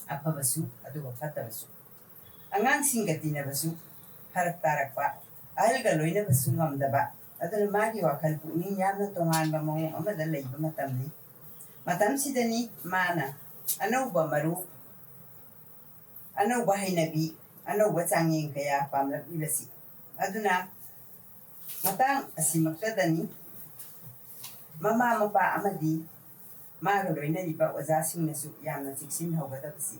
ꯑꯐꯕꯁꯨ ꯑꯗꯨꯒ ꯐꯠꯇꯕꯁꯨ꯫ ꯑꯉꯥꯡꯁꯤꯡꯒ ꯇꯤꯟꯅꯕꯁꯨ ꯐꯔꯛ ꯇꯥꯔꯛꯄ, ꯑꯍꯜꯒ ꯂꯣꯏꯅꯕꯁꯨ ꯉꯝꯗꯕ, ꯑꯗꯨꯅ ꯃꯥꯒꯤ ꯋꯥꯈꯜ ꯄꯨꯛꯅꯤꯡ ꯌꯥꯝꯅ ꯇꯣꯉꯥꯟꯕ ꯃꯑꯣꯡ ꯑꯃꯗ ꯂꯩꯕ ꯃꯇꯝꯅꯤ꯫ ꯃꯇꯝꯁꯤꯗꯅꯤ ꯃꯥꯅ ꯑꯅꯧꯕ ꯃꯔꯨꯞ, ꯑꯅꯧꯕ ꯍꯩꯅꯕꯤ, ꯑꯅꯧꯕ ꯆꯥꯡꯌꯦꯡ ꯀꯌꯥ ꯄꯥꯝꯂꯛꯂꯤꯕꯁꯤ꯫ ꯑꯗꯨꯅ ꯃꯇꯥꯡ ꯑꯁꯤꯃꯛꯇꯗꯅꯤ ꯃꯃꯥ ꯃꯄꯥ ꯑꯃꯗꯤ ꯃꯥꯒ ꯂꯣꯏꯅꯔꯤꯕ ꯑꯣꯖꯥꯁꯤꯡꯅꯁꯨ ꯌꯥꯝꯅ ꯆꯦꯛꯁꯤꯟꯍꯧꯒꯗꯕꯁꯤ꯫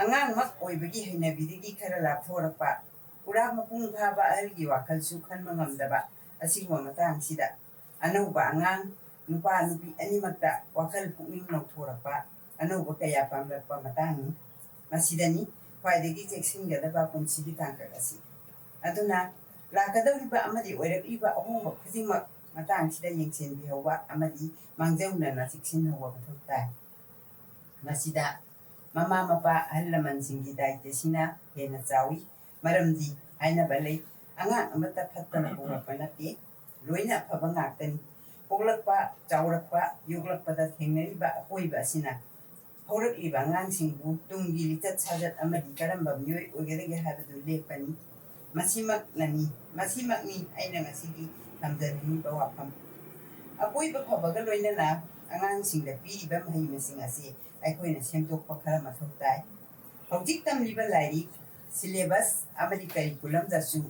ꯑꯉꯥꯡꯃꯛ ꯑꯣꯏꯕꯒꯤ ꯍꯩꯅꯕꯤꯗꯒꯤ ꯈꯔ ꯂꯥꯞꯊꯣꯔꯛꯄ, ꯄꯨꯔꯥ ꯃꯄꯨꯡ ꯐꯥꯕ ꯑꯍꯜꯒꯤ ꯋꯥꯈꯜꯁꯨ ꯈꯟꯕ ꯉꯝꯗꯕ ꯑꯁꯤꯒꯨꯝꯕ ꯃꯇꯥꯡꯁꯤꯗ ꯑꯅꯧꯕ ꯑꯉꯥꯡ, ꯅꯨꯄꯥ ꯅꯨꯄꯤ ꯑꯅꯤꯃꯛꯇ ꯋꯥꯈꯜ ꯄꯨꯛꯅꯤꯡ ꯅꯧꯊꯣꯔꯛꯄ, ꯑꯅꯧꯕ ꯀꯌꯥ ꯄꯥꯝꯂꯛꯄ ꯃꯇꯥꯡꯅꯤ꯫ ꯃꯁꯤꯗꯅꯤ ꯈ꯭ꯋꯥꯏꯗꯒꯤ ꯆꯦꯛꯁꯤꯟꯒꯗꯕ ꯄꯨꯟꯁꯤꯒꯤ ꯇꯥꯡꯀꯛ ꯑꯁꯤ꯫ ꯑꯗꯨꯅ ꯂꯥꯛꯀꯗꯧꯔꯤꯕ ꯑꯃꯗꯤ ꯑꯣꯏꯔꯛꯂꯤꯕ ꯑꯍꯣꯡꯕ ꯈꯨꯗꯤꯡꯃꯛ ꯃꯇꯥꯡꯁꯤꯗ ꯌꯦꯡꯁꯤꯟꯕꯤꯍꯧꯕ ꯑꯃꯗꯤ ꯃꯥꯡꯖꯧꯅꯅ ꯆꯦꯛꯁꯤꯟꯍꯧꯕ ꯃꯊꯧ ꯇꯥꯏ꯫ ꯃꯁꯤꯗ ꯃꯃꯥ ꯃꯄꯥ ꯑꯍꯜ ꯂꯃꯟꯁꯤꯡꯒꯤ ꯗꯥꯏꯇ꯭ꯌꯁꯤꯅ ꯍꯦꯟꯅ ꯆꯥꯎꯏ꯫ ꯃꯔꯝꯗꯤ ꯍꯥꯏꯅꯕ ꯂꯩ, "ꯑꯉꯥꯡ ꯑꯃꯠꯇ ꯐꯠꯇꯅ ꯄꯣꯛꯂꯛꯄ ꯅꯠꯇꯦ, ꯂꯣꯏꯅ ꯑꯐꯕ ꯉꯥꯛꯇꯅꯤ꯫ ꯄꯣꯛꯂꯛꯄ, ꯆꯥꯎꯔꯛꯄ, ꯌꯣꯛꯂꯛꯄꯗ ꯊꯦꯡꯅꯔꯤꯕ ꯑꯀꯣꯏꯕ ꯑꯁꯤꯅ ꯍꯧꯔꯛꯂꯤꯕ ꯑꯉꯥꯡꯁꯤꯡꯕꯨ ꯇꯨꯡꯒꯤ ꯂꯤꯆꯠ ꯁꯥꯖꯠ ꯑꯃꯗꯤ ꯀꯔꯝꯕ ꯃꯤꯑꯣꯏ ꯑꯣꯏꯒꯗꯒꯦ ꯍꯥꯏꯕꯗꯨ ꯂꯦꯞꯄꯅꯤ꯫ ꯃꯁꯤꯃꯛꯅꯅꯤ, ꯃꯁꯤꯃꯛꯅꯤ ꯑꯩꯅ ꯉꯁꯤꯒꯤ ꯊꯝꯖꯅꯤꯡꯂꯤꯕ ꯋꯥꯐꯝ꯫ ꯑꯀꯣꯏꯕ ꯐꯕꯒ ꯂꯣꯏꯅꯅ ꯑꯉꯥꯡꯁꯤꯡꯗ ꯄꯤꯔꯤꯕ ꯃꯍꯩ ꯃꯁꯤꯡ ꯑꯁꯤ ꯑꯩꯈꯣꯏꯅ ꯁꯦꯝꯗꯣꯛꯄ ꯈꯔ ꯃꯊꯧ ꯇꯥꯏ꯫ ꯍꯧꯖꯤꯛ ꯇꯝꯂꯤꯕ ꯂꯥꯏꯔꯤꯛ, ꯁꯤꯂꯦꯕꯁ ꯑꯃꯗꯤ ꯀꯔꯤꯀꯨꯂꯝꯗꯁꯨ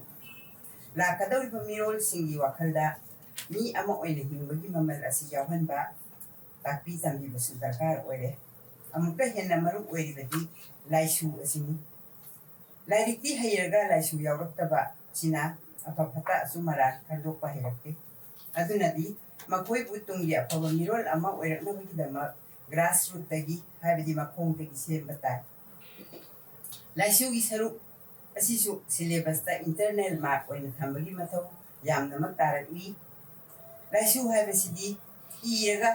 ꯂꯥꯛꯀꯗꯧꯔꯤꯕ ꯃꯤꯔꯣꯜꯁꯤꯡꯒꯤ ꯋꯥꯈꯜꯗ ꯃꯤ ꯑꯃ ꯑꯣꯏꯅ ꯍꯤꯡꯕꯒꯤ ꯃꯃꯜ ꯑꯁꯤ ꯌꯥꯎꯍꯟꯕ, ꯇꯥꯛꯄꯤ ꯇꯝꯕꯤꯕꯁꯨ ꯗꯔꯀꯥꯔ ꯑꯣꯏꯔꯦ꯫ ꯑꯃꯨꯛꯀ ꯍꯦꯟꯅ ꯃꯔꯨ ꯑꯣꯏꯔꯤꯕꯗꯤ ꯂꯥꯏꯁꯨ ꯑꯁꯤꯅꯤ꯫ ꯂꯥꯏꯔꯤꯛꯇꯤ ꯍꯩꯔꯒ ꯂꯥꯏꯁꯨ ꯌꯥꯎꯔꯛꯇꯕ ꯁꯤꯅ ꯑꯐ ꯐꯠꯇ ꯑꯆꯨꯝ ꯑꯔꯥꯟ ꯈꯟꯗꯣꯛꯄ ꯍꯩꯔꯛꯇꯦ꯫ ꯑꯗꯨꯅꯗꯤ ꯃꯈꯣꯏꯕꯨ ꯇꯨꯡꯒꯤ ꯑꯐꯕ ꯃꯤꯔꯣꯜ ꯑꯃ ꯑꯣꯏꯔꯛꯅꯕꯒꯤꯗꯃꯛ ꯒ꯭ꯔꯥꯁꯔꯨꯠꯇꯒꯤ, ꯍꯥꯏꯕꯗꯤ ꯃꯈꯣꯡꯗꯒꯤ ꯁꯦꯝꯕ ꯇꯥꯏ꯫ ꯂꯥꯏꯁꯨꯒꯤ ꯁꯔꯨꯛ ꯑꯁꯤꯁꯨ ꯁꯤꯂꯦꯕꯁꯇ ꯏꯟꯇꯔꯅꯦꯜ ꯃꯥꯔꯛ ꯑꯣꯏꯅ ꯊꯝꯕꯒꯤ ꯃꯊꯧ ꯌꯥꯝꯅꯃꯛ ꯇꯥꯔꯛꯂꯤ꯫ ꯂꯥꯏꯁꯨ ꯍꯥꯏꯕꯁꯤꯗꯤ ꯏꯔꯒ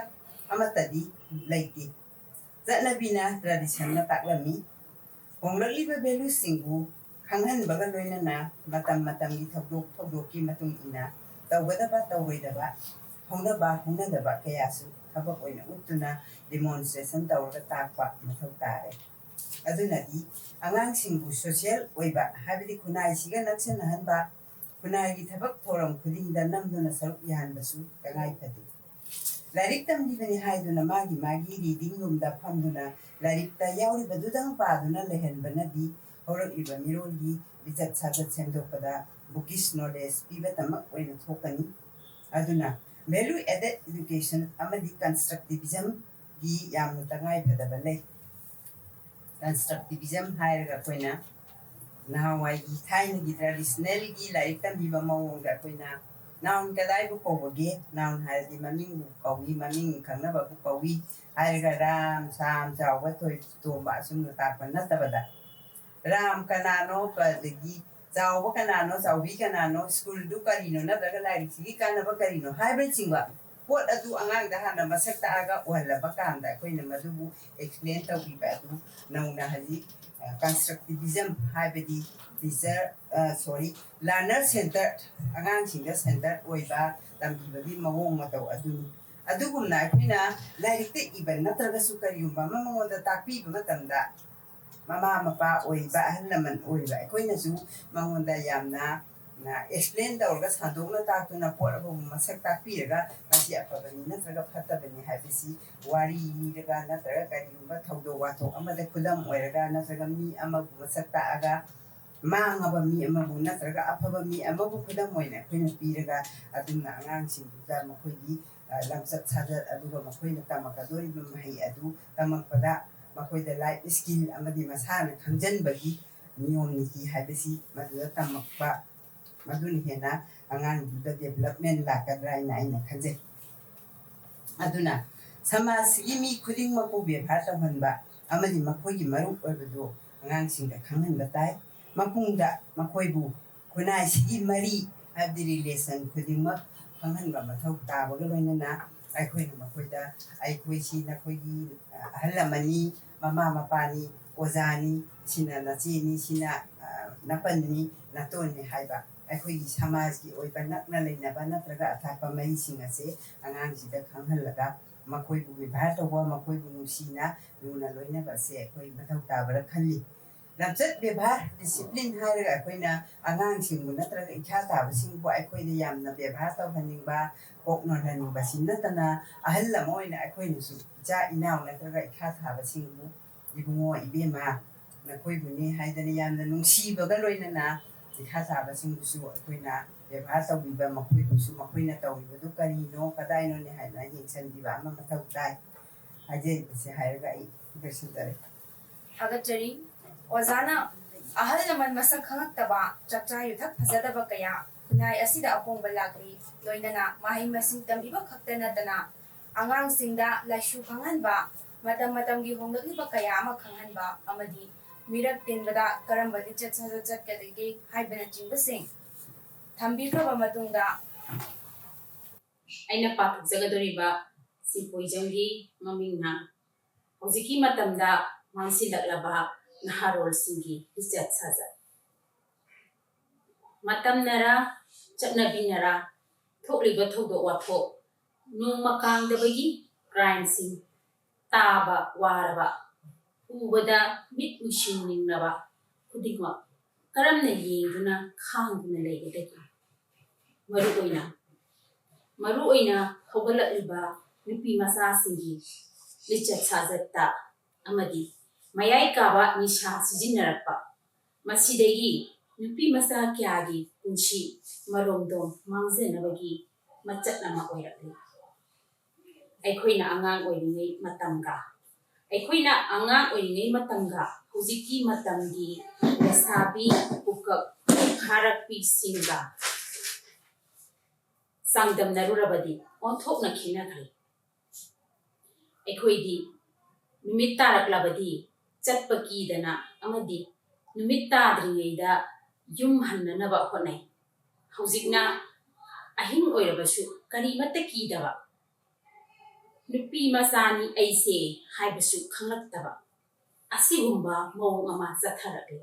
ꯑꯃꯠꯇꯗꯤ ꯂꯩꯇꯦ꯫ ꯆꯠꯅꯕꯤꯅ, ꯇ꯭ꯔꯦꯗꯤꯁꯟꯅ ꯇꯥꯛꯂꯝꯃꯤ꯫ ꯍꯣꯡꯂꯛꯂꯤꯕ ꯚꯦꯂꯨꯁꯤꯡꯕꯨ ꯈꯪꯍꯟꯕꯒ ꯂꯣꯏꯅꯅ ꯃꯇꯝ ꯃꯇꯝꯒꯤ ꯊꯧꯗꯣꯛ ꯊꯧꯗꯣꯛꯀꯤ ꯃꯇꯨꯡ ꯏꯟꯅ ꯇꯧꯒꯗꯕ ꯇꯧꯔꯣꯏꯗꯕ, ꯍꯧꯅꯕ ꯍꯧꯅꯗꯕ ꯀꯌꯥꯁꯨ ꯊꯕꯛ ꯑꯣꯏꯅ ꯎꯠꯇꯨꯅ ꯗꯤꯃꯣꯟꯁꯇ꯭ꯔꯦꯁꯟ ꯇꯧꯔꯒ ꯇꯥꯛꯄ ꯃꯊꯧ ꯇꯥꯔꯦ꯫ ꯑꯗꯨꯅꯗꯤ ꯑꯉꯥꯡꯁꯤꯡꯕꯨ ꯁꯣꯁꯤꯌꯦꯜ ꯑꯣꯏꯕ, ꯍꯥꯏꯕꯗꯤ ꯈꯨꯟꯅꯥꯏꯁꯤꯒ ꯅꯛꯁꯤꯟꯅꯍꯟꯕ, ꯈꯨꯟꯅꯥꯏꯒꯤ ꯊꯕꯛ ꯊꯧꯔꯝ ꯈꯨꯗꯤꯡꯗ ꯅꯝꯗꯨꯅ ꯁꯔꯨꯛ ꯌꯥꯍꯟꯕꯁꯨ ꯇꯉꯥꯏ ꯐꯗꯦ꯫ ꯂꯥꯏꯔꯤꯛ ꯇꯝꯂꯤꯕꯅꯤ ꯍꯥꯏꯗꯨꯅ ꯃꯥꯒꯤ ꯃꯥꯒꯤ ꯔꯤꯗꯤꯡ ꯔꯨꯝꯗ ꯐꯝꯗꯨꯅ ꯂꯥꯏꯔꯤꯛꯇ ꯌꯥꯎꯔꯤꯕꯗꯨꯗꯪ ꯄꯥꯗꯨꯅ ꯂꯩꯍꯟꯕꯅꯗꯤ ꯍꯧꯔꯛꯂꯤꯕ ꯃꯤꯔꯣꯜꯒꯤ ꯂꯤꯆꯠ ꯁꯥꯖꯠ ꯁꯦꯝꯗꯣꯛꯄꯗ ꯕꯨꯀꯤꯁ ꯅꯣꯂꯦꯖ ꯄꯤꯕꯇꯃꯛ ꯑꯣꯏꯅ ꯊꯣꯛꯀꯅꯤ꯫ ꯑꯗꯨꯅ ꯚꯦꯂꯨ ꯑꯦꯗꯦꯗ ꯏꯗꯨꯀꯦꯁꯟ ꯑꯃꯗꯤ ꯀꯟꯁꯇ꯭ꯔꯛꯇꯤꯚꯤꯖꯝꯒꯤ ꯌꯥꯝꯅ ꯇꯉꯥꯏ ꯐꯗꯕ ꯂꯩ꯫ ꯀꯟꯁꯇ꯭ꯔꯛꯇꯤꯚꯤꯖꯝ ꯍꯥꯏꯔꯒ ꯑꯩꯈꯣꯏꯅ ꯅꯍꯥꯟꯋꯥꯏꯒꯤ ꯊꯥꯏꯅꯒꯤ ꯇ꯭ꯔꯦꯗꯤꯁꯅꯦꯜꯒꯤ ꯂꯥꯏꯔꯤꯛ ꯇꯝꯕꯤꯕ ꯃꯑꯣꯡꯗ ꯑꯩꯈꯣꯏꯅ ꯅꯥꯎꯟ ꯀꯗꯥꯏꯕꯨ ꯀꯧꯕꯒꯦ, ꯅꯥꯎꯟ ꯍꯥꯏꯔꯗꯤ ꯃꯃꯤꯡꯕꯨ ꯀꯧꯏ, ꯃꯃꯤꯡ ꯈꯪꯅꯕꯕꯨ ꯀꯧꯏ ꯍꯥꯏꯔꯒ ꯔꯥꯝ, ꯁꯥꯝ, ꯆꯥꯎꯕ, ꯊꯣꯏ, ꯇꯣꯝꯕ ꯑꯁꯨꯝꯅ ꯇꯥꯛꯄ ꯅꯠꯇꯕꯗ, ꯔꯥꯝ ꯀꯅꯥꯅꯣ, ꯑꯗꯒꯤ ꯆꯥꯎꯕ ꯀꯅꯥꯅꯣ, ꯆꯥꯎꯕꯤ ꯀꯅꯥꯅꯣ, ꯁ꯭ꯀꯨꯜꯗꯨ ꯀꯔꯤꯅꯣ, ꯅꯠꯇ꯭ꯔꯒ ꯂꯥꯏꯔꯤꯛꯁꯤꯒꯤ ꯀꯥꯟꯅꯕ ꯀꯔꯤꯅꯣ ꯍꯥꯏꯕꯅꯆꯤꯡꯕ ꯄꯣꯠ ꯑꯗꯨ ꯑꯉꯥꯡꯗ ꯍꯥꯟꯅ ꯃꯁꯛ ꯇꯥꯛꯑꯒ ꯎꯍꯜꯂꯕ ꯀꯥꯟꯗ ꯑꯩꯈꯣꯏꯅ ꯃꯗꯨꯕꯨ explain ꯇꯧꯕꯤꯕ ꯑꯗꯨ ꯅꯧꯅ ꯍꯧꯖꯤꯛ constructivism ꯍꯥꯏꯕꯗꯤ teacher, sorry, learner centered, ꯑꯉꯥꯡꯁꯤꯡꯗ centered ꯑꯣꯏꯕ ꯇꯝꯕꯤꯕꯒꯤ ꯃꯑꯣꯡ ꯃꯇꯧ ꯑꯗꯨꯅꯤ꯫ ꯑꯗꯨꯒꯨꯝꯅ ꯑꯩꯈꯣꯏꯅ ꯂꯥꯏꯔꯤꯛꯇ ꯏꯕ ꯅꯠꯇ꯭ꯔꯒꯁꯨ ꯀꯔꯤꯒꯨꯝꯕ ꯑꯃ ꯃꯉꯣꯟꯗ ꯇꯥꯛꯄꯤꯕ ꯃꯇꯝꯗ ꯃꯃꯥ ꯃꯄꯥ ꯑꯣꯏꯕ, ꯑꯍꯜ ꯂꯃꯟ ꯑꯣꯏꯕ ꯑꯩꯈꯣꯏꯅꯁꯨ ꯃꯉꯣꯟꯗ ꯌꯥꯝꯅ explain ꯇꯧꯔꯒ ꯁꯟꯗꯣꯛꯅ ꯇꯥꯛꯇꯨꯅ ꯄꯣꯠ ꯑꯃꯕꯨ ꯃꯁꯛ ꯇꯥꯛꯄꯤꯔꯒ ꯃꯁꯤ ꯑꯐꯕꯅꯤ ꯅꯠꯇ꯭ꯔꯒ ꯐꯠꯇꯕꯅꯤ ꯍꯥꯏꯕꯁꯤ ꯋꯥꯔꯤ ꯂꯤꯔꯒ ꯅꯠꯇ꯭ꯔꯒ ꯀꯔꯤꯒꯨꯝꯕ ꯊꯧꯗꯣꯛ ꯋꯥꯊꯣꯛ ꯑꯃꯗ ꯈꯨꯗꯝ ꯑꯣꯏꯔꯒ ꯅꯠꯇ꯭ꯔꯒ ꯃꯤ ꯑꯃꯕꯨ ꯃꯁꯛ ꯇꯥꯛꯑꯒ ꯃꯥꯡꯉꯕ ꯃꯤ ꯑꯃꯕꯨ ꯅꯠꯇ꯭ꯔꯒ ꯑꯐꯕ ꯃꯤ ꯑꯃꯕꯨ ꯈꯨꯗꯝ ꯑꯣꯏꯅ ꯑꯩꯈꯣꯏꯅ ꯄꯤꯔꯒ ꯑꯗꯨꯝꯅ ꯑꯉꯥꯡꯁꯤꯡꯗꯨꯗ ꯃꯈꯣꯏꯒꯤ ꯂꯝꯆꯠ ꯁꯥꯖꯠ ꯑꯗꯨꯒ ꯃꯈꯣꯏꯅ ꯇꯝꯃꯛꯀꯗꯧꯔꯤꯕ ꯃꯍꯩ ꯑꯗꯨ ꯇꯝꯃꯛꯄꯗ ꯃꯈꯣꯏꯗ life skill ꯑꯃꯗꯤ ꯃꯁꯥꯅ ꯈꯪꯖꯟꯕꯒꯤ ꯅꯤꯌꯣꯝ ꯅꯤꯇꯤ ꯍꯥꯏꯕꯁꯤ ꯃꯗꯨꯗ ꯇꯝꯃꯛꯄ ꯃꯗꯨꯅ ꯍꯦꯟꯅ ꯑꯉꯥꯡꯗꯨꯗ development ꯂꯥꯛꯀꯗ꯭ꯔꯥ ꯍꯥꯏꯅ ꯑꯩꯅ ꯈꯟꯖꯩ꯫ ꯑꯗꯨꯅ ꯁꯃꯥꯖꯁꯤꯒꯤ ꯃꯤ ꯈꯨꯗꯤꯡꯃꯛꯄꯨ ꯕꯦꯕꯥꯔ ꯇꯧꯍꯟꯕ ꯑꯃꯗꯤ ꯃꯈꯣꯏꯒꯤ ꯃꯔꯨꯞ ꯑꯣꯏꯕꯗꯨ ꯑꯉꯥꯡꯁꯤꯡꯗ ꯈꯪꯍꯟꯕ ꯇꯥꯏ꯫ ꯃꯄꯨꯡꯗ ꯃꯈꯣꯏꯕꯨ ꯈꯨꯟꯅꯥꯏꯁꯤꯒꯤ ꯃꯔꯤ ꯍꯥꯏꯕꯗꯤ relation ꯈꯨꯗꯤꯡꯃꯛ ꯈꯪꯍꯟꯕ ꯃꯊꯧ ꯇꯥꯕꯒ ꯂꯣꯏꯅꯅ ꯑꯩꯈꯣꯏꯅ ꯃꯈꯣꯏꯗ ꯑꯩꯈꯣꯏꯁꯤ ꯅꯈꯣꯏꯒꯤ ꯑꯍꯜ ꯑꯃꯅꯤ, ꯃꯃꯥ ꯃꯄꯥꯅꯤ, ꯑꯣꯖꯥꯅꯤ, ꯁꯤꯅ ꯅꯆꯦꯅꯤ, ꯁꯤꯅ ꯅꯄꯟꯅꯤ, ꯅꯇꯣꯟꯅꯤ ꯍꯥꯏꯕ ꯑꯩꯈꯣꯏꯒꯤ ꯁꯃꯥꯖꯀꯤ ꯑꯣꯏꯕ ꯅꯛꯅ ꯂꯩꯅꯕ ꯅꯠꯇ꯭ꯔꯒ ꯑꯊꯥꯞꯄ ꯃꯔꯤꯁꯤꯡ ꯑꯁꯦ ꯑꯉꯥꯡꯁꯤꯗ ꯈꯪꯍꯜꯂꯒ ꯃꯈꯣꯏꯕꯨ ꯕꯦꯕꯥꯔ ꯇꯧꯕ, ꯃꯈꯣꯏꯕꯨ ꯅꯨꯡꯁꯤꯅ ꯂꯨꯅ ꯂꯣꯏꯅꯕ ꯑꯁꯦ ꯑꯩꯈꯣꯏ ꯃꯊꯧ ꯇꯥꯕ꯭ꯔꯥ ꯈꯜꯂꯤ꯫ ꯂꯝꯆꯠ ꯕꯦꯕꯥꯔ, discipline ꯍꯥꯏꯔꯒ ꯑꯩꯈꯣꯏꯅ ꯑꯉꯥꯡꯁꯤꯡꯕꯨ ꯅꯠꯇ꯭ꯔꯒ ꯏꯈꯥ ꯊꯥꯕꯁꯤꯡꯕꯨ ꯑꯩꯈꯣꯏꯗ ꯌꯥꯝꯅ ꯕꯦꯕꯥꯔ ꯇꯧꯍꯟꯅꯤꯡꯕ, ꯀꯣꯛꯅꯣꯟꯍꯟꯅꯤꯡꯕ ꯁꯤ ꯅꯠꯇꯅ ꯑꯍꯜ ꯑꯃ ꯑꯣꯏꯅ ꯑꯩꯈꯣꯏꯅꯁꯨ ꯏꯆꯥ ꯏꯅꯥꯎ ꯅꯠꯇ꯭ꯔꯒ ꯏꯈꯥ ꯊꯥꯕꯁꯤꯡꯕꯨ ꯏꯕꯨꯡꯉꯣ, ꯏꯕꯦꯝꯃ, ꯅꯈꯣꯏꯕꯨꯅꯤ ꯍꯥꯏꯗꯅ ꯌꯥꯝꯅ ꯅꯨꯡꯁꯤꯕꯒ ꯂꯣꯏꯅꯅ ꯏꯈꯥ ꯊꯥꯕꯁꯤꯡꯕꯨꯁꯨ ꯑꯩꯈꯣꯏꯅ ꯕꯦꯕꯥꯔ ꯇꯧꯕꯤꯕ, ꯃꯈꯣꯏꯕꯨꯁꯨ ꯃꯈꯣꯏꯅ ꯇꯧꯔꯤꯕꯗꯨ ꯀꯔꯤꯅꯣ, ꯀꯗꯥꯏꯅꯣꯅꯦ ꯍꯥꯏꯗꯅ ꯌꯦꯡꯁꯤꯟꯕꯤꯕ ꯑꯃ ꯃꯊꯧ ꯇꯥꯏ꯫ ꯍꯥꯏꯖꯔꯤꯕꯁꯦ ꯍꯥꯏꯔꯒ ꯑꯩ ꯂꯣꯏꯁꯤꯟꯖꯔꯦ꯫ ꯊꯥꯒꯠꯆꯔꯤ꯫ ꯑꯣꯖꯥꯅ ꯑꯍꯜ ꯂꯃꯟ ꯃꯁꯛ ꯈꯪꯉꯛꯇꯕ, ꯆꯥꯛꯆꯥ ꯌꯨꯊꯛ ꯐꯖꯗꯕ ꯀꯌꯥ ꯈꯨꯟꯅꯥꯏ ꯑꯁꯤꯗ ꯑꯍꯣꯡꯕ ꯂꯥꯛꯂꯤ꯫ ꯂꯣꯏꯅꯅ ꯃꯍꯩ ꯃꯁꯤꯡ ꯇꯝꯕꯤꯕ ꯈꯛꯇ ꯅꯠꯇꯅ ꯑꯉꯥꯡꯁꯤꯡꯗ ꯂꯥꯏꯁꯨ ꯈꯪꯍꯟꯕ, ꯃꯇꯝ ꯃꯇꯝꯒꯤ ꯍꯣꯡꯂꯛꯂꯤꯕ ꯀꯌꯥ ꯑꯃ ꯈꯪꯍꯟꯕ ꯑꯃꯗꯤ ꯃꯤꯔꯛ ꯇꯤꯟꯕꯗ ꯀꯔꯝꯕ ꯂꯤꯆꯠ ꯁꯥꯖꯠ ꯆꯠꯀꯗꯒꯦ ꯍꯥꯏꯕꯅꯆꯤꯡꯕꯁꯤꯡ ꯊꯝꯕꯤꯈ꯭ꯔꯕ ꯃꯇꯨꯡꯗ, ꯑꯩꯅ ꯄꯥꯊꯣꯛꯆꯒꯗꯧꯔꯤꯕ ꯁꯤꯝꯄꯣꯖꯤꯌꯝꯒꯤ ꯃꯃꯤꯡꯅ ꯍꯧꯖꯤꯛꯀꯤ ꯃꯇꯝꯗ ꯃꯥꯡꯁꯤꯜꯂꯛꯂꯕ ꯅꯍꯥꯔꯣꯜꯁꯤꯡꯒꯤ ꯂꯤꯆꯠ ꯁꯥꯖꯠ꯫ ꯃꯇꯝꯅꯔ ꯆꯠꯅꯕꯤꯅꯔ ꯊꯣꯛꯂꯤꯕ ꯊꯧꯗꯣꯛ ꯋꯥꯊꯣꯛ, ꯅꯣꯡꯃ ꯀꯥꯡꯗꯕꯒꯤ ꯀ꯭ꯔꯥꯏꯝꯁꯤꯡ, ꯇꯥꯕ ꯋꯥꯔꯕ, ꯎꯕꯗ ꯃꯤꯠ ꯎꯏꯁꯤꯟꯅꯤꯡꯂꯕ ꯈꯨꯗꯤꯡꯃꯛ ꯀꯔꯝꯅ ꯌꯦꯡꯗꯨꯅ ꯈꯥꯡꯗꯨꯅ ꯂꯩꯒꯗꯒꯦ? ꯃꯔꯨꯑꯣꯏꯅ ꯃꯔꯨꯑꯣꯏꯅ ꯍꯧꯒꯠꯂꯛꯂꯤꯕ ꯅꯨꯄꯤ ꯃꯆꯥꯁꯤꯡꯒꯤ ꯂꯤꯆꯠ ꯁꯥꯖꯠꯇ ꯑꯃꯗꯤ ꯃꯌꯥꯏ ꯀꯥꯕ ꯅꯤꯁꯥ ꯁꯤꯖꯤꯟꯅꯔꯛꯄ, ꯃꯁꯤꯗꯒꯤ ꯅꯨꯄꯤ ꯃꯆꯥ ꯀꯌꯥꯒꯤ ꯄꯨꯟꯁꯤ ꯃꯔꯣꯝꯗꯣꯝ ꯃꯥꯡꯖꯅꯕꯒꯤ ꯃꯆꯠ ꯑꯃ ꯑꯣꯏꯔꯛꯂꯤ꯫ ꯑꯩꯈꯣꯏꯅ ꯑꯉꯥꯡ ꯑꯣꯏꯔꯤꯉꯩ ꯃꯇꯝꯒ ꯑꯩꯈꯣꯏꯅ ꯑꯉꯥꯡ ꯑꯣꯏꯔꯤꯉꯩ ꯃꯇꯝꯒ ꯍꯧꯖꯤꯛꯀꯤ ꯃꯇꯝꯒꯤ ꯂꯩꯁꯥꯕꯤ ꯄꯨꯀꯛ ꯐꯥꯔꯛꯄꯤꯁꯤꯡꯒ ꯆꯥꯡꯗꯝꯅꯔꯨꯔꯕꯗꯤ ꯑꯣꯟꯊꯣꯛꯅ ꯈꯦꯠꯅꯈ꯭ꯔꯦ꯫ ꯑꯩꯈꯣꯏꯗꯤ ꯅꯨꯃꯤꯠ ꯇꯥꯔꯛꯂꯕꯗꯤ ꯆꯠꯄ ꯀꯤꯗꯅ ꯑꯃꯗꯤ ꯅꯨꯃꯤꯠ ꯇꯥꯗ꯭ꯔꯤꯉꯩꯗ ꯌꯨꯝ ꯍꯟꯅꯅꯕ ꯍꯣꯠꯅꯩ꯫ ꯍꯧꯖꯤꯛꯅ ꯑꯍꯤꯡ ꯑꯣꯏꯔꯕꯁꯨ ꯀꯔꯤꯃꯠꯇ ꯀꯤꯗꯕ, ꯅꯨꯄꯤ ꯃꯆꯥꯅꯤ ꯑꯩꯁꯦ ꯍꯥꯏꯕꯁꯨ ꯈꯪꯂꯛꯇꯕ ꯑꯁꯤꯒꯨꯝꯕ ꯃꯑꯣꯡ ꯑꯃ ꯆꯠꯊꯔꯛꯂꯤ꯫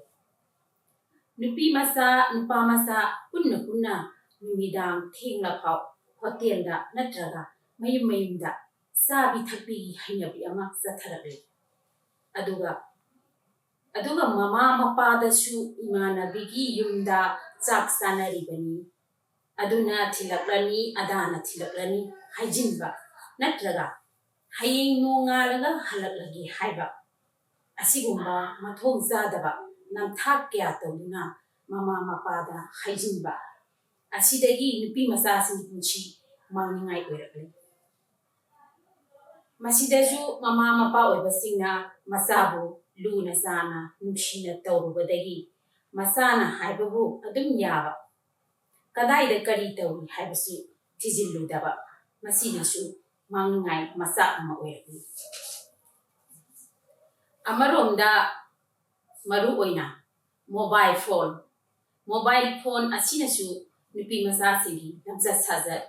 ꯅꯨꯄꯤ ꯃꯆꯥ, ꯅꯨꯄꯥ ꯃꯆꯥ ꯄꯨꯟꯅ ꯄꯨꯟꯅ ꯅꯨꯃꯤꯗꯥꯡ ꯊꯦꯡꯂꯐꯥꯎ ꯍꯣꯇꯦꯜꯗ ꯅꯠꯇ꯭ꯔꯒ ꯃꯌꯨꯝ ꯃꯌꯨꯝꯗ ꯆꯥꯕꯤ ꯊꯛꯄꯤꯒꯤ ꯍꯩꯅꯕꯤ ꯑꯃ ꯆꯠꯊꯔꯛꯂꯤ꯫ ꯑꯗꯨꯒ ꯑꯗꯨꯒ ꯃꯃꯥ ꯃꯄꯥꯗꯁꯨ ꯏꯃꯥꯟꯅꯕꯤꯒꯤ ꯌꯨꯝꯗ ꯆꯥꯛ ꯆꯥꯅꯔꯤꯕꯅꯤ, ꯑꯗꯨꯅ ꯊꯤꯜꯂꯛꯂꯅꯤ, ꯑꯗꯥꯅ ꯊꯤꯜꯂꯛꯂꯅꯤ ꯍꯥꯏꯖꯤꯟꯕ, ꯅꯠꯇ꯭ꯔꯒ ꯍꯌꯦꯡ ꯅꯣꯡꯉꯥꯜꯂꯒ ꯍꯜꯂꯛꯂꯒꯦ ꯍꯥꯏꯕ, ꯑꯁꯤꯒꯨꯝꯕ ꯃꯊꯣꯡ ꯆꯥꯗꯕ ꯅꯝꯊꯥꯛ ꯀꯌꯥ ꯇꯧꯗꯨꯅ ꯃꯃꯥ ꯃꯄꯥꯗ ꯍꯥꯏꯖꯤꯟꯕ ꯑꯁꯤꯗꯒꯤ ꯅꯨꯄꯤ ꯃꯆꯥꯁꯤꯡꯒꯤ ꯄꯨꯟꯁꯤ ꯃꯥꯡꯅꯤꯡꯉꯥꯏ ꯑꯣꯏꯔꯛꯂꯤ꯫ ꯃꯁꯤꯗꯁꯨ ꯃꯃꯥ ꯃꯄꯥ ꯑꯣꯏꯕꯁꯤꯡꯅ ꯃꯆꯥꯕꯨ ꯂꯨꯅ ꯆꯥꯅ ꯅꯨꯡꯁꯤꯅ ꯇꯧꯔꯨꯕꯗꯒꯤ ꯃꯆꯥꯅ ꯍꯥꯏꯕꯕꯨ ꯑꯗꯨꯝ ꯌꯥꯕ, ꯀꯗꯥꯏꯗ ꯀꯔꯤ ꯇꯧꯔꯤ ꯍꯥꯏꯕꯁꯤ ꯊꯤꯖꯤꯜꯂꯨꯗꯕ, ꯃꯁꯤꯅꯁꯨ ꯃꯥꯡꯅꯤꯡꯉꯥꯏ ꯃꯆꯥꯛ ꯑꯃ ꯑꯣꯏꯔꯛꯂꯤ꯫ ꯑꯃꯔꯣꯝꯗ ꯃꯔꯨ ꯑꯣꯏꯅ ꯃꯣꯕꯥꯏꯜ ꯐꯣꯟ, ꯃꯣꯕꯥꯏꯜ ꯐꯣꯟ ꯑꯁꯤꯅꯁꯨ ꯅꯨꯄꯤ ꯃꯆꯥꯁꯤꯡꯒꯤ ꯂꯝꯆꯠ ꯁꯥꯖꯠ,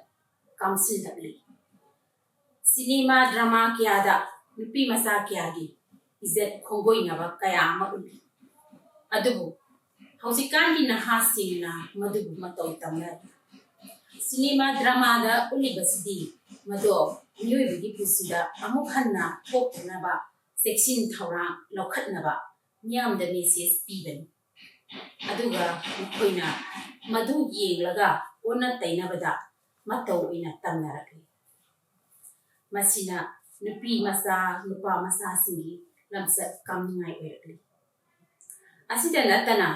ꯀꯥꯝꯁꯤꯜꯂꯛꯂꯤ꯫ ꯁꯤꯅꯦꯃꯥ ꯗ꯭ꯔꯃꯥ ꯀꯌꯥꯗ ꯅꯨꯄꯤ ꯃꯆꯥ ꯀꯌꯥꯒꯤ ꯏꯖꯠ ꯈꯣꯡꯒꯣꯏꯅꯕ ꯀꯌꯥ ꯑꯃ ꯎꯠꯂꯤ꯫ ꯑꯗꯨꯕꯨ ꯍꯧꯖꯤꯛꯀꯥꯟꯒꯤ ꯅꯍꯥꯁꯤꯡꯅ ꯃꯗꯨꯕꯨ ꯃꯇꯧ ꯇꯝꯅꯔꯤ꯫ ꯁꯤꯅꯦꯃꯥ ꯗ꯭ꯔꯃꯥꯗ ꯎꯠꯂꯤꯕꯁꯤꯗꯤ ꯃꯗꯣ ꯃꯤꯑꯣꯏꯕꯒꯤ ꯄꯨꯟꯁꯤꯗ ꯑꯃꯨꯛ ꯍꯟꯅ ꯊꯣꯛꯇꯅꯕ ꯆꯦꯛꯁꯤꯟ ꯊꯧꯔꯥꯡ ꯂꯧꯈꯠꯅꯕ ꯃꯤꯌꯥꯝꯗ ꯃꯦꯁꯦꯖ ꯄꯤꯕꯅꯤ꯫ ꯑꯗꯨꯒ ꯃꯈꯣꯏꯅ ꯃꯗꯨ ꯌꯦꯡꯂꯒ ꯑꯣꯟꯅ ꯇꯩꯅꯕꯗ ꯃꯇꯧ ꯑꯣꯏꯅ ꯇꯝꯅꯔꯛꯂꯤ꯫ ꯃꯁꯤꯅ ꯅꯨꯄꯤ ꯃꯆꯥ, ꯅꯨꯄꯥ ꯃꯆꯥꯁꯤꯡꯒꯤ ꯂꯝꯆꯠ ꯀꯥꯝꯅꯤꯡꯉꯥꯏ ꯑꯣꯏꯔꯛꯂꯤ꯫ ꯑꯁꯤꯗ ꯅꯠꯇꯅ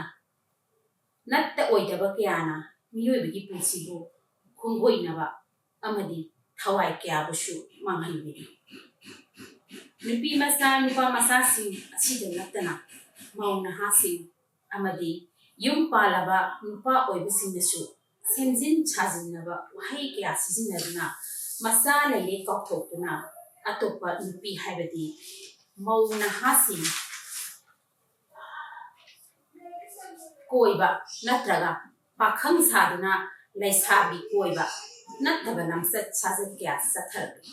ꯅꯠꯇ ꯑꯣꯏꯗꯕ ꯀꯌꯥꯅ ꯃꯤꯑꯣꯏꯕꯒꯤ ꯄꯨꯟꯁꯤꯕꯨ ꯈꯣꯡꯒꯣꯏꯅꯕ ꯑꯃꯗꯤ ꯊꯋꯥꯏ ꯀꯌꯥꯕꯨꯁꯨ ꯃꯥꯡꯍꯟꯕꯤꯔꯤ꯫ ꯅꯨꯄꯤ ꯃꯆꯥ, ꯅꯨꯄꯥ ꯃꯆꯥꯁꯤꯡ ꯑꯁꯤꯗ ꯅꯠꯇꯅ ꯃꯧ ꯅꯍꯥꯁꯤꯡ ꯑꯃꯗꯤ ꯌꯨꯝ ꯄꯥꯜꯂꯕ ꯅꯨꯄꯥ ꯑꯣꯏꯕꯁꯤꯡꯅꯁꯨ ꯁꯦꯝꯖꯤꯟ ꯁꯥꯖꯤꯟꯅꯕ ꯋꯥꯍꯩ ꯀꯌꯥ ꯁꯤꯖꯤꯟꯅꯗꯨꯅ ꯃꯆꯥ ꯂꯩꯔꯦ ꯀꯥꯎꯊꯣꯛꯇꯨꯅ ꯑꯇꯣꯞꯄ ꯅꯨꯄꯤ ꯍꯥꯏꯕꯗꯤ ꯃꯧ ꯅꯍꯥꯁꯤꯡ ꯀꯣꯏꯕ ꯅꯠꯇ꯭ꯔꯒ ꯄꯥꯈꯪ ꯁꯥꯗꯨꯅ ꯂꯩꯁꯥꯕꯤ ꯀꯣꯏꯕ ꯅꯠꯇꯕ ꯂꯝꯆꯠ ꯁꯥꯖꯠ ꯀꯌꯥ ꯆꯠꯊꯔꯛꯂꯤ꯫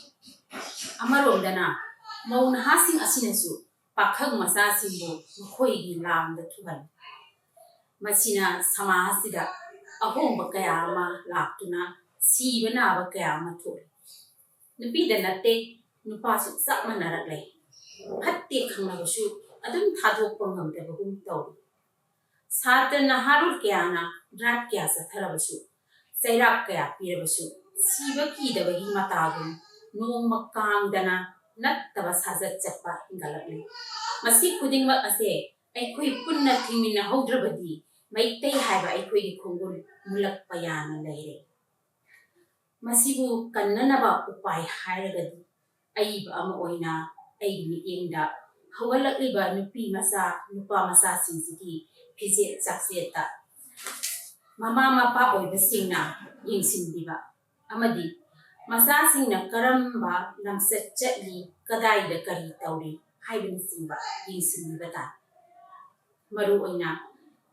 ꯑꯃꯔꯣꯝꯗꯅ ꯃꯧ ꯅꯍꯥꯁꯤꯡ ꯑꯁꯤꯅꯁꯨ ꯄꯥꯈꯪ ꯃꯆꯥꯁꯤꯡꯕꯨ ꯃꯈꯣꯏꯒꯤ ꯂꯥꯡꯗ ꯊꯨꯍꯜꯂꯤ꯫ ꯃꯁꯤꯅ ꯁꯃꯥꯖꯁꯤꯗ ꯑꯍꯣꯡꯕ ꯀꯌꯥ ꯑꯃ ꯂꯥꯛꯇꯨꯅ ꯁꯤꯕ ꯅꯥꯕ ꯀꯌꯥ ꯑꯃ ꯊꯣꯛꯂꯤ꯫ ꯅꯨꯄꯤꯗ ꯅꯠꯇꯦ, ꯅꯨꯄꯥꯁꯨ ꯆꯞ ꯃꯥꯟꯅꯔꯛꯂꯦ꯫ ꯐꯠꯇꯦ ꯈꯪꯂꯕꯁꯨ ꯑꯗꯨꯝ ꯊꯥꯗꯣꯛꯄ ꯉꯝꯗꯕꯒꯨꯝ ꯇꯧꯏ꯫ ꯁꯥꯇ꯭ꯔ ꯅꯍꯥꯔꯣꯜ ꯀꯌꯥꯅ ꯗ꯭ꯔꯥꯏꯚ ꯀꯌꯥ ꯆꯠꯊꯔꯕꯁꯨ, ꯆꯩꯔꯥꯛ ꯀꯌꯥ ꯄꯤꯔꯕꯁꯨ, ꯁꯤꯕ ꯀꯤꯗꯕꯒꯤ ꯃꯇꯥꯒꯨꯝ ꯅꯣꯡꯃ ꯀꯥꯡꯗꯅ ꯅꯠꯇꯕ ꯁꯥꯖꯠ ꯆꯠꯄ ꯍꯦꯟꯒꯠꯂꯛꯂꯤ꯫ ꯃꯁꯤ ꯈꯨꯗꯤꯡꯃꯛ ꯑꯁꯦ ꯑꯩꯈꯣꯏ ꯄꯨꯟꯅ ꯊꯤꯡꯃꯤꯟꯅꯍꯧꯗ꯭ꯔꯕꯗꯤ ꯃꯩꯇꯩ ꯍꯥꯏꯕ ꯑꯩꯈꯣꯏꯒꯤ ꯈꯣꯡꯒꯨꯜ ꯃꯨꯜꯂꯛꯄ ꯌꯥꯅ ꯂꯩꯔꯦ꯫ ꯃꯁꯤꯕꯨ ꯀꯟꯅꯅꯕ ꯎꯄꯥꯏ ꯍꯥꯏꯔꯒꯗꯤ ꯑꯏꯕ ꯑꯃ ꯑꯣꯏꯅ ꯑꯩꯒꯤ ꯃꯤꯠꯌꯦꯡꯗ ꯍꯧꯒꯠꯂꯛꯂꯤꯕ ꯅꯨꯄꯤ ꯃꯆꯥ, ꯅꯨꯄꯥ ꯃꯆꯥꯁꯤꯡꯁꯤꯒꯤ ꯐꯤꯖꯦꯠ ꯆꯥꯛꯆꯦꯠꯇ ꯃꯃꯥ ꯃꯄꯥ ꯑꯣꯏꯕꯁꯤꯡꯅ ꯌꯦꯡꯁꯤꯟꯕꯤꯕ ꯑꯃꯗꯤ ꯃꯆꯥꯁꯤꯡꯅ ꯀꯔꯝꯕ ꯂꯝꯆꯠ ꯆꯠꯂꯤ, ꯀꯗꯥꯏꯗ ꯀꯔꯤ ꯇꯧꯔꯤ ꯍꯥꯏꯕꯅꯆꯤꯡꯕ ꯌꯦꯡꯁꯤꯟꯕꯤꯕ ꯇꯥꯏ꯫ ꯃꯔꯨꯑꯣꯏꯅ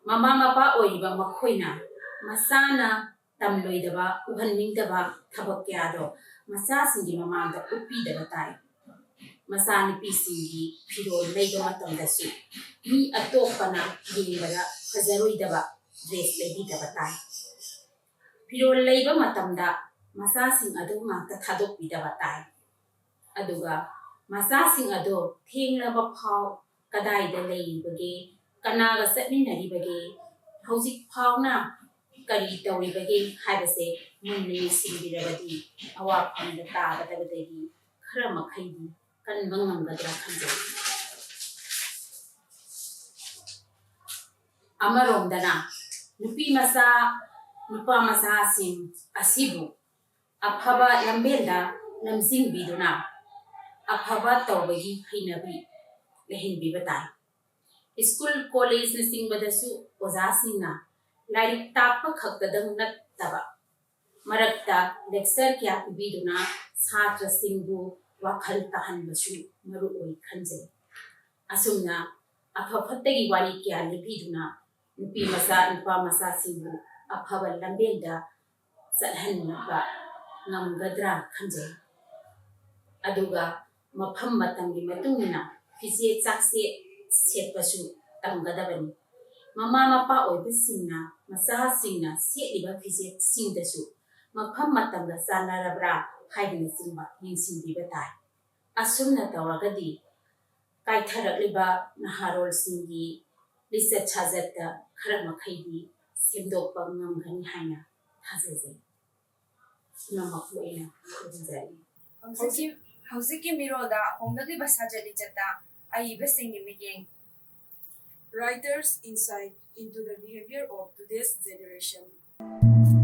ꯃꯃꯥ ꯃꯄꯥ ꯑꯣꯏꯔꯤꯕ ꯃꯈꯣꯏꯅ ꯃꯆꯥꯅ ꯇꯝꯂꯣꯏꯗꯕ, ꯎꯍꯟꯅꯤꯡꯗꯕ ꯊꯕꯛ ꯀꯌꯥꯗꯣ ꯃꯆꯥꯁꯤꯡꯒꯤ ꯃꯃꯥꯡꯗ ꯎꯠꯄꯤꯗꯕ ꯇꯥꯏ꯫ ꯃꯆꯥꯅꯨꯄꯤꯁꯤꯡꯒꯤ ꯐꯤꯔꯣꯜ ꯂꯩꯕ ꯃꯇꯝꯗꯁꯨ ꯃꯤ ꯑꯇꯣꯞꯄꯅ ꯌꯦꯡꯕꯗ ꯐꯖꯔꯣꯏꯗꯕ ꯗ꯭ꯔꯦꯁ ꯂꯩꯕꯤꯗꯕ ꯇꯥꯏ꯫ ꯐꯤꯔꯣꯜ ꯂꯩꯕ ꯃꯇꯝꯗ ꯃꯆꯥꯁꯤꯡ ꯑꯗꯨ ꯉꯥꯛꯇ ꯊꯥꯗꯣꯛꯄꯤꯗꯕ ꯇꯥꯏ꯫ ꯑꯗꯨꯒ ꯃꯆꯥꯁꯤꯡ ꯑꯗꯨ ꯊꯦꯡꯂꯕ ꯐꯥꯎ ꯀꯗꯥꯏꯗ ꯂꯩꯔꯤꯕꯒꯦ, ꯀꯅꯥꯒ ꯆꯠꯃꯤꯟꯅꯔꯤꯕꯒꯦ, ꯍꯧꯖꯤꯛ ꯐꯥꯎꯅ ꯀꯔꯤ ꯇꯧꯔꯤꯕꯒꯦ ꯍꯥꯏꯕꯁꯦ ꯃꯨꯟꯅ ꯌꯦꯡꯁꯤꯟꯕꯤꯔꯕꯗꯤ ꯑꯋꯥꯐꯝꯗ ꯇꯥꯒꯗꯕꯗꯒꯤ ꯈꯔ ꯃꯈꯩꯗꯤ ꯀꯟꯕ ꯉꯝꯒꯗ꯭ꯔꯥ ꯈꯟꯖꯩ꯫ ꯑꯃꯔꯣꯝꯗꯅ ꯅꯨꯄꯤ ꯃꯆꯥ, ꯅꯨꯄꯥ ꯃꯆꯥꯁꯤꯡ ꯑꯁꯤꯕꯨ ꯑꯐꯕ ꯂꯝꯕꯦꯜꯗ ꯂꯝꯖꯤꯡꯕꯤꯗꯨꯅ ꯑꯐꯕ ꯇꯧꯕꯒꯤ ꯍꯩꯅꯕꯤ ꯂꯩꯍꯟꯕꯤꯕ ꯇꯥꯏ꯫ ꯁ꯭ꯀꯨꯜ, ꯀꯣꯂꯦꯖꯅꯆꯤꯡꯕꯗꯁꯨ ꯑꯣꯖꯥꯁꯤꯡꯅ ꯂꯥꯏꯔꯤꯛ ꯇꯥꯛꯄ ꯈꯛꯇꯗꯪ ꯅꯠꯇꯕ ꯃꯔꯛꯇ ꯂꯦꯛꯆꯔ ꯀꯌꯥ ꯄꯤꯕꯤꯗꯨꯅ ꯁꯥꯇ꯭ꯔꯁꯤꯡꯕꯨ ꯋꯥꯈꯜ ꯇꯥꯍꯟꯕꯁꯨ ꯃꯔꯨ ꯑꯣꯏ ꯈꯟꯖꯩ꯫ ꯑꯁꯨꯝꯅ ꯑꯐ ꯐꯠꯇꯒꯤ ꯋꯥꯔꯤ ꯀꯌꯥ ꯂꯤꯕꯤꯗꯨꯅ ꯅꯨꯄꯤ ꯃꯆꯥ, ꯅꯨꯄꯥ ꯃꯆꯥꯁꯤꯡꯕꯨ ꯑꯐꯕ ꯂꯝꯕꯦꯜꯗ ꯆꯠꯍꯟꯕ ꯉꯝꯒꯗ꯭ꯔꯥ ꯈꯟꯖꯩ꯫ ꯑꯗꯨꯒ ꯃꯐꯝ ꯃꯇꯝꯒꯤ ꯃꯇꯨꯡ ꯏꯟꯅ ꯐꯤꯖꯦꯠ ꯆꯥꯛꯁꯦꯠ ꯁꯦꯠꯄꯁꯨ ꯇꯝꯒꯗꯕꯅꯤ꯫ ꯃꯃꯥ ꯃꯄꯥ ꯑꯣꯏꯕꯁꯤꯡꯅ ꯃꯆꯥꯁꯤꯡꯅ ꯁꯦꯠꯂꯤꯕ ꯐꯤꯖꯦꯠꯁꯤꯡꯗꯁꯨ ꯃꯐꯝ ꯃꯇꯝꯒ ꯆꯥꯟꯅꯔꯕ꯭ꯔꯥ ꯍꯥꯏꯕꯅꯆꯤꯡꯕ ꯌꯦꯡꯁꯤꯟꯕꯤꯕ ꯇꯥꯏ꯫ ꯑꯁꯨꯝꯅ ꯇꯧꯔꯒꯗꯤ ꯀꯥꯏꯊꯔꯛꯂꯤꯕ ꯅꯍꯥꯔꯣꯜꯁꯤꯡꯒꯤ ꯂꯤꯆꯠ ꯁꯥꯖꯠꯇ ꯈꯔ ꯃꯈꯩꯗꯤ ꯁꯦꯝꯗꯣꯛꯄ ꯉꯝꯒꯅꯤ ꯍꯥꯏꯅ ꯊꯥꯖꯖꯩ꯫ ꯄꯨꯝꯅꯃꯛꯄꯨ ꯑꯩꯅ ꯈꯨꯔꯨꯝꯖꯔꯤ꯫ ꯍꯧꯖꯤꯛꯀꯤ ꯍꯧꯖꯤꯛꯀꯤ ꯃꯤꯔꯣꯜꯗ ꯍꯣꯡꯂꯛꯂꯤꯕ ꯁꯥꯖꯠ ꯂꯤꯆꯠꯇ ꯑꯏꯕꯁꯤꯡꯒꯤ ꯃꯤꯠꯌꯦꯡ꯫ Writer's insight into the behavior of today's generation.